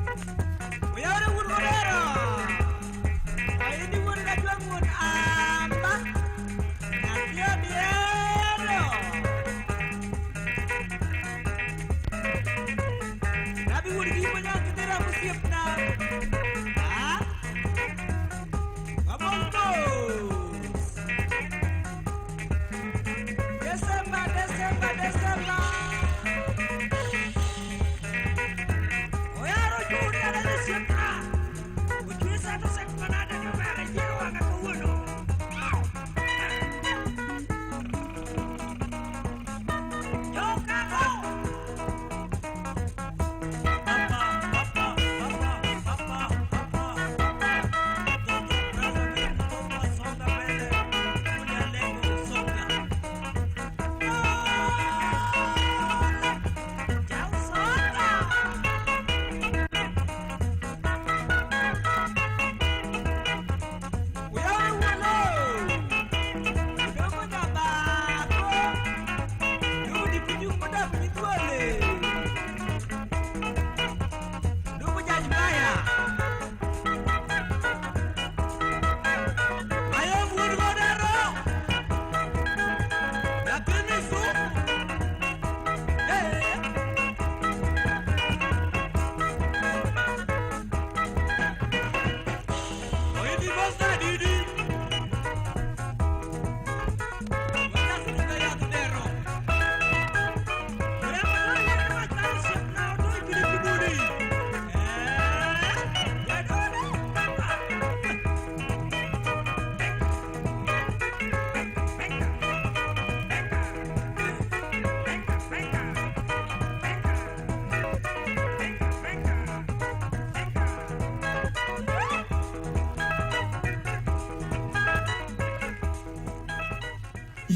Thank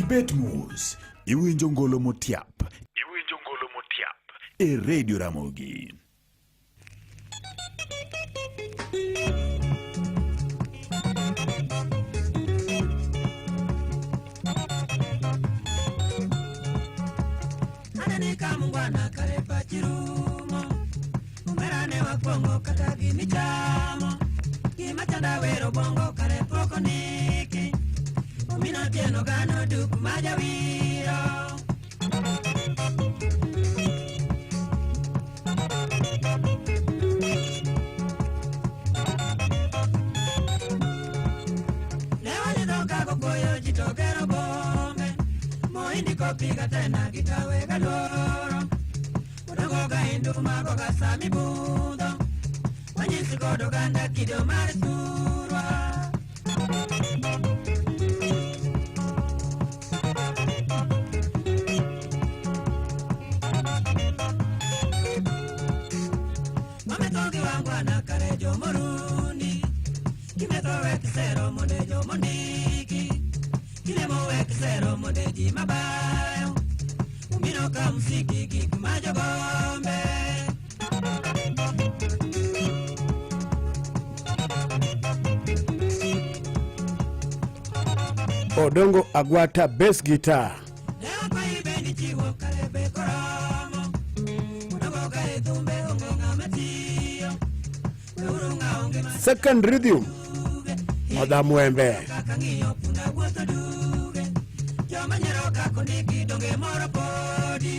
Ibet mos, iwinjo ngolo motiap. Iwinjo ngolo motiap e Radio Ramogi. Anene ka mungwana kare pachirumo Umerane wakwongo kata gimichamo Gima chanda wero bongo kare pok oniki Omino tieno gano duk majawiro Ne wanyidho kago koyo ji to gero bombe Mohindi kopiga tena gitawe galuoro Odongo ga induma goga sami budho Wanyisi kod oganda kido mar thurwa Wamethogi wangwana kare jomorundi Kimetho wek sero monde jomondiki Kilemo wek sero monde ji mabayo Umino ka msiki gik ma jogombe Odongo Agwata bass guitar. Ne akwayi bendi chiwo kare be koromo Odongo ka e thumbe onge ng'ama tiyo Weuru ng'a onge ma Second rhythm. Odhamwembe. kaka ng'iyo punda wuotho duge Joma nyiero kaka ondiki donge moro podi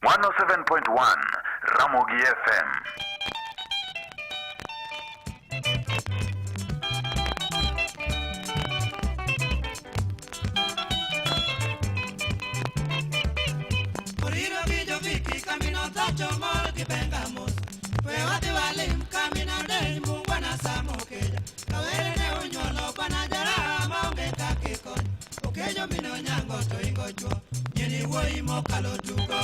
107.1 Ramogi FM. Oriro gi joviki kamino dhacho mol gi benga mos We wadhi walim kamino del mungwana samo keja Kawere ne onyuolo bwana jaraha maonge kaka ikony Okejo mino nyango to ingo chuo Nyeni wuoyi mokalo tugo.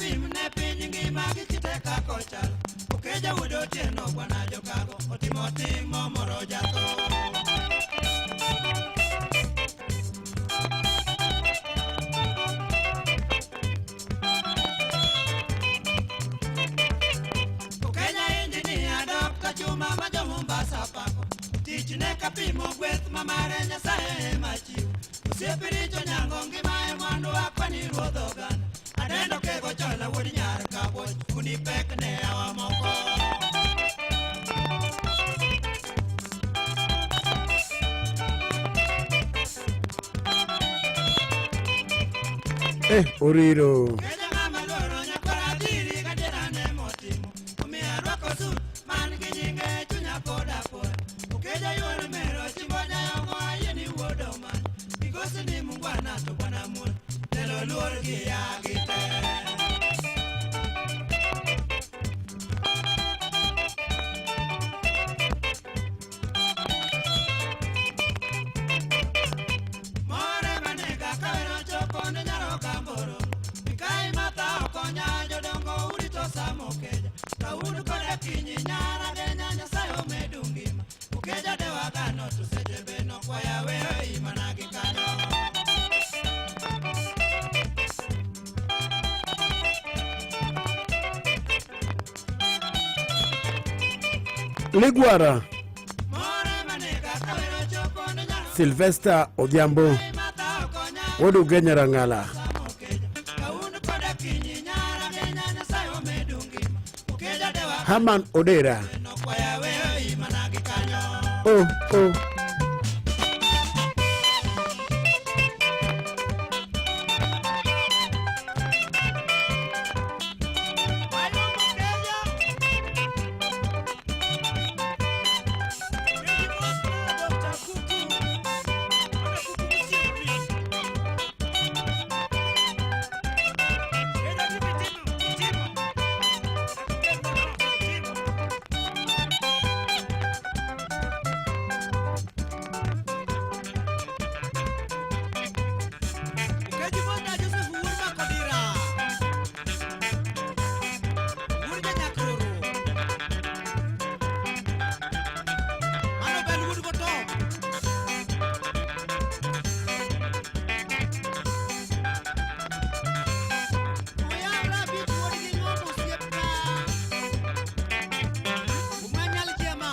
pim ne piny ngima gi kite kaka ochal. Okeja wuod Otieno bwana jokago otimo tim momoro jatho. Okenya injinia Dr. Chuma ma jo Mombasa pako. Tich ne kapimo gweth ma mare Nyasaye ema chiwo. Osiepe richo nyango ngima e mwandu akwani ruodh oganda. Aneno kego chola wuod nyar Kabuoch, fundi pek ne awa moko. Eh, oriro. Keja ng'ama luoro nyakwar Adiri gadiera ne motimo. Omiyo arwako sut man gi nyinge chunya pod apoyo. Okeja yuor mero chimbo jayongo ayie ni wuod Omany. Migosi ni mungwana to bwana muol, telo luor gi ya gi te. More manega kawero chopo ne nyaroka mboro. Mikai matha okonya jodongo urito samo keja. Kaun kod Akinyi nyara genya Nyasaye omedu ngima. Okeja dewaga no to seche be nokwaya weyo imana gi kanyo. Ligwara. More manega kawero chopo ne nyara Sylvester Odhiambo. matha okonya Wuod Ugenya Rang'ala. Kaun kod Akinyi nyara genya Nyasaye omedu ngima. Okeja dewaga Haman Odera. nokwaya weyo imana gi kanyo. Oh, oh. Okeji Mosna Joseph wuod Makodira. Wuod Janyakroro. Mano bel wuod Gotom. Oyawra abich wuod gi ng'omo osiepna. Umanyal jema.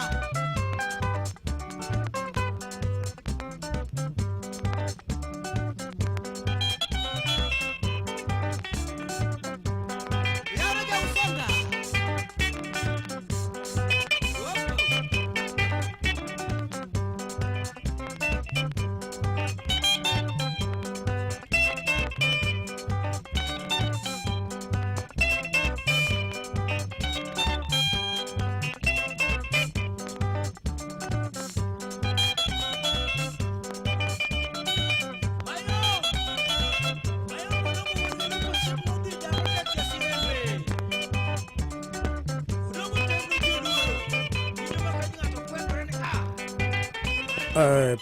Yawra jausonga.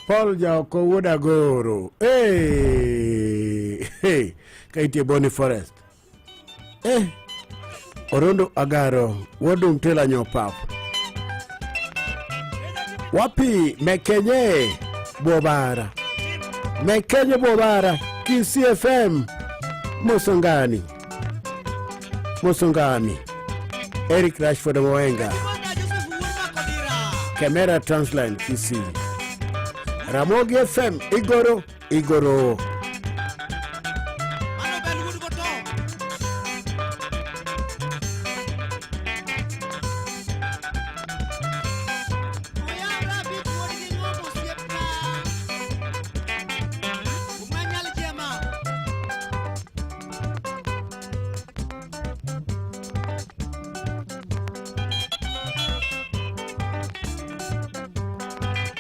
Paul Jaoko wuod Agoro. Hey, hey, ka intie Boni Forest. Orondo Agaro wuod Umtela Nyopap. Wapi Mekenye Bobara. Mekenye Bobara Kisii FM Musongani. Musongani. Eric Rashford Moenga. Kemera Transline Kisii. Ramogi FM Igoro Igoro. Mano bel wuod Gotom. Oyawra abich wuod gi ng'omo osiepna. Umanyal jema.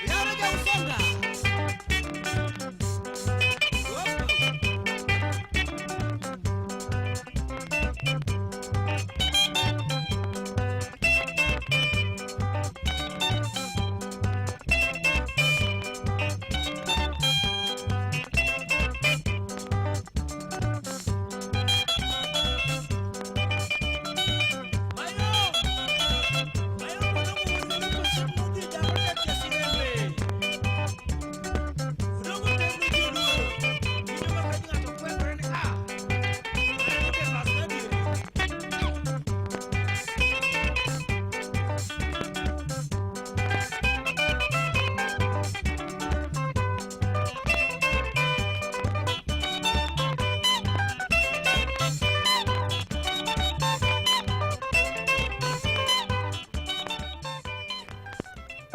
Yawra jausonga.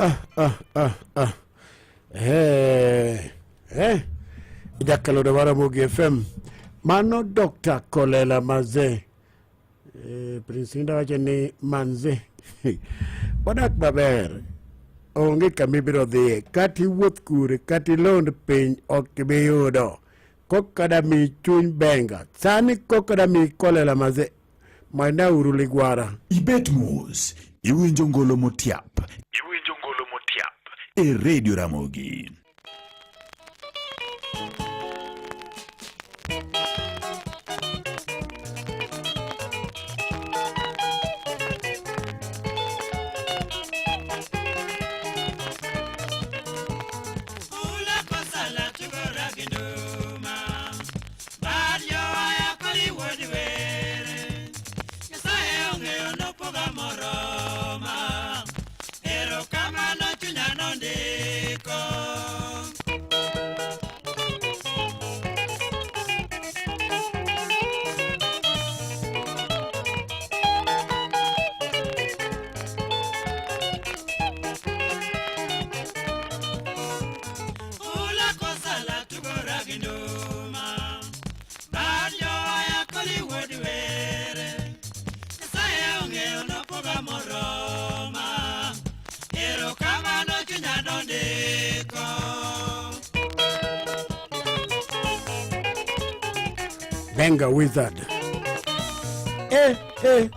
Ah, ah, ah, ah. Eh, eh. Jakalodo mar Ramogi FM. Mano Dr. Kolela Maze. Eh, Prince Inda wacho ni manze. Wadak maber. Onge kama ibiro dhiye. Kata iwuoth kure, kata ilond piny, ok ibi yudo. Koka da mi chuny benga. Sani koka da mi Kolela Maze. Manyna uru ligwara. Ibet mos, iwinjo ngolo motiap. Iwinjo ngolo motiap. E Radio Ramogi. Erokamano chunya nondiko. Ula kosala tugora gi nduma. Bad joaya koli wuod were. Nyasaye ong'eyo nopoga moroma. Erokamano chunya nondiko. Benga Wizard. Eh, eh.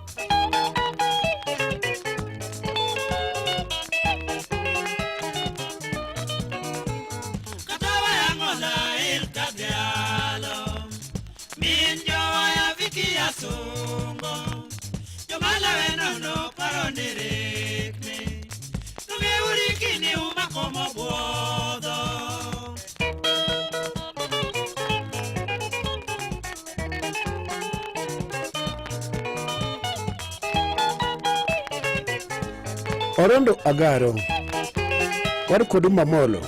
Kata wayang'ola ir kadhialo. Min jowaya Viki Asungo. Jomalawe nono paro ni rikni. Tung'euri kini umako mobuodho. Orondo Agaro. War kodu Mamolo.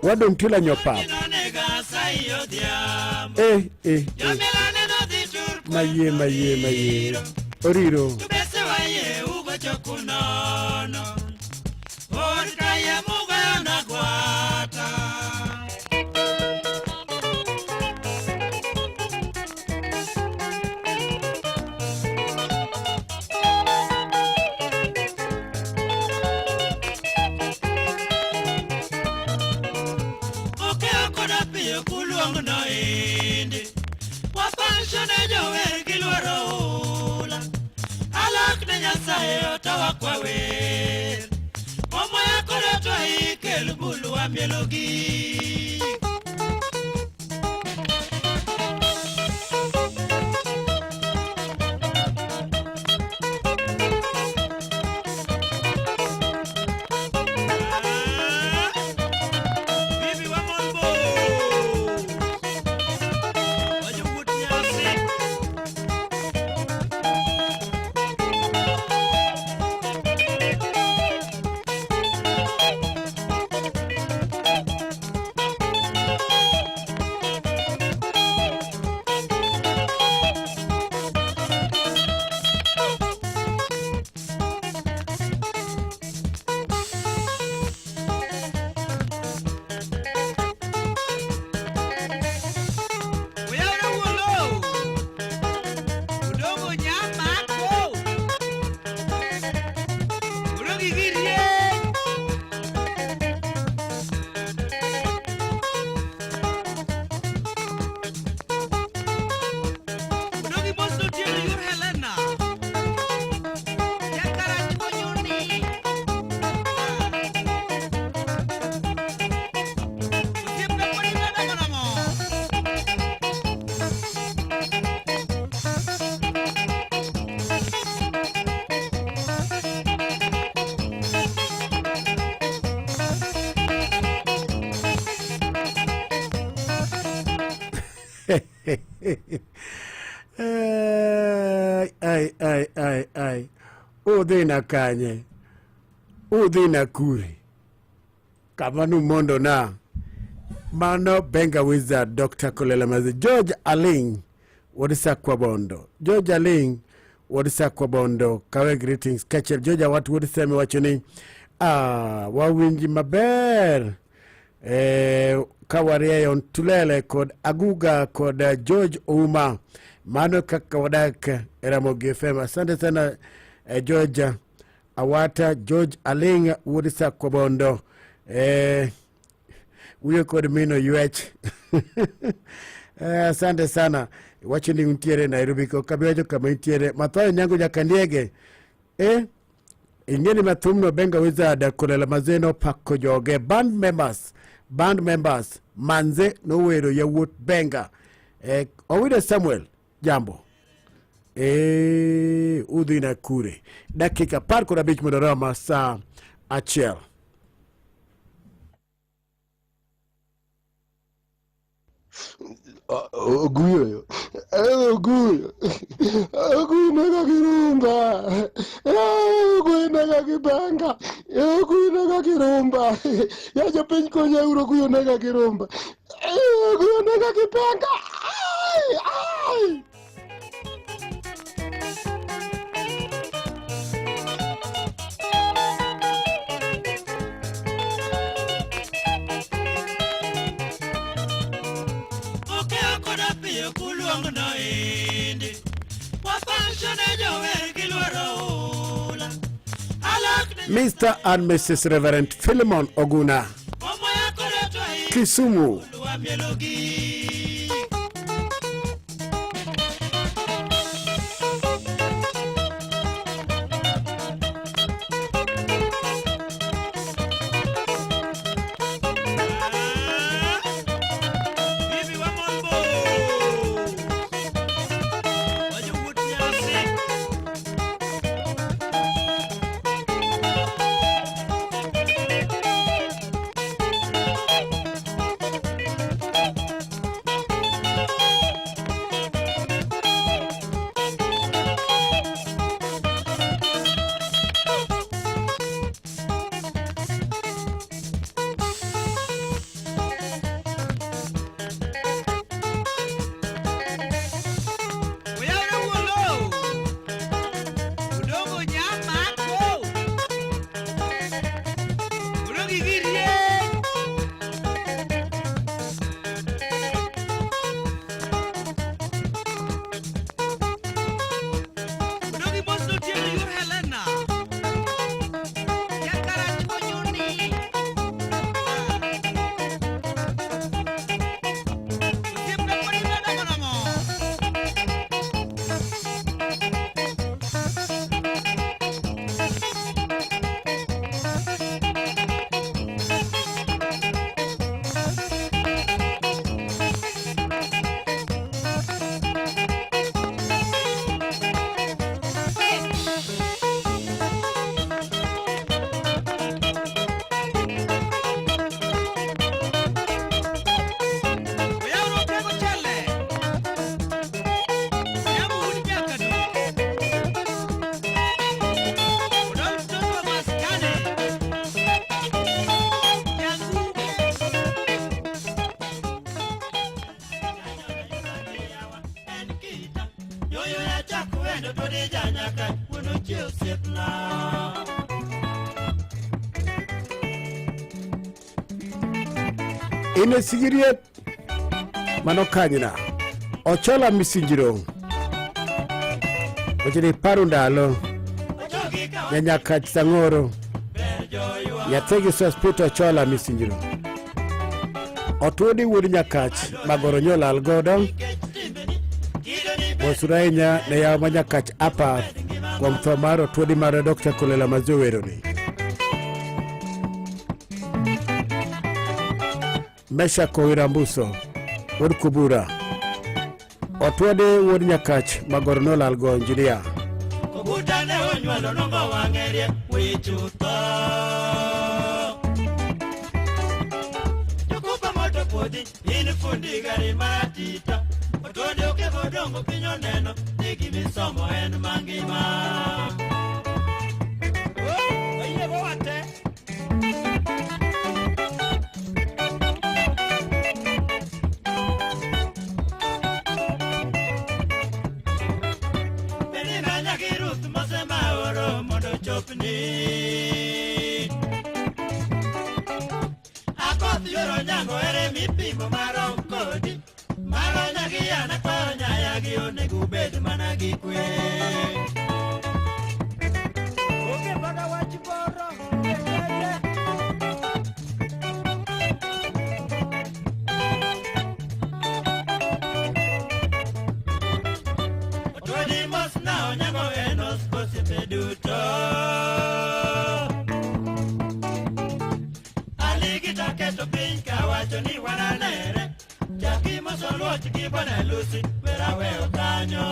Wadong' Tila Nyopap. Nonega sai odhiambo. Eh, eh, eh. Jomilane nodhi tur Mayie, mayie, mayie. Oriro. Bese waye ugocho kunono. Od kaye mugoyo nagwata. Okeyo koda piyo kuluong noindi. Wapancho ne jower gi luoro ula. Alak ne Nyasaye otawa kwa wer. Omoya koda to ikel bulu wamielogi. Bibi wa Mombo. Wajowuot nyasi. Oyawre wuolo. Odongo nyamako. Odogi gi rieny. Odogi mos notieno yor Helena. Jakarach monyuni. Osiepna pod ing'ado nang'o? Ai, ai, ai, ai, ai. Udhina kanye? Udhina kure? Kama numondo na. Mano Benga Wizard, Dr. Kolela Mazi. George Aling, wuod Sakwa Bondo. George Aling, wuod Sakwa Bondo. Kawe greetings. Kaachiel George Awat wuod Seme wacho ni Wawinji maber ka warieyo Ntulele kod Aguga kod George Ouma. Mano kaka wadak e Ramogi FM. Asante sana George Awata, George Aling wuod Sakwabondo. Wuyo kod mino ywech. Asante sana. Wacho ni untiere Nairobi ko kabiwacho kama intiere. Mathayo Nyango Nyakandiege. Ing'eni mathumno Benga Wizard Kolela Mazeno pako joge band members manze nowero yawuot Benga. Owida Samuel, jambo. Udhi na kure. Dakika 15 mondo roma saa 1. Oguyo. Oguyo. Oguyo nega kirumba. Oguyo nega kibanga. Oguyo nega kirumba. Ya jopiny konya uro oguyo nega kirumba. Oguyo nega kibanga. Ai! Ai! Mr. and Mrs. Reverend Philemon Oguna, Kisumu. Ine sigirie mano kanyina Ochola misinjiro Ochini paru ndalo Nyanyakach sangoro Nyathegi Hospital Ochola misinjiro Otuodi wuod Nyakach magoro nyolal godo Mosuru ahinya ne yawa ma Nyakach apa kuom tho mar Otuodi mar Dr. Kolela Mazoweroni. Mesha Kowira Mbuso wuod Kubura Otuodi wuod Nyakach magoro nolal go injinia. Oguta ne onywolo nongo wang'e wichutho. Jokupa moto puodhi in fundi gari maratita. Otuodi okego dongo piny oneno ni gimisomo en mangima. Oyie go wate. Chopni. ipimo marom kodi. Maro nyagi an akwayo nyayagi onego ubed mana gi kwe. Onge baga wach moro. Otwoni mos na onyango enos osiepe duto. Ali gitaketo piny kawacho ni wananere. Chaki moso luoch gi bwana Lucy wera weyo kanyo.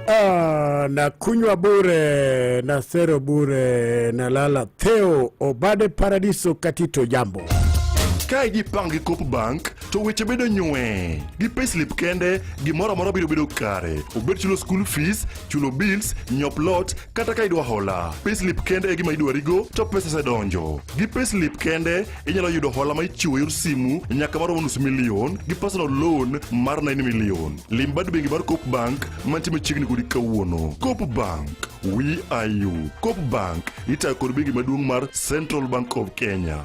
Ah, na kunywa bure na sero bure na lala Theo Obade Paradiso Katito, jambo. Ka ijipang gi Coop Bank to weche bedo nywe. Gi payslip kende, gimoro amora biro bedo kare. Obed chulo school fees, chulo bills, nyiewo plot, kata ka idwa hola. Payslip kende e gima idwarigo to pesa osedonjo. Gi payslip kende, inyalo yudo hola ma ichiwo yor simu nyaka maromo nus milion gi personal loan mar 9 million. Lim bad bengi mar Coop Bank mantie machiegni kodi kawuono. Coop Bank, we are you. Coop Bank itayo kod bengi maduong' mar Central Bank of Kenya.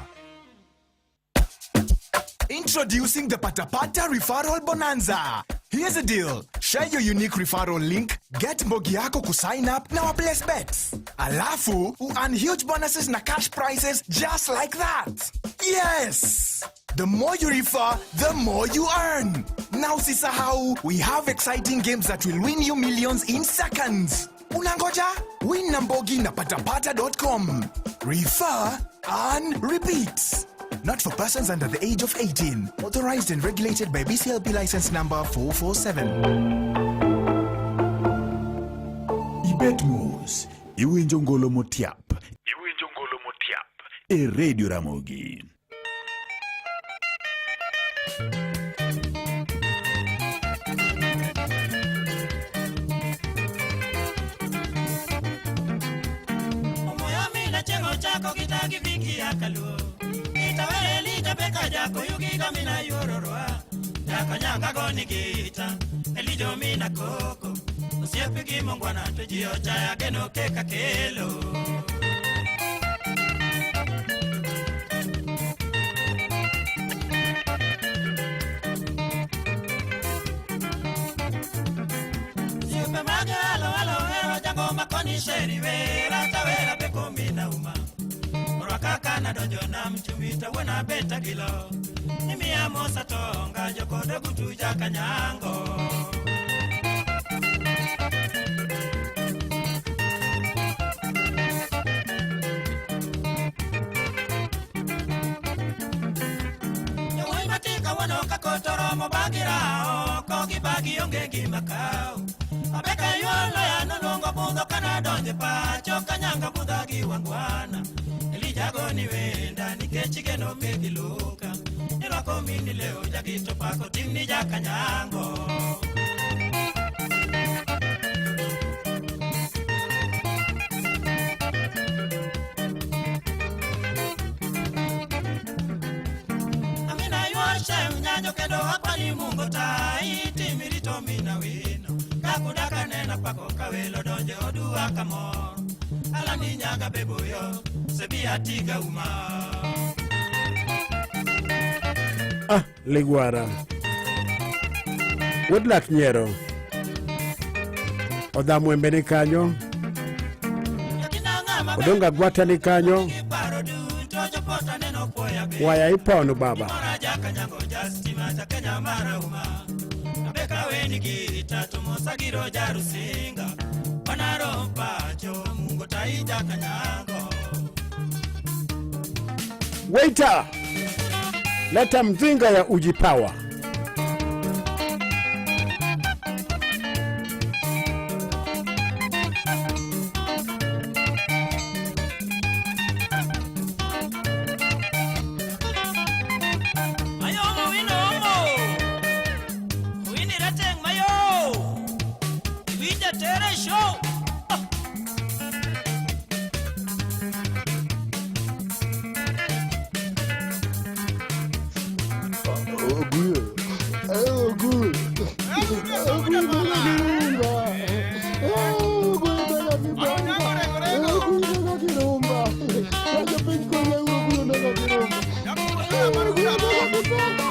Introducing the Patapata Referral Bonanza. Here's a deal. Share your unique referral link, get mbogi yako kusign up na waplace bets. Alafu, earn huge bonuses na cash prizes just like that. Yes! The more you refer, the more you earn. Now usisahau, we have exciting games that will win you millions in seconds. Unangoja? Win na mbogi na patapata.com. Refer, earn, repeat. Not for persons under the age of 18. Authorized and regulated by BCLP license number 447. Ibet mos, iwinjo ngolo motiap. Iwinjo ngolo motiap. E Radio Ramogi. Omoyo mina chengo chako gitagi viki ya kaluo. Itawere lija beka jako yugi gamina yororwa. Jako nyanga goni gita, elijo mina koko. Osiepe gi mongwana to ji ochaya geno keka kelo. Osiepe mage alo alo ero jango makoni sheri wera tawera beko mina uma. Orwaka kana donjo nam chumbi tawuona beta gilo. Imiya mosa tonga jokodo gutu jakanyango. Jowuoyi matika wuono ka kotoromo bagira oko gi bagi onge gima kaw. Abeka donje pacho kanyanga mudha gi wangwana. Elijago ni wenda nikech geno megi luka. Irwako mini leo jagito pako timni jakanyango. Amina yuashe mnyanyo kendo akwani mungo tai timirito mina wino. Kakudaka nena pako kawelo donje odua kamor. Alani nyaga beboyo sebia tiga uma. Ah, ligwara. Wuod lak nyiero. Odhamwembe ni kanyo. Odonga gwata ni kanyo. Paro duto jopota neno poya be. Waya ipono baba. Mara jakanyango jastima jakenya mara uma. Abeka weni gita tumosagiro jarusinga. Panaro pacho mungo tai jakanyango. Waiter, leta mzinga ya uji power. Mayomo wino omo. Wini rateng mayo. Iwinja tere show. Oguyo. Oguyo. Oguyo nega kirumba. Oguyo nega kibanga. Oguyo nega kirumba. Kaja piny konya oguyo nega kirumba. Oguyo nega kibanga.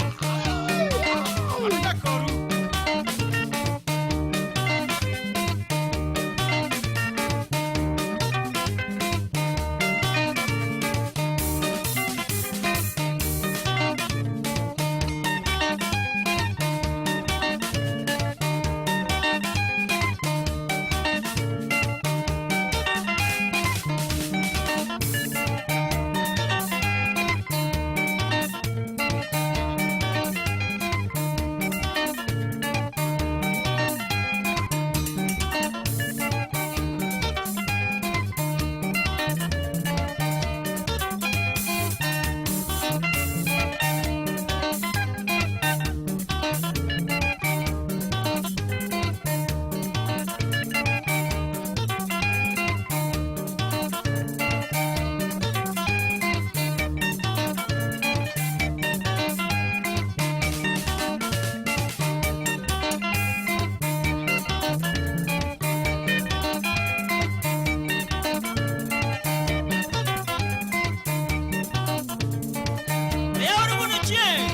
Eoro wuon chieng'.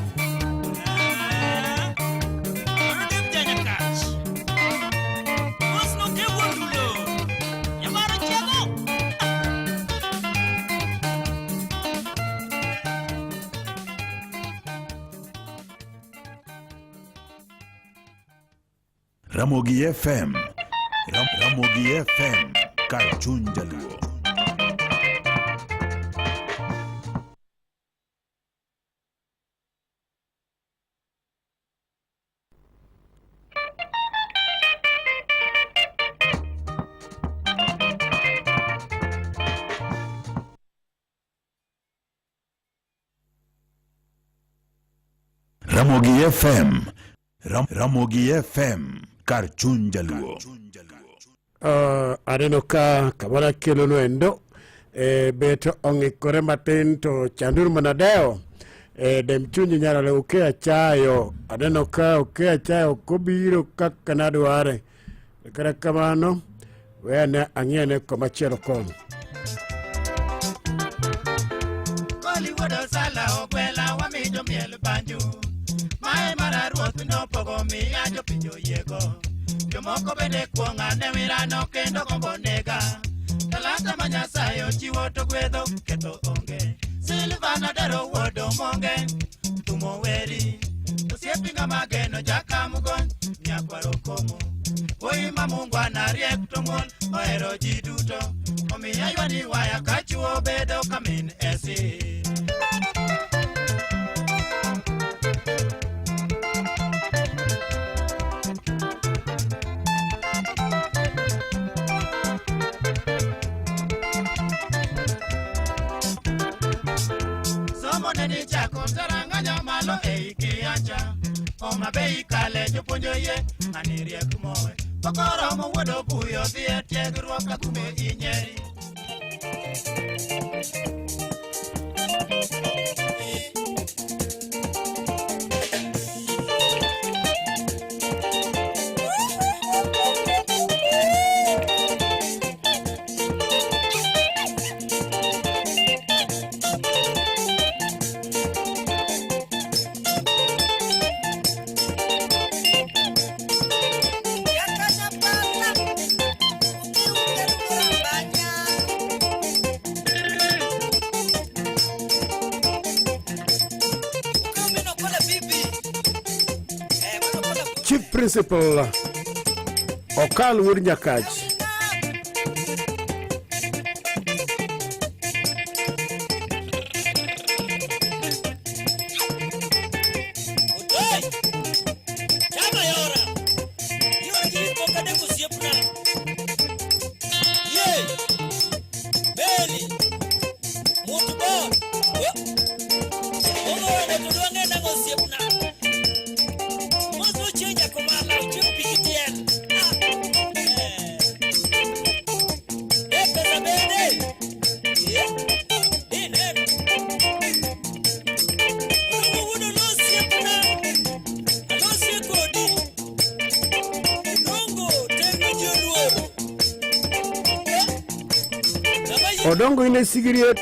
Anodem janyakach. Mosno ke wuon dulo. Nyamaro chiego. Ramogi FM. Ramogi FM kar chuny jaluo. Ramogi FM. Ramogi FM kar chuny jaluo. Aneno ka kamoro akelonu endo bet ong'ikore matin to chanduru mana dewo dem chunyi nyarale oke achayo aneno ka oke achayo ok obiro kaka nadware kata kamano we ane ang'iane komachielo koni. Koli wuodo sala ogwela wami jomiel banjo. Mae mara ruoth nopogo miya jopiny oyiego. Jomoko bende kuong'a ne wirano kendo gombo nega. Talanta ma Nyasaye ochiwo to gwedho ketho onge. Silvana daro wuodo monge thumo weri. Osiepi ng'ama geno jakamgony nyakwaro komo. Wuoyi ma mungwana riek to ng'won ohero ji duto. Omiyo aywani waya ka chuo bedo ka min esi. Somo ne ni chako taranganya malo ei kiacha. Homa Bay kale jopuonj oyie ng'ani riek mowe. Pok oromo wuod Obuyo dhi e tiegruok Kakume inyeri. Chief Principal Okal Wuod Nyakach. Odongo ine sigirie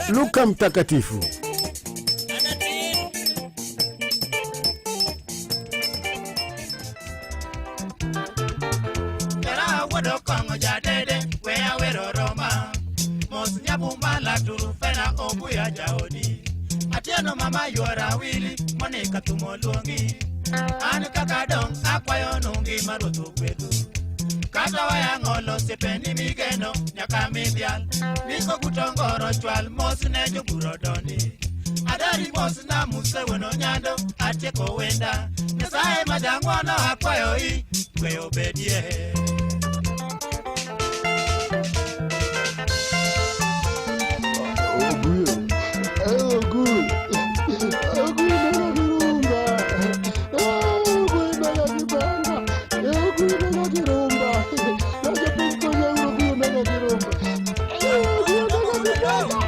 Luka Mtakatifu. Tera wuod Okong'o jadede we awero Roma. Mos nyabumba turufena Obuya jaodi. Atieno mama yuora wili Monica thumo luongi. An kaka dong akwayo nungi ma ruoth ogwedhu. Kata wayang'olo osiepeni migeno nyaka midhial. Miko gutongoro chwal mos ne joburo doni. Adari mos na muse wuon Onyando atieko wenda. Nyasaye ma jang'wono akwayo i kwe obedie. Oguyo. Oguyo. Oguyo nega girumba. Oguyo nega gibanga. Oguyo nega girumba. Naja piny konya uru oguyo nega girumba. Oguyo nega gibanga.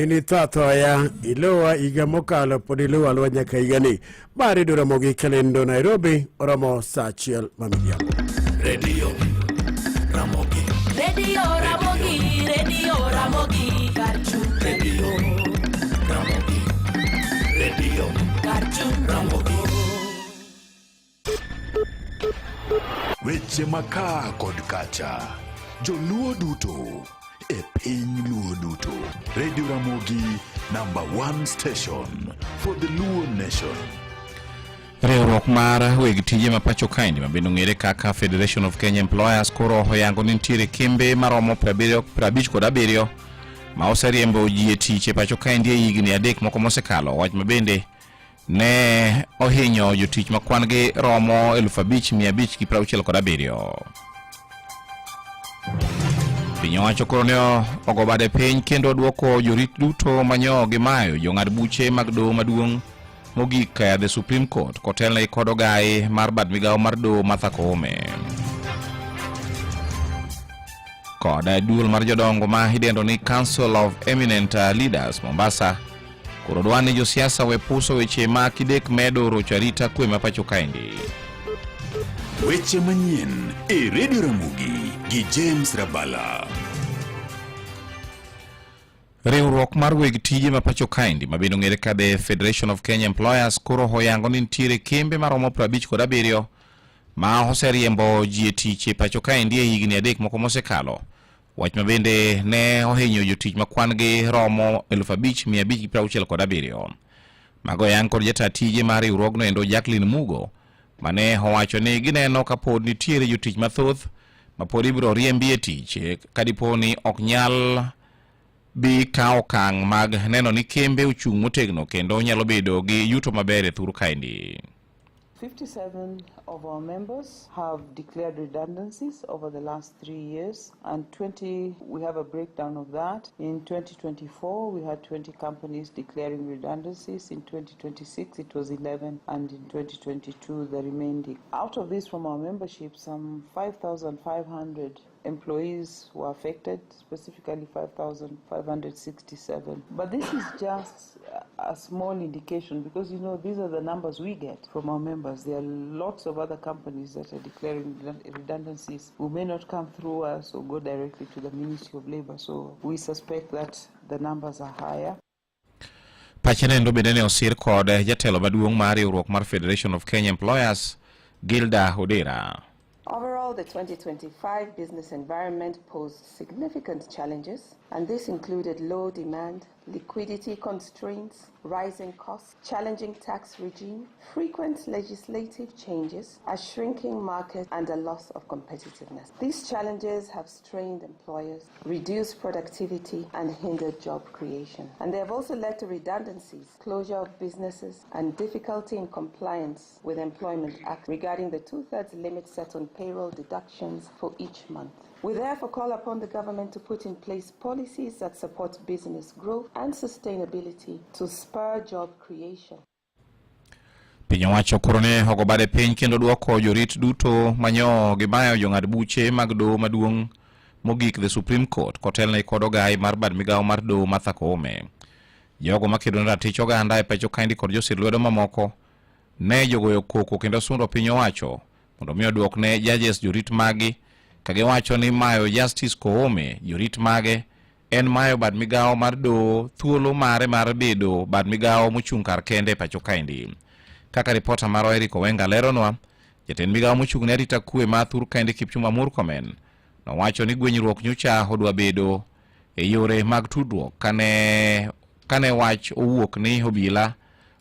In itho athoya ilowa higa mokalo pod iluwo aluwa nyaka higani. Ma redio Ramogi Kelendo Nairobi oromo saa achiel ma midhiambo. Radio Ramogi. Radio Ramogi, Radio Ramogi, Karchun. Radio Ramogi. Radio Karchun. Ramogi. Weche makaa kod kacha. Joluo duto e piny luo duto. Radio Ramogi number one station for the Luo nation. Riwruok mar weg tije ma pacho kaendi ma bende ong'ere kaka Federation of Kenya Employers koro oyango ni nitiere kembe maromo 57 ma oseriembo ji e tich e pacho kaendi e higni adek moko mosekalo, wach ma bende ne ohinyo jotich ma kwan gi romo 5567. Piny owacho koro ne ogo bade piny kendo oduoko jorit duto manyo gimayo jong'ad buche mag doho maduong' mogik eh, the Supreme Court kotelne kod ogayi mar bad migawo mar doho Martha Koome. Kod eh, duol mar jodongo ma idendo ni Council of Eminent eh, Leaders Mombasa koro dwa ni josiasa we puso weche ma kidek medo rocho arita kwe ma pacho kaendi. Weche manyien e Radio Ramogi gi James Rabala. Riwruok mar weg tije ma pacho kaendi ma bende ong'ere ka the Federation of Kenya Employers koro oyango ni nitiere kembe maromo 57 ma oseriembo ji e tich e pacho kaendi e higni adek moko mosekalo. Wach ma bende ne ohinyo jotich ma kwan gi romo 5567. Mago oyang kod jata tije mar riwruogno endo Jacqueline Mugo mane owacho ni gineno kapod nitiere jotich mathoth ma pod ibiro riembi e tich eh, ka dipo ni ok nyal bi kawo okang' mag neno ni kembe ochung' motegno kendo nyalo bedo gi yuto maber e thur kaendi. 57 of our members have declared redundancies over the last 3 years, and 20, we have a breakdown of that. In 2024, we had 20 companies declaring redundancies. In 2026, it was 11, and in 2022, the remaining. Out of this, from our membership, some 5,500 employees were affected, specifically 5,567. But this is just a small indication because these are the numbers we get from our members. There are lots of other companies that are declaring redundancies who may not come through us or go directly to the Ministry of Labor. So we suspect that the numbers are higher. Pache nendo bende ne osir kod jatelo maduong' mar riwruok mar Federation of Kenya Employers, Gilda Odera. Overall, the 2025 business environment posed significant challenges, and this included low demand, liquidity constraints, rising costs, challenging tax regime, frequent legislative changes, a shrinking market, and a loss of competitiveness. These challenges have strained employers, reduced productivity, and hindered job creation. And they have also led to redundancies, closure of businesses, and difficulty in compliance with Employment Act regarding the two-thirds limit set on payroll deductions for each month. We therefore call upon the government to put in place policies that support business growth and sustainability to spur job creation. Piny owacho koro ne ogo bade piny kendo duoko jorit duto manyo gimayo jong'ad buche mag doho maduong' mogik, the Supreme Court, kotelne kod ogai mar bad migawo mar doho Martha Koome. Jogo makedo ne ratich oganda e pacho kaendi kod josir lwedo mamoko ne jogoyo koko kendo sundo piny owacho mondo mi oduok ne judges jorit magi, kagiwacho ni mayo Justice Koome jorit mage en mayo bad migawo mar doho thuolo mare mar bedo bad migawo mochung' kar kende e pacho kaendi. Kaka ripota marwa Eric Owenga leronwa, jatend migawo mochung' ne arita kwe ma thur kaendi Kipchumba Murkomen nowacho ni gwenyruok nyocha odwa bedo e yore mag tudruok kane wach owuok ni obila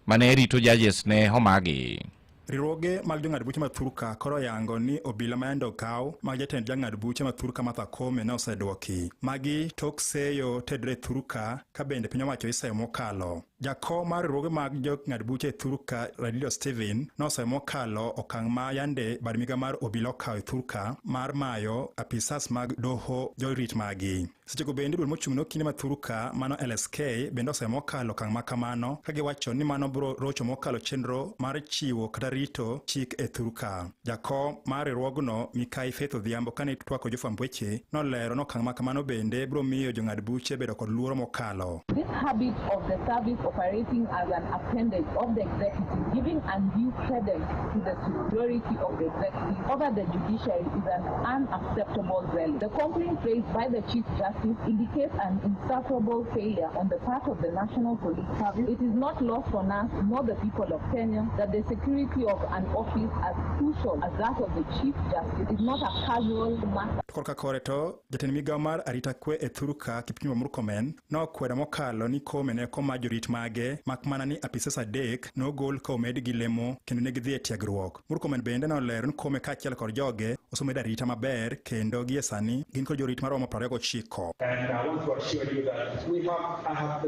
mane rito judges ne omagi. Riwruoge mag jong'ad buche ma thurka koro oyango ni obila ma yande okaw mag jatend jang'ad buche ma thurka Martha Koome ne oseduoki. Magi tok seyo tedre thurka ka bende piny owacho iseyo mokalo. Jakom mar riwruoge mag jong'ad buche e thurka Radilio Steven noseyo mokalo okang' ma yande bad migao mar obila okawo e thurka mar mayo apisas mag doho jorit magi. Sechego bende duol mochung' ne okinde ma thurka mano LSK bende oseyo mokalo okang' ma kamano ka giwacho ni mano biro rocho mokalo chenro mar chiwo kata rito chik e thurka. Jakom mar riwruogno Mikai Faith Odhiambo kane twako jofwamb weche nolero ni okang' ma kamano bende biro miyo jong'ad buche bedo kod luoro mokalo. This habit of the service operating as an appendage of the executive, giving undue credence to the superiority of the executive over the judiciary, is an unacceptable relic. The complaint raised by the Chief Justice indicates an insufferable failure on the part of the National Police Service. It is not lost on us, nor the people of Kenya, that the security of an office as crucial as that of the Chief Justice is not a casual matter. To korka kore to jatend migao mar arita kwe e thurka Kipchumba Murkomen nokwedo mokalo ni Koome ne ok oma jorit mage mak mana ni apisas adek nogol ka omed gi lemo kendo ne gidhi e tiegruok. Murkomen bende nolero ni Koome kaachiel kod joge osemedo arita maber kendo gie sani gin kod jorit maromo 29. And I want to assure you that we have, I have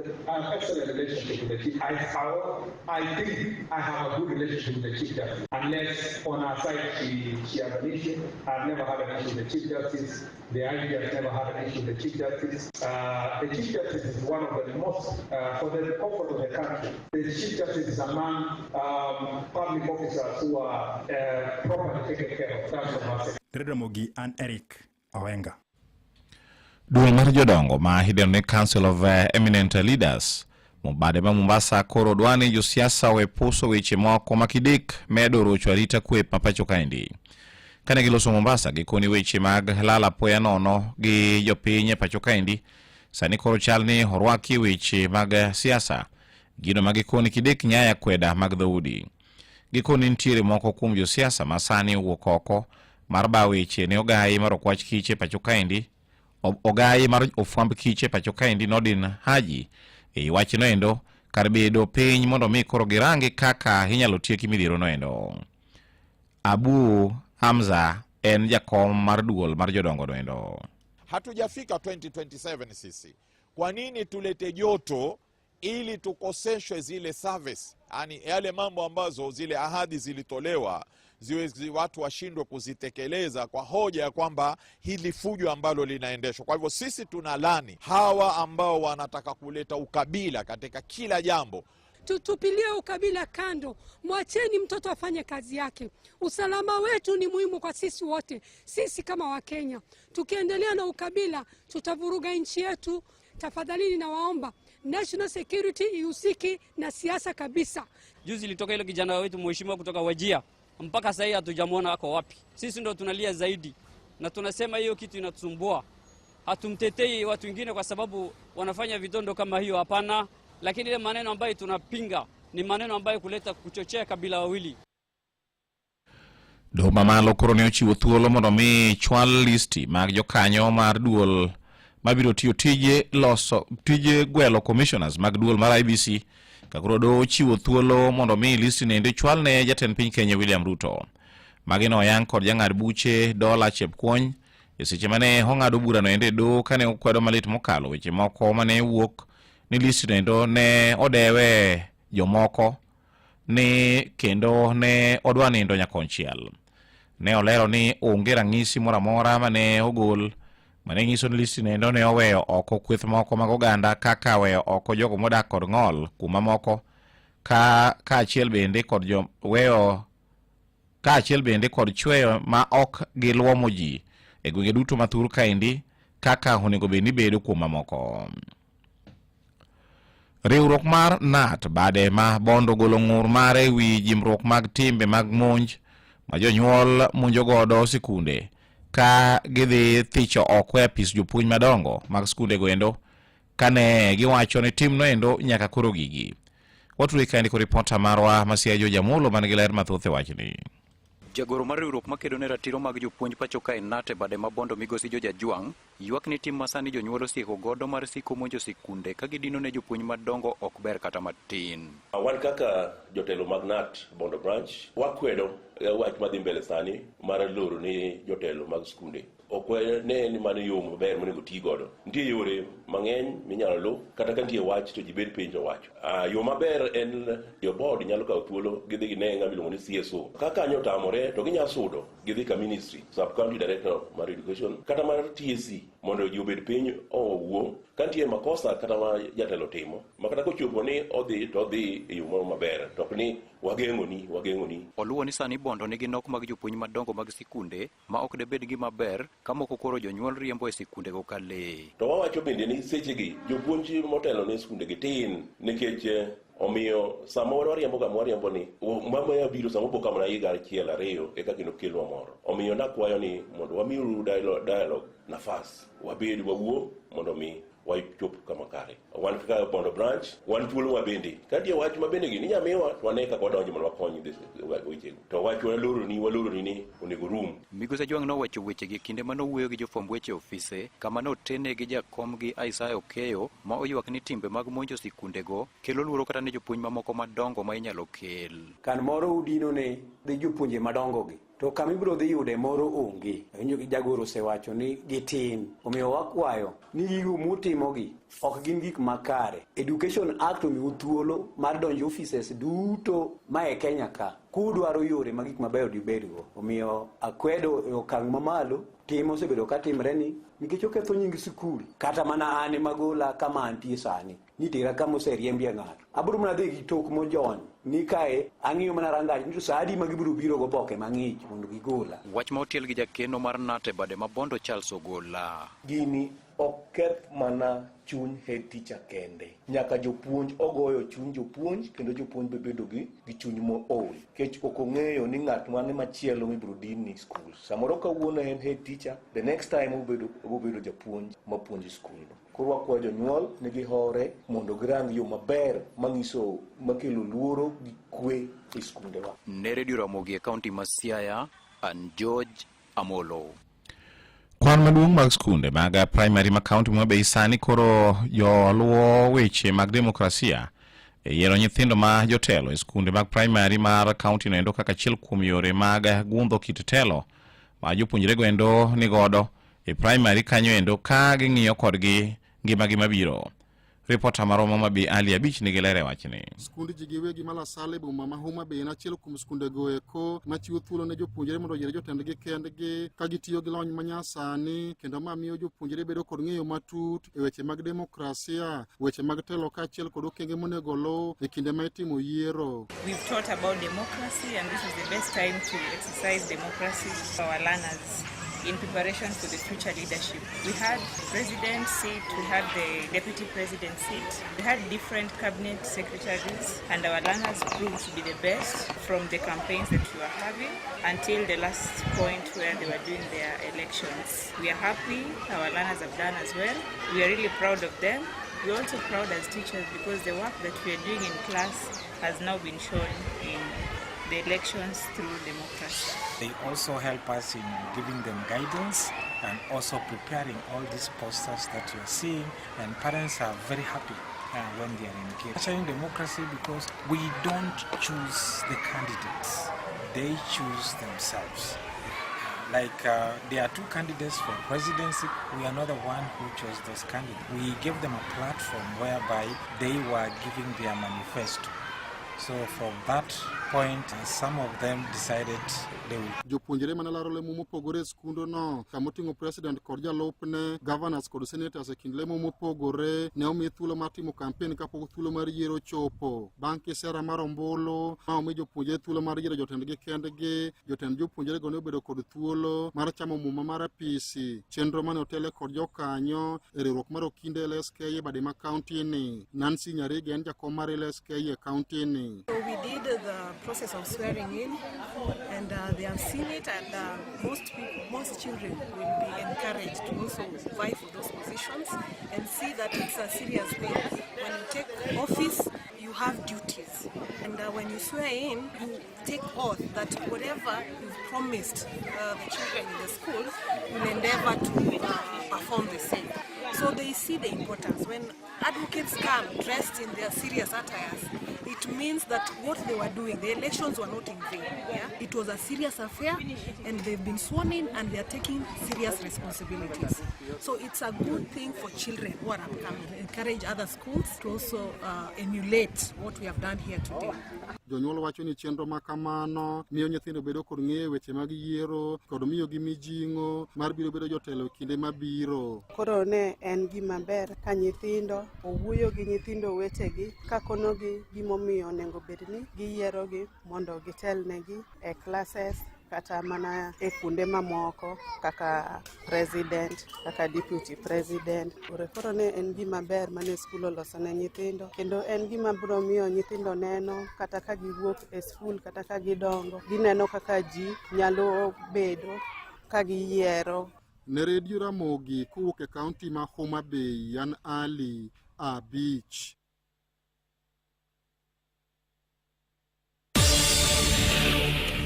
excellent relationship with the chief. I think I have a good relationship with the Chief Justice. Unless on our side she has an issue. I've never had an issue with the Chief Justice. The IG has never had an issue with the Chief Justice. The Chief Justice is one of the most, for the comfort of the country, the Chief Justice is among public officers who are properly taken care of. That's from our side. Ramogi an Eric Owenga. Duol mar jodongo ma idendo ni Council of Eminent Leaders mobade ma Mombasa koro dwa ni josiasa owe puso weche moko makidek medo rocho arita kwe ma pacho kaendi. Kane giloso Mombasa, gikoni weche mag lal apoya nono gi jopiny e pacho kaendi sani koro chal ni orwaki weche mag siasa, gino ma gikoni kidek nyaya kweda mag dhoudi. Gikoni nitiere moko kuom josiasa ma sani owuok oko mar ba weche ne ogai mar okwach kich e pacho kaendi, ogai mar ofwamb kich e pacho kaendi Nordin Haji ei wachno endo kar bedo piny mondo mi koro girangi kaka inyalo tieki midhiero noendo. Abu Hamza en jakom mar duol mar jodongo noendo. Hatujafika 2027 sisi. Kwa nini tulete joto ili tukoseshwe zile service? Yani yale mambo ambazo zile ahadi zilitolewa ziwe watu washindwe kuzitekeleza kwa hoja ya kwamba hili fujo ambalo linaendeshwa. Kwa hivyo sisi tunalani hawa ambao wanataka kuleta ukabila katika kila jambo. Tutupilie ukabila kando, mwacheni mtoto afanye kazi yake. Usalama wetu ni muhimu kwa sisi wote, sisi kama Wakenya. Tukiendelea na ukabila, tutavuruga nchi yetu. Tafadhalini nawaomba national security ihusiki na siasa kabisa. Juzi ilitoka ile kijana wetu mheshimiwa kutoka Wajia, mpaka sasa hatujamwona ako wapi. Sisi ndo tunalia zaidi na tunasema hiyo kitu inatusumbua. Hatumtetei watu wengine kwa sababu wanafanya vitondo kama hiyo, hapana. Lakini ile maneno ambayo tunapinga ni maneno ambayo kuleta kuchochea kabila wawili. Doho mamalo koro ne ochiwo thuolo mondo mi chwal listi mag jokanyo mar duol mabiro tiyo tije loso tije gwelo commissioners mag duol mar IEBC ka koro doho ochiwo thuolo mondo mi listi nende chwal ne jatend piny Kenya William Ruto. Magi noyang kod jang'ad buche Dola Chepkwony e seche mane ong'ado burano endo e doho kane okwedo malit mokalo weche moko mane wuok ni listi no ne odewe jomoko ni kendo ne odwa nindo nyakonchiel. Ne olero ni onge rang'isi moro amora mane ogol mane nyiso ni listi no ne oweyo oko kweth moko mag oganda kaka weyo oko jogo modak kod ng'ol kuma moko ka kaachiel bende kod jo weyo kaachiel bende kod chweyo ma ok giluomo ji e gwenge duto ma thur kaendi kaka onego bed ni bedo kuom mamoko. Riwruok mar KNUT bade ma Bondo golo ng'ur mare e wi jimbruok mag timbe mag monj ma jonyuol monjo godo sikunde ka gidhi thicho oko e apis jopuonj madongo mag skunde go endo kane giwacho ni timno endo nyaka koro gigi. Watudre kaendi kod ripota marwa Masia George Amolo man gi ler mathoth e wachni. Jagoro mar riwruok makedo ne ratiro mag jopuonj pacho kae KNUT e bade ma Bondo migosi George Ajwang' ywak ni tim masani jonyuol osieko godo mar siko monjo sikunde ka gidino ne jopuonj madongo ok ber kata matin. Wan kaka jotelo mag KNUT Bondo branch wakwedo wach madhi mbele sani mar loro ni jotelo mag skunde. Ok wane ni mano yo maber monego ti godo. Nitie yore mang'eny minyalo luw kata ka nitie wach to ji bed piny to wacho. Yo maber en jo board nyalo kawo thuolo gidhi gine ng'ama iluongo ni CSO. Ka kanyo otamore to ginyalo sudo gidhi ka ministry, sub county director mar education kata mar TSC mondo ji obed piny owuo ka nitie makosa kata ma jatelo timo ma kata kochopo ni odhi to odhi e yo moro maber to ok ni wageng'oni wageng'oni. Oluwo ni sani Bondo nigi nok mag jopuonj madongo mag sikunde ma ok debed gima ber ka moko koro jonyuol riembo e sikundego ka lee. To wawacho bende ni sechegi jopuonj motelo ne skundegi tin nikech omiyo sama wariembo kama wariembo ni mama biro sama opo kamana higa achiel ariyo eka kendo kelwa moro. Omiyo nakwayo ni mondo wamiuru dialogue nafas wabed wawuo mondo mi wachop kama kare. Wan kaka Bondo branch wan thuolo wa bende ka nitie wach ma bende gini inya miwa to wane kaka wadonjo mondo wakony wechego. To wach waloroni ni onego rum. Migosi Ajwang' nowacho wechegi e kinde mane owuoyo gi jofwamb weche e ofise kama notene gi jakomgi Isaiah Okeyo ma oywak ni timbe mag monjo sikundego kelo luoro kata ne jopuonj mamoko madongo ma inyalo kel. Kan moro udino ne dhi jopuonje madongo gi to kama ibiro dhi yude moro onge. Awinjo gi jagoro osewacho ni gitin. Omiyo wakwayo ni gigo mutimogi ok gin gik makare. Education Act omiu thuolo mar donjo offices duto ma e Kenya ka kudwaro yore ma gik mabeyo dibedgo. Omiyo akwedo e okang' mamalo tim osebedo ka timre ni nikech oketho nying sikul kata mana an ema gola kama antie sani nitera kama oseriembie ng'ato. Abiro mana dhi gi tok mojony ni kae ang'iyo mana rangach ni to sa adi ma gibiro biro goboke mang'ich mondo gigola. Wach ma otiel gi jakeno mar KNUT e bade ma Bondo Charles Ogola. Gini ok keth mana chuny head teacher kende. Nyaka jopuonj ogoyo chuny jopuonj kendo jopuonj be bedo gi chuny mool. Nikech ok ong'eyo ni ng'at mane machielo mibiro din ni skul. Samoro kawuono en head teacher, the next time obedo japuonj mapuonjo e skul no. Koro wakwayo jonyuol ni gihore mondo girang yo maber manyiso makelo luoro gi kwe e skundewa. Ne Radio Ramogi e kaunti ma Siaya, an George Amolo. Kwan maduong' mag skunde mag primary ma kaunti ma Homa Bay sani koro joluwo weche mag demokrasia e yiero nyithindo ma jotelo e skunde mag primary mar kaunti no endo kaka achiel kuom yore mag gundho kit telo ma jopuonjrego endo nigodo e primary kanyo endo ka ging'iyo kodgi ngimagi mabiro. Ripota maromo ma Bi Ali Abich nigi ler e wachni. Skund ji giwegi ma La Salle e boma ma Homa Bay en achiel kuom skundego eko machiwo thuolo ne jopuonjre mondo oyier jotendgi kendgi ka gitiyo gi lony manyasani kendo ma miyo jopuonjre bedo kod ng'eyo matut e weche mag demokrasia, weche mag telo kaachiel kod okenge monego oluw e kinde ma itimo yiero. We've taught about democracy, and this is the best time to exercise democracy for our learners in preparation for the future leadership. We had president seat, we had the deputy president seat, we had different cabinet secretaries, and our learners proved to be the best from the campaigns that we were having until the last point where they were doing their elections. We are happy, our learners have done as well. We are really proud of them. We're also proud as teachers because the work that we are doing in class has now been shown in the elections through democracy. They also help us in giving them guidance and also preparing all these posters that you are seeing, and parents are very happy when they are engaged. Nurturing democracy because we don't choose the candidates, they choose themselves. Like there are two candidates for presidency, we are not the one who chose those candidates. We gave them a platform whereby they were giving their manifesto. So from that point, some of them decided they will Jopuonjre mane laro lemo mopogore e skundono kamoting'o president kod jalupne, governors kod senators e kind lemo mopogore ne omi thuolo mar timo kampen kapok thuolo mar yiero ochopo. Bang' kisera mar ombulu ma omi jopuonjre thuolo mar yiero jotendgi kendgi, jotend jopuonjrego ne obedo kod thuolo mar chamo muma mar apisi, chenro mane otele kod jokanyo e riwruok mar Okinde LSK e bade ma kaunti ni. Nancy Nyarigi en jakom mar LSK e kaunti ni. So we did the process of swearing in, and they have seen it, and most people, most children will be encouraged to also vie for those positions and see that it's a serious thing. When you take office, you have duties, and when you swear in, you take oath that whatever you've promised the children in the school, you'll endeavor to perform the same. So they see the importance. When advocates come dressed in their serious attires, it means that what they were doing, the elections were not in vain. Yeah? It was a serious affair, and they've been sworn in and they are taking serious responsibilities. So it's a good thing for children who are upcoming. Encourage other schools to also emulate what we have done here today. Jonyuol wacho ni chenro ma kamano miyo nyithindo bedo kod ng'eyo weche mag yiero kod miyogi mijing'o mar biro bedo jotelo e kinde mabiro. Koro ne en gima ber ka nyithindo owuoyo gi nyithindo wetegi kakonogi gimomiyo onego bed ni giyierogi mondo gitelnegi e classes kata mana e kuonde mamoko kaka president, kaka deputy president. Koro ne en gima ber mane skul oloso ne nyithindo kendo en gima biro miyo nyithindo neno kata ka giwuok e skul kata ka gidongo, gineno kaka ji nyalo bedo ka giyiero. Ne Redio Ramogi kowuok e kaunti ma Homa Bay, an Ali Abich.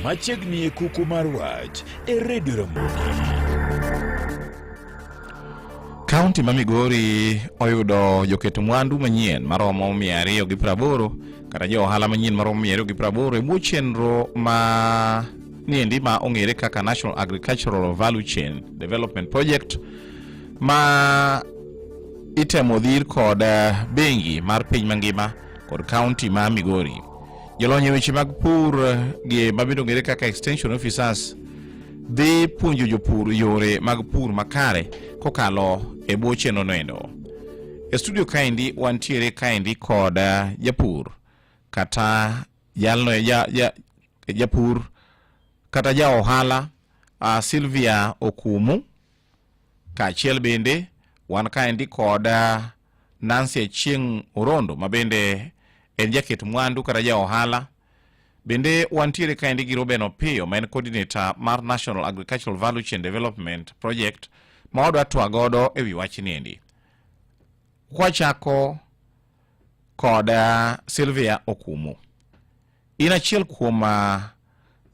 Machiegni e kuku mar wach e Redio Ramogi. Kaunti ma Migori oyudo joket mwandu manyien maromo 280 kata jo ohala manyien maromo 280 e bwo chenro ma niendi ma ong'ere kaka National Agricultural Value Chain Development Project ma itemo dhir kod bengi mar piny mangima kod kaunti ma Migori. Jolony e weche mag pur gi mabende ong'ere kaka extension officers dhi puonjo jopur yore mag pur makare kokalo e bwo chenro noendo. E studio kaendi wantiere kaendi kod japur kata jalno japur kata ja ohala Sylvia Okumu, kaachiel bende wan kaendi kod Nancy Achieng' Orondo ma bende en jaket mwandu kata ja ohala. Bende wantiere kaendi gi Ruben Opiyo ma en coordinator mar National Agricultural Value Chain Development Project ma wadwa twa godo e wi wachni endi. Kwachako kod Sylvia Okumu. In achiel kuom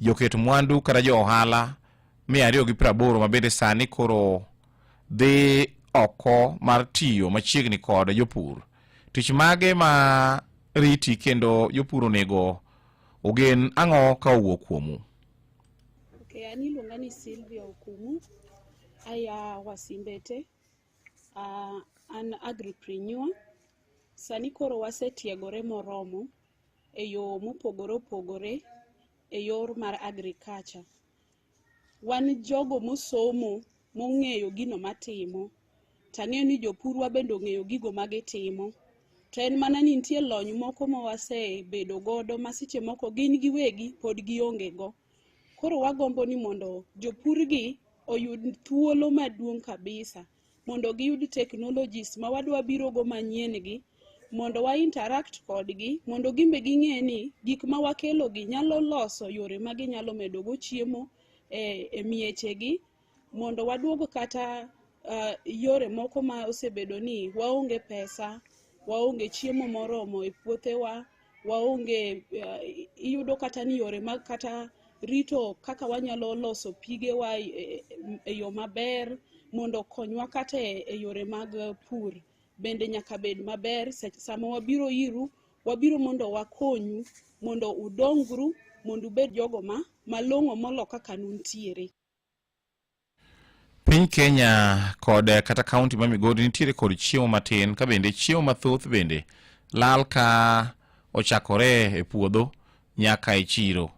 joket mwandu kata jo ohala 280 ma bende sani koro dhi oko mar tiyo machiegni kod jopur. Tich mage ma riti kendo jopur onego ogen ang'o ka owuok kuomu? Okay, an iluonga ni Sylvia Okumu, aya Wasimbete, an agripreneur. Sani koro wasetiegore moromo e yo mopogore opogore e yor mar agriculture. Wan jogo mosomo mong'eyo gino matimo, tang'eyo ni jopurwa bende ong'eyo gigo magitimo. To en mana ni nitie lony moko ma wasebedo godo ma seche moko gin giwegi pod gionge go. Koro wagombo ni mondo jopurgi oyud thuolo maduong' kabisa mondo giyud technologies ma wadwa biro go manyien gi mondo wa interact kodgi mondo gimbe ging'e ni gik ma wakelo gi nyalo loso yore ma ginyalo medo go chiemo e miechegi mondo waduog kata yore moko ma osebedo ni waonge pesa, waonge chiemo moromo e puothewa, waonge iyudo kata ni yore mag kata rito kaka wanyalo loso pigewa e yo maber mondo okonywa kata e yore mag pur bende nyaka bed maber. Sama wabiro iru, wabiro mondo wakonyu mondo udongru mondo ubed jogo ma malong'o molo kaka nuntiere. Piny Kenya kod kata kaunti ma Migori nitiere kod chiemo matin ka bende chiemo mathoth bende lal ka ochakore e puodho nyaka e chiro.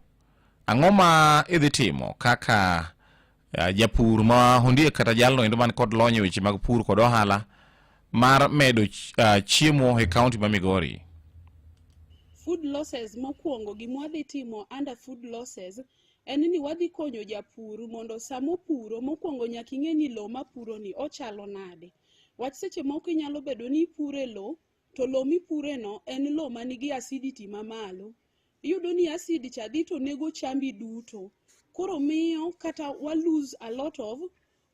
Ang'o ma idhi timo kaka japur ma ondiek kata jalno endo man kod lony e weche mag pur kod ohala mar medo chiemo e kaunti ma Migori? Food losses mokwongo, gima wadhi timo under food losses en ni wadhi konyo japur mondo sama opuro mokwongo nyaka ing'e ni lowo mapuro ni ochalo nade. Wach seche moko inyalo bedo ni ipuro e lowo to lowo mipure no en lowo manigi acidity mamalo. Iyudo ni acid cha dhi to nego chambi duto. Koro miyo kata wa lose a lot of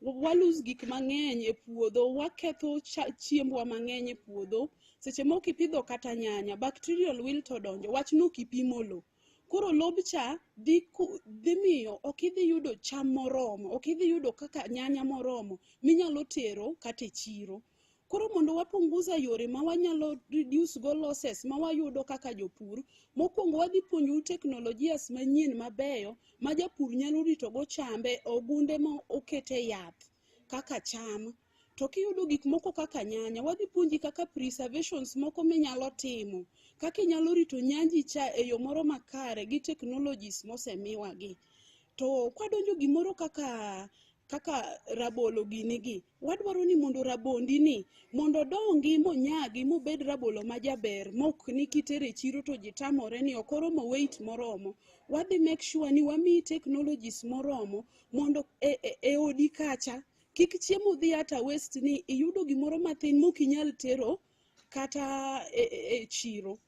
wa lose gik mang'eny e puodho, waketho chiembwa mang'eny e puodho. Seche moko ipidho kata nyanya, bacterial wilt odonjo, wach no kipimo lowo. Koro lob cha dhi miyo ok idhi yudo cham moromo, ok idhi yudo kaka nyanya moromo minyalo tero kata e chiro. Koro mondo wapunguza yore ma wanyalo reduce go losses ma wayudo kaka jopur, mokwongo wadhi puonjou teknolojias manyien mabeyo ma japur nyalo rito go chambe, ogunde ma okete yath kaka cham. To kiyudo gik moko kaka nyanya, wadhi puonji kaka preservations moko minyalo timo, kaka inyalo rito nyanji cha e yo moro makare gi technologies mosemiwagi. To kwadonjo gimoro kaka rabolo gini gi, wadwaro ni mondo rabondi ni mondo odongi monyagi mobed rabolo majaber mok ni kitere e chiro to ji tamore ni ok oromo weight moromo. Wadhi make sure ni wamiyi technologies moromo mondo e odi kacha kik chiemo dhi ata waste ni iyudo gimoro matin mokinyal tero kata e chiro.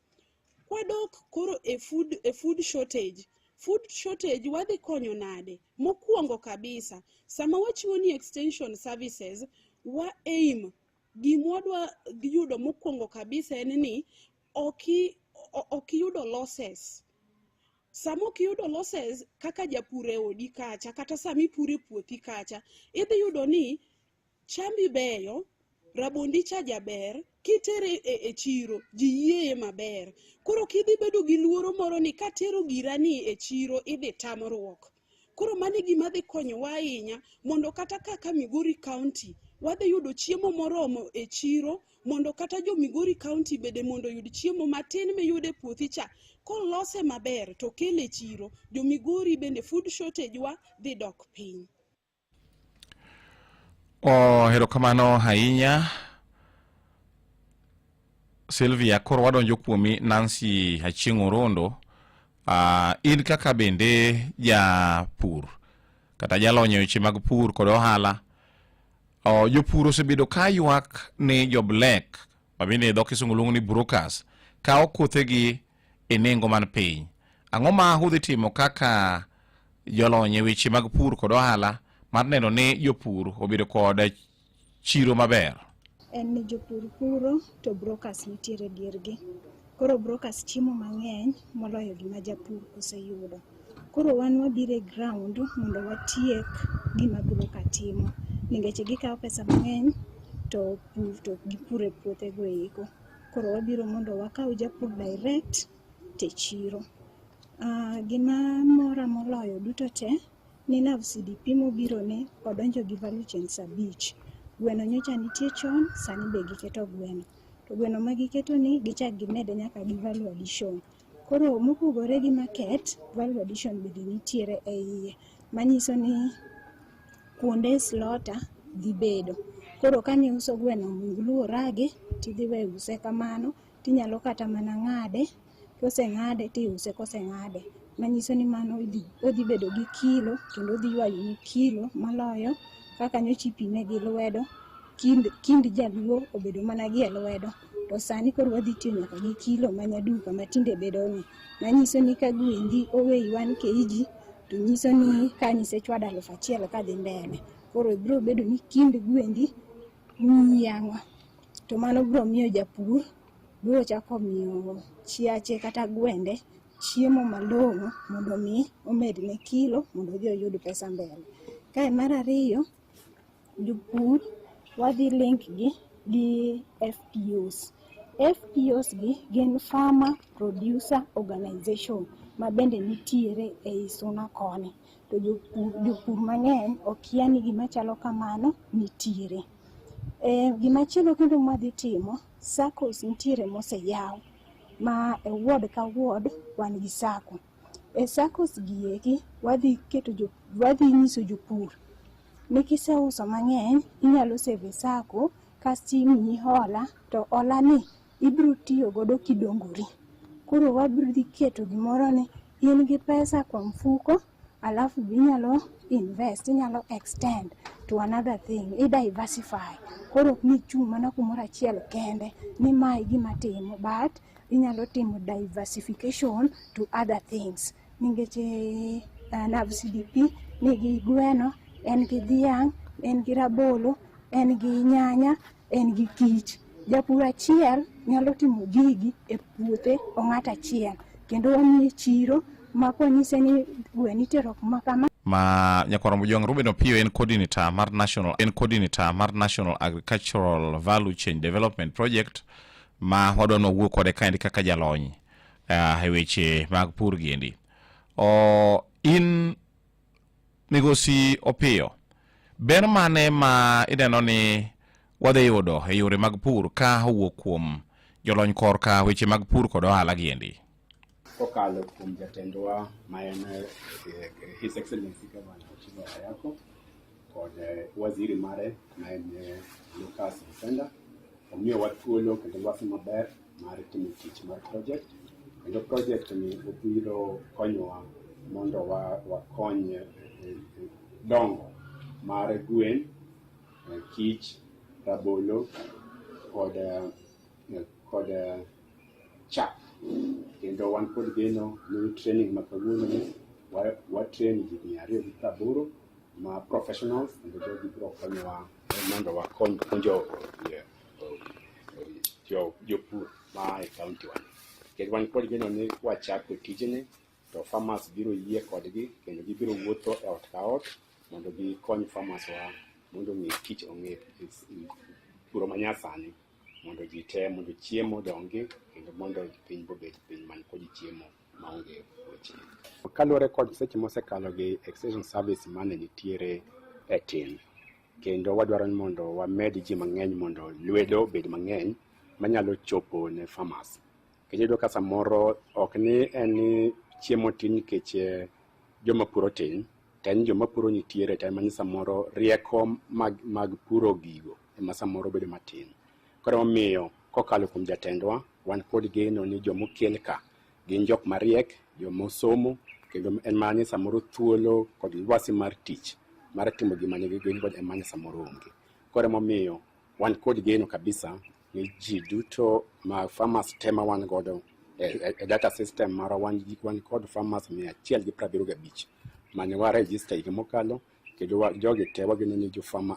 Kwadok koro e food shortage, food shortage wadhi konyo nade? Mokwongo kabisa, sama wachiwo ni extension services, wa aim gimwadwa yudo mokwongo kabisa en ni ok iyudo losses. Sama ok iyudo losses kaka japur e odi kacha kata sama ipuro e puothi kacha, idhi yudo ni chambi beyo, rabondi cha jaber, kitere e chiro ji yieye maber. Koro ok idhi bedo gi luoro moro ni katero girani e chiro idhi tamruok. Koro mano e gima dhi konyowa ahinya mondo kata kaka Migori County wadhi yudo chiemo moromo e chiro mondo kata jo Migori County bende mondo oyud chiemo matin miyudo e puothi cha kolose maber to kele e chiro, jo Migori bende food shortage wa dhi dok piny. Erokamano ahinya Sylvia. Koro wadonjo kuomi Nancy Achieng' Orondo. In kaka bende japur kata jalony e weche mag pur kod ohala, jopur osebedo ka ywak ni jo black ma bende dho kisungu luongo ni brokers kawo kothegi e nengo man piny. Ang'o ma udhi timo kaka jolony e weche mag pur kod ohala mar neno ni jopur obedo kod chiro maber? En ni jopur puro to brokers nitiere diergi. Koro brokers chiemo mang'eny moloyo gima japur oseyudo. Koro wan wabiro e ground mondo watiek gima broker timo. Nikech gikawo pesa mang'eny to pur to ok gipur e puothego eko. Koro wabiro mondo wakaw japur direct te chiro. Gima mora moloyo duto te ni NAVCDP mobiro ni odonjo gi value chains 5. Gweno nyocha nitie chon, sani be giketo gweno. To gweno ma giketo ni gichak gimede nyaka gi value addition. Koro mopogore gi market, value addition bende nitiere e iye. Manyiso ni kuonde slaughter dhi bedo. Koro kane iuso gweno mungulu oragi, tidhi weyo use kamano, tinyalo kata mana ng'ade, koseng'ade tiuse koseng'ade. Manyiso ni mano odhi bedo gi kilo kendo odhi ywayoni kilo maloyo kaka nyocha ipime gi lwedo. Kind jaluo obedo mana gi e lwedo. To sani koro wadhi tiyo nyaka gi kilo ma nyaduka ma tinde bedo ni. Manyiso ni ka gwendi oweyi 1 kg to nyiso ni kanyo isechwado 1000 kadhi mbele. Koro biro bedo ni kind gwendi ng'iyang'o. To mano biro miyo japur biro chako miyo chiache kata gwende chiemo malong'o mondo mi omedne kilo mondo odhi oyud pesa mbele. Kae mar ariyo, jopur wadhi link gi gi FPOs. FPOs gi gin Farmer Producer Organization ma bende nitiere ei Suna koni. To jopur mang'eny okia ni gima chalo kamano nitiere. Gimachielo kendo mwadhi timo, SACCOs nitiere moseyaw ma e ward ka ward wan gi SACCO. E SACCOs gi eki wadhi nyiso jopur ni kiseuso mang'eny inyalo save e SACCO kasto imiyi hola to hola ni ibiro tiyo godo kidongori. Koro wabiro dhi keto gimoro ni in gi pesa kwa mfuko alafu be inyalo invest, inyalo extend to another thing, i diversify. Koro ok ni ichung' mana kumoro achiel kende ni mae e gima atimo, but inyalo timo diversification to other things. Nikech NAVCDP nigi gweno, en gi dhiang', en gi rabolo, en gi nyanya, en gi kich. Japur achiel nyalo timo gigi e puothe ong'at achiel kendo wamiye chiro ma konyise ni gweno itero kuma kama. Ma nyakwar Mojwang' Ruben Opiyo en coordinator mar National en coordinator mar National Agricultural Value Chain Development Project ma wadwa ni wawuo kode kaendi kaka jalony e weche mag pur giendi. O, in migosi Opiyo, ber mane ma ineno ni wadhi yudo e yore mag pur ka owuok kuom jolony korka weche mag pur kod ohala giendi? Kokalo kuom jatendwa ma en His Excellency Governor Ochilo Ayacko kod waziri mare ma en Lucas Lusenda, omiyowa thuolo kendo lwasi maber mar timo tich mar project kendo project ni obiro konyowa mondo wakony dongo mar gwen, kich, rabolo kod chak. Kendo wan kod geno ni training ma kawuono ni wa train ji 280 ma professionals kendo jogi biro konyowa mondo wakony puonjo jopur ma e kaunti wa. Nikech wan kod geno ni kwachako tijni to farmers biro yie kodgi kendo gibiro wuotho e ot ka ot mondo gikony farmers wa mondo ong'e tich, ong'e puro manyasani mondo ji te mondo chiemo odongi kendo mondo piny bobed piny man kod chiemo maonge weche. Kaluwore kod seche mosekalo gi extension service mane nitiere e tin, kendo wadwaro ni mondo wamed ji mang'eny mondo lwedo obed mang'eny manyalo chopo ne farmers. Nikech iyudo ka samoro ok ni en ni chiemo tin nikech joma puro tin, to en joma puro nitiere to en mana ni samoro rieko mag puro gigo ema samoro bedo matin. Koro emomiyo kokalo kuom jatendwa wan kod geno ni jomokel ka gin jok mariek, jomosomo kendo en mana ni samoro thuolo kod lwasi mar tich mar timo gima nigi gin go ema ni samoro onge. Koro emomiyo wan kod geno kabisa ni ji duto ma farmers te ma wan godo e data system marwa wan kod farmers 175 mane wa register higa mokalo kendo jogi te wageno ni jo farmer,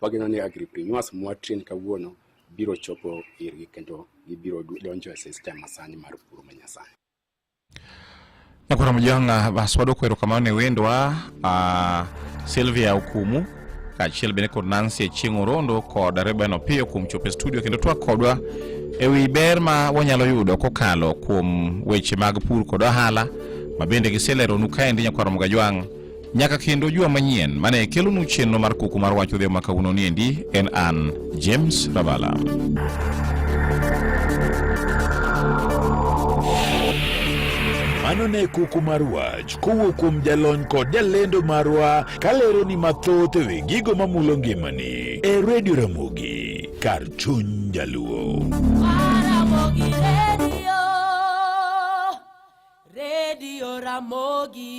wageno ni agripreneurs mwa train kawuono biro chopo irgi kendo gibiro donjo e system masani mar pur manyasani. Nyakwara Mojwang' bas wadwoko erokamano ne wendwa Sylvia Okumu kaachiel bende kod Nancy Achieng' Orondo kod Reuben Opiyo kuom chopo e studio kendo twak kodwa e wi ber ma wanyalo yudo kokalo kuom weche mag pur kod ohala ma bende giseleronu kaendi nyakwara Mgajwang' nyaka kendo juma manyien mane kelonu chenro mar kuku mar wach odhiambo ma kawuono niendi en an James Rabala. Mano ne kuku mar wach kowuok kuom jalony kod jalendo marwa kalero ni mathoth e wi gigo mamulo ngimani e Radio Ramogi kar chuny jaluo. Ramogi Radio, Radio Ramogi,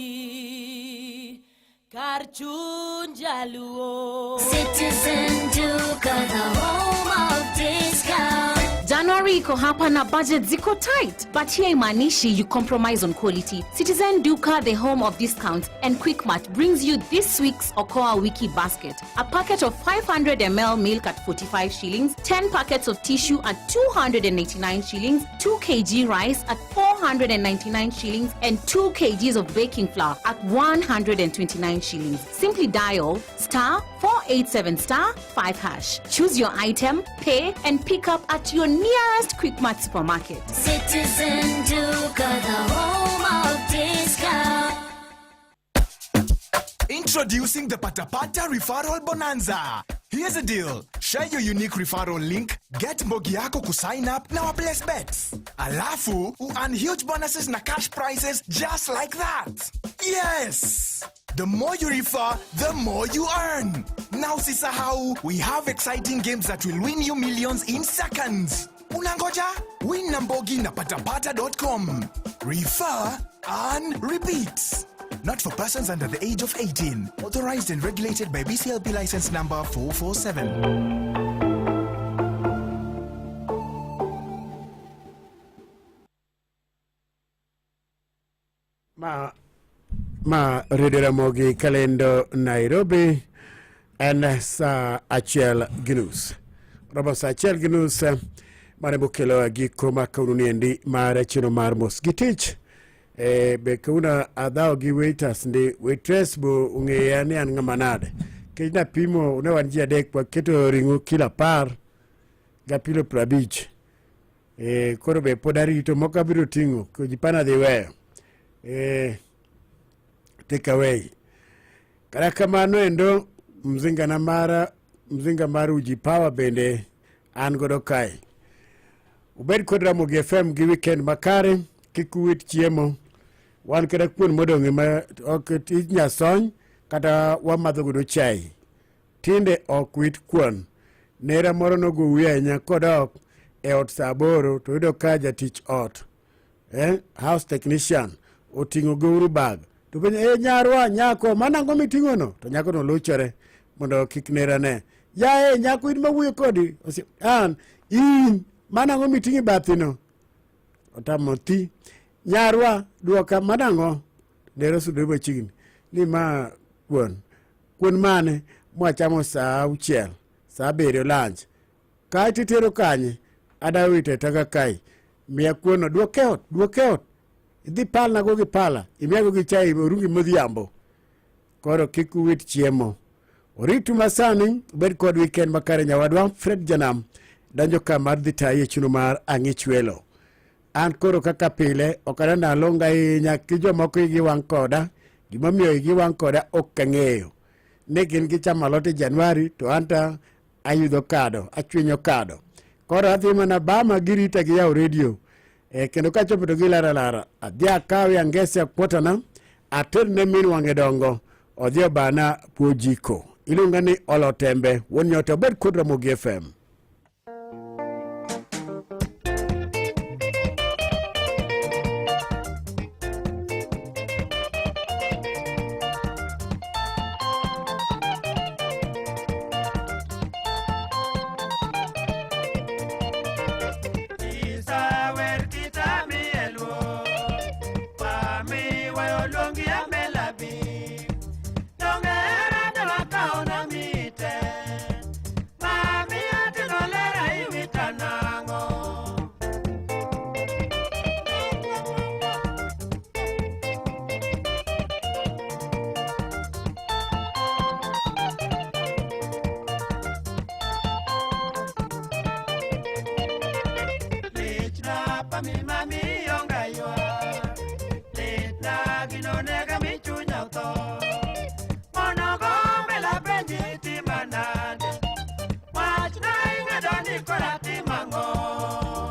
kar chuny jaluo. Citizen Duka, the home of discount. January iko hapa na budget ziko tight, but here imaanishi you compromise on quality. Citizen Duka, the home of discounts and Quickmart, brings you this week's Okoa Wiki Basket. A packet of 500 ml milk at 45 shillings, 10 packets of tissue at 289 shillings, 2 kg rice at 499 shillings, and 2 kgs of baking flour at 129 shillings. Simply dial star 487 star 5 hash. Choose your item, pay, and pick up at your nearest Quickmart supermarket. Citizen Duka, the home of discount. Introducing the Patapata Referral Bonanza. Here's a deal. Share your unique referral link, get mbogi yako kusign up na waplace bets. Alafu, earn huge bonuses na cash prizes just like that. Yes! The more you refer, the more you earn. Now usisahau, we have exciting games that will win you millions in seconds. Unangoja? Win na mbogi na patapata.com. Refer, earn, repeat. Not for persons under the age of 18. Authorized and regulated by BCLP license number 447. Ma ma Radio Ramogi kalendo Nairobi en saa achiel gi nus. Robo saa achiel gi nus mane bokelo giko ma kawuono niendi mar chenro mar mos gi tich. E, be kawuono adhawo gi waiters ndi waitress bo ong'eya ni an ng'ama nade. Nikech napimo ne wan ji adek waketo ring'o kilo apar ga kilo 50. E, koro be pod arito moko abiro ting'o jipana dhi weyo. E, take away. Kata kamano endo mzinga na mara mzinga mar Uji Power bende an godo kae. Ubed kod Ramogi FM gi weekend makare, kik uwit chiemo. Wan kata kuon modong' ema ok inyasony kata wamadho godo chai. Tinde ok wit kuon. Nera moro nogo wiya ahinya kodok e ot saa 8 to yudo ka jatich ot house technician oting'o gouru bag to penjo e nyarwa nyako mano ang'o miting'o no to nyako no luchore mondo kik nera ne yaye nyako in mawuoyo kodi an in mano ang'o miting'o e bathi no otamo thi nyarwa duoka mano ang'o nera osudore machiegni ni ma kuon kuon mane mwachamo saa 6 saa 7 lunch kae titero kanye ada wite taka kae miya kuono duoke ot duoke ot idhi palnago gi pala imiyago gi chai orungi modhiambo koro kik uwit chiemo oritu masani ubed kod weekend makare nyawadwa Fred Janam donjo ka mar dhi tayi e chuno mar ang'ichwelo an koro kaka pile ok aneno alonga ahinya ki jomoko igi wang' koda gimomiyo igi wang' koda ok ang'eyo ni gin gichamo alot e Januari to anta ayudho kado achwinyo kado koro adhi mana bama girita giyawo redio kendo kachopo to gilara lara adhi akawe angese akwotana ater ne min wang'e dongo odhi obana puojiko iluonga ni Olotembe wuon nyota obed kod Ramogi FM. Wach na ing'ado ni kora timo ang'o?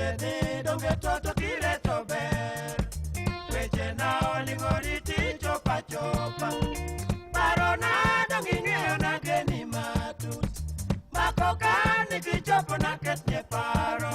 Weche dhi donge toto kireto ber. Weche na oling'o riti chopa chopa. Parona dong ing'eyo na geni matut. Mako ka nigi chopo na ketne paro.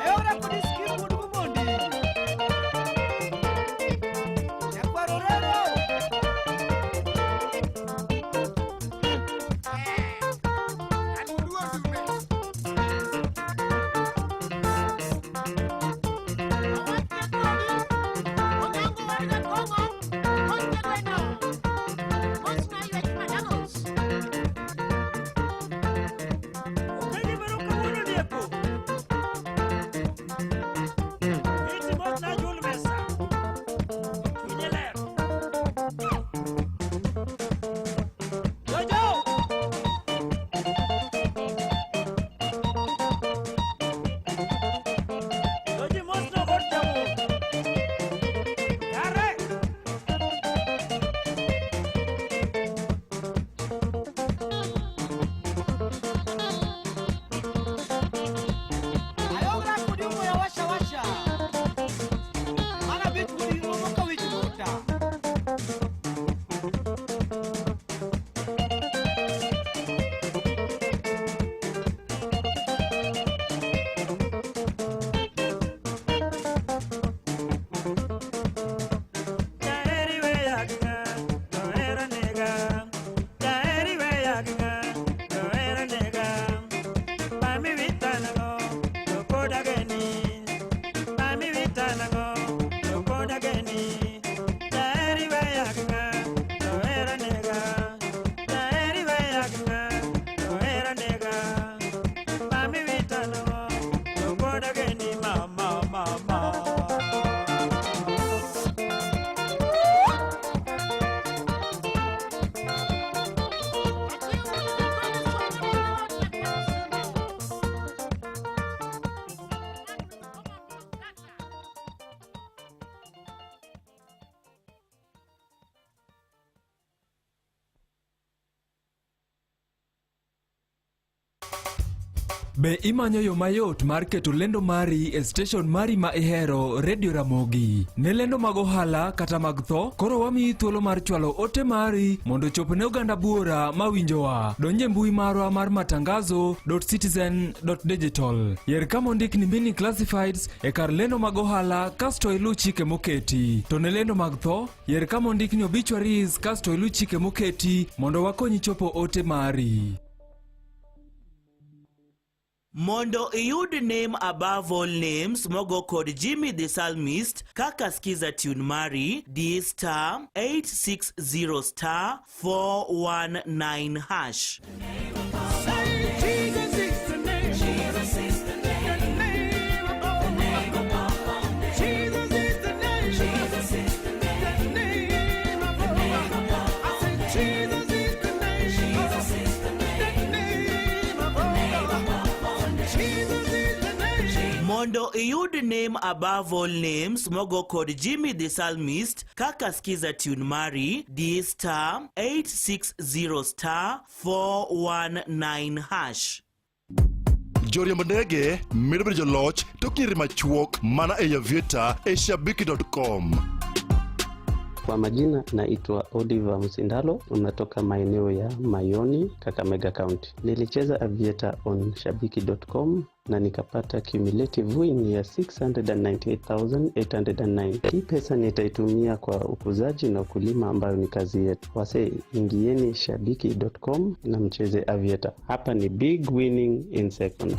Ayora kodiski wuod Gumondi. Nyakwar Orero. Okenyi biro kawuono dieko. Iti mos na Jul Mesa. Chunye ler. Jojo! Joji mos no god jamu. Yare! Ayora kudi umuya washa washa. Mana bit kudi romo ka wich muta. Daeri weyaginga, doera nega. Daeri weyaginga, doera nega. Mami witanango, tokoda geni. Mami witanango, tokoda geni. Daeri weyaginga, doera nega. Daeri weyaginga, doera nega. Mami witanango, tokoda geni. Mama, mama. Be imanyo yo mayot mar keto lendo mari e steshon mari ma ihero Radio Ramogi? Ne lendo mag ohala kata mag tho, koro wamiyi thuolo mar chwalo ote mari mondo ochop ne oganda buora mawinjowa. Donj e mbui marwa mar matangazo.citizen.digital. Yer kama ondik ni Mini Classifieds e kar lendo mag ohala kasto iluw chike moketi. To ne lendo mag tho, yer kama ondik ni obituaries kasto iluw chike moketi mondo wakonyi chopo ote mari. Mondo iyud name above all names mogo kod Jimmy the Psalmist kaka skiza tune mari di star 860 star 419 hash. Jesus is the name. Jesus is the name. The name above. The name above all names. Jesus is the name. Jesus is the name. The name above. The name above. I said Jesus is the name. Jesus is the name. The name above. The name above all names. Jesus is the name. Mondo iyud name above all names mogo kod Jimmy the Psalmist kaka skiza tune mari di star 860 star 419 hash. Joriemb ndege medo bedo joloch tok nyiri machuok mana e Aviator e shabiki.com. Kwa majina naitwa Oliver Msindalo, unatoka maeneo ya Mayoni, Kakamega County. Nilicheza Aviator on shabiki.com na nikapata cumulative win ya 698,809. Hii pesa nitaitumia kwa ukuzaji na ukulima ambayo ni kazi yetu. Wase, ingieni shabiki.com na mcheze Aviator. Hapa ni big winning in second.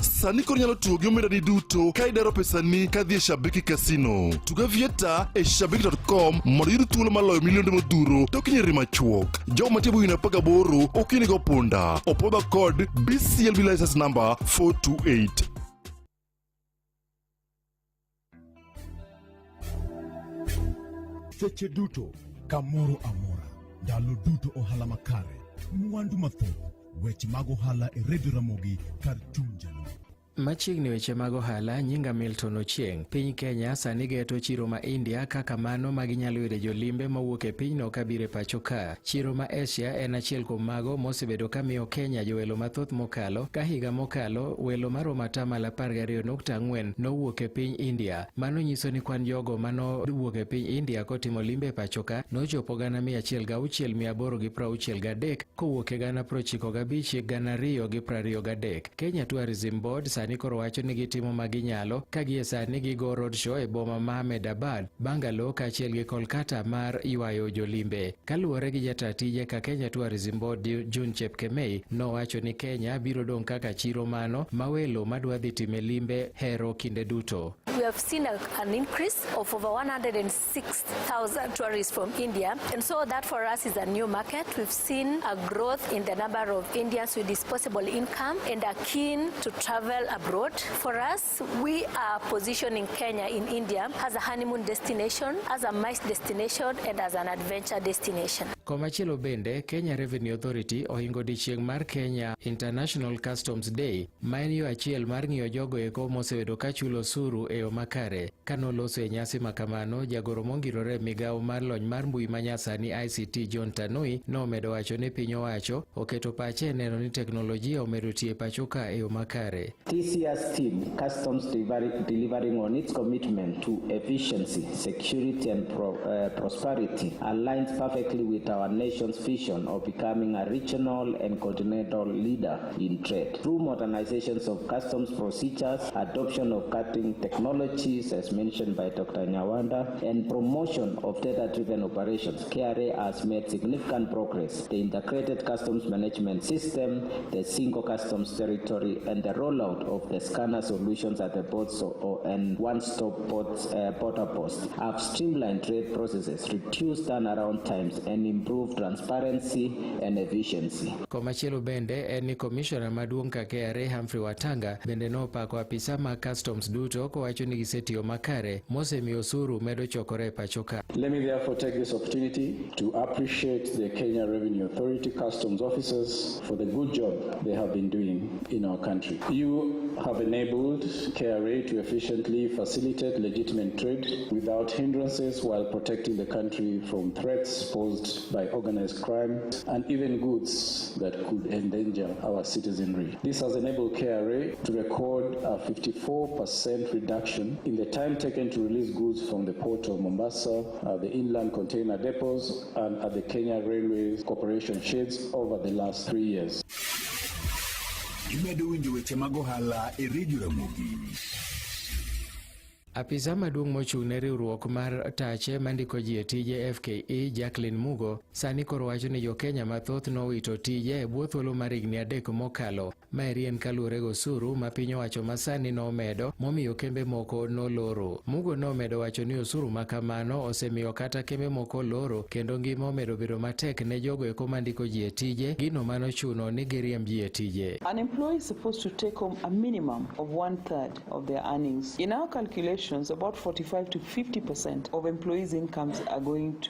Sani koro inyalo tugo gi omendani duto ka idaro pesani kadhi e Shabiki Casino. Tug Aviator e shabiki.com mondo iyud thuolo mar loyo milionde modhuro tok nyiri machuok. Jogo mantie e higni 18 ok inego punda. Opwodhwa kod BCLB license number 428. Seche duto Kamoro amora, ndalo duto ohala makare, mwandu mathoth, weche mag ohala e Radio Ramogi kar chuny jaluo. Machiegni weche mag ohala, nyinga Milton Ochieng. Piny Kenya sani geto chiro ma India kaka mano ma ginyalo yude jolimbe mawuok e pinyno kabiro e pacho ka. Chiro ma Asia en achiel kuom mago mosebedo kamiyo Kenya jowelo mathoth mokalo ka higa mokalo welo maromo atamalo 12.4 nowuok e piny India. Mano nyiso ni kwan jogo manowuok e piny India kotimo limbe e pacho ka nochopo 106,863 kowuok e 95,223. Kenya Tourism Board sani koro wacho ni gitimo ma ginyalo ka gie sani gigo roadshow e boma ma Ahmedabad, Bangalore kaachiel gi Kolkata mar ywayo jolimbe. Kaluwore gi jataa tije ka Kenya Tourism Board June Chepkemei nowacho ni Kenya biro dong' kaka chiro mano ma welo madwa dhi time limbe hero kinde duto. We have seen an increase of over 106,000 tourists from India, and so that for us is a new market. We've seen a growth in the number of Indians with disposable income and are keen to travel abroad. For us, we are positioning Kenya in India as a honeymoon destination, as a MICE destination, and as an adventure destination. Komachielo bende, Kenya Revenue Authority ohingo odiechieng' mar Kenya International Customs Day, ma en yo achiel mar ng'iyo jogo eko mosebedo ka chulo osuru e yo makare. Kanoloso e nyasi makamano, jagoro mongirore e migawo mar lony mar mbui manyasani ICT John Tanui nomedo wacho ni piny owacho oketo pache e neno ni teknolojia omedo tiyo e pacho ka e yo makare. This year's theme, Customs Delivering on its Commitment to Efficiency, Security and Prosperity, aligns perfectly with our nation's vision of becoming a regional and continental leader in trade. Through modernizations of customs procedures, adoption of cutting technologies, as mentioned by Dr. Nyawanda, and promotion of data-driven operations, KRA has made significant progress. The integrated customs management system, the single customs territory, and the rollout of the scanner solutions at the ports and one-stop border posts have streamlined trade processes, reduced turnaround times, and improved transparency and efficiency. Komachielo bende en ni komishona maduong' ka KRA Humphrey Watanga bende nopako apisa mag customs duto kowacho ni gisetiyo makare mosemiyo osuru medo chokore e pacho ka. Let me therefore take this opportunity to appreciate the Kenya Revenue Authority customs officers for the good job they have been doing in our country. You have enabled KRA to efficiently facilitate legitimate trade without hindrances while protecting the country from threats posed by organized crime and even goods that could endanger our citizenry. This has enabled KRA to record a 54% reduction in the time taken to release goods from the port of Mombasa, the inland container depots, and at the Kenya Railways Corporation sheds over the last 3 years. Imedo winjo weche mag ohala e Radio Ramogi. Apisa maduong' mochung' ne riwruok mar tache mandiko ji e tije FKE Jacqueline Mugo sani koro wacho ni jokenya mathoth nowito tije e bwo thuolo mar higni 3 mokalo. Maeri en kaluwore gi osuru ma piny owacho masani nomedo momiyo kembe moko noloro. Mugo nomedo wacho ni osuru ma kamano osemiyo kata kembe moko loro kendo ngima omedo bedo matek ne jogo eko mandiko ji e tije, gino manochuno ni giriemb ji e tije. An employee is supposed to take home a minimum of one third of their earnings. In our calculations, about 45 to 50% of employees' incomes are going to